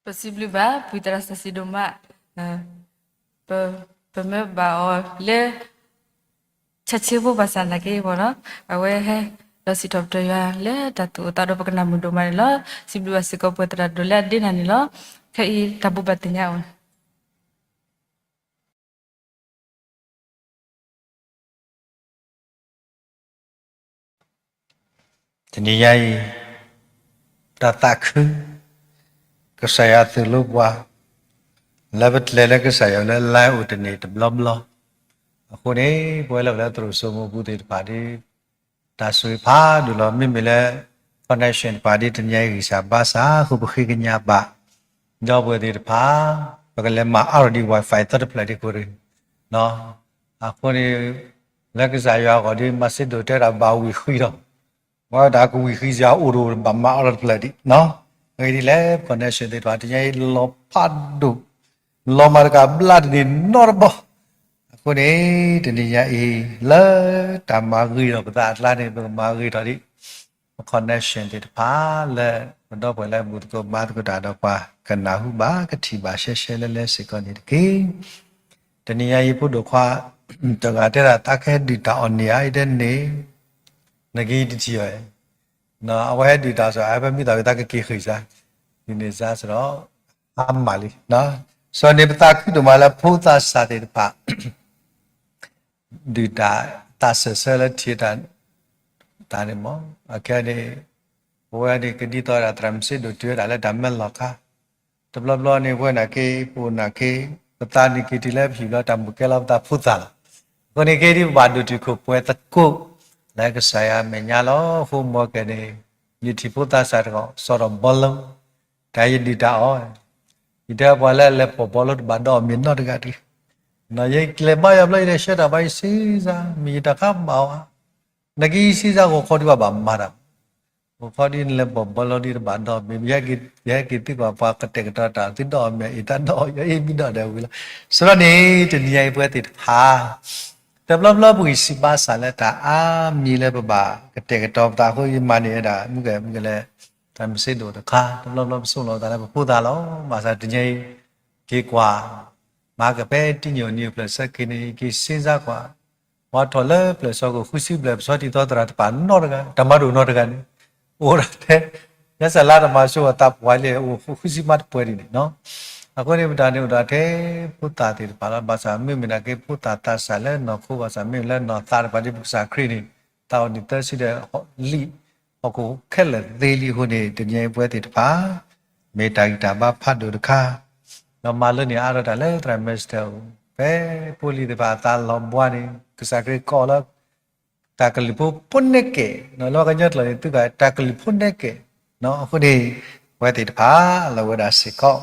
ပစံးဘျုးဘၣ် ပှၤသရၣ်စီဆှံဒိၣ်မး, ပ, ပမၢဘၣ်အီၤလၢ ဆၢဆ့ဖိဘၣ်ဆၣ်သနာ်က့ဘၣ်နီၤ, အဝဲဟဲလီၤစံးထီၣ်ပတြၢၤယွၤလၢတၢ်သူၣ်အိၣ်သးအိၣ်ဒီးပကနၣ်မုာ်ဒိၣ်မးန့ၣ်လီၤ. စံးဘျုးဘၣ်စ့ၢ်ကီးပှၤသရၣ်ဒိၣ်လၢအဒ့နၤန့ၣ်လီၤ. ခဲအံၤတၢ်ဘိးဘၣ်သ့ၣ်ညါအီၤ တနံၤညါအံၤ တၢ်သးခု ကစၢ်ယွၤသိၣ်လိပှၤ လၢပကျဲၤလၢကစၢ်ယွၤလၢ line အိၣ်တန့ၢ်တဘျီဘျီ, အဃိန့ၣ် ပဝဲလၢပလဲၤသရိာ်စိမိၢ်ပူၤသ့ၣ်တဖၣ်ဒီး တၢ်ဆိၣ်ဂ့ၤဖးဒိၣ်လီၤ. မ့မ့ၢ်လၢ connection တဖၣ်ဒ်တနံၤအံၤဂံၢ်စၢ်ဘါစၢ်အဃိ ပဃ့ကညးဘၣ် ဒီပုၢ်ဝဲၢ်သ့ၣ်တဖၣ် ပကလဲၤမၤအါထီၣ်ဒံး Wi-Fi သၢတဖျၢၣ်ဒံးကိးရ့ၣ်, အဃိန့ၣ် လၢကစၢ်ယွၤအဂီၢ်ဒီး မၤစ့ဒိၣ်တဲတၢ်ဘၣ်ဝံၤဃံလီၤ. ဝဲဒၣ်ကဝံၤဃံစ့ၢ်ကီးအိၣ်ဒီး ဘၣ်မၤအါထီၣ်တဖျၢၣ်ဒံး, အဂ့ၢ်ဒ်လဲၣ် connection သ့ၣ်တဖၣ် တနံၤအံၤလီၤဖးဒိၣ်, လီၤမၢ်တကးဘျါတန့ၢ်နီတဘီ. အဃိန့ၣ် တနံၤညါအံၤ လၢတၢ်မၤဂ့ၤထီၣ်ပသးအကျါန့ၣ် ပကမၤဂ့ၤထီၣ်ဒံး ပ connection သ့ၣ်တဖၣ်လၢ ပဒီပုၢ်ဝဲၢ်လၢဘူၣ်သကိးဘါသကိးတၢ်ဒီးပှၤ ကနၢ်ဟူဘၣ် ကထံၣ်ဘၣ်ရှဲရှဲလၢလဲစ့ၢ်ကီးန့ၣ်တက့ၢ်. တနံၤညါအံၤ ဖိဒိၣ်ခွါ တဂၤတဲဒၣ် သးကဟဲဒုၣ်တၢ်အီၣ်န့ၣ်ဧါ အံၤတဲန့ၣ် နကဟံးတထံၣ်အီၤ, အဝဲဟဲဒုၣ်တၢ်စီၤ အဝဲမ့ၢ်သးဝံၤသးကက့ၤဃ့ၢ်စါ, ဒ်န့ၣ်စါစ့ၢ်ကီး ဟါမၢ်လံ. စီၤန့ၣ် ပသးခုဒိၣ်မးလၢဖိသးစၢ်သ့ၣ်တဖၣ် ဒုၣ်တၢ် သးစၢၢ်ဆၢလၢထံၣ်တၢ်န့ၣ်မး, အခဲန့ၣ် ပဝဲန့ၣ် ကဒ်သိးဒၣ်သရၣ်မုၣ်စ့ဒိၣ်တုၤဝဲဒၣ်လၢတၢ်မဲလီၤခါ, တဘျီဘျီန့ၣ် ပဝဲနာ်က့ ပအိၣ်နာ်က့ ပသးန့ၣ်က့ၤတုၤလၢပဟံၣ်ဘျီ တၢ်မုၢ်ကဲလီၤပသးဖိသၣ်လီၤ. အဃိန့ၣ်က့ဒ်ပဘၣ်ဒိၣ်တုာ်ခိၣ်ပှဲၤသကိး လၢကစၢ်ယွၤအမဲာ်ညါလီၤ. အဃိမ်ကဲန့ၣ် ယထံၣ်ဖိသးစၢ်တဂၤ စီၤထီၣ်ဘီလၢ တၢ်ယဒုၣ်တၢ်အီၣ်, ယတဲပှၤလၢအလဲၤဖီၣ်ဘီလၢတဘၣ်ဒီးအီၣ်မ့ၤနီတဂၤတဂ့ၤ, ယကလဲၤဘါယွၤဘျီ ယလဲၤဆှၢတၢ်ဘၣ် ယစံးစၢ် မ့ၢ်ယတၢ်ခါဘၣ်ဝဲ နကစံၣ်စၢ်ဂီၤခီဒံးဘၣ်ဘၣ်မၤတၢ်, ဂီၤခီဒံးနလဲၤဘီၣ်ဘီလီၤဒံးတဘၣ်ဒီး မ့ၢ်ယဟဲက့ၤသံကွၢ်ပှၤကတဲာ်ကတီၤတၢ် သုဒီးအီၤမ့ၢ်အ့ၣ်တၢ်ဒီးအီၤ ယအ့ၣ်မ့ၢ်ဒီးဒဲးဝံၤလီၤ. ဆိဒီးန့ၣ် တနံၤညါအံၤပဝဲသ့ၣ်တဖၣ် တဘျီဘျီပဂံၢ်စၢ်ဘါစၢ်လၢတၢ်အါမံၤလၢပဘၣ်ကတဲာ်ကတီၤပသးအဃိ ယမၤန့ၢ်ဝဲဒၣ် မုၢ်ကဲမုၢ်ကဲလၢ တၢ်မ့ၢ်စ့ဒိၣ်တခါ တဘျီဘျီပဆိကမိၣ်လီၤပသးလၢပဖိသၣ်လီၤ. ဘၣ်ဆၣ်တနံၤညါအံၤ က့ၤကွၢ် မၤကဖဲတံၢ်ညိၣ်နံၣ်အိၣ်ဖျဲၣ်ဆၢက့ၤန့ၣ် က့ၤစ့စၢ်ကွၢ် ပှၤထီၣ်လၢဖျၢၣ်စီကအိၣ်ဃုဆံဘျဲၣ် ပဆီတံၢ်သီသရၣ်တဖၣ်နီတဂၤ တၢ်မၤဒိၣ်နီတဂၤန့ၣ် အိၣ်ဒၣ်ထဲ ညါစၢ်လါတမၤဆိအသးပှၢ်လံ အိၣ်ဃုဆံမးတပှဲၤဒံးန့ၣ်နီၤ. အဃိန့ၣ် ပတၢ်န့ၣ်အိၣ်ဒၣ်ထဲ ဖိသၣ်သ့ၣ်တဖၣ်လီၤ. ဘၣ်ဆၣ်မ့မ့ၢ်နာ်က့ ဖိသၣ်သးစၢ်လၢနီၢ်ခိ ဘၣ်ဆၣ်မ့မ့ၢ်လၢနီၢ်သးတဖၣ်ဒ်ပကစၢ်ခရံာ်န့ၣ် သးအိၣ်နံၣ်သၢဆံဒီးလံာ် ဟီၣ်ခိၣ်ခဲလၢာ်သ့လံအဃိန့ၣ် တနံၤညါအံၤပဝဲသ့ၣ်တဖၣ် မ့ၢ်တၢ်ဂံၢ်တၢ်ဘါဖးဒိၣ်တခါ ဒီးမၤလိန့ၢ်အါထီၣ်တၢ်လၢသရၣ် Master အိၣ် ဖဲဖိလံၤသ့ၣ်တဖၣ်အသးလီၤဘှါန့ၣ် ကစၢ်ခရံာ်ကိးလၢ တၢ်ကလုၢ်ဖိဖိနဲကဲး လၢပှၤကညီကျိာ်န့ၣ် သုကတၢ်ကလုၢ်ဖိနဲကဲး အဃိန့ၣ် ပဝဲသ့ၣ်တဖၣ် လီၤဝဲဒၣ်စ့ၢ်ကီး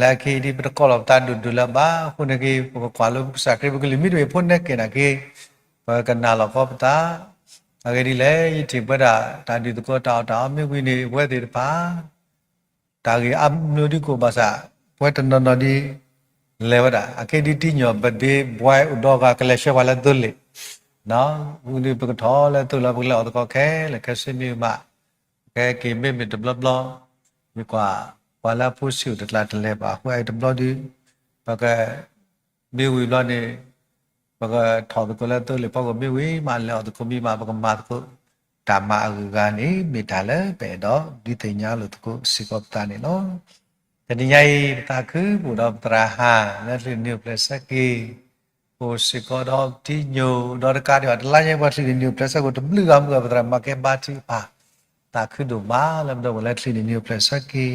လၢအခဲအံၤဒ်ပတကိးလီၤပသးဒိၣ်ဒိၣ်လၢၤဘၣ် အဃိန့ၣ်က့ၤ ပကကွၢ်လၢပကစၢ်ခရံာ် ပကလုၢ်မ့ၢ်တမ့ၢ်ဖိနဲကဲးနာ်က့ၤ ပကနာ်လီၤကီပသး အဂ့ၢ်ဒ်လဲၣ် ယထံၣ်ပဝဲဒၣ် တၢ်ဒုးသကိးတၢ်အီၣ်တၢ်အီမ့ၢ်ဝံၤန့ၣ် ပဝဲသ့ၣ်တဖၣ် တၢ်ဂ့ၢ်အါမံၤဒ်ကိးဘၣ်ဆၣ် ပဝဲတနီၤနီၤဒ် လဲၤဝဲဒၣ် အခဲဒ်တံၢ်ညိၣ် birthday boy အိၣ်ဒီးဂၤ ကလဲၤဆှၢပှၤလၢသိလ့ၣ် ဝံၤဒ်ပကထီၣ်လၢသိလ့ၣ် ပကလဲၤအီၣ်သကိးခဲလၢာ်ခဲဆ့မ့ၢ်မး ကဲက့ၤမ့မ့ၢ်တဘျီဘျီ ယကွၢ် ပှၤလၢအဖိဆံးအိၣ်တကျါတလဲၤဘၣ် အဃိအံၤတဘျီဒ် ပက မ့ၢ်ဝံၤဘျီန့ၣ် ပကထီၣ်သကိးလၢသိလ့ၣ်ဖီခိၣ်မ့ၢ်ဝံၤမး လဲၤအီၣ်သကိးမ့ၢ်မး ပကမၤသကိး တၢ်မၤအဂုၤအဂၤန့ၣ် မ့ၢ်တၢ်လၢပအဲၣ်ဒိးဒုးသ့ၣ်ညါလိာ်သကိးစ့ၢ်ကီးပသးန့ၣ်လီၤ. တနံၤညါအံၤ ပသးခုပအိၣ်ဒီးပသရၣ်ဟၣ် လၢချုးနံၣ်အိၣ်ဖျဲၣ်ဆၢက့ၤ ပအိၣ်စ့ၢ်ကီးဒီးတံၢ်ညိၣ် ဒီးတကးဒံးဘၣ် တလါညါအံၤ ပှၤချုးနံၣ်အိၣ်ဖျဲၣ်ဆၢက့ၤ တဘျုးဂၤမုၢ်ဂၤ ပသရၣ်မၤကဲဘါထုကဖၣ် သးခုဒိၣ်မးလၢပဒီပုၢ်ဝဲၢ်လၢချုးနံၣ်အိၣ်ဖျဲၣ်ဆၢက့ၤ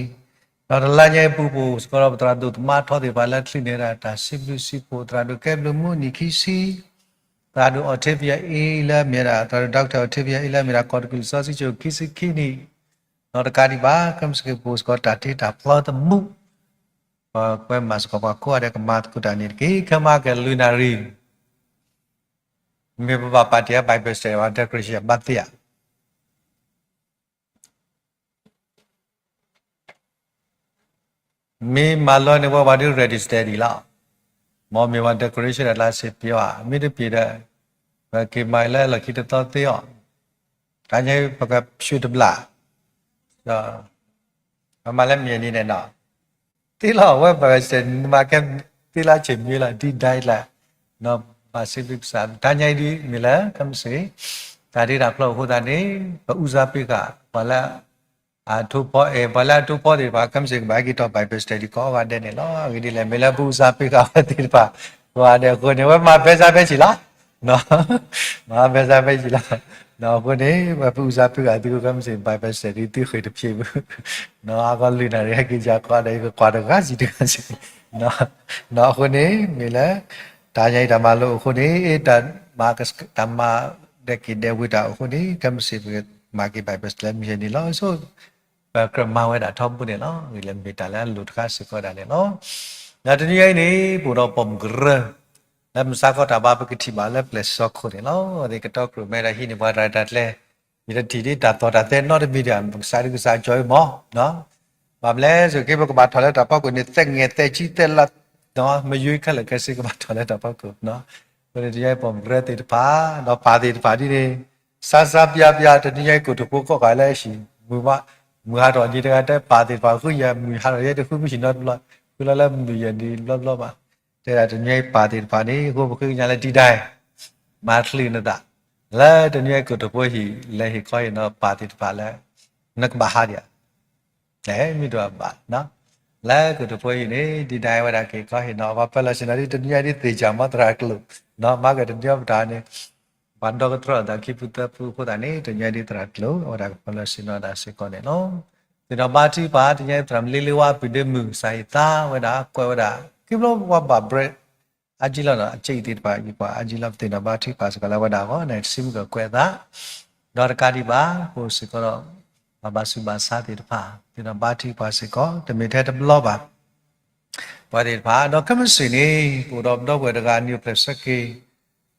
ဒီးတလါညါအံၤပူၤ ပအိၣ်စ့ၢ်ကီးဒီးပသရၣ်ဒိၣ်သမါထီသ့ၣ်တဖၣ်လၢချုးန့ၣ်ဒၣ် တၢ်စံးဘျုးစံးဖှိၣ် သရၣ်ဒိၣ်ကဲဘျုးမူနံၣ်ခံဆံ သရၣ်ဒိၣ် Octavia A လၢအမ့ၢ်ဒၣ် သရၣ်ဒိၣ် Doctor Octavia A လၢအမ့ၢ်ဒၣ် ကီၢ်တကုၢ်လံာ်စီဆှံကၠိၣ်ခံဆံခံနံၣ် ဒီးတကးဒံးဘၣ် ခဲမုၢ်ဆ့ၣ်က့ၤပအိၣ်စ့ၢ်ကီးတၢ်တ့တၢ်ဖျီသမူ ပကွဲမၤစ့ၢ်ကီးပှၤကိးဂၤဒဲး ကမၤသကိးတၢ်န့ၣ်တက့ၢ်. ခဲမုၢ်ဆ့ၣ်က့ၤလွံၢ်နၣ်ရံၣ် မ့ၢ်ပဘၣ်ပာ်တ့ၢ်အ Bible study ဝဲ decoration ဘၣ်သ့ၣ်ဧါ မ့ၢ်မၤလီၤန့ၣ် ဝဲပှၤဒုး ready steady လီၤ. မ်မ့ၢ်ဝဲ decoration ဒီးလၢစ့ပှၤ မ့ၢ်တပှဲၤဒီး ပက့ၤမၤလၢလီၢ်ခံတသီသ့အီၤ, တနံၤညါပကဆူၣ်တဘျီ, ဒီးပမၤလၢမ့ၢ်န့ၣ်န့ၣ်နီၤ, သ့လီၤဝဲ Bible study နမၤကဲ သ့လီၤဆ့ၣ်မံလီၤ ဒ်ဒၣ်လၢ ဘၣ်စံးဘျုးကစၢ် တနံၤညါအံၤဒ်မ့ၢ်လၢ ခဲမုၢ်ဆ့ၣ် တၢ်တ့တၢ်ဖျီအဃိသတးန့ၣ် ပအူစါပ့ၤဃာ် ပှၤလၢ အထိဖီအဲၣ် ပှၤလၢအထိဖီသ့ၣ်တဖၣ် ခဲမုၢ်ဆ့ၣ်ကဘၣ်ဟဲက့ၤထီၣ် Bible study ကိးဂၤဒဲးန့ၣ်လီၤ. အဂ့ၢ်ဒ်လဲၣ် မ့ၢ်လၢပအူစါပ့ၤဃာ်ဝဲသ့ၣ်တဖၣ် ကိးဂၤဒဲးအဃိန့ၣ် ဝဲမၤဘဲစါဘဲစံၣ်လီၤ, မၤဘဲစါဘဲစံၣ်လီၤ. အဃိန့ၣ် ဝဲပအူစါပ့ၤဃာ်သု ခဲမုၢ်ဆ့ၣ် Bible study သုဃ့ၢ်တဖျ့းဘၣ်, အဂီၢ်လွံၢ်နၣ်ရံၣ်ဟဲက့ၤယၤကိးဂၤဒဲး ယကကွၢ်တဂၤစံးတဂၤစံး, အဃိန့ၣ် မ့ၢ်လၢ တနံၤညါအံၤတၢ်မၤလိာ်အဃိန့ၣ် တၢ်မၤ တၢ်မၤဒဲးက့ၤဒဲးဝံၤတၢ်အဃိန့ၣ် ခဲမုၢ်ဆ့ၣ်ပကမၤက့ၤ Bible study လၢမ့ၢ်န့ၣ်လီၤ. ဆိ ပကြၢးမၤဝဲဒၣ်ထီဘိန့ၣ်လီၤ. ဂ့ၤလၢမ့ၢ်တၢ်လၢအလိၣ်တခါစ့ၢ်ကီးဒၣ်န့ၣ်လီၤ. ဒီးတနံၤညါအံၤန့ၣ် ပအိၣ်ဒီးပိာ်မုၣ်ကရၢ လၢမုၢ်ဆါခီတၢ်ဘါပကထံၣ်ဘၣ်လၢပျဲၢ်စီခိၣ်န့ၣ်လီၤ. အဝဲသ့ၣ်ကတီကြၢးမ့ၢ်ဒၣ်ဟံးန့ၢ်ပှၤတၢ်ရဲၣ်တၢ်ကျဲၤ, ယတထံၣ်ဒ်တၢ်သီၣ်တၢ်သဲနီတမံၤဒီး ပကစၢ်ဒုးကစၢ်ကၠီၤအံၤမး ဘၣ်မနုၤလဲၣ် စ့ၢ်ကီးပကဘၣ်ထီၣ်လၢတၢ်ဖီခိၣ်န့ၣ် သဲးငဲၤသဲးဆံသဲးလး မ့ၢ်ယွၤခဲလၢာ်ခဲဆ့ကဘၣ်ထီၣ်လၢတၢ်ဖီခိၣ်, အဃိန့ၣ် တနံၤညါအံၤပိာ်မုၣ်ကရၢသ့ၣ်တဖၣ် ဒီးပၢ်သ့ၣ်တဖၣ်ဒ်န့ၣ် စါစါပျါပျါ တနံၤညါအံၤကိၣ်ထီၣ်ဖိကိးဂၤလၢဟံၣ် မုၢ်ဟါထီၣ်န့ၣ်တဂၤတဲပၢ်သ့ၣ်တဖၣ် ဃုယဲၢ်မုၢ်ဟါထီၣ်ယဲၢ်တဃုမုၢ်ဟံၣ်နီတဘျီ, ဃုလီၤလၢမုၢ်ယဲၢ်န့ၣ်ဘျီဘျီဘၣ်, တဲဒၣ်တနံၤညါအံၤပၢ်သ့ၣ်တဖၣ်န့ၣ် အဃိပဃ့ကညးလၢဒ်ဒၣ် မၤချုးနသး လၢတနံၤညါအံၤကိၣ်ထီၣ်ဖိဟံၣ် လဲၤဟ့ၣ်ခီဟ့ၣ်နီၤပၢ်သ့ၣ်တဖၣ်လၢ နကဘၣ်ဟးဒံးဧါ မ့ၢ်တဘၣ်ဘၣ်, လၢကိၣ်ထီၣ်ဖိဟံၣ်န့ၣ် ဒ်ဒၣ်ဝဲဒၣ်က့ၤခီဟ့ၣ်နီၤ ပှၤပၢလီၢ်ဆ့ၣ်နီၤဒ်တနံၤညါဒ်သ့ၣ်ကၢ်မီသရၣ်ကျိာ်, မၤကတနံၤညါပတၢ်န့ၣ် ပှၤဒီကတြီၤအသးခံဖုသၢဖုအဃိသတးန့ၣ် တနံၤညါဒ်သရၣ်ကျိာ် အဝဲဒၣ်ကပၢလီၢ်ဆ့ၣ်နီၤဒၣ်စ့ၢ်ကီးန့ၣ်လီၤ. သ့ၣ်နီၣ်ဘါထုကဖၣ် တနံၤညါသရၣ်မလ့လ့ဝါအပုၢ်ဒ့မုၣ် ကစၢ်ဟ့ၣ်သါဝဲဒၣ် ကွဲးဝဲဒၣ် ခံဘျီပှၤဘၣ် bread အါကံလီၤနီၤ အစ့သ့ၣ်တဖၣ် ယကွၢ်အါကံလီၤ ပသ့ၣ်နီၣ်ဘါထုကဖၣ်စ့ၢ်ကီးလၢဝဲဒၣ်အဂီၢ် နစံးမုၢ်ကကွဲးအသး, ဒီးတကးဒံးဘၣ် ပအိၣ်စ့ၢ်ကီးဒီး ပှၤဘၣ်ဆူးဘၣ်ဆါသ့ၣ်တဖၣ် သ့ၣ်နီၣ်ဘါထုကဖၣ်စ့ၢ်ကီး တမ့ၢ်ထဲတဘျီဘၣ် ပှၤသ့ၣ်တဖၣ် ဒီးခဲမုၢ်ဆ့ၣ်န့ၣ် ပအိၣ်ဒီးပဒီပုၢ်ဝဲၢ်တဂၤ နံၣ်အိၣ်ဖျဲၣ်ဆၢက့ၤ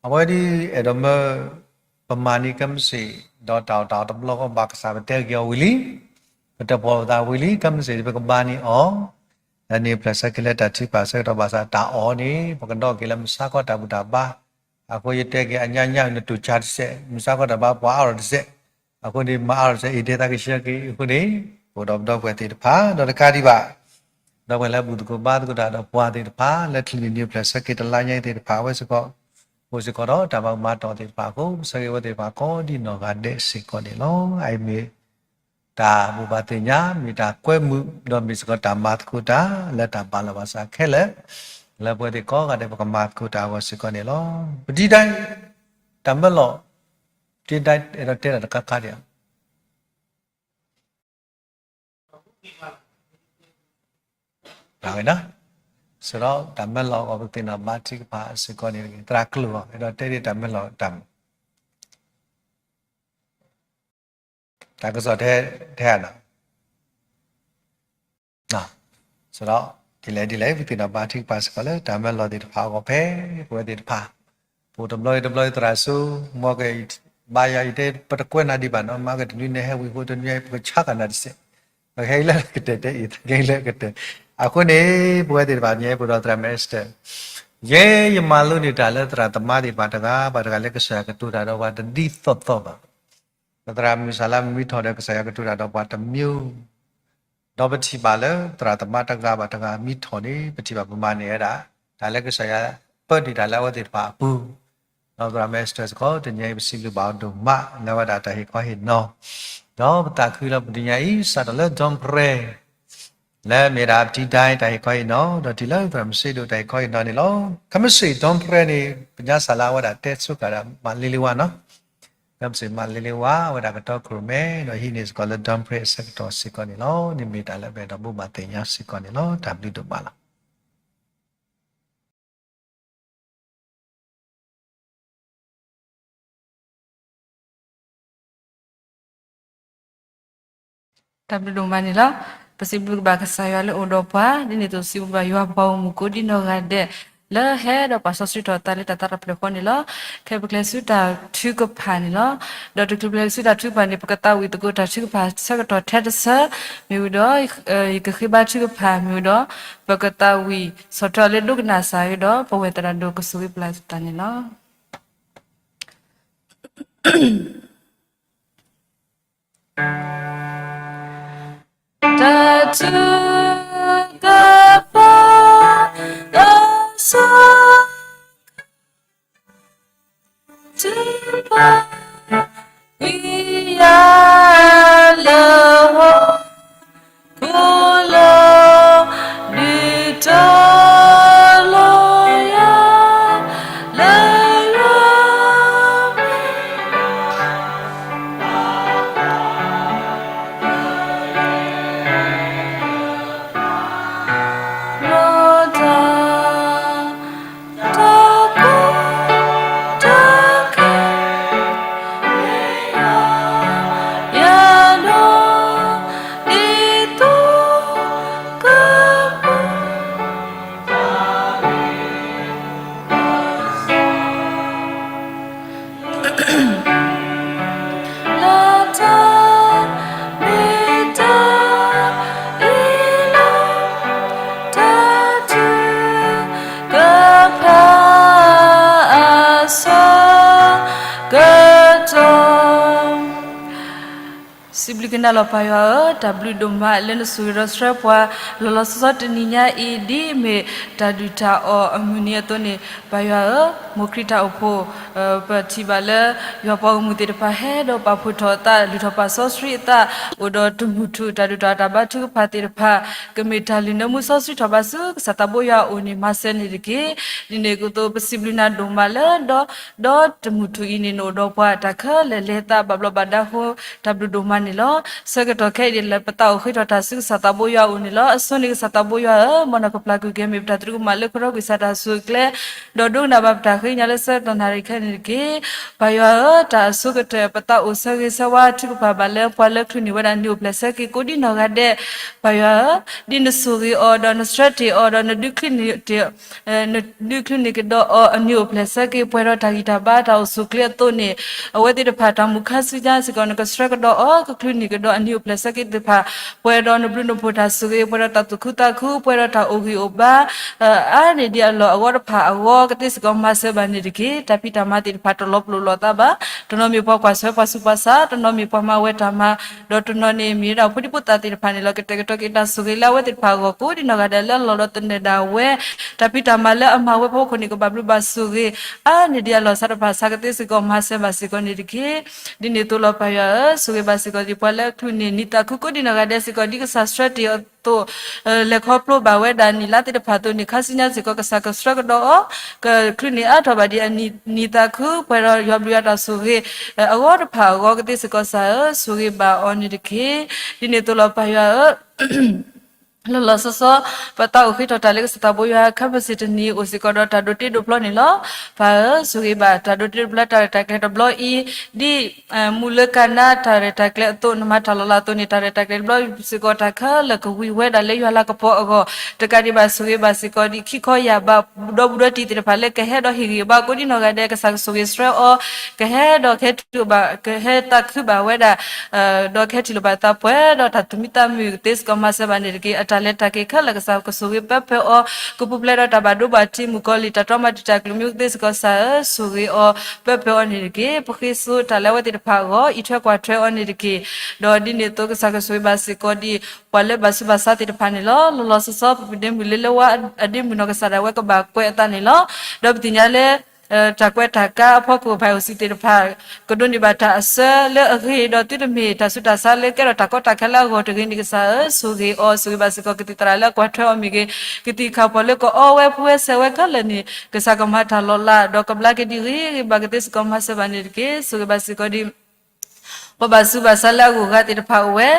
အဝဲဒ်အဲၣ်ဒိးမၢ ပမၤန့ၢ်ကဲမုၢ်ဆ့ၣ် ဒီးတၢ်အီၣ်တၢ်အီတဘျီဃီဘၣ်ကစၢ် ပတဲက့ၤအီၤဝံၤလံ, ပတၢၣ်ပီၣ်ပသးဝံၤလံ, ကဲမုၢ်ဆ့ၣ်ပကဘါန့ၢ်အီၤ, လၢန့ၣ်ဖျၢၣ်ဆၢက့ၤလၢတၢ်ထုကဖၣ်ဆၢကတီၢ်ဘၣ်ဆၣ်တၢ်အီၣ်န့ၣ် ပကဒီက့ၤလၢမုၢ်ဆါခီတၢ်ဘူၣ်တၢ်ဘါ, အဃိယတဲက့ၤအညါညါနတူၢ်ဆါတစဲး, မုၢ်ဆါခီတၢ်ဘါပှၤအါထီၣ်တစဲး, အဃိန့ၣ် မၤအါထီၣ်တစဲး အံၤတဲသးကဆှၢက့ၤအဃိန့ၣ်, အိၣ်ဒီးပဒီပုၢ်ဝဲၢ်သ့ၣ်တဖၣ် ဒီးတကးဒံးဘၣ် ဒီပုၢ်ဝဲၢ်လၢဘူၣ်သကိးဘါသကိးတၢ်ဒီးပှၤသ့ၣ်တဖၣ် လၢချံးန့ၢ်နံၤဖျၢၣ်ဆၢက့ၤတလါညါအံၤသ့ၣ်တဖၣ် အဝဲစ့ၢ်ကီး, အိၣ်စ့ၢ်ကီးဒီးတၢ်မၤကမၤတီၢ်သ့ၣ်တဖၣ်အဃိ ဆၢဂ့ၤဝဲသ့ၣ်တဖၣ်ကိးဒ်နီၢ်ဂၤဒဲးစ့ၢ်ကီးန့ၣ်လီၤ. အအံၤမ့ၢ်တၢ်ဘိးဘၣ်သ့ၣ်ညါ မ့ၢ်တၢ်ကွဲမုာ် ဒီးမ့ၢ်စ့ၢ်ကီးတၢ်မၤသကိးတၢ် လၢတၢ်ဘၣ်လီၤဘၣ်စးခဲလၢာ် လၢပဝဲသ့ၣ်ကိးဂၤဒဲး ပကမၤသကိးတၢ်အဂီၢ်စ့ၢ်ကီးန့ၣ်လီၤ. ပထံၣ်ဒၣ် တၢ်မၢလီၤ, တၢ်အဲၣ်ဒိးတဲတၢ်တခါခါဒံး ဝဲဒၣ်, စးထီၣ်တၢ်မၢလီၤအဂီၢ် ပသ့ၣ်နီၣ်ဘါထုကဖၣ်စ့ၢ်ကီးန့ၣ်တဂ့ၤ, သရၣ်ကျိာ်အီၤ အဲၣ်ဒိးတဲဒၣ်တၢ်မၢလီၤတၢ်မၤ, တၢ်ကစီၣ်ထဲထဲနီၤ, စးထီၣ် ဒ်လဲၣ်ဒ်လဲၣ် ပသ့ၣ်နီၣ်ဘါထုကဖၣ်စ့ၢ်ကီးလၢတၢ်မၢလီၤသ့ၣ်တဖၣ်အဂီၢ်ဖဲ ပဝဲသ့ၣ်တဖၣ် ပအိၣ်တဘျီအံၤတဘျီအံၤ သရၣ်စိ မ်ကဘါယွၤအံၤတဲ ပတကွဲးနၤဒံးဘၣ်နီၤ, မၤကတနွံန့ၣ်ဟဲဝံၤအဃိ တနွံအံၤ ပကဆါကနၤတစဲး, ပကဟဲလၢကတၢၢ်တဲအံၤ သကဲလၢကတၢၢ်, အဃိန့ၣ် ပဝဲသ့ၣ်တဖၣ် မ့ၢ်ပအိၣ်ဒီးသရၣ်မ့ၢ်စတၢၢ်, ယဲယမၤလိန့ၢ်တၢ်လၢသရၣ်သမါသ့ၣ်တဖၣ်တဂၤဘၣ်တဂၤ လၢကစၢ်ယွၤကတိၤတၢ်ဒီးပှၤတဒ်သိးသိးဘၣ်. ပသရၣ်မုၣ်စၢ်လၢမ့ၢ်ထီၣ်ဒီး ကစၢ်ယွၤကတိၤတၢ်ဒီးပှၤတမံၤ, ဒီးပထံၣ်ဘၣ်လၢသရၣ်သမါတဂၤဘၣ်တဂၤမ့ၢ်ထီၣ်န့ၣ် ပထံၣ်ဘၣ်ပမၤန့ၢ်ဝဲဒၣ် တၢ်လၢကစၢ်ယွၤပၢနုာ်တၢ်လၢအဝဲသ့ၣ်တဖၣ်အပူၤ, ဒီးသရၣ်မ့ၢ်စတၢၢ်စ့ၢ်ကီး တနံၤအံၤ ပစံးဘျုးဘၣ်အီၤဒိၣ်မး လၢအဝဲဒၣ်တၢ်ဟ့ၣ်ခီဟ့ၣ်နီၤ, ဒီးပသးခုလၢပတနံၤအံၤ စးထီၣ်လၢ ဒွန်ဖရဲ လၢမ့ၢ်ဒၣ်ပထံၣ်ဒၣ်တၢ်ဟ့ၣ်ခီဟ့ၣ်နီၤ ဒီးတုၤလၢသရၣ်မုၣ်စ့ဒိၣ်တၢ်ဟ့ၣ်ခီဟ့ၣ်နီၤန့ၣ်လီၤ. ခဲမုၢ်ဆ့ၣ် ဒွန်ဖရဲန့ၣ် ပညါစၢ်လၢအဝဲဒၣ်တဲဆိကမိၣ်ဒၣ် မးလ့လ့ဝါနီၤ, ခဲမုၢ်ဆ့ၣ် မးလ့လ့ဝါ အဝဲဒၣ်ကတီခိၣ်ရိၣ်မဲ ဒီးဟံးန့ၢ်စ့ၢ်ကီးလၢ ဒွန်ဖရဲ အဆၢကတီၢ်စ့ၢ်ကီးန့ၣ်လီၤ. န့ၣ်မ့ၢ်တၢ်လၢပအဲၣ်ဒိးဘိးဘၣ်သ့ၣ်ညါစ့ၢ်ကီးန့ၣ်လီၤ. တၢ်ဘျုးဒိၣ်မးလီၤ. တၢ်ဘျုးဒိၣ်မးန့ၣ်လီၤ. ပစံးဘျုးကဘၣ်ကစၢ်ယွၤလၢအိၣ်ဒီးပှၤ, ဒ်န့ၣ်အသိးစံးဘျုးဘၣ်ယွၤပှၤဂီၢ်မုၢ်ကိးဒ်နီၢ်ဂၤဒဲး လၢဟဲဒီးပာ်စီဆှံထီၣ်သးလၢတၢ်သးတၢ်ဖျၢၣ်ဃီန့ၣ်လီၤ. ခဲပကျဲဆူတၢ်ထုကဖၣ်န့ၣ်လီၤ. ဒီးတချုးပကျဲဆူတၢ်ထုကဖၣ်န့ၣ် ပကသးဝံၣ်သကိးတၢ်ထုကဖၣ်ဆၢကတီၢ်ထဲတဆၢ မ့ၢ်ဝံၤဒီး ယကဃ့ဘါထုကဖၣ်မ့ၢ်ဝံၤဒီး ပကသးဝံၣ်ဆီၣ်ထွဲအီၤလၢဒိကနၣ်စၢ်အံၤဒီး ပဝဲသရၣ်ဒိၣ်ကဆိၣ်ဂ့ၤပျၢ်သးန့ၣ်လီၤ. တၢ်ထုကဖၣ် တၢ်ထုကဖၣ် ဝံယၤလၢဟီၣ်ခိၣ်လီၤ ဒုးတီၤလီၤယၤ လၢယွၤ နီၢ်တၢ် တၢ်ကိၢ်တၢ်ဂီၤ ယၤဒီး ဒ်သိးကပူၤ လၢတၢ်မ့ၢ်တၢ် အံၤလီၤ တၢ်ထုကဖၣ် အဆၢကတီၢ် စံးဘျုးကနၣ်လီၤပၢ်ယွၤဧၢ, တၢ်ဘျုးဒိၣ်မးလၢနဆိၣ်ဂ့ၤဒီးဆှၢပှၤ လီၤလီၤဆီဆီတနံၤညါအံၤ ဒ်အမ့ၢ်တၢ်ဒုၣ်တၢ်အီၣ်အမုၢ်နံၤအသိးန့ၣ် ပၢ်ယွၤဧၢ, မိၢ်ခရံာ်တၢ်အိၣ်ဖှိၣ် ပထံၣ်ဘၣ်လၢ ယွၤပှၤဂီၢ်မုၢ်သ့ၣ်တဖၣ်ဟဲဒီးပာ်ဖှိၣ်ထီၣ်အသး လုၢ်ထီၣ်ပာ်စီဆှံအသး အိၣ်ဒီးတမုၢ်ထူၣ် တၢ်ဒုၣ်တၢ်အီၣ်တၢ်ဘါထုကဖၣ်သ့ၣ်တဖၣ် ကမ့ၢ်တၢ်လုၢ်နၢမူစီဆှံထီၣ်ဘးဆူ ကစၢ်သးဘိယွၤအအိၣ်န့ၣ် မၤစၢၤန့ၣ်တက့ၢ်. ဒ်န့ၣ်အသိး ပစံးဘျုးနၤဒိၣ်မးလၢ ဒီ ဒီတမုၢ်ထူၣ်အံၤန့ၣ် နအိၣ်ဒီးပှၤတၢ်ခဲလၢာ်လဲၤသးဘၣ်ဘျီးဘၣ်ဒါအဃိ တၢ်ဘျုးဒိၣ်မးန့ၣ်လီၤ. လီၤ. ဆၢကတီၢ်ခဲအံၤဒ်လဲၣ် ပသးအိၣ်ဃ့ထီၣ်တၢ်ဆူကစၢ်သးဘိယွၤအအိၣ်န့ၣ်လီၤ. အဆိန့ၣ်ကစၢ်သးဘိယွၤဧၢ, မ်နီၢ်ကပျၢ်ကွံာ်က့ၤ မ့ၢ်ပတၢ်သရူးကမၣ်လၢခိၣ်ဒီကွံာ်စၢ်တၢ်ဆိၣ်ကျဲ, ဒီးဒိကနၣ်ဘၣ်ပတၢ်ဃ့ညါလၢဆၢကတီၢ်နၣ်ရံၣ်ခဲအံၤန့ၣ်တက့ၢ်. ပၢ်ယွၤဧၢ, တၢ်အဆိကတၢၢ် ပသးအိၣ်ဆၢဂ့ၤဆၢဝါထုကဖၣ်ဘၣ်လၢပှၤလၢချုးန့ၢ်ဝဲဒၣ်နံၣ်အိၣ်ဖျဲၣ်ဆၢက့ၤကိးဒ်နီၢ်ဂၤဒဲး, ပၢ်ယွၤဧၢ, ဒ်နဆိၣ်ဂ့ၤအီၤဒီးနဆှၢတ့ၢ်အီၤဒီးနဒုးချုးန့ၢ်တ့ၢ် နဒုးချုးန့ၢ်ကဒီးအီၤအနံၣ်အိၣ်ဖျဲၣ်ဆၢက့ၤ ပှဲၤဒီးတၢ်ဂံၢ်တၢ်ဘါတၢ်အိၣ်ဆူၣ်အိၣ်ချ့အသိးန့ၣ်, အဝဲသ့ၣ်တဖၣ်တၢ်မုၢ်ခါဆူညါစ့ၢ်ကီး နကဆှၢကဒီးအီၤ ကချုးန့ၢ်ကဒီးအနံၣ်အိၣ်ဖျဲၣ်ဆၢက့ၤသ့ၣ်တဖၣ်, ပှဲၤဒီးနဘျုးနဖှိၣ်တၢ်ဆိၣ်ဂ့ၤ, ပှဲၤဒီးတၢ်သူၣ်ခုသးခု, ပှဲၤဒီးတၢ်အိၣ်ဂံၢ်အိၣ်ဘါ အါန့ၢ်ဒံးအလီၢ်အဂီၢ်တဖၣ်အဂီၢ် ကသ့စ့ၢ်ကီးမၤစၢၤဘၣ်န့ၣ်တက့ၢ်. တၢ်ဖံးတၢ်မၤသ့ၣ်တဖၣ်တလီၤပလိာ်လိာ်သးဘၣ်. တနီၤမ့ၢ်ပှၤကွၢ်ဆၢပှၤဆူးပှၤဆါ, တနီၤမ့ၢ်ပှၤမၤဝဲတၢ်မၤ, ဒီးတနီၤန့ၣ်မ့ၢ်ဝဲဒၣ်ဖိဒံဖိသၣ်သ့ၣ်တဖၣ်န့ၣ်လီၤ. ကတဲာ်ကတီၤက့ၤတၢ်ဆိၣ်ဂ့ၤလၢအဝဲသ့ၣ်တဖၣ်အဂီၢ်ကိးဒ်နီၢ်ဂၤဒဲးလၢအလီၢ်ဒီးသနၢၣ်ဒၣ်ဝဲ, တၢ်ဖံးတၢ်မၤလၢအမၤဝဲဖီခိၣ်န့ၣ် ကဘၣ်ဘျုးဘၣ်ဆိၣ်ဂ့ၤ အါန့ၢ်ဒံးအလီၢ်စးတဖၣ်စး ကသ့စ့ၢ်ကီးမၤစၢၤဘၣ်စ့ၢ်ကီးန့ၣ်တက့ၢ်. ဒ်န့ၣ်အသိးလီၤ ပၢ်ယွၤဧၢ, ဆိၣ်ဂ့ၤဘၣ်စ့ၢ်ကီးဒ်ပှၤလၢချုးန့ၢ်နံၣ်သးခုကိးဒ်နီၢ်ဂၤဒဲးစ့ၢ်ကီး ဒ်ကစၢ်ဆှၢတ့ၢ်အီၤအသိး, လဲၤခီဖျိဘၣ်ဝဲဒၣ်နံၣ်လါသ့ၣ်တဖၣ်အသိးန့ၣ် ခါဆူညါစ့ၢ်ကီး ကစၢ်ကဆှၢကဒီးအီၤ, ကချုးန့ၢ်အါထီၣ်ဘၣ်ဒ်အနံၣ်သးခု ပှဲၤဒီးယွၤဘျုးယွၤတၢ်ဆိၣ်ဂ့ၤ အဂီၢ်တဖၣ်အဂီၢ် ကသ့စ့ၢ်ကီးကစၢ်ဧၢ, ဆိၣ်ဂ့ၤဘၣ်အီၤန့ၣ်တက့ၢ်. ဒ်န့ၣ်အသိးလီၤ ပၢ်ယွၤဧၢ လီၤလီၤဆီဆီ ပသးအိၣ်ဃ့ထီၣ်တၢ်လၢကစၢ်သးဘိယွၤ ခါမုၢ်ဆ့ၣ်တနံၤ အိၣ်စ့ၢ်ကီးဒီးတၢ်ဒိးတ့ဒိးဖျီန့ၣ်လီၤ. ပၢ်ဧၢ, ဆိၣ်ဂ့ၤဘၣ်တၢ်ဒိးတ့ဒိးဖျီတၢ်ရဲၣ်တၢ်ကျဲၤတဘျီအံၤ, ဒ်မူလၢကနါ တၢ်ရဲၣ်တၢ်ကျဲၤအသိး နမၤတၢ်လီၤလးအသိးန့ၣ် တၢ်ရဲၣ်တၢ်ကျဲၤတဘျီအံၤစ့ၢ်ကီး တၢ်ခဲလၢာ်ကဝံၤဝဲဒၣ်လၢယွၤလၤကပီၤအဂီၢ်, တကးဒံးဘၣ် ဆိၣ်ဂ့ၤဘၣ်စ့ၢ်ကီးဒ်ခံခီယာ်ဘၣ် ဒီဘူးဒီတံၢ်သ့ၣ်တဖၣ်လၢကဟဲဒီးဟ့ၣ်ဂံၢ်ဟ့ၣ်ဘါ ကိးဒ်နီၢ်ဂၤဒဲး ကစၢ်ကဆိၣ်ဂ့ၤဆှၢအီၤ, ကဟဲဒီးကဟဲတုၤဘၣ် ကဟဲသးခုဘၣ်ဝဲဒၣ် ဒီးကဟဲထံၣ်လိာ်ဘၣ်သးပှဲၤဒီးတၢ်သူၣ်မံသးမုာ် ကသ့စ့ၢ်ကီးမၤစၢၤဘၣ်န့ၣ်တက့ၢ်. အတၢ်လဲၤတၢ်က့ၤခဲလၢာ် ကစၢ်ကဆိၣ်ဂ့ၤပၢဖၢအီၤ, ကပူၤဖျဲးဒီးတၢ်ဘၣ်ဒိဘၣ်ထံး မုၣ်ကီၤလံၢ် တၢ်တြီမၤတံာ်တာ်ကလုာ်မံ ကသ့စ့ၢ်ကီး ကစၢ်ဧၢ, ဆိၣ်ဂ့ၤအီၤ ပၢဖၢအီၤန့ၣ်တက့ၢ်. ပဃ့ဆိတၢ်လၢအဝဲသ့ၣ်တဖၣ်အဂီၢ် အံးထွဲကွၢ်ထွဲအီၤန့ၣ်တက့ၢ်. ဒီးဒ်န့ၣ်အသိး ကစၢ်ကဆိၣ်ဂ့ၤဘၣ်စ့ၢ်ကီးဒ် ပှၤလၢဘၣ်ဆူးဘၣ်ဆါသ့ၣ်တဖၣ်န့ၣ်လီၤ. လီၤလီၤဆီဆီ ပပဒ့မုၢ်လၢလၢဝါအဒ့မုၢ်နီၢ်ကစၢ်ဒၣ်ဝဲကဘၣ်ကွဲးအသးန့ၣ်လီၤ. ဒီးပသ့ၣ်ညါလၢ တၢ်ကွဲးတၢ်ကါအဖီခိၣ် ဖးအိၣ်စံးသ့ၣ်တဖၣ် ကဒိးန့ၢ်ဘၣ်တၢ်အစၢလၢအဂ့ၤ ဒီးသုတမ့ၢ်တၢ်ဆူးတၢ်ဆါလၢကဲထီၣ်တၢ်ကီတၢ်ခဲလၢအဂီၢ်တဂ့ၤန့ၣ် ကစၢ်ဧၢ, ဆိၣ်ဂ့ၤအီၤ, ဆိၣ်ဂ့ၤဘၣ်စ့ၢ်ကီးကသံၣ်သရၣ်လၢအကွၢ်ထွဲအီၤမ့ၢ်ဂ့ၤ, ကသံၣ်ခၣ်ဖီၣ်လၢကအီဝဲဖှူဝဲစဲးဝဲခဲလၢာ်န့ၣ် ကစၢ်ကမၤတၢ်လီၤလး ဒီးကဘျါက့ၤဒ်ဂ့ၤဂ့ၤဘၣ် ကသ့စ့ၢ်ကီးမၤစၢၤဘၣ်န့ၣ်တက့ၢ်. ဆိၣ်ဂ့ၤဘၣ်စ့ၢ်ကီးဒ် ပှၤဘၣ်ဆူးဘၣ်ဆါလၢအဂုၤအဂၤသ့ၣ်တဖၣ်အိၣ်ဝဲ,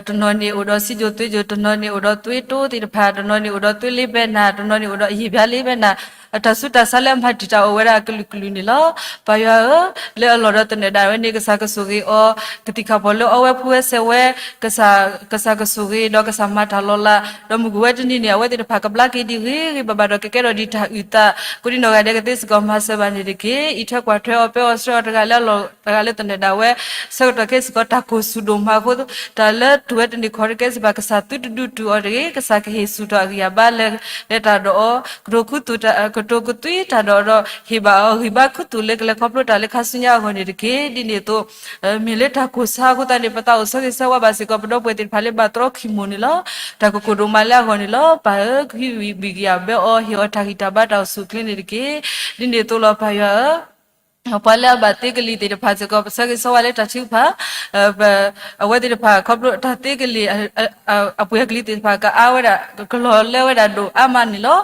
တနီၤန့ၣ်အိၣ်ဒီးစံၣ်စိၤသွ့ၣ်စိၤ, တနီၤန့ၣ်အိၣ်ဒီးသွေးတိုးသ့ၣ်တဖၣ်, တနီၤန့ၣ်အိၣ်ဒီးသွေးလ့ဘဲနၢ်, တနီၤန့ၣ်အိၣ်ဒီးအယံာ်ဘျါလ့ဘဲနၢ်, အတၢ်ဆူးတၢ်ဆါလၢအမၤတံာ်တာ်အိၣ်ဝဲဒၣ်အကလုာ်ကလုာ်န့ၣ်လီၤ. ပၢ်ယွၤဧၢ, လၢအလီၢ်ဒီးသနၢၣ်ဒၣ်ဝဲန့ၣ် ကစၢ်ကဆိၣ်ဂ့ၤအီၤ, ကသံၣ်ခၣ်ဖီၣ်လၢအီဝဲဖှူဝဲစဲးဝဲ ကစၢ်ကဆိၣ်ဂ့ၤဒီးကစၢ်မၤတၢ်လီၤလး, ဒီးမုၢ်ကအိၣ်ဝဲတနံၤန့ၣ် အဝဲသ့ၣ်တဖၣ်ကဘျါက့ၤဒ်ဂ့ၤဂ့ၤဘၣ်ဘၣ်ဒီး ကကဲထီၣ်ဒ်တၢ်အုၣ်သး ကိးဒ်နီၢ်ဂၤဒဲး ကသ့စ့ၢ်ကီးမၤစၢၤဘၣ်န့ၣ်တက့ၢ်. အံးထွဲကွၢ်ထွဲအီၤ ပၢအီၤဆှၢအီၤတဂၤလၢအလီၢ်တဂၤလၢသနၢၣ်ဒၣ်ဝဲ, ဆၢကတီၢ်ခဲအံၤစ့ၢ်ကီး တၢ်ကိၢ်ဆူၣ်ဒိၣ်မးအဃိ တၢ်လၢတုၤဝဲတန့ၢ်ခီတကဲစ့ၢ်ကီး ကစၢ်သုတဒုးတုၤအီၤတဂ့ၤ, ကစၢ်ကဟ့ၣ်ဆူၣ်ထီၣ်အဂံၢ်အဘါလၢ လဲၤတၢ်ဒီးအီၤ, ကတိၤခူသူၣ်တၢ်, ကတိၤကသွံတၢ်ဒီးအီၤဒီး ဟ့ၣ်ဘၣ်အီၤဂံၢ်ဘါခူသူၣ်လၢကလဲၤခီဖျိတၢ်လၢခါဆူညါအဂီၢ်န့ၣ်တက့ၢ်. ဒ်န့ၣ်အသိး မ့ၢ်လၢတၢ်ကိၢ်ဆါအဃိသတးန့ၣ် ပသးအိၣ်ဆၢဂ့ၤဆၢဝါဘၣ်စ့ၢ်ကီး ပဒီပုၢ်ဝဲၢ်သ့ၣ်တဖၣ်လၢဘၣ်တြီခံမိၢ်န့ၣ်လီၤ. တၢ်ကကိၢ်ဒိၣ်မးလၢအဂီၢ်န့ၣ်လီၤ. ပၢ်ဧၢ, ကဟံးဝံၤဘံၣ်ကယၢ်ဘၢအီၤ, ဟ့ၣ်အီၤတၢ်ဂံၢ်တၢ်ဘါတၢ်အိၣ်ဆူၣ်အိၣ်ချ့န့ၣ်တက့ၢ်. ဒ်န့ၣ်အသိးလီၤ ပၢ်ယွၤဧၢ, ပှၤလၢအဘၣ်သ့ကလံၤသ့ၣ်တဖၣ်စ့ၢ်ကီး ပဆၢဂ့ၤဆၢဝါလၢတၢ်ထုကဖၣ် အဝဲသ့ၣ်တဖၣ်ခီဖျိတၢ်သ့ကလံၤ အပှ့ၤအကလံၤသ့ၣ်တဖၣ် ကအါဝဲဒၣ် ကလီၤလၢဝဲဒၣ်ဒိၣ်အါမးန့ၣ်လီၤ.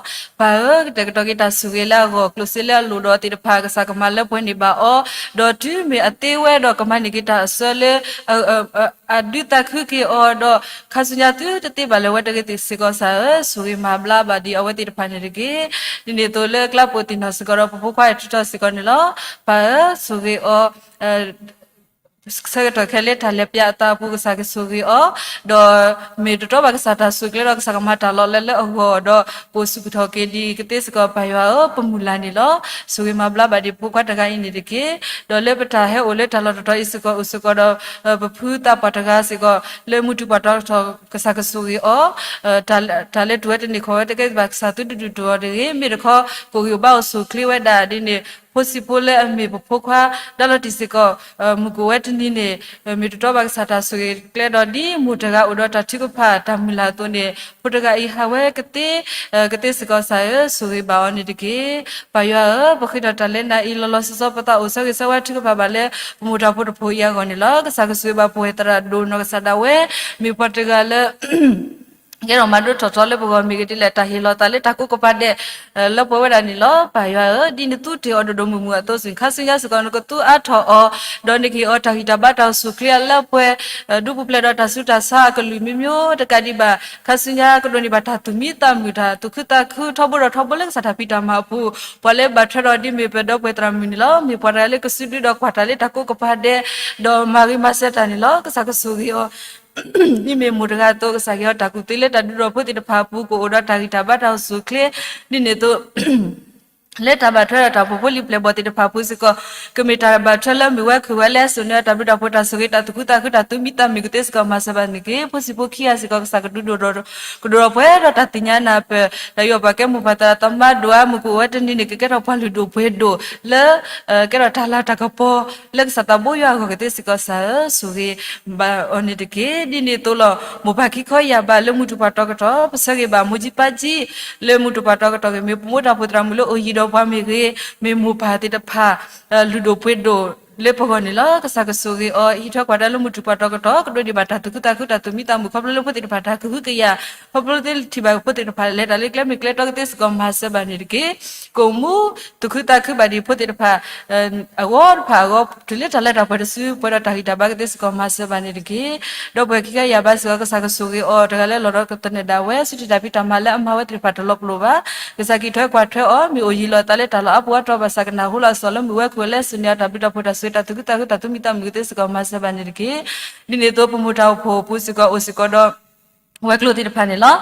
ပၢ်ဧၢ, ကတဲာ်ကတီၤက့ၤတၢ်ဆိၣ်ဂ့ၤလၢအဂီၢ် ကျိၣ်စ့လၢအလိၣ်ဒီးသ့ၣ်တဖၣ် ကစၢ်ကမၤလၢပှဲၤန့ၢ်ဘၣ်အီၤ, ဒီးတုၤမ့ၢ်အသ့ဝဲဒီး ကမၤန့ၢ်က့ၤတၢ်အစၢလၢ အဒုးသးခုက့ၤအီၤဒီး ခါဆူညါသုတသ့ဘၣ်လၢၤဝဲတဂ့ၤစ့ၢ်ကီး ကစၢ်ဧၢ, ဆိၣ်ဂ့ၤမၤဘျါဘၣ်ဒံးအဝဲသ့ၣ်တဖၣ်န့ၣ်တက့ၢ်. ဒ်န့ၣ်အသိးလၢကျါပိာ်သ့ၣ်နီၣ်စ့ၢ်ကီးဒီး ပဖိခွါထုးထီၣ်စ့ၢ်ကီးန့ၣ်လီၤ. ပၢ်ဧၢ, ဆိၣ်ဂ့ၤအီၤ ဆၢကတီၢ်ခဲလၢာ်တၢ်လဲၤပၠးအသးအပူၤ ကစၢ်ကဆိၣ်ဂ့ၤအီၤ, ဒီးမ့ၢ်တတြီဘၣ်ကစၢ်တၢ်ဆိၣ်ကျဲဒီး ကစၢ်ကမၤတၢ်လီၤလးလၢအဂီၢ်ဒီး ကအိၣ်ဆူၣ်ကထီၣ်က့ၤဒံး ကသ့စ့ၢ်ကီး ပၢ်ယွၤဧၢ, ပမုၢ်လၢ်န့ၣ်လီၤ. ဆိၣ်ဂ့ၤမၤဘျါဘၣ်ဒံးပဖိခွါတဂၤအံၤန့ၣ်တက့ၢ်. ဒီးလၢပတၢ်ဟဲအိၣ်လၢတၢ်လီၢ်တတီၤအံၤစ့ၢ်ကီး အိၣ်စ့ၢ်ကီးဒီး ပဖုသးပှၢ်တဂၤစ့ၢ်ကီး လၢမုၢ်တူၢ်ပှၢ်တီၤထီၣ် ကစၢ်ကဆိၣ်ဂ့ၤအီၤ, တၢ်လၢတုၤဝဲတန့ၢ်ခီဝဲတကဲဘၣ် ကစၢ်သုတဒုးတုၤအီၤတဂ့ၤ, မ့ၢ်တခီ ကအိၣ်ဂံၢ်အိၣ်ဘါအိၣ်ဆူၣ်အိၣ်ချ့ဝဲဒၣ်ဒ်န့ၣ် ဖိဆံးဖိလၢအမ့ၢ်ပဖိခွါ ဒၣ်လီၤတံၢ်စ့ၢ်ကီး မုၢ်ကအိၣ်ဝဲတနံၤန့ၣ် မ့ၢ်တတြီဘၣ်ကစၢ်တၢ်ဆိၣ်ဂ့ၤကျဲဒီး ဒ်မိၢ်တဂၤအိၣ်ဒီးတၢ်ထုကဖၣ်တၢ်မုၢ်လၢ်အသိးန့ၣ် ဖိတဂၤအံၤဟးဝဲကသ့, ကသ့စ့ၢ်ကီး ကစၢ်ဧၢ, ဆိၣ်ဂ့ၤဘၣ်အီၤန့ၣ်တက့ၢ်. ပၢ်ယွၤဧၢ, ပဃ့ထီၣ်တၢ်လၢနၤအံၤ လီၤလီၤဆီဆီ ပသးအိၣ်ဆၢဂ့ၤဆၢဝါထုကဖၣ်ဘၣ်လၢ ပမိၢ်တၢ်ဖိတဖိအံၤအဂီၢ်န့ၣ်လီၤ. ကစၢ်ကဆိၣ်ဂ့ၤဘၣ်ပဝဲသရၣ်ဒိၣ်နီၢ်ကစၢ်ဒၣ်ဝဲ မ့ၢ်ပှၤတဂၤလၢ ကဲထီၣ်မၤဒိၣ်ထီၣ်ထီလၢပဂီၢ်မ့ၢ်ဂ့ၤဒ်လဲၣ် တၢ်ဟ့ၣ်လီၤသးလၢတၢ်ကိးကပၤဒဲး လၢပှဲၤဝဲဒၣ်န့ၣ်လီၤ. ပၢ်ယွၤဧၢ, ဒ်နသူၣ်တ့ၢ်အီၤဒိၣ်ဒိၣ်မုၢ်မုၢ်အသိးစ့ၢ် ခါဆူညါစ့ၢ်ကီး နကသူအါထီၣ်အီၤ, ဒီးနကဟ့ၣ်အီၤတၢ်ဂံၢ်တၢ်ဘါတၢ်အိၣ်ဆူၣ်အိၣ်ချ့အလၢပှဲၤ ဒုးပူၤဖျဲးဒီးတၢ်ဆူးတၢ်ဆါအကလုာ်မ့ၢ်မ့ၢ်တကးဒံးဘၣ် ခါဆူညါကဒိးန့ၢ်ဘၣ်တၢ်သူၣ်မံသးမုာ် တၢ်သူၣ်ခုသးခုထီဘိဒီးထီဘိလၢကစၢ်တၢ်ဖံးတၢ်မၤအပူၤ, ပှၤလၢဘၣ်ထွဲဒီးဒ်မ့ၢ်ပဒီပုၢ်ဝဲၢ်သရၣ်မုၣ်န့ၣ်လီၤ. မ့ၢ်ပှၤတဂၤလၢကစုဒုဒီးကွၢ်တၢ်လၢတၢ်ကိးကပၤဒဲး ဒီးမၤဂ့ၤမၤစၢၤတၢ်န့ၣ်လီၤ. ကစၢ်ကဆိၣ်ဂ့ၤအီၤ ဒ်မ့ၢ်မိၢ်တဂၤအသိး ကစၢ်ကဟ့ၣ်အီၤတၢ်ကူၣ်သ့လၢတၢ်ဒုးဒီးဖိသ့ၣ်တဖၣ်အပူၤ ကအိၣ်ဒီးတၢ်ဂံၢ်တၢ်ဘါတၢ်အိၣ်ဆူၣ်အိၣ်ချ့ ဒ်န့ၣ်အသိး လၢတၢ်ဘၣ်ထွဲဒီးတၢ်အိၣ်ဖှိၣ်ဖိလံၤပျဲၢ်ဘီၣ်သ့ၣ်တဖၣ်အပူၤစ့ၢ်ကီး ကမ့ၢ်တၢ်ဘၣ်ထွဲလၢမ့ၢ်ဝဲခုၣ်ဝဲလၢအစိၤန့ၣ် တၢ်ဘျုးတၢ်ဖှိၣ်တၢ်ဆိၣ်ဂ့ၤတၢ်သူၣ်ခုသးခုတၢ်သူၣ်မံသးမုာ်ကသ့စ့ၢ်ကီး မၤစၢၤဘၣ်န့ၣ်တက့ၢ်. ဖိဆံးဖိခံဂၤစ့ၢ်ကီး ကစၢ်ကဒုးဒိၣ်ထီၣ် ကဒိၣ်ထီၣ်ပှဲၤဒီးတၢ်သ့ၣ်ညါနၢ်ပၢၢ် တၢ်ယူးယီၣ်ပာ်ကဲမိၢ်ပၢ်သရၣ်သမါဒိၣ်အါ မုၢ်ကအိၣ်ဝဲတနံၤန့ၣ် ကကဲထီၣ်ပှၤလုၢ်ဒိၣ်ပှ့ၤဒိၣ်လၢ ကဲထီၣ်တၢ်လၤတၢ်ကပီၤ လၢကစၢ်သးဘိယွၤအဂီၢ်ကသ့စ့ၢ်ကီး ကစၢ်ဧၢ ဆိၣ်ဂ့ၤဘၣ်အီၤန့ၣ်တက့ၢ်. ဒ်န့ၣ်အသိးလီၤ မိၢ်ပၢ်ခံခီယၢ်ဘးလၢမုၢ်တူၢ်ပှၤတီကတီၢ် ပဆၢဂ့ၤဘၣ်မိၢ်ကၠံပၢ်ကၠံ လၢမုၢ်တူၢ်ပှၤတီကတီၢ်ဂ့ၤ မ့ၢ်ပမိၢ်တၢ်ဖှိၣ်သရၣ်မုၣ်လၢအိၣ်ယံၤဒီးပှၤမ့ၢ်ဂ့ၤ မ့ၢ်မိၢ်ပၢ်သ့ၣ်တဖၣ် လုၢ်ဒိၣ်ပှ့ၤဒိၣ်လၢပဂီၢ်န့ၣ်လီၤ. ကစၢ်ကဆိၣ်ဂ့ၤအီၤ ဟံးထွဲကွၢ်တၢ်လၢမုၢ်တူၢ်ပှၤတီကတီၢ် ကဒိးန့ၢ်ဘၣ်တၢ်သူၣ်ခုသးခုတၢ်သူၣ်မံသးမုာ် ခီဖျိလၢဖိသ့ၣ်တဖၣ်တၢ်ကဟုကယာ် ခီဖျိလၢသ့ထံၣ်ဘၣ်ဖိသ့ၣ်တဖၣ် လဲၤတၢ်လၢကျဲမ့ၢ်ကျဲတီကသ့စ့ၢ်ကီး မၤစၢၤဘၣ်န့ၣ်တက့ၢ်. ကအိၣ်မူသူၣ်ခုသးခုဘၣ်ဒံးဖိသ့ၣ်တဖၣ် အဂီၢ်တဖၣ်အဂီၢ် တုၤလၢတၢ်လၢတၢ်ပှဲၤတစု ပှဲၤဒီးတၢ်ဂံၢ်တၢ်ဘါကသ့စ့ၢ်ကီး မၤစၢၤဘၣ်န့ၣ်တက့ၢ်. ဒီပုၢ်ဝဲၢ်ခံခီယၢ်ဘးစ့ၢ်ကီး ကစၢ်ကဆိၣ်ဂ့ၤအီၤ တဂၤလၢလီၤဒီးကသနၢၣ်ဒၣ်ဝဲ ဆူထံၣ်တၢ်ဖံးတၢ်မၤလၢအမၤဝဲသ့ၣ်တဖၣ်တလီၤပလိာ်ဘၣ်. ကစၢ်ကဟံးထွဲကွၢ်ထွဲအီၤ မ့ၢ်အိၣ်ယံၤလီၤအသးလၢတၢ်လီၢ်အါပူၤအါတီၤဘၣ်ဆၣ် ကနၢ်ဟူလီၤအစီၤလၢမုၢ်ဝဲခိၣ်ဝဲလၢအစိၤန့ၣ် အတၢ်ဘျုးတၢ်ဖှိၣ်တၢ်ဆိၣ်ဂ့ၤတၢ်သူၣ်ခုသးခု တၢ်သူၣ်မံသးမုာ်ကသ့စ့ၢ်ကီး မၤစၢၤဘၣ်န့ၣ်တက့ၢ်. ဒ်န့ၣ်အသိး ပမိၢ်တၢ်အိၣ်ဖှိၣ်အပူၤစ့ၢ်ကီး အိၣ်စ့ၢ်ကီးဒီး ဝဲၤကျိၤသ့ၣ်တဖၣ်န့ၣ်လီၤ.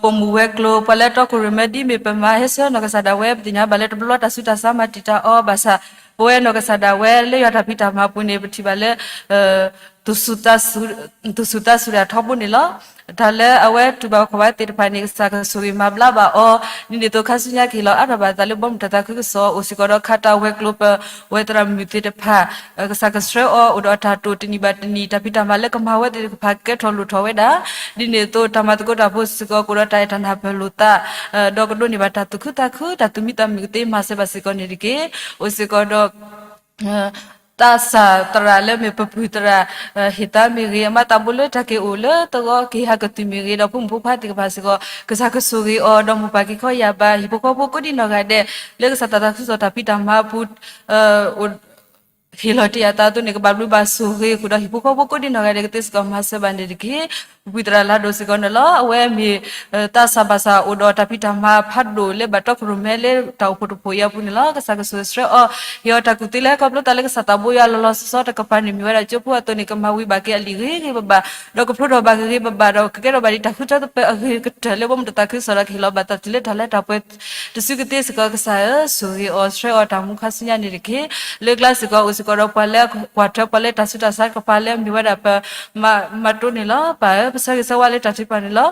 ပမိၢ်ဝဲၤကျိၤ ပှၤလၢတီခိၣ်ရိၣ်မဲ ဒ်မ့ၢ်ပမၤဟဲဆှၢနီၢ်ကစၢ်ဒၣ်ဝဲ ပသ့ၣ်ညါဘၣ်လၢတဘျီဘျီတၢ်ဆူးတၢ်ဆါမၤတံာ်တာ်အီၤဘၣ်ဆၣ် ပဝဲနီၢ်ကစၢ်ဒၣ်ဝဲလၢယွၤတၢ်ဖံးတၢ်မၤအပူၤန့ၣ် ပထံၣ်ဘၣ်လၢ သူၣ်ဆူၣ်သးဆူၣ်ဒၣ်ထီဘိန့ၣ်လီၤ. တၢ်လၢအဝဲတူၢ်ဘၣ်ခိးဘၣ်သ့ၣ်တဖၣ်န့ၣ် ကစၢ်ကဆိၣ်ဂ့ၤမၤဘျါဘၣ်အီၤ ဒ်န့ၣ်အသိး ခါဆူညါကဟ့ၣ်လီၤအါထီၣ်ဘၣ်အသးလၢဘီမုၢ်တၢ်သးခုကစီၣ် အိၣ်စ့ၢ်ကီးဒီးခးတၢ်ဝဲၤကျိၤ ပဝဲသရၣ်မုၣ်သ့ၣ်တဖၣ် ကစၢ်ကဆှၢအီၤ အိၣ်ဒီးတၢ်တိာ်တနံၣ်ဘၣ်တနံၣ် တၢ်ဖံးတၢ်မၤလၢကမၤဝဲသ့ၣ်တဖၣ်ကဲထီၣ်လိၣ်ထီၣ်ဝဲဒၣ် ဒ်န့ၣ်အသိး တၢ်မၤသကိးတၢ်ဖိစ့ၢ်ကီး ကအိၣ်ဒီးတၢ်အဲၣ်တၢ်နၢ်ပၢၢ်လိာ်သး ဒီးကဒိးန့ၢ်ဘၣ်တၢ်သူၣ်ခုသးခု တၢ်သူၣ်မံသးမုာ်ကသ့ မၤစၢၤဘၣ်စ့ၢ်ကီးန့ၣ်တက့ၢ်. အိၣ်စ့ၢ်ကီးဒီး သးစၢ်သရၣ်လၢမ့ၢ်ပပုၢ်သရၣ် ဟ့ၣ်သးမ့ၢ်ဂ့ၤ အမၤသးဘိလၢတၢ်က့ၤအိၣ်လၢသဝီက့ၤဟးကတုၤမ့ၢ်ဂ့ၤ ဒီးဖိမုၣ်ဖိခွါသ့ၣ်တဖၣ်စ့ၢ်ကီး ကစၢ်ကဆိၣ်ဂ့ၤအီၤ ဒီးမိၢ်ပၢ်ခံခီယၢ်ဘး ဟံၣ်ဖိဃီဖိကိးဒံနီၢ်ဂၤဒဲး လၢကစၢ်တၢ်သးခုကစီၣ်တၢ်ဖံးတၢ်မၤအပူၤ ဟ့ၣ်လီၤတ့ၢ်အသးအသိးန့ၣ် ကဘၣ်ဘျုးဘၣ်ဆိၣ်ဂ့ၤဃုာ်ဒီးဟံၣ်ဖိဃီဖိကိးဒံနီၢ်ဂၤဒဲးကသ့စ့ၢ်ကီး မၤစၢၤဘၣ်န့ၣ်တက့ၢ်. ပပုၢ်သရၣ်လၢဒိၣ်စ့ၢ်ကီးန့ၣ်လီၤ. အဝဲမ့ၢ် သးစၢ်ဘၣ်စၢ်အိၣ်ဒီးတၢ်ဖံးတၢ်မၤဖးဒိၣ်လၢဘၣ်တီခိၣ်ရိၣ်မဲလၢ တၢ်အိၣ်ဖှိၣ်တဖှိၣ်အံၤအပူၤန့ၣ်လီၤ. ကစၢ်ကဆိၣ်ဂ့ၤဆှၢအီၤ ဟ့ၣ်အီၤတၢ်ကူၣ်သ့လၢဟဲခီဖျိသးလၢကစၢ်သးဘိယွၤလီၤလီၤဆီဆီတကပၤန့ၣ် မ့ၢ်ဝဲဒၣ်ကၠိဖိအသိးန့ၣ် ကမၤဝံၤဘၣ်က့ၤအလံာ်ဂ့ၤဂ့ၤဘၣ်ဘၣ် ဒီးကဖျိထီၣ်ဘၣ်ဂ့ၤဂ့ၤဘၣ်ဘၣ် ဒီးကကဲထီၣ်ဘၣ်ဒ်တၢ်ဃုထၢသပၢၤအဂ့ၤကတၢၢ်လၢဘီမုၢ်တၢ်သးခုကစီၣ်ဒီး ကဟ့ၣ်လီၤဘၣ်သးတုၤလၢတၢ်လၢတၢ်ပှဲၤတစုကသ့စ့ၢ်ကီး ကစၢ်ဧၢ ဆိၣ်ဂ့ၤအီၤဆှၢအီၤတၢ်မူခါဆူညါန့ၣ်တက့ၢ်. လၢကျါစ့ၢ်ကီး အိၣ်စ့ၢ်ကီးဒီးပှၤလၢကွၢ်ထွဲပှၤလၢတၢ်ဆူးတၢ်ဆါတကပၤလၢအမ့ၢ်ဝဲဒၣ်ပမၤတိန့ၣ်လီၤ. ပၢ်ဧၢ ပဆၢဂ့ၤဆၢဝါလၢတၢ်ထုကဖၣ်န့ၣ်လီၤ.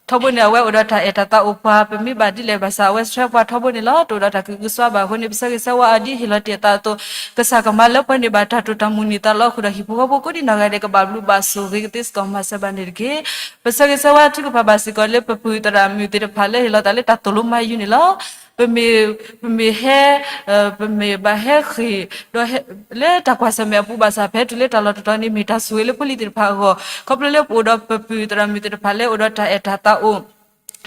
ထီဘိန့ၣ် အဝဲအိၣ်ဒီးတၢ်အဲၣ်တၢ်သးအိၣ်ပှၤ ပမ့ၢ်ဘၣ်ဒ်လဲၣ်ဘၣ်ဆၣ် အဝဲဆှၢပှၤထီဘိန့ၣ်လီၤ. တအိၣ်ဒီးတၢ်ကဂုာ်ဆှါဘၣ်အဃိန့ၣ် ပဆၢဂ့ၤဆၢဝါအီၤဒ်ဟ့ၣ်လီၤတ့ၢ်အသးအသိး ကစၢ်ကမၤလၢပှဲၤန့ၢ်ဘၣ်တၢ်တိာ်တၢ်မုၢ်န့ၢ်သးလီၤဃုာ်ဒီး ဟံၣ်ဖိဃီဖိကိးဒံနီၢ်ဂၤဒဲး ကဘၣ်ဘျုးဘၣ်ဆိၣ်ဂ့ၤကသ့စ့ၢ်ကီး မၤစၢၤဘၣ်န့ၣ်တက့ၢ်. ပဆၢဂ့ၤဆၢဝါထုကဖၣ်ဘၣ်စ့ၢ်ကီးလၢပပုၢ်သရၣ်မုၣ်သ့ၣ်တဖၣ်လၢဟ့ၣ်လီၤသးလၢတၢ်သိၣ်လိမၤယုၤန့ၣ်လီၤ. ပမ့ၢ် ပမ့ၢ်ဟဲ ပမ့ၢ်ဘၣ်ဟဲဃ့ၢ် ဒီးလၢတၢ်ကွၢ်ဆၢၣ်မဲာ်အပူၤဘၣ်ဆၣ် ဖဲတုၤလၢတၢ်လီၢ်တတီၤန့ၣ် မ့ၢ်တၢ်ဆိၣ်ဂ့ၤလၢဖိလံၤသ့ၣ်တဖၣ်အဂီၢ် ခီဖျိလၢပအိၣ်ဒီးပပုၢ်သရၣ်မုၣ်သ့ၣ်တဖၣ်လၢအိၣ်ဒီးတၢ်အဲၣ်တၢ်သးအိၣ်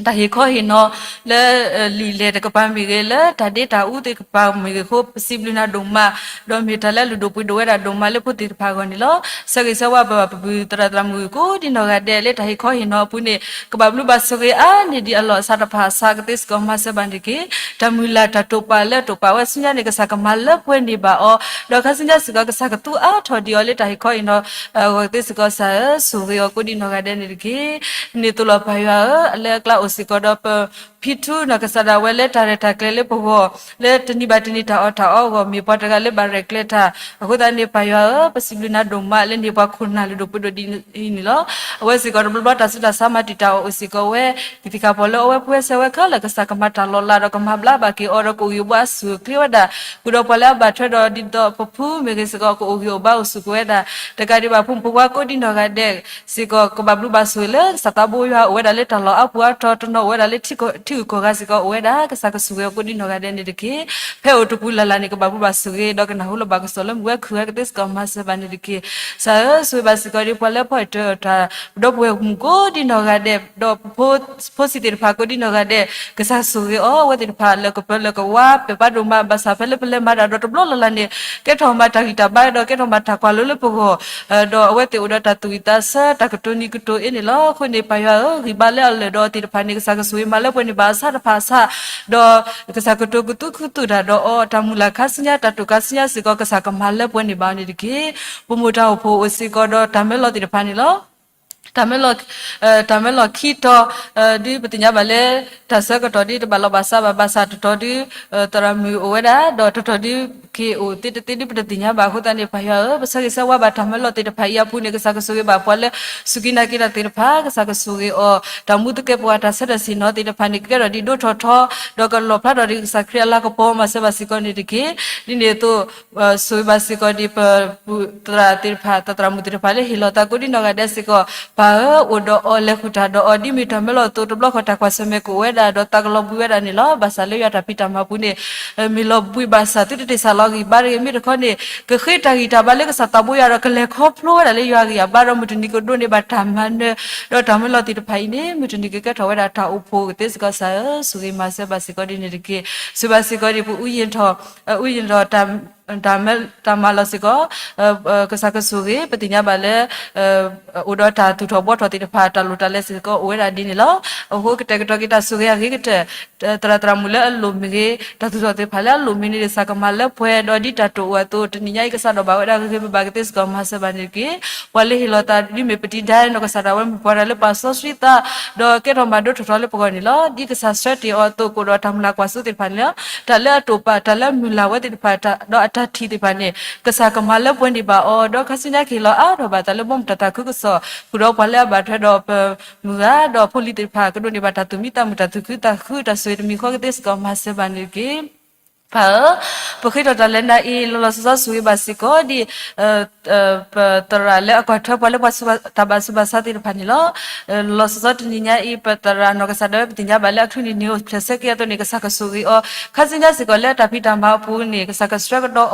တၢ်ဟ့ၣ်ခီဟ့ၣ်နီၤ လၢလံာ်လဲၢ်တကပၤမ့ၢ်ဂ့ၤ လၢတၢ်ဒ့တၢ်အူသ့ၣ်တဖၣ်မ့ၢ်ဂ့ၤအဃိ ပစံးဘျုးနၤဒိၣ်မး ဒီးမ့ၢ်တၢ်လၢလုၢ်ဒိၣ်ပှ့ၤဒိၣ်ဝဲဒၣ်ဒိၣ်မးလၢဖိသ့ၣ်တဖၣ်အဂီၢ်န့ၣ်လီၤ. ဆၢဂ့ၤဆၢဝါဘၣ်ပပုၢ်သရၣ်သရၣ်မုၣ်ကိးဒံနီၢ်ဂၤဒဲး လၢတၢ်ဟ့ၣ်ခီဟ့ၣ်နီၤအပူၤန့ၣ် ကဘၣ်ဘျုးဘၣ်ဆိၣ်ဂ့ၤအါန့ၢ်ဒံးအလီၢ်အဆးတဖၣ်အဆးကသ့စ့ၢ်ကီး မၤစၢၤဘၣ်န့ၣ်တက့ၢ်. တၢ်မုၢ်လၢ်တၢ်တိာ်ပာ်လၢတိာ်ပာ်ဝဲဆူညါန့ၣ် ကစၢ်ကမၤလၢပှဲၤန့ၢ်ဘၣ်အီၤ ဒီးခါဆူညါစ့ၢ်ကီး ကစၢ်ကသူအါထီၣ်ဒံးအီၤလၢတၢ်ဟ့ၣ်ခီဟ့ၣ်နီၤ အဂီၢ်ကသ့စ့ၢ်ကီး ကစၢ်ဧၢ ဆိၣ်ဂ့ၤအီၤကိးဒံနီၢ်ဂၤဒဲးန့ၣ်တက့ၢ်. န့ၣ်သိးလီၤပၢ်ယွၤဧၢ အလၢအကျါအိၣ်စ့ၢ်ကီးဒီးပ ဖံထူနီၢ်ကစၢ်ဒၣ်ဝဲလၢတၢ်ရဲၣ်တၢ်ကျဲၤလၢပဂီၢ် လၢတနံၤဘၣ်တနံၤတၢ်အီၣ်တၢ်အီအဂီၢ် မ့ၢ်ပှၤတဂၤလၢဘၣ်ရဲၣ်ကျဲၤတၢ် အဃိသတးန့ၣ် ပၢ်ယွၤဧၢ ပစံးဘျုးနၤဒိၣ်မးလၢန့ၢ်ပှၤခိၣ်နၢ်လုၢ်ဒိၣ်ပှ့ၤဒိၣ်ဒ်အံၤန့ၣ်လီၤ. အဝဲစ့ၢ်ကီးတဘျီဘျီတၢ်ဆူးတၢ်ဆါမၤတံာ်တာ်အီၤအိၣ်စ့ၢ်ကီးဝဲ ပသံၣ်သရၣ်ဖိလၢအဝဲဖိဝဲဆဲးဝဲခဲလၢာ် ကစၢ်ကမၤတၢ်လီၤလးဒီးကမၤဘျါဘၣ်က့ၤအီၤဒီးကအိၣ်ဂံၢ်အိၣ်ဘါအဆူၣ်အိၣ်ချ့ဝဲဒၣ် ဃုာ်ဒီးပှၤလၢအဘၣ်ထွဲဒီးဒ်သိးပဖုမ့ၢ်ဂ့ၤစ့ၢ်ကီး ကအိၣ်ဂံၢ်အိၣ်ဘါအိၣ်ဆူၣ်က့ၤဝဲဒၣ် တကးဒံးဘၣ်ဖိမုၣ်ဖိခွါကိးဒံနီၢ်ဂၤဒဲး စ့ၢ်ကီး ကဘၣ်ဘျုးဘၣ်ဆိၣ်ဂ့ၤလၢကစၢ်သးဘိယွၤအိၣ်ဝဲဒၣ်လၢတၢ်လီၢ်အါပူၤအါတီၤ တနီၤအိၣ်ဝဲဒၣ်လၢထံဂုၤကီၢ်ဂၤစ့ၢ်ကီးအိၣ်ဝဲဒၣ်, ကစၢ်ကဆိၣ်ဂ့ၤအီၤကိးဒံနီၢ်ဂၤဒဲးန့ၣ်တက့ၢ်. ဖဲအိၣ်တပူၤလၢ်လၢ်န့ၣ် ကဘၣ်ဘှီဘၣ်ဆိၣ်ဂ့ၤ ဒီးကနၢ်ဟူလီၤဘၣ်ကစီၣ်လၢမုၢ်ဝဲခုၣ်ဝဲကသ့စ့ၢ်ကီးမၤစၢၤဘၣ်န့ၣ်တက့ၢ်. ကစၢ်ဧၢ, ဆိၣ်ဂ့ၤဘၣ်စ့ၢ်ကီးဒ်ပှၤလၢဖီၣ်အံၤတၢ် ဒီပုၢ်ဝဲၢ်မုၣ်ကိးဒံနီၢ်ဂၤဒဲး, ဒီးဖိ ဖိဆံးသ့ၣ်တဖၣ်ကိးဒံနီၢ်ဂၤဒဲး, ကစၢ်ကဆိၣ်ဂ့ၤအီၤ, အဝဲသ့ၣ်တဖၣ်လၢကပၢၤလၢကဝါ ပၢၢ်ပါဒိၣ်မး ဘၣ်ဆၣ်ဖဲလၢပလဲၤမၤတၢ်ဒီးတဘျီလၢ်လၢ်န့ၣ် ကဲထီၣ်မၤတၢ်ဂံၢ်တၢ်ဘါ ဒီးကဲထီၣ်မၤတၢ်ကွၢ်လိလၢပဂီၢ်, ဒီးအဝဲသ့ၣ်အိၣ်ဒီးတၢ်သူၣ်ဝံၣ်သးဆၢ တၢ်ကတိၤနံၤကတိၤအ့န့ၣ်လီၤ. အဃိန့ၣ် ပၢ်ယွၤဧၢ, ဂံၢ်ဘါလၢအလၢာ်ဒီးသ့ၣ်တဖၣ်န့ၣ် ကစၢ်ကဆိၣ်ဂ့ၤမၤလၢပှဲၤန့ၣ်ဘၣ်အဆၣ်တဖၣ်အဆၣ်, ဒီးကစၢ်ကတိၤကသူၣ်ခုသူၣ်တၢ်ဒီးအီၤ, တၢ်မုၢ်လၢ်ခါဆူညါ တၢ်တိာ်ခါဆူညါစ့ၢ်ကီး ကစၢ်ကမၤလၢပှဲၤန့ၣ်ဘၣ်အီၤန့ၣ်တက့ၢ်. ပမိၢ်တၢ်အိၣ်ဖှိၣ်အိၣ်စ့ၢ်ကီးဒီးတၢ်မၢလီၤသ့ၣ်တဖၣ်န့ၣ်လီၤ. တၢ်မၢလီၤ, တၢ်မၢလီၤခံတီၤ, ဒ်ပသ့ၣ်ညါဘၣ်လၢ တၢ်ဆၢကတီၢ်ဒ်တဘၣ်လီၤဘၣ်စးဘၣ် ဘၣ်ဆၣ်တတီၤဒ် သရၣ်မုၣ်အိၣ်ဝဲဒၣ် ဒီးတတီၤဒ်က့ၤအိၣ်သ့တသ့ဒ်ပတသ့ၣ်ညါဘၣ်အဃိသတးန့ၣ် ပၢ်ယွၤဧၢ, ပဆၢဂ့ၤဆၢဝါဘၣ်တၢ်မၢလီၤသ့ၣ်တဖၣ်အံၤအပူၤန့ၣ် ကစၢ်ကဆိၣ်ဂ့ၤဘၣ်ပှၤလၢ စူၢ်က့ၤနာ်က့ၤတၢ်သ့ၣ်တဖၣ်, ကစၢ်ကဆိၣ်ဂ့ၤအီၤ, တၢ်မူသကဲးပဝးတၢ်ဆၢထၢၣ်ဆ့ၣ်နီၤသ့ၣ်တဖၣ်န့ၣ် ကကဲထီၣ်ဒ်ဒိထီၣ်ထီ, ဒီးကလီၣ်ဖျါထီၣ်ဒ်ကစၢ်ခရံာ်အလၤကပီၤ မၤစၢၤဘၣ်စ့ၢ်ကီးန့ၣ်တက့ၢ်. ဒ်န့ၣ်အသိး ဆိၣ်ဂ့ၤဘၣ်စ့ၢ်ကီးဒ်ပ သရၣ်သ့ၣ်တဖၣ်, သရၣ်မုၣ်သ့ၣ်တဖၣ်လၢဟ့ၣ်လီၤသးကိးဒံနီၢ်ဂၤဒဲးစ့ၢ်ကီး, ပၢ်ဧၢ, အိၣ်ဒီးအီၤလဲၤဃုာ်တၢ်ဒီးအီၤ ဒ်မ့ၢ်တၢ်မၢလီၤအသိး တဘျီဃီတၢ်ကွၢ်ဆၢၣ်မဲာ်ကအိၣ်ဝဲဒၣ် ဒီးသးကလီၤဘှံးဝဲဒၣ်န့ၣ်လီၤ. ဘၣ်ဆၣ်လၢယွၤတၢ်ဖံးတၢ်မၤပူၤန့ၣ် မ့ၢ်လီၤဘှံးဘၣ်ဆၣ် သုတတ့ၢ်ဆၣ်လီၤဂံၢ်ဘါတဂ့ၤ, မ့ၢ်တခီန့ၣ် ကဃ့တၢ်ဂံၢ်တၢ်ဘါလၢကစၢ်သးဘိယွၤဒီး ကလဲၤခီဖျိဝဲဒၣ်လၢယွၤဂံၢ်အဘါဒီး မုၢ်တနံၤကဒိးန့ၢ်ဘၣ်တၢ်မၤနၢၤ, ဒီးတၢ်မၢလီၤသ့ၣ်တဖၣ်အံၤန့ၣ် မုၢ်တနံၤကကဲထီၣ်ဝဲဒၣ်တၢ်အိၣ်ဖှိၣ်ကသ့စ့ၢ်ကီး ကစၢ်ဧၢ, ဆိၣ်ဂ့ၤမၤစၢၤဘၣ်စ့ၢ်ကီးဒ်န့ၣ်တက့ၢ်. ဆိၣ်ဂ့ၤဘၣ်စ့ၢ်ကီးဒ်ပ အူယံၤထီၣ် တၢ်မၤလီၤစ့ၢ်ကီး, ကစၢ်ကဆိၣ်ဂ့ၤ, ပသ့ၣ်ညါဘၣ်လၢ အိၣ်ဒီးတၢ်သူၣ်ထီၣ်ဘှီထီၣ်သ့ၣ်တဖၣ် တၢ်လိၣ်တၢ်လဲၤစ့ၢ်ကီးအိၣ်ဝဲဒၣ်ဒ်န့ၣ်လီၤ. အဃိကတဲာ်ကတီၤက့ၤတၢ်ဆိၣ်ဂ့ၤအဂ့ၤကတၢၢ်, သရၣ်သရၣ်မုၣ်လၢအလိၣ်မ့ၢ်ဂ့ၤ, တၢ်သူၣ်ထီၣ်သ့ၣ်တဖၣ်လၢအလိၣ်မ့ၢ်န့ၣ် ကစၢ်ကမၤလၢပှဲၤဒီးဒ်တၢ်တိာ်အိၣ်အသိး တနံၤညါအံၤကစၢ်ဒိးဘၣ်ဝဲဒၣ်ဂ့ၤဂ့ၤဘၣ်ဘၣ်ကသ့စ့ၢ်ကီး မၤစၢၤဘၣ်န့ၣ်တက့ၢ်. ပှၤလၢဟ့ၣ်လီၤသးဒ်မ့ၢ်ပတံၤဒါနီၢ်ကစၢ်ဒၣ်ဝဲမ့ၢ်ပှၤတၢ်လၢပာ်စီဆှံသး ဒီးကဲထီၣ်မၤဒိၣ်ထီၣ်ထီလၢပဂီၢ်န့ၣ်လီၤ. ဒ်ကစၢ်ဆှၢတ့ၢ်အီၤအသိး ကအိၣ်ဒီးတၢ်မုၢ်လၢ်ကွၢ်စိသ့ၣ်တဖၣ်န့ၣ်လီၤ. တၢ်လၢအတိာ်ပာ် တၢ်လၢအမုၢ်လၢ်ဝဲသ့ၣ်တဖၣ် ဒီးအတၢ်ထံၣ်သ့ၣ်တဖၣ်န့ၣ် ကစၢ်ကမၤလၢပှဲၤန့ၢ်ဘၣ်အီၤ ဒီးခါဆူညါကဟ့ၣ်လီၤအါထီၣ်ဘၣ်သးလၢဘီမုၢ်တၢ်သးခုကစီၣ် ဃုာ်ဒီးပှၤလၢအဘၣ်ထွဲဒီးပမုၢ်ဂၤ ဒီးဖိလံၤသ့ၣ်တဖၣ် ကဒိးန့ၢ်ဘၣ်တၢ်သူၣ်မံသးမုာ် တၢ်သူၣ်ခုသးခု တၢ်ဆိၣ်ဂ့ၤတမံၤဃီကသ့စ့ၢ်ကီး မၤစၢၤဘၣ်န့ၣ်တက့ၢ်. ပၢ်ဧၢ, ပဃ့ထီၣ်တၢ်လၢနၤအံၤ လီၤလီၤဆီဆီဆိၣ်ဂ့ၤဘၣ်စ့ၢ်ကီးဒ် ပသရၣ်လၢအကွၢ်ထွဲပှၤလၢပှၤတၢ်ဘၣ်ဆူးဘၣ်ဆါသ့ၣ်တဖၣ်န့ၣ်လီၤ. လီၤလီၤဆီဆီတနံၤညါအံၤ ပသရၣ်နီၢ်ကစၢ်ဒၣ်ဝဲပသ့ၣ်ညါဘၣ်လၢအချုးန့ၣ်န့ၣ်အိၣ်ဖျဲၣ်ဆၢက့ၤအသိးန့ၣ် ကစၢ်ကဆိၣ်ဂ့ၤအီၤ ခါဆူညါစ့ၢ်ကီးလၢတၢ်ဖံးတၢ်မၤအပူၤန့ၣ် ကစၢ်ကဆှၢကဒီး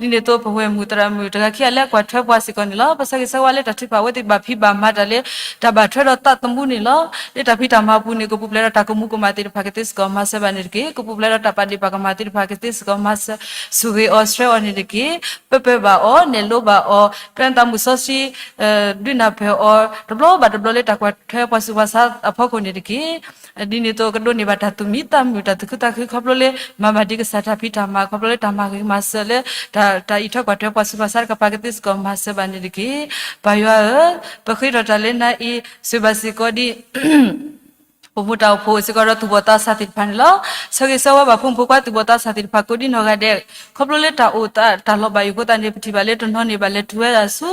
အီၤ ဒ်န့ၣ်အသိးပဝဲၢ်မုၣ်သရၣ်မုၣ်တဂၤခံဂၤလၢအကွၢ်ထွဲပှၤစ့ၢ်ကီးန့ၣ်လီၤ. ပဆၢဂ့ၤဆၢဝါလၢတၢ်ထုကဖၣ်အဝဲသ့ၣ်ဘၣ်ဖံးဘၣ်မၤတၢ်လၢ တၢ်ဘၣ်ထွဲဒီးသးသမူန့ၣ်လီၤ. လၢတၢ်ဖံးတၢ်မၤအပူၤန့ၣ် ကပူၤဖျဲးဒီးတၢ်ကမူၤကမၣ်သ့ၣ်တဖၣ်ကသ့စ့ၢ်ကီးမၤစၢၤဘၣ်န့ၣ်တက့ၢ်. ကပူၤဖျဲးဒီးတၢ်ပာ်ဒ့ၣ်ပာ်ကမၣ်သ့ၣ်တဖၣ်ကသ့စ့ၢ်ကီး မၤစၢၤဆိၣ်ဂ့ၤအီၤဆှၢအီၤန့ၣ်တက့ၢ်. ပၢပၢဘၣ်အီၤ နဲၣ်လိဘၣ်အီၤ ပသးမုၢ်စီဆှံ ဒုးနၢ်ပၢၢ်အီၤ တဘျီဘၣ်တဘျီလၢတၢ်ကွၢ်ထွဲပှၤဆူးပှၤဆါအဖီခိၣ်န့ၣ်တက့ၢ်. ဒ်န့ၣ်အသိးကဒိးန့ၢ်ဘၣ်တၢ်သူၣ်မံသးမုာ် တၢ်သူၣ်ခုသးခုခီဖျိလၢ မၤဘၣ်ဒ်ကစၢ်တၢ်ဖံးတၢ်မၤ ခီဖျိလၢတၢ်မၤဂ့ၤမၤစၢၤလၢ တၢ်အံးထွဲကွၢ်ထွဲပှၤဆူးပှၤဆါတကပၤကသ့စ့ၢ်ကီးမၤစၢၤဘၣ်န့ၣ်တက့ၢ်. ပၢ်ယွၤဧၢ, ပဃ့ထီၣ်တၢ်လၢနၤအံၤ ဆိၣ်ဂ့ၤဘၣ်စ့ၢ်ကီးဒ် ပမိၢ်တၢ်အိၣ်ဖှိၣ်စ့ၢ်ကီးဒီးသူၣ်ဘီၣ်သးစၢ်သ့ၣ်တဖၣ်န့ၣ်လီၤ. ဆၢဂ့ၤဆၢဝါဘၣ်ဖိမုၣ်ဖိခွါ သူၣ်ဘီၣ်သးစၢ်သ့ၣ်တဖၣ်ကိးဒံနီၢ်ဂၤဒဲး ခီဖျိလၢတၢ်အိၣ်သးတၢ်လီၤဘၣ်ယိၣ်အဃိသတးန့ၣ် ပထံၣ်ဘၣ်လၢတနီၤန့ၣ်ဘၣ်လဲၤတုၤဝဲဒၣ်ဆူ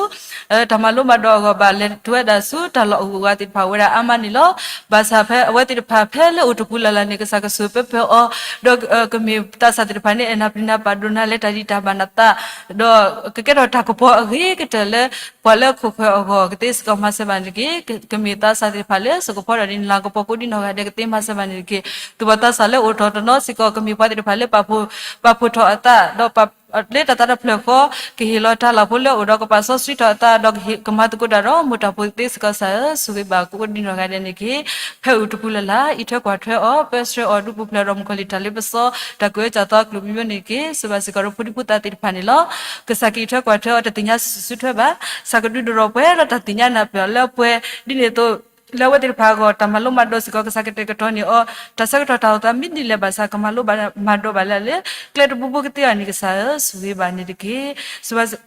တၢ်မၤလိမၤဒိးအဂီၢ် ဘၣ်လဲၤတုၤဝဲဒၣ်ဆူတၢ်လီၢ်အိၣ်အဂၤသ့ၣ်တဖၣ်အိၣ်ဝဲဒၣ်အါမးန့ၣ်လီၤ. ဘၣ်ဆၣ်ဖဲအဝဲသ့ၣ်တဖၣ်ဖဲလၢအိၣ်တပူၤလၢ်လၢ်န့ၣ် ကစၢ်ကဆိၣ်ပၢပၢအီၤ ဒီးကမ့ၢ်သးစၢ်သ့ၣ်တဖၣ်န့ၣ် အဲၣ်နၢ်ပျံၤနၢ်ပာ်ဒိၣ်နၢ်လဲၤတၢ်ဒံးတၢ်ဘၣ်နသး ဒီးကကဲထီၣ်တၢ်ကပီၤအဂ့ၤကတၢၢ်လၢ ပှၤလၢခိၣ်ဃၢၤအဂီၢ် ကသ့စ့ၢ်ကီးမၤစၢၤဘၣ်န့ၣ်တက့ၢ်. ကမ့ၢ်သးစၢ်သ့ၣ်တဖၣ်လၢ စကဖီဒီးဒ်နလၤကပီၤကိးဒံနီၢ်ဂၤဒဲး ကသ့မၤစၢၤဘၣ်န့ၣ်တက့ၢ်. သူၣ်ဘီၣ်သးစၢ်လၢအိၣ်ထီၣ်တနီၤစ့ၢ်ကီး ကမ့ၢ်ပှၤသ့ၣ်တဖၣ်လၢပာ်ဖှိၣ်ထီၣ်အသး ဒီးလၢတၢ်သးတဖျၢၣ်ဃီ ကဟ့ၣ်လီၤတၢ်လၢ်ဖိလၢအိၣ်ဒီးကပာ်စီဆှံထီၣ်အသး ဒီးကမၤသကိးတၢ်ဒီးမိၢ်တၢ်ဖိသ့စ့ၢ်ကီး ကစၢ်ဧၢ ဆိၣ်ဂ့ၤဘၣ်ကိးဒံနီၢ်ဂၤဒဲးန့ၣ်တက့ၢ်. ဖဲအအိၣ်တပူၤလၢ်လၢ် အံးထွဲကွၢ်ထွဲအီၤ ပၢဆှၢအီၤ ဒုးပူၤဖျဲးဒီးမုၣ်ကီၤလံၢ်တၢ်လ့ပစီ တၢ်ကွဲးစၢ်သီအကလုာ်မံၤမံၤန့ၣ်တက့ၢ်. ဆိၣ်ဂ့ၤဘၣ်စ့ၢ်ကီးဒီးဖိဒံဖိသၣ်သ့ၣ်တဖၣ်န့ၣ်လီၤ. ကစၢ်ကအံးထွဲကွၢ်ထွဲအီၤ တသ့ၣ်ညါစုဆူထွဲဘၣ်. ကစၢ်ကဒုးဒိးပှဲၤဒီးတၢ်သ့ၣ်ညါနၢ်ပၢၢ်လၢအပှဲၤ ဒ်န့ၣ်အသိး လၢအဝဲသ့ၣ်တဖၣ်အဂီၢ် တၢ်မၤလိမၤဒိးစ့ၢ်ကီး ကစၢ်ကတဲာ်ကတီၤန့ၢ်အီၤ တၢ်ဆၢကတီၢ်တၢ်အိၣ်သးမ့ၢ်ဒ်လဲၣ်ဘၣ်ဆၣ် ကမၤလိမၤဒိးဘၣ်လၢအလၢ ကျဲတဘိဘိကသ့အီၤန့ၣ် ကစၢ်ဧၢ ဆိၣ်ဂ့ၤဘၣ်န့ၣ်တက့ၢ်. ဆိၣ်ဂ့ၤ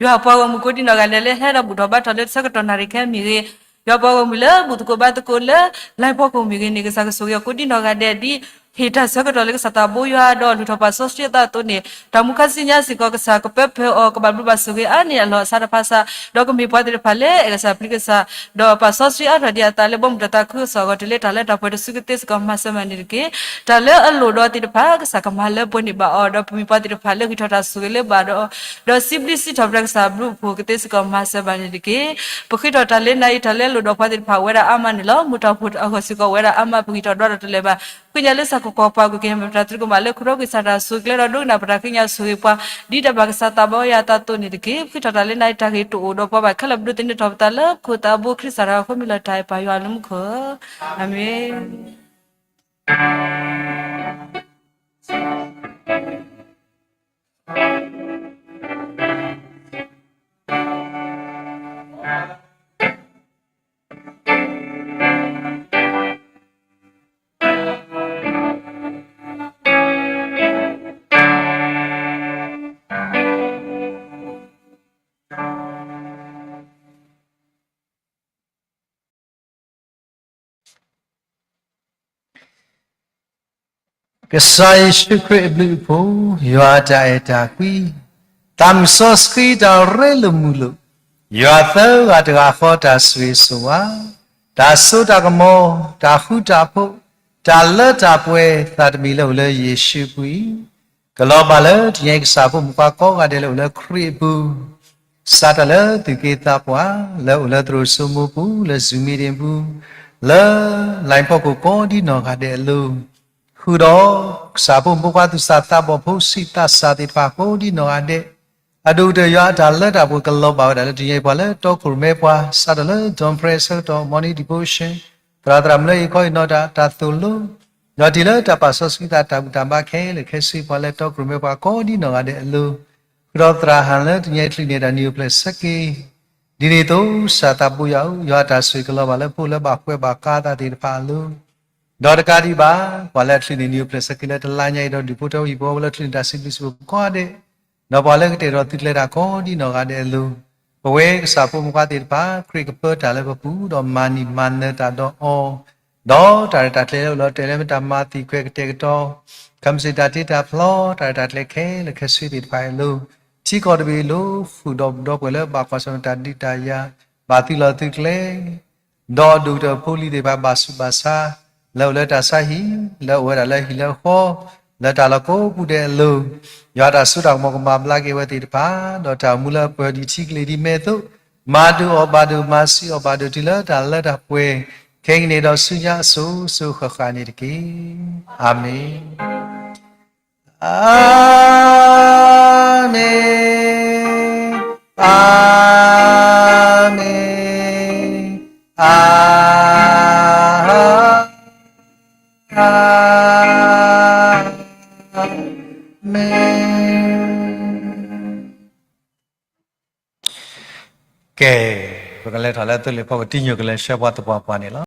ယွၤပှၤဂီၢ်မုၢ်ကိးဒံနီၢ်ဂၤဒဲးလၢဟဲဒီးဘူၣ်ထီၣ်ဘါထီၣ်လၢဆၢကတီၢ်နၣ်ရံၣ်ခဲမ့ၢ်ဂ့ၤ, ယွၤပှၤဂီၢ်မုၢ်လၢဘူၣ်သကိးဘါသကိးလၢ live ဖီခိၣ်မ့ၢ်ဂ့ၤန့ၣ် ကစၢ်ကဆိၣ်ဂ့ၤအီၤကိးဒံနီၢ်ဂၤဒဲးဒ် ဟ့ၣ်တၢ်ဆၢကတီၢ်လၢကစၢ်သးဘိယွၤ ဒီးလုၢ်ထီၣ်ပာ်စီဆှံအသးအသိးန့ၣ် တၢ်မူခါဆူညါစ့ၢ်ကီး ကစၢ်ကပၢၤဖၢအီၤ ကဘၣ်ဘျုးဘၣ်ဆိၣ်ဂ့ၤအါန့ၢ်အလီၢ်အစးတဖၣ်စး, ဒီးကမ့ၢ်ပှၤသ့ၣ်တဖၣ်လၢအဲၣ်ကစၢ်ပျံၤကစၢ်, ဒီးပာ်စီဆှံအါထီၣ်ဒံးအသးလၢဘီမုၢ်တၢ်သးခုကစီၣ်အဂီၢ် တုၤလၢတၢ်လၢတၢ်ပှဲၤတစုကသ့စ့ၢ်ကီး မၤစၢၤဘၣ်န့ၣ်တက့ၢ်. တၢ်လၢအလိၣ်ဒီးသ့ၣ်တဖၣ် ကစၢ်ကမၤလၢပှဲၤန့ၢ်ဘၣ်အီၤ, ဒီးပမ့ၢ်ပှၤသ့ၣ်တဖၣ်လၢဂံၢ်ထီၣ်တၢ်ဆိၣ်ဂ့ၤလၢဘၣ်ဒီး ဒီးစံးဘျုးစံးထီၣ်ပတြၢၤကစၢ်ဘျုးဖှိၣ်ကသ့စ့ၢ်ကီး မၤစၢၤဘၣ်န့ၣ်တက့ၢ်. ပဃ့ထီၣ်တၢ်လၢနၤအံၤ တၢ်လၢအလိၣ်ဒီးပှၤသ့ၣ်တဖၣ် အဝဲဒၣ်အါမးန့ၣ်လီၤ. မုၢ်တၢ်ဖှိၣ်အဂီၢ်စ့ၢ်ကီး အဝဲဒၣ်အါမး ပဂံၢ်ထီၣ်ဒွးထီၣ်တလၢာ်ဘၣ်. ဃ့ကညးလၢဆၢကတီၢ်ပှၤ ကွၢ်က့ၤဟဲမၤပတၢ်သရူးကမၣ်လၢ ခူၣ်ထီၣ်ကွံာ်ကစၢ်တၢ်ဆိၣ်ဂ့ၤကျဲဒီး ဒိကနၣ်ပတၢ်ဃ့ကညးဆိၣ်ဂ့ၤပှၤ ဒ်တၢ်ဘၣ်ကစၢ်သးဘိယွၤအသးအသိးန့ၣ်တက့ၢ်. ပဃ့ထီၣ်တၢ်လၢနၤအံၤ တၢ်ဂ့ၤတအိၣ်ဒီးပှၤဘၣ်ခဲလၢာ် ပဒိးသန့ၤထီၣ်ပသးလၢပခိၣ်သးဘိ ခရံာ်ကစၢ်တၢ်အဃိ မ့ၢ်လၢတၢ်အဲၣ်ပၢ်ယွၤအလၢမူခိၣ်, အၤမ့ၣ်. ကစၢ်ယ့ၣ်ၡူးခရံာ်အဘျုးအဖှိၣ်, ယွၤအတၢ်အဲၣ်တၢ်ကွံ, သးမုၣ်စီဆှံတၢ်ရ့လိာ်မုာ်လိာ်, ယွၤသၢဂၤတဂၤဃီတၢ်ဆိၣ်ဂ့ၤဆိၣ်ဝါ, တၢ်စိတၢ်ကမီၤ, တၢ်ဃူတၢ်ဖိး, တၢ်လၢတၢ်ပှဲၤသးတမံၤလၢအိၣ်လၢယ့ၣ်ၡူးအပူၤအံၤ, ကလီၤဘၣ်လၢတနံၤအံၤ ကစၢ်ဖိမုၣ်ဖိခွါကိးဂၤဒဲးလၢအိၣ်လၢခရံာ်အပူၤ စးထီၣ်လၢသူၣ်က့သးပှၢ် လၢအိၣ်လၢသရိာ်စိမိပူၤ လၢZoom meetingပူၤ, လၢlineဖီခိၣ်ကိးဒ်နီၢ်ဂၤဒဲးအလိၤ, ဃုာ်ဒီးကစၢ်ဖိမုၣ်ဖိခွါသူၣ်စၢ်သးဘီၣ် ဖိဆံးသးစၢ်သ့ၣ်တဖၣ်ကိးဒ်နီၢ်ဂၤဒဲး, အဒိၣ်ကတၢၢ်ယွၤအတၢ်လၢတၢ်ပှဲၤကလီၤဘၣ်ဝဲဒၣ်လၢတနံၤအံၤ ပှၤလၢတီခိၣ်ရိၣ်မဲပှၤ စးထီၣ်လၢ dawn prayer ဆၢကတီၢ် morning devotion, သရၣ်သရၣ်မုၣ်လၢအံၤခီအံၤနီၢ်တၢ် တၢ်သိၣ်လိ, ဒီးတုၤလၢတၢ်ပာ်စီဆှံသးတၢ်ဘူၣ်တၢ်ဘါခဲလၢာ်ခဲဆ့ ပှၤလၢတီခိၣ်ရိၣ်မဲပှၤကိးဒ်နီၢ်ဂၤဒဲးအလိၤ, ဃုာ်ဒီးသရၣ်ဟၣ်လၢတနံၤအံၤ ချုးန့ၢ်တၢ်နံၤအိၣ်ဖျဲၣ်ဆၢက့ၤ ဒ်န့ၣ်အသိး ကစၢ်သးဘိယွၤဧၢ, ယွၤအတၢ်ဆိၣ်ဂ့ၤကလီၤဘၣ်လၢဖိလၢဘၣ်ကွဲးဘၣ်ကါသးသ့ၣ်တဖၣ်အလိၤ, ဒီးတကးဒံးဘၣ် ပှၤလၢအချုးန့ၢ်နံၤအိၣ်ဖျဲၣ်ဆၢက့ၤလၢတလါညါအံၤဒီး ဒုးဖိထၢဝံၤပဝဲလၢချုးန့ၢ်တၢ်စံးဘျုးစံးဖှိၣ်ကိးဂၤဒဲး, ဒီးပှၤလၢကတဲာ်ကတီၤသုးကျဲၤတၢ်ကိးဒ်နီၢ်ဂၤဒဲးအလိၤ, ပဝဲကစၢ်ဖိမုၣ်ဖိခွါသ့ၣ်တဖၣ် ခရံာ်ကပၢတၢ်လၢပပူၤ ဒီးမၤနံၣ်မၤနၢၤတၢ်ဒီးအီၤ, ဒီးတၢ်ရဲၣ်တၢ်ကျဲၤလၢအိၣ်လီၤတဲာ်လၢ မ့ၢ်တၢ်မၤသံခွဲးကတဲာ်ကတီၤ ခမစ့ၣ်တၢ်တ့တၢ်ဖျီ တၢ်ရဲၣ်တၢ်ကျဲၤခဲလၢာ်ခဲဆ့သ့ၣ်တဖၣ်အံၤအလိၤ, ထံကီၢ်တဘ့ၣ်အလိၤ ဃုာ်ဒီးပဒီပုၢ်ဝဲၢ်လၢဘၣ်ကွၢ်ဆၢၣ်မဲာ်တၢ်ဒုးတၢ်ယၤ, ဘၣ်သုးလီၢ်သုးကျဲၤ ဒီးဒိၣ်ကတၢၢ်ဖိလံၤသ့ၣ်တဖၣ် ဘၣ်ဆူးဘၣ်ဆါ လၢအိၣ်လၢတၢ်ဆါဟံၣ် လၢအိၣ်ဝဲဒၣ်လၢဟံၣ်လၢဃီ လၢတၢ်လီၢ်ကိးပူၤဒဲးအလိၤ, ယွၤတၢ်စိတၢ်ကမီၤကမၤဘျါက့ၤဝဲသ့ၣ်တဖၣ်, ဒီးတၢ်အိၣ်မူလၢအပှဲၤဒံးထံကလ့ၢ်ဒံးမဲာ်အသိး, မၤဒုးအီၣ်ဘၣ်ဒိၣ် မၤဆံးအီၣ်ဘၣ်ဒိၣ်တုၤလၢတၢ်လၢတၢ်ပှဲၤ, ခဲကနံၣ်ဒီးဆူညါအစိၤစိၤဃၣ်ဃၣ်န့ၣ်တက့ၢ်. အၤမ့ၣ်. အၤမ့ၣ်, အၤမ့ၣ်, အၤမ့ၣ်. ကဲ, ပကလဲၤထီၣ်လၢသိလ့ၣ်ဖီကတံၢ်ညိၣ်ကလဲၤဆှၢပှၤသပှၢ်ပှၢ်န့ၣ်လီၤ.